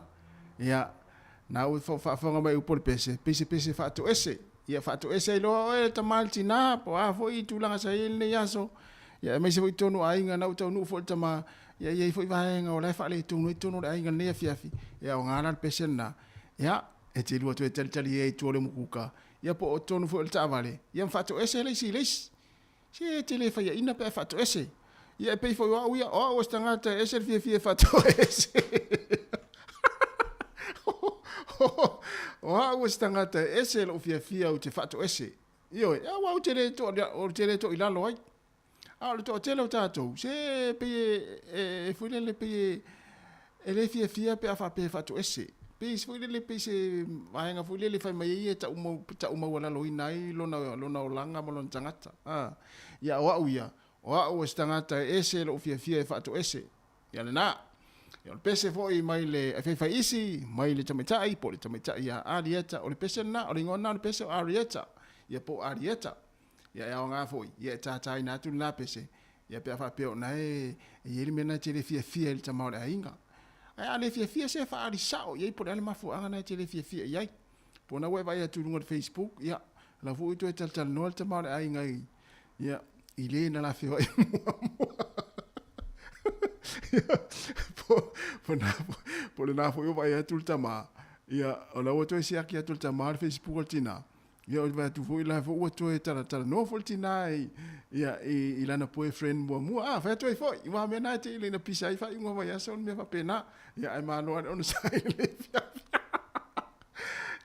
Ia, na ua faafofoga mai upu o le pese, pei se pese faatoese. Ia faatoese ai loa oe le tama i le tinā, po o a foi tulaga sa i ai lenei aso. Ia aemaise foi totonu o aiga, na ua taunuu foi le tama, ia e i ai foi vaega o la e faaletonu ai totonu o le aiga i lenei afiafi. Ia aoga la le pese lena. Ia, e te lua toe talitali ai i tua o le umukuka, ia po o totonu foi o le taavale, ia ma faatoese le isi i le isi. Se e te le faiaina pe a faatoese. Ia e pei foi o au ia, o au o se tagata e ese le fiafia e faatoese. O au o se tagata e ese lou fiafia ou te faatoese. Ioe, aua ou te le to, ou te le toilalo ai. A o le toatele o tatou, se pei e, e, e foi lele pei e, e le fiafia pe a faapea e faatoese. Pei se foi lele pei se vaega foi lele e fai mai ai e tau mau, tau maualaloina ai lona, lona olaga ma lona tagata. A, ia o au ia, o au o se tagata e ese lou fiafia e faatoese. Ia lena. Ia o le pese foi mai le faifaiisi, mai le tamaitai, po o le tamaitai ia Arieta, o le pese lena, o le igoa lena o le pese o Arieta, ia po o Arieta. Ia e aoga foi, ia e tātāina atu lena pese, ia pe a faapea o na e, e i ai le mea lena e te le fiafia i le tama o le aiga. Ae a le fiafia se faaali sao i ai po o le a le mafuaaga lena e te le fiafia i ai. Po o na ua e vaai atu i luga o le Facebook, ia, la foi ua toe talatalanoa le tama o le aiga i, ia, i le na la feoai muamua. Ia, po, po, na, po lena foi ua vaai atu le tama, ia, o la ua toe siaki atu le tama le Facebook o le tinā, Ia o le vaai atu foi la foi ua toe talatalanoa foi le tinā i, ia, i, i lana boyfriend muamua. Ah, fai atu ai foi, aua mea na e te i ina pisa ai faaiuga o vaiaso o le mea faapena. Ia, ae malo lava le onosai i le afiafi.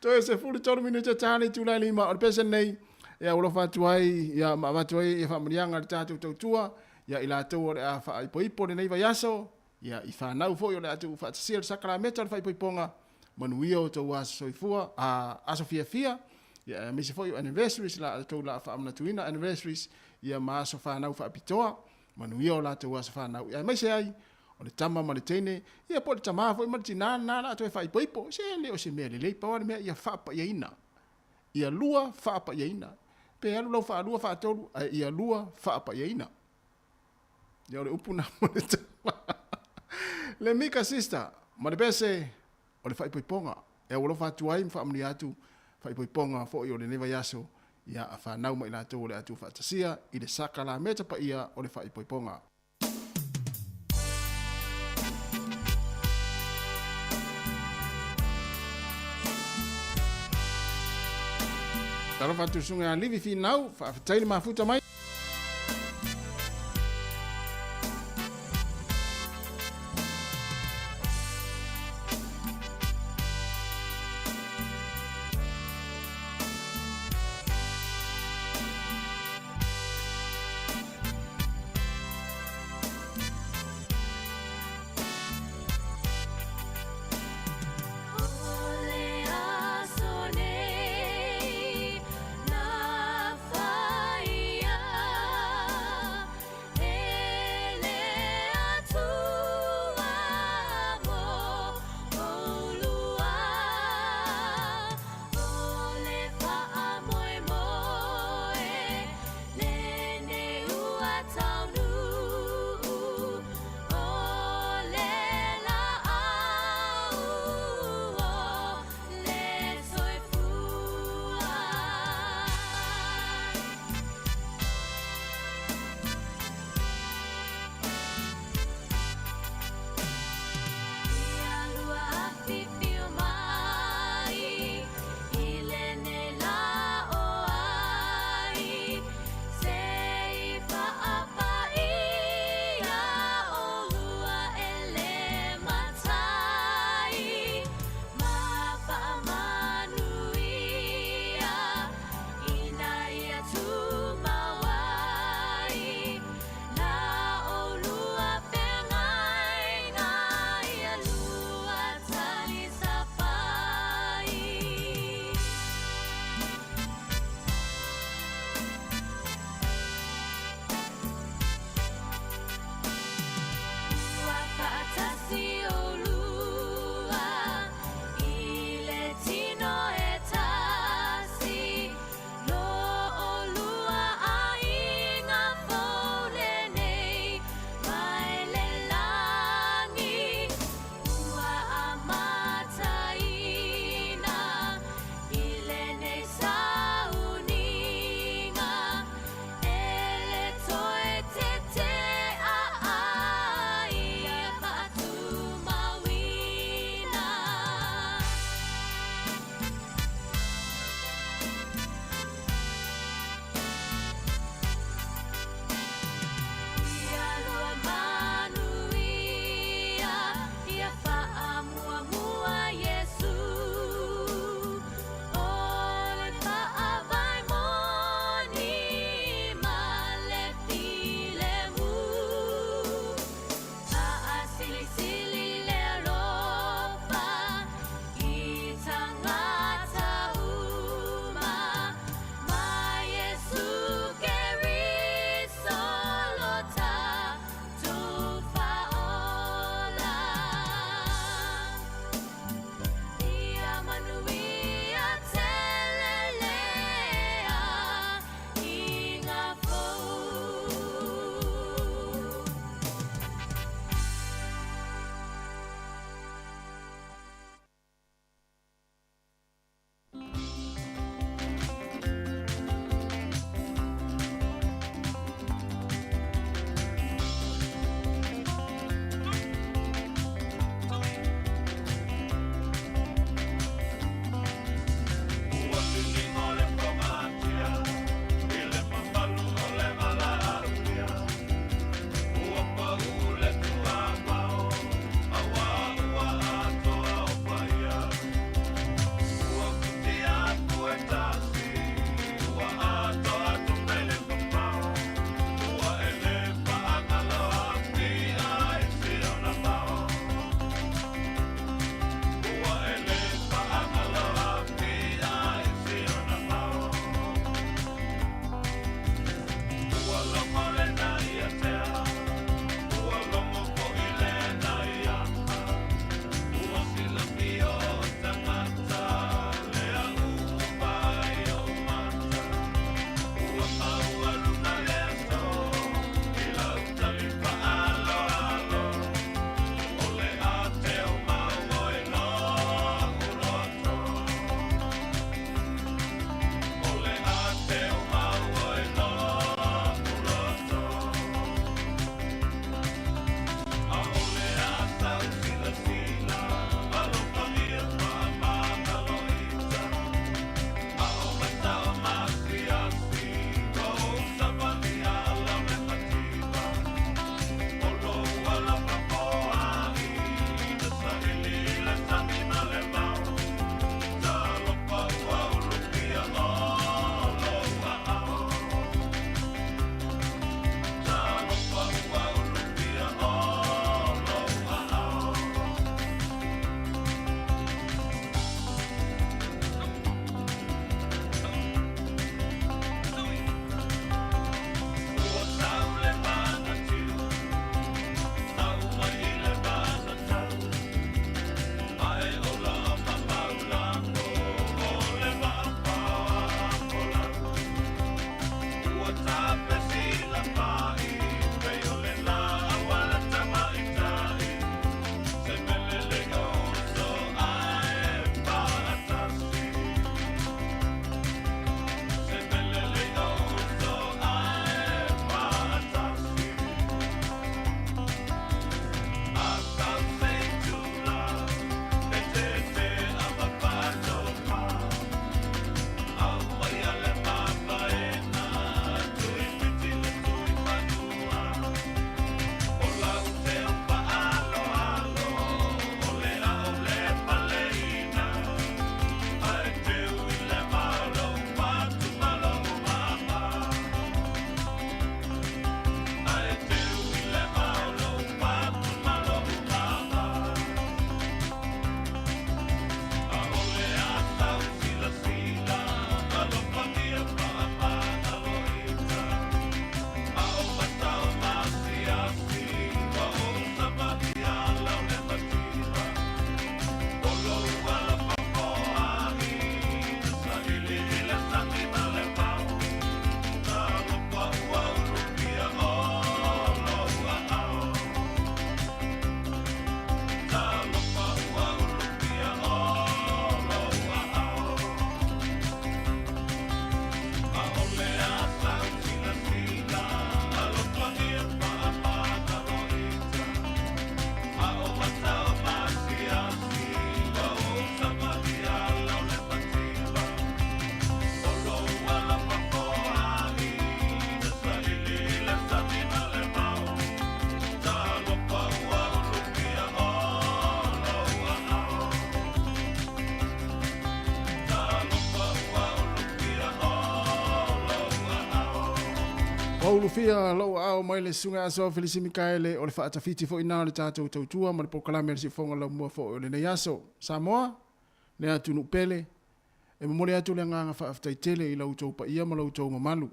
Toe 13 minute ta le itula e 5 o le pese lenei. Ia, ua alofa atu ai, ia, ma avatu ai ia faamanuiaga i le tatou tautua, ia, i latou o le a faaipoipo lenei vaiaso, ia, i fanau foi o le a tuufaatasia le sakalameta o le faaipoipoga, manuia o outou aso soifua, a, aso fiafia, ia, aemaise foi o anniversaries, la outou la faamanatuina anniversaries, ia, ma aso fanau faapitoa, manuia o latou aso fanau, ia, aemaise ai, o le tama ma le teine, ia, po o le tamā foi ma le tinā, lena la toe faaipoipo, se le o se mea lelei, pau lava le mea, ia faapaiaina, ia lua faapaiaina, pe alu lau faalua, faatolu, ae ia lua faapaiaina. Ia o le upu na mo le tama. Le Mika sister, ma le pese o le faaipoipoga. E aualofa atu ai ma faamanuia atu faaipoipoga foi o lenei vaiaso ia a fanau ma i latou o le a tuufaatasia i le sakalameta paia o le faaipoipoga. Talofa atu susuga ia Livi Finau, faafetai le mafuta mai. Ua ulufia lou aao mai le Susuga Aso Felisi Mikaele o le faatafiti foi na o le tatou tautua ma le polokalame a le Siufofoga Laumua foi o lenei aso. Samoa, le atunuu pele, e momoli atu le agaga faafetai tele i la outou paia ma lo outou mamalu.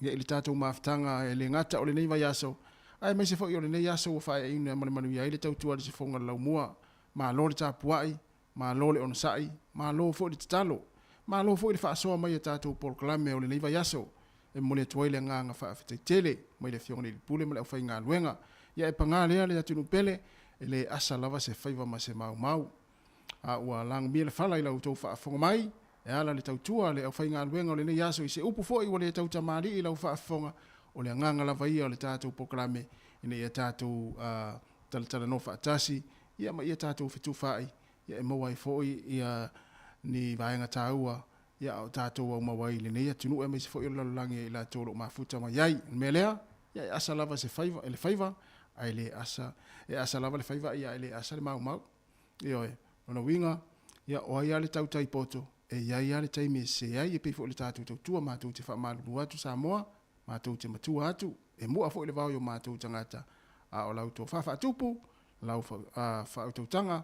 Ia i le tatou mafutaga e le gata o lenei vaiaso, aemaise foi o lenei aso ua faaiaina ma le manuia ai le tautua a le Siufofoga Laumua. Malo le tapuai, Malo le onosai, malo foi le tatalo, malo foi le faasoa mai a tatou polokalame o lenei vaiaso. E momoli atu ai le agaga faafetai tele mai le Afioga i le Alii Pule ma le aufaigaluega. Ia e paga lea le atunuu pele, e le asa lava se faiva ma se maumau. A ua lagomia le fala i la outou faafofoga mai, e ala le tautua a le aufaigaluega o lenei aso i se upu foi ua le tautamalii i lau faafofoga, o le agaga lava ia o le tatou polokalame ina ia tatou talatalanoa faatasi ia ma ia tatou fetufaai ia e maua ai foi ia ni vaega taua ia a o tatou aumau ai i lenei atunuu aemaise foi o le lalolagi e i latou o lo o mafuta mai ai. O le mea lea, ia e asa lava se faiva, le faiva, ae le asa, e asa lava le faiva ia ae le asa le maumau. Ioe, lona uiga, ia o ai lava le tautai poto, e i ai lava le taimi e sese ai, e pei foi o le tatou tautua matou te faamalulu atu Samoa, matou te matua atu, e mua foi le vao i o matou tagata, a o lau tofa faatupu, lau faautautaga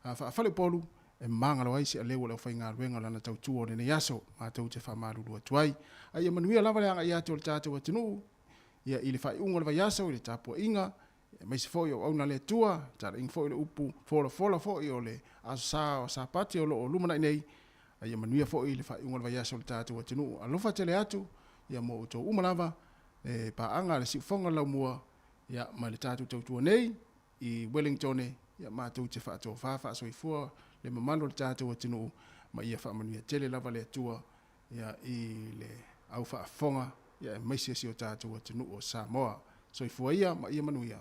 faafaleupolu, e magalo ai se aleu o le aufaigaluega o lana tautua o lenei aso, matou te faamalulu atu ai. A ia manuia lava le agai atu o le tatou atunuu, ia i le faaiuga o le vaiaso, i le tapuaiga, aemaise foi o auauna a le Atua, talaiga foi o le upu folafola foi o le Aso Sa o Sapati o lo o lumanai nei, a ia manuia foi le faaiuga o le vaiaso o le tatou atunuu. Alofa tele atu, ia mo outou uma lava, le paaga a le Siufofoga o le Laumua, ia ma le tatou tautua nei i Wellingtone, ia matou te faatofa faasoifua le mamalu o le tatou atunuu, ma ia faamanuia tele lava le Atua ia i le au faafofoga, ia aemaise si o tatou atunuu o Samoa. Soifua ia ma ia manuia.